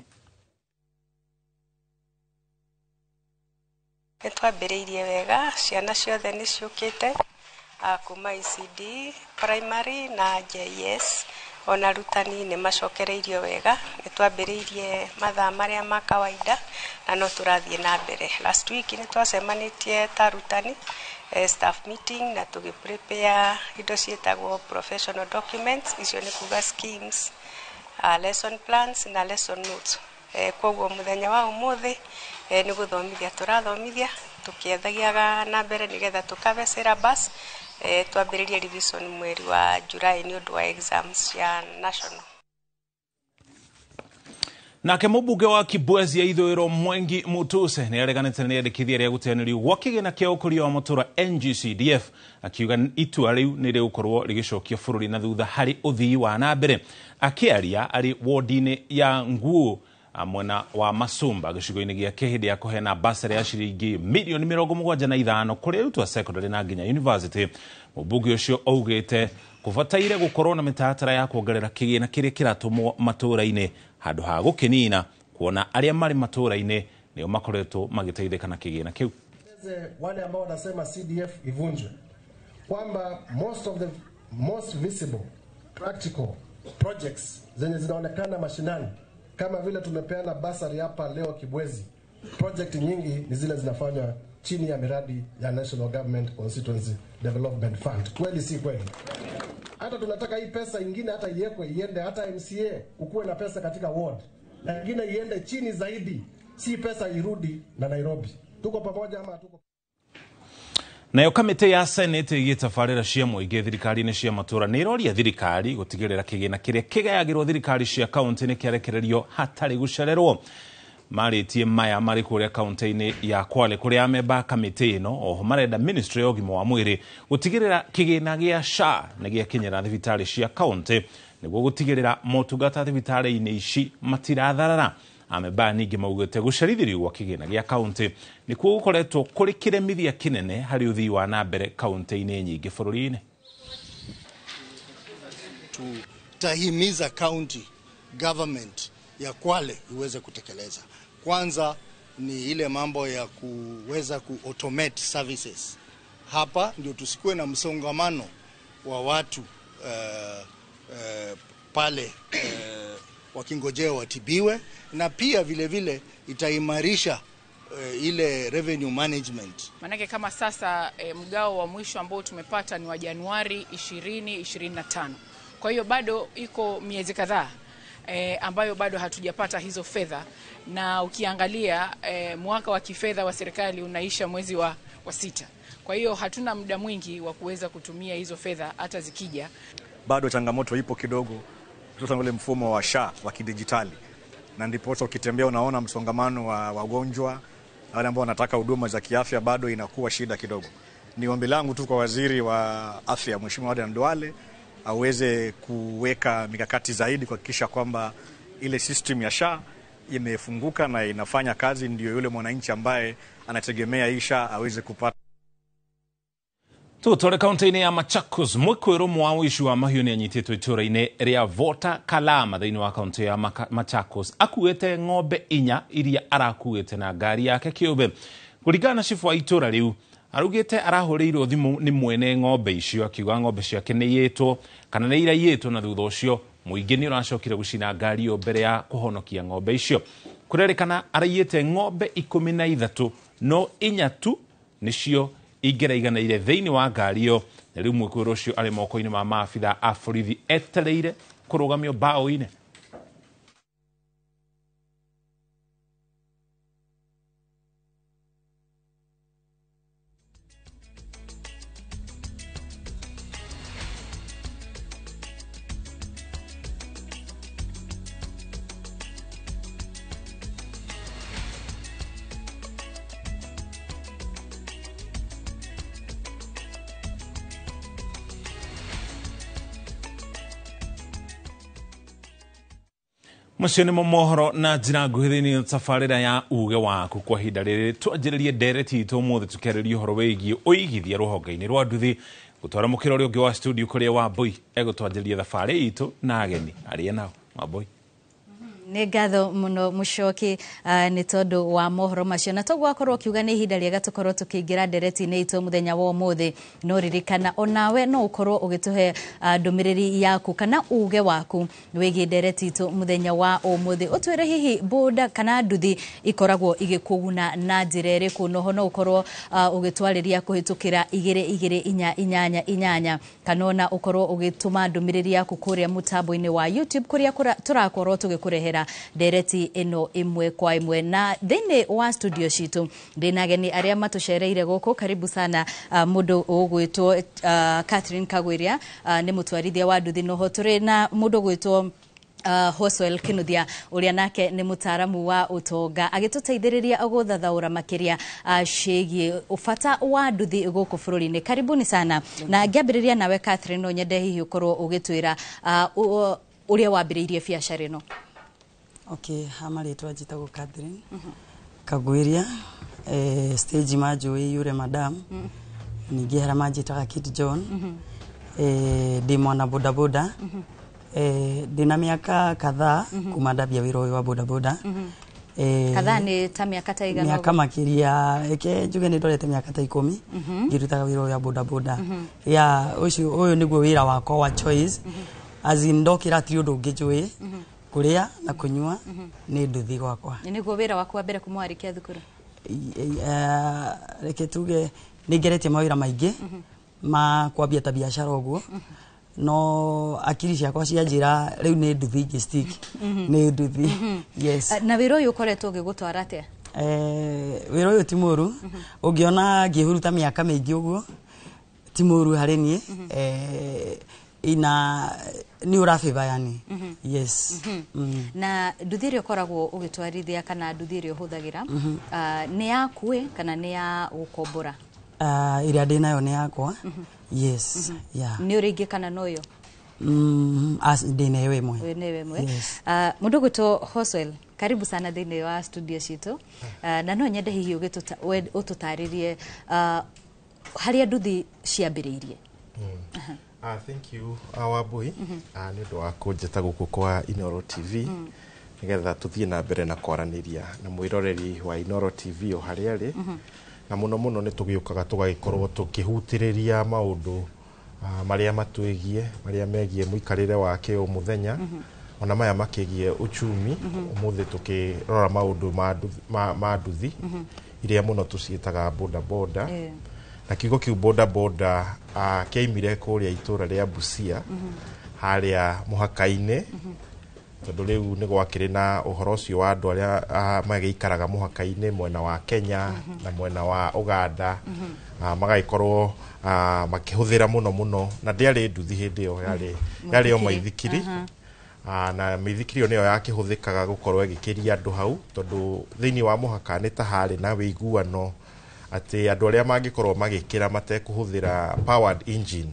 Nĩ twambĩrĩirie wega, ciana ciothe nĩ ciũkĩte kuma ECD primary na JS, ona arutani nĩ macokereirio wega. Nĩ twambĩrĩirie mathaa marĩa ma kawaida na no tũrathiĩ na mbere. Last week nĩ twacemanĩtie ta arutani staff meeting na tũgĩ prepare indo ciĩtagwo professional documents, icio nĩ kuga schemes, lesson plans na lesson notes. Koguo mũthenya wa ũmũthĩ nĩ gũthomithia tũrathomithia tũkĩethagiaga na mbere nĩgetha tũkave syllabus, twambĩrĩrie revision mweri wa July nĩ ũndũ wa exams cia national. Nake mũmbunge wa Kibwezi ya Ithũĩro Mwengi Mutuse nĩ areganĩte na rĩandĩkithia rĩa gũteanĩrio gwa kĩgĩna kĩa ũkũria wa matũũra NGCDF, akiuga itua rĩu nĩ rĩgũkorwo rĩgĩcokia bũrũri na thutha harĩ ũthii wa na mbere. Akĩaria arĩ wodi-inĩ ya Nguo mwena wa Masumba gĩcigo-inĩ gĩake hĩndĩ ya kũheana basarĩ ya ciringi mirioni 75 kũrĩ arutwo a secondary na nginya university, mũmbunge ũcio augĩte kũbataire gũkorwo na mĩtaratara ya kuongerera kĩgĩna kĩrĩa kĩratũmwo matũũra-inĩ handũ ha gũkĩnina, kuona arĩa marĩ matũũra-inĩ nĩo makoretwo magĩteithĩka na kĩgĩna kĩu. Wale ambao wanasema CDF ivunjwe, kwamba most of the most visible practical projects zenye zinaonekana mashinani, kama vile tumepeana basari hapa leo Kibwezi, project nyingi ni zile zinafanywa chini ya miradi ya National Government Constituency Development Fund. Kweli si kweli? Hata tunataka hii pesa ingine hata iwekwe iende hata MCA, kukuwe na pesa katika ward, na ingine iende chini zaidi, si pesa irudi na Nairobi. Tuko pamoja ama tuko? Nayo kamĩtĩ ya Senate ĩgiĩ tabarĩra cia mũingĩ thirikari-inĩ cia matũũra nĩ ĩroria thirikari gũtigĩrĩra kĩgĩna kĩrĩa kĩgayagĩrwo thirikari cia kaũntĩ nĩ kĩarekererio hatarĩ gũcererwo. Marĩtie maya marĩ kũrĩa kaũntĩ-inĩ ya Kwale kũrĩa amemba a kamĩtĩ ĩno oho marenda ministry ya ũgima wa mwĩrĩ gũtigĩrĩra kĩgĩna gĩa SHA nĩ gĩakinyĩra thibitarĩ cia kaũntĩ nĩguo gũtigĩrĩra motungata thibitarĩ-inĩ ici matiratharara. Amemba ningĩ maugĩte gũcerithĩrio gwa kĩgĩna gĩa kaũntĩ nĩkuo gũkoretwo kũrĩ kĩremithia kĩnene harĩ ũthii wa na mbere kaũntĩ-inĩ nyingĩ bũrũri-inĩ. Tutahimiza county government ya Kwale iweze kutekeleza. Kwanza ni ile mambo ya kuweza ku automate services. Hapa ndio tusikuwe na msongamano wa watu pale wakingojea watibiwe, na pia vile vile itaimarisha ile revenue management. Manake kama sasa mgao wa mwisho ambao tumepata ni wa Januari 2025. Kwa hiyo bado iko miezi kadhaa ambayo bado hatujapata hizo fedha, na ukiangalia mwaka wa kifedha wa serikali unaisha mwezi wa 6. Kwa hiyo hatuna muda mwingi wa kuweza kutumia hizo fedha hata zikija. Bado changamoto ipo kidogo, hususan ule mfumo wa SHA wa kidijitali, na ndipo ukitembea unaona msongamano wa wagonjwa wale ambao wanataka huduma za kiafya bado inakuwa shida kidogo. Ni ombi langu tu kwa waziri wa afya Mheshimiwa Adan Duale aweze kuweka mikakati zaidi kuhakikisha kwamba ile system ya SHA imefunguka na inafanya kazi, ndio yule mwananchi ambaye anategemea hii SHA aweze kupata. Tutore kaunti-inĩ ya Machakos mwĩkwĩrwo mwa ũici wa mahiũ nĩ anyitĩtwo itũũra-inĩ rĩa Vota Kalama thĩinĩ wa kaunti ya Machakos akuĩte ng'ombe 4 iria arakuĩte na ngari yake kĩũmbe. Kũringana na cibũ wa itũũra rĩu arugĩte arahũrĩirwo thimũ nĩ mwene ng'ombe icio akiuga ng'ombe ciake nĩ iyĩtwo kana nĩ iraiyĩtwo, na thutha ũcio mũingĩ nĩ ũracokire gũcina ngari ĩyo mbere ya kũhonokia ng'ombe icio. Kũrerĩkana araiyĩte ng'ombe 13 no 4 tu nĩcio ingĩraiganĩire thĩinĩ wa ngari ĩyo, na rĩu mwĩkwĩrwo ũcio arĩ moko-inĩ ma maabitha a borithi etereire kũrũgamio mbaũ-inĩ. Macio nĩmo mohoro na njĩra nguhĩ thĩinĩ wa tabarĩra ya uge waku kwa ihinda rĩrĩ. Twanjĩrĩrie ndereti itũ ũmũthĩ tũkĩarĩria ũhoro wĩgiĩ ũigithia rũhonge-inĩ rwa nduthi. Gũtwara mũkĩra ũrĩa ũngĩ wa studio kũrĩa Wambui egũtwanjĩrĩria thabarĩ itũ na ageni arĩa nao. Wambui. Nĩ ngatho mũno Mũcoki, nĩ tondũ wa mohoro macio, na toguo akorwo ũkiuga nĩ ihinda rĩega tũkorwo tũkĩingĩra ndereti-inĩ itũ mũthenya wa ũmũthĩ. No ririkana onawe no ũkorwo ũgĩtũhe ndũmĩrĩri yaku kana uge waku wĩgiĩ ndereti itũ mũthenya wa ũmũthĩ, ũtwĩre hihi boda kana nduthi ikoragwo igĩkũguna na njĩra ĩrĩkũ. Noho no ũkorwo ũgĩtwarĩria kũhĩtũkĩra 2 2 4 8 8, kana ona ũkorwo ũgĩtũma ndũmĩrĩri yaku kũrĩa mũtambo-inĩ wa YouTube kũrĩa tũrakorwo tũgĩkũrehera ndereti ĩno ĩmwe kwa ĩmwe. Na thĩinĩ wa studio citũ ndĩna ageni arĩa matũcereire gũkũ. Karibu sana mũndũ ũgwĩtwo Catherine Kagwiria, nĩ mũtwarithia wa nduthi. Noho tũrĩ na mũndũ ũgwĩtwo Hoswell Kinuthia ũrĩa nake nĩ mũtaaramu wa ũtonga, agĩtũteithĩrĩria gũthathaũra makĩria ciĩgiĩ ũbata wa nduthi gũkũ bũrũri-inĩ. Karibuni sana. Na ngĩambĩrĩria nawe Catherine, no nyende hihi ũkorwo ũgĩtwĩra ũrĩa wambĩrĩirie biacara ĩno. Okay, ha marĩtwa njĩtagwo Catherine Kagwiria, stage manjũĩ yure madam, ningĩ harĩa manjĩtaga Kid John. Ndĩ mwana bodaboda, ndĩna mĩaka kadhaa kuma ndambia wĩra ũyũ wa bodaboda. Kadhaa nĩ ta mĩaka ta igana? Mĩaka makĩria, reke njuge nĩ ndorete mĩaka ta 10 ngĩrutaga wĩra ũyũ wa bodaboda. Ya ũcio ũyũ nĩguo wĩra wakwa wa choice, as in ndokĩra ti ũndũ ũngĩ njũĩ, kũrĩa na kũnyua nĩ nduthi gwakwa. Nĩguo wĩra waku wa mbere kuma warĩkia thukuru? Reke tuge nĩ ngeretie mawĩra maingĩ ma kwambia ta biacara ũguo, no akiri ciakwa cianjĩra rĩu nĩ nduthi ingĩ stick nĩ nduthi. Yes. Na wĩra ũyũ ũkoretwo ũgĩgũtwara atĩa? Wĩra ũyũ ti mũru, ũngĩona ngĩhuruta mĩaka mĩingĩ ũguo ti mũru harĩ niĩ, ina nĩ ũrabĩba yani. Yes. Na nduthi ĩrĩa ũkoragwo ũgĩtwarithia kana nduthi ĩrĩa ũhũthagĩra, nĩ yaku kana nĩ ya gũkombora? Ĩrĩa ndĩ nayo nĩ yakwa. Yes. Yeah. Nĩ ũrĩ ingĩ kana no ĩyo? Ndĩ nayo ĩmwe. Wĩ nayo ĩmwe. Mũndũ ũgwĩtwo Hoswell, karibu sana thĩinĩ wa studio citũ. Na no nyende hihi ũtũtarĩrie harĩa nduthi ciambĩrĩirie. Thank you, Wambui, nĩ ũndũ wa kũnjĩta gũkũ kwa Inooro TV nĩgetha tũthiĩ na mbere na kwaranĩria na mwĩroreri wa Inooro TV o harĩa arĩ. Na mũno mũno nĩ tũgĩũkaga tũgagĩkorwo tũkĩhutĩrĩria maũndũ marĩa matwĩgiĩ, marĩa megiĩ mũikarĩre wa kĩ mũthenya, ona maya makĩgiĩ uchumi. Ũmũthĩ tũkĩrora maũndũ ma nduthi iria mũno tũciĩtaga boda boda. Na kiugo kĩu boda boda kĩaimire kũrĩa itũra rĩa Busia harĩa mũhaka-inĩ, tondũ rĩu nĩ gwakĩrĩ na ũhoro ũcio wa andũ arĩa magĩikaraga mũhaka-inĩ mwena wa Kenya na mwena wa Uganda, magagĩkorwo makĩhũthĩra mũno mũno, na ndĩarĩ nduthi hĩndĩ ĩyo, yarĩ o maithikiri. Na mĩithikiri ĩyo nĩyo yakĩhũthĩkaga gũkorwo ĩgĩkĩria andũ hau, tondũ thĩinĩ wa mũhaka nĩ ta harĩ na wĩiguano atĩ andũ arĩa mangĩkorwo magĩkĩra matekũhũthĩra powered engine,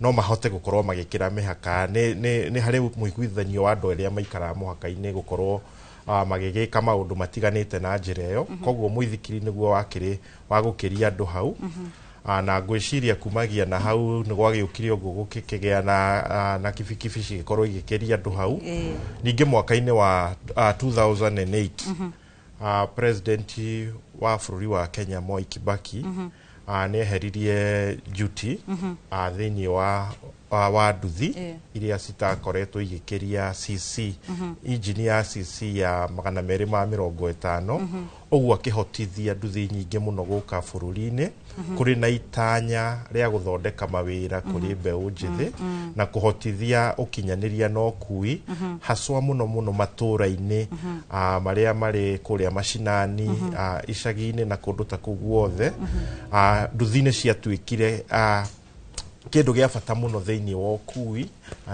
no mahote gũkorwo magĩkĩra mĩhaka. Nĩ harĩ mũiguithanio wa andũ arĩa maikaraga mũhaka-inĩ gũkorwo magĩgĩka maũndũ matiganĩte na njĩra ĩyo. Koguo mũithikiri nĩguo wakĩrĩ wa gũkĩria andũ hau. Na ngwĩciria kumagia na hau nĩ gwagĩũkire ũguo gũkĩgĩa na kibikibi cigĩkorwo igĩkĩria andũ hau. Ningĩ mwaka-inĩ wa 2008, president wa bũrũri wa Kenya Moi Kibaki nĩ eheririe duty thĩinĩ wa nduthi iria citakoretwo igĩkĩria CC, engine ya CC ya 250, ũguo akĩhotithia nduthi nyingĩ mũno gũka bũrũri-inĩ, kũrĩ na itanya rĩa gũthondeka mawĩra kũrĩ mbeũ njĩthĩ na kũhotithia ũkinyanĩria na ũkui, haswa mũno mũno matũra-inĩ marĩa marĩ kũrĩa macinani, icagi-inĩ na kũndũ ta kũu guothe. Nduthi nĩ ciatuĩkire kĩndũ gĩa bata mũno thĩinĩ wa ũkui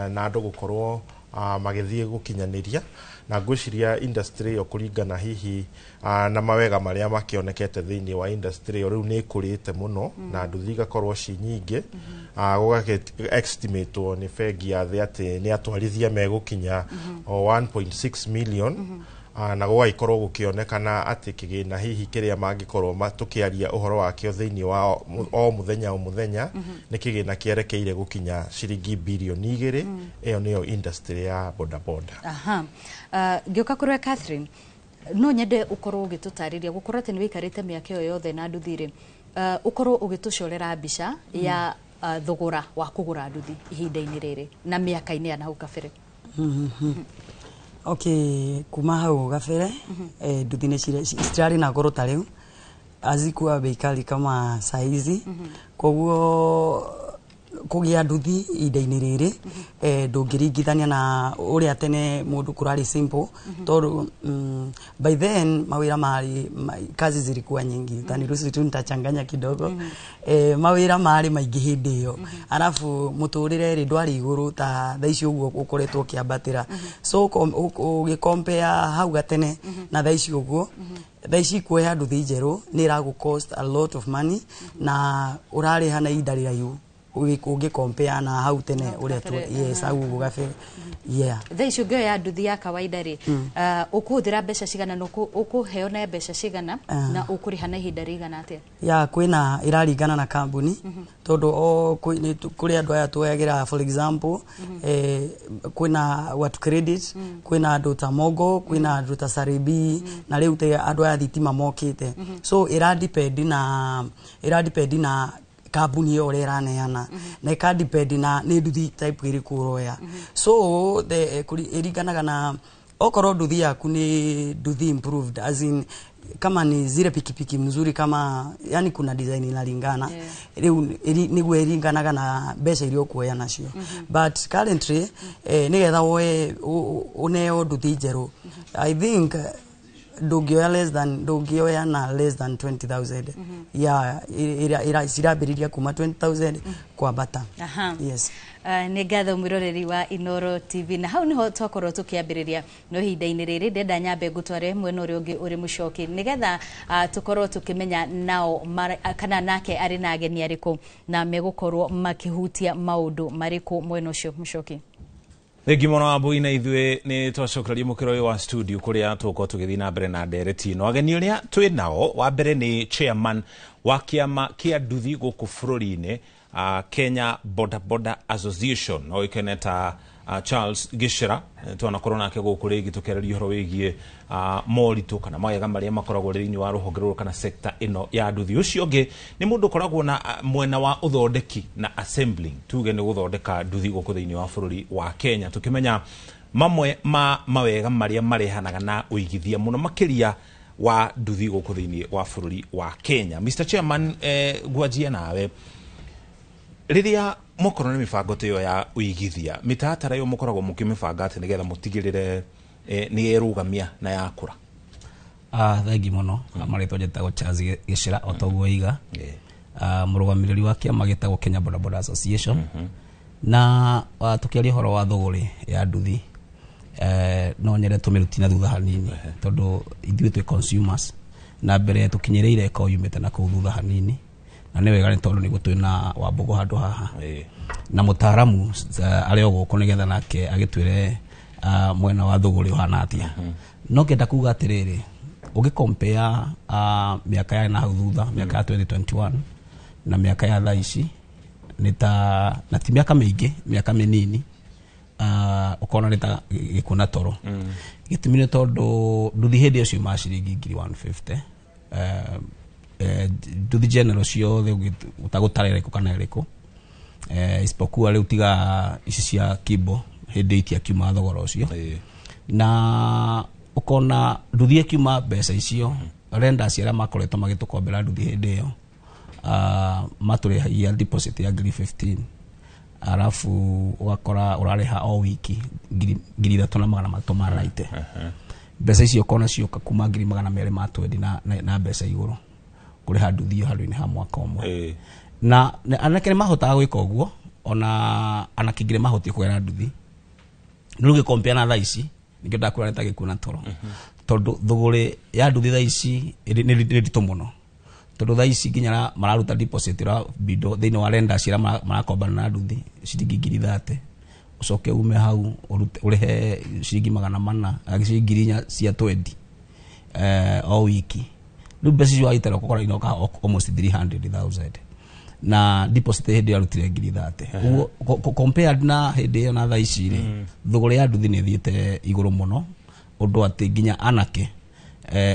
na andũ gũkorwo magĩthiĩ gũkinyanĩria. Na ngwĩciria industry ĩyo kũringana hihi na mawega marĩa makĩonekete thĩinĩ wa industry ĩyo rĩu nĩ ĩkũrĩte mũno, na nduthi igakorwo ci nyingĩ. Gũgakĩ estimatwo nĩ bengi ya thĩ atĩ nĩ atwarithia megũkinya o 1.6 million. Na gũgagĩkorwo gũkĩonekana atĩ kĩgĩna hihi kĩrĩa mangĩkorwo tũkĩaria ũhoro wakĩo thĩinĩ wa o mũthenya o mũthenya nĩ kĩgĩna kĩerekeire gũkinya ciringi birioni 2. Ĩyo nĩyo industry ya bodaboda. Aha. Ngĩũka kũrĩ Catherine, no nyende ũkorwo ũgĩtũtarĩria gũkorwo atĩ nĩ wĩikarĩte mĩaka ĩyo yothe na nduthi-rĩ, ũkorwo ũgĩtũcorera mbica ya thogora wa kũgũra nduthi ihinda-inĩ rĩrĩ na mĩaka-inĩ ya nahau kabere. Okay, kuma hau gabere nduthi nĩ citirarĩ na goro ta rĩu, azikuwa bei kali kama saizi. Koguo kũgĩa nduthi ihinda-inĩ rĩrĩ ndũngĩringithania na ũrĩa tene mũndũ kũrarĩ simple, tondũ by then mawĩra marĩ kazi zilikuwa nyingi. Utaniruhusu tu nitachanganya kidogo. Mawĩra marĩ maingĩ hĩndĩ ĩyo, arabu mũtũrĩre rĩ ndwarĩ igũrũ ta thaa ici ũguo ũkoretwo ũkĩambatĩra. So ũgĩkompea hau gatene na thaa ici ũguo, thaa ici kuoya nduthi njerũ nĩ ĩragũ cost a lot of money na ũrarĩha na ihinda rĩraihu ũngĩkompea na hau tene ũrĩa yes, hau ũguo gabere. Yeah. Thaa ici ũngĩoya nduthi ya kawaida rĩ, ũkũhũthĩra mbeca cigana na ũkũheo na mbeca cigana na ũkũrĩha na ihinda rĩigana atĩa? Ya kwĩna ĩraringana na kambuni, tondũ o kũrĩ andũ aya tuoyagĩra, for example kwĩna Watu Credit, kwĩna andũ ta Mogo, kwĩna andũ ta Saribi, na rĩu te andũ aya thitima mokĩte. So ĩra depend na kambuni ĩyo ũrĩa ĩraneana na ĩka depend na nĩ nduthi type ĩrĩkũ ũroya. So the ĩringanaga na okorwo nduthi yaku nĩ nduthi improved, as in kama ni zile pikipiki mzuri, kama yani kuna design inalingana riu niguo ĩringanaga na mbeca iria ũkuoya nacio. But currently nigetha woe ũneo nduthi njerũ, I think ndũngĩoya less than ndũngĩoya na less than 20,000. Yeah, ira cirambĩrĩria kuma 20,000 kwambata. Aha. Yes. Nĩ ngatho mwĩroreri wa Inoro TV, na hau niho twakorwo tũkĩambĩrĩria, no ihinda-inĩ rĩrĩ ndenda nyambe ngũtware mwena ũrĩa ũngĩ ũrĩ mũcoki nĩgetha tũkorwo tũkĩmenya nao kana nake arĩ na ageni arĩkũ na megũkorwo makĩhutia maũndũ marĩkũ mwena ũcio mũcoki. Thengi mũno Wambui, na ithuĩ nĩ twacokereria mũkĩro ũyũ wa studio kũrĩa tũgũkorwo tũgĩthiĩ na mbere na ndereti ĩno. Ageni ũrĩa twĩ nao, wa mbere nĩ chairman wa kĩama kĩa nduthi gũkũ bũrũri-inĩ, Kenya Boda Boda Association, oĩkaine ta Charles Gĩcera. Twanakorwo nake gũkũ rĩngĩ tũkĩarĩria ũhoro wĩgiĩ moritũ kana mawega marĩa makoragwo thĩinĩ wa rũhonge rũrũ kana sekta ĩno ya nduthi. Ũcio ũngĩ nĩ mũndũ ũkoragwo na mwena wa ũthondeki na assembling, tuge nĩ gũthondeka nduthi gũkũ thĩinĩ wa bũrũri wa Kenya, tũkĩmenya mamwe ma mawega marĩa marehanaga na ũigithia mũno makĩria wa nduthi gũkũ thĩinĩ wa bũrũri wa Kenya. Mr Chairman, ngwanjia nawe. Rĩrĩa mwakorwo na mĩbango ta ĩyo ya ũigithia, mĩtaratara ĩyo mũkoragwo mũkĩmĩbanga atĩ nĩgetha mũtigĩrĩre nĩ yerũgamia na yakũra? Thengi mũno. Marĩtwa njĩtagwo Charles Gĩcĩra o ta ũguo iga, mũrũgamĩrĩri wa kĩama gĩtagwo Kenya Boda Boda Association. Na tũkĩaria ũhoro wa thũgũrĩ ya nduthi, no nyende tũmĩruti na thutha hanini, tondũ ithuĩ twĩ consumers na mbere tũkinyĩrĩire ĩkorwo yumĩte na kũu thutha hanini, na nĩ wega nĩ tondũ nĩguo twĩna Wambũgũ handũ haha na mũtaaramu arĩ o gũkũ nĩgetha nake agĩtwĩre mwena wa thũgũrĩ ũhana atĩa. No ngenda kuga atĩrĩrĩ, ũgĩkompea mĩaka ya na hau thutha, mĩaka ya 2021 na mĩaka ya thaa ici, nĩ ta na ti mĩaka mĩingĩ, mĩaka mĩnini, ũkona nĩ ta gĩkuũ na toro. Gĩtũmi nĩ tondũ nduthi hĩndĩ ĩyo ciumaga ciringi ngiri 150, nduthi general ciothe ũtagũtara ĩrĩkũ kana ĩrĩkũ, isipokuwa rĩu tiga ici cia kimbo, hĩndĩ itiakiuma thogora ũcio. Na ũkona nduthi ĩkiuma mbeca icio, lenders arĩa makoretwo magĩtũkombera nduthi hĩndĩ ĩyo matũrĩhagia deposit ya ngiri 15, arabu ũgakora ũrarĩha o wiki 3,390. Mbeca icio ũkona cioka kuma 220,000 na mbeca igũrũ kũrĩha nduthi ĩyo handũ-inĩ ha mwaka ũmwe. Na anake nĩ mahotaga gwĩka ũguo, ona anake ingĩ nĩ mahotire kũgĩa na nduthi. Rĩu ũgĩkompea na thaa ici, nĩkĩo ndakwĩra nĩ ta gĩkuũ na toro, tondũ thũgũrĩ ya nduthi thaa ici nĩ nditũ mũno. Tondũ thaa ici nginya mararuta deposit ra bindo thĩinĩ wa lenders ira marakombana na nduthi ciringi 30,000, ucoke ume hau ũrĩhe ciringi 400, ciringi 4,000 cia 20 o wiki. Rĩu mbeca icio waitara ũgakora inoka almost 300,000 na deposit hĩndĩ ĩyo arutire 30,000. Ũguo compared na hĩndĩ ĩyo na thaa ici rĩ, thũgũrĩ ya nduthi nĩ ĩthiĩte igũrũ mũno, ũndũ atĩ nginya anake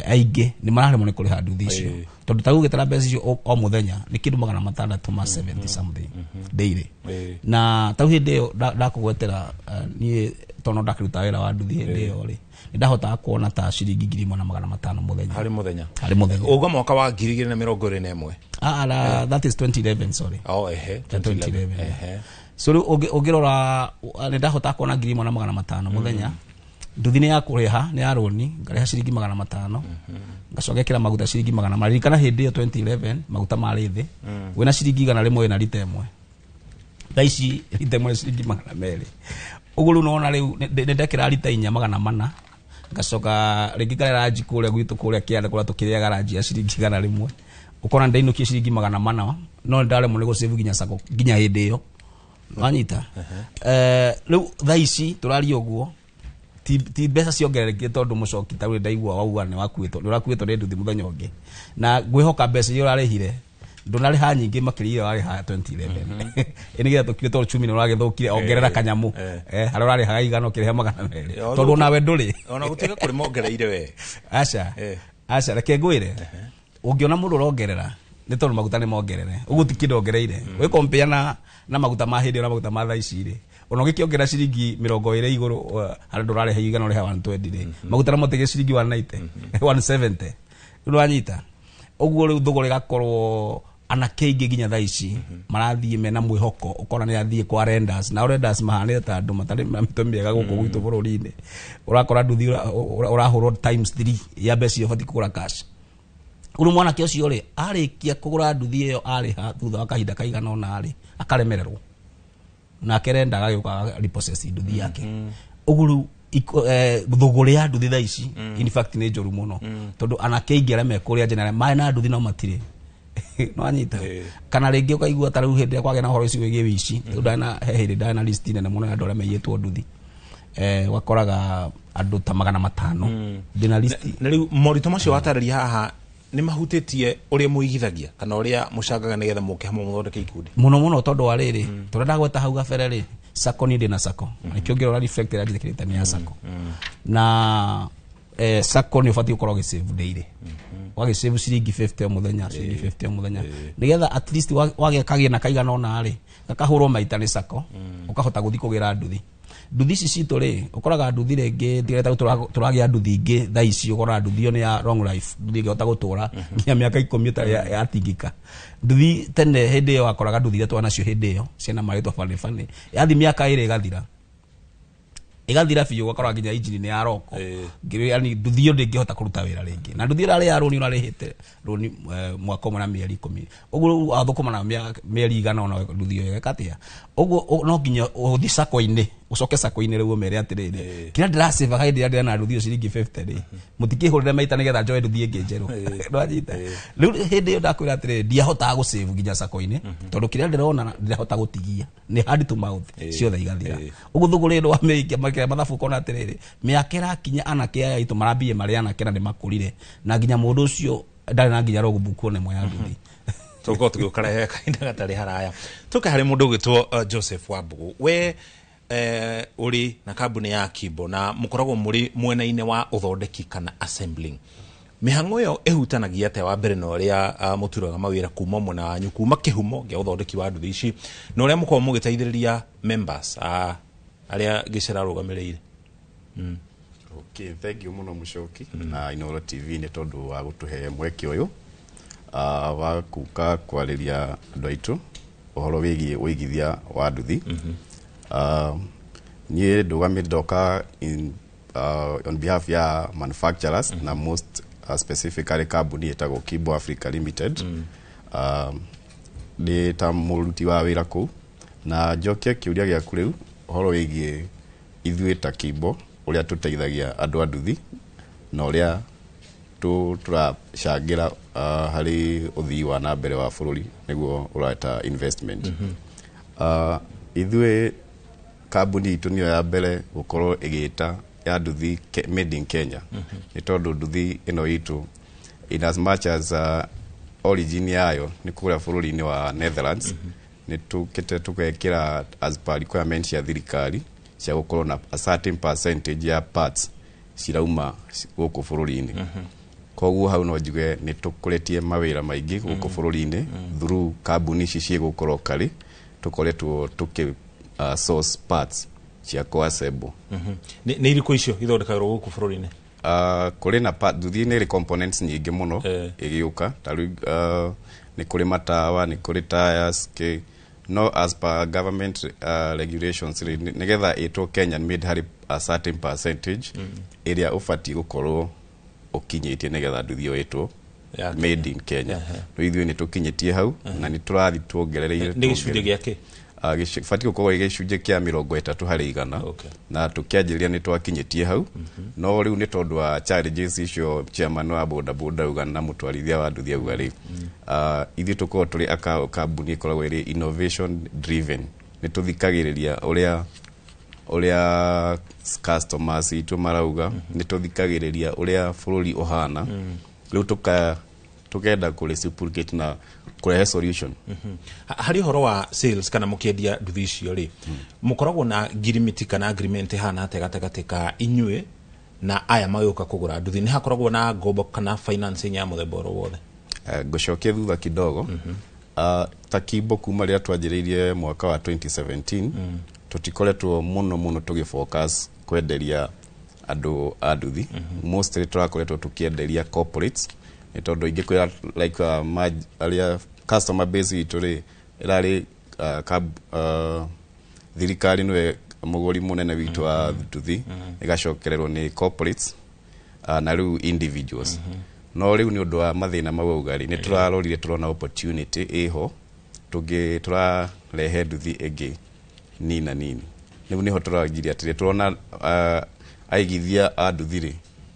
aingĩ nĩ mararemwo nĩ kũrĩha nduthi icio, tondũ ta ũgĩtara mbeca icio o mũthenya nĩ kĩndũ 670 something daily. Na tau hĩndĩ ĩyo ndakũgwetera niĩ tondũ ndakĩruta wĩra wa nduthi hĩndĩ ĩyo rĩ, nĩ ndahotaga kuona ta ciringi 1,500 mũthenya. Harĩ mũthenya. Harĩ mũthenya. Uga mwaka wa 2021. That is 2011, sorry. Oh, ehe. 2011. Ehe. So rĩu ũngĩrora nĩ ndahotaga kuona 1,500 mũthenya. Nduthi nĩ ya kũrĩha, nĩ ya rũni, ngarĩha ciringi 500, ngacoka ngekĩra maguta ciringi 400. Ririkana hĩndĩ ĩyo 2011 maguta marĩ thĩ, wĩna ciringi 100 wĩna rita ĩmwe. Thaa ici rita ĩmwe ciringi 200. Ũguo rĩu nona rĩu nĩ ndekĩra rita 4 400, ngacoka rĩngĩ ngarĩa ranji kũrĩa gwitũ kũrĩa kĩanda kũrĩa tũkĩrĩaga ranji ya ciringi 100. Ũkona ndainũkia ciringi 400, no ndaremwo nĩ gũsave nginya sacco nginya hĩndĩ ĩyo. Wanyita? Rĩu thaa ici tũraria ũguo ti mbeca ciongererekire, tondũ mũcoki ta rĩu ndaigua wauga nĩ wakuĩtwo, nĩ ũrakuĩtwo nĩ nduthi mũthenya ũngĩ, na ngwĩhoka mbeca iria ũrarĩhire ndũnarĩha nyingĩ makĩria iria ũrarĩha 2011. Ĩ nĩgetha tũkiuge tondũ uchumi nĩ ũragĩthũkire, ongerera kanyamũ harĩa ũrarĩhaga 100 ũkĩrĩha 200, tondũ onawe ndũrĩ. Ona gũtuĩka kũrĩ mongereire we. Aca aca, reke ngwĩre, ũngĩona mũndũ ũrongerera nĩ tondũ maguta nĩ mongerere, ũguo ti kĩndũ ongereire. Wĩ compare na maguta ma hĩndĩ ĩyo na maguta ma thaa ici rĩ, ona ũgĩkĩongerera ciringi 20 igũrũ harĩa ndũrarĩha 100 ũrĩha 120 rĩ, maguta namo tege ciringi 190 170. Rĩu nĩwanyita? Ũguo rĩu thũgũrĩ ĩgakorwo anake aingĩ nginya thaa ici marathiĩ mena mwĩhoko, ũkona nĩ athiĩ kwa lenders, na lenders mahanĩte ta andũ matarĩ na mĩtwe mĩega gũkũ gwitũ bũrũri-inĩ. Ũrakora nduthi ũrahũrwo times 3 ya mbeca iria ũbatiĩ kũgũra cash. Ũrĩ mwanake ũcio rĩ, arĩkia kũgũra nduthi ĩyo arĩha thutha wa kahinda kaigana ũna rĩ, akaremererwo nake renda agagĩũka repossess nduthi yake. Ũguo rĩu thũgũrĩ ya nduthi thaa ici in fact nĩ njũru mũno, tondũ anake aingĩ arĩa me kũrĩa nja marĩ na nduthi no matirĩ. Nĩwanyita? Kana rĩngĩ ũkaigua ta rĩu hĩndĩ ĩrĩa kwagĩa na ũhoro ũcio wĩgiĩ wĩici, rĩu ndarĩ na he hĩndĩ ndarĩ na list nene mũno ya andũ arĩa maiyĩtwo nduthi, ũgakoraga andũ ta 500 ndĩna list. Na rĩu moritũ macio watarĩria haha nĩ mahutĩtie ũrĩa mũigithagia kana ũrĩa mũcangaga nĩgetha mũke hamwe mũthondeke ikundi? Mũno mũno, tondũ wa rĩrĩ, tondũ ndagweta hau gabere rĩ, sacco niĩ ndĩ na sacco, nĩkĩo ũngĩrora reflect ĩrĩa njĩtĩkĩrĩte nĩ ya sacco. Na sacco nĩ ũbatiĩ gũkorwo ũgĩsave daily, ũgagĩsave ciringi 50 o mũthenya, ciringi 50 o mũthenya, nĩgetha at least wagĩa kagĩna kaigana ũna rĩ, gakahũrwo maita nĩ sacco, ũkahota gũthiĩ kũgĩra nduthi. Nduthi ici citũ rĩ, ũkoraga nduthi rĩngĩ tiga ta tũragĩa nduthi ingĩ thaa ici, ũkoraga nduthi ĩyo nĩ ya long life, nduthi ĩngĩhota gũtũra nginya mĩaka 10 ĩtarĩ yatingĩka. Nduthi tene hĩndĩ ĩyo wakoraga nduthi iria twanacio hĩndĩ ĩyo ciĩna marĩtwa bani bani, yathi mĩaka 2 ĩgathira, ĩgathira biũ, ũgakora nginya injini nĩ yaroko, yani nduthi ĩyo ndĩngĩhota kũruta wĩra rĩngĩ. Na nduthi ĩrarĩ ya rũni, ũrarĩhĩte rũni mwaka ũmwe na mĩeri 10, ũguo rĩu wathũkũma na mĩeri 100 ona nduthi ĩyo ĩgeka atĩa? Ũguo no nginya ũthiĩ sacco-inĩ, ũcoke sacco-inĩ rĩu ũmere atĩrĩrĩ, kĩrĩa ndĩracĩvaga hĩndĩ ĩrĩa ndĩrĩ na nduthi ĩyo ciringi 50 rĩ, mũtikĩhũrĩre maita nĩgetha njoe nduthi ĩngĩ njerũ. Nĩwanyita? Rĩu hĩndĩ ĩyo ndakwĩra atĩrĩrĩ, ndiahotaga gũsave nginya sacco-inĩ, tondũ kĩrĩa ndĩrona ndirahota gũtigia, nĩ hand to mouth ciothe igathira. Ũguo thũgũrĩ ĩno wamĩikia makĩria mathabu ũkona atĩrĩrĩ, mĩaka ĩrakinya anake aya aitũ marambie marĩ anake na nĩmakũrire, na nginya mũndũ ũcio ndarĩ na nginya logbook ona ĩmwe ya nduthi. Tũgũkorwo tũgĩũka kahinda gatarĩ haraya. Tũke harĩ mũndũ ũgwĩtwo Joseph Wambugu. We ũrĩ na kambuni ya Kimbo na mũkoragwo mũrĩ mwena-inĩ wa ũthondeki kana assembling. Mĩhang'o ĩyo ĩhutanagia atĩa wa mbere na ũrĩa mũturaga mawĩra kuma mwena wanyu, kuma kĩhumo gĩa ũthondeki wa nduthi ici, na ũrĩa mũkoragwo mũgĩteithĩrĩria members arĩa Gĩcera arũgamĩrĩire? Okay, thank you mũno Mũcoki na Inooro TV nĩ tondũ wa gũtũhe mweke ũyũ wa kuka kwarĩria andũ aitũ ũhoro wĩgiĩ ũigithia wa nduthi. Niĩ ndũgamĩrĩire ndoka on behalf ya manufacturers na most specifically kambuni ĩtagwo Kimbo Africa Limited. Ndĩ ta mũruti wa wĩra kũu, na njokie kĩũria gĩaku rĩu ũhoro wĩgiĩ ithuĩ ta Kimbo ũrĩa tũteithagia andũ a nduthi na ũrĩa Tũracangĩra harĩ ũthii wa na mbere wa bũrũri, nĩguo ũreta investment. Ithuĩ kambuni itũ nĩyo ya mbere gũkorwo ĩgĩta ya nduthi made in Kenya, nĩ tondũ nduthi ĩno itũ, in as much as origin yayo nĩ kũrĩa bũrũri-inĩ wa Netherlands, nĩ tũkĩte tũgekĩra as per requirement cia thirikari cia gũkorwo na a certain percentage ya parts cirauma gũkũ bũrũri-inĩ. Koguo hau no njuge nĩ tũkũrĩtie mawĩra maingĩ gũkũ bũrũri-inĩ through kambuni ici ciĩ gũkũ locally tũkoretwo tũkĩ source parts cia kũ-assemble. Nĩ irĩkũ icio ithondekagĩrwo gũkũ bũrũri-inĩ? Kũrĩ na nduthi nĩ ĩrĩ components nyingĩ mũno ĩgĩũka. Ta rĩu nĩ kũrĩ matawa, nĩ kũrĩ tires kĩ, no as per government regulations rĩ, nĩgetha ĩtwo Kenyan made, harĩ a certain percentage ĩrĩa ũbatiĩ gũkorwo ũkinyĩtie nĩgetha nduthi ĩyo ĩtwo ya made in Kenya. Rĩu ithuĩ nĩ tũkinyĩtie hau na nĩ tũrathiĩ tuongerereire. Nĩ gĩcunjĩ gĩa kĩ? Batiĩ gũkorwo ĩ gĩcunjĩ kĩa 30%. Na tũkĩanjĩrĩria nĩ twakinyĩtie hau, no rĩu nĩ tondũ wa challenges icio chairman wa boda boda auga na mũtwarithia wa nduthi auga rĩ, ithuĩ tũkorwo tũrĩ aka kambuni ĩkoragwo ĩrĩ innovation driven. Nĩ tũthikagĩrĩria ũrĩa customers itũ marauga, nĩ tũthikagĩrĩria ũrĩa bũrũri ũhana. Rĩu tũkenda kũ reciprocate na kũrehe solution. Harĩ ũhoro wa sales kana mũkĩendia nduthi icio rĩ, mũkoragwo na ngirimiti kana agreement ĩhana atĩa gatagatĩ ka inyuĩ na aya magĩũka kũgũra nduthi? Nĩ hakoragwo na ngombo kana financing ya mũthemba oro wothe? Ngũcokia thutha kidogo. Ta Kimbo, kuma rĩrĩa twanjĩrĩirie mwaka wa 2017, tũtikoretwo mũno mũno tũgĩfocus kwenderia andũ a nduthi. Mostly tũrakoretwo tũkĩenderia corporates, nĩ tondũ ingĩkwĩra like arĩa customer base itũ rĩ, ĩrarĩ thirikari nĩwe mũgũri mũnene witũ wa nduthi, ĩgacokererwo nĩ corporates, na rĩu individuals. No rĩu nĩ ũndũ wa mathĩna mau auga rĩ, nĩ tũrarorire tũrona opportunity ĩho tũngĩ tũrarehe nduthi ĩngĩ nina nini. Rĩu nĩho tũrangiria atĩrĩ, tũrona aigithia a nduthi rĩ,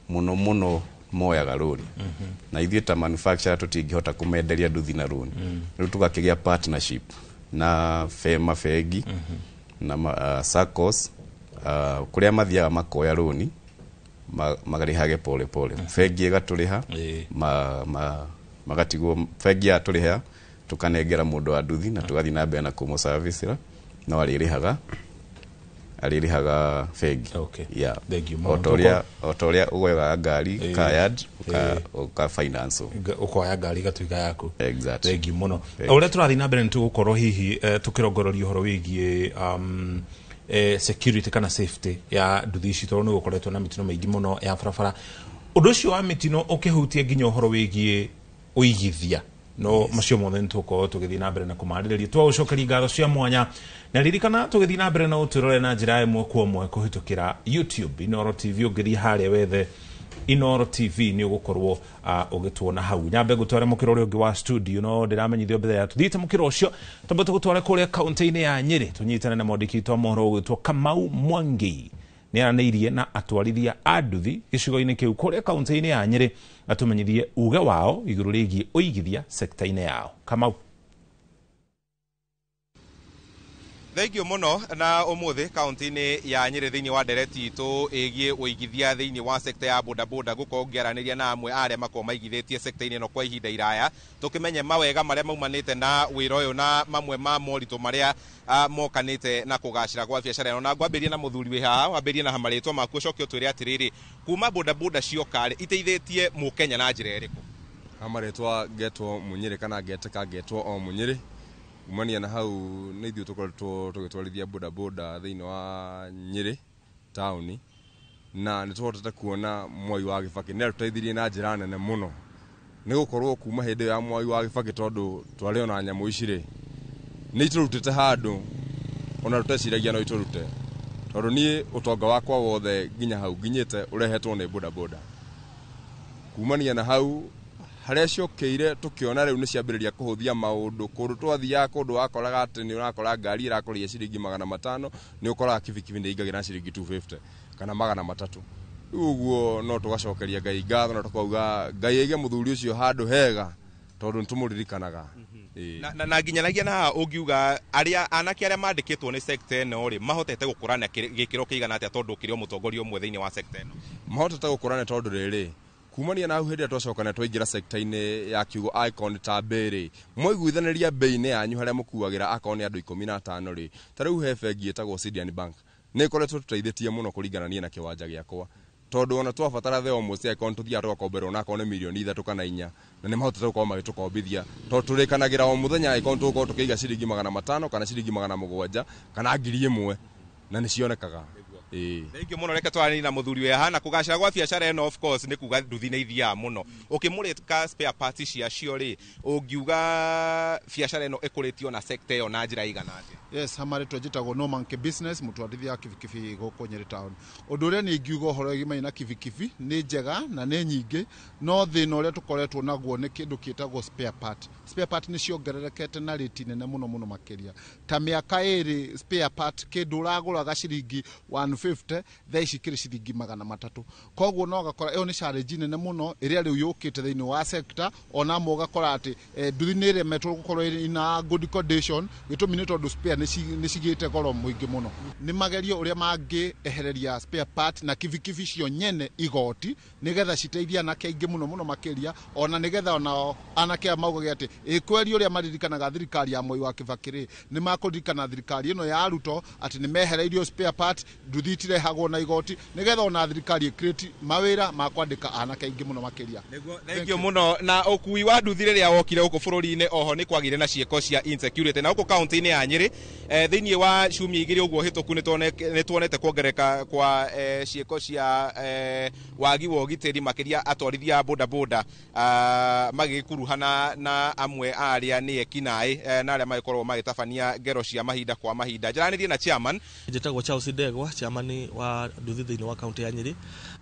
mũno mũno moyaga rũni, na ithuĩ ta manufacturer tũtingĩhota kũmenderia nduthi na rũni. Rĩu tũgakĩgĩa partnership na mabengi na SACCOs, kũrĩa mathiaga makoya rũni, magarĩhage pole pole. Bengi ĩgatũrĩha, magatigwo bengi yatũrĩha, tũkanengera mũndũ wa nduthi na tũgathiĩ na mbere na kũmũservicĩra, no arĩrĩhaga bengi. Yeah. Thank you. O ta ũrĩa ũgoyaga ngari car yard, ũka finance. Ũkoya ngari ĩgatuĩka yaku. Exactly. Thank you mũno. Thank O ũrĩa tũrathiĩ na mbere nĩ tũgũkorwo hihi tũkĩrongoreria ũhoro wĩgiĩ security kana safety ya nduthi ici, tondũ nĩ gũkoretwo na mĩtino mĩingĩ mũno ya barabara. Ũndũ ũcio wa mĩtino ũkĩhutia nginya ũhoro wĩgiĩ ũigithia, no macio mothe nĩ tũgũkorwo tũgĩthiĩ na mbere na kũmarĩrĩria. Twagũcokeria ngatho cia mwanya, na ririkana tũgĩthiĩ na mbere na ũtwĩrore na njĩra ĩmwe kwa ĩmwe kũhĩtũkĩra YouTube Inoro TV. Ũngĩthiĩ harĩa wethe Inoro TV nĩ ũgũkorwo ũgĩtuona hau. Nyambe ngũtware mũkĩra ũrĩa ũngĩ wa studio, no ndĩramenyithio mbere ya tũthiĩte mũkĩra ũcio twambe tũgũtware kũrĩa kaunti-inĩ ya Nyĩrĩ, tũnyitane na mwandĩki witũ wa mohoro ũgwĩtwo Kamau Mwangi. Nĩ aranĩirie na atwarithia a nduthi gĩcigo-inĩ kĩu kũrĩa kaunti-inĩ ya Nyĩrĩ, atũmenyithie uge wao igũrũ rĩgiĩ ũigithia sekta-inĩ yao. Kamau. Thank you mũno. Na ũmũthĩ kaunti-inĩ ya Nyĩrĩ, thĩinĩ wa ndereti itũ ĩgiĩ ũigithia thĩinĩ wa sekta ya bodaboda, gũkorwo ngĩaranĩria na amwe a arĩa makorwo maigithĩtie sekta-inĩ ĩno kwa ihinda iraya, tũkĩmenye mawega marĩa maumanĩte na wĩra ũyũ na mamwe ma moritũ marĩa mokanĩte na kũgacĩra kwa biacara ĩno. Na ngwambĩrĩria na mũthuri wĩ haha. Wambĩrĩrie na marĩtwa maku, ũcoke ũtwĩre atĩrĩrĩ, kuma bodaboda cioka rĩ, iteithĩtie mũkenya na njĩra ĩrĩkũ? Ha marĩtwa ngetwo Mũnyĩrĩ kana ngetĩka ngetwo o Mũnyĩrĩ. Kumania na hau, nĩ ithuĩ tũkoretwo tũgĩtwarithia bodaboda thĩinĩ wa Nyĩrĩ taũni, na nĩ tũhotete kuona Mwai wa Kibaki nĩ atũteithirie na njĩra nene mũno, nĩ gũkorwo kuma hĩndĩ ĩyo ya Mwai wa Kibaki, tondũ twarĩ ona nyamũ ici rĩ, nĩ itũrutĩte handũ ona tũteciragia no itũrute, tondũ niĩ ũtonga wakwa wothe nginya hau nginyĩte ũrehetwo nĩ bodaboda. Kumania na hau, harĩa ciokĩire, tũkĩona rĩu nĩ ciambĩrĩria kũhũthia maũndũ. Kũndũ twathiaga, kũndũ wakoraga atĩ nĩ ũrakora ngari ĩrakũrĩhia ciringi 500, nĩ ũkoraga kibikibi nĩ ĩingagĩra na ciringi 250 kana 300. Rĩu ũguo no tũgacokeria Ngai ngatho na tũkauga Ngai aige mũthuri ũcio handũ hega tondũ nĩtũmũririkanaga. Na nginyanagia na haha ũngiuga arĩa anake arĩa mandĩkĩtwo nĩ sector ĩno rĩ, mahotete gũkũra na gĩkĩro kĩigana atĩa, tondũ ũkĩrĩ o mũtongoria ũmwe thĩinĩ wa sector ĩno? Mahotete gũkũra nĩ tondũ rĩrĩ, kumania na hau hĩndĩ ĩrĩa twacoka na twaingĩra sector-inĩ ya kiugo angĩkorwo nĩ ta mbĩ rĩ, mwaiguithanĩria mbei-inĩ yanyu harĩa mũkuagĩra akorwo nĩ andũ 15 rĩ, ta rĩu he bengi ĩtagwo Sidian Bank nĩ ĩkoretwo tũteithĩtie mũno kũringana niĩ na kĩwanja gĩakwa, tondũ ona twabatara the almost angĩkorwo nĩ tũthiaga tũgakomberwo na akorwo nĩ mirioni 3 kana 4, na nĩ mahotete gũkorwo magĩtũkombithia tondũ tũrĩkanagĩra o mũthenya angĩkorwo nĩ tũgũkorwo tũkĩiga ciringi 500 kana ciringi 700 kana 1000, na nĩ cionekaga. Thank you mũno. Reke twaranĩrie na mũthuri wĩ haha. Na kũgacĩra gwa biacara ĩno of course nĩ kuga nduthi nĩ ithiaga mũno. Ũkĩmũrĩka spare parts ciacio rĩ, ũngiuga biacara ĩno ĩkũrĩtio na sector ĩyo na njĩra ĩigana atĩa? Yes, hamarĩtwa njĩtagwo Norman K Business, mũtwarithia wa kibikibi gũkũ Nyĩrĩ town. Ũndũ ũrĩa niĩ ingiuga ũhoro wĩgiĩ na kibikibi nĩ njega na nĩ nyingĩ, no thĩna ũrĩa tũkoretwo naguo nĩ kĩndũ kĩtagwo spare part. Spare part nĩ ciongererekete na rĩti nene mũno mũno makĩria. Ta mĩaka 2 spare part kĩndũ ũragũraga ciringi 150, thaa ici kĩrĩ ciringi 300. Koguo no ũgakora ĩyo nĩ challenge nene mũno ĩrĩa rĩu yũkĩte thĩinĩ wa sector. Ona amwe ũgakora atĩ nduthi nĩ ĩremetwo gũkorwo ĩna good condition, gĩtũmi nĩ tondũ spare nĩ cigĩte goro mũingĩ mũno. Nĩ magerio ũrĩa mangĩehereria spare part na kibikibi cio nyene igoti, nĩgetha citeithie anake aingĩ mũno mũno makĩria, ona nĩgetha onao anake aya maugage atĩ ĩ kweri ũrĩa maririkanaga thirikari ya Mwai wa Kibaki rĩ, nĩ makũririkana thirikari ĩno ya Ruto atĩ nĩ mehereirio spare part, nduthi itirehagwo na igoti, nĩgetha ona thirikari ĩ mawĩra ma kwandĩka anake aingĩ mũno makĩria. Thank you mũno. Na ũkui wa nduthi rĩrĩa wokire gũkũ bũrũri-inĩ, oho nĩ kwagĩire na ciĩko cia insecurity, na gũkũ kaunti-inĩ ya Nyĩrĩ thĩinĩ wa ciumia 2 ũguo hĩtũku nĩ tuonete kuongerereka kwa ciĩko cia wagi wa ũgitĩri, makĩria atwarithia a boda boda magĩkuruhana na amwe a arĩa nĩ ekinaĩ na arĩa magĩkoragwo magĩtabania ngero cia mahinda kwa mahinda. Njaranĩrie na chairman. Njĩtagwo Charles Ndegwa, chairman wa nduthi thĩinĩ wa kaunti ya Nyĩrĩ.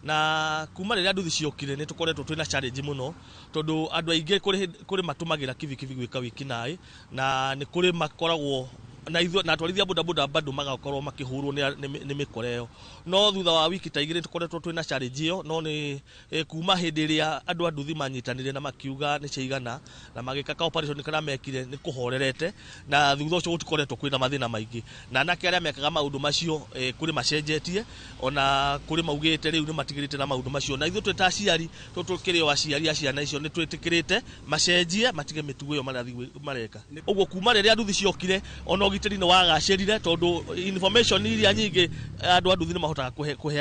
Na kuma rĩrĩa nduthi ciokire nĩ tũkoretwo twĩna challenge mũno, tondũ andũ aingĩ kũrĩ matũmagĩra kibikibi gwĩka wĩkinaĩ, na nĩ kũrĩ makoragwo na ithuĩ na atwarithia boda boda bado magakorwo makĩhũrwo nĩ mĩkora ĩyo. No thutha wa wiki ta 2 tũkoretwo twĩna challenge ĩyo, no nĩ kuma hĩndĩ ĩrĩa andũ a nduthi manyitanire na makiuga nĩ ciaigana na magĩka ka operation karĩa mekire nĩ kũhorerete, na thutha ũcio gũtikoretwo kwĩna mathĩna maingĩ. Na anake arĩa mekaga maũndũ macio kũrĩ macenjetie, ona kũrĩ maugĩte rĩu nĩ matigĩrĩte na maũndũ macio. Na ithuĩ twĩ ta aciari, tũkĩrĩ o aciari a ciana icio, nĩ twĩtĩkĩrĩte macenjie matige mĩtugo ĩyo marathiĩ mareka. Ũguo kuma rĩrĩa nduthi ciokire ona ũgitĩri nĩ wagacĩrire, tondũ information iria nyingĩ andũ a nduthi nĩ mahotaga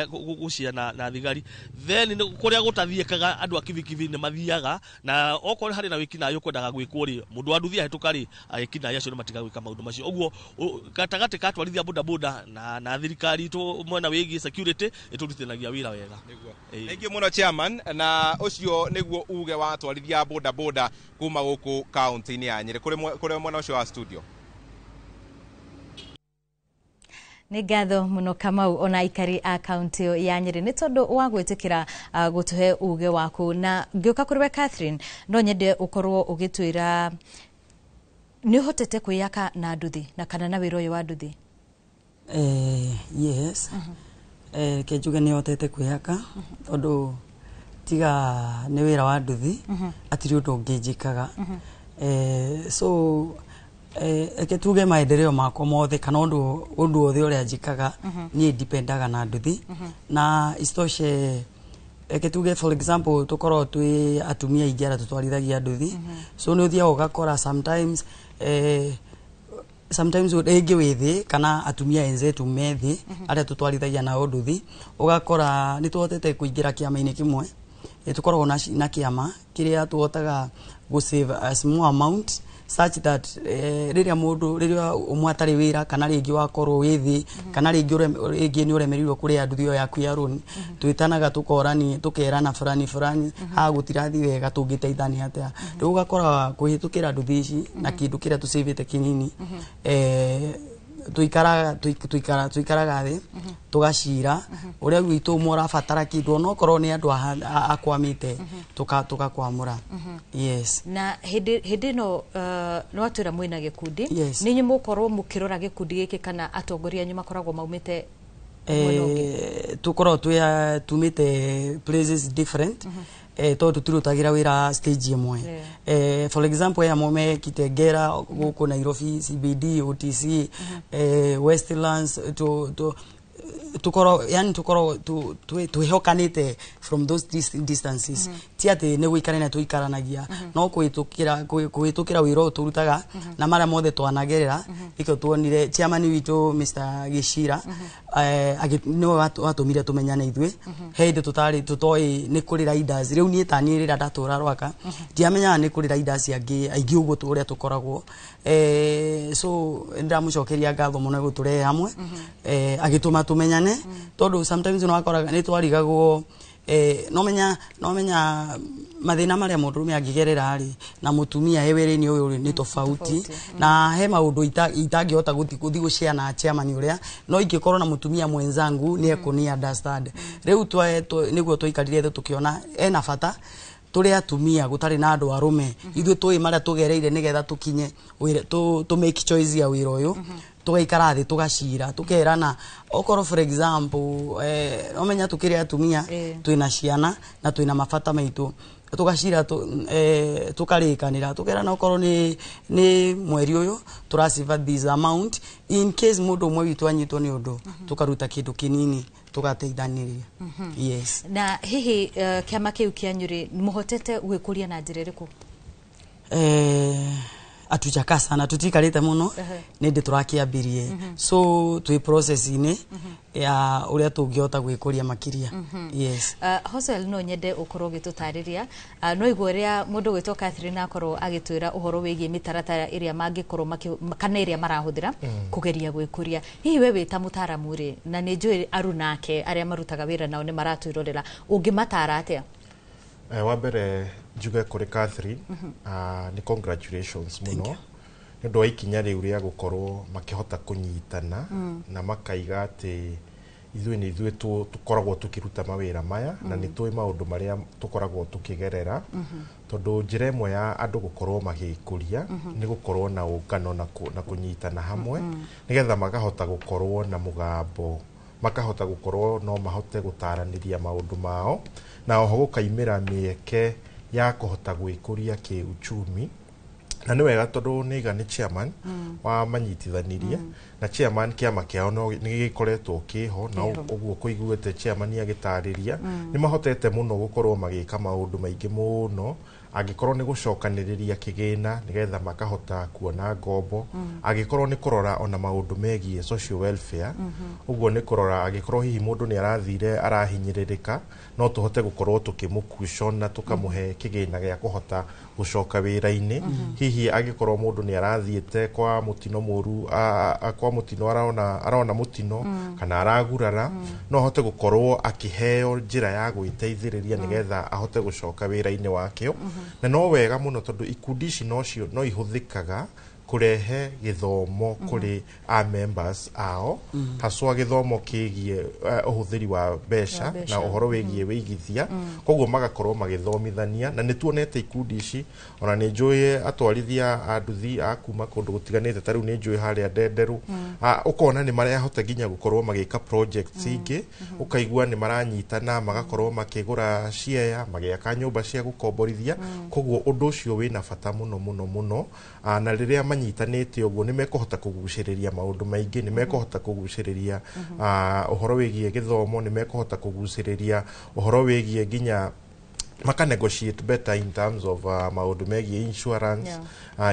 gũcia na thigari. Then kũrĩa gũtathiĩkaga andũ a kibikibi nĩ mathiaga, na okorwo harĩ na wĩkinaĩ ũkwendaga gwĩkwo rĩ, mũndũ wa nduthi ahĩtũka rĩ, ekinaĩ acio nĩ matigaga gwĩka maũndũ macio. Ũguo gatagatĩ ka atwarithia boda boda na thirikari itũ mwena wĩgiĩ security ĩtũrutithanagia wĩra wega. Thank you mũno chairman. Na ũcio nĩguo uge wa atwarithia boda boda kuma gũkũ kaunti-inĩ ya Nyĩrĩ. Kũrĩ mwena ũcio wa studio. Nĩ ngatho mũno Kamau, ona aikari a kaunti ya Nyĩrĩ nĩ tondũ wa gwĩtĩkĩra gũtũhe uge waku. Na ngĩũka kũrĩ we Catherine, no nyende ũkorwo ũgĩtwĩra nĩ ũhotete kwĩyaka na nduthi na kana na wĩra ũyũ wa nduthi? Yes. Reke njuge nĩ hotete kwĩyaka, tondũ tiga nĩ wĩra wa nduthi hatirĩ ũndũ ũngĩ njĩkaga. So reke tuge maendeleo makwa mothe kana ũndũ wothe ũrĩa njĩkaga niĩ ndipendaga na nduthi. Na isitoshe reke tuge for example tũkorwo twĩ atumia aingĩ arĩa tũtwarithagia nduthi, so nĩ ũthiaga ũgakora sometimes sometimes rĩngĩ wĩ thĩ kana atumia enzetu me thĩ arĩa tũtwarithagia nao nduthi, ũgakora nĩ tũhotete kũingĩra kĩama-inĩ kĩmwe. Tũkoragwo na kĩama kĩrĩa tũhotaga gũ save a small amount such that rĩrĩa mũndũ rĩrĩa ũmwe atarĩ wĩra kana rĩngĩ wakorwo wĩ thĩ kana rĩngĩ nĩ ũremereirwo kũrĩha nduthi ĩyo yaku ya rũni, twĩtanaga tũkorani tũkerana fulani fulani haha gũtirathiĩ wega tũngĩteithania atĩa. Rĩu ũgakora kũhĩtũkĩra nduthi ici na kĩndũ kĩrĩa tũcĩvĩte kĩnini, tuikaraga thĩ tũgacira ũrĩa gwitũ ũmwe ũrabatara kĩndũ onokorwo nĩ andũ akwamĩte tũkakwamũra. Yes. Na hĩndĩ ĩno nĩ watwĩra mwĩna gĩkundi, nĩ inyuĩ mũgũkorwo mũkĩrora gĩkundi gĩkĩ kana atongoria anyu makoragwo maumĩte Mwena ũngĩ? Tukoragwo twĩ tumĩte places different, tondũ tũtirutagĩra wĩra stage ĩmwe. For example, aya mome Kitengela, gũkũ Nairobi CBD, OTC, Westlands, tu tukorwo yani tukorwo twĩhokanĩte from those distances. Ti atĩ nĩ gũikarania tũikaranagia, no kũhĩtũkĩra kũhĩtũkĩra wĩra ũyũ tũrutaga na marĩa mothe twanagerera, nĩkĩo tuonire chairman witũ Mr. Gĩcira, nĩwe watũmire tũmenyane ithuĩ. He hĩndĩ tũtarĩ tũtoĩ nĩ kũrĩ riders. Rĩu niĩ taniĩ rĩrĩa ndatũra Rwaka, ndiamenyaga nĩ kũrĩ riders angĩ aingĩ ũguo ũrĩa tũkoragwo. So nĩndamũcokeria ngatho mũno gũtũrehe hamwe, agĩtũma tũmenyane, tondũ sometimes nĩ wakoraga nĩ twarigagwo, no menya mathĩna marĩa mũndũrũme angĩgerera rĩ na mũtumia he wĩra-inĩ ũyũ rĩ nĩ tofauti, na he maũndũ itangĩhota gũthiĩ gũshare na chairman ũrĩa, no ingĩkorwo na mũtumia mwenzangu nĩ ekũni understand. Rĩu nĩguo twaikarire thĩ tũkĩona ena bata tũrĩ atumia gũtarĩ na andũ arũme, ithuĩ tũĩ marĩa tũgereire nĩgetha tũkinye wĩra, tũ make choice ya wĩra ũyũ. Tũgaikara thĩ, tũgacira, tũkerana okorwo for example, nomenya tũkĩrĩ atumia, twĩna ciana na twĩna mabata maitũ, tũgacira, tũkarĩkanĩra, tũkerana okorwo nĩ mweri ũyũ tũrasiva this amount, in case mũndũ ũmwe witũ anyitwo nĩ ũndũ, tũkaruta kĩndũ kĩnini tũgateithanĩria. Yes. Na hihi kĩama kĩu kĩanyu rĩ, mũhotete gwĩkũria na njĩra ĩrĩkũ? Atujakaa sana, tutikarĩte mũno. Nĩ ndĩ tũrakĩambirie, so twĩ process-inĩ ya ũrĩa tũngĩhota gwĩkũria makĩria. Yes. Hosel, no nyende ũkorwo ũgĩtũtarĩria, no igua ũrĩa mũndũ gwĩtwo Catherine akorwo agĩtwĩra ũhoro wĩgiĩ mĩtaratara ĩrĩa mangĩkorwo kana ĩrĩa marahũthĩra kũgeria gwĩkũria. Hihi we wĩ ta mũtaramu rĩ, na nĩ njũĩ arunake arĩa marutaga wĩra nao nĩ maratwĩrorera, ũngĩmatara atĩa? Wa mbere njuge kũrĩ Catherine, nĩ congratulations mũno nĩ ũndũ wa ikinya rĩu rĩa gũkorwo makĩhota kũnyitana na makaiga atĩ ithuĩ nĩ ithuĩ tũkoragwo tũkĩruta mawĩra maya na nĩ tũĩ maũndũ marĩa tũkoragwo tũkĩgerera, tondũ njĩra ĩmwe ya andũ gũkorwo magĩkũria nĩ gũkorwo na ũngano na kũnyitana hamwe, nĩgetha makahota gũkorwo na mũgambo, makahota gũkorwo no mahote gũtaranĩria maũndũ mao, na oho gũkaimĩra mĩeke ya kũhota gwĩkũria kĩuchumi. Na nĩ wega tondũ nĩiga nĩ chairman wa manyitithanirie na chairman, kĩama kĩao no nĩ gĩkoretwo kĩho na Kĩho. Ũguo kũiguĩte chairman agĩtarĩria, nĩ mahotete mũno gũkorwo magĩka maũndũ maingĩ mũno, angĩkorwo nĩ gũcokanĩrĩria kĩgĩna nĩgetha makahota kuona ngombo, angĩkorwo nĩ kũrora ona maũndũ megiĩ social welfare, ũguo nĩ kũrora angĩkorwo hihi mũndũ nĩ arathire arahinyĩrĩrĩka, no tũhote gũkorwo tũkĩmũcushion na tũkamũhe kĩgĩna gĩa kũhota gũcoka wĩra-inĩ. Hihi angĩkorwo mũndũ nĩ arathiĩte kwa mũtino mũru, kwa mũtino, arona mũtino kana aragurara, no ahote gũkorwo akĩheo njĩra ya gwĩteithĩrĩria nĩgetha ahote gũcoka wĩra-inĩ wakĩo. Na no wega mũno tondũ ikundi ici nocio no ihũthĩkaga kũrehe gĩthomo kũrĩ a members ao, haswa gĩthomo kĩgiĩ ũhũthĩri wa mbeca Wa mbeca. Na ũhoro wĩgiĩ wĩigithia. Koguo magakorwo magĩthomithania, na nĩ tuonete ikundi ici, ona nĩ njũĩ atwarithia a nduthi a kuma kũndũ gũtiganĩte, ta rĩu nĩ njũĩ harĩa Ndenderu. Ũkona nĩ marahota nginya gũkorwo magĩka projects ingĩ, ũkaigua nĩ maranyitana magakorwo makĩgũra share, magĩaka nyũmba cia gũkomborithia. Koguo ũndũ ũcio wĩna bata mũno mũno mũno. Na rĩrĩa manyitanĩte ũguo, nĩ mekũhota kũgucĩrĩria maũndũ maingĩ, nĩ mekũhota kũgucĩrĩria ũhoro wĩgiĩ gĩthomo, nĩ mekũhota kũgucĩrĩria ũhoro wĩgiĩ nginya maka negotiate better in terms of maũndũ megiĩ insurance,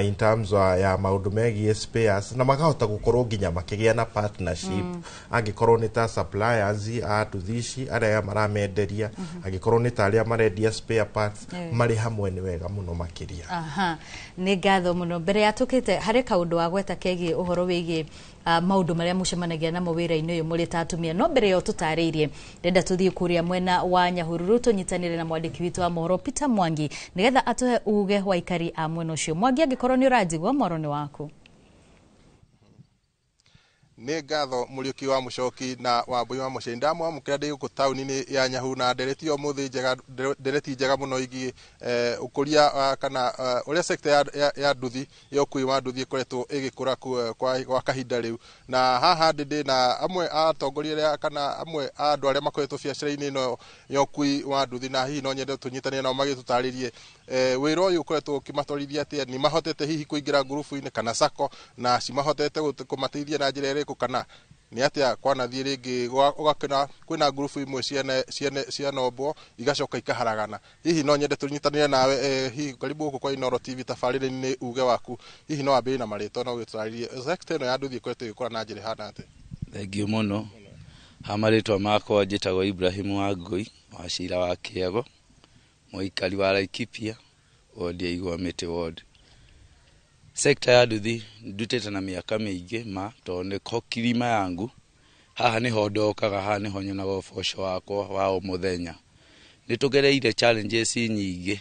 in terms ya maũndũ megiĩ spares, na makahota gũkorwo nginya makĩgĩa na partnership, angĩkorwo nĩ ta suppliers a nduthi ici arĩa maramenderia, angĩkorwo nĩ ta arĩa marendia spare parts, marĩ hamwe nĩ wega mũno makĩria. Aha, nĩ ngatho mũno. Mbere ya tũkĩte harĩ kaũndũ wagweta kegiĩ ũhoro wĩgiĩ maũndũ marĩa mũcemanagia namo wĩra-inĩ ũyũ mũrĩ ta atumia, no mbere ya ũtũtarĩirie, ndenda tũthiĩ kũrĩa mwena wa Nyahururu tũnyitanĩre na mwandĩki witũ wa mohoro Peter Mwangi nĩgetha atũhe uge wa aikari a mwena ũcio. Mwangi, angĩkorwo nĩ ũranjigua, mwaro nĩ waku. Nĩ ngatho Mũriũki wa Mũcoki na Wambui wa Mũcei. Ndamwamũkĩra ndĩ gũkũ taũni-inĩ ya Nyahu na ndereti ũmũthĩ njega, ndereti njega mũno ĩgiĩ ũkũria kana ũrĩa sector ya nduthi ya ũkui wa nduthi ĩkoretwo ĩgĩkũra kwa kahinda rĩu. Na haha ndĩ na amwe a atongoria arĩa kana amwe a andũ arĩa makoretwo biacara-inĩ ĩno ya ũkui wa nduthi, na hihi no nyende tũnyitanĩre nao magĩtũtarĩrie wĩra ũyũ ũkoretwo ũkĩmatwarithia atĩa, nĩ mahotete hihi kũingĩra ngurubu-inĩ kana sacco, na cimahotete kũmateithia na njĩra ĩrĩkũ, kana nĩ atĩa kwanathiĩ rĩngĩ ũgakena kwĩna ngurubu imwe cianombwo igacoka ikaharagana. Hihi no nyende tũnyitanĩre nawe, hihi karibu gũkũ kwa Inooro TV tabarĩra-inĩ uge waku, hihi no wambĩrĩrie na marĩtwa na ũgĩtũtarĩrie sector ĩno ya nduthi ĩkoretwo ĩgĩkũra na njĩra ĩhana atĩa? Thengiũ mũno. Ha marĩtwa makwa njĩtagwo Ibrahim Wangui wa Cira wa Kĩago, mũikari wa Laikipia, ward ya Igwa Mĩtĩ ward. Sekta ya nduthi ndutĩte na mĩaka mĩingĩ ma tondũ nĩko kirima yangu, haha nĩho ndokaga, haha nĩho nyonaga ũboco wakwa wa o mũthenya. Nĩ tũgereire challenges nyingĩ,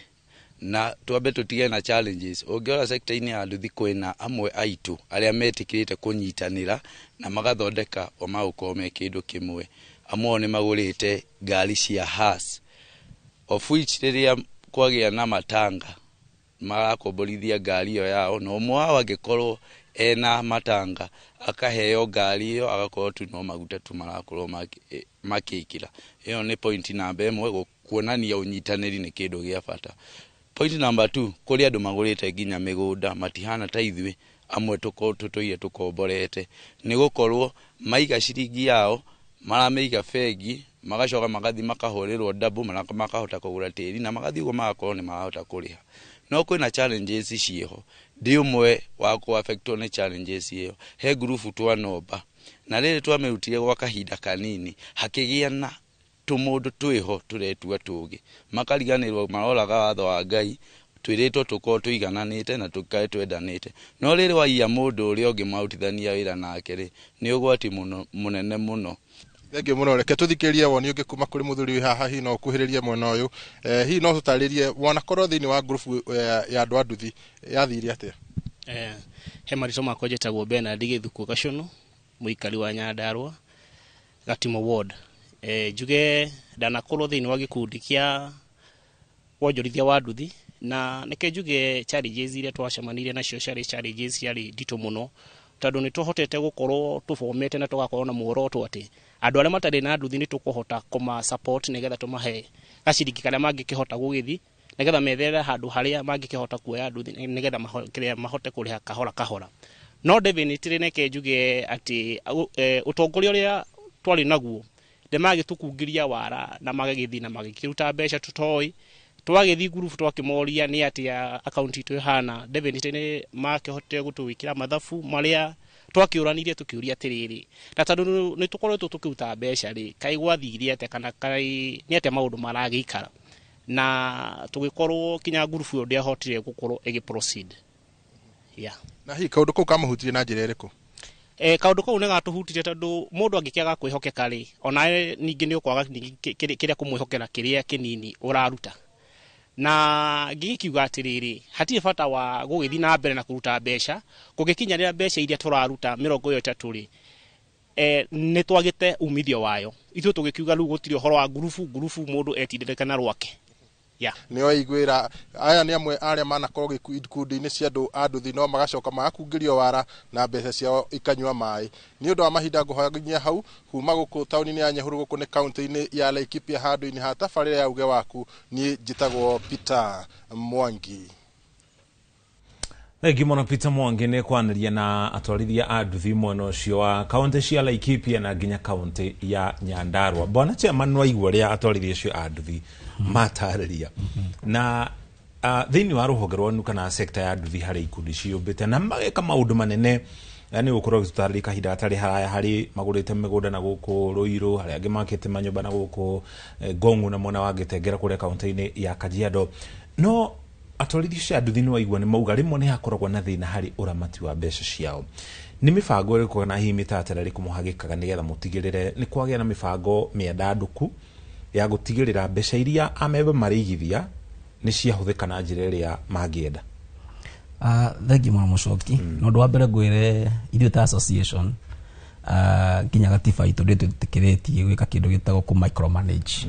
na twambe tũtige na challenges. Ũngĩrora sekta-inĩ ya nduthi kwĩna amwe aitũ arĩa metĩkĩrĩte kũnyitanĩra na magathondeka o magũkorwo me kĩndũ kĩmwe. Amwe ao nĩ magũrĩte ngari cia hearse, of which rĩrĩa kwagĩa na matanga marakomborithia ngari ĩyo yao, na ũmwe wao angĩkorwo ena matanga akaheo ngari ĩyo, agakorwo tu no maguta tu marakorwo makĩkĩra. Ĩyo nĩ point namba ĩmwe, kuonania ũnyitanĩri nĩ kĩndũ gĩa bata. Point number 2, kũrĩ andũ magũrĩte nginya mĩgũnda matihana ta ithuĩ amwe tũtũire tũkomborete, nĩ gũkorwo maiga ciringi yao maramĩiga bengi, magacoka magathiĩ makahũrĩrwo ndabu, makahota kũgũra tĩri na magathiĩ ũguo magakorwo nĩ marahota kũrĩha. No kwĩna challenges ciĩho, ndĩ ũmwe wa kũ-affectwo nĩ challenges ĩyo. He ngurubu twanomba, na rĩrĩ twamĩrutire gwa kahinda kanini, hakĩgĩa na tũmũndũ twĩho tũretua tũgĩ, makariganĩrwo maroraga watho wa Ngai, twĩrĩtwo tũkorwo tũigananĩte na tũkae twendanĩte. No rĩrĩ waiya mũndũ ũrĩa ũngĩ marutithania wĩra nake rĩ, nĩ ũgwati mũno mũnene mũno. Thengiũ mũno. Reke tũthikĩrĩrie woni ũngĩ kuma kũrĩ mũthuri wĩ haha, hihi no ũkuhĩrĩrie mwena ũyũ, hihi no tũtarĩrie wanakorwo thĩinĩ wa ngurubu ya andũ a nduthi yathire atĩa? He marĩtwa makwa njĩtagwo Bernard Gĩthuku Gacũnũ, mũikari wa Nyandarũa, Gatimo ward. Njuge ndanakorwo thĩinĩ wa gĩkundi kĩa wonjorithia wa nduthi, na nĩke njuge challenges iria twacemanirie nacio ciarĩ challenges ciarĩ nditũ mũno, tondũ nĩ tũhotete gũkorwo tũbomete na tũgakorwo na muoroto atĩ andũ arĩa matarĩ na nduthi nĩ tũkũhota kũma support nĩgetha tũmahe gaciringi karĩa mangĩkĩhota gũgĩthiĩ, nĩgetha metherere handũ harĩa mangĩkĩhota kuoya nduthi, nĩgetha mahote kũrĩha kahora kahora. No definitely neke njuge atĩ ũtongoria ũrĩa twarĩ naguo ndĩmagĩtũkungiria wara na magagĩthiĩ na magĩkĩruta mbeca tũtoĩ. Twagĩthiĩ ngurubu twakĩmoria nĩ atĩa akaunti itũ ĩhana, definitely nĩ makĩhotire gũtũĩkĩra mathabu marĩa twakĩũranirie tũkĩũria atĩrĩrĩ, na tondũ nĩ tũkoretwo tũkĩruta mbeca rĩ, kaĩ gwathire atĩa, kana kaĩ nĩ atĩa maũndũ maragĩikara, na tũgĩkorwo kinya ngurubu ĩyo ndĩahotire gũkorwo ĩgĩ proceed. Yeah. Na hihi kaũndũ kau kamũhutirie na njĩra ĩrĩkũ? Kaũndũ kau nĩ gatũhutirie tondũ mũndũ angĩkĩaga kwĩhokeka rĩ, onawe ningĩ nĩ ũkwaga kĩrĩa kũmwĩhokera kĩrĩa kĩnini ũraruta. Na ngĩkiuga atĩrĩrĩ, hatirĩ bata wa gũgĩthiĩ na mbere na kũruta mbeca, kũngĩkinya rĩrĩa mbeca iria tũraruta 30 rĩ, nĩ twagĩte umithio wayo. Ithuĩ tũgĩkiuga rĩu gũtirĩ ũhoro wa ngurubu, ngurubu mũndũ etindĩrĩke na rwake. Yeah. Nĩ waiguĩra aya nĩ amwe arĩa manakorwo ikundi-inĩ cia andũ a nduthi no magacoka magakungĩrio wara na mbeca ciao ikanyua maĩ. Nĩ ũndũ wa mahinda ngũhoya nginya hau kuma gũkũ taũni-inĩ ya Nyahururu, gũkũ nĩ kaunti-inĩ ya Laikipia, handũ-inĩ ha tabarĩra ya uge waku. Niĩ njĩtagwo Peter Mwangi. Thengiũ mũno Peter Mwangi nĩ kwanĩria na atwarithia a nduthi mwena ũcio wa kaunti cia Laikipia na nginya kaunti ya Nyandarua. Bwana chairman, nĩ waigua ũrĩa atwarithia acio a nduthi matarĩria na thĩinĩ wa rũhonge rwanu kana sekta ya nduthi harĩ ikundi ciũmbĩte na mageka maũndũ manene, nĩ gũkorwo gĩtũtarĩria kahinda gatarĩ haraya, harĩ magũrĩte mĩgũnda na gũkũ Ruiru, harĩ angĩ makĩte manyũmba na gũkũ Ngong'u na mwena wa Gĩtengera kũrĩa kaunti-inĩ ya Kajiado. No atwarithia acio a nduthi nĩ waigua nĩ mauga rĩmwe nĩ hakoragwo na thĩna harĩ ũramati wa mbeca ciao. Nĩ mĩbango ĩrĩkũ kana hihi mĩtaratara ĩrĩkũ mũhagĩkaga nĩgetha mũtigĩrĩre nĩ kwagĩa na mĩbango mĩandandũku ya gũtigĩrĩra mbeca iria amemba marĩigithia nĩ ciahũthĩka na njĩra ĩrĩa mangĩenda? Thengiũ mũno Mũcoki. Na ũndũ wa mbere ngwĩre ithuĩ ta association, Nginya gatiba itũ ndĩtwĩtĩkĩrĩtie gwĩka kĩndũ gĩtagwo kũ micromanage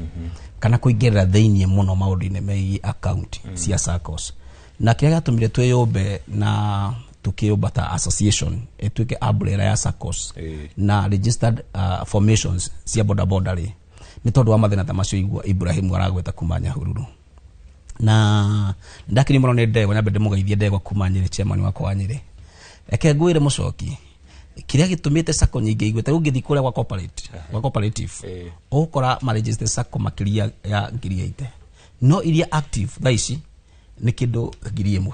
kana kũingĩrĩra thĩiniĩ mũno maũndũ-inĩ megiĩ account cia SACCOs. Na kĩrĩa gĩatũmire twĩyũmbe na tukĩyũmba ta association ĩtuĩke umbrella ya SACCOs na registered formations cia bodaboda rĩ, nĩ tondũ wa mathĩna ta macio igua Ibrahim aragweta kuma Nyahururu. Na ndakiri mũno nĩ ndegwa, nyambe ndĩmũgeithie ndegwa kuma Nyĩrĩ, chairman wakwa wa Nyĩrĩ. Reke ngwĩre mũcoki, kĩrĩa gĩtũmĩte sacco nyingĩ igwe, ta rĩu ũngĩthiĩ kũrĩa gwa cooperative, gwa cooperative ũgũkora maregister sacco makĩria ya 80,000, no iria active thaa ici nĩ kĩndũ 1,000.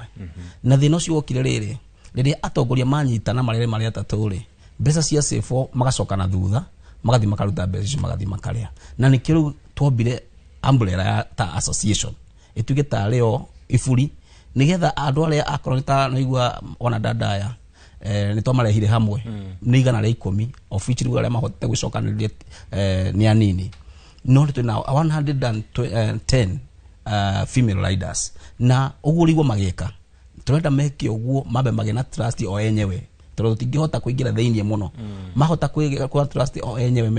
Na thĩna ũcio wokire rĩrĩ, rĩrĩa atongoria manyitana marere marĩa atatũ rĩ, mbeca cia safo magacoka na thutha, magathiĩ makaruta mbeca icio, magathiĩ makarĩa. Na nĩkĩo rĩu twombire umbrella ya ta association ĩtuĩke tarĩ o iburi, nĩgetha andũ arĩa akorwo nĩ ta naigua ona dandaya nĩ twamarehire hamwe nĩ 110, of which rĩu arĩa mahotete gũcokanĩrĩria nĩ anini, no nĩ twĩna 110 female riders. Na ũguo rĩguo magĩka, tũrenda meke ũguo mambe magĩe na trust o enyewe, tondũ tũtingĩhota kũingĩra thĩiniĩ mũno. Mahota kwĩgĩa trust o enyewe,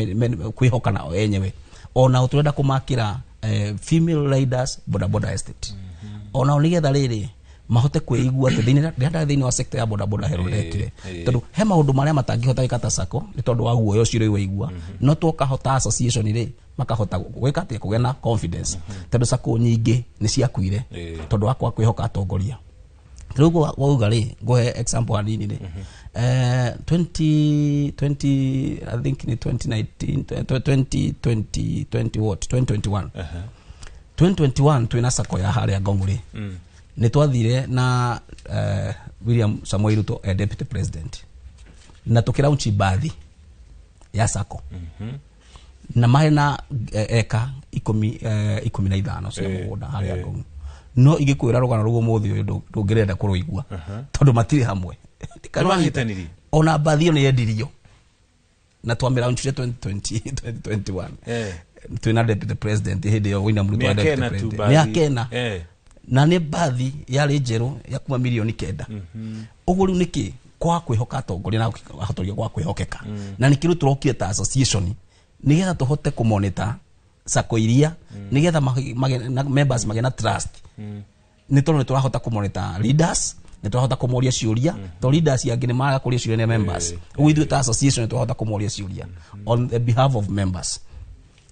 kwĩhokana o enyewe. Ona tũrenda kũmakĩra female riders bodaboda estate onao, nĩgetha rĩrĩ mahote kwĩigua atĩ thĩinĩ ndĩrenda thĩinĩ wa sector ya bodaboda hero ndekire, tondũ he maũndũ marĩa matangĩhota gwĩka ta sacco nĩ tondũ wa guoya ũcio rĩu waigua. No twokahota association rĩ, makahota gwĩka atĩa, kũgĩa na confidence, tondũ sacco nyingĩ nĩ ciakuire tondũ wa kwaga kwĩhoka atongoria. Rĩu wauga rĩ, ngũhe example hanini rĩ, 20 20 I think ni 2019, 2020, 20 what, 2021, 2021, twina sacco ya harĩa Ngong rĩ, nĩ twathire na William Samoei Ruto deputy president, na tũkĩraunchi bathi ya sacco na marĩ na eka 15 cia mũgũnda harĩa Ngong. No ingĩkwĩra rũgano rũu ũmũthĩ ũyũ, ndũngĩrenda kũrũigua, tondũ matirĩ hamwe. Nĩmahĩtanirie? Ona mbathi ĩyo nĩ yendirio na twamĩraunchire 2020, 2021, twĩna deputy president hĩndĩ ĩyo William Ruto Mĩaka deputy ĩna tu president. mbathi. Mĩaka 4. Na nĩ mbathi yarĩ njerũ ya kuma mirioni 9. Ũguo rĩu nĩkĩ kwaga kwĩhoka atongoria na atongoria kwa kwĩhokeka. Na nĩkĩo rĩu tũrokire ta association, nĩgetha tũhote kũmonitor sacco iria, nĩgetha na members magĩe na trust, nĩ tondũ nĩ tũrahota kũmonitor leaders, nĩ tũrahota kũmoria ciũria, to leaders angĩ nĩ maraga kũria ciũria nĩ members. Ũguo ithuĩ ta association nĩ tũrahota kũmoria ciũria on the behalf of members.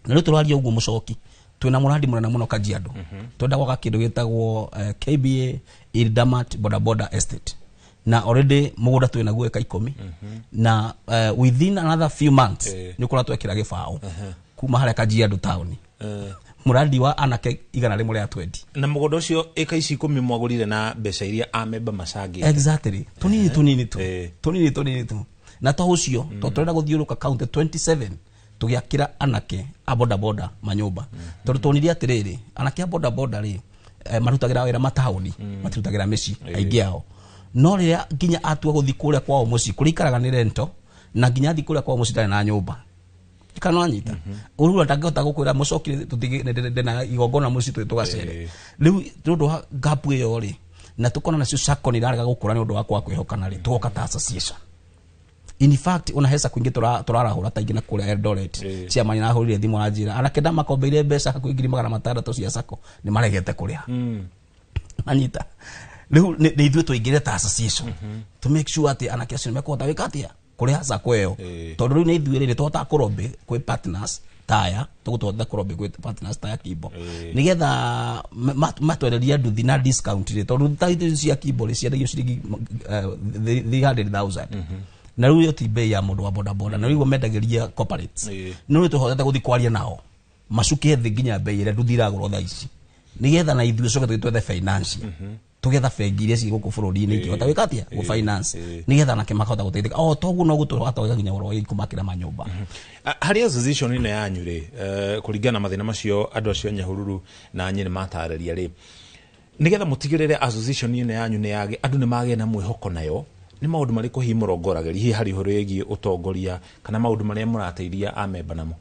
Na rĩu tũraria ũguo mũcoki, twĩna mũrandi mũnene mũno Kajiado, twenda gwaka kĩndũ gĩtagwo KBA Ildamat Bodaboda Estate, na already mũgũnda twĩ naguo eka 10, na within another few months nĩ ũkũra twekĩra gĩbaũ kuma harĩa Kajiado town, mũrandi wa anake 120. Na mũgũnda ũcio ĩka ici 10 mwagũrire na mbeca iria amemba macangĩte? Exactly, tunini tunini tu, tunini tunini tu. Na to ũcio to tũrenda gũthiũrũka county 27 tũgĩakĩra anake a bodaboda manyũmba, tondũ tuonire atĩrĩrĩ, anake a bodaboda rĩ, marutagĩra wĩra mataũni, matirutagĩra mĩciĩ aingĩ ao. No rĩrĩa nginya atua gũthiĩ kũrĩa kwao mũciĩ kũrĩa ikaraga nĩ rento, na nginya athiĩ kũrĩa kwao mũciĩ ndarĩ na nyũmba, kana wanyita ũrura ndangĩhota gũkwĩra mũcoki ndĩna igongona mũciĩ tũthiĩ tũgacere. Rĩu nĩ ũndũ wa gap ĩyo rĩ, na tũkona nacio sacco nĩ irarega gũkũra nĩ ũndũ wa kwaga kwĩhokana rĩ, tũgoka ta association. In fact, ona hesa kwingĩ tũrarahũra ta ingĩ na kũrĩa Eldoret, chairman arahũrire thimũ aranjĩra anake ndamakombeire mbeca hakuhĩ 600,000 cia sacco, nĩ maregete kũrĩha. Anyita rĩu nĩ ithuĩ tũingĩre ta association to make sure atĩ anake acio nĩ mekũhota gwĩka atĩa, kũrĩha sacco ĩyo, tondũ rĩu nĩ ithuĩ rĩ, nĩ tũhotaga kũrobĩ kwĩ partners taya, tũgũtũhotithia kũrobĩ gwĩ partners taya Kimbo, nĩgetha matwererie nduthi na discount rĩ, tondũ ta ithuĩ cia Kimbo rĩ, ciendagio ciringi 300,000, na rĩu ĩyo ti bei ya mũndũ wa bodaboda, na rĩu mendagĩria corporates. No rĩu tũhotete gũthiĩ kwaria nao macuke thĩ nginya bei ĩrĩa nduthi iragũrwo thaa ici, nĩgetha na ithuĩ coke tũgĩ twethe finance, tugetha bengi iria ciĩ gũkũ bũrũri-inĩ ingĩhota gwĩka atĩa, gũ finance, nĩgetha nake makahota gũteithĩka. O toguo no gũtũhota gwĩka nginya ũhoro wa kũmakĩra manyũmba. Harĩ association ĩno yanyu rĩ, kũringana na mathĩna macio andũ acio a Nyahururu na Nyĩrĩ matarĩria rĩ, nĩgetha mũtigĩrĩre association ĩno yanyu nĩ yagĩ andũ nĩ magĩe na mwĩhoko nayo, nĩ maũndũ marĩkũ hihi mũrongoragĩria, hihi harĩ ũhoro wĩgiĩ ũtongoria kana maũndũ marĩa mũrateithia amemba namo?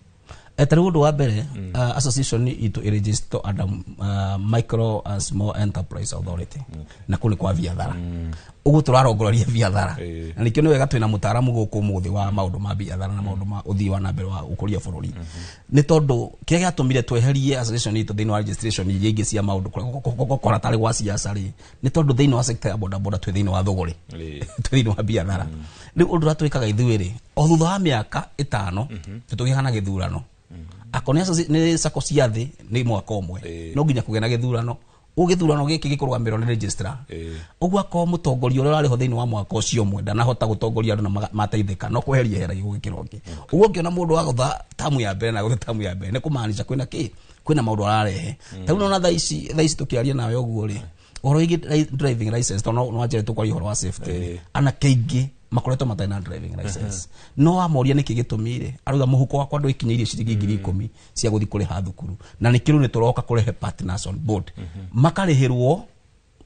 Ta rĩu ũndũ wa mbere, association itũ ĩregister under Micro and Small Enterprise Authority, na kũu nĩ kwa biathara. Ũguo tũrarongoreria biathara, na nĩkĩo nĩ wega twĩna mũtaaramu gũkũ ũmũthĩ wa maũndũ ma biathara na maũndũ ma ũthii wa na mbere wa gũkũria bũrũri, nĩ tondũ kĩrĩa gĩatũmire tweherie association itũ thĩinĩ wa registration iria ingĩ cia maũndũ gũkora tarĩ gwa siasa rĩ, nĩ tondũ thĩinĩ wa sector ya bodaboda twĩ thĩinĩ wa thũgũrĩ, twĩ thĩinĩ wa biathara. Rĩu ũndũ ũrĩa twĩkaga ithuĩ rĩ, o thutha wa mĩaka 5 tũtũgĩaga na gĩthurano. Akorwo nĩ sacco cia thĩ nĩ mwaka ũmwe, no nginya kũgĩa na gĩthurano. Ũguo gĩthurano gĩkĩ gĩkũrũgamĩrĩrwo nĩ registrar. Ũguo akorwo mũtongoria ũrĩa ũrarĩ ho thĩinĩ wa mwaka ũcio ũmwe ndanahota gũtongoria andũ na mateithĩka, no kweheria eheragia gũgĩkĩra ũngĩ. Ũguo ũngĩona mũndũ agũtha tamu ya mbere na agũtha tamu ya mbere, nĩ kũmaanisha kwĩna kĩ, kwĩna maũndũ ararehe. Ta rĩu nona thaa ici tũkĩaria nawe ũguo rĩ, ũhoro wĩgiĩ driving license, tondũ no wanjĩre tũkwaria ũhoro wa safety, anake aingĩ makoretwo matarĩ na driving license. No wamoria nĩkĩ gĩtũmi rĩ, arauga mũhuko wakwa ndũikinyĩirie ciringi 10,000 cia gũthiĩ kũrĩha thukuru. Na nĩkĩo rĩu nĩ tũroka kũrehe partners on board, makarĩhĩrwo,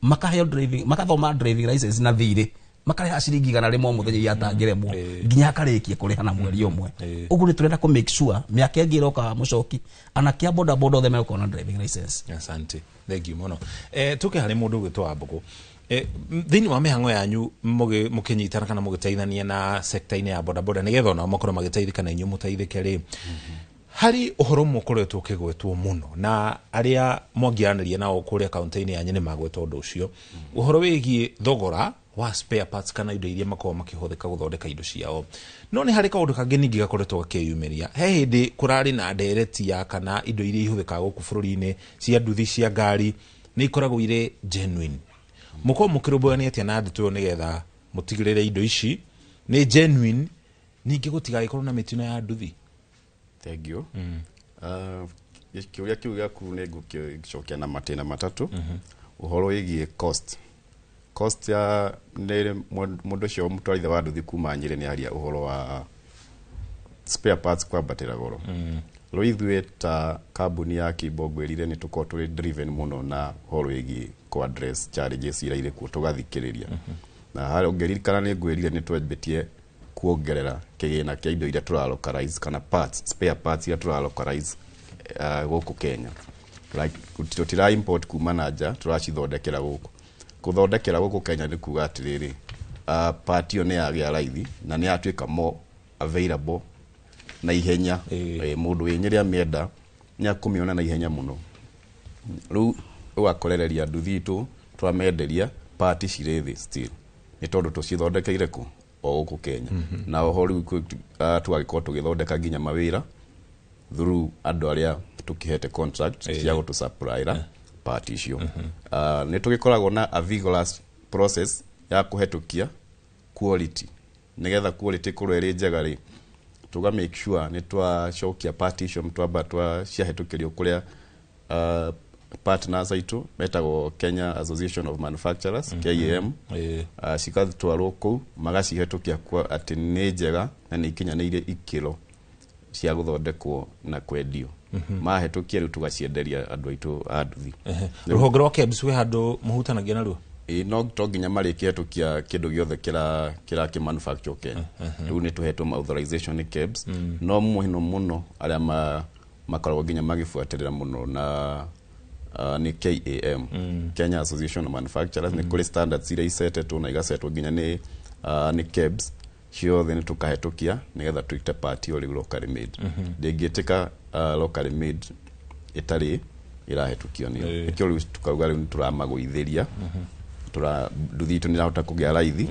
makaheo driving, makathoma driving license na thirĩ, makarĩha ciringi 100 o mũthenya iria atangĩremwo nginya akarĩkia kũrĩha na mweri ũmwe. Ũguo nĩ tũrenda kũ make sure mĩaka ĩngĩ ĩroka, mũcoki, anake a boda boda othe megũkorwo na driving license. Asante, thank you mũno. Tuke harĩ mũndũ ũgwĩtwo wa mbũgũ. Thĩinĩ wa mĩhang'o yanyu mũkĩnyitana kana mũgĩteithania na sekta-inĩ ya bodaboda nĩgetha onao makorwo magĩteithĩka na inyuĩ mũteithĩke rĩ, harĩ ũhoro ũmwe ũkoretwo ũkĩgwetwo mũno na arĩa mwangĩaranĩria nao kũrĩa kaunti-inĩ yanyu nĩ magweta ũndũ ũcio, ũhoro wĩgiĩ thogora wa spare parts kana indo iria makoragwo makĩhũthĩka gũthondeka indo ciao. No nĩ harĩ kaũndũ kangĩ ningĩ gakoretwo gakĩyumĩria. He hĩndĩ kũrarĩ na ndereti ya kana indo iria ihũthĩkaga gũkũ bũrũri-inĩ cia nduthi, cia ngari, nĩ ikoragwo irĩ genuine. Mũkorwo mũkĩrũmbũyania atĩa na ndeto ĩyo nĩgetha mũtigĩrĩre indo ici nĩ genuine, ningĩ gũtigagĩkorwo na mĩtino ya nduthi? Thank you. Kĩũria kĩu gĩaku nĩ ngũgĩcokia na matĩna matatũ. Ũhoro wĩgiĩ cost ya nĩ mũndũ ũcio mũtwarithia wa nduthi kuma Nyĩrĩ nĩ aria ũhoro wa spare parts kwambatĩra goro. Rĩu ithuĩ ta kambuni ya Kimbo, ngwĩrire nĩ tũkorwo tũrĩ driven mũno na ũhoro wĩgiĩ kũ address challenges iria irĩ kuo, tũgathikĩrĩria. Na harĩa ũngĩririkana nĩ ngwĩrire nĩ twambĩtie kuongerera kĩgĩna kĩa indo iria tũra localize kana parts, spare parts iria tũra localize gũkũ Kenya. Like tũtira import kuma na nja, tũracithondekera gũkũ. Gũthondekera gũkũ Kenya nĩ kuga atĩrĩrĩ, part ĩyo nĩ yagĩa raithi na nĩ yatuĩka more available na ihenya. Mũndũ wĩ Nyĩrĩ amĩenda nĩ akũmĩona na ihenya mũno. Rĩu ũgakorereria nduthi itũ twamenderia part cirĩ thĩ still, nĩ tondũ tũcithondekeire kũ o gũkũ Kenya. Na oho rĩu tũgagĩkorwo tũgĩthondeka nginya mawĩra through andũ arĩa tũkĩhete contract cia gũtũsupplyra part icio. Nĩ tũgĩkoragwo na a vigorous process ya kũhetũkia quality, nĩgetha quality ĩkorwo ĩrĩ njega rĩ, tũga make sure nĩ twacokia part icio, twamba twa ciahĩtũkĩrio kũrĩa partners aitũ metagwo Kenya Association of Manufacturers, KAM. Cigatwarwo kũu magacihetũkia kwa atĩ nĩ njega na nĩ ikinyanĩirie ikĩro cia gũthondekwo na kwendio. Mahĩtũkia rĩu tũgacienderia andũ aitũ a nduthi. Rũhonge rwa KEBS wĩ handũ mũhutanagia naruo? Ĩ, no to nginya marĩkĩhetũkia kĩndũ gĩothe kĩra kĩ manufacture Kenya. Rĩu nĩ tũhetwo authorization nĩ KEBS. No mũno mũno arĩa makoragwo nginya magĩbuatĩrĩra mũno na nĩ KAM, Kenya Association of Manufacturers. Nĩ kũrĩ standards iria icetetwo na igacetwo nginya nĩ KEBS ciothe, nĩ tũkahetũkia nĩgetha twĩte part ĩyo rĩu locally made. Ndĩngĩtĩka locally made ĩtarĩ ĩrahetũkio nĩyo. Nĩkĩo rĩu tukauga rĩu nĩ tũramagũithĩria, tũra nduthi itũ nĩ ĩrahota kũgĩa raithi,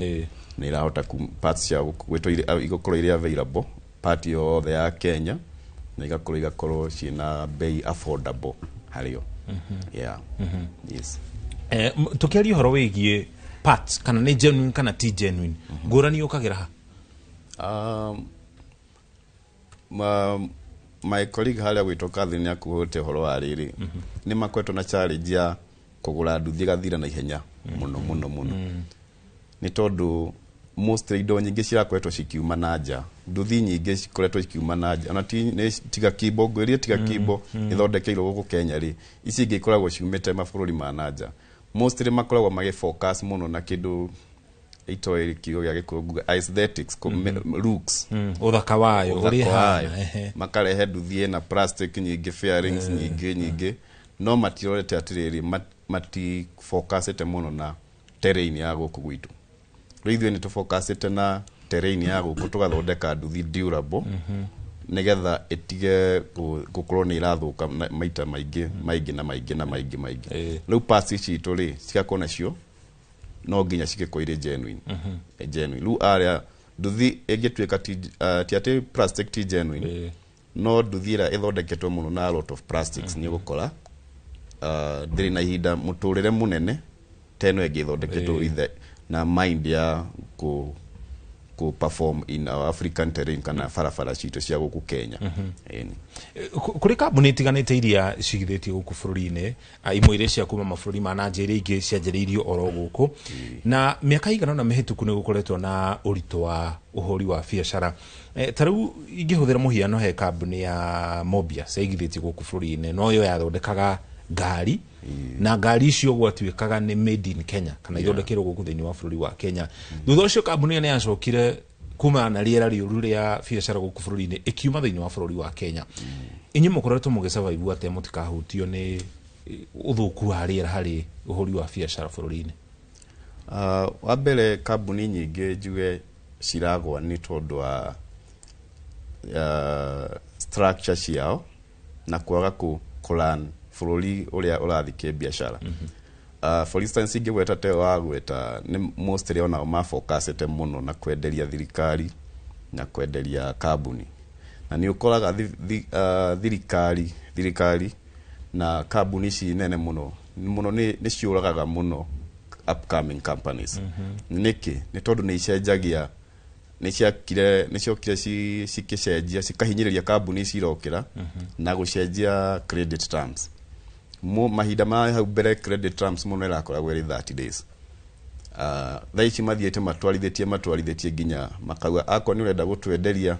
nĩ ĩrahota parts cia gwĩtwo igũkorwo irĩ available part yothe ya Kenya na igakorwo ciĩna bei affordable harĩo. Yeah. Yes. Tũkĩaria ũhoro wĩgiĩ parts kana nĩ genuine kana ti genuine, ngũrani yũkagĩra ha? My colleague harĩa gwĩtwo Catherine akuhũte ũhoro wa rĩrĩ, nĩ makoretwo na challenge ya kũgũra nduthi ĩgathira na ihenya mũno mũno mũno, nĩ tondũ mostly indo nyingĩ cirakoretwo cikiuma na nja, nduthi nyingĩ cikoretwo cikiuma na nja, ona ti nĩ tiga Kimbo, ngwĩrire tiga Kimbo ĩthondekeirwo gũkũ Kenya rĩ, ici ingĩ ikoragwo ciumĩte mabũrũri ma na nja. Mostly makoragwo magĩ focus mũno na kĩndũ Itoĩ kiugo gĩa Gĩkũyũ nguga aesthetics, looks. Ũthaka wayo, Ũthaka ũrĩa wayo. ĩhana, ehe. Makarehe nduthi ĩna plastic nyingĩ, fairings nyingĩ nyingĩ, no matirorete atĩrĩrĩ, matifocusĩte mũno na terrain ya gũkũ gwitũ. Rĩu ithuĩ nĩ tũfocusĩte na terrain ya gũkũ, tũgathondeka nduthi durable, nĩgetha ĩtige gũkorwo nĩ ĩrathũka maita maingĩ maingĩ na maingĩ na maingĩ maingĩ. Rĩu parts citũ rĩ, cigakorwo nacio no nginya cigĩkorwo irĩ genuine. Genuine. Rĩu arĩa nduthi ĩngĩtuĩka ti atĩ plastic ti genuine, no nduthi ĩrĩa ĩthondeketwo mũno na a lot of plastics, nĩ ũgũkora ndĩrĩ na ihinda mũtũrĩre mũnene ta ĩno ĩngĩ ĩthondeketwo with na mind ya ku perform in our African terrain kana barabara citũ cia gũkũ Kenya. Ĩni. Kũrĩ kambuni itiganĩte iria cigithĩtio gũkũ bũrũri-inĩ, imwe iria cia kuma mabũrũri ma na nja, iria ingĩ cianjĩrĩirio oro gũkũ, na mĩaka igana ũna mĩhĩtũku nĩ gũkoretwo na ũritũ wa ũhũri wa biacara. Ta rĩu ingĩhũthĩra mũhiano, he kambuni ya Mobius yaigithĩtio gũkũ bũrũri-inĩ, no yo yathondekaga ngari, na ngari icio gwatuĩkaga nĩ made in Kenya kana ithondekerwo gũkũ thĩinĩ wa bũrũri wa Kenya. Thutha ũcio kambuni ĩyo nĩ yacokire kumana na rĩera rĩũru rĩa biacara gũkũ bũrũri-inĩ, ĩkiuma thĩinĩ wa bũrũri wa Kenya. Inyuĩ mũkoretwo mũgĩsurvive atĩa mũtikahutio nĩ ũthũku wa rĩera harĩ ũhũri wa biacara bũrũri-inĩ? Wa mbere, kambuni nyingĩ njuge ciragwa nĩ tondũ wa structure ciao na kwaga kũ run bũrũri ũrĩa ũrathiĩ kĩbiacara. For instance, ingĩgweta ta ĩyo wagweta, nĩ mostly onao mafocusĩte mũno na kwenderia thirikari na kwenderia kambuni, na nĩ ũkoraga thirikari na kambuni ici nene mũno mũno nĩ ciũragaga mũno upcoming companies. Nĩkĩ? Nĩ tondũ nĩ icenjagia, nĩ ciakire, nĩ ciokire cikĩcenjia, cikahinyĩrĩria kambuni ici irokĩra na gũcenjia credit terms. Mahinda ma hau mbere credit terms mũno ĩrakoragwo ĩrĩ 30 days. Thaa ici mathiĩte matwarithĩtie nginya makauga akorwo nĩ ũrenda gũtwenderia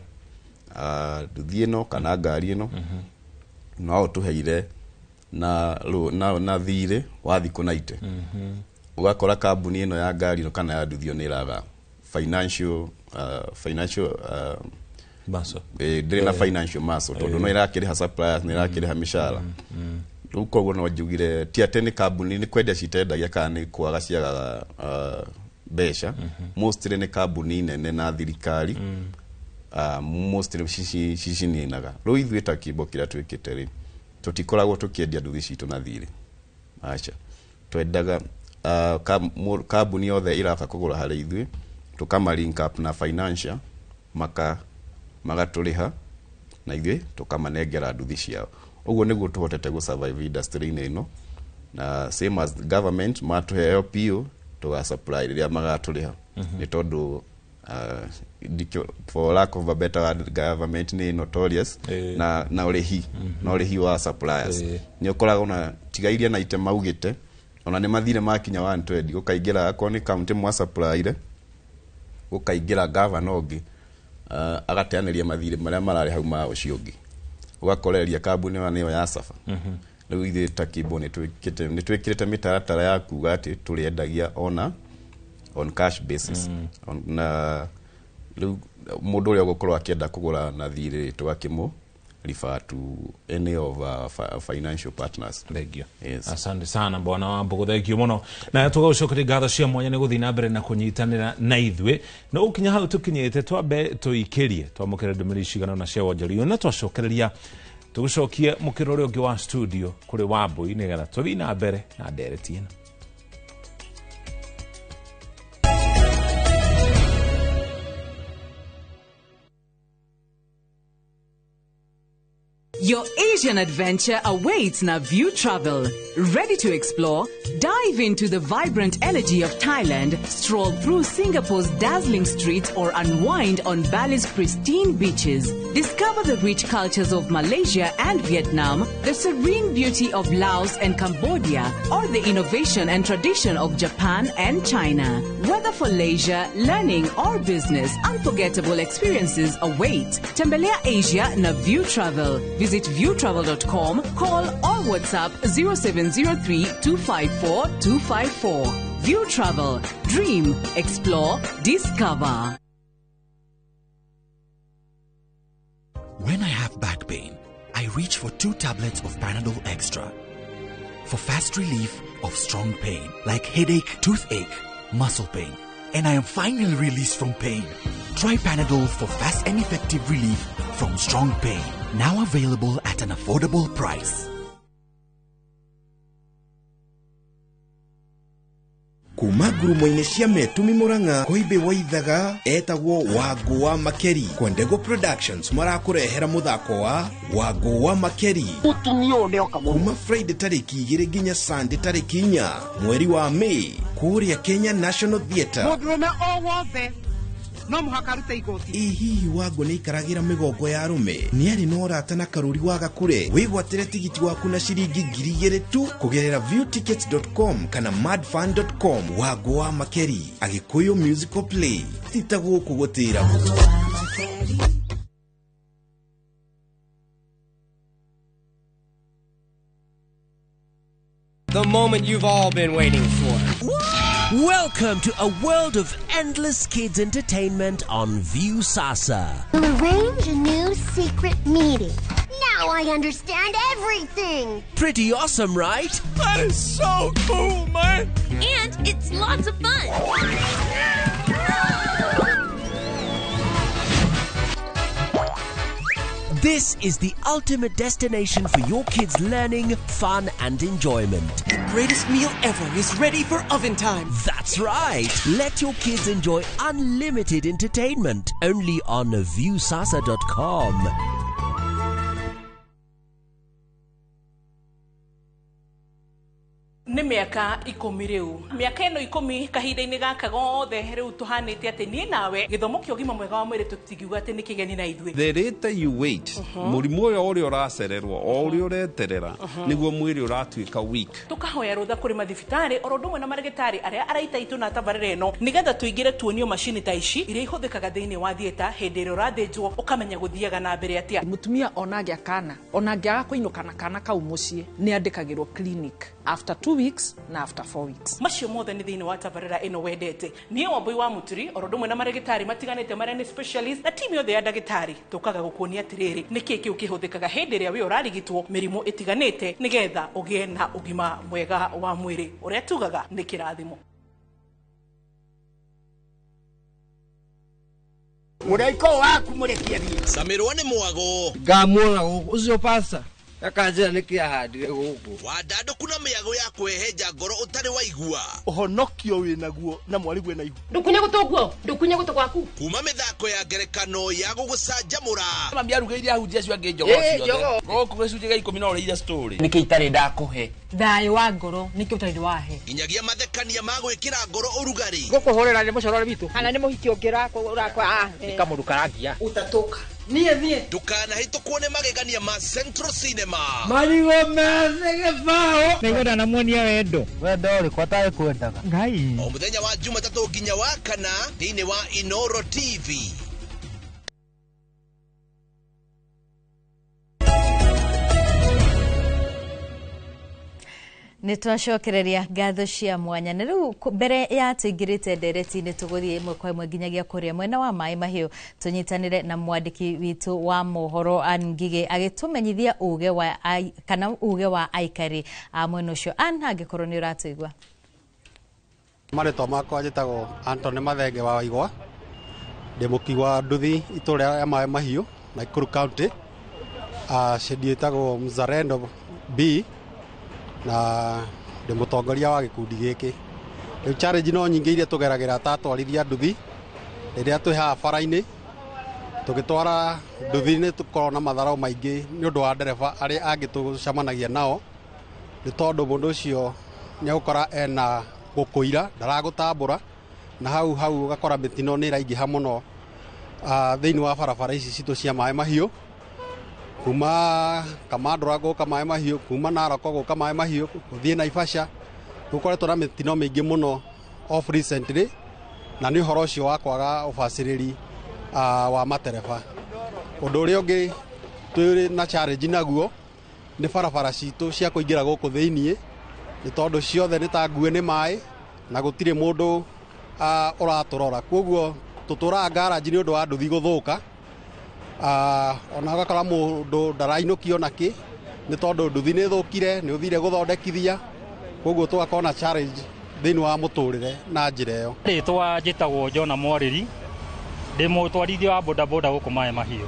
nduthi ĩno kana ngari ĩno, no ũtũheire na thirĩ wa thikũ 90. Ũgakora kambuni ĩno ya ngari ĩno kana ya nduthi ĩyo nĩ ĩraga financial muscle. Ndĩrĩ na financial muscle tondũ no ĩrakĩrĩha suppliers, nĩ ĩrakĩrĩha mĩcara. Rĩu koguo no njugire ti atĩ nĩ kambuni nĩ kwendia citendagia kana nĩ kwaga ciagaga mbeca. Mostly nĩ kambuni nene na thirikari, mostly cicininaga. Rĩu ithuĩ ta kĩmbo kĩrĩa twĩkĩte rĩ, tũtikoragwo tũkĩendia nduthi citũ na thirĩ, aca. Twendaga kambuni yothe ĩraka kũgũra harĩ ithuĩ, tũkama link up na financial, magatũrĩha na ithuĩ tũkamanengera nduthi ciao. Ũguo nĩguo tũhotete gũ survive industry-inĩ ĩno, na same as government matũhe PO, tũga supply rĩrĩa magatũrĩha. Nĩ tondũ for lack of a better word, government nĩ notorious na ũrĩhi na ũrĩhi wa suppliers. Nĩ ũkoraga ona tiga iria na ite maugĩte, ona nĩ mathire makinya 120, gũkaingĩra akorwo nĩ county mwasupplyire, gũkaingĩra governor ũngĩ, agateanĩria mathirĩ marĩa mararĩ hau ma ũcio ũngĩ, ũgakoreria kambuni ĩyo nĩyo ya suffer. Rĩu ithuĩ ta Kimbo nĩ twĩkĩrĩte mĩtaratara ya kuga atĩ tũrĩendagia ona on cash basis. Na rĩu mũndũ ũrĩa ũgũkorwo akĩenda kũgũra na thirĩ, tũgakĩmũ refer to any of our financial partners. Thank you. Yes. Asante sana bwana Wambugu, thank you muno, na tũgagũcokeria ngatho cia mwanya nĩ gũthiĩ na mbere na kũnyitanĩra na ithuĩ. No gũkinya hau tũkinyĩte, twambe tũikĩrie twamũkĩre ndũmĩrĩri cigana ũna cia wonjoria, na twacokereria tũgũcokie mũkĩro ũrĩa ũngĩ wa studio kũrĩ Wambui nĩgetha tũthiĩ na mbere na ndereti ĩno. Your Asian adventure awaits na View Travel. Ready to explore? Dive into the vibrant energy of Thailand, stroll through Singapore's dazzling streets, or unwind on Bali's pristine beaches. Discover the rich cultures of Malaysia and Vietnam, the serene beauty of Laos and Cambodia, or the innovation and tradition of Japan and China. Whether for leisure, learning, or business, unforgettable experiences await. Tembelea Asia na View Travel. Visit viewtravel.com, call or WhatsApp 0703 254 254. View Travel. Dream, explore, discover. When I have back pain, I reach for 2 tablets of Panadol Extra. For fast relief of strong pain, like headache, toothache, muscle pain, and I am finally released from pain. Try Panadol for fast and effective relief from strong pain. Now available at an affordable price. Kuma ngurumo-inĩ cia Metumi Murang'a Koimbĩ Waithaga etagwo Wangũ wa Makeri. Kwendego Productions marakũrehera mũthako wa Wangũ wa Makeri Mũtumia ũyũ nĩoka mũno. Kuma Friday tarĩki 2 nginya Sunday tarĩki 4 mweri wa May kũrĩa Kenya National Theatre. Mũndũrũme o wothe no mũhaka arute igoti. Ĩ hihi Wangũ nĩaikaragĩra mĩgongo ya arũme? Nĩarĩ na ũrata na Karũri wa Gakure? Wĩgwatĩre tigiti waku na ciringi 2000 tu kũgerera viewtickets.com kana madfun.com. Wangũ wa Makeri, Agĩkũyũ musical play, ti ta gũkũ gũtĩragwo. The moment you've all been waiting for. Welcome to a world of endless kids entertainment on Viusasa. We'll arrange a new secret meeting. Now I understand everything. Pretty awesome, right? That is so cool, man. And it's lots of fun. This is the ultimate destination for your kids' learning, fun, and enjoyment. The greatest meal ever is ready for oven time. That's right. Let your kids enjoy unlimited entertainment only on viewsasa.com. Nĩ mĩaka 10 rĩu. Mĩaka ĩno 10 kahinda-inĩ gaka gothe rĩu tũhanĩte atĩ niĩ nawe gĩthomo kĩa ũgima mwega wa mwĩrĩ tũtingiuga atĩ nĩ kĩgeni na ithuĩ. The later you wait, mũrimũ ũyũ ũrĩa ũracererwo o ũrĩa ũreterera nĩguo mwĩrĩ ũratuĩka weak. Tũkahoya rũtha kũrĩ mathibitarĩ oro ũndũ ũmwe na marĩgĩtarĩ arĩa araita itũ na tabarĩra ĩno nĩgetha tũingĩre tuonio macini ta ici iria ihũthĩkaga thĩinĩ wa theatre hĩndĩ ĩrĩa ũrathĩnjwo ũkamenya gũthiaga na mbere atĩa. Mũtumia ona agĩa kana ona angĩaga kũinũka na kana kau mũciĩ nĩ andĩkagĩrwo clinic after 2 weeks na after 4 weeks. Macio mothe nĩ thĩinĩ wa tabarĩra ĩno wendete. Niĩ Wambui wa Mũturi oro ũndũ ũmwe na marĩgĩtarĩ matiganĩte marĩa nĩ specialist na timu yothe ya ndagĩtarĩ tũkaga gũkuonia atĩrĩrĩ nĩkĩĩ kĩu kĩhũthĩkaga hĩndĩ ĩrĩa wĩ ũrarigitwo mĩrimũ ĩtiganĩte nĩgetha ũgĩe na ũgima mwega wa mwĩrĩ ũrĩa tugaga nĩ kĩrathimo. Mũraiko waku mũrekie thiĩ. Camirwo nĩ mwago. Ngamuona gũkũ ũcio pasta akanjĩra nĩkĩ ahandire gũkũ. Wandandũku na mĩago ya kwĩhenja ngoro ũtarĩ waigua. Ũhonokio wĩnaguo na mwarĩguo na ihu. Ndũkunye gũtũ guo, ndũkunye gũtũ gwaku. Kuma mĩthako ya ngerekano ya gũgũcanjamũra. Mami arugĩire ahunjia acio angĩ njogoo ciothe. Gũkũ gĩcunjĩ gĩa 10 no ũrĩire story. Nĩkĩ itarĩ ndakũhe? Thayũ wa ngoro nĩkĩ ũtarĩ wahe? Nginyagia mathekania ma gwĩkĩra ngoro ũrugarĩ. Gũkũhũrĩra nĩ mũcorore witũ. Kana nĩ mũhiki ũngĩ ũrakwa. Nĩ kamũndũ karangia. Ũtatũka. Niĩ niĩ. Ndũkanahĩtũkwo nĩ magegania ma Central Cinema. Marigũ methĩ gĩbaũ. Nĩguo ndanamuonia wendo. Wendo ũrĩkũ atarĩ kwendaga? Ngai. O mũthenya wa Jumatatũ nginya wa kana thĩinĩ wa Inoro TV. Nĩ twacokereria ngatho cia mwanya na rĩu mbere ya tũingĩrĩte ndereti-inĩ tũgũthiĩ ĩmwe kwa ĩmwe nginyagia kũrĩa mwena wa maĩ mahiũ tũnyitanĩre na mwandĩki witũ wa mohoro Ann Ngigĩ agĩtũmenyithia uge wa kana uge wa aikari a mwena ũcio. Ann, angĩkorwo nĩ ũratũigua. Marĩtwa makwa njĩtagwo Anthony Mathenge wa Waigwa, ndĩ mũkui wa nduthi itũra rĩa maĩ mahiũ Nakuru County. Cendi ĩtagwo Mzalendo B na ndĩ mũtongoria wa gĩkundi gĩkĩ. Rĩu challenge no nyingĩ iria tũgeragĩra ta atwarithia nduthi rĩrĩa twĩ haha bara-inĩ tũgĩtwara nduthi nĩ tũkoragwo na matharau maingĩ nĩ ũndũ wa ndereba arĩa angĩ tũcemanagia nao, nĩ tondũ mũndũ ũcio nĩ agũkora ena gũkũira ndaragũtambũra na hau hau ũgakora mĩtino nĩ ĩraingĩha mũno thĩinĩ wa barabara ici citũ cia maĩ mahiũ, kuma Kamandũra gũka maĩ mahiũ, kuma Narok gũka maĩ mahiũ, gũthiĩ Naivasha, gũkoretwo na mĩtino mĩingĩ mũno of recently, na nĩ ũhoro ũcio wa kwaga ũbacĩrĩri wa matereba. Ũndũ ũrĩa ũngĩ twĩ na challenge naguo nĩ barabara citũ cia kũingĩra gũkũ thĩiniĩ, nĩ tondũ ciothe nĩ ta ngue nĩ maĩ Na gũtirĩ mũndũ ũratũrora. Koguo tũtũraga garage nĩ ũndũ wa nduthi gũthũka. Ona ũgakora mũndũ ndarainũkio nakĩ nĩ tondũ nduthi nĩ ĩthũkire, nĩ ũthire gũthondekithia. Koguo tũgakorwo na challenge thĩinĩ wa mũtũrĩre na njĩra ĩyo. Rĩtwa njĩtagwo Jona Mwarĩri, ndĩ mũtwarithia wa bodaboda gũkũ Maĩ Mahiũ.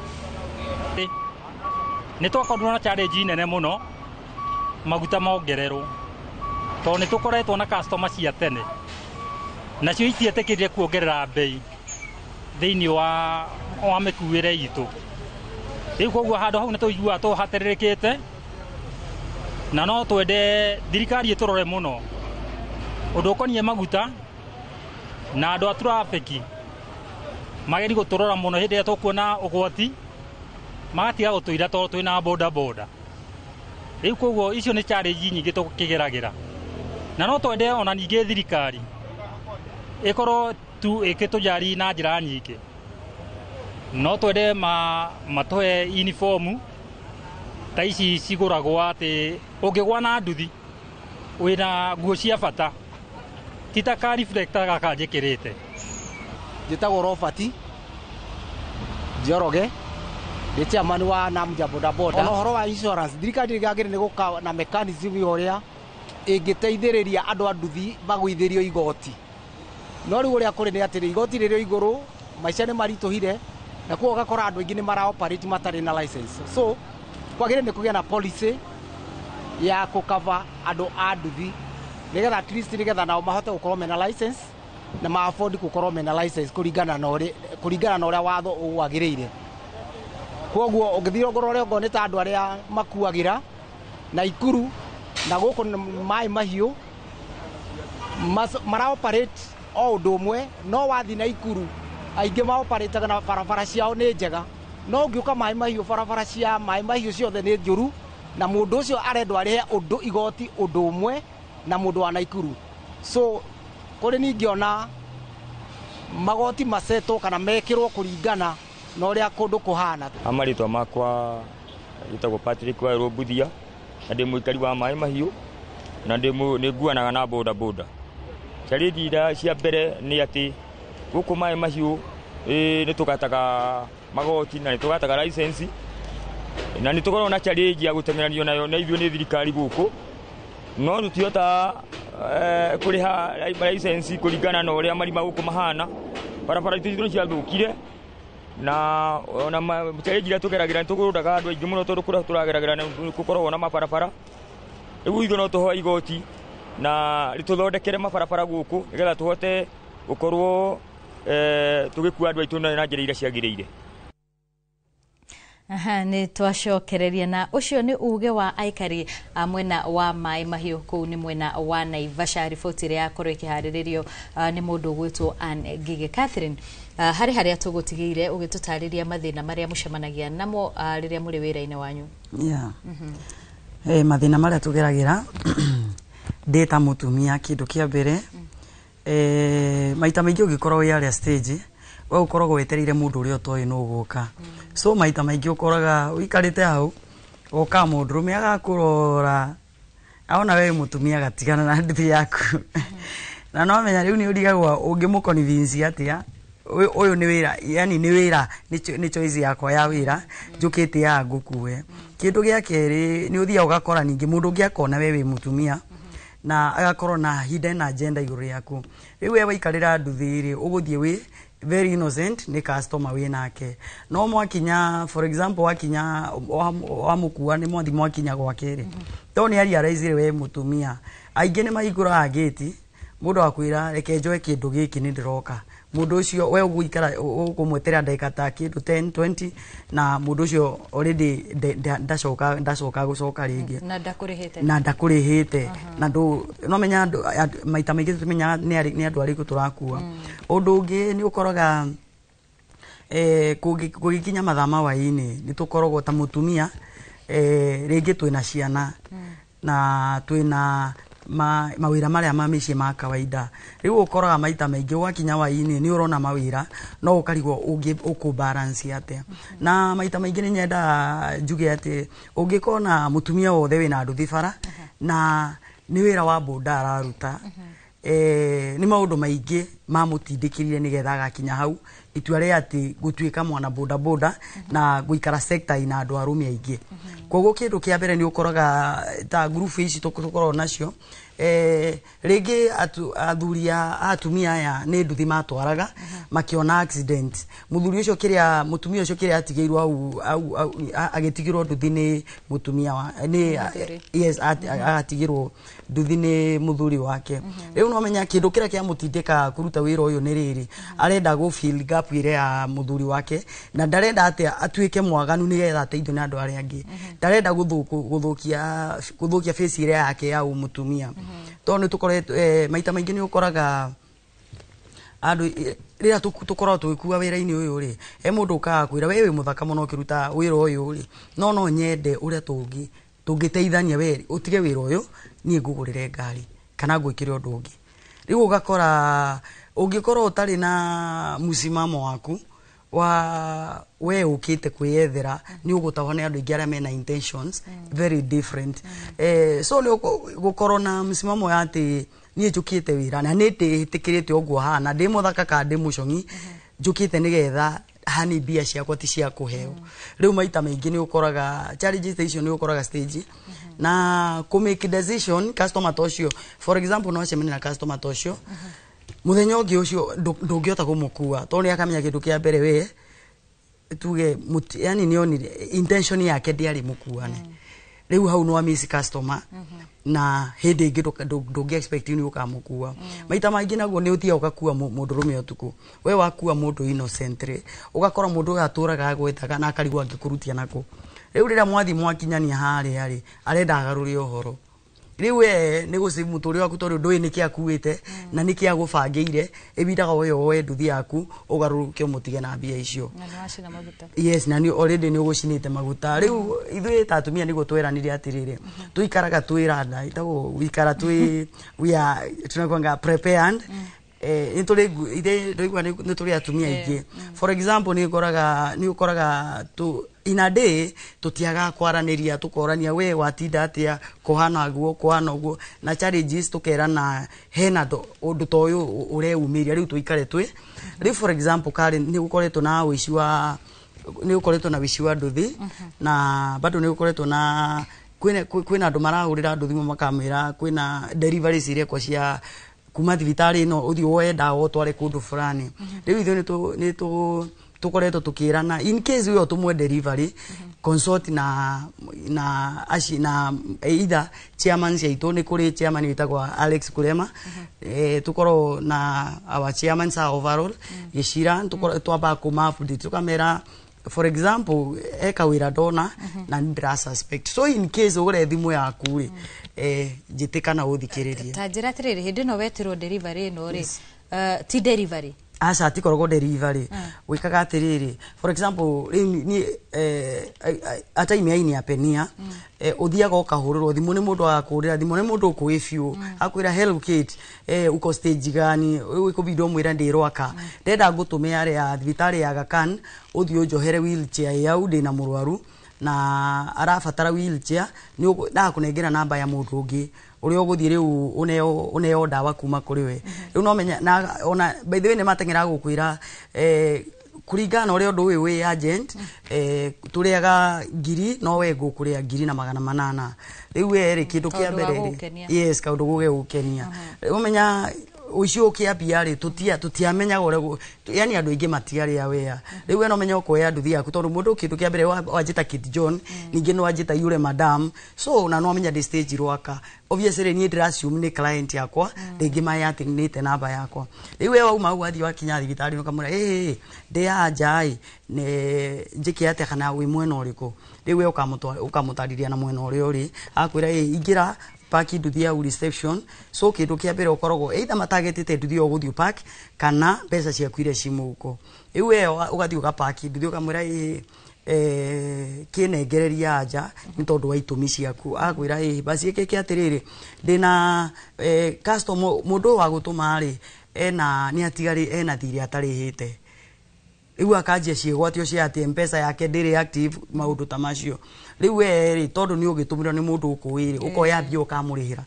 Nĩ twakorirwo na challenge nene mũno maguta mongererwo, tondũ nĩ tũkoretwo na customer cia tene nacio itietĩkĩrire kuongerera bei thĩinĩ wa mĩkuĩre itũ. Rĩu koguo handũ hau nĩ tũiguaga tũhatĩrĩrĩkĩte, na no twende thirikari ĩtũrore mũno ũndũ ũkoniĩ maguta, na andũ a trafiki mageri gũtũrora mũno hĩndĩ ĩrĩa tũkuona ũgwati, magatiga gũtũira tondũ twĩna bodaboda. Rĩu koguo icio nĩ challenge nyingĩ tũkĩgeragĩra, na no twende ona ningĩ thirikari ĩkorwo tu ĩkĩtũjari na njĩra nyingĩ. No twende matũhe uniform ta ici cigũragwo atĩ ũngĩgwa na nduthi wĩna nguo cia bata, ti ta ka reflector gaka njĩkĩrĩte. Njĩtagwo Robert Njoroge, ndĩ chairman wa Namja bodaboda. Ona ũhoro wa insurance, thirikari nĩ nĩ gũka na mechanism ya ũrĩa ĩngĩteithĩrĩria andũ a nduthi magũithĩrio igoti. No rĩu ũrĩa kũrĩ nĩ atĩrĩ, igoti rĩrĩ igũrũ, maica nĩ maritũhire, na koguo ũgakora andũ aingĩ nĩ mara operate matarĩ na license. So kwagĩrĩire nĩ kũgĩa na policy ya kũkava andũ a nduthi, nĩgetha at least nĩgetha nao mahote gũkorwo mena license na ma afford gũkorwo mena license kũringana na ũrĩa watho wagĩrĩire. Koguo ũngĩthiĩ ũrore okorwo nĩ ta andũ arĩa makuagĩra Naikuru na gũkũ Maĩ Mahiũ mara operate o ũndũ ũmwe, no wathiĩ Naikuru aingĩ ma operate na barabara ciao nĩ njega, no ũngĩũka Maĩ Mahiũ barabara cia Maĩ Mahiũ ciothe nĩ njũru, na mũndũ ũcio arendwo arĩhe ũndũ igoti ũndũ ũmwe na mũndũ wa Naikuru. So kũrĩ ningĩona magoti macetwo kana mekĩrwo kũringana na ũrĩa kũndũ kũhana. Marĩtwa makwa njĩtagwo Patrick Wairũ Mbuthia, na ndĩ mũikari wa Maĩ Mahiũ, na nĩ nguanaga na bodaboda. Challenge iria cia mbere nĩ atĩ gũkũ Maĩ Mahiũ nĩ tũgataga magoti na nĩ tũgataga license, na nĩ tũkoragwo na challenge ya gũteng'eranio nayo na ithuĩ nĩ thirikari gũkũ, no tũtihotaga kũrĩha license kũringana na ũrĩa marima gũkũ mahana. Barabara itũ nĩ ciathũkire, na ona challenge iria tũgeragĩra nĩ tũgũrũraga andũ aingĩ mũno tondũ kũrĩa tũrageragĩra nĩ gũkoragwo na mabarabara. Rĩu ithuĩ no tũhoe igoti na rĩtũthondekere mabarabara gũkũ nĩgetha tũhote gũkorwo tũgĩkua andũ aitũ na njĩra iria ciagĩrĩire. Aha, nĩ twacokereria na ũcio nĩ uge wa aikari a mwena wa Maĩ Mahiũ kũu nĩ mwena wa Naivasha. Riboti ĩrĩa yakorwo ĩkĩharĩrĩrio nĩ mũndũ ũgwĩtwo Ann Ngige. Catherine, harĩ harĩa tũgũtigĩire ũgĩtũtarĩria mathĩna marĩa mũcemanagia namo rĩrĩa mũrĩ wĩra-inĩ wanyu. Yeah. Mathĩna marĩa tũgeragĩra ndĩ ta mũtumia, kĩndũ kĩa mbere maita maingĩ ũngĩkorwo wĩ harĩa stage we ũkoragwo wetereire mũndũ ũrĩa ũtoĩ nũ ũgũka. So maita maingĩ ũkoraga ũikarĩte hau ũka mũndũrũme agakũrora aona we mũtumia agatigana na nduthi yaku. Na no menya rĩu nĩ ũrigagwo ũngĩmũconvince atĩa ũyũ nĩ wĩra, yani nĩ wĩra, nĩ choice yakwa ya wĩra njũkĩte ya ngũkue. Kĩndũ gĩa kerĩ nĩ ũthiaga ũgakora ningĩ mũndũ ũngĩ akona we wĩ mũtumia na agakorwo na hidden agenda igũrũ rĩaku. Rĩu we waikarĩra nduthi rĩ, ũgũthiĩ wĩ very innocent nĩ customer wĩ nake, no mwakinya for example wakinya wamũkua nĩ mwathi mwakinya gwake rĩ, to nĩ arealize we mũtumia. Aingĩ nĩ mahingũraga gate, mũndũ akwĩra reke njoe kĩndũ gĩkĩ nĩ ndĩroka. Mũndũ ũcio we ũgũikara ũkũmweterera ndagĩka ta kĩndũ 10 20 na mũndũ ũcio already ndacoka gũcoka rĩngĩ na ndakũrĩhĩte, na ndakũrĩhĩte na ndũ no menya andũ maita maingĩ tũmenyaga nĩ andũ arĩkũ tũrakua. Ũndũ ũngĩ nĩ ũkoraga kũgĩkinya mathaa ma hwaĩ-inĩ nĩ tũkoragwo ta mũtumia rĩngĩ twĩna ciana na twĩna mawĩra marĩa ma mĩciĩ ma kawaida. Rĩu ũkoraga maita maingĩ wakinya hwaĩ-inĩ nĩ ũrona mawĩra no ũkarigwo ũkũ balance atĩa. Na maita maingĩ nĩ nyendaga njuge atĩ ũngĩkorwo na mũtumia wothe wĩna nduthi bara na nĩ wĩra wa boda araruta, Nĩ maũndũ maingĩ mamũtindĩkĩrire nĩgetha agakinya hau itua rĩa atĩ gũtuĩka mwana boda boda na gũikara sector ina andũ arũme aingĩ. Koguo kĩndũ kĩa mbere nĩ ũkoraga ta ngurubu ici tũkoragwo nacio, rĩngĩ athuri a atumia aya nĩ nduthi matwaraga makĩona accident. Mũthuri ũcio kĩrĩa, mũtumia ũcio kĩrĩa atigĩirwo hau agĩtigĩrwo nduthi nĩ mũtumia wa nĩ Mũthuri. Yes, agatigĩrwo nduthi nĩ mũthuri wake. Rĩu no menya kĩndũ kĩrĩa kĩamũtindĩka kũruta wĩra ũyũ nĩ rĩrĩ, arenda gũ fill gap ĩrĩa ya mũthuri wake, na ndarenda atĩ atuĩke mwaganu nĩgetha ateithio nĩ andũ arĩa angĩ. Ndarenda gũthũkia face ĩrĩa yake ya ũmũtumia, tondũ nĩ tũkoretwo, maita maingĩ nĩ ũkoraga andũ, rĩrĩa tũkoragwo tũgĩkua wĩra-inĩ ũyũ rĩ, he mũndũ ũkaga kwĩra, "We wĩ mũthaka mũno ũkĩruta wĩra ũyũ rĩ, no nyende ũrĩa tũngĩteithania, we ũtige wĩra ũyũ, niĩ ngũgũrĩre ngari kana ngwĩkĩre ũndũ ũngĩ." Rĩu ũgakora ũngĩkorwo ũtarĩ na msimamo waku wa we ũkĩte kwĩyethera, nĩ ũgũtahwo nĩ andũ aingĩ arĩa mena intentions very different. So nĩ gũkorwo na msimamo ya atĩ niĩ njũkĩte wĩra na nĩ ndĩtĩkĩrĩte ũguo hana, ndĩ mũthaka kana ndĩ mũcong'i, njũkĩte nĩgetha hani mbia ciakwa ti cia kũheo. Rĩu maita maingĩ nĩ ũkoraga challenges ta icio, nĩ ũkoraga stage na kũ make decision customer ta ũcio. For example, no acemanie na customer ta ũcio mũthenya ũngĩ ũcio, ndũngĩhota kũmũkua tondũ nĩ akamenya kĩndũ kĩa mbere we tuge yani nĩ onire intention yake ndĩarĩ mũkuane. Rĩu hau no miss customer, na hĩndĩ ĩngĩ ndũngĩ expect nĩ ũkamũkua. Maita maingĩ naguo nĩ ũthiaga ũgakua mũndũrũme ũtukũ. We wakua mũndũ innocently, ũgakora mũndũ ũyũ atũraga agwethaga na akarigwo angĩkũrutia nakũ. Rĩu rĩrĩa mwathiĩ mwakinyania harĩa rĩ, arenda agarũre ũhoro. Rĩu we nĩ gũcĩvu mũtũrĩre waku, tondũ ndũĩ nĩkĩ akuĩte na nĩkĩ agũbangĩire. Ĩbindaga woye woe nduthi yaku, ũgarũrũke, ũmũtige na mbia icio. Na nĩ wacina maguta. Yes, na nĩ already nĩ ũgũcinĩte maguta. Rĩu ithuĩ ta atumia nĩguo tweranire atĩrĩrĩ, tũikaraga twĩranda ĩtagwo gũikara twĩ we are tunakwanga prepared. Nĩ tũrĩ ithe ndũigua nĩ tũrĩ atumia aingĩ. For example, nĩ ũkoraga tu in a day tũtiagaga kwaranĩria, tũkorania, "We watinda atĩa? Kũhana guo, kũhana ũguo," na challenges tũkerana hena ũndũ ta ũyũ ũreyumĩria, rĩu tũikare twĩ rĩu. For example, karĩ nĩ gũkoretwo na ũici wa nĩ gũkoretwo na ũici wa nduthi, na bado nĩ gũkoretwo na kwĩna andũ marahũrĩra andũ thimũ makamwĩra kwĩna deliveries irekwo cia kuma thibitarĩ ĩno, ũthiĩ woe ndawa ũtware kũndũ fulani. Rĩu ithuĩ nĩ tũ tũkoretwo tũkĩrana, in case we ũtũmwe delivery, consult na aci na either chairman ciaitũ. Nĩ kũrĩ chairman wĩtagwo Alex Kurema, tũkorwo na our chairman sa overall gĩcira, twambaga kũma update, tũkamera, for example, eka wĩra ndona na nĩ ndĩra suspect, so in case ũgũre thimũ yaku rĩ, njĩtĩka na ũthikĩrĩrie. Ta njĩra atĩrĩrĩ, hĩndĩ ĩno wetirwo delivery ĩno rĩ, ti delivery? Aca, tikoragwo delivery. Wĩkaga atĩrĩrĩ, for example, rĩu niĩ, ataimi aini apenia, ũthiaga ũkahũrĩrwo thimũ nĩ mũndũ, agakũhũrĩra thimũ nĩ mũndũ ũkũĩ biũ, akwĩra, "Hello Kate, uko stage gani?" Ĩkũbinda ũmwĩra, "Ndĩ Rwaka, ndenda ngũtũme harĩa thibitarĩ ya Aga Khan, ũthiĩ ũnjohere wheelchair ĩ hau, ndĩna mũrwaru na arabatara wheelchair." Nĩ ndagakũnengera namba ya mũndũ ũngĩ ũrĩa ũgũthiĩ rĩu ũneo ndawa kuma kũrĩ we. Rĩu no menya na ona by the way nĩ mateng'eraga gũkwĩra, kũringana na ũrĩa ũndũ ũyũ wĩ agent, tũrĩaga 1,000, no we ngũkũrĩa 1,800. Rĩu we rĩ, kĩndũ kĩa Kaũndũ ga mbere rĩ, gũgũkenia. Yes, kaũndũ gũge gũkenia. Ũmenya ũici ũkĩambia rĩ, tũtiamenyaga ũrĩa yani andũ aingĩ matiarĩ aware. Rĩu we no menya ũkoya nduthi yaku, tondũ mũndũ kĩndũ kĩa mbere wanjĩta Kate John, ningĩ nĩ wanjĩta yule madam, so na no amenya ndĩ stage Rwaka. Obviously niĩ ndĩra assume nĩ client yakwa, rĩngĩ mayatinĩte namba yakwa. Rĩu we wauma hau, wathiĩ wakinya thibitarĩ, ũkamwĩra, "Ĩ ndĩ anja ĩ, nĩ njĩke atĩa? Kana wĩ mwena ũrĩkũ?" Rĩu we ũkamũtarĩria na mwena ũrĩa ũrĩ, akwĩra, "Ĩ ingĩra park nduthi yau reception." So kĩndũ kĩa mbere ũkoragwo either matagetĩte nduthi ĩyo ũgũthiĩ park kana mbeca ciaku iria ci mũhuko. Rĩu we ũgathiĩ ũgapaki nduthi, ũkamwĩra, "Ĩ kĩnengereria anja nĩ tondũ wa itũmi ciaku." Akwĩra, "Ĩ basi ĩkĩke atĩrĩrĩ, ndĩna customer, mũndũ ũyũ wa gũtũma rĩ, ena nĩ atigarĩ ena thirĩ atarĩhĩte." Rĩu akanjia ciĩgwatio cia atĩ Mpesa yake ndĩrĩ active, maũndũ ta macio. Rĩu we rĩ, tondũ nĩ ũgĩtũmĩrwo nĩ mũndũ ũkũĩ rĩ, ũkoya mbia ũkamũrĩhĩra.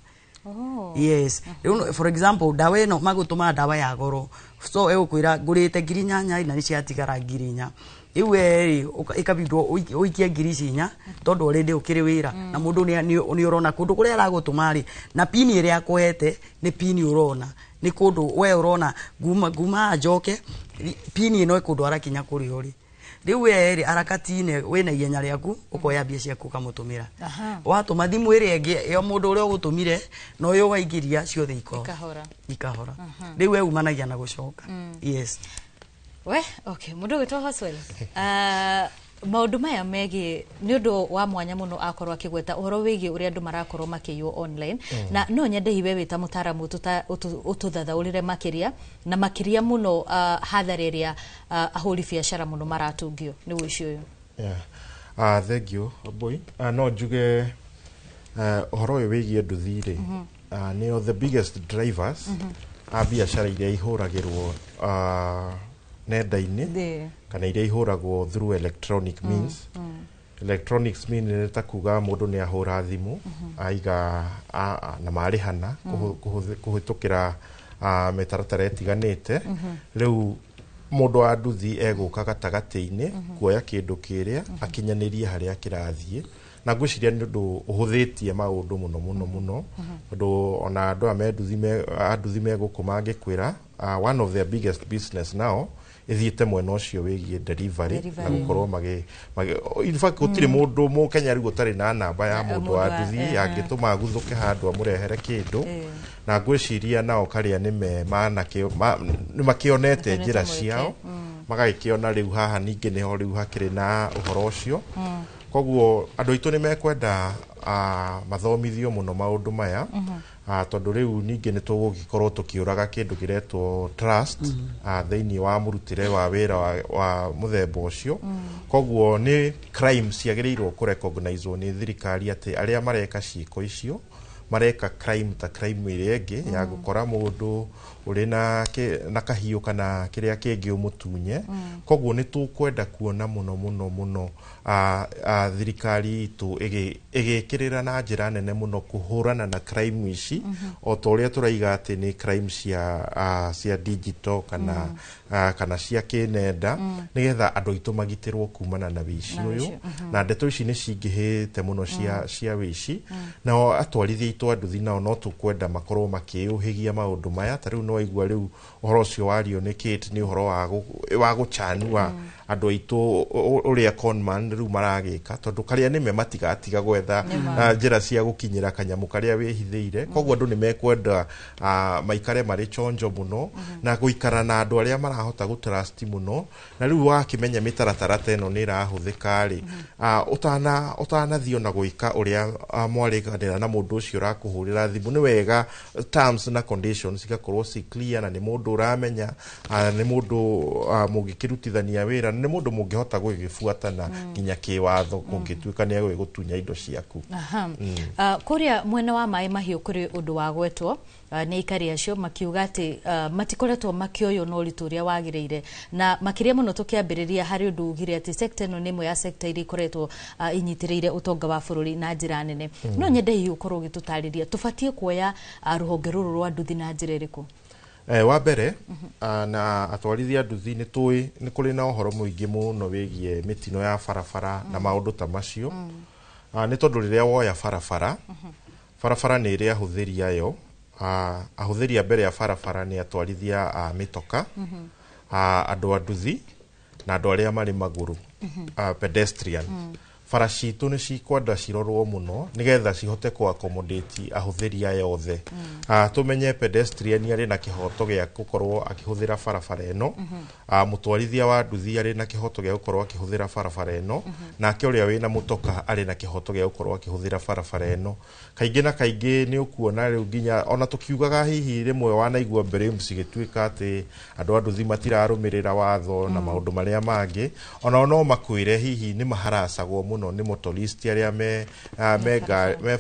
Oh. Yes, rĩu for example ndawa ĩno magũtũma ndawa ya goro, so ĩgũkwĩra ngũrĩte 8,000 na nĩ ciatigara 4,000. Rĩu we rĩ ĩkabindwo ũikie ngiri ici inya tondũ already ũkĩrĩ wĩra na mũndũ nĩ ũrona kũndũ kũrĩa aragũtũma rĩ, na pini ĩrĩa akũhete nĩ pini ũrona nĩ kũndũ we ũrona nguma njoke pini ĩno ĩkũndwara kinya kũrĩa ũrĩ. Rĩu we rĩ arakatine wĩna ihenya rĩaku ũkoya mbia ciaku ũkamũtũmĩra. Watũma thimũ ĩrĩa ĩngĩ ĩyo mũndũ ũrĩa ũgũtũmire na ũyũ waingĩria ciothe Ikahora. Ikahora. Rĩu we umanagia na gũcoka. Yes. We, okay, mũndũ ũgwĩtwo Hoswell. Maũndũ maya megiĩ nĩ ũndũ wa mwanya mũno akorwo akĩgweta ũhoro wĩgiĩ ũrĩa andũ marakorwo makĩiywo online. Na no nyende hiwe wĩ ta mũtaaramu ũtũthathaũrĩre makĩria na makĩria mũno hathara ĩrĩa ahũri biacara mũno maratungio nĩ ũici ũyũ. Yeah. Thank you, boy. No njuge ũhoro ũyũ wĩgiĩ nduthi rĩ, nĩo the biggest drivers a biacara iria ihũragĩrwo nenda-inĩ kana iria ihũragwo through electronic means. Electronics mean nĩ ta kuga mũndũ nĩ ahũra thimũ aiga na marĩhana kũhĩtũkĩra mĩtaratara ĩtiganĩte. Rĩu mũndũ wa nduthi egũka gatagatĩ-inĩ kuoya kĩndũ kĩrĩa akinyanĩrie harĩa kĩrathiĩ, na ngwĩciria nĩ ũndũ ũhũthĩtie maũndũ mũno mũno mũno, tondũ ona andũ aya a nduthi me gũkũ mangĩkwĩra one of their biggest business now ĩthiĩte mwena ũcio wĩgiĩ delivery na gũkorwo magĩ in fact gũtirĩ mũndũ mũkenya rĩu ũtarĩ na namba ya mũndũ wa nduthi angĩtũma aguthũke handũ amũrehere kĩndũ. Na ngwĩciria nao karĩa nĩ makĩonete njĩra ciao magagĩkĩona rĩu haha ningĩ nĩho rĩu hakĩrĩ na ũhoro ũcio. Koguo andũ aitũ nĩ mekwenda mathomithio mũno maũndũ maya, tondũ rĩu ningĩ nĩ tũgũgĩkorwo tũkĩũraga kĩndũ kĩretwo trust thĩinĩ wa mũrutĩre wa wĩra wa mũthemba ũcio. Koguo nĩ crime ciagĩrĩirwo kũrecognizwo nĩ thirikari atĩ arĩa mareka ciĩko icio mareka crime ta crime ĩrĩa ĩngĩ ya gũkora mũndũ ũrĩ na kahiũ kana kĩrĩa kĩngĩ ũmũtunye. Koguo nĩ tũkwenda kuona mũno mũno mũno thirikari itũ ĩgĩkĩrĩra na njĩra nene mũno kũhũrana na crime ici, o ta ũrĩa tũraiga atĩ nĩ crime cia digital kana cia kĩnenda, nĩgetha andũ aitũ magitĩrwo kumana na wĩici ũyũ. Na ndeto ici nĩ cingĩhĩte mũno cia wĩici. Nao atwarithia aitũ a nduthi nao no tũkwenda makorwo makĩũhĩgia maũndũ maya. Ta rĩu no waigua rĩu ũhoro ũcio wario nĩ Kate nĩ ũhoro wa gũchanua andũ aitũ ũrĩa conman rĩu maragĩka, tondũ karĩa nĩme matigatiga gwetha njĩra cia gũkinyĩra kanyamũ karĩa wĩhithĩire. Koguo andũ nĩ mekwenda maikare marĩ chonjo mũno na gũikara na andũ arĩa marahota gũtrust mũno. Na rĩu wakĩmenya mĩtaratara ta ĩno nĩ ĩrahũthĩka rĩ, ũtanathiĩ ona gwĩka ũrĩa mwarĩkanĩra na mũndũ ũcio ũrakũhũrĩra thimũ, nĩ wega terms na conditions igakorwo ci clear, na nĩ mũndũ ũramenya, nĩ mũndũ mũngĩkĩrutithania wĩra, nĩ mũndũ mũngĩhota gũgĩbuatana nginya kĩwatho kũngĩtuĩka nĩ egũgĩgũtunya indo ciaku. Kũrĩa mwena wa Maĩ Mahiũ kũrĩ ũndũ wagwetwo nĩ aikari acio makiuga atĩ matikoretwo makĩoywo na ũritũ ũrĩa wagĩrĩire, na makĩria mũno tũkĩambĩrĩria harĩ ũndũ ugire atĩ sekta ĩno nĩ ĩmwe ya sekta iria ikoretwo inyitĩrĩire ũtonga wa bũrũri na njĩra nene. No nyende hihi ũkorwo ũgĩtũtarĩria tũbatiĩ kuoya rũhonge rũrũ rwa nduthi na njĩra ĩrĩkũ? Wa mbere na atwarithia nduthi nĩ tũĩ nĩ kũrĩ na ũhoro mũingĩ mũno wĩgiĩ mĩtino ya barabara na maũndũ ta macio. Nĩ tondũ rĩrĩa woya barabara, barabara nĩ ĩrĩ ahũthĩri ayo. Ahũthĩri a mbere ya barabara nĩ atwarithia a mĩtoka, andũ a nduthi na andũ arĩa marĩ magũrũ, pedestrian. Bara citũ nĩ cikwenda cirorwo mũno nĩgetha cihote kũ accommodate ahũthĩri aya othe. Tũmenye pedestrian arĩ na kĩhoto gĩa gũkorwo akĩhũthĩra barabara ĩno, mũtwarithia wa nduthi arĩ na kĩhoto gĩa gũkorwo akĩhũthĩra barabara ĩno, nake ũrĩa wĩna mũtoka arĩ na kĩhoto gĩa gũkorwo akĩhũthĩra barabara ĩno. Kaingĩ na kaingĩ nĩ ũkuona rĩu nginya ona tũkiugaga hihi rĩmwe wanaigua blame cigĩtuĩka atĩ andũ a nduthi matirarũmĩrĩra watho na maũndũ marĩa mangĩ, onao no makwĩre hihi nĩ maharacagwo mũno nĩ motorist arĩa me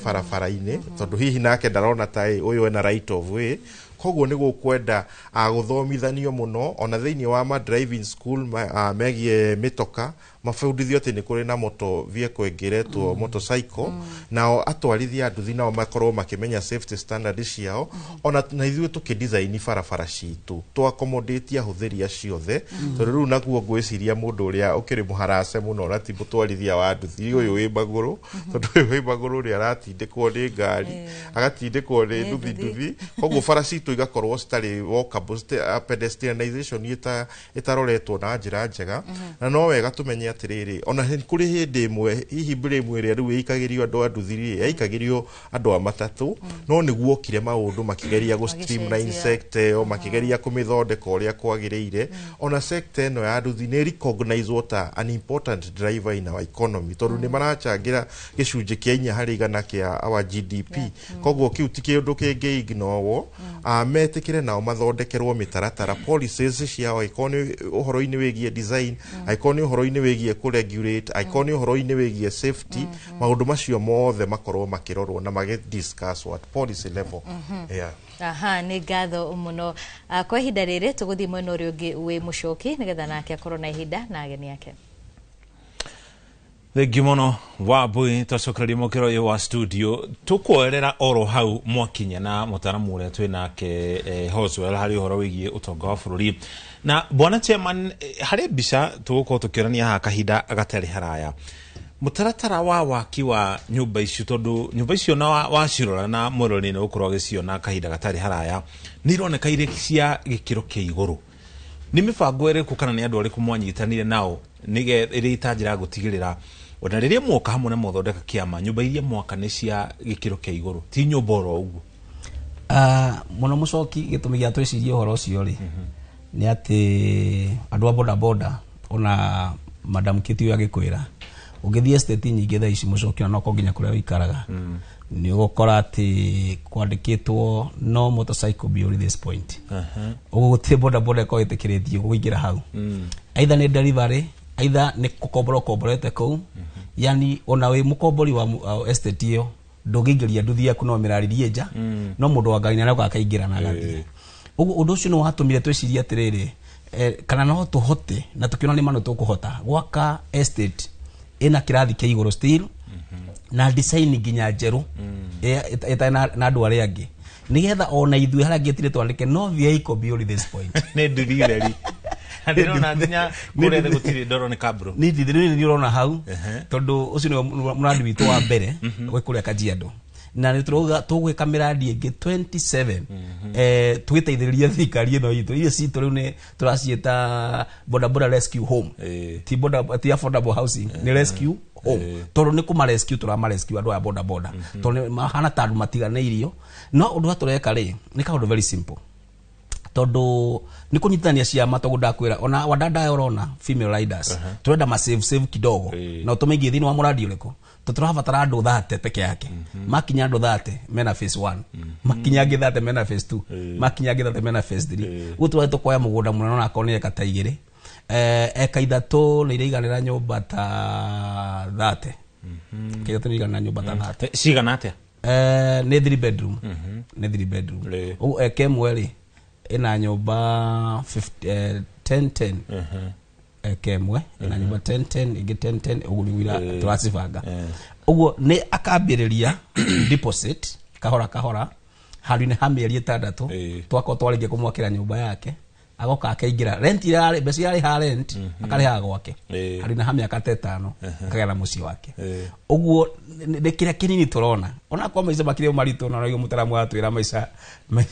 barabara-inĩ, tondũ hihi nake ndarona ta ũyũ ena right of way. Koguo nĩ gũkwenda gũthomithanio mũno ona thĩinĩ wa ma driving school megiĩ mĩtoka, Mabundithio atĩ nĩ kũrĩ na motor vehicle ĩngĩ ĩretwo motorcycle, nao atwarithia a nduthi nao makorwo makĩmenya safety standard ciao. Ona na ithuĩ tũkĩdesign barabara citũ tũ accommodate ahũthĩri acio othe, tondũ rĩu naguo ngwĩciria mũndũ ũrĩa ũkĩrĩ mũharase mũno na ti mũtwarithia wa nduthi ũyũ wĩ magũrũ, tondũ ũyũ wĩ magũrũ nĩ aratindĩkwo nĩ ngari, agatindĩkwo nĩ Nĩ nduthi. nduthi. Nduthi, koguo bara citũ igakorwo citarĩ walkable, pedestrianization ĩtaroretwo na njĩra njega. Na no wega tũmenye atĩrĩrĩ, ona kũrĩ hĩndĩ ĩmwe hihi blame ĩrĩa rĩu ĩikagĩrio andũ a nduthi rĩ, yaikagĩrio andũ a matatũ, no nĩ guokire maũndũ makĩgeria gũ streamline Magĩcenjia. sector ĩyo, makĩgeria kũmĩthondeka ũrĩa kwagĩrĩire. Ona sector ĩno ya nduthi nĩ recognizwo ta an important driver in our economy, tondũ nĩ maracangĩra gĩcunjĩ kĩa 4% kĩa our GDP. Koguo kĩu ti kĩũndũ kĩngĩ ignorwo. Metĩkĩre nao mathondekerwo mĩtaratara, policies ciao, angĩkorwo nĩ ũhoro-inĩ wĩgiĩ design, angĩkorwo nĩ ũhoro-inĩ wĩgiĩ kũregulate, angĩkorwo nĩ ũhoro-inĩ wĩgiĩ safety, maũndũ macio mothe makorwo makĩrorwo na magĩdiscuss at policy level. Yeah. Aha, nĩ ngatho mũno. Kwa ihinda rĩrĩ tũgũthiĩ mwena ũrĩa ũngĩ wĩ Mũcoki, nĩgetha nake akorwo na ihinda na ageni ake. Thengiũ mũno Wambui, twacokereria mũkĩro ũyũ wa studio tũkuoerera oro hau mwakinya na mũtaaramu ũrĩa twĩ nake Hoswell harĩ ũhoro wĩgiĩ ũtonga wa bũrũri. Na bwana chairman, harĩ mbica tũgũkorwo tũkĩonania haha kahinda gatarĩ haraya, mũtaratara wa waki wa nyũmba icio, tondũ nyũmba icio na wacirora na mwĩrori nĩ ũgũkorwo agĩciona kahinda gatarĩ haraya, nĩ ironeka irĩ cia gĩkĩro kĩa igũrũ. Nĩ mĩbango ĩrĩkũ kana nĩ andũ arĩkũ mwanyitanire nao nĩgetha ĩrĩ ta njĩra ya gũtigĩrĩra ona rĩrĩa mwoka hamwe na mwathondeka kĩama, nyũmba iria mwaka nĩ cia gĩkĩro kĩa igũrũ, ti nyũmba oro ũguo? Mũno mũcoki, gĩtũmi gĩa twĩcirie ũhoro ũcio rĩ, nĩ atĩ andũ a boda boda, ona madam Kiti ũyũ agĩkwĩra, ũngĩthiĩ estate nyingĩ thaa ici, mũcoki, ona no nginya kũrĩa ũikaraga, nĩ ũgũkora atĩ kwandĩkĩtwo "no motorcycle beyond this point". Ũguo gũtirĩ boda boda ĩkorwo ĩtĩkĩrĩtio kũingĩra hau, either nĩ delivery, either nĩ gũkombora ũkomborete kũu. Yani ona wĩ mũkombori wa estate ĩyo, ndũngĩingĩria nduthi yaku, no mĩraririe nja, no mũndũ wa ngari nĩarauga akaingĩra na agathiĩ. Ũguo ũndũ ũcio nĩ watũmire twĩcirie atĩrĩrĩ, kana no tũhote, na tũkĩona nĩ ma nĩ tũkũhota gwaka estate ĩna kĩrathi kĩa igũrũ still na design nginya njerũ ĩtarĩ na andũ arĩa angĩ, nĩgetha ona ithuĩ harĩa ngĩtire twandĩke "no vehicle beyond this point". Nĩ nduthi theri, na ndĩrona nginya kũrĩa thĩ gũtirĩ ndoro, nĩ kabro. Nĩ ndithĩ nĩ ũrona hau, tondũ ũcio nĩwe mũrandi witũ wa mbere wĩ kũrĩa Kajiado, na nĩ tũrauga tũgwĩka mĩrandi ĩngĩ 27, tũgĩteithĩrĩria thirikari ĩno itũ. Irio citũ rĩu nĩ tũraciĩta boda boda rescue home, ti boda, ti affordable housing, nĩ rescue home, tondũ nĩ kũma rescue tũrama rescue andũ aya boda boda, tondũ nĩ mahana ta andũ matiganĩirio. No ũndũ ũrĩa tũreka rĩ, nĩ kaũndũ very simple, tondũ nĩ kũnyitithania ciama, tondũ ndakwĩra ona wadada aya ũrona female riders, turenda ma save save kidogo na ũtũmĩingie thĩinĩ wa mũrandi ũrĩkũ, tondũ tũrabatara andũ 30 peke yake. Makinya andũ 30 mena phase 1, makinya angĩ 30 mena phase 2, makinya angĩ 30 mena phase 3. Ũguo tũrathiĩ tũkoya mũgũnda mũnene, onakorwo nĩ eka ta 2, eka 3 nĩ iraiganĩra nyũmba ta 30. Eka 3 nĩ iraiganĩra nyũmba ta 30. Cigana atĩa? Nĩ 3 bedroom, nĩ 3 bedroom. Ũguo eka 1 rĩ, ĩna nyũmba 50, 10 10. Eka 1 ĩna nyũmba 10 10, ĩngĩ 10 10, ũguo nĩguo tũracibanga. Ũguo nĩ akambĩrĩria deposit kahora kahora handũ-inĩ ha mĩeri 6, twakorwo twarĩkia kũmwakĩra nyũmba yake, agoka akaingĩra rent ĩrĩa mbeca iria arĩhaga rent, akarĩhaga gwake handũ-inĩ ha mĩaka ta 5, akagĩa na mũciĩ wake. Ũguo nĩ kĩrĩa kĩnini tũrona, onakorwo maica makĩrĩ maritũ, na nĩguo mũtaramu atwĩra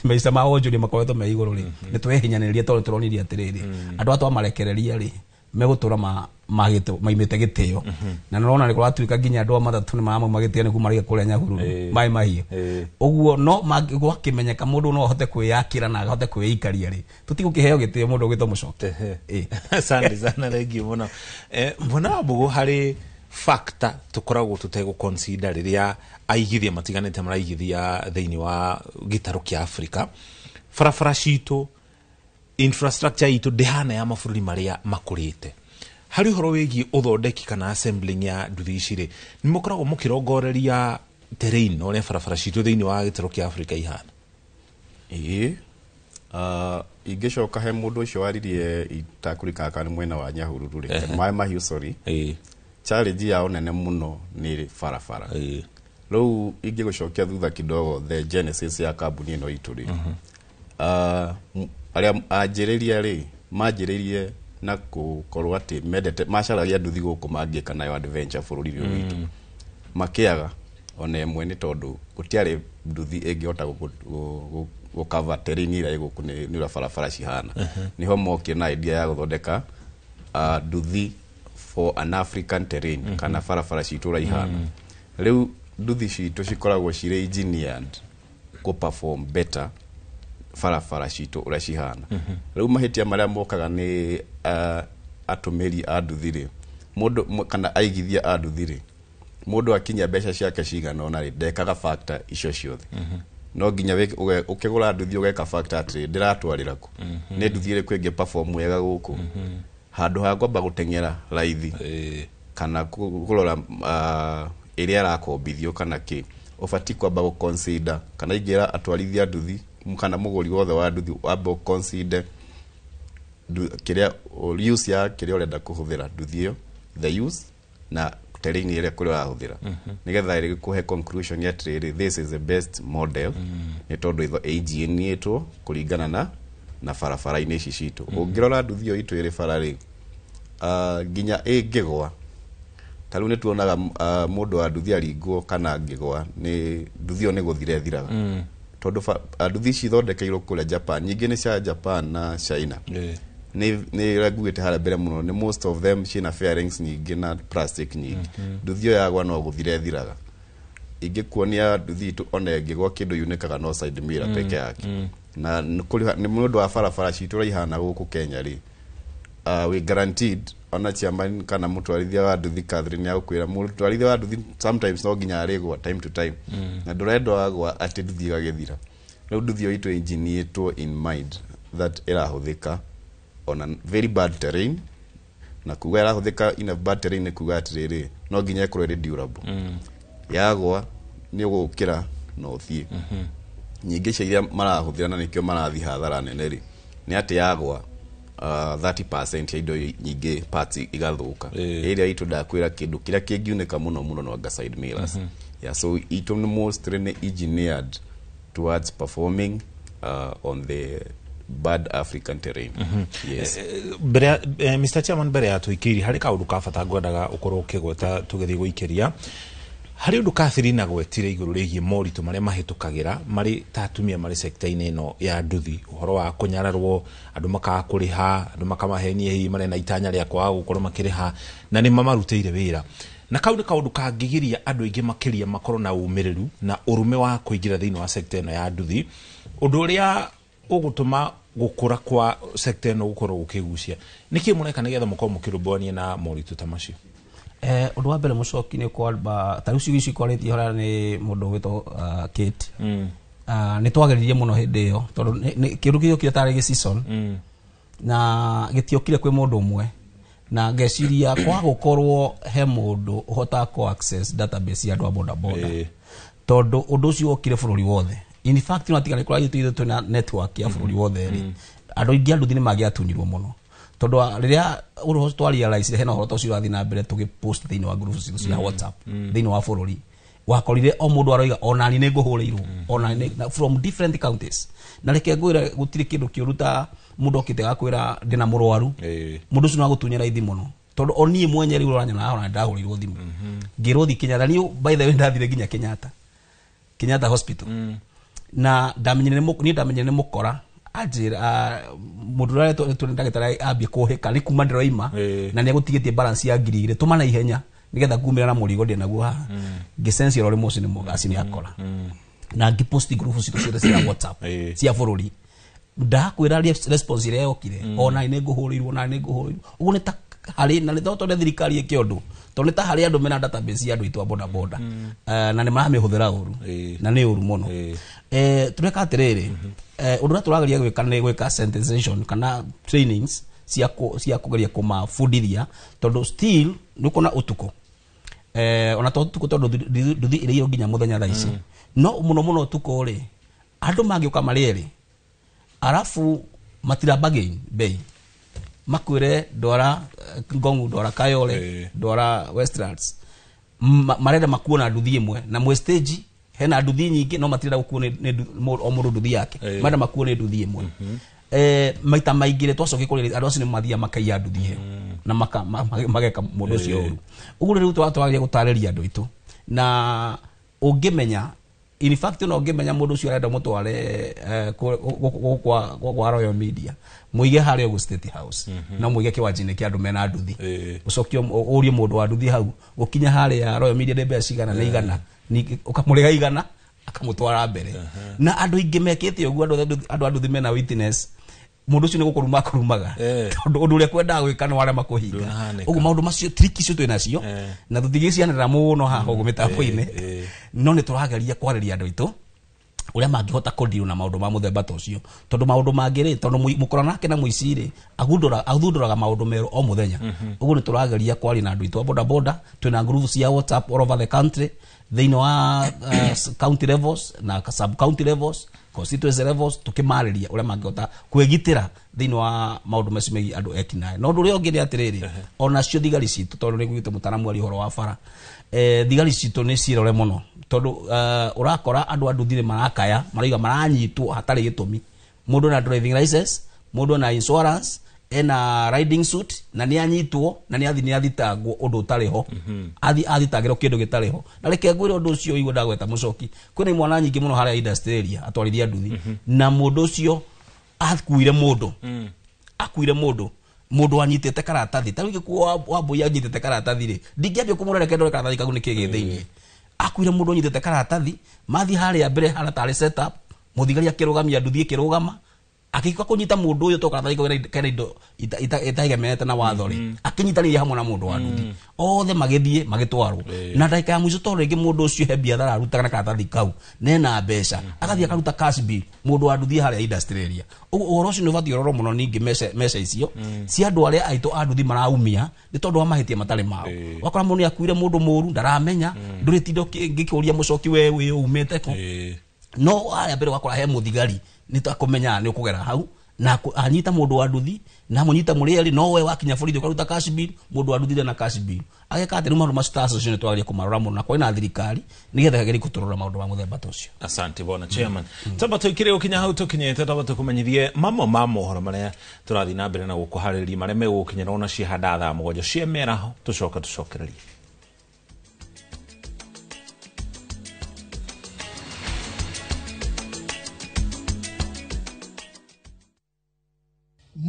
maica ma wonjoria makoretwo me igũrũ rĩ, nĩ twehinyanĩrĩria, tondũ tũronirie atĩrĩrĩ, andũ aya twamarekereria rĩ, megũtũra maimĩte gĩtĩo. Na nĩũrona nĩ kũratuĩka nginya andũ a matatũ nĩ maramauma gĩtĩo, nĩ kuma kũrĩa Nyahururu maĩ mahiũ. Ũguo no gwakĩmenyeka mũndũ no ahote kwĩyakĩra na ahote kwĩikaria rĩ, tũtigũkĩheo gĩtĩo mũndũ ũgĩtwo mũcoki. Asante sana, thengiũ mũno. Mbona wa Mbũgũ, harĩ factor tũkoragwo tũtegũ consider rĩrĩa aigithia matiganĩte maraigithia thĩinĩ wa gĩtarũ kĩa Afrika: barabara citũ, infrastructure itũ ndĩhana ya mabũrũri marĩa makũrĩte. Harĩ ũhoro wĩgiĩ ũthondeki kana assembling ya nduthi ici rĩ, nĩ mũkoragwo mũkĩrongoreria terrain na ũrĩa barabara citũ thĩinĩ wa gĩtarũ kĩa Afrika ihana? Ĩĩ. Ingĩcoka he mũndũ ũcio waririe itakũrikaga kana nĩ mwena wa Nyahururu rĩ, Maĩ Mahiũ, sorry, challenge yao nene mũno nĩ barabara. Rĩu ingĩgũcokia thutha kidogo, the genesis ya kambuni ĩno itũ rĩ, arĩa anjĩrĩria rĩ, manjĩrĩirie na gũkorwo atĩ mendete macaragia nduthi gũkũ mangĩka nayo adventure bũrũri ũyũ witũ, makĩaga ona ĩmwe nĩ tondũ gũtiarĩ nduthi ĩngĩhota gũcover terrain ĩrĩa ĩ gũkũ nĩ ũrĩa barabara cihana. Nĩho mokire na idea ya gũthondeka nduthi for an African terrain kana barabara citũ ũrĩa ihana. Rĩu nduthi citũ cikoragwo cirĩ engineered kũ perform better barabara citũ ũrĩa cihana. Rĩu mahĩtia marĩa mokaga nĩ atũmĩri a nduthi rĩ, mũndũ kana aigithia a nduthi rĩ, mũndũ akinyia mbeca ciake cigana ũna rĩ, ndekaga factor icio ciothe. No nginya ũkĩgũra nduthi ũgeka factor atĩrĩ, ndĩratwarĩra kũ, nĩ nduthi ĩrĩkũ ĩngĩ perform wega gũkũ, handũ ha kwamba gũteng'era raithi kana kũrora ĩrĩa ĩrakombithio kana kĩ. Ũbatiĩ kwamba gũ consider, kana ingĩra atwarithia nduthi kana mũgũri wothe wa nduthi, wambe ũ consider kĩrĩa use ya kĩrĩa ũrenda kũhũthĩra nduthi ĩyo, the use na terrain ĩrĩa kũrĩa ũrahũthĩra, nĩgetha ĩgĩkũhe conclusion ya atĩrĩrĩ, this is the best model, nĩ tondũ ĩengineetwo kũringana na barabara-inĩ ici citũ. Ũngĩrora nduthi ĩyo itũ ĩrĩ bara rĩ, nginya ĩngĩgwa, ta rĩu nĩ tuonaga mũndũ wa nduthi aringwo kana angĩgwa, nĩ nduthi ĩyo nĩ gũthira ĩthiraga, tondũ nduthi ici ithondekeirwo kũrĩa Japan, nyingĩ nĩ cia Japan na China, nĩ ĩrĩa nguĩte harĩa mbere mũno, nĩ most of them ciĩna fairings nyingĩ na plastic nyingĩ. Nduthi ĩyo yagwa no gũthira ĩthiraga. Ingĩkuonia nduthi itũ ona ĩngĩgwa, kĩndũ yunĩkaga no side mirror peke yake. Na nĩ nĩ ũndũ wa barabara citũ ũrĩa ihana gũkũ Kenya rĩ, we guaranteed, ona chairman kana mũtwarithia wa nduthi Catherine nĩ agũkwĩra, mũtwarithia wa nduthi sometimes no nginya arĩgwa time to time, na ndũrenda wagwa atĩ nduthi ĩgagĩthira. Rĩu nduthi ĩyo itũ engineetwo in mind that ĩrahũthĩka on a very bad terrain, na kuga ĩrahũthĩka in a bad terrain nĩ kuga atĩrĩrĩ, no nginya ĩkorwo ĩrĩ durable. Yagwa nĩ ũgũkĩra na ũthiĩ. Nyingĩ cia iria marahũthĩra, na nĩkĩo marathiĩ hathara nene rĩ, nĩ atĩ yagwa 30% ya indo nyingĩ, parts igathũka. Ĩrĩa itũ, ndakwĩra, kĩndũ kĩrĩa kĩngiunĩka mũno mũno no anga side mirrors. Yeah, so itũ nĩ mostly nĩ engineered towards performing on the bad African terrain. Yes. Mbere Mr. Chairman, mbere ya tũikĩirie harĩ kaũndũ ka bata ngwendaga ũkorwo ũkĩgweta tũgĩthiĩ gũikĩria harĩ ũndũ Catherine agwetire igũrũ rĩgiĩ moritũ marĩa mahĩtũkagĩra marĩ ta atumia marĩ sekta-inĩ ĩno ya nduthi, ũhoro wa kũnyararwo, andũ makaga kũrĩha, andũ makamahenia hihi marĩ na itanya rĩa kwaga gũkorwo makĩrĩha na nĩ mamarutĩire wĩra, na kau nĩ kaũndũ kangĩgiria andũ aingĩ makĩria makorwo na ũmĩrĩru na ũrũme wa kũingĩra thĩinĩ wa sekta ĩno ya nduthi, ũndũ ũrĩa ũgũtũma gũkũra kwa sekta ĩno gũkorwo gũkĩgucia. Nĩkĩ mũreka nĩgetha mũkorwo mũkĩrũmbũyania na moritũ ta macio? Ũndũ wa mbere, mũcoki, nĩ kwamba ta rĩu ciugo ici kwarĩtie harĩa nĩ mũndũ ũgwĩtwo Kate. Nĩ twageririe mũno hĩndĩ ĩyo, tondũ kĩndũ gĩokire tarĩ gĩ season na gĩtiokire kwĩ mũndũ ũmwe, na ngeciria kwa gũkorwo he mũndũ ũhotaga kũ access database ya andũ a boda boda, tondũ ũndũ ũcio wokire bũrũri wothe. In fact, no tiga nĩ kũrĩa ithuĩ twĩna network ya bũrũri wothe rĩ, andũ aingĩ a nduthi nĩ mangĩatunyirwo mũno, tondũ rĩrĩa ũndũ ũcio twarealize hena ũhoro ta ũcio ũrathiĩ na mbere, tũgĩ post thĩinĩ wa groups citũ cia WhatsApp thĩinĩ wa bũrũri, wakorire o mũndũ aroiga onani nĩ ngũhũrĩirwo, onani from different counties. Na reke ngwĩre, gũtirĩ kĩndũ kĩũru ta mũndũ okĩte agakwĩra ndĩna mũrwaru. Mũndũ ũcio no agũtunyĩra raithi mũno, tondũ o niĩ mwenye rĩu ũranyona haha, ona ndahũrĩirwo thimũ ngĩrwo thi Kenyatta. Niĩ, by the way, ndathire nginya Kenyatta Hospital, na ndamenyire niĩ ndamenyire nĩ mũkora anjĩra mũndũ ũrĩa aretwo nĩ ndagĩtarĩ ambie kũhĩka nĩ kuma ndĩroima na nĩ agũtigĩtie balance ya 2000, tũma na ihenya nĩgetha ngumĩra na mũrigo ndĩ naguo haha. Ngĩsense ĩrorĩ mũcio nĩ mũgaci nĩ akora, na ngĩpost group citũ ciothe cia WhatsApp cia bũrũri. Ndakwĩra response ĩrĩa yokire, ona nĩ ngũhũrĩirwo, ona nĩ ngũhũrĩirwo. Ũguo nĩ ta harĩ na nĩ tondũ thirikari ĩke ũndũ, tondũ nĩ ta harĩ andũ mena database ya andũ aitũ a boda boda, na nĩ maramĩhũthĩra ũru, na nĩ ũru mũno. Tũreka atĩrĩrĩ, ũndũ ũrĩa tũrageria gwĩka nĩ gwĩka sensitization kana trainings cia kũgeria kũmabundithia, tondũ still nĩ ũkuona ũtukũ, ona to ũtukũ, tondũ nduthi ĩrĩirwo nginya mũthenya thaa ici, no mũno mũno ũtukũ rĩ, andũ mangĩũka marĩ erĩ. Arafu matira bargain bei makwire ndwara Ngongu, ndwara Kayole, ndwara Westlands. Marenda makuona nduthi imwe na mwe stage hena nduthi nyingĩ no matirenda gukuo nĩ o mũndũ nduthi yake, marenda makuo nĩ nduthi ĩmwe. Maita maingĩ twacokia kũrĩ andũ acio nĩ mathiaga makaiya nduthi ĩyo na mageka mũndũ ũcio ũru. Ũguo rĩu twagĩrĩire gũtarĩria andũ aitũ, na ũngĩmenya, in fact no ũngĩmenya mũndũ ũcio arenda mũtware kwa Royal Media, mũige harĩa ũguo State House, no mũige kĩwanja-inĩ kĩa andũ mena nduthi, ũcokie ũrie mũndũ wa nduthi hau gũkinya harĩa Royal Media nĩ mbeca cigana, nĩ igana, ũkamũrĩha igana akamũtwara mbere. Na andũ aingĩ mekĩte ũguo, andũ a nduthi mena witness, mũndũ ũcio nĩ gũkũruma akũrumaga tondũ ũndũ ũrĩa kwendaga gwĩka nĩ warema kũhinga. Ũguo maũndũ macio trick icio twĩ nacio na tũtingĩcianĩrĩra mũno haha ũguo mĩtambo-inĩ, no nĩ tũrageria kwarĩria andũ aitũ ũrĩa mangĩhota kũndirwo na maũndũ ma mũthemba ta ũcio, tondũ maũndũ mangĩ rĩ, tondũ mũkora nake na mũici rĩ, athundũraga maũndũ merũ o mũthenya. Ũguo nĩ tũrageria kwaria na andũ aitũ a boda boda, twĩna groups cia WhatsApp all over the country, thĩinĩ wa county levels na sub county levels, constituency levels, tukimarĩria ũrĩa mangĩhota kwĩgitĩra thĩinĩ wa maũndũ macio megiĩ andũ ekinaĩ. Na ũndũ ũrĩa ũngĩ nĩ atĩrĩrĩ, onacio thigari citũ, tondũ nĩ nguĩte mũtaaramu aria ũhoro wa bara, thigari citũ nĩ cirore mũno, tondũ ũrakora andũ a nduthi marakaya marauga maranyitwo hatarĩ gĩtũmi. Mũndũ na driving license, mũndũ na insurance, ena riding suit, na nĩ anyitwo na nĩ athitangwo ũndũ ũtarĩ ho, athitangĩrwo kĩndũ gĩtarĩ ho. Na reke ngwĩre ũndũ ũcio igua ndagweta mũcoki, kwĩna imwana nyingĩ mũno harĩa industry area atwarithia nduthi, na mũndũ ũcio akuire mũndũ, akuire mũndũ, mũndũ anyitĩte karatathi ta rĩu gĩkuo Wambui anyitĩte karatathi rĩ, ndingĩambia kũmũra reke ndore karatathi kau nĩkĩ gĩ thĩinĩ. Akuire mũndũ anyitĩte karatathi, mathiĩ harĩa mbere harĩa tarĩ setup, mũthigari akĩrũgamia nduthi ĩkĩrũgama, akĩka kũnyita mũndũ ũyũ to karatathi kau kena indo itaegemerete na watho rĩ, akĩnyitanĩria hamwe na mũndũ wa nduthi, othe magĩthiĩ magĩtwarwo. Na ndagĩka ya mũico tondũ rĩngĩ mũndũ ũcio he biathara arutaga na karatathi kau nena mbeca, agathiĩ akaruta cash bill mũndũ wa nduthi harĩa industry area. Ũguo ũhoro ũcio nĩ ũbatiĩ ũrorwo mũno ningĩ mbeca icio cia andũ arĩa aitũ a nduthi maraumia nĩ tondũ wa mahĩtia matarĩ mao. Wakora mũndũ nĩ akuire mũndũ mũru ndaramenya, ndũrĩ tinda ngĩkĩũria mũcoki we wĩ umĩte kũ, no harĩa mbere wakora he mũthigari nĩ takũmenya nĩ ũkũgera hau na anyita mũndũ wa nduthi na mũnyita mũrĩ erĩ, no we wakinya borithi ũkaruta cash bill, mũndũ wa nduthi na cash bill ageka atĩ. Rĩu maũndũ macio ta association nĩ twagĩrĩire kũmarora mũno, na kwarĩ na thirikari nĩgetha ĩgerie kũtũrora maũndũ ma mũthemba ta ũcio. Asante bwana chairman. Tamba tũikire gũkinya hau tũkinyĩte, tamba tũkũmenyithie mamwe ma mohoro marĩa tũrathiĩ na mbere na gũkũharĩrĩria marĩa megũgũkinyĩra ona ciahanda thaa 7 cia mĩaraho, tũcoka tũcokererie.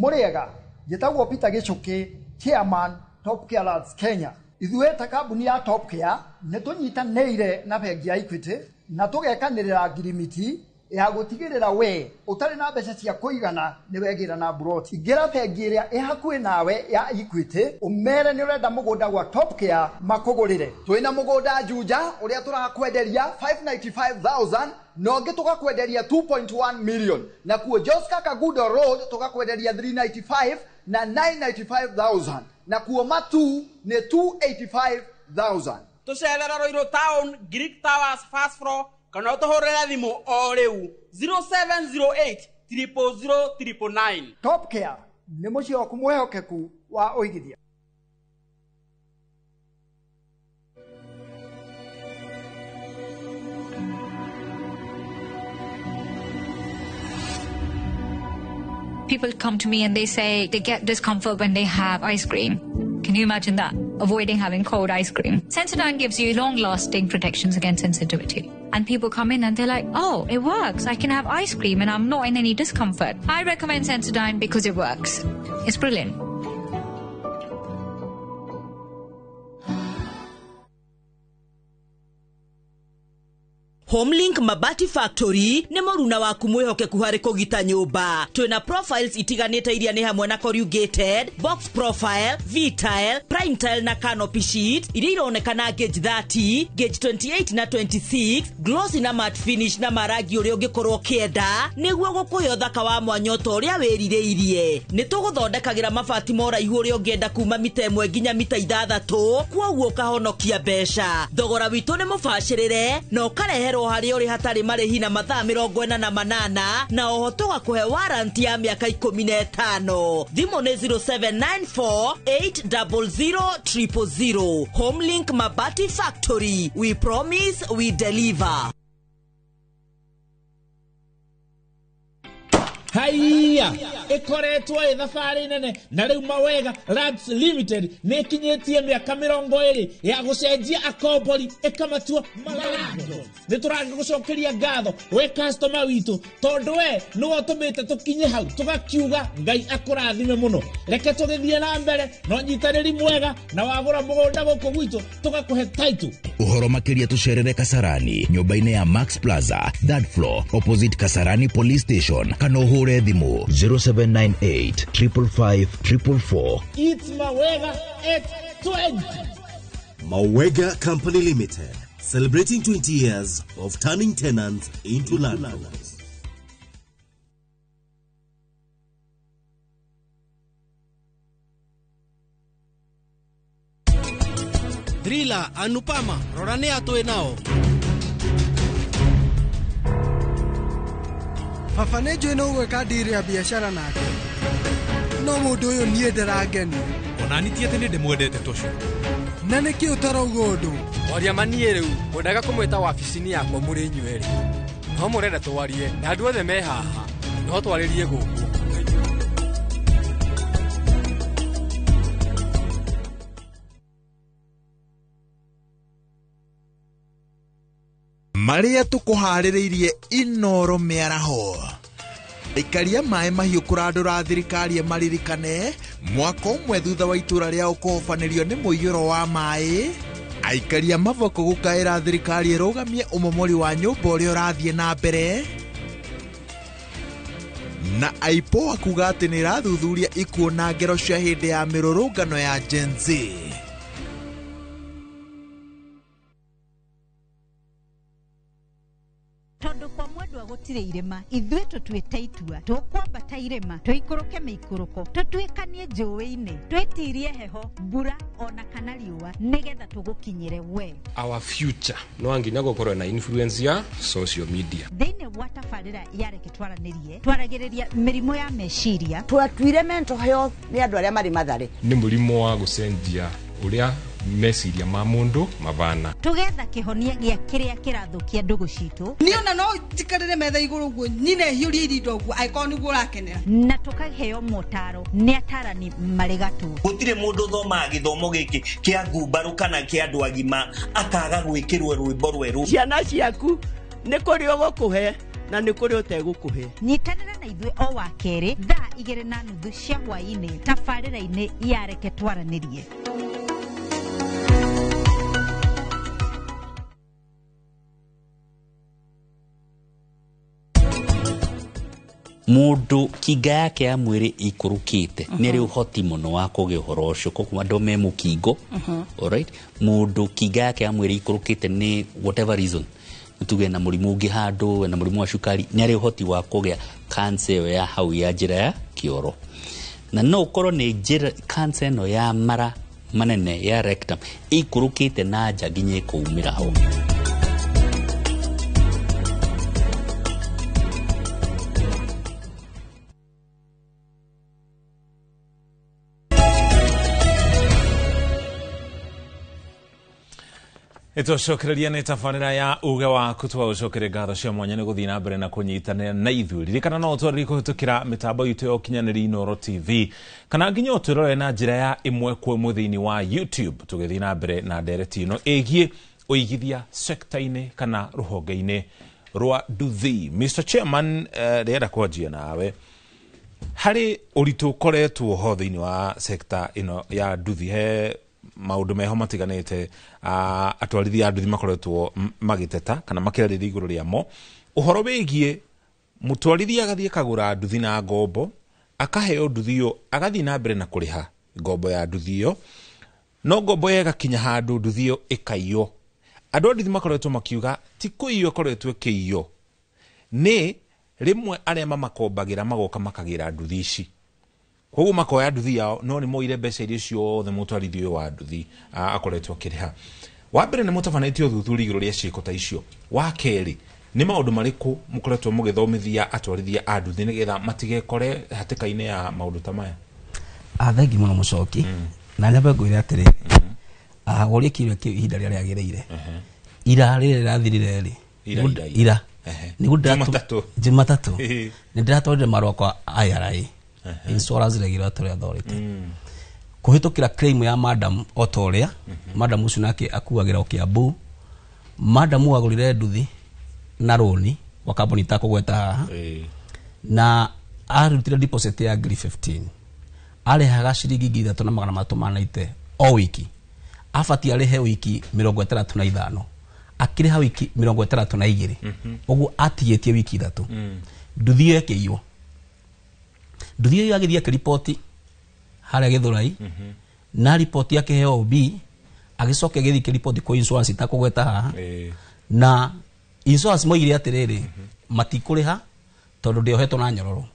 Mũrĩega, njĩtagwo Peter Gĩchũkĩ, chairman Top Care Lads Kenya. Ithuĩ ta kambuni ya Top Care nĩ tũnyitanĩire na bengi ya Equity na tũgekanĩrĩra ngirimiti ya gũtigĩrĩra we ũtarĩ na mbeca cia kũigana nĩ wegĩra na mburoti. Ingĩra bengi ĩrĩa ĩ hakuhĩ nawe ya Equity ũmere nĩ ũrenda mũgũnda gwa Top Care makũgũrĩre. Twĩna mũgũnda Juja ũrĩa tũrakwenderia 595,000 na ũngĩ tũgakwenderia 2.1 million, na kuo Joska Kagudo Road tũgakwenderia 395 na 995,000, na kuo Matu nĩ 285,000. Tũcerera Ruiru Town, Greek Towers first floor, kana ũtũhũrĩre thimũ o rĩu 0708 000 999. Top Care nĩ mũciĩ waku mwĩhokeku wa ũigithia. People come to me and they say they get discomfort when they have ice cream. Can you imagine that? Avoiding having cold ice cream. Sensodyne gives you long-lasting protections against sensitivity. And people come in and they're like, oh, it works. I can have ice cream and I'm not in any discomfort. I recommend Sensodyne because it works. It's brilliant. Homelink Mabati Factory nĩ mũruna waku mwĩhokeku harĩ kũgita nyũmba. Twĩna profiles itiganĩte iria nĩ hamwe na corrugated, box profile, V-tile, prime tile na canopy sheet iria ironekana gauge 30, gauge 28 na 26, glossy na matte finish na marangi ũrĩa ũngĩkorwo ũkĩenda nĩguo gũkũhe ũthaka wa mwanya ta ũrĩa wĩrirĩirie. Nĩ tũgũthondekagĩra mabati ma ũraihu ũrĩa ũngĩenda kuma mita 1 nginya mita 6, kwoguo ũkahonokia mbeca. Thogora witũ nĩ mũbacĩrĩre na ũkarehe Tũgũkũreherwo harĩa ũrĩ hatarĩ marĩhi na mathaa 48, na oho tũgakũhe warranty ya mĩaka 15. Thimũ nĩ 0794 800 000. Homelink Mabati Factory, we promise we deliver. Haiya ikoretwo ĩ thabarĩ nene na rĩu Mawega Lands Limited nĩ ĩkinyĩtie mĩaka 20 ya gũcenjia akombori ĩkamatua malandlords. Nĩ tũragĩgũcokeria ngatho we customer witũ, tondũ we nĩwe ũtũmĩte tũkinye hau tũgakiuga Ngai akũrathime mũno. Reke tũgĩthiĩ na mbere na ũnyitanĩri mwega, na wagũra mũgũnda gũkũ gwitũ tũgakũhe title. Ũhoro makĩria tũcerere Kasarani nyũmba-inĩ ya Max Plaza, third floor, opposite Kasarani Police Station, kana ũhũre thimũ 0798 555 444. It's Mawega at 20. Mawega Company Limited, celebrating 20 years of turning tenants into landlords. Drila Anupama, rora nĩ atwĩ nao. Baba nĩ njũĩ nĩ ũgwĩka ndiri ya biacara nake, no mũndũ ũyũ niĩ ndarangenia. Onani ti atĩ nĩ ndĩmwendete tũcio. Na nĩkĩ ũtarauga ũndũ? Waria maniĩ rĩu ngwendaga kũmwĩta wabici-inĩ yakwa mũrĩ inyuerĩ. No mũrenda twarie na andũ othe me haha, no twarĩrie gũkũ. Marĩa tũkũharĩrĩirie Inoro mĩaraho. Aikaria maĩ mahiũ kũrandũra thirikari ĩmaririkane mwaka ũmwe thutha wa itũra rĩao kũhobanĩrio nĩ mũiyũro wa maĩ. Aikaria maboko gũkaĩra thirikari ĩrũgamie ũmomori wa nyũmba ũrĩa ũrathiĩ na mbere. Na IPOA kuga atĩ nĩ ĩrathuthuria ikuũ na ngero cia hĩndĩ ya mĩrũrũngano ya Gen Z. Tondu kwa mwendwa gũtirĩ irĩma, ithuĩ tũtuĩte itua, tũkwambata irĩma, tũikũrũke mĩikũrũko, tũtuĩkanie njũĩ-inĩ, twĩtirie heho, mbura ona kana riũa, nĩgetha tũgũkinyĩre we. Our future no nginya gũkorwo na influence ya social media. Thĩinĩ wa tabarĩra ya Reke Twaranĩrie, twaragĩrĩria mĩrimũ ya meciria. Twatuire mental health nĩ andũ arĩa marĩ Mathare. Nĩ mũrimũ wa gũcenjia ũrĩa meciria ma mũndũ mabana. Tũgetha kĩhonia gĩa kĩrĩa kĩrathũkia ndũgũ citũ. Niĩ ona no njikarĩre metha igũrũ ũguo nyine hiũrie irinda ũguo angĩkorwo nĩguo ũrakenera. Na tũkaheo motaro nĩ atarani marĩ gatũ. Gũtirĩ mũndũ ũthomaga gĩthomo gĩkĩ kĩa ngumbarũ kana kĩa andũ agima akaga gwĩkĩrwo rwĩmbo rwerũ. Ciana ciaku nĩ kũrĩ ũgũkũhe na nĩ kũrĩ ũtegũkũhe. Nyitanĩra na ithuĩ o wa kerĩ thaa 2:30 cia hwaĩ-inĩ tabarĩra-inĩ ya Reke Twaranĩrie. Mundu kinga yake ya mwiri ikurukite ni ari uhoti muno wa kugia uhoro ucio koguo andu me mukingo. Alright, mundu kinga yake ya mwiri ikurukite ni whatever reason, tuge na murimu ungi handu na murimu wa cukari, ni ari uhoti wa kugia cancer ya hau ya njira ya kioro, na no ukorwo ni njira cancer no ya mara manene ya rectum ikurukite na nja nginya ikuumira ho. Ĩtũcokereria nĩ tabarĩra ya uge waku twagũcokeria ngatho cia mwanya nĩ gũthiĩ na mbere na kũnyitanĩra na ithuĩ. Ririkana no ũtwarĩrie kũhĩtũkĩra mĩtambo itũ ya ũkinyanĩri Inooro TV kana nginya ũtwĩrore na njĩra ya ĩmwe kwa ĩmwe thĩinĩ wa YouTube tũgĩthiĩ na mbere na ndereti ĩno ĩgiĩ ũigithia sekta-inĩ kana rũhonge-inĩ rwa nduthi. Mr Chairman, ndĩrenda kwanjia nawe harĩ ũritũ ũkoretwo ho thĩinĩ wa sekta ĩno ya nduthi. He maundu meho matiganite atwarithia a nduthi makoretwo magiteta kana makĩarĩria igũrũ rĩamo ũhoro wĩgiĩ mũtwarithia agathiĩ akagũra nduthi na ngombo, akaheo nduthi ĩyo, agathiĩ na mbere na kũrĩha ngombo ya nduthi ĩyo, no ngombo ĩyo ĩgakinya handũ nduthi ĩyo ĩkaiywo. Andũ a nduthi makoretwo makiuga ti kũiywo ĩkoretwo ĩkĩiywo, nĩ rĩmwe arĩa mamakombagĩra magoka makagĩra nduthi ici, koguo makoya nduthi yao no nĩ moire mbeca iria ciothe mũtwarithia ũyũ wa nduthi akoretwo akĩrĩha. Wa mbere nĩ mũtabanĩtie ũthuthuria igũrũ rĩa ciĩko ta icio. Wa kerĩ nĩ maũndũ marĩkũ mũkoretwo mũgĩthomithia atwarithia a nduthi nĩgetha matigekore hatĩka-inĩ ya maũndũ ta maya? Thengi mũno mũcoki. Na nyambe ngwĩre atĩrĩrĩ, worie kĩũria kĩu ihinda rĩrĩa rĩagĩrĩire. Ira rĩrĩa rĩrathirire rĩ, Ira. ira nĩguo Jumatatũ nĩ ndĩratwarire marũa kwa IRA, Insurance Regulatory Authority, kũhĩtũkĩra claim ya madam o ta ũrĩa madam ũcio nake akuagĩra o Kiambu. Madam agũrire nduthi na rũni wa kambuni itakũgweta haha, na arutire deposit ya ngiri 15, arĩhaga ciringi 3,390 o wiki. Abatiĩ arĩhe wiki 65, akĩrĩha wiki 62, ũguo atigĩtie wiki 3. Nduthi ĩyo ĩkĩiywo. Nduthi ĩyo agĩthiĩ akĩriboti harĩa Gĩthũrai, na riboti akĩheo OB, agĩcoka agĩthiĩ kĩriboti kwĩ insurance itakũgweta haha, na insurance moigire atĩrĩrĩ, matikũrĩha tondũ ndĩohetwo na nyororo.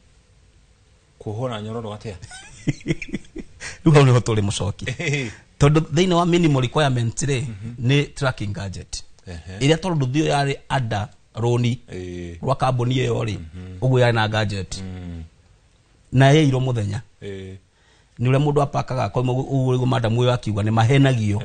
Kuohwo na nyororo atĩa? Rĩu hau nĩho tũrĩ mũcoki, tondũ thĩinĩ wa minimum requirement rĩ, nĩ tracking gadget ĩrĩa, tondũ nduthi ĩyo yarĩ under rũni rwa kambuni ĩyo rĩ, ũguo yarĩ na gadget na yairwo mũthenya nĩ ũrĩa mũndũ apakaga akoima ũguo. Rĩu madamu ũyũ akiuga nĩ mahenagio,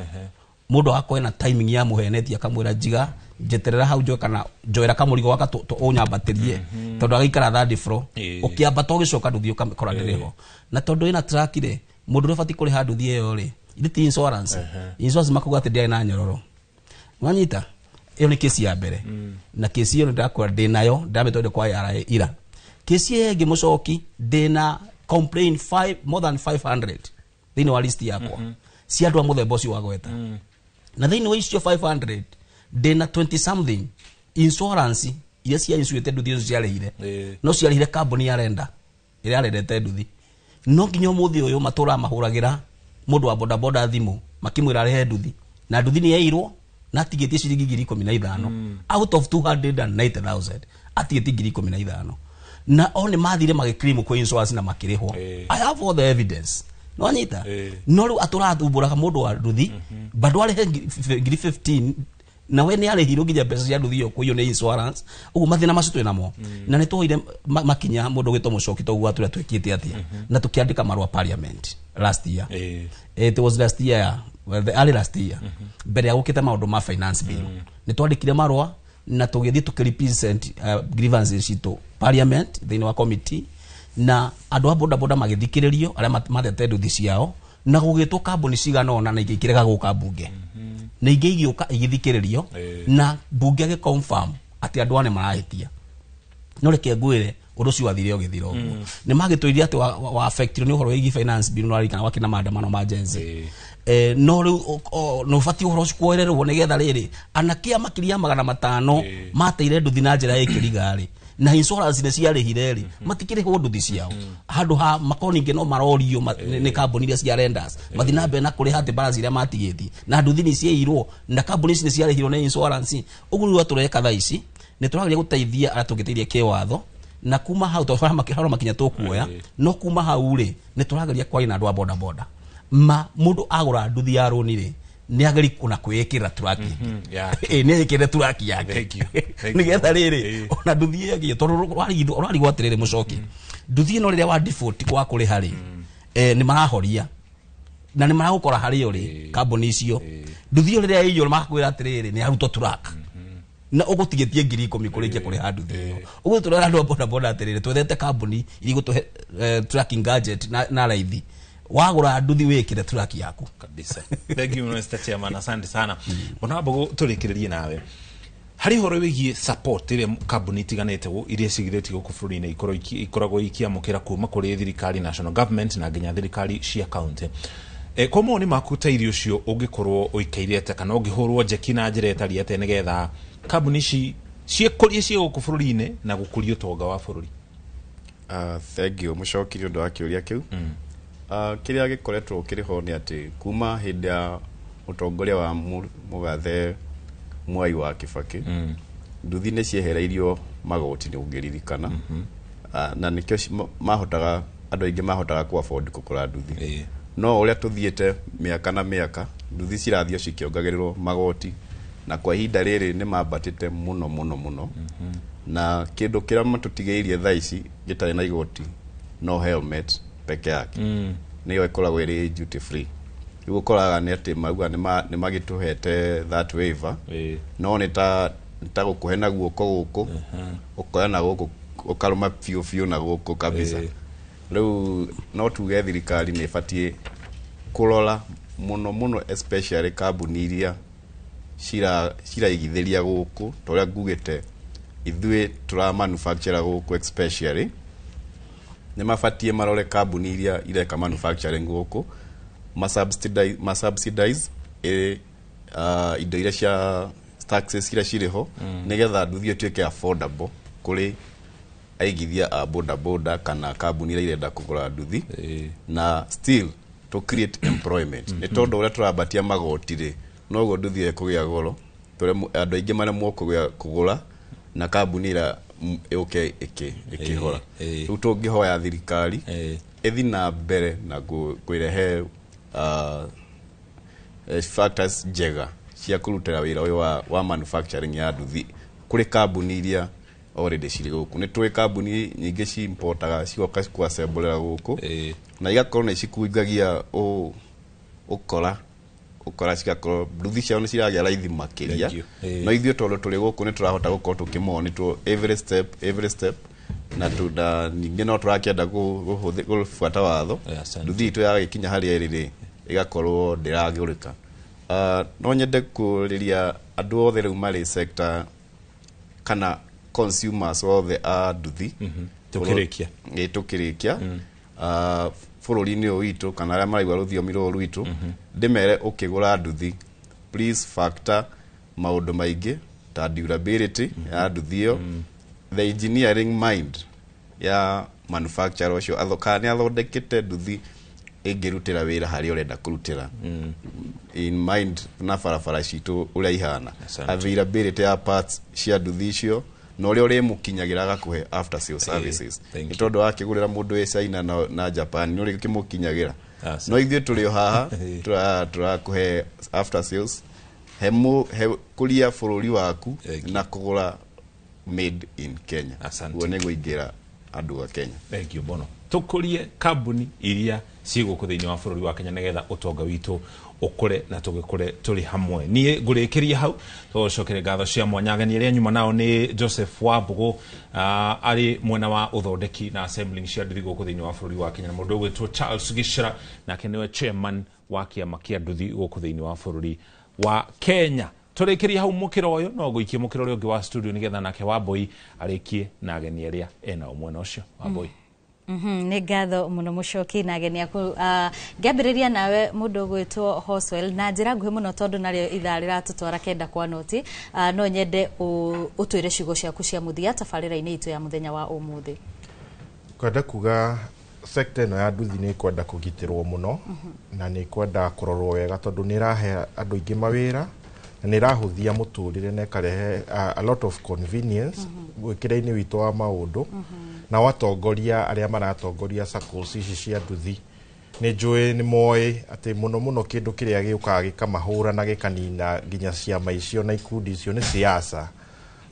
mũndũ agakorwo ena timing ya mũhenetie, akamwĩra njiga njeterera hau njoe kana njoera kamũrigo gaka ũnyambatĩrie, tondũ agaikara third floor, ũkĩambata ũgĩcoka nduthi ũkamĩkora ndĩrĩ ho. Na tondũ ĩna track rĩ, mũndũ ũrĩa ũbatiĩ kũrĩha nduthi ĩyo rĩ, ithe ti insurance. Insurance makuga atĩ ndĩarĩ na nyororo. Wanyita, ĩyo nĩ kesi ya mbere, na kesi ĩyo nĩ ndakora ndĩnayo, ndamĩtwarire kwa IRA ira. Kesi ĩyo ĩngĩ mũcoki, ndĩna complain more than 500 thĩinĩ wa list yakwa cia andũ a mũthemba ũcio wa gweta, na thĩinĩ wa icio 500 ndĩna 20 something insurance iria cia insuĩte nduthi icio ciarĩhire, no ciarĩhire kambuni ya renda ĩrĩa yarendete nduthi. No nginya ũmũthĩ ũyũ matũraga mahũragĩra mũndũ wa bodaboda thimũ makĩmwĩra arĩhe nduthi, na nduthi nĩ yairwo na atigĩtie ciringi 15,000 out of 290,000, atigĩtie 15,000, na o nĩ mathire magĩclaim kwĩ insurance na makĩrĩhwo. I have all the evidence. No anyita, no rĩu atũrathumbũraga mũndũ wa nduthi bado arĩhe ngiri 15, na we nĩ arĩhirwo nginya mbeca cia nduthi ĩyo kũiywo nĩ insurance. Ũguo mathĩna macio twĩ namo, na nĩ twoire makinya mũndũ ũgĩtwo mũcoki toguo atũrĩa twĩkĩte atĩa, na tũkĩandĩka marũa parliament last year. It was last year, well, the early last year, mbere ya gũkĩte maũndũ ma finance bill. Nĩ twandĩkire marũa na tũgĩthiĩ tũkĩrepresent grievances citũ parliament thĩinĩ wa committee, na andũ a bodaboda magĩthikĩrĩrio arĩa matete nduthi ciao, na gũgĩtwo kambuni cigana ũna, na ingĩ ikĩrega gũka mbunge, na ingĩ igĩũka igĩthikĩrĩrio, na mbunge agĩconfirm atĩ andũ aya nĩ marahĩtia. No reke ngwĩre, ũndũ ũcio wathire ũgĩthira ũguo. Nĩ magĩtwĩrire atĩ wa affectirwo nĩ ũhoro wĩgiĩ finance bill, no arikana wakĩna maandamano ma Gen Z. No rĩu nĩ ũbatiĩ ũhoro ũcio kuoererwo, nĩgetha rĩrĩ anake a makĩria ya 500 mateire nduthi na njĩra ya ĩkĩriga rĩ, na insurance nĩ ciarĩhire rĩ, matikĩrĩhwo nduthi ciao, handũ ha makorwo ningĩ no marorio nĩ kambuni iria cia lenders mathiĩ na mbere na kũrĩha atĩ balance iria matigĩtie, na nduthi nĩ ciairwo na kambuni ici nĩ ciarĩhirwo nĩ insurance. Ũguo rĩu tũreka thaa ici nĩ tũrageria gũteithia arĩa tũngĩteithia kĩwatho, na kuma hau tondũ harĩ makinya tũkuoya, no kuma hau rĩ, nĩ tũrageria kwaria na andũ a bodaboda ma mũndũ agũra nduthi ya rũni rĩ, nĩ ageri kuna kwĩĩkĩra turaki. Nĩ ekĩre turaki yake Thank you. Thank you. nĩgetha rĩrĩ ona nduthi ĩyo ĩngĩ, tondũ ũrarigwo atĩrĩrĩ mũcoki, nduthi ĩno rĩrĩa wa default wa kũrĩha rĩ, nĩ marahoria na nĩ maragũkora harĩa ũrĩ kambuni icio. Nduthi ĩyo rĩrĩa ĩiywo, makakwĩra atĩrĩrĩ, nĩ arutwo track na ũgũtigĩtie 10,000 kũrĩkia kũrĩha nduthi ĩyo. Ũguo tũrera andũ a bodaboda atĩrĩrĩ, twethete kambuni iria igũtũhe tracking gadget na raithi, wagũra nduthi wĩkĩre track yaku. Kabisa. Thank you, Mr. Chairman, asante sana. Bwana Wambugu, tũrĩkĩrĩrie nawe harĩ ũhoro wĩgiĩ support ĩrĩa kambuni itiganĩte iria cigithĩtio gũkũ bũrũri-inĩ ikoragwo ikiamũkĩra kuma kũrĩ thirikari, national government, na nginya thirikari cia county. Kwa mawoni maku, ũteithio ũcio ũngĩkorwo ũikaire atĩa kana ũngĩhũrwo njeki na njĩra ĩtariĩ atĩa nĩgetha kambuni ici ciĩkũrie ciĩ gũkũ bũrũri-inĩ na gũkũria ũtonga wa bũrũri? Thank you mũcoki nĩ ũndũ wa kĩũria kĩu. Kĩrĩa gĩkoretwo kĩrĩ ho nĩ atĩ kuma hĩndĩ ya ũtongoria wa mũgathe Mwai wa Kibaki, nduthi nĩ ciehereirio magoti, nĩ ũngĩririkana. Na nĩkĩo mahotaga, andũ aingĩ mahotaga ku afford kũgũra nduthi. No ũrĩa tũthiĩte mĩaka na mĩaka Nduthi cirathiĩ cikĩongagĩrĩrwo magoti, na kwa ihinda rĩrĩ nĩ mambatĩte mũno mũno mũno. Na kĩndũ kĩrĩa matũtigĩirie thaa ici gĩtarĩ na igoti no helmet peke yake, nĩyo ĩkoragwo ĩrĩ duty free. Rĩu ũkoraga nĩ atĩ mauga nĩ magĩtũhete that waiver, no nĩ ta gũkũhe na guoko gũkũ, ũkoya na gũkũ, ũkarũma biũ biũ na gũkũ kabisa. Rĩu no tuge thirikari nĩ ĩbatiĩ kũrora mũno mũno, especially kambuni iria ciraigithĩria gũkũ, ta ũrĩa ngugĩte ithuĩ tũra manufacture gũkũ, especially nĩ mabatiĩ marore kambuni iria ireka manufacturing gũkũ, ma subsidize indo iria cia taxes iria cirĩ ho, nĩgetha nduthi ĩtuĩke affordable kũrĩ aigithia a boda boda kana kambuni iria irenda kũgũra nduthi, na still to create employment. Nĩ tondũ ũrĩa tũrambatia magoti rĩ, noguo nduthi ĩyo ĩkũgĩa goro, andũ aingĩ maremwo kũgũra na kambuni ĩrĩa yũke ĩkĩhora. Rĩu tũngĩhoya thirikari ĩthi na mbere na kwĩrehe factors njega cia kũrutĩra wĩra ũyũ wa manufacturing ya nduthi kũrĩ kambuni iria already cirĩ gũkũ. Nĩ tũĩ kambuni nyingĩ ciimportaga, cigoka kũassemblera gũkũ na igakorwo nĩ cikungagia ũkora ũkora cigakorwo nduthi ciao nĩ ciragĩa raithi makĩria. Thank you. No ithuĩ tondũ tũrĩ gũkũ nĩ tũrahota gũkorwo tũkĩmonitor every step, every step, na tuna ningĩ no tũrakĩenda gũbuata watho. Nduthi itũ yagĩkinya harĩa ĩrĩ rĩ, ĩgakorwo ndĩragũrĩka. No nyende kũrĩria andũ othe rĩu marĩ sector kana consumers othe a nduthi. Tũkĩrĩkia. Ĩ, tũkĩrĩkia. Bũrũri-inĩ ũyũ witũ kana arĩa maraigua rũthiomi rũrũ rwitũ, ndĩmere ũkĩgũra nduthi, please factor maũndũ maingĩ ta durability ya nduthi ĩyo, the engineering mind ya manufacturer ũcio, kana nĩ athondekete nduthi ĩngĩrutĩra wĩra harĩa ũrenda kũrutĩra, in mind na barabara citũ ũrĩa ihana, availability ya parts cia nduthi icio, na ũrĩa ũrĩmũkinyagĩra agakũhe after sale services. Nĩ tondũ wakĩgũrĩra mũndũ wĩ China na Japan, nĩ ũrĩkĩmũkinyagĩra, no ithuĩ tũrĩ o haha tũrakũhe after sales he kũria bũrũri waku na kũgũra made in Kenya. Guo nĩguo ingĩra andũ a Kenya. Thank you mũno. Tũkũrie kambuni iria ciĩ gũkũ thĩinĩ wa bũrũri wa Kenya nĩgetha ũtonga witũ ũkũre na tũgĩkũre tũrĩ hamwe. Niĩ ngũrĩkĩria hau, tũcokere ngatho cia mwanya ageni arĩa nyuma nao nĩ Joseph Wambũgũ, arĩ mwena wa ũthondeki na assembling cia nduthi gũkũ thĩinĩ wa bũrũri wa Kenya, na mũndũ ũgwĩtwo Charles Gĩcera, nake nĩwe chairman wa kĩama kĩa nduthi gũkũ thĩinĩ wa bũrũri wa Kenya. Tũrĩkĩrie hau mũkĩra ũyũ, no ngũikie mũkĩra ũrĩa ũngĩ wa studio nĩgetha nake Wambũi arĩkie na ageni arĩa ena mwena ũcio. Wambũi. Nĩ ngatho mũno mũcoki na ageni aku. Ngĩambĩrĩria nawe mũndũ ũgwĩtwo Hoswell na njĩra nguhĩ mũno, tondũ narĩo ithaa rĩratũtwara kenda kwa noti, no nyende ũtwĩre ciugo ciaku cia mũthia tabarĩra-inĩ itũ ya mũthenya wa ũmũthĩ. Kwenda kuga sector ĩno ya nduthi nĩ ĩkwenda kũgitĩrwo mũno na nĩ ĩkwenda kũrorwo wega, tondũ nĩ ĩrahe andũ aingĩ mawĩra na nĩ ĩrahũthia mũtũrĩre na ĩkarehe a lot of convenience gwĩkĩra-inĩ witũ wa maũndũ. Nao atongoria arĩa maratongoria SACCOs ici cia nduthi, nĩ njũĩ nĩ moĩ atĩ mũno mũno kĩndũ kĩrĩa gĩũkaga gĩkamahũra na gĩkanina nginya ciama icio na ikundi icio nĩ siasa.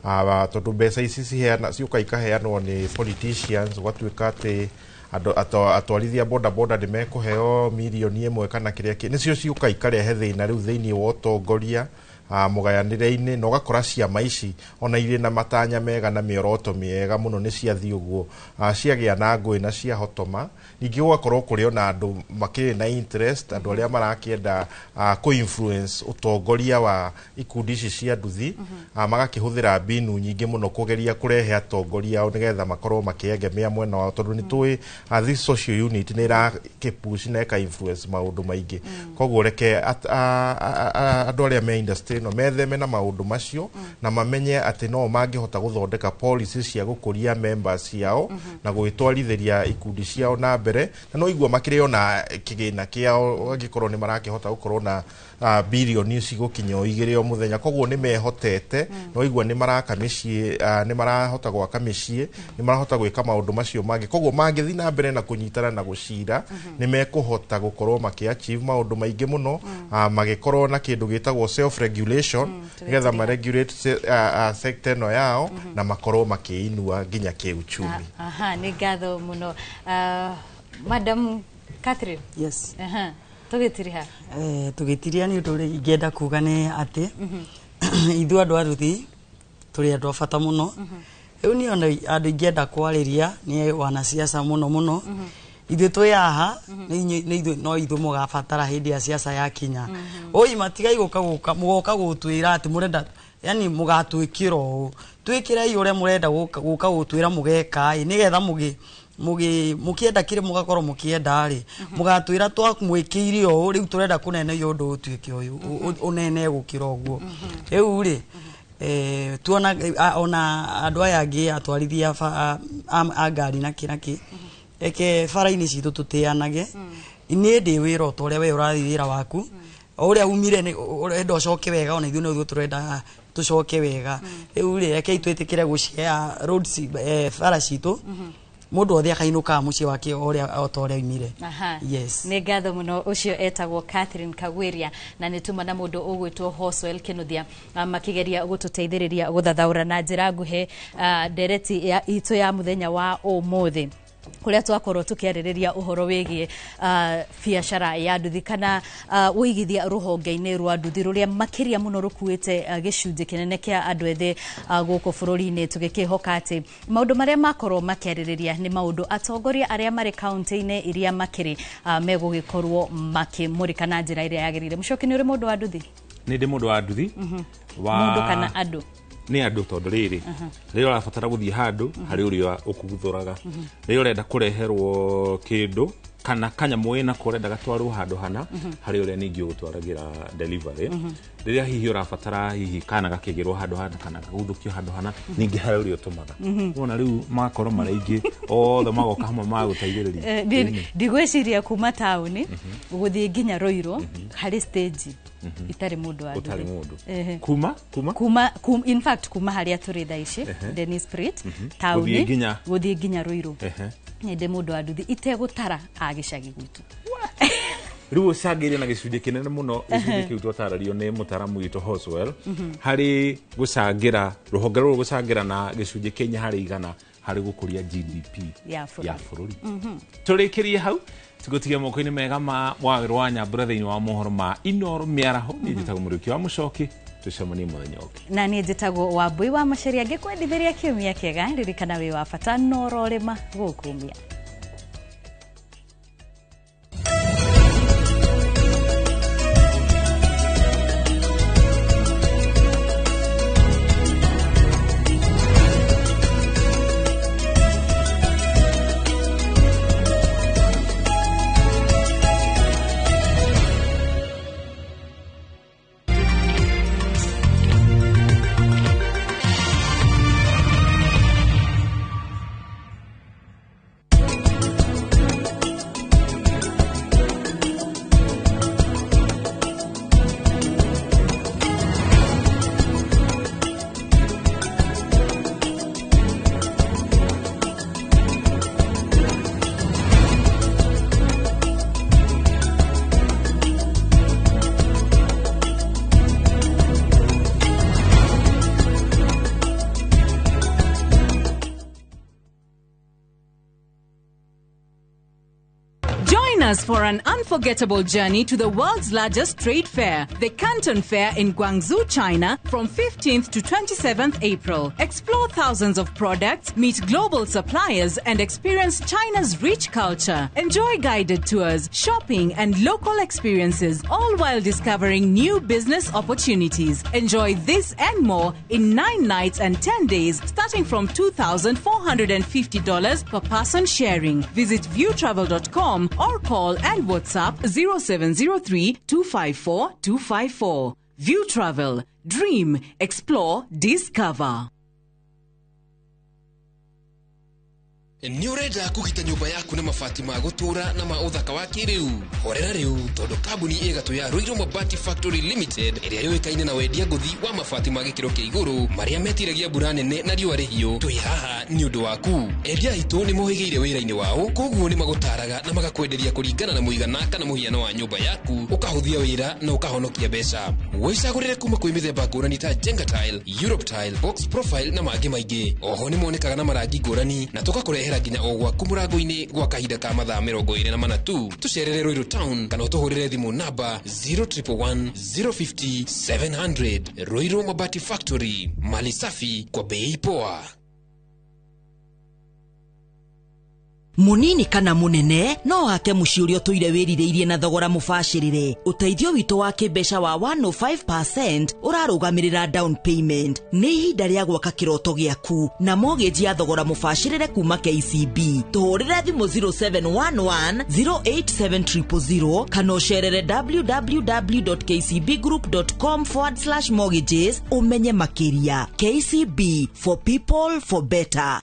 Tondũ mbeca ici ciheana ciũka ikaheanwo nĩ politicians, gũgatuĩka atĩ andũ atwarithia boda boda nĩ mekũheo mirioni 1 kana kĩrĩa nĩcio ciũka ikarehe thĩna rĩu thĩinĩ wa ũtongoria, mũgayanĩre-inĩ, na ũgakora ciama ici ona irĩ na matanya mega na mĩoroto mĩega mũno nĩ ciathiĩ ũguo, ciagĩa na ngũĩ na ciahotoma. Ningĩ gũgakorwo kũrĩ ona andũ makĩrĩ na interest, andũ arĩa marakĩenda kũ-influence ũtongoria wa ikundi ici cia nduthi, magakĩhũthĩra mbinu nyingĩ mũno kũgeria kũrehe atongoria ao nĩgetha makorwo makĩegemea mwena wao, tondũ nĩ tũĩ this social unit nĩ ĩrakĩpush na ĩka influence maũndũ maingĩ. Koguo reke andũ arĩa me industry industry ĩno metheme na maũndũ macio na mamenye atĩ no mangĩhota gũthondeka policy cia gũkũria members ciao na gwĩtwarithĩria ikundi ciao na mbere, na no igua makĩrĩ ona kĩgĩna kĩao angĩkorwo nĩ marakĩhota gũkorwo na birioni cigũkinya o 2 o mũthenya. Koguo nĩ mehotete, no igua nĩ maraka mĩciĩ, nĩ marahota gwaka mĩciĩ, nĩ marahota gwĩka maũndũ macio mangĩ. Koguo mangĩthiĩ na mbere na kũnyitana na gũcira, nĩ mekũhota gũkorwo makĩ achieve maũndũ maingĩ mũno, magĩkorwo na kĩndũ gĩtagwo self regulation, nĩgetha ma regulate sector ĩno yao na makorwo makĩinua nginya kĩuchumi. Aha, nĩ ngatho mũno. Madam Catherine. Yes. Aha, tũgĩtiriha. Tũgĩtiria nĩ ũndũ ũrĩa ingĩenda kuga nĩ atĩ ithuĩ andũ a nduthi tũrĩ andũ a bata mũno. Rĩu niĩ ona andũ ingĩenda kwarĩria nĩ wanasiasa mũno mũno. Ithuĩ twĩ haha nĩ ithuĩ no ithuĩ mũgabatara hĩndĩ ya siasa yakinya. Oi matigai gũka mũgoka gũtwĩra atĩ mũrenda, yani mũgatwĩkĩra ũũ, twĩkĩrei ũrĩa mũrenda gũka gũtwĩra mũgeka ĩ, nĩgetha mũkĩenda kĩrĩ mũgakorwo mũkĩenda rĩ, mũgatwĩra twamwĩkĩire ũũ, rĩu tũrenda kũnenehia ũndũ ũtuĩke ũyũ, ũnene gũkĩra ũguo. Rĩu rĩ tuona ona andũ aya angĩ atwarithia a ngari na kĩ na kĩ, eke bara-inĩ citũ tũtĩanage. Niĩ ndĩ wĩra o ta ũrĩa we ũrathiĩ wĩra waku, o ũrĩa umire nĩ ũrenda ũcoke wega, ona ithuĩ no ithuĩ tũrenda tũcoke wega. Rĩu rĩ rekei twĩtĩkĩre gũshare roads, bara citũ, mũndũ othe akainũkaga mũciĩ wake o ta ũrĩa oimire. Yes. Nĩ ngatho mũno. Ũcio etagwo Catherine Kagwiria na nĩ tuma na mũndũ ũgwĩtwo Hoswell Kinuthia, makĩgeria gũtũteithĩrĩria gũthathaũra na njĩra nguhĩ ndereti itũ ya mũthenya wa ũmũthĩ, kũrĩa twakorwo tũkĩarĩrĩria ũhoro wĩgiĩ biacara ya nduthi kana ũigithia rũhonge-inĩ rwa nduthi rũrĩa makĩria mũno rũkuĩte gĩcunjĩ kĩnene kĩa andũ ethĩ gũkũ bũrũri-inĩ, tũgĩkĩhoka atĩ maũndũ marĩa makorwo makĩarĩrĩria nĩ maũndũ atongoria arĩa marĩ kaunti-inĩ iria makĩrĩ megũgĩkorwo makĩmũrĩka na njĩra ĩrĩa yagĩrĩire. Mũcoki, nĩ ũrĩ mũndũ wa nduthi? Nĩ ndĩ mũndũ wa nduthi. Mũndũ kana andũ? Nĩ andũ, tondũ rĩrĩ rĩrĩa ũrabatara gũthiĩ handũ harĩ ũrĩa ũkũguthũraga, rĩrĩa ũrenda kũreherwo kĩndũ kana kanyamũ wĩnako ũrenda gatwarwo handũ hana, harĩ ũrĩa ningĩ ũgũtwaragĩra delivery, rĩrĩa hihi ũrabatara hihi kana gakĩgĩrwo handũ hana kana gaguthũkio handũ hana, ningĩ harĩ ũrĩa ũtũmaga. Wona rĩu magakorwo marĩ aingĩ othe magoka hamwe magũteithĩrĩria. Ndigwĩciria kuma taũni gũthiĩ nginya Ruiru harĩ stage itarĩ mũndũ wa ũtarĩ mũndũ. Kuma in fact kuma harĩa tũrĩ thaa ici Dennis Pritt taũni gũthiĩ nginya Ruiru nĩ ndĩ mũndũ wa nduthi itegũtara a gĩcagi gwitũ. Rĩu ũcangĩire na gĩcunjĩ kĩnene mũno, gĩcunjĩ kĩu twatarario nĩ mũtaaramu witũ Hoswell harĩ gũcangĩra rũhonge rũrũ gũcangĩra na gĩcunjĩ kĩa 4 harĩ 100 harĩ gũkũria GDP ya bũrũri. Tũrĩkĩrie hau tũgũtiga moko-inĩ mega ma Wawerũ wa Nyambura thĩinĩ wa mohoro ma Inooro mĩaraho. Niĩ njĩtagwo Mũrĩũki wa Mũcoki, tũcemanie mũthenya ũngĩ. Na niĩ njĩtagwo Wambui wa Macharia, ngĩkwendithĩria kiumia kĩega, ririkana wĩ wa bata no ũrorĩma gũkumia. Us for an unforgettable journey to the world's largest trade fair, the Canton Fair in Guangzhou, China, from 15th to 27th April. Explore thousands of products, meet global suppliers, and experience China's rich culture. Enjoy guided tours, shopping, and local experiences, all while discovering new business opportunities. Enjoy this and more in 9 nights and 10 days, starting from $2,450 per person sharing. Visit viewtravel.com or call and WhatsApp 0703 254 254. View Travel. Dream, explore, discover. Nĩ ũrenda kũgita nyũmba yaku na mabati ma gũtũũra na ma ũthaka wa kĩrĩu? Horera rĩu, tondũ kambuni ĩgatũ ya Ruiru Mabati Factory Limited, ĩrĩa yũĩkaine na wendia ngũthi wa mabati ma gĩkĩro kĩa igũrũ marĩa metiragia mbura nene na riũa rĩhiũ, twĩ haha nĩ ũndũ waku. Endia aitũ nĩ mohĩgĩire wĩra-inĩ wao, koguo nĩ magũtaraga na magakwenderia kũringana na mũigana kana mũhiano wa nyũmba yaku, ũkahũthia wĩra na ũkahonokia mbeca. Wĩcagũrĩre kuma kwĩ mĩthemba ngũrani ta Jenga Tile, Europe Tile, Box Profile na mangĩ maingĩ. Oho nĩ monekaga na marangi ngũrani na tũgakũrehera nginya o gwaku mũrango-inĩ gwa kahinda ka mathaa 24 tu. Tũcerere Ruiru Town kana ũtũhũrĩre thimũ namba 0111 050 700. Ruiru Mabati Factory, mali safi kwa bei poa. Munini kana munene no ake muciĩ ũrĩa ũtũire wĩrirĩirie na thogora mũbacĩrĩre. Ũteithio witũ wa kĩmbeca wa 105% ũrarũgamĩrĩra down payment. Nĩ ihinda rĩa gwaka kĩroto gĩaku na mortgage ya thogora mũbacĩrĩre kuma KCB. Tũhũrĩre thimũ 0711 087 000 kana ũcerere www.kcbgroup.com/mortgages ũmenye makĩria. KCB, for people for better.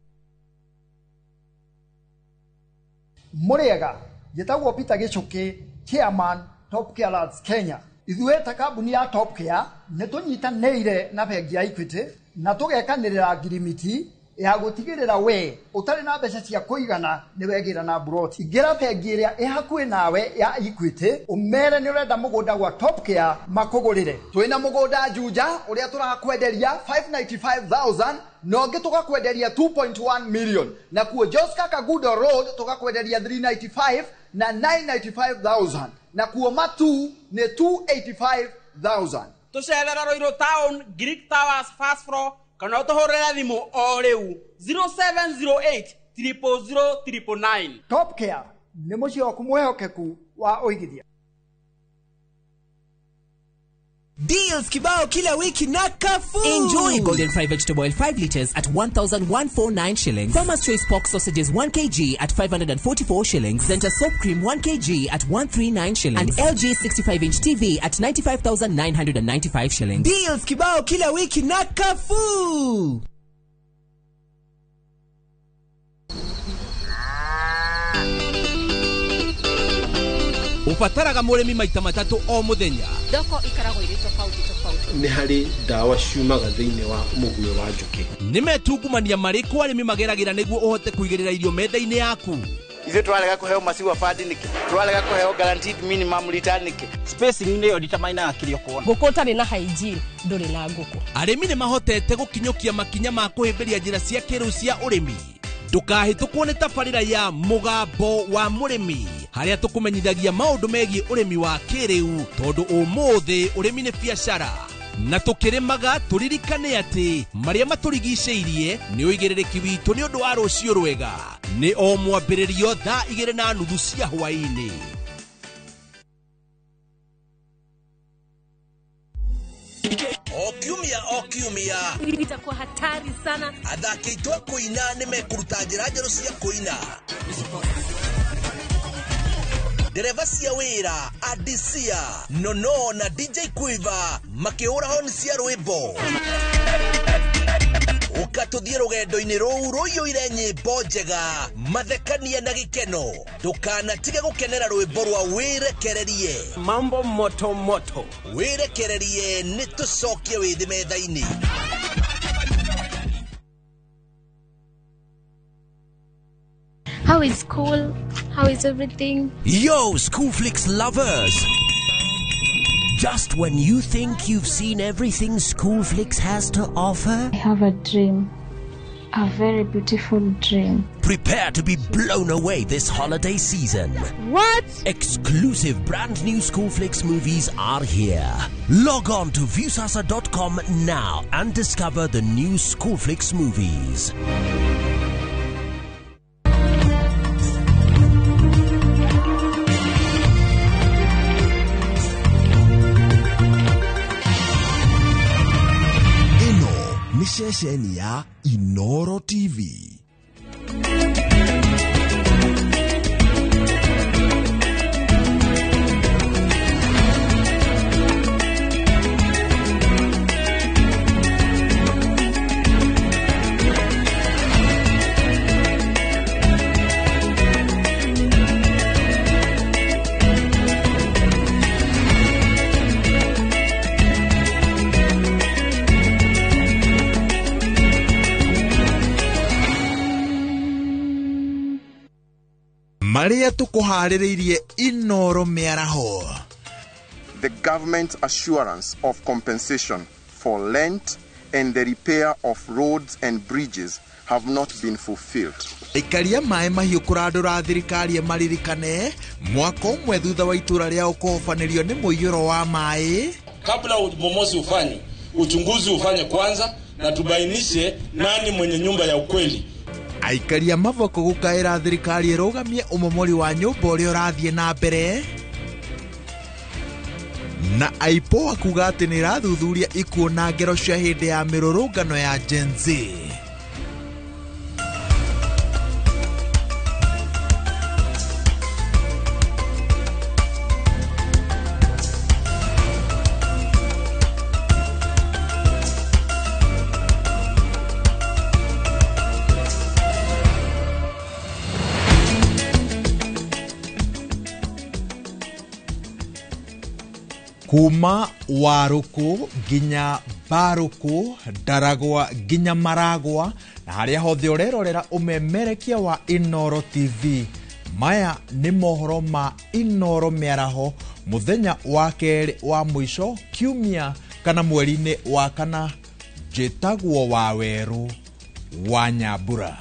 Mũrĩega, njĩtagwo Peter Gĩchũkĩ, chairman Top Care Lads Kenya. Ithuĩ ta kambuni ya Top Care nĩ tũnyitanĩire na bengi ya Equity na tũgekanĩrĩra ngirimiti ya gũtigĩrĩra we ũtarĩ na mbeca cia kũigana nĩ wegĩra na mburoti. Ingĩra bengi ĩrĩa ĩ hakuhĩ nawe ya Equity ũmere nĩ ũrenda mũgũnda gwa Top Care makũgũrĩre. Twĩna mũgũnda Juja ũrĩa tũrakwenderia 595,000 na ũngĩ tũgakwenderia 2.1 million, na kuo Joska Kagudo Road tũgakwenderia 395 na 995,000, na kuo Matu nĩ 285,000. Tũcerera Ruiru Town, Greek Towers first floor, kana ũtũhũrĩre thimũ o rĩu 0708 000 999. Top Care nĩ mũciĩ waku mwĩhokeku wa ũigithia. Deals kibao kila wiki na Carrefour. Enjoy Golden Fry Vegetable Oil 5 liters at 1,149 shillings. Farmer's Choice Pork Sausages 1 kg at 544 shillings. Zenta Soap Cream 1 kg at 139 shillings. And LG 65-inch TV at 95,995 shillings. Deals kibao kila wiki na Carrefour. Ũbataraga mũrĩmi maita matatũ o mũthenya. Thoko ikoragwo irĩ tofauti tofauti. Nĩ harĩ ndawa ciumaga thĩinĩ wa mũguĩ wa njũkĩ. Nĩ metungumania marĩkũ arĩmi mageragĩra nĩguo ũhote kũigĩrĩra irio metha-inĩ yaku? Ithuĩ tũrarega kũheo maciwa bandi nĩkĩ? Tũrarega kũheo guaranteed minimum return nĩkĩ? Spacing nĩyo determinaga kĩrĩa ũkuona. Ngũkũ ũtarĩ na hygiene ndũrĩ na ngũkũ. Arĩmi nĩ mahotete gũkinyũkia makinya ma kũhĩmbĩria njĩra cia kĩrĩu cia ũrĩmi. Ndũkahĩtũkwo nĩ tabarĩra ya Mũgambo wa Mũrĩmi, harĩa tũkũmenyithagia maũndũ megiĩ ũrĩmi wa kĩrĩu, tondũ ũmũthĩ ũrĩmi nĩ biacara. Na tũkĩrĩmaga tũririkane atĩ marĩa matũrigicĩirie nĩ ũigĩrĩrĩki witũ nĩ ũndũ wa rũciũ rwega. Nĩ o mwambĩrĩrio thaa 2:30 cia hwaĩ-inĩ. O kiumia itakuwa hatari sana. Athaki aitũ a kũina nĩ mekũruta njĩra njerũ cia kũina. Ndereba cia wĩra Adisia Nono na DJ Quiver makĩhũra honi cia rwĩmbo. Ũka tũthiĩ rũgendo-inĩ rũu rũiyũire nyĩmbo njega, mathekania na gĩkeno. Ndũkanatige gũkenera rwĩmbo rwa wĩrekererie. Mambo moto moto. Wĩrekererie nĩ tũcokie wĩthĩ metha-inĩ. How is school? How is everything? Yo, School Flicks lovers! Just when you think you've seen everything School Flicks has to offer, I have a dream. A very beautiful dream. Prepare to be blown away this holiday season. What? Exclusive brand new School Flicks movies are here. Log on to Viusasa.com now and discover the new School Flicks movies. Nĩ ceceni ya Inoro TV. Marĩa tũkũharĩrĩirie Inoro mĩaraho. The government's assurance of compensation for rent and the repair of roads and bridges have not been fulfilled. Aikaria maĩ mahiũ kũrandũra thirikari maririkane mwaka ũmwe thutha wa itũra rĩao kũhobanĩrio nĩ mũiyũro wa maĩ. Kabla ubomozi ufanywe, uchunguzi ufanye kwanza na tubainishe nani mwenye nyumba ya ukweli. Aikaria mavoko gũkaĩra thirikari ĩrũgamie ũmomori wa nyũmba ũrĩa ũrathiĩ na mbere. Na IPOA kuga atĩ nĩ ĩrathuthuria ikuũ na ngero cia hĩndĩ ya mĩrũrũngano ya Gen Z. Kuma Warũkũ nginya Barũkũ, Ndaragwa nginya Maragwa, na harĩa hothe ũrerorera ũmemerekia wa Inoro TV. Maya nĩ mohoro ma Inoro mĩaraho mũthenya wa kerĩ wa mũico kiumia kana mweri-inĩ wa kana. Njĩtagwo Wawerũ wa Nyambura.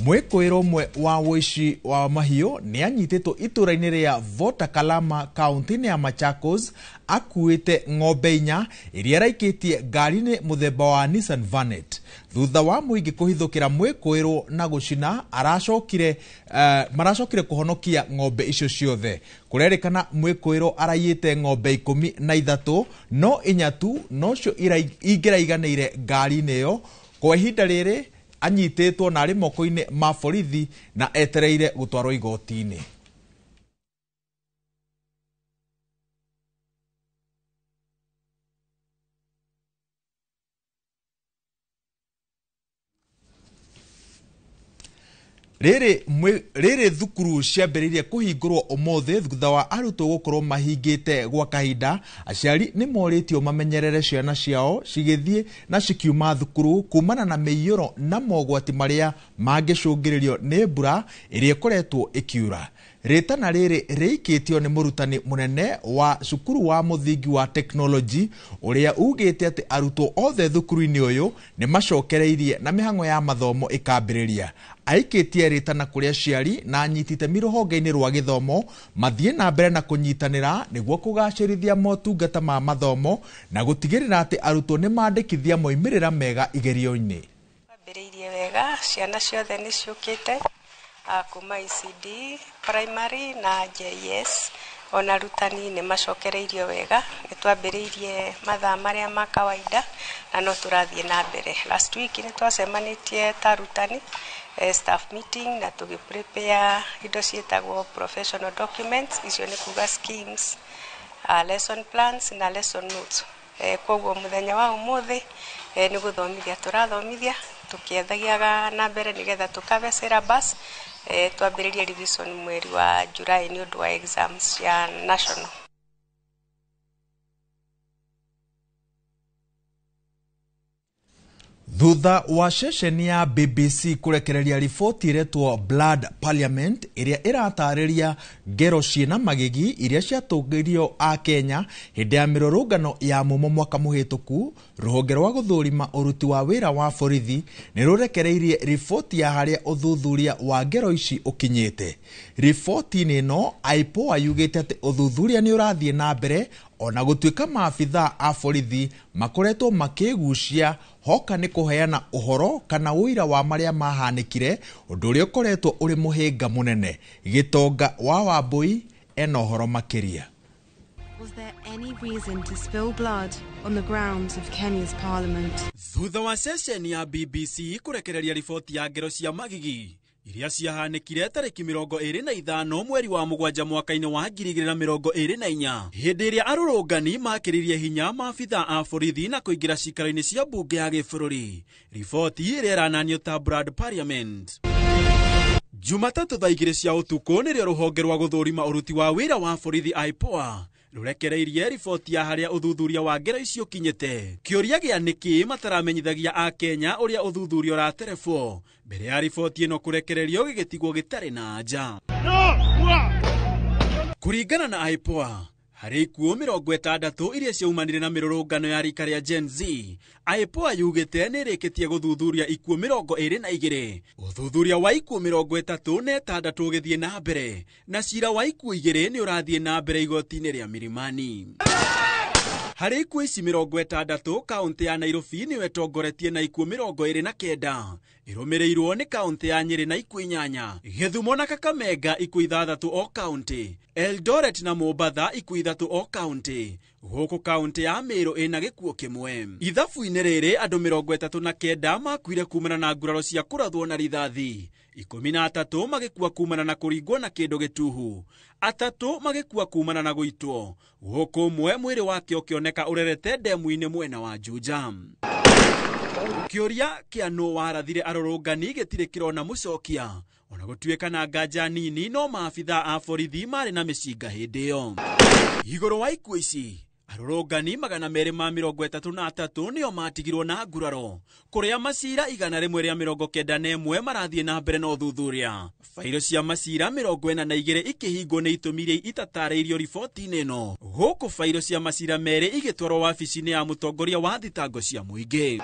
Mwĩkũĩrwo ũmwe wa ũici wa mahiũ nĩ anyitĩtwo itũra-inĩ rĩa Vota Kalama kaunti-inĩ ya Machakos akuĩte ng'ombe inya iria araikĩtie ngari-inĩ mũthemba wa Nissan Vanette. Thutha wa mũingĩ kũhithũkĩra mwĩkũĩrwo na gũcina, maracokire kũhonokia ng'ombe icio ciothe. Kũrerĩkana mwĩkũĩrwo araiyĩte ng'ombe 13 no inya tu nocio ingĩraiganĩire ngari-inĩ ĩyo. Kwa ihinda rĩrĩ anyitĩtwo na arĩ moko-inĩ ma borithi na etereire gũtwarwo igoti-inĩ. Rĩrĩ thukuru ciambĩrĩirie kũhingũrwo ũmũthĩ thutha wa arutwo gũkorwo mahingĩte gwa kahinda. Aciari nĩ morĩtio mamenyerere ciana ciao cigĩthiĩ na cikiuma thukuru kumana na mĩiyũro na mogwati marĩa mangĩcũngĩrĩrio nĩ mbura ĩrĩa ĩkoretwo ĩkiura. Rĩtana rĩrĩ rĩikĩtio nĩ mũrutani mũnene wa cukuru wa mũthingi wa teknoloji ũrĩa ugĩte atĩ arutwo othe thukuru-inĩ ũyũ nĩ macokereirie na mĩhang'o ya mathomo ĩkambĩrĩria. Aikĩtie rĩtana kũrĩ aciari na anyiti itemi rũhonge-inĩ rwa gĩthomo mathiĩ na mbere na kũnyitanĩra nĩguo kũgacĩrithia motungata ma mathomo na gũtigĩrĩra atĩ arutwo nĩ mandĩkithia moimĩrĩra mega igerio-inĩ. Twambĩrĩirie wega, ciana ciothe nĩ ciũkĩte kuma ECD primary na JS, ona arutani nĩ macokereirio wega. Nĩ twambĩrĩirie mathaa marĩa ma kawaida na no tũrathiĩ na mbere. Last week nĩ twacemanĩtie ta arutani staff meeting na tũgĩ prepare indo ciĩtagwo professional documents, icio nĩ kuga schemes, lesson plans na lesson notes. Koguo mũthenya wa ũmũthĩ nĩ gũthomithia tũrathomithia tũkĩethagiaga na mbere nĩgetha tũkave syllabus, twambĩrĩrie revision mweri wa July nĩ ũndũ wa exams cia national. Thutha wa ceceni ya BBC kũrekereria riboti ĩretwo Blood Parliament ĩrĩa ĩratarĩria ngero ciĩna magigi iria ciatũngĩrio a Kenya hĩndĩ ya mĩrũrũngano ya mumo mwaka mũhĩtũku, rũhonge rwa gũthũrima ũruti wa wĩra wa borithi nĩ rũrekereirie riboti ya harĩa ũthuthuria wa ngero ici ũkinyĩte. Riboti-inĩ ĩno IPOA yugĩte atĩ ũthuthuria nĩ ũrathiĩ na mbere ona gũtuĩka maabithaa a borithi makoretwo makĩgucia hoka nĩ kũheana ũhoro kana ũira wa marĩa mahanĩkire, ũndũ ũrĩa ũkoretwo ũrĩ mũhĩnga mũnene. Gĩtonga wa Wambui ena ũhoro makĩria. Was there any reason to spill blood on the grounds of Kenya's parliament? Thutha wa ceceni ya BBC kũrekereria riboti ya ngero cia magigi iria ciahanĩkire tarĩki 25 mweri wa mũgwanja mwaka-inĩ wa 2024 hĩndĩ ĩrĩa arũrũngani makĩririe hinya maabithaa a borithi na kũingĩra cikaro-inĩ cia mbunge ya gĩbũrũri, riboti ĩrĩa ĩrananio ta Blood Parliament. Jumatatũ thaa 2 cia ũtukũ nĩrĩo rũhonge rwa gũthũrima ũruti wa wĩra wa borithi IPOA rurekereirie riboti ya harĩa ũthuthuria wa ngero icio ũkinyĩte. Kĩũria gĩa nĩkĩ mataramenyithagia a Kenya ũrĩa ũthuthuria ũraterebwo mbere ya riboti ĩno kũrekererio gĩgĩtigwo gĩtarĩ na anja. Kũringana na IPOA, harĩ ikuũ 60 iria ciaumanire na mĩrũrũngano ya rika rĩa Gen Z, IPOA yugĩte nĩ ĩrĩkĩtie gũthuthuria ikuũ 22. Ũthuthuria wa ikuũ 36 ũgĩthiĩ na mbere, na cira wa ikuũ 2 nĩ ũrathiĩ na mbere igoti-inĩ rĩa Milimani. Harĩ ikuũ ici 60, kaũntĩ ya Nairobi nĩyo ĩtongoretie na ikuũ 29, ĩrũmĩrĩirwo nĩ kaũntĩ ya Nyĩrĩ na ikuũ 8, Gĩthumo na Kakamega ikuũ 6 o kaũntĩ, Eldoret na Mombatha ikuũ 3 o kaũntĩ, gũkũ kaũntĩ ya Meru ĩna gĩkuũ kĩmwe. Ithabu-inĩ rĩrĩ andũ 39 makuire kumana na nguraro cia kũrathwo na rithathi, 13 magĩkua kumana na kũringwo na kĩndũ gĩtuhu, 3 magĩkua kumana na gũitwo, gũkũ ũmwe mwĩrĩ wake ũkĩoneka ũrerete ndemu-inĩ mwena wa Juja. Kĩũria kĩa nũ warathire arũrũngani gĩtirĩ kĩrona mũcokia, ona gũtuĩka na nganja nini no maabitha a borithi marĩ na mĩcinga hĩndĩ ĩyo. Igũrũ wa ikuũ ici, arũrũngani 233 nĩo matigirwo na nguraro, kũrĩa macira 191 marathiĩ na mbere na ũthuthuria. Bairo cia macira 42 ikĩhingwo nĩ itũmi iria itatarĩirio riboti-inĩ ĩno, gũkũ bairo cia macira 2 igĩtwarwo wabici-inĩ ya mũtongoria wa thitango cia mũingĩ.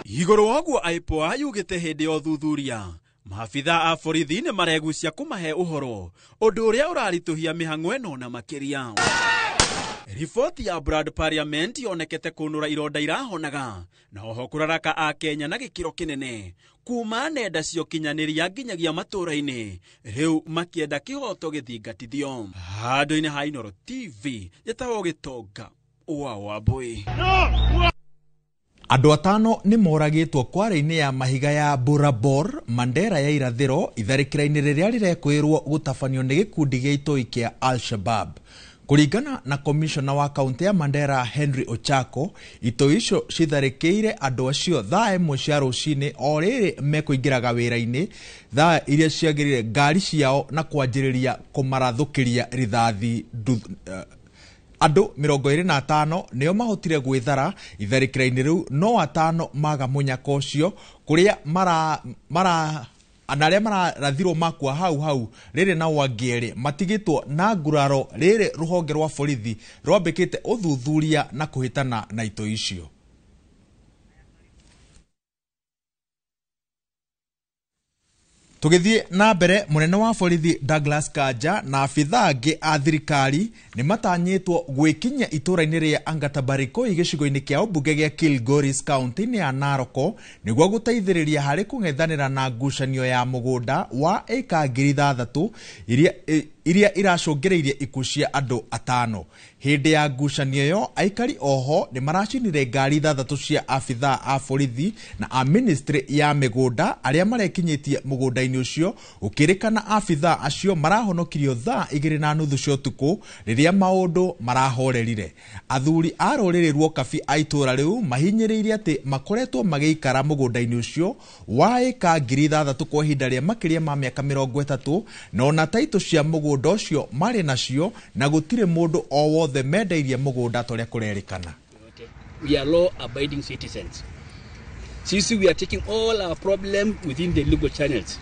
Igũrũ wa ũguo, IPOA yugĩte hĩndĩ ya ũthuthuria maabitha a borithi nĩ maregucia kũmahe ũhoro, ũndũ ũrĩa ũraritũhia mĩhang'o ĩno na makĩria. Riboti ya Blood Parliament yonekete kũnũra ironda irahonaga na oho kũraraka a Kenya na gĩkĩro kĩnene kuma nenda cia ũkinyanĩria nginyagia matũũra-inĩ, rĩu makĩenda kĩhoto gĩthingatithio. Handũ-inĩ ha Inooro TV, njĩtagwo Gĩtonga wa Wambui. Andũ 5 nĩ moragĩtwo kware-inĩ ya mahiga ya Burabor, Mandera ya irathĩro, itharĩkĩra-inĩ rĩrĩa rĩrekũĩrwo gũtabanio nĩ gĩkundi gĩa itoi kĩa Al-Shabaab. Kũringana na komishona wa kaunti ya Mandera Henry Ochako, itoi icio citharĩkĩire andũ acio thaa 1 cia rũcinĩ o rĩrĩ mekũingĩraga wĩra-inĩ, thaa iria ciagĩrĩire ngari ciao na kwanjĩrĩria kũmarathũkĩria rithathi. Andũ 25 nĩo mahotire gwĩthara itharĩkĩra-inĩ rĩu, no 5 maga mũnyaka ũcio kũrĩa mara na arĩa mararathirwo makua hau hau rĩrĩ na angĩ erĩ matigĩtwo na nguraro rĩrĩ rũhonge rwa borithi rwambĩkĩte ũthuthuria na kũhĩtana na itoi icio. Tũgĩthiĩ na mbere, mũnene wa borithi Douglas Kanja na abithaa angĩ a thirikari nĩ matanyĩtwo gwĩkinyia itũũra-inĩ rĩa Angata Barikoi gĩcigo-inĩ kĩa ũmbunge gĩa Kilgoris kaunti-inĩ ya Narok nĩguo gũteithĩrĩria harĩ kũng'ethanĩra na ngucanio ya mũgũnda wa ĩka 6,000 iria iracũngĩrĩirie ikuũ cia andũ 5. Hĩndĩ ya ngucanio ĩyo, aikari oho nĩ maracinire ngari 6 cia abithaa a borithi na a ministry ya mĩgũnda arĩa marekinyĩtie mũgũnda-inĩ ũcio, gũkĩrĩkana abithaa acio marahonokirio thaa 2:30 cia ũtukũ rĩrĩa maũndũ marahorerire. Athuri a rũrĩrĩ rwa Kabi a itũũra rĩu mahinyĩrĩirie atĩ makoretwo magĩikara mũgũnda-inĩ ũcio wa ĩka 6,000 kwa ihinda rĩa makĩria ma mĩaka 30, na ona taitũ cia mũgũnda ũcio marĩ nacio na gũtirĩ mũndũ o wothe mendeirie mũgũnda ta ũrĩa kũrerĩkana. We are law abiding citizens. Sisi we are taking all our problem within the legal channels.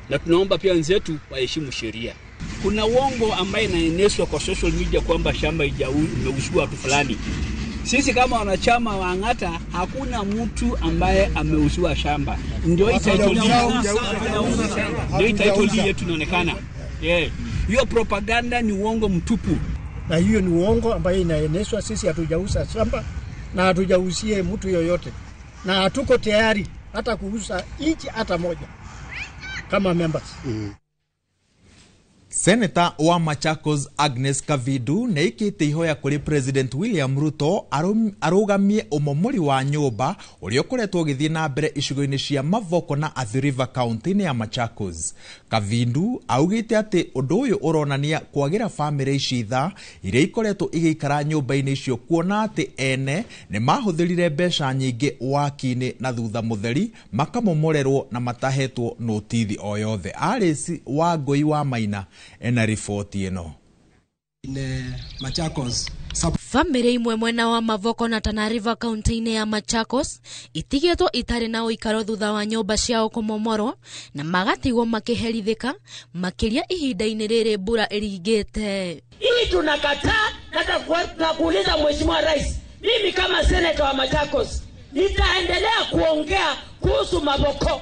Na tunaomba pia wenzetu waheshimu sheria. Kuna uongo ambaye inaenezwa kwa social media kwamba shamba imeuzwa watu fulani. Sisi kama wanachama wa Angata hakuna mtu ambaye ameuziwa shamba. Ndio hii title yetu inaonekana. Yeah. Hiyo propaganda ni uongo mtupu. Na hiyo ni uongo ambayo inaenezwa. Sisi hatujauza shamba na hatujauzie mtu yoyote. Na hatuko tayari hata kuuza inchi hata moja kama members. Senator wa Machakos Agnes Kavidu nĩaikĩtie ihoya kũrĩ President William Ruto arũgamie ũmomori wa nyũmba ũrĩa ũkoretwo ũgĩthiĩ na mbere icigo-inĩ cia Mavoko na Athi River kaunti-inĩ ya Machakos. Kavindu augĩte atĩ ũndũ ũyũ ũronania kwagĩra bamĩrĩ ici tha iria ikoretwo igĩikara nyũmba-inĩ icio, kuona atĩ ene nĩ mahũthĩrire mbeca nyingĩ waki-inĩ na thutha mũtheri makamomorerwo na matahetwo notithi o yothe. Alice Wangũi wa Maina ena riboti ĩno. In Machakos Bamĩrĩ imwe mwena wa Mavoko na Tana River kaunti-inĩ ya Machakos itigĩtwo itarĩ na ũikaro thutha wa nyũmba ciao kũmomorwo na magatigwo makĩherithĩka makĩria ihinda-inĩ rĩrĩ mbura ĩringĩte. Hii tunakataa na kuuliza Mheshimiwa Rais, mimi kama senator wa Machakos nitaendelea kuongea kuhusu Mavoko,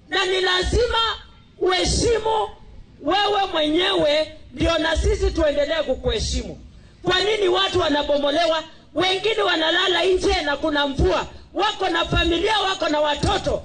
na ni lazima uheshimu wewe mwenyewe ndio na sisi tuendelee kukuheshimu. Kwa nini watu wanabomolewa, wengine wanalala nje na kuna mvua, wako na familia, wako na watoto?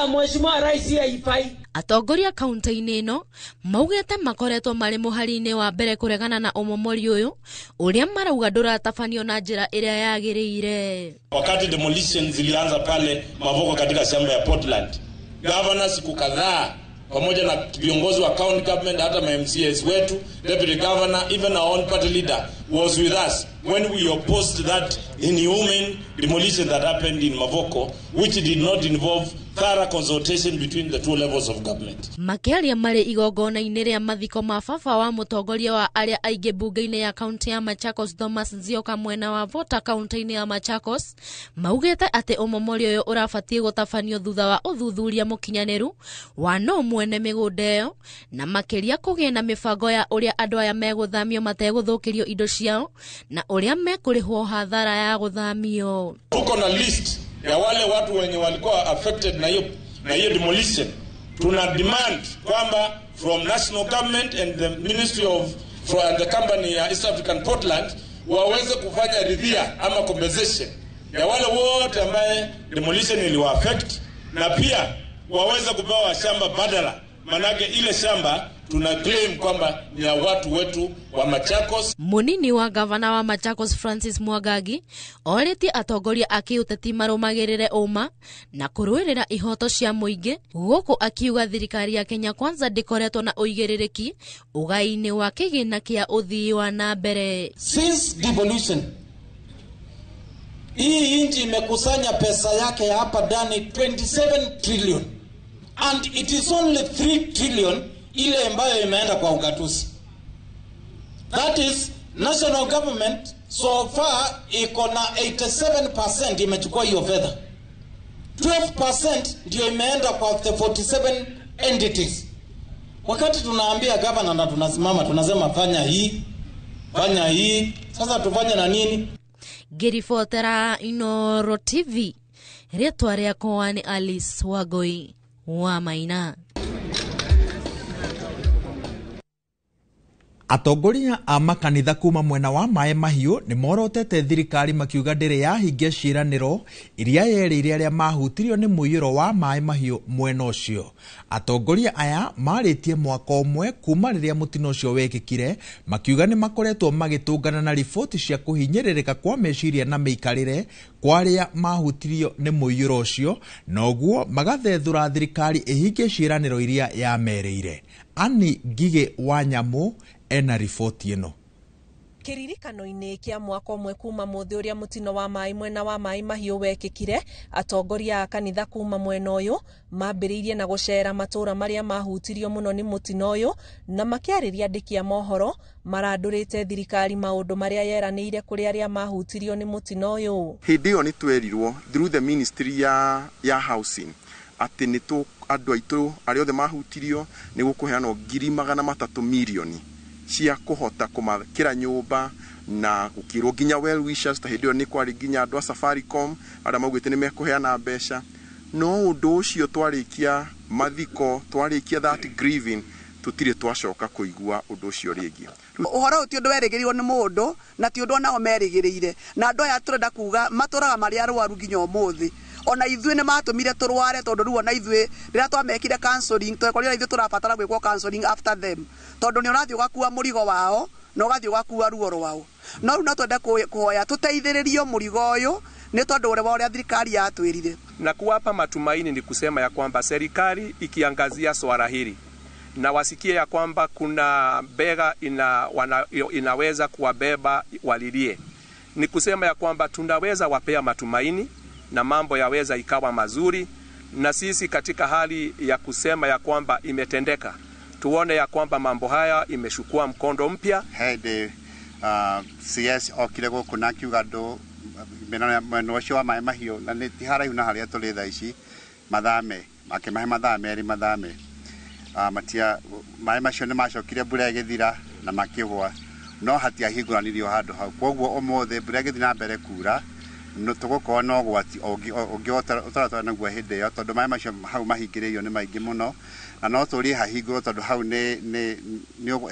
Mheshimiwa Rais, hii haifai. Atongoria kaunti-inĩ ĩno maugĩte makoretwo marĩ mũhari-inĩ wa mbere kũregana na ũmomori ũyũ ũrĩa marauga ndũratabanio na njĩra ĩrĩa yagĩrĩire. Wakati demolition zilianza pale Mavoko katika shamba ya Portland, governor siku kadhaa pamoja na viongozi wa county government, hata ma MCAs wetu, deputy governor, even our own party leader was with us when we opposed that inhuman demolition that happened in Mavoko, which did not involve thorough consultation between the two levels of government. Makĩaria marĩ igongona-inĩ rĩa mathiko ma baba wa mũtongoria wa arĩa aingĩ mbunge-inĩ ya kaunti ya Machakos Thomas Nzioka mwena wa Vota kaunti-inĩ ya Machakos, maugĩte atĩ ũmomori ũyũ ũrabatiĩ gũtabanio thutha wa ũthuthuria mũkinyanĩru wa no mwene mĩgũnda ĩyo, na makĩria kũgĩe na mĩbango ya ũrĩa andũ aya megũthamio mategũthũkĩrio indo ciao na ũrĩa mekũrĩhwo hathara ya gũthamio. Tuko na list ya wale watu wenye walikuwa affected na hiyo demolition. Tuna demand kwamba from national government and the ministry of and the company ya East African Portland waweze kufanya ridhia ama compensation ya wale wote ambaye demolition iliwa affect, na pia waweze kupewa shamba badala, manake ile shamba tuna claim kwamba ni ya watu wetu wa Machakos. Munini wa gavana wa Machakos Francis Mwagagi orĩtie atongoria a kĩũteti marũmagĩrĩre ũma na kũrũĩrĩra ihoto cia mũingĩ, gũkũ akiuga thirikari ya Kenya Kwanza ndĩkoretwo na ũigĩrĩrĩki ũgai-inĩ wa kĩgĩna kĩa ũthii wa na mbere. Since devolution, hii nchi imekusanya pesa yake ya hapa ndani 27 trillion and it is only 3 trillion ile ambayo imeenda kwa ugatuzi. That is, national government so far iko na 87% imechukua hiyo fedha. 12% ndio imeenda kwa the 47 entities. Wakati tunaambia governor na tunasimama tunasema fanya hii, fanya hii, sasa tufanye na nini? Ngĩribotera Inooro TV, rĩtwa rĩakwa nĩ Alice Wangui wa Maina. Atongoria a makanitha kuma mwena wa Maĩ Mahiũ nĩ morotete thirikari makiuga ndĩrĩ yahingia ciĩranĩro iria yerĩire arĩa mahutirio nĩ mũiyũro wa Maĩ Mahiũ mwena ũcio. Atongoria aya marĩtie mwaka ũmwe kuma rĩrĩa mũtino ũcio wekĩkire, makiuga nĩ makoretwo magĩtũngana na riboti cia kũhinyĩrĩrĩka kwa meciria na mĩikarĩre kwa arĩa mahutirio nĩ mũiyũro ũcio, na ũguo magathethũra thirikari ĩhingie ciĩranĩro iria yamerĩire. Ani Ngigĩ wa Nyamũ ena riboti ĩno. Kĩririkano-inĩ kĩa mwaka ũmwe kuma mũthĩ ũrĩa mũtino wa maĩ mwena wa Maĩ Mahiũ wekĩkire, atongoria a kanitha kuma mwena ũyũ mambĩrĩirie na gũcera matũra marĩa mahutirio mũno nĩ mũtino ũyũ, na makĩarĩria andĩki a mohoro marandũrĩte thirikari maũndũ marĩa yeranĩire kũrĩ arĩa mahutirio nĩ mũtino ũyũ. Hĩndĩ ĩyo nĩ twerirwo through the ministry ya housing atĩ nĩ tũ andũ aitũ arĩa othe mahutirio nĩ gũkũheanwo 300 mirioni cia kũhota kũmakĩra nyũmba, na gũkĩrwo nginya well wishers ta hĩndĩ ĩyo nĩ kwarĩ nginya andũ a Safaricom arĩa maugĩte nĩ mekũheana mbeca. No ũndũ ũcio twarĩkia mathiko, twarĩkia that grieving, tũtirĩ twacoka kũigua ũndũ ũcio rĩngĩ. Ũhoro ũyũ ti ũndũ werĩgĩrĩirwo nĩ mũndũ, na ti ũndũ onao merĩgĩrĩire, na andũ aya tũrenda kuga matũraga marĩ arwaru nginya ũmũthĩ. Ona ithuĩ nĩ matũmire tũrware, tondũ rĩu ona ithuĩ rĩrĩa twamekire counseling twekorire ithuĩ tũrabatara gwĩkwo counseling after them, tondũ nĩ ũrathiĩ ũgakua mũrigo wao na ũgathiĩ ũgakua ruo rwao. No rĩu no twende kũhoya tũteithĩrĩrio mũrigo ũyũ nĩ tondũ ũrĩa thirikari yatwĩrire. Na kuwapa matumaini ni kusema ya kwamba serikali ikiangazia swala hili na wasikie ya kwamba kuna bega inaweza kuwabeba walilie, ni kusema ya kwamba tunaweza wapea matumaini na mambo yaweza ikawa mazuri, na sisi katika hali ya kusema ya kwamba imetendeka, tuone ya kwamba mambo haya imeshukua mkondo mpya. Hĩndĩ CS okire gũkũ na akiuga andũ mwena ũcio wa maĩ mahiũ na nĩ ti haraihu na harĩa tũrĩ thaa ici mathame, makĩmahe mathaa 2 mathame. Matia maĩ macio nĩ macokire mbura ĩgĩthira na makĩgwa, no hatiahingũranirio handũ hau. Kwoguo ũmũthĩ mbura ĩgĩthiĩ na mbere kura no tũgũkorwo na ũgwati ũngĩ ũtaratwarana naguo hĩndĩ ĩyo, tondũ maĩ macio hau mahingĩrĩirio nĩ maingĩ mũno na no tũrie hahingũrwo tondũ hau nĩ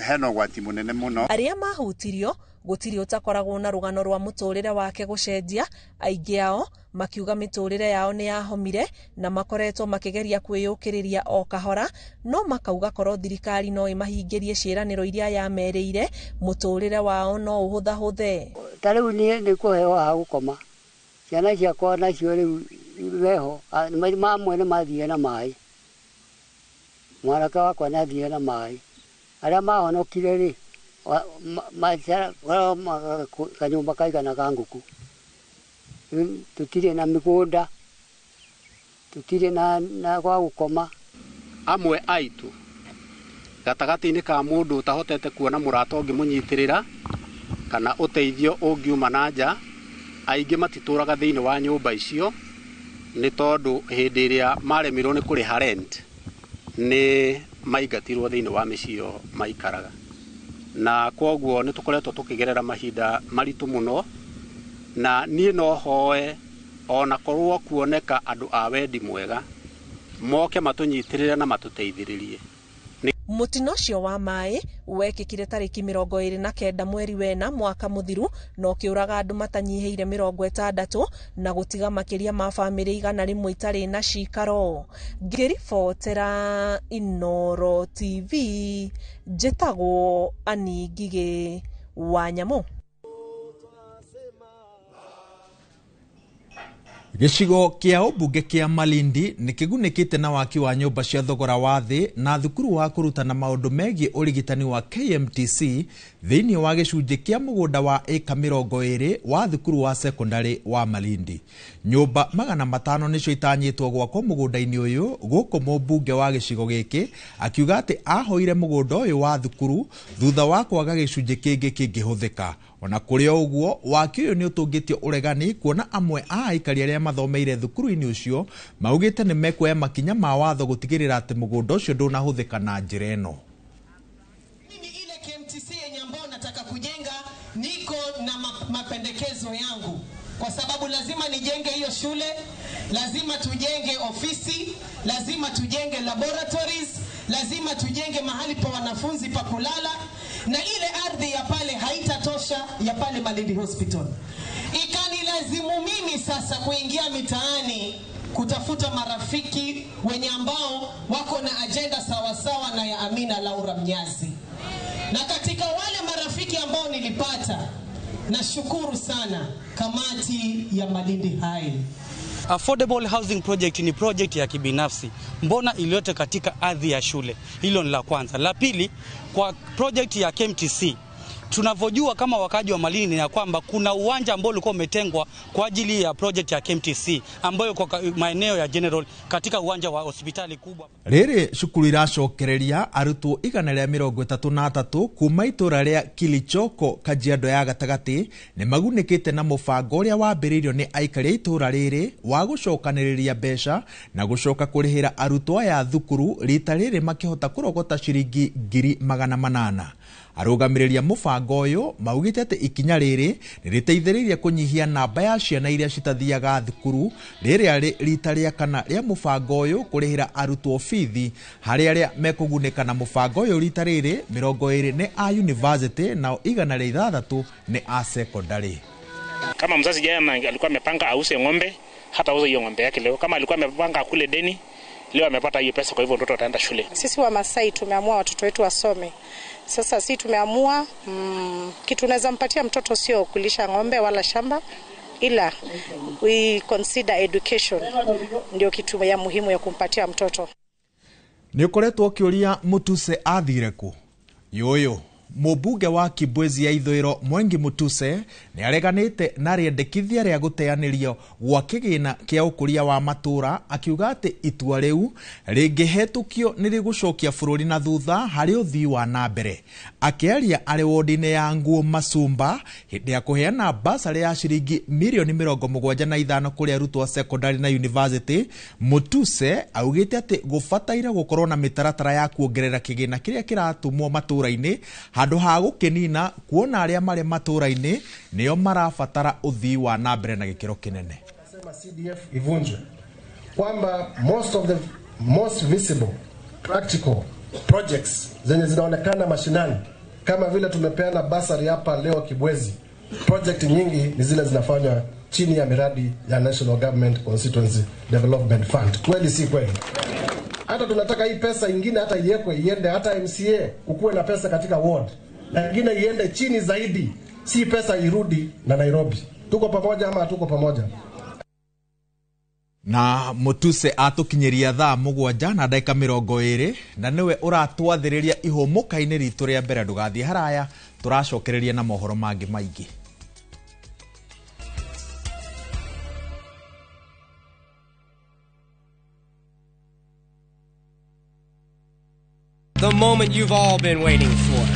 hena ũgwati mũnene mũno. Arĩa mahutirio gũtirĩ ũtakoragwo na rũgano rwa mũtũrĩre wake gũcenjia. Aingĩ ao makiuga mĩtũrĩre yao nĩ yahomire na makoretwo makĩgeria kwĩyũkĩrĩria o kahora, no makauga korwo thirikari no ĩmahingĩrie ciĩranĩro iria yamerĩire mũtũrĩre wao no ũhũthahũthe. Ta rĩu niĩ nĩ kũheo ha gũkoma, ciana ciakwa nacio rĩu meho mamwe nĩ mathire na maĩ, mwanake wakwa nĩ athire na maĩ, arĩa mahonokire rĩ kanyũmba kaigana ka ngũkũ. Tũtirĩ na mĩgũnda, tũtirĩ na gwa gũkoma. Amwe aitũ gatagatĩ-inĩ ka mũndũ ũtahotete kuona mũrata ũngĩmũnyitĩrĩra kana ũteithio ũngiuma na nja, aingĩ matitũraga thĩinĩ wa nyũmba icio nĩ tondũ hĩndĩ ĩrĩa maremirwo nĩ kũrĩha rent nĩ maingatirwo thĩinĩ wa mĩciĩ ĩyo maikaraga. Na kwoguo nĩ tũkoretwo tũkĩgerera mahinda maritũ mũno, na niĩ no hoe ona korwo kuoneka andũ a wendi mwega moke matũnyitĩrĩre na matũteithĩrĩrie. Mũtino ũcio wa maĩ wekĩkire tarĩki 29 mweri wena mwaka mũthiru na ũkĩũraga andũ matanyihĩire 60 na gũtiga makĩria ma bamĩrĩ 100 itarĩ na cikaro. Ngĩribotera Inooro TV, njĩtagwo Annie Ngigĩ wa Nyamũ. Gĩcigo kĩa ũmbunge kĩa Malindi nĩ kĩgunĩkĩte na waki wa nyũmba cia thogora wa thĩ na thukuru wa kũrutana maũndũ megiĩ ũrigitani wa KMTC thĩinĩ wa gĩcunjĩ kĩa mũgũnda wa ĩka 20 wa thukuru wa sekondari wa Malindi. Nyũmba 500 nĩcio itanyĩtwo gwakwo mũgũnda-inĩ ũyũ gũkũ mũmbunge wa gĩcigo gĩkĩ akiuga atĩ ahoire mũgũnda ũyũ wa thukuru thutha wa kwaga gĩcunjĩ kĩngĩ kĩngĩhũthĩka. Ona kũrĩ o ũguo, waki ũyũ nĩ ũtũngĩtio ũregani kuona amwe a aikari arĩa mathomeire thukuru-inĩ ũcio maugĩte nĩ mekuoya makinya ma watho gũtigĩrĩra atĩ mũgũnda ũcio ndũnahũthĩka na njĩra ĩno. Mimi ile KMTC yenye ambao nataka kujenga niko na mapendekezo yangu, kwa sababu lazima nijenge hiyo shule, lazima tujenge ofisi, lazima tujenge laboratories, lazima tujenge mahali pa wanafunzi pa kulala, na ile ardhi ya pale haitatosha ya pale Malindi Hospital. Ikanilazimu mimi sasa kuingia mitaani kutafuta marafiki wenye ambao wako na agenda sawasawa na ya Amina Laura Mnyazi. Na katika wale marafiki ambao nilipata, nashukuru sana kamati ya Malindi High. Affordable Housing Project ni project ya kibinafsi. Mbona iliyote katika ardhi ya shule? Hilo ni la kwanza. La pili, kwa project ya KMTC, tunavyojua kama wakaji wa Malindi ni ya kwamba kuna uwanja ambao ulikuwa umetengwa kwa ajili ya project ya KMTC ambayo kwa maeneo ya general katika uwanja wa hospitali kubwa. Rĩrĩ cukuru iracokereria arutwo 133 kuma itũra rĩa Kilichoko Kajiado ya gatagatĩ nĩ magunĩkĩte na mũbango ũrĩa wambĩrĩirio nĩ aikari a itũra rĩrĩ wa gũcokanĩrĩria mbeca na gũcoka kũrĩhĩra arutwo aya thukuru rita rĩrĩ makĩhota kũrogota ciringi 800,000. Arũgamĩrĩri mũbango ũyũ maugĩte atĩ ikinya rĩrĩ nĩrĩteithĩrĩirie kũnyihia namba ya ciana iria citathiaga thukuru rĩrĩa rita rĩa kana rĩa mũbango ũyũ kũrĩhĩra arutwo bithi harĩ arĩa mekũgunĩka na mũbango ũyũ rita rĩrĩ 20 nĩ a university nao 106 nĩ a secondary. Kama mzazi jana alikuwa amepanga ause ng'ombe, hata auze hiyo ng'ombe yake leo. Kama alikuwa amepanga akule deni, leo amepata hiyo pesa, kwa hivyo mtoto ataenda shule. Sisi wa Masai tumeamua watoto wetu wasome. Sasa si tumeamua kitu unaweza mpatia mtoto sio kulisha ng'ombe wala shamba, ila we consider education ndio kitu ya muhimu ya kumpatia mtoto. Nĩ ũkoretwo ũkĩũria Mutuse athire kũ? Yoyo Mũmbunge wa Kibwezi ya Ithũĩro Mwengi Mutuse nĩ areganĩte na rĩendekithia rĩa gũteanĩrio gwa kĩgĩna kĩa ũkũria wa matũũra, akiuga atĩ itua rĩu rĩngĩhetũkio nĩ rĩgũcokia bũrũri na thutha harĩ ũthii wa na mbere. Akĩaria arĩ wodi-inĩ ya Nguo Masumba hĩndĩ ya kũheana basarĩ ya ciringi mirioni 75 kũrĩ arutwo a secondary na university, Mutuse augĩte atĩ gũbataire gũkorwo na mĩtaratara ya kuongerera kĩgĩna kĩrĩa kĩratũmwo matũũra-inĩ handũ ha gũkĩnina, kuona arĩa marĩ matũũra-inĩ nĩo marabatara ũthii wa na mbere na gĩkĩro kĩnene. Sema CDF ivunjwe, kwamba most of the most visible practical projects zenye zinaonekana mashinani kama vile tumepeana basari hapa leo Kibwezi, project nyingi ni zile zinafanywa chini ya miradi ya National Government Constituency Development Fund. Kweli si kweli? Hata tunataka hii pesa ingine hata iwekwe iende hata MCA ukuwe na pesa katika ward, na ingine iende chini zaidi, si pesa irudi na Nairobi. Tuko pamoja ama hatuko pamoja? Na Mutuse atũkinyĩria thaa 7 na ndagĩka 20 na nĩwe ũratwathĩrĩria ihũmũka-inĩ ritũ rĩa mbere. Ndũgathiĩ haraya, tũracokereria na mohoro mangĩ maingĩ. The moment you've all been waiting for.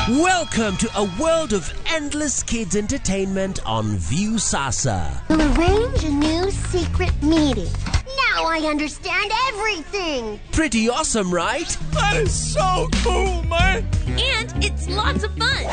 Welcome to a world of endless kids entertainment on Viusasa. We'll arrange a new secret meeting. Now I understand everything. Pretty awesome, right? That is so cool, man. And it's lots of fun.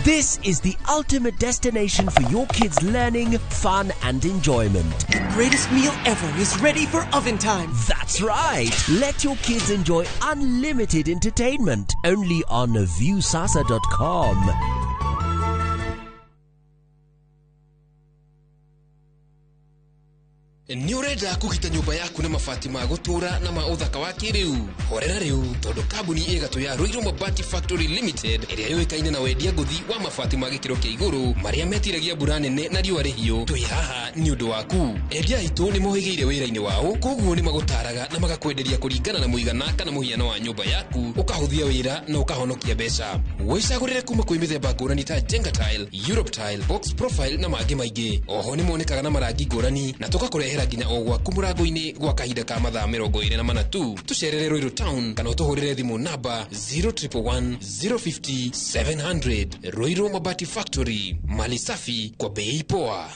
This is the ultimate destination for your kids' learning, fun, and enjoyment. The greatest meal ever is ready for oven time. That's right. Let your kids enjoy unlimited entertainment only on Viusasa.com. Nĩ ũrenda kũgita nyũmba yaku na mabati ma gũtũũra na ma ũthaka wa kĩrĩu? Horera rĩu, tondũ kambuni ĩgatũ ya Ruiru Mabati Factory Limited ĩrĩa yũĩkaine na wendia ngũthi wa mabati ma gĩkĩro kĩa igũrũ marĩa metiragia mbura nene na riũa rĩhiũ, twĩ haha nĩ ũndũ waku. Endia aitũ nĩ mohĩgĩire wĩra-inĩ wao, koguo nĩ magũtaraga na magakwenderia kũringana na mũigana kana mũhiano wa nyũmba yaku, ũkahũthia wĩra na ũkahonokia mbeca. Wĩcagũrĩre kuma kwĩ mĩthemba ngũrani ta Jenga Tile, Europe Tile, Box Profile na mangĩ maingĩ. Oho nĩ monekaga na marangi ngũrani na tũgakũrehera nginya o gwaku mũrango-inĩ gwa kahinda ka mathaa 24 tu. Tũcerere Ruiru Town kana ũtũhũrĩre thimũ namba 0111 050 700. Ruiru Mabati Factory, mali safi kwa bei poa.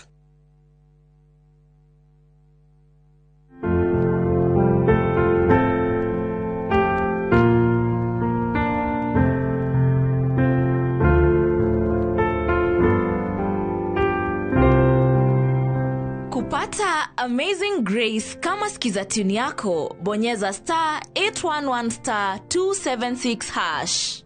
Kupata Amazing Grace kama skiza tune yako, bonyeza *811 *276#.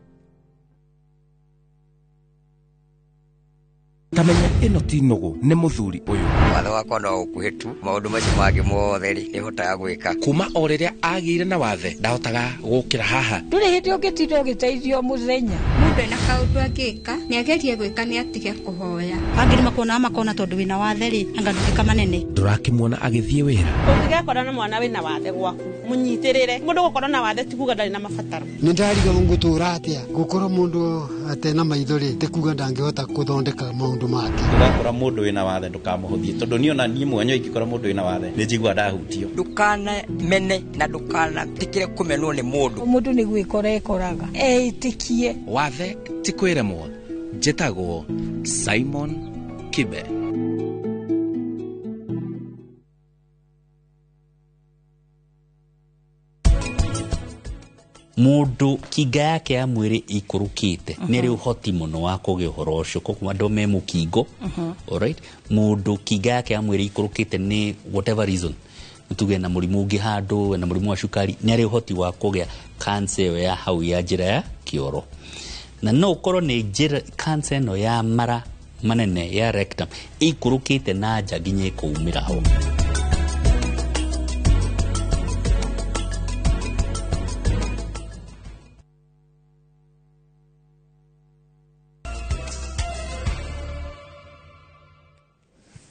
Tamenya ĩno ti nũgũ nĩ mũthuri ũyũ. Watho wakwa no ũkuhĩ tu, maũndũ macio mangĩ mothe rĩ nĩhotaga gwĩka. Kuma o rĩrĩa agĩire na wathe ndahotaga gũkĩra haha. Ndũrĩ hĩndĩ ũngĩtinda ũgĩteithio mũthenya. Mũndũ ena kaũndũ angĩka nĩagerie gwĩka nĩ atige kũhoya. Angĩ nĩmakuonaga makona tondũ wĩna wathe rĩ anga ndũgĩka manene. Ndũrakĩmuona agĩthiĩ wĩra. Ũngĩgekora na mwana wĩna wathe gwaku mũnyitĩrĩre. Mũndũ gũkorwo na wathe ti kuga ndarĩ na mabataro. Nĩ ndarigwo ngũtũra atĩa gũkorwo mũndũ atena maitho rĩ ti kuga ndangĩhota gũthondeka maũndũ make. Ndũgakora mũndũ wĩna wathe ndũkamũhũthie, tondũ niĩ ona niĩ mwene ingĩkora mũndũ wĩna wathe nĩ njiguaga ndahutio. Ndũkanamene na ndũkanetĩkĩre kũmenwo nĩ mũndũ. Mũndũ nĩ gwĩkora ekoraga eĩtĩkie. Wathe ti kwĩremwo. Njĩtagwo Simon Kibe. Mundu kinga yake ya mwiri ikurukite ni ri uhoti muno wa kugia uhoro ucio koguo andu me mukingo. Alright, mundu kinga yake ya mwiri ikurukite ni whatever reason, tuge na murimu ungi handu na murimu wa cukari, ni ari uhoti wa kugia cancer ĩyo ya hau ya njira ya kioro, na no ukorwo ni njira cancer ĩno ya mara manene ya rectum ikurukite na nja nginya ĩkũumĩra ho.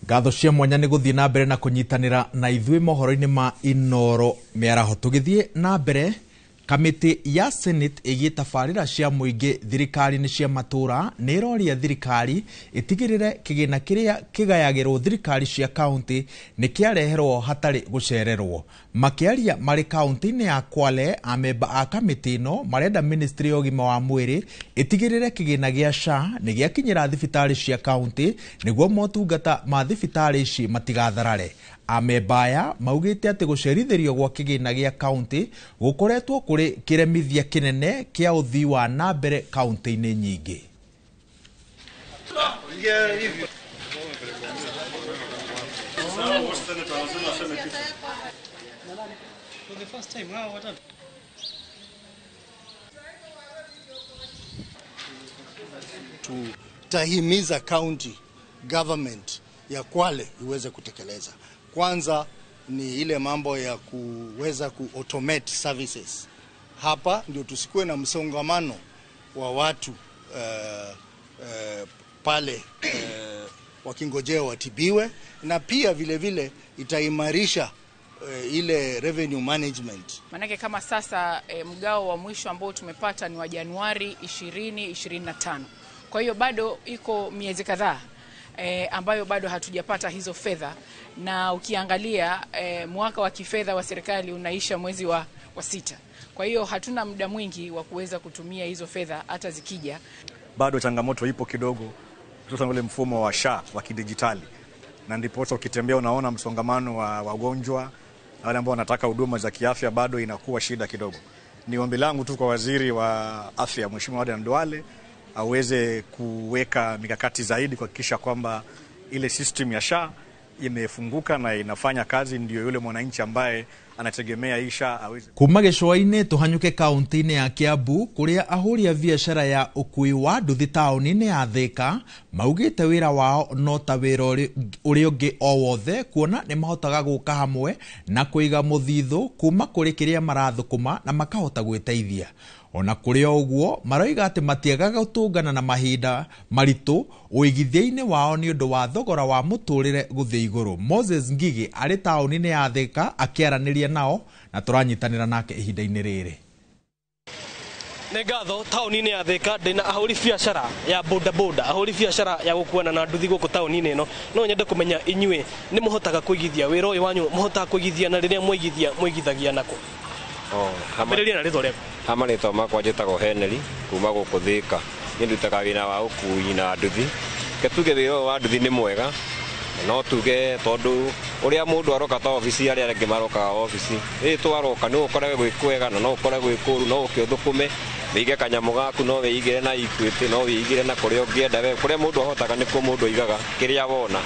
Ngatho cia mwanya nĩ gũthiĩ na mbere na kũnyitanĩra na ithuĩ mohoro-inĩ ma Inoro mĩaraho. Tũgĩthiĩ na mbere, kamĩtĩ ya Senate ĩgiĩ tabarĩra cia mũingĩ thirikari-inĩ cia matũra nĩ ĩroria thirikari ĩtigĩrĩre kĩgĩna kĩrĩa kĩgayagĩrwo thirikari cia kaunti nĩ kĩareherwo hatarĩ gũcererwo. Makĩaria marĩ kaunti-inĩ ya Kwale, amemba a kamĩtĩ ĩno marenda ministry ya ũgima wa mwĩrĩ ĩtigĩrĩre kĩgĩna gĩa SHA nĩ gĩakinyĩra thibitarĩ cia kaunti nĩguo motungata ma thibitarĩ ici matigatharare. Amemba aya maugĩte atĩ gũcerithĩrio gwa kĩgĩna gĩa kaunti gũkoretwo kũrĩ kĩremithia kĩnene kĩa ũthii wa na mbere kaunti-inĩ nyingĩ. Tutahimiza county government ya Kwale iweze kutekeleza. Kwanza ni ile mambo ya kuweza ku-automate services. Hapa ndio tusikuwe na msongamano wa watu pale wakingojea watibiwe, na pia vile vile itaimarisha ile revenue management. Manake kama sasa mgao wa mwisho ambao tumepata ni wa Januari 2025. Kwa hiyo bado iko miezi kadhaa ambayo bado hatujapata hizo fedha, na ukiangalia mwaka wa kifedha wa serikali unaisha mwezi wa 6. Kwa hiyo hatuna muda mwingi wa kuweza kutumia hizo fedha hata zikija. Bado changamoto ipo kidogo, hususan ule mfumo wa SHA wa kidijitali, na ndipo ukitembea unaona msongamano wa wagonjwa wale ambao wanataka huduma za kiafya bado inakuwa shida kidogo. Ni ombi langu tu kwa waziri wa afya Mheshimiwa Adan Duale aweze kuweka mikakati zaidi kuhakikisha kwamba ile system ya SHA imefunguka na inafanya kazi, ndio yule mwananchi ambaye anategemea hii SHA aweze. Kuma gĩcũa-inĩ tũhanyũke kaunti-inĩ ya Kiambu kũrĩa ahũri a biacara ya ũkui wa nduthi taũni-inĩ ya Thika maugĩte wĩra wao no ta wĩra ũrĩa ũngĩ o wothe, kuona nĩ mahotaga gũka hamwe na kũiga mũthithũ kuma kũrĩ kĩrĩa marathũkũma na makahota gwĩteithia. Ona kũrĩ o ũguo maroiga atĩ matiagaga gũtũngana na mahinda maritũ ũigithia-inĩ wao nĩ ũndũ wa thogora wa mũtũrĩre gũthiĩ igũrũ. Moses Ngigi arĩ taũni-inĩ ya Thika akĩaranĩria nao na tũranyitanĩra nake ihinda-inĩ rĩrĩ. Nĩ ngatho taũni-inĩ ya Thika ndĩna ahũri biacara ya boda boda, ahũri biacara ya gũkuana na nduthi gũkũ taũni-inĩ ĩno. No nyende kũmenya inyuĩ nĩ mũhotaga kũigithia wĩra ũyũ wanyu, mũhotaga kũigithia na rĩrĩa mwaigithia mũigithagia nakũ? Ambĩrĩria na rĩtwa rĩaku. Ha marĩtwa makwa njĩtagwo Henry kuma gũkũ Thika. Niĩ ndutaga wĩra wa ũkui na nduthi. Reke tuge wĩra ũyũ wa nduthi nĩ mwega, no tuge tondũ ũrĩa mũndũ aroka ta obici arĩa angĩ marokaga obici, ĩĩ twaroka no ũkore gwĩ kwega na no ũkore gwĩ kũũru, no ũke ũthũkũme wĩige kanyamũ gaku, no wĩigĩre na Equity, no wĩigĩre na kũrĩa ũngĩenda we, kũrĩa mũndũ ahotaga nĩkuo mũndũ aigaga kĩrĩa wona.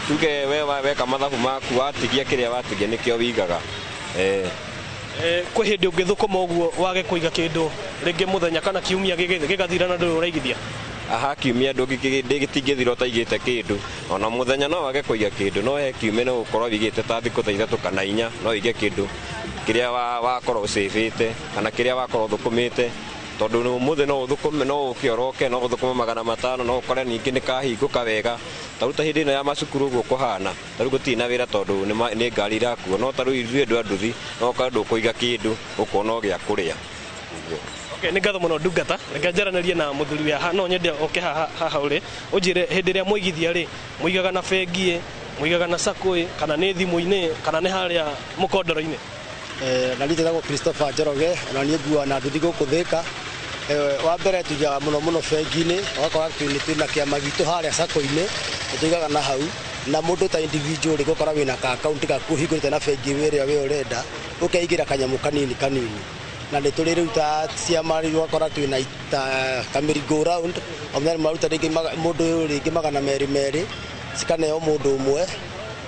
Tuge we weka mathabu maku, watigia kĩrĩa watigia nĩkĩo wĩigaga. Kwĩ hĩndĩ ũngĩthũkũma ũguo wage kũiga kĩndũ rĩngĩ mũthenya kana kiumia gĩgathira na ndũrĩ ũraigithia? Aha, kiumia ndũngĩtingĩthira ũtaigĩte kĩndũ, ona mũthenya no wage kũiga kĩndũ, no he kiumia no ũkorwo wĩigĩte ta thikũ ta 3 kana 4, no wĩige kĩndũ kĩrĩa wakorwo ũcĩbĩte kana kĩrĩa wakorwo ũthũkũmĩte, tondũ ũmũthĩ no ũthũkũme, no ũke ũroke, no ũthũkũme 500, no ũkore ningĩ nĩ kahingũka wega. Ta rĩu ta hĩndĩ ĩno ya macukuru ũguo kũhana, ta rĩu gũtirĩ na wĩra tondũ nĩ ngari irakuo, no ta rĩu ithuĩ andũ a nduthi no ũkore ndũkũiga kĩndũ, ũkona o gĩa kũrĩa. Okay, nĩ ngatho mũno ndungata. Reke njaranĩrie na mũthuri wa haha, no nyende oke haha ũrĩ ũnjĩre hĩndĩ ĩrĩa mũigithia rĩ, mũigaga na bengi, mũigaga na sacco, kana nĩ thimũ-inĩ, kana nĩ harĩa mũkondoro-inĩ? Na niĩ njĩtagwo Christopher Njoroge, na niĩ nguaga na nduthi gũkũ Thika. Wa mbere tuigaga mũno mũno bengi-inĩ, ũgakora twĩna kĩama gitũ harĩa sacco-inĩ, tũigaga na hau, na mũndũ ta individual rĩ, ũgakora wĩna ka account gaku ũhingũrĩte na bengi ĩrĩa we ũrenda, ũkeigĩra kanyamũ kanini kanini. Na nĩ tũrĩ rĩu ta ciama rĩu ũgakora twĩna ta kamĩri go round, o mũthenya nĩmaruta rĩngĩ mũndũ rĩngĩ 200 cikaneo mũndũ ũmwe,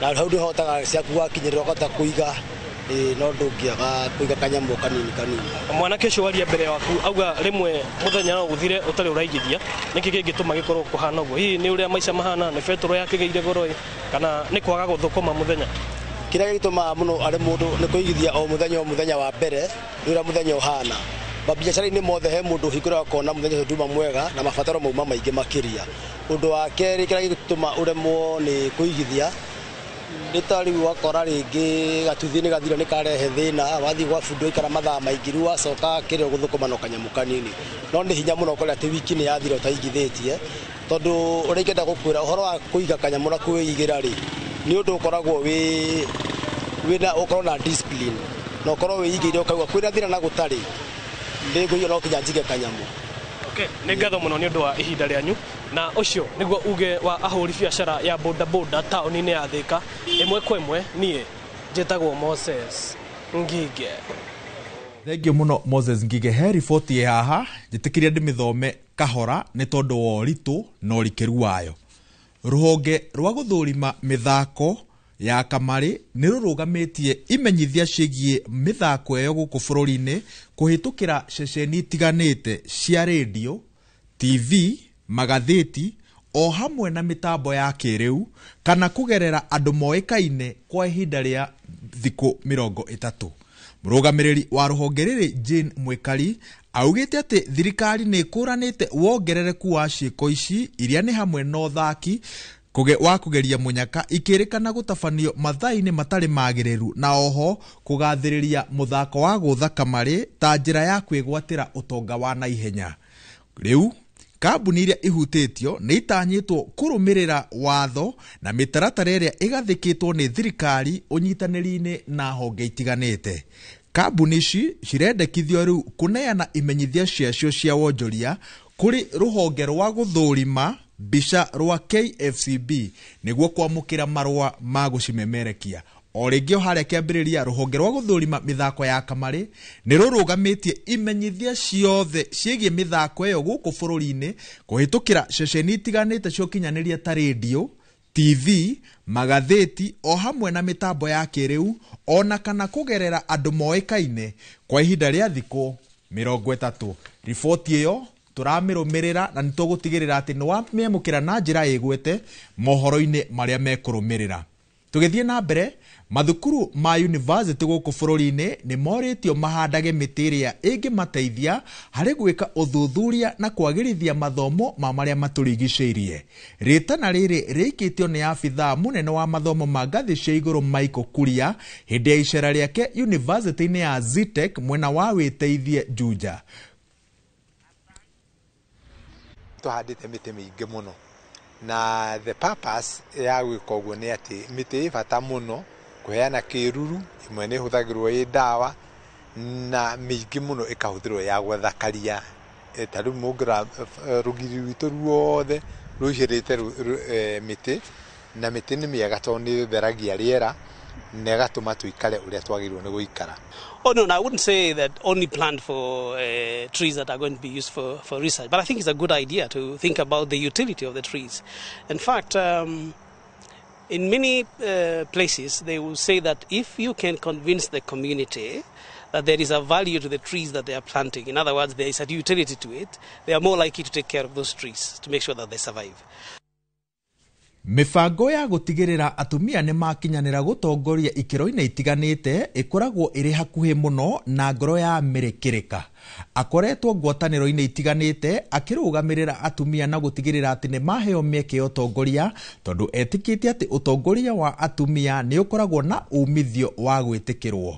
na hau nĩũhotaga ciaku wakinyĩrĩra ũkahota kũiga, no ndũngĩaga kũiga kanyamũ kanini kanini. Mwanake ũcio waria mbere waku auga rĩmwe mũthenya no ũthire ũtarĩ ũraigithia, nĩkĩ kĩngĩtũma gĩkorwo kũhana ũguo? Hihi nĩ ũrĩa maica mahana, nĩ betũrũ yakĩgĩire goro, kana nĩ kwaga gũthũkũma mũthenya? Kĩrĩa gĩtũmaga mũno arĩ mũndũ nĩ kũigithia o mũthenya o mũthenya wa mbere, nĩ ũrĩa mũthenya ũhana. Mabiacara-inĩ mothe he mũndũ ũhingũraga ũkona mũthenya ũcio nduma mwega na mabataro mauma maingĩ makĩria. Ũndũ wa kerĩ kĩrĩa gĩtũma ũremwo nĩ kũigithia Nĩ ta rĩu wakora rĩngĩ gatuthi nĩ gathira nĩ karehe thĩna, wathiĩ gwa bundi waikara mathaa maingĩ, rĩu wacoka kĩrĩa ũgũthũkũma no kanyamũ kanini. No nĩ hinya mũno ũkore atĩ wiki nĩ yathira ũtaigithĩtie, tondũ ũrĩa ingĩenda gũkwĩra ũhoro wa kũiga kanyamũ na kwĩigĩra rĩ, nĩ ũndũ ũkoragwo wĩ wĩna ũkorwo na discipline na ũkorwo wĩigĩire ũkauga kwĩna thĩna na gũtarĩ ndĩngũiga no kinya njige kanyamũ. Okay, nĩ ngatho mũno nĩ ũndũ wa ihinda rĩanyu, na ũcio nĩguo uge wa ahũri biacara ya bodaboda taũni-inĩ ya Thĩka. Ĩmwe kwa ĩmwe niĩ njĩtagwo Moses Ngige. Thengiũ mũno Moses Ngige. He riboti ĩ haha njĩtĩkĩria ndĩmĩthome kahora nĩ tondũ wa ũritũ na ũrikĩru wayo. Rũhonge rwa gũthũrima mĩthako ya kamarĩ nĩ rũrũgamĩtie imenyithia ciĩgiĩ mĩthako ĩyo gũkũ bũrũri-inĩ kũhĩtũkĩra ceceni itiganĩte cia rĩndiũ, TV, magathĩti o hamwe na mĩtambo ya kĩrĩu kana kũgerera andũ moĩkaine kwa ihinda rĩa thikũ 30. Mũrũgamĩrĩri wa rũhonge rĩrĩ Jane Mwikali augĩte atĩ thirikari nĩ ĩkũranĩte wongerereku wa ciĩko ici iria nĩ hamwe na ũthaki wa kũgeria mũnyaka ikĩrĩkana gũtabanio mathaa-inĩ matarĩ magĩrĩru na oho kũgathĩrĩria mũthako wa gũtha kamarĩ ta njĩra ya kwĩgwatĩra ũtonga wa naihenya. Rĩu kambuni iria ihutĩtio nĩ itanyĩtwo kũrũmĩrĩra watho na mĩtaratara ĩrĩa ĩgathĩkĩtwo nĩ thirikari ũnyitanĩri-inĩ na honge itiganĩte. Kambuni ici cirendekithio rĩu kũneana imenyithia ciacio cia wonjoria kũrĩ rũhonge rwa gũthũrima mbica rwa KFCB nĩguo kwamũkĩra marũa ma gũcimemerekia. O rĩngĩ o harĩa kĩambĩrĩria, rũhonge rwa gũthũrima mĩthako ya kamarĩ nĩ rũrũgamĩtie imenyithia ciothe ciĩgiĩ mĩthako ĩyo gũkũ bũrũri-inĩ kũhĩtũkĩra ceceni itiganĩte cia ũkinyanĩria ta rĩndiũ, TV, magathĩti o hamwe na mĩtambo ya kĩrĩu ona kana kũgerera andũ moĩkaine kwa ihinda rĩa thikũ 30. Riboti ĩyo tũramĩrũmĩrĩra na nĩtũgũtigĩrĩra atĩ nĩwamĩamũkĩra na njĩra ĩgwete mohoro-inĩ marĩa mekũrũmĩrĩra. Tũgĩthiĩ na mbere, mathukuru ma university gũkũ bũrũri-inĩ nĩ morĩtio mahandage mĩtĩ ĩrĩa ĩngĩmateithia harĩ gwĩka ũthuthuria na kwagĩrithia mathomo ma marĩa matũrigicĩirie. Rĩtana rĩrĩ rĩikĩtio nĩ abithaa mũnene wa mathomo ma ngathĩ cia igũrũ Michael Kuria hĩndĩ ya icera rĩake university-inĩ ya Zetech mwena wa Wĩteithie Juja. Tũhandĩte mĩtĩ mĩingĩ mũno na the purpose ya gwĩka ũguo nĩ atĩ mĩtĩ ĩ bata mũno kũheana kĩruru, ĩmwe nĩ ĩhũthagĩrwo ĩ ndawa na mĩingĩ mũno ĩkahũthĩrwo ya gũthakaria. Ta rĩu mũngĩrora rũgiri rwitũ ruothe rũihĩrĩte mĩtĩ, na mĩtĩ nĩ mĩega tondũ nĩ ĩtheragia rĩera na ĩgatũma tũikare ũrĩa twagĩrĩirwo nĩ gũikara. Oh no, I wouldn't say that only plant for trees that are going to be used for research, but I think it's a good idea to think about the utility of the trees. In fact, in many places, they will say that if you can convince the community that there is a value to the trees that they are planting, in other words, there is a utility to it, they are more likely to take care of those trees to make sure that they survive. Mĩbango ya gũtigĩrĩra atumia nĩ makinyanĩra gũtongoria ikĩro-inĩ itiganĩte ĩkoragwo ĩrĩ hakuhĩ mũno na ngoro ya mĩrĩkĩrĩka. Akoretwo ngwatanĩro-inĩ itiganĩte akĩrũgamĩrĩra atumia na gũtigĩrĩra atĩ nĩ maheo mĩeke ya ũtongoria tondũ etĩkĩtie atĩ ũtongoria wa atumia nĩ ũkoragwo na umithio wa gwĩtĩkĩrwo.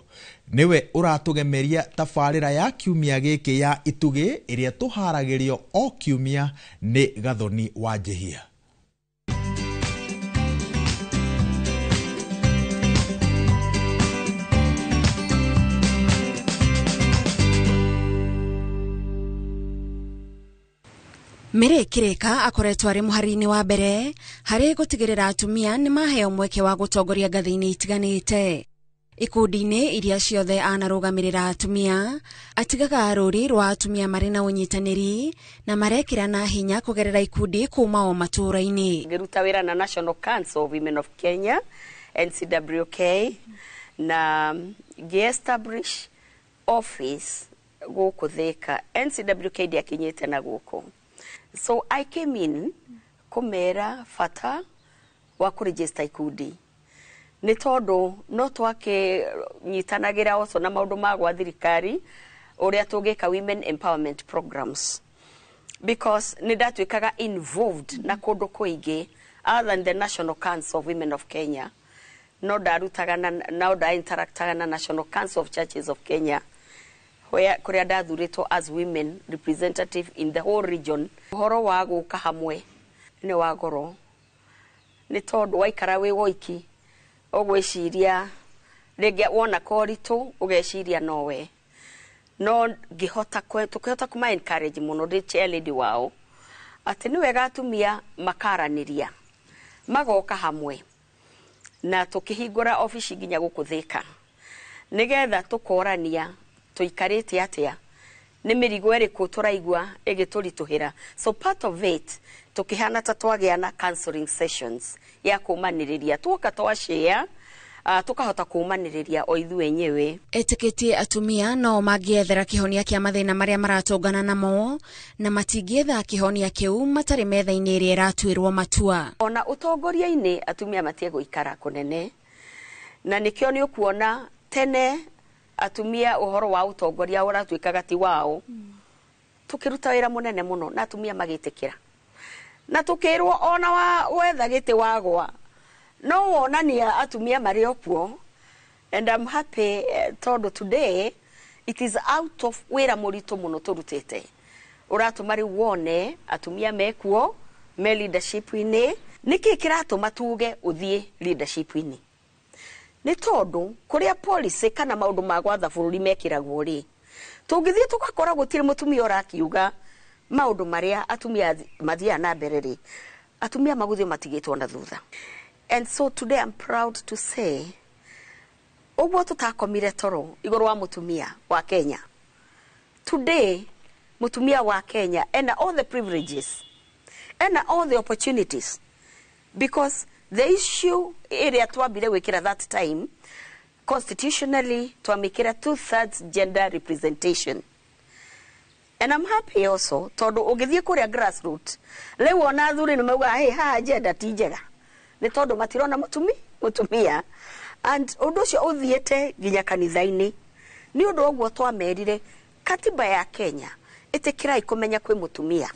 Nĩwe ũratũgemeria tabarĩra ya kiumia gĩkĩ ya Itugĩ ĩrĩa tũharagĩrio o kiumia nĩ Gathoni wa Njihia. Mary Kirika akoretwo arĩ mũhari-inĩ wa mbere harĩ gũtigĩrĩra atumia nĩ maheo mweke wa gũtongoria ngathĩ-inĩ itiganĩte. Ikundi-inĩ iria ciothe anarũgamĩrĩra atumia atigaga rũri rwa atumia marĩ na ũnyitanĩri na marekĩrana hinya kũgerera ikundi kuma o matũũra-inĩ. Ngĩruta wĩra na National Council of Women of Kenya NCWK na ngĩ-establish office gũkũ Thĩka. NCWK ndĩakinyĩte na gũkũ. So I came in kũmera bata wa kũregister ikundi nĩ tondũ no twakĩnyitanagĩra also na maũndũ ma gwa thirikari ũrĩa tũngĩka women empowerment programs, because nĩ ndatuĩkaga involved na kũndũ kũingĩ other than the National Council of Women of Kenya. No ndarutaga na no nda interactaga na National Council of Churches of Kenya kuria ndathuritwo as women representative in the whole region. Uhoro wa guka hamwe ni wa goro, ni tondu waikara wi woiki ugwiciria ringi wona koritu ugeciria nowe, no ngihota tukihota kuma encourage muno ndi chair lady wao ati ni wega atumia makaraniria magoka hamwe na tukihingura ofici nginya guku Thika nigetha tukorania tuikarite atia, ni mirigo iriku turaigua igiturituhira. So part of it tukihana ta twagia na counseling sessions ya kumaniriria, tuoka twa share tukahota kumaniriria o ithuĩ enyewe. Etikitie atumia no mangiethera kihonia kia mathina maria maratongana namo na matingietha kihonia kiu matari metha-inĩ ĩrĩa ĩratuĩrwo matua. Ona ũtongoria-inĩ atumia matie gũikara kũnene, na nikio ni ũkuona tene atumia ũhoro wa ũtongoria ũratuĩkaga ti wao. Tukiruta wĩra mũnene mũno na atumia magĩtĩkĩra, na tukĩrwo ona wa wetha gĩtĩ wagwa no wonania atumia marĩ o kuo. And I'm happy tondu today it is out of wĩra mũritũ mũno tũrutĩte ũratũma rĩu wone atumia mekuo me leadership-inĩ. Nĩkĩ kĩratũma tuge ũthiĩ leadership-inĩ? Nĩ tondũ kũrĩa policy kana maũndũ ma gwatha bũrũri mekĩragwo rĩ, tũngĩthiĩ tũgakora gũtirĩ mũtumia ũrakiuga maũndũ marĩa atumia mathiaga na mbere rĩ, atumia magũthiĩ matigĩtwo na thutha. And so today I'm proud to say ũguo tũtakomire toro igũrũ wa mũtumia wa Kenya, today mũtumia wa Kenya ena all the privileges, ena all the opportunities, because the issue ĩrĩa twambire gwĩkĩra that time constitutionally twamĩkĩra 2/3 gender representation. And I'm happy also tondũ ũngĩthiĩ kũrĩa grassroots rĩu ona athuri nĩ maugaga hey, haha gender ti njega, nĩ tondũ matirona mũtumia. And ũndũ ũcio ũthiĩte nginya kanitha-inĩ. Nĩ ũndũ ũguo twamerire katiba ya Kenya ĩtĩkĩrai kũmenya kwĩ mũtumia,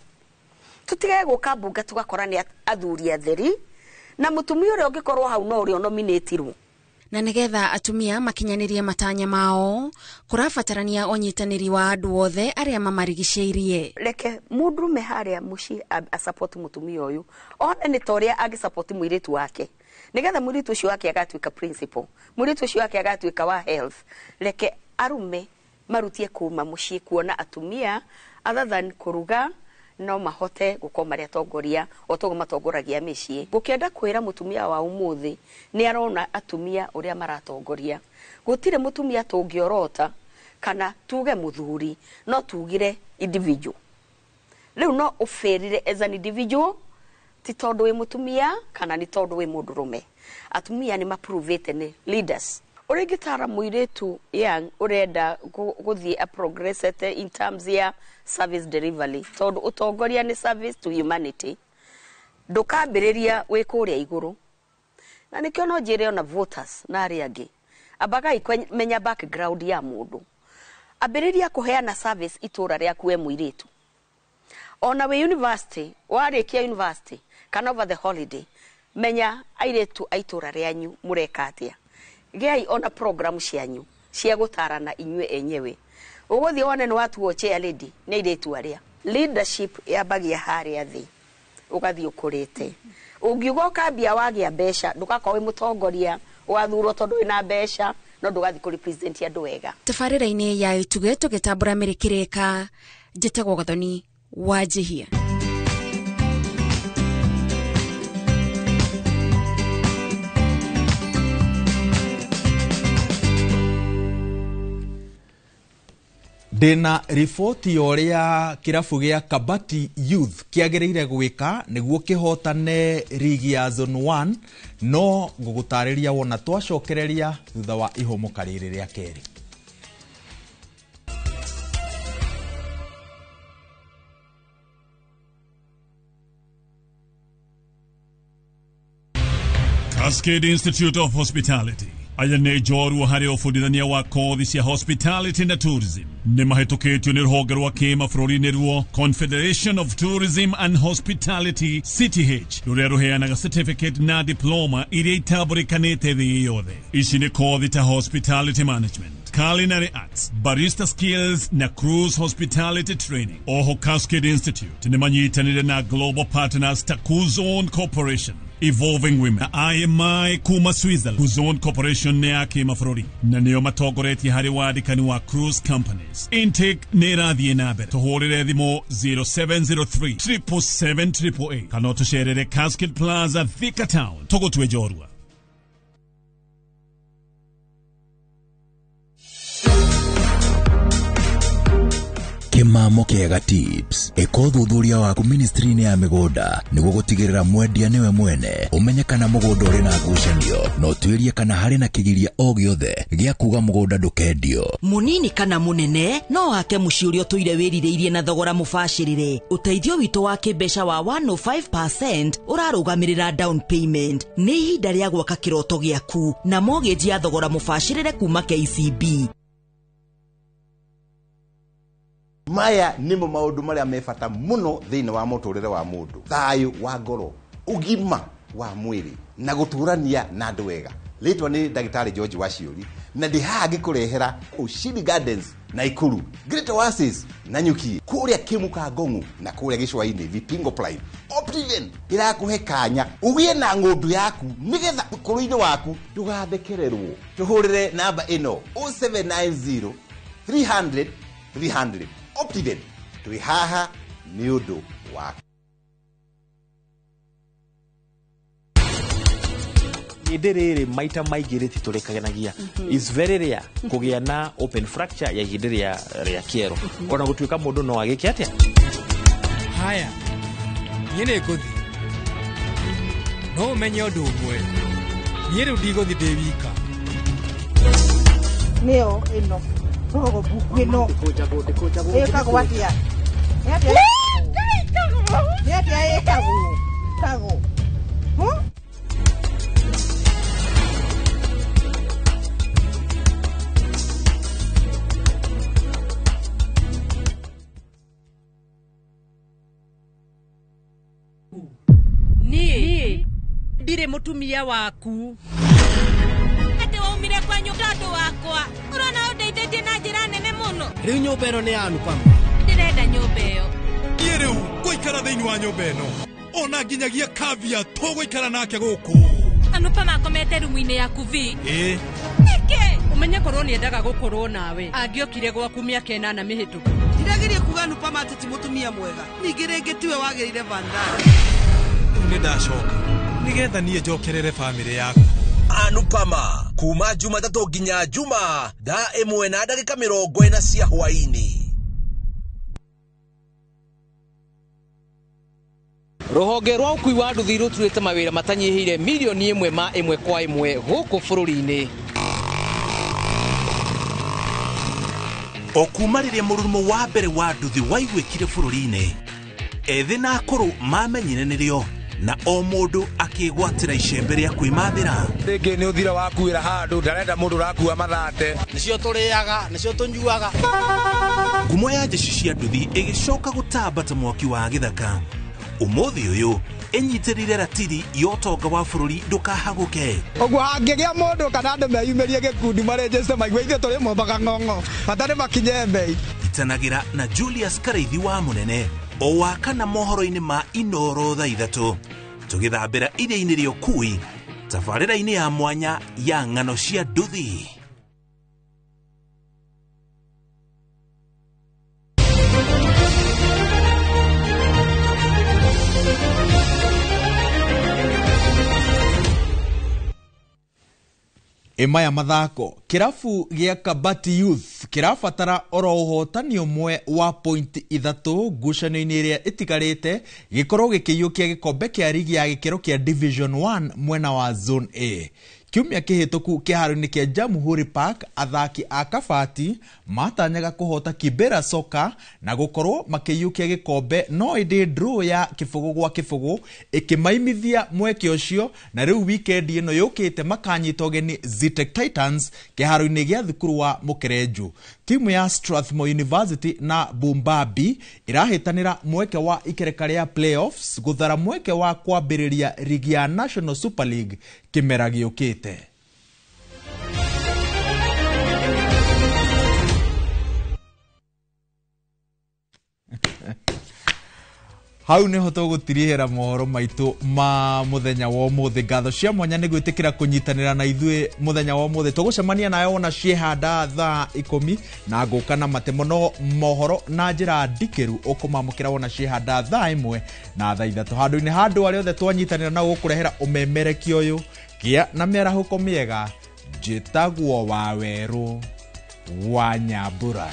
tũtigage gũka mbunge tũgakora nĩ athuri atheri na mũtumia ũrĩa ũngĩkorwo hau no ũrĩa ũnominĩtirwo. Na nigetha atumia makinyanirie matanya mao kũrabatarania ũnyitanĩri wa andũ othe arĩa mamarigicĩirie. Reke mũndũrũme harĩa mũciĩ asupport mũtumia ũyũ, one nĩ ta ũrĩa angĩsupport mũirĩtu wake, nigetha mũirĩtu ũcio wake agatuĩka principal, mũirĩtu ũcio wake agatuĩka wa health. Reke arume marutie kuma mũciĩ kuona atumia other than kũruga no mahote gukorwo marĩ atongoria o toguo matongoragia mĩciĩ. Gũkĩenda kwĩra mũtumia wa ũmũthĩ nĩ arona atumia ũrĩa maratongoria, gũtirĩ mũtumia tũngĩorota kana tuge mũthuri, no tugire individual. Rĩu no ũbĩrire as an individual, ti tondũ wĩ mũtumia kana nĩ tondũ wĩ mũndũrũme. Atumia nĩ maprovĩte nĩ leaders. Ũrĩa ingĩtara mũirĩtu young ũrenda gũthiĩ a progressete in terms ya service delivery, tondũ ũtongoria nĩ service to humanity, ndũkambĩrĩria wĩ kũrĩa igũrũ. Na nĩkĩo no njĩre ona voters na arĩa angĩ, ambagai kũmenya background ya mũndũ, ambĩrĩria kũheana service itũra rĩaku we mũirĩtu. Ona wĩ university, warĩkia university kana over the holiday, menya airĩtu a itũra rĩanyu mũreka atĩa. Gĩai ona program cianyu cia gũtarana inyuĩ enyewe. Ũgũthiĩ wone nĩ watuo chair lady nĩ airĩtu arĩa. Leadership yambagia harĩa thĩ ũgathiĩ ũkũrĩte. Ũngiuga ũkambia wagĩa mbeca, ndũgakorwo wĩ mũtongoria ũgathurwo tondũ wĩna mbeca, no ndũgathiĩ kũ represent andũ wega. Tabarĩra-inĩ ya Ituge tũgĩtambũra mĩrĩkĩrĩka, njĩtagwo Gathoni Wanjihia. Ndĩna riboti ya ũrĩa kĩrabu gĩa Kabati Youth kĩagĩrĩire gwĩka nĩguo kĩhotane rigi ya Zone 1, no ngũgũtarĩria wona twacokereria thutha wa ihũmũka rĩrĩ rĩa kerĩ. Cascade Institute of Hospitality, Aya nĩ njorua harĩ ũbundithania wa kothi cia hospitality na tourism. Nĩ mahĩtũkĩtio nĩ rũhonge rwa kĩmabũrũri nĩruo Confederation of Tourism and Hospitality CTH, rũrĩa rũheanaga certificate na diploma iria itambũrĩkanĩte thĩ yothe. Ici nĩ kothi ta hospitality management, culinary arts, barista skills na cruise hospitality training. Oho Cascade Institute nĩ manyitanĩire na global partners ta Kuzon Corporation, Evolving Women na IMI kuma Switzerland. Kuzon Corporation nĩ ya kĩmabũrũri na nĩo matongoretie harĩ wandĩkani wa cruise companies. Intake nĩ ĩrathiĩ na mbere. Tũhũrĩre thimũ 0703 777 888 kana ũtũcerere Cascade Plaza, Thika Town. Tũgũtue njorua. Kĩmamo kĩega tips. Ĩka ũthuthuria waku ministry-inĩ ya mĩgũnda nĩguo gũtigĩrĩra mwendia nĩwe mwene, ũmenye kana mũgũnda ũrĩ na ngucanio, na ũtuĩrie kana harĩ na kĩgiria o gĩothe gĩa kuga mũgũnda ndũkendio. Munini kana munene no wake mũciĩ ũrĩa ũtũire wĩrirĩirie na thogora mũbacĩrĩre. Ũteithio witũ wa kĩmbeca wa 105% ũrarũgamĩrĩra down payment. Nĩ ihinda rĩa gwaka kĩroto gĩaku na mortgage ya thogora mũbacĩrĩre kuma KCB. Maya nĩmo maũndũ marĩa me bata mũno thĩinĩ wa mũtũrĩre wa mũndũ: thayũ wa ngoro, ũgima wa mwĩrĩ, na gũtũrania na andũ wega. Rĩtwa nĩ ndagĩtarĩ George Waciũri, na ndĩ haha ngĩkũrehera Ushindi Gardens Naikuru, Great Oasis Nanyuki, kũrĩa Kĩmuka Ngong'u na kũrĩa Gĩcũa-inĩ Vipingo Prime. Optiven ĩrakũhe kanya ũgĩe na ng'ũndũ yaku nĩgetha ũkũrũ-inĩ waku ndũgathekererwo. Tũhũrĩre namba ĩno 0790 300 300. Optiven twĩ haha nĩ ũndũ waku. Ihĩndĩ rĩrĩ maita maingĩ rĩtitũrĩkanagia. Is very rare kũgĩa na open fracture ya ihĩndĩ rĩa kĩero, ona gũtuĩka mũndũ no agĩke atĩa. Haya, niĩ nĩ ngũthiĩ. No ũmenye ũndũ ũmwe, niĩ rĩu ndigũthiĩ ndĩ wika. Nĩyo ĩno tũrũgũmbu ĩno ĩkagwo atĩa? Nĩ atĩa ĩkagwo? Kagwo. Niĩ ndirĩ mũtumia waku. Atĩ waumire kwa nyũmba andũ wakwa. Ũrona ũndeithĩtie na njĩra nene mũno. Rĩu nyũmba ĩno nĩ ya Anupama. Ndĩrenda nyũmba ĩyo. Niĩ rĩu ngũikara thĩinĩ wa nyũmba ĩno, ona nginyagia Kavya tũgũikara nake gũkũ. Anupama akomete rumu-inĩ yaku vi. Ĩĩ. Nĩkĩ? Ũmenye korwo nĩendaga gũkorwo nawe, angĩokire gwaku mĩaka 8 mĩhĩtũku. Ndirageria kuga Anupama atĩ ti mũtumia mwega. Ningĩ rĩngĩ tiwe wagĩrĩire Vandana. Rĩu nĩ ndacoka nĩgetha niĩ njokerere bamĩrĩ yaku. Anupama kuma Jumatatũ nginya Juma thaa 1:40 cia hwaĩ-inĩ. Rũhonge rwa ũkui wa nduthi rũturĩte mawĩra matanyihĩire milioni 1 ma 1 kwa 1 gũkũ bũrũri-inĩ. O kuma rĩrĩa mũrurumo wa mbere wa nduthi waiguĩkire bũrũri-inĩ, ethĩ na akũrũ mamenyire nĩrĩo, na o mũndũ akĩgwatĩra icembe rĩa kwĩmathĩra. Rĩngĩ nĩ ũthira wakuĩra handũ, ndarenda mũndũ ũrakua mathate. Nĩcio tũrĩaga, nĩcio tũnyuaga. Ngumo ya jeshi cia nduthi ĩgĩcoka gũtamba ta mwaki wa gĩthaka. Ũmũthĩ ũyũ ĩnyitĩrĩire ratiri ya ũtonga wa bũrũri ndũkahagũke. Ũguo hangĩgĩa mũndũ kana andũ meyumĩrie gĩkundi marĩnjĩte maigue ithuĩ tũrĩ mombaga ng'ong'o, bata nĩ makinye mbei. Itanagĩra na Julius Karaithi wa Mũnene o wa kana mohoro-inĩ ma Inoro thaa 3 tũgĩthambĩra iria-inĩ rĩa ũkui tabarĩra-inĩ ya mwanya ya ng'ano cia nduthi. Ĩmaya mathako, kĩrabu gĩa Kabati Youth kĩrabatara oro ũhotani ũmwe wa point 3 ngucanio-inĩ ĩrĩa ĩtigarĩte gĩkorwo gĩkĩiyũkia gĩkombe kĩa rigi ya gĩkĩro kĩa Division 1 mwena wa Zone A. Kiumia kĩhĩtũku kĩharo-inĩ kĩa Jamhuri Park, athaki a Kabati matanyaga kũhota Kibera Soka na gũkorwo makĩiyũkia gĩkombe, no ĩndĩ draw ya 0-0 ĩkĩmaimithia mweke ũcio, na rĩu wikendi ĩno yũkĩte makanyita ũgeni Zetech Titans kĩharo-inĩ gĩa thukuru wa Mũkerenjũ. Timu ya Strathmore University na Bumbabi irahĩtanĩra mweke wa ikereka rĩa playoffs gũthara mweke wa kwambĩrĩria rigi ya National Super League kĩmera gĩũkĩte. Hau niho tũgũtirihĩra mohoro maitũ ma mũthenya wa ũmũthĩ. Ngatho cia mwanya nĩ gwĩtĩkĩra kũnyitanĩra na ithuĩ mũthenya wa ũmũthĩ. Tũgũcemania nawe wona ciehanda thaa 10 na ngũka na matemo no mohoro na njĩra ndikĩru ũkũmamũkĩra wona ciehanda thaa 1 na thaa 3. Handũ-inĩ ha andũ arĩa othe twanyitanĩra nao gũkũrehera ũmemerekia ũyũ, gĩa na mĩarahũko mĩega. Njĩtagwo Wawerũ wa Nyambura.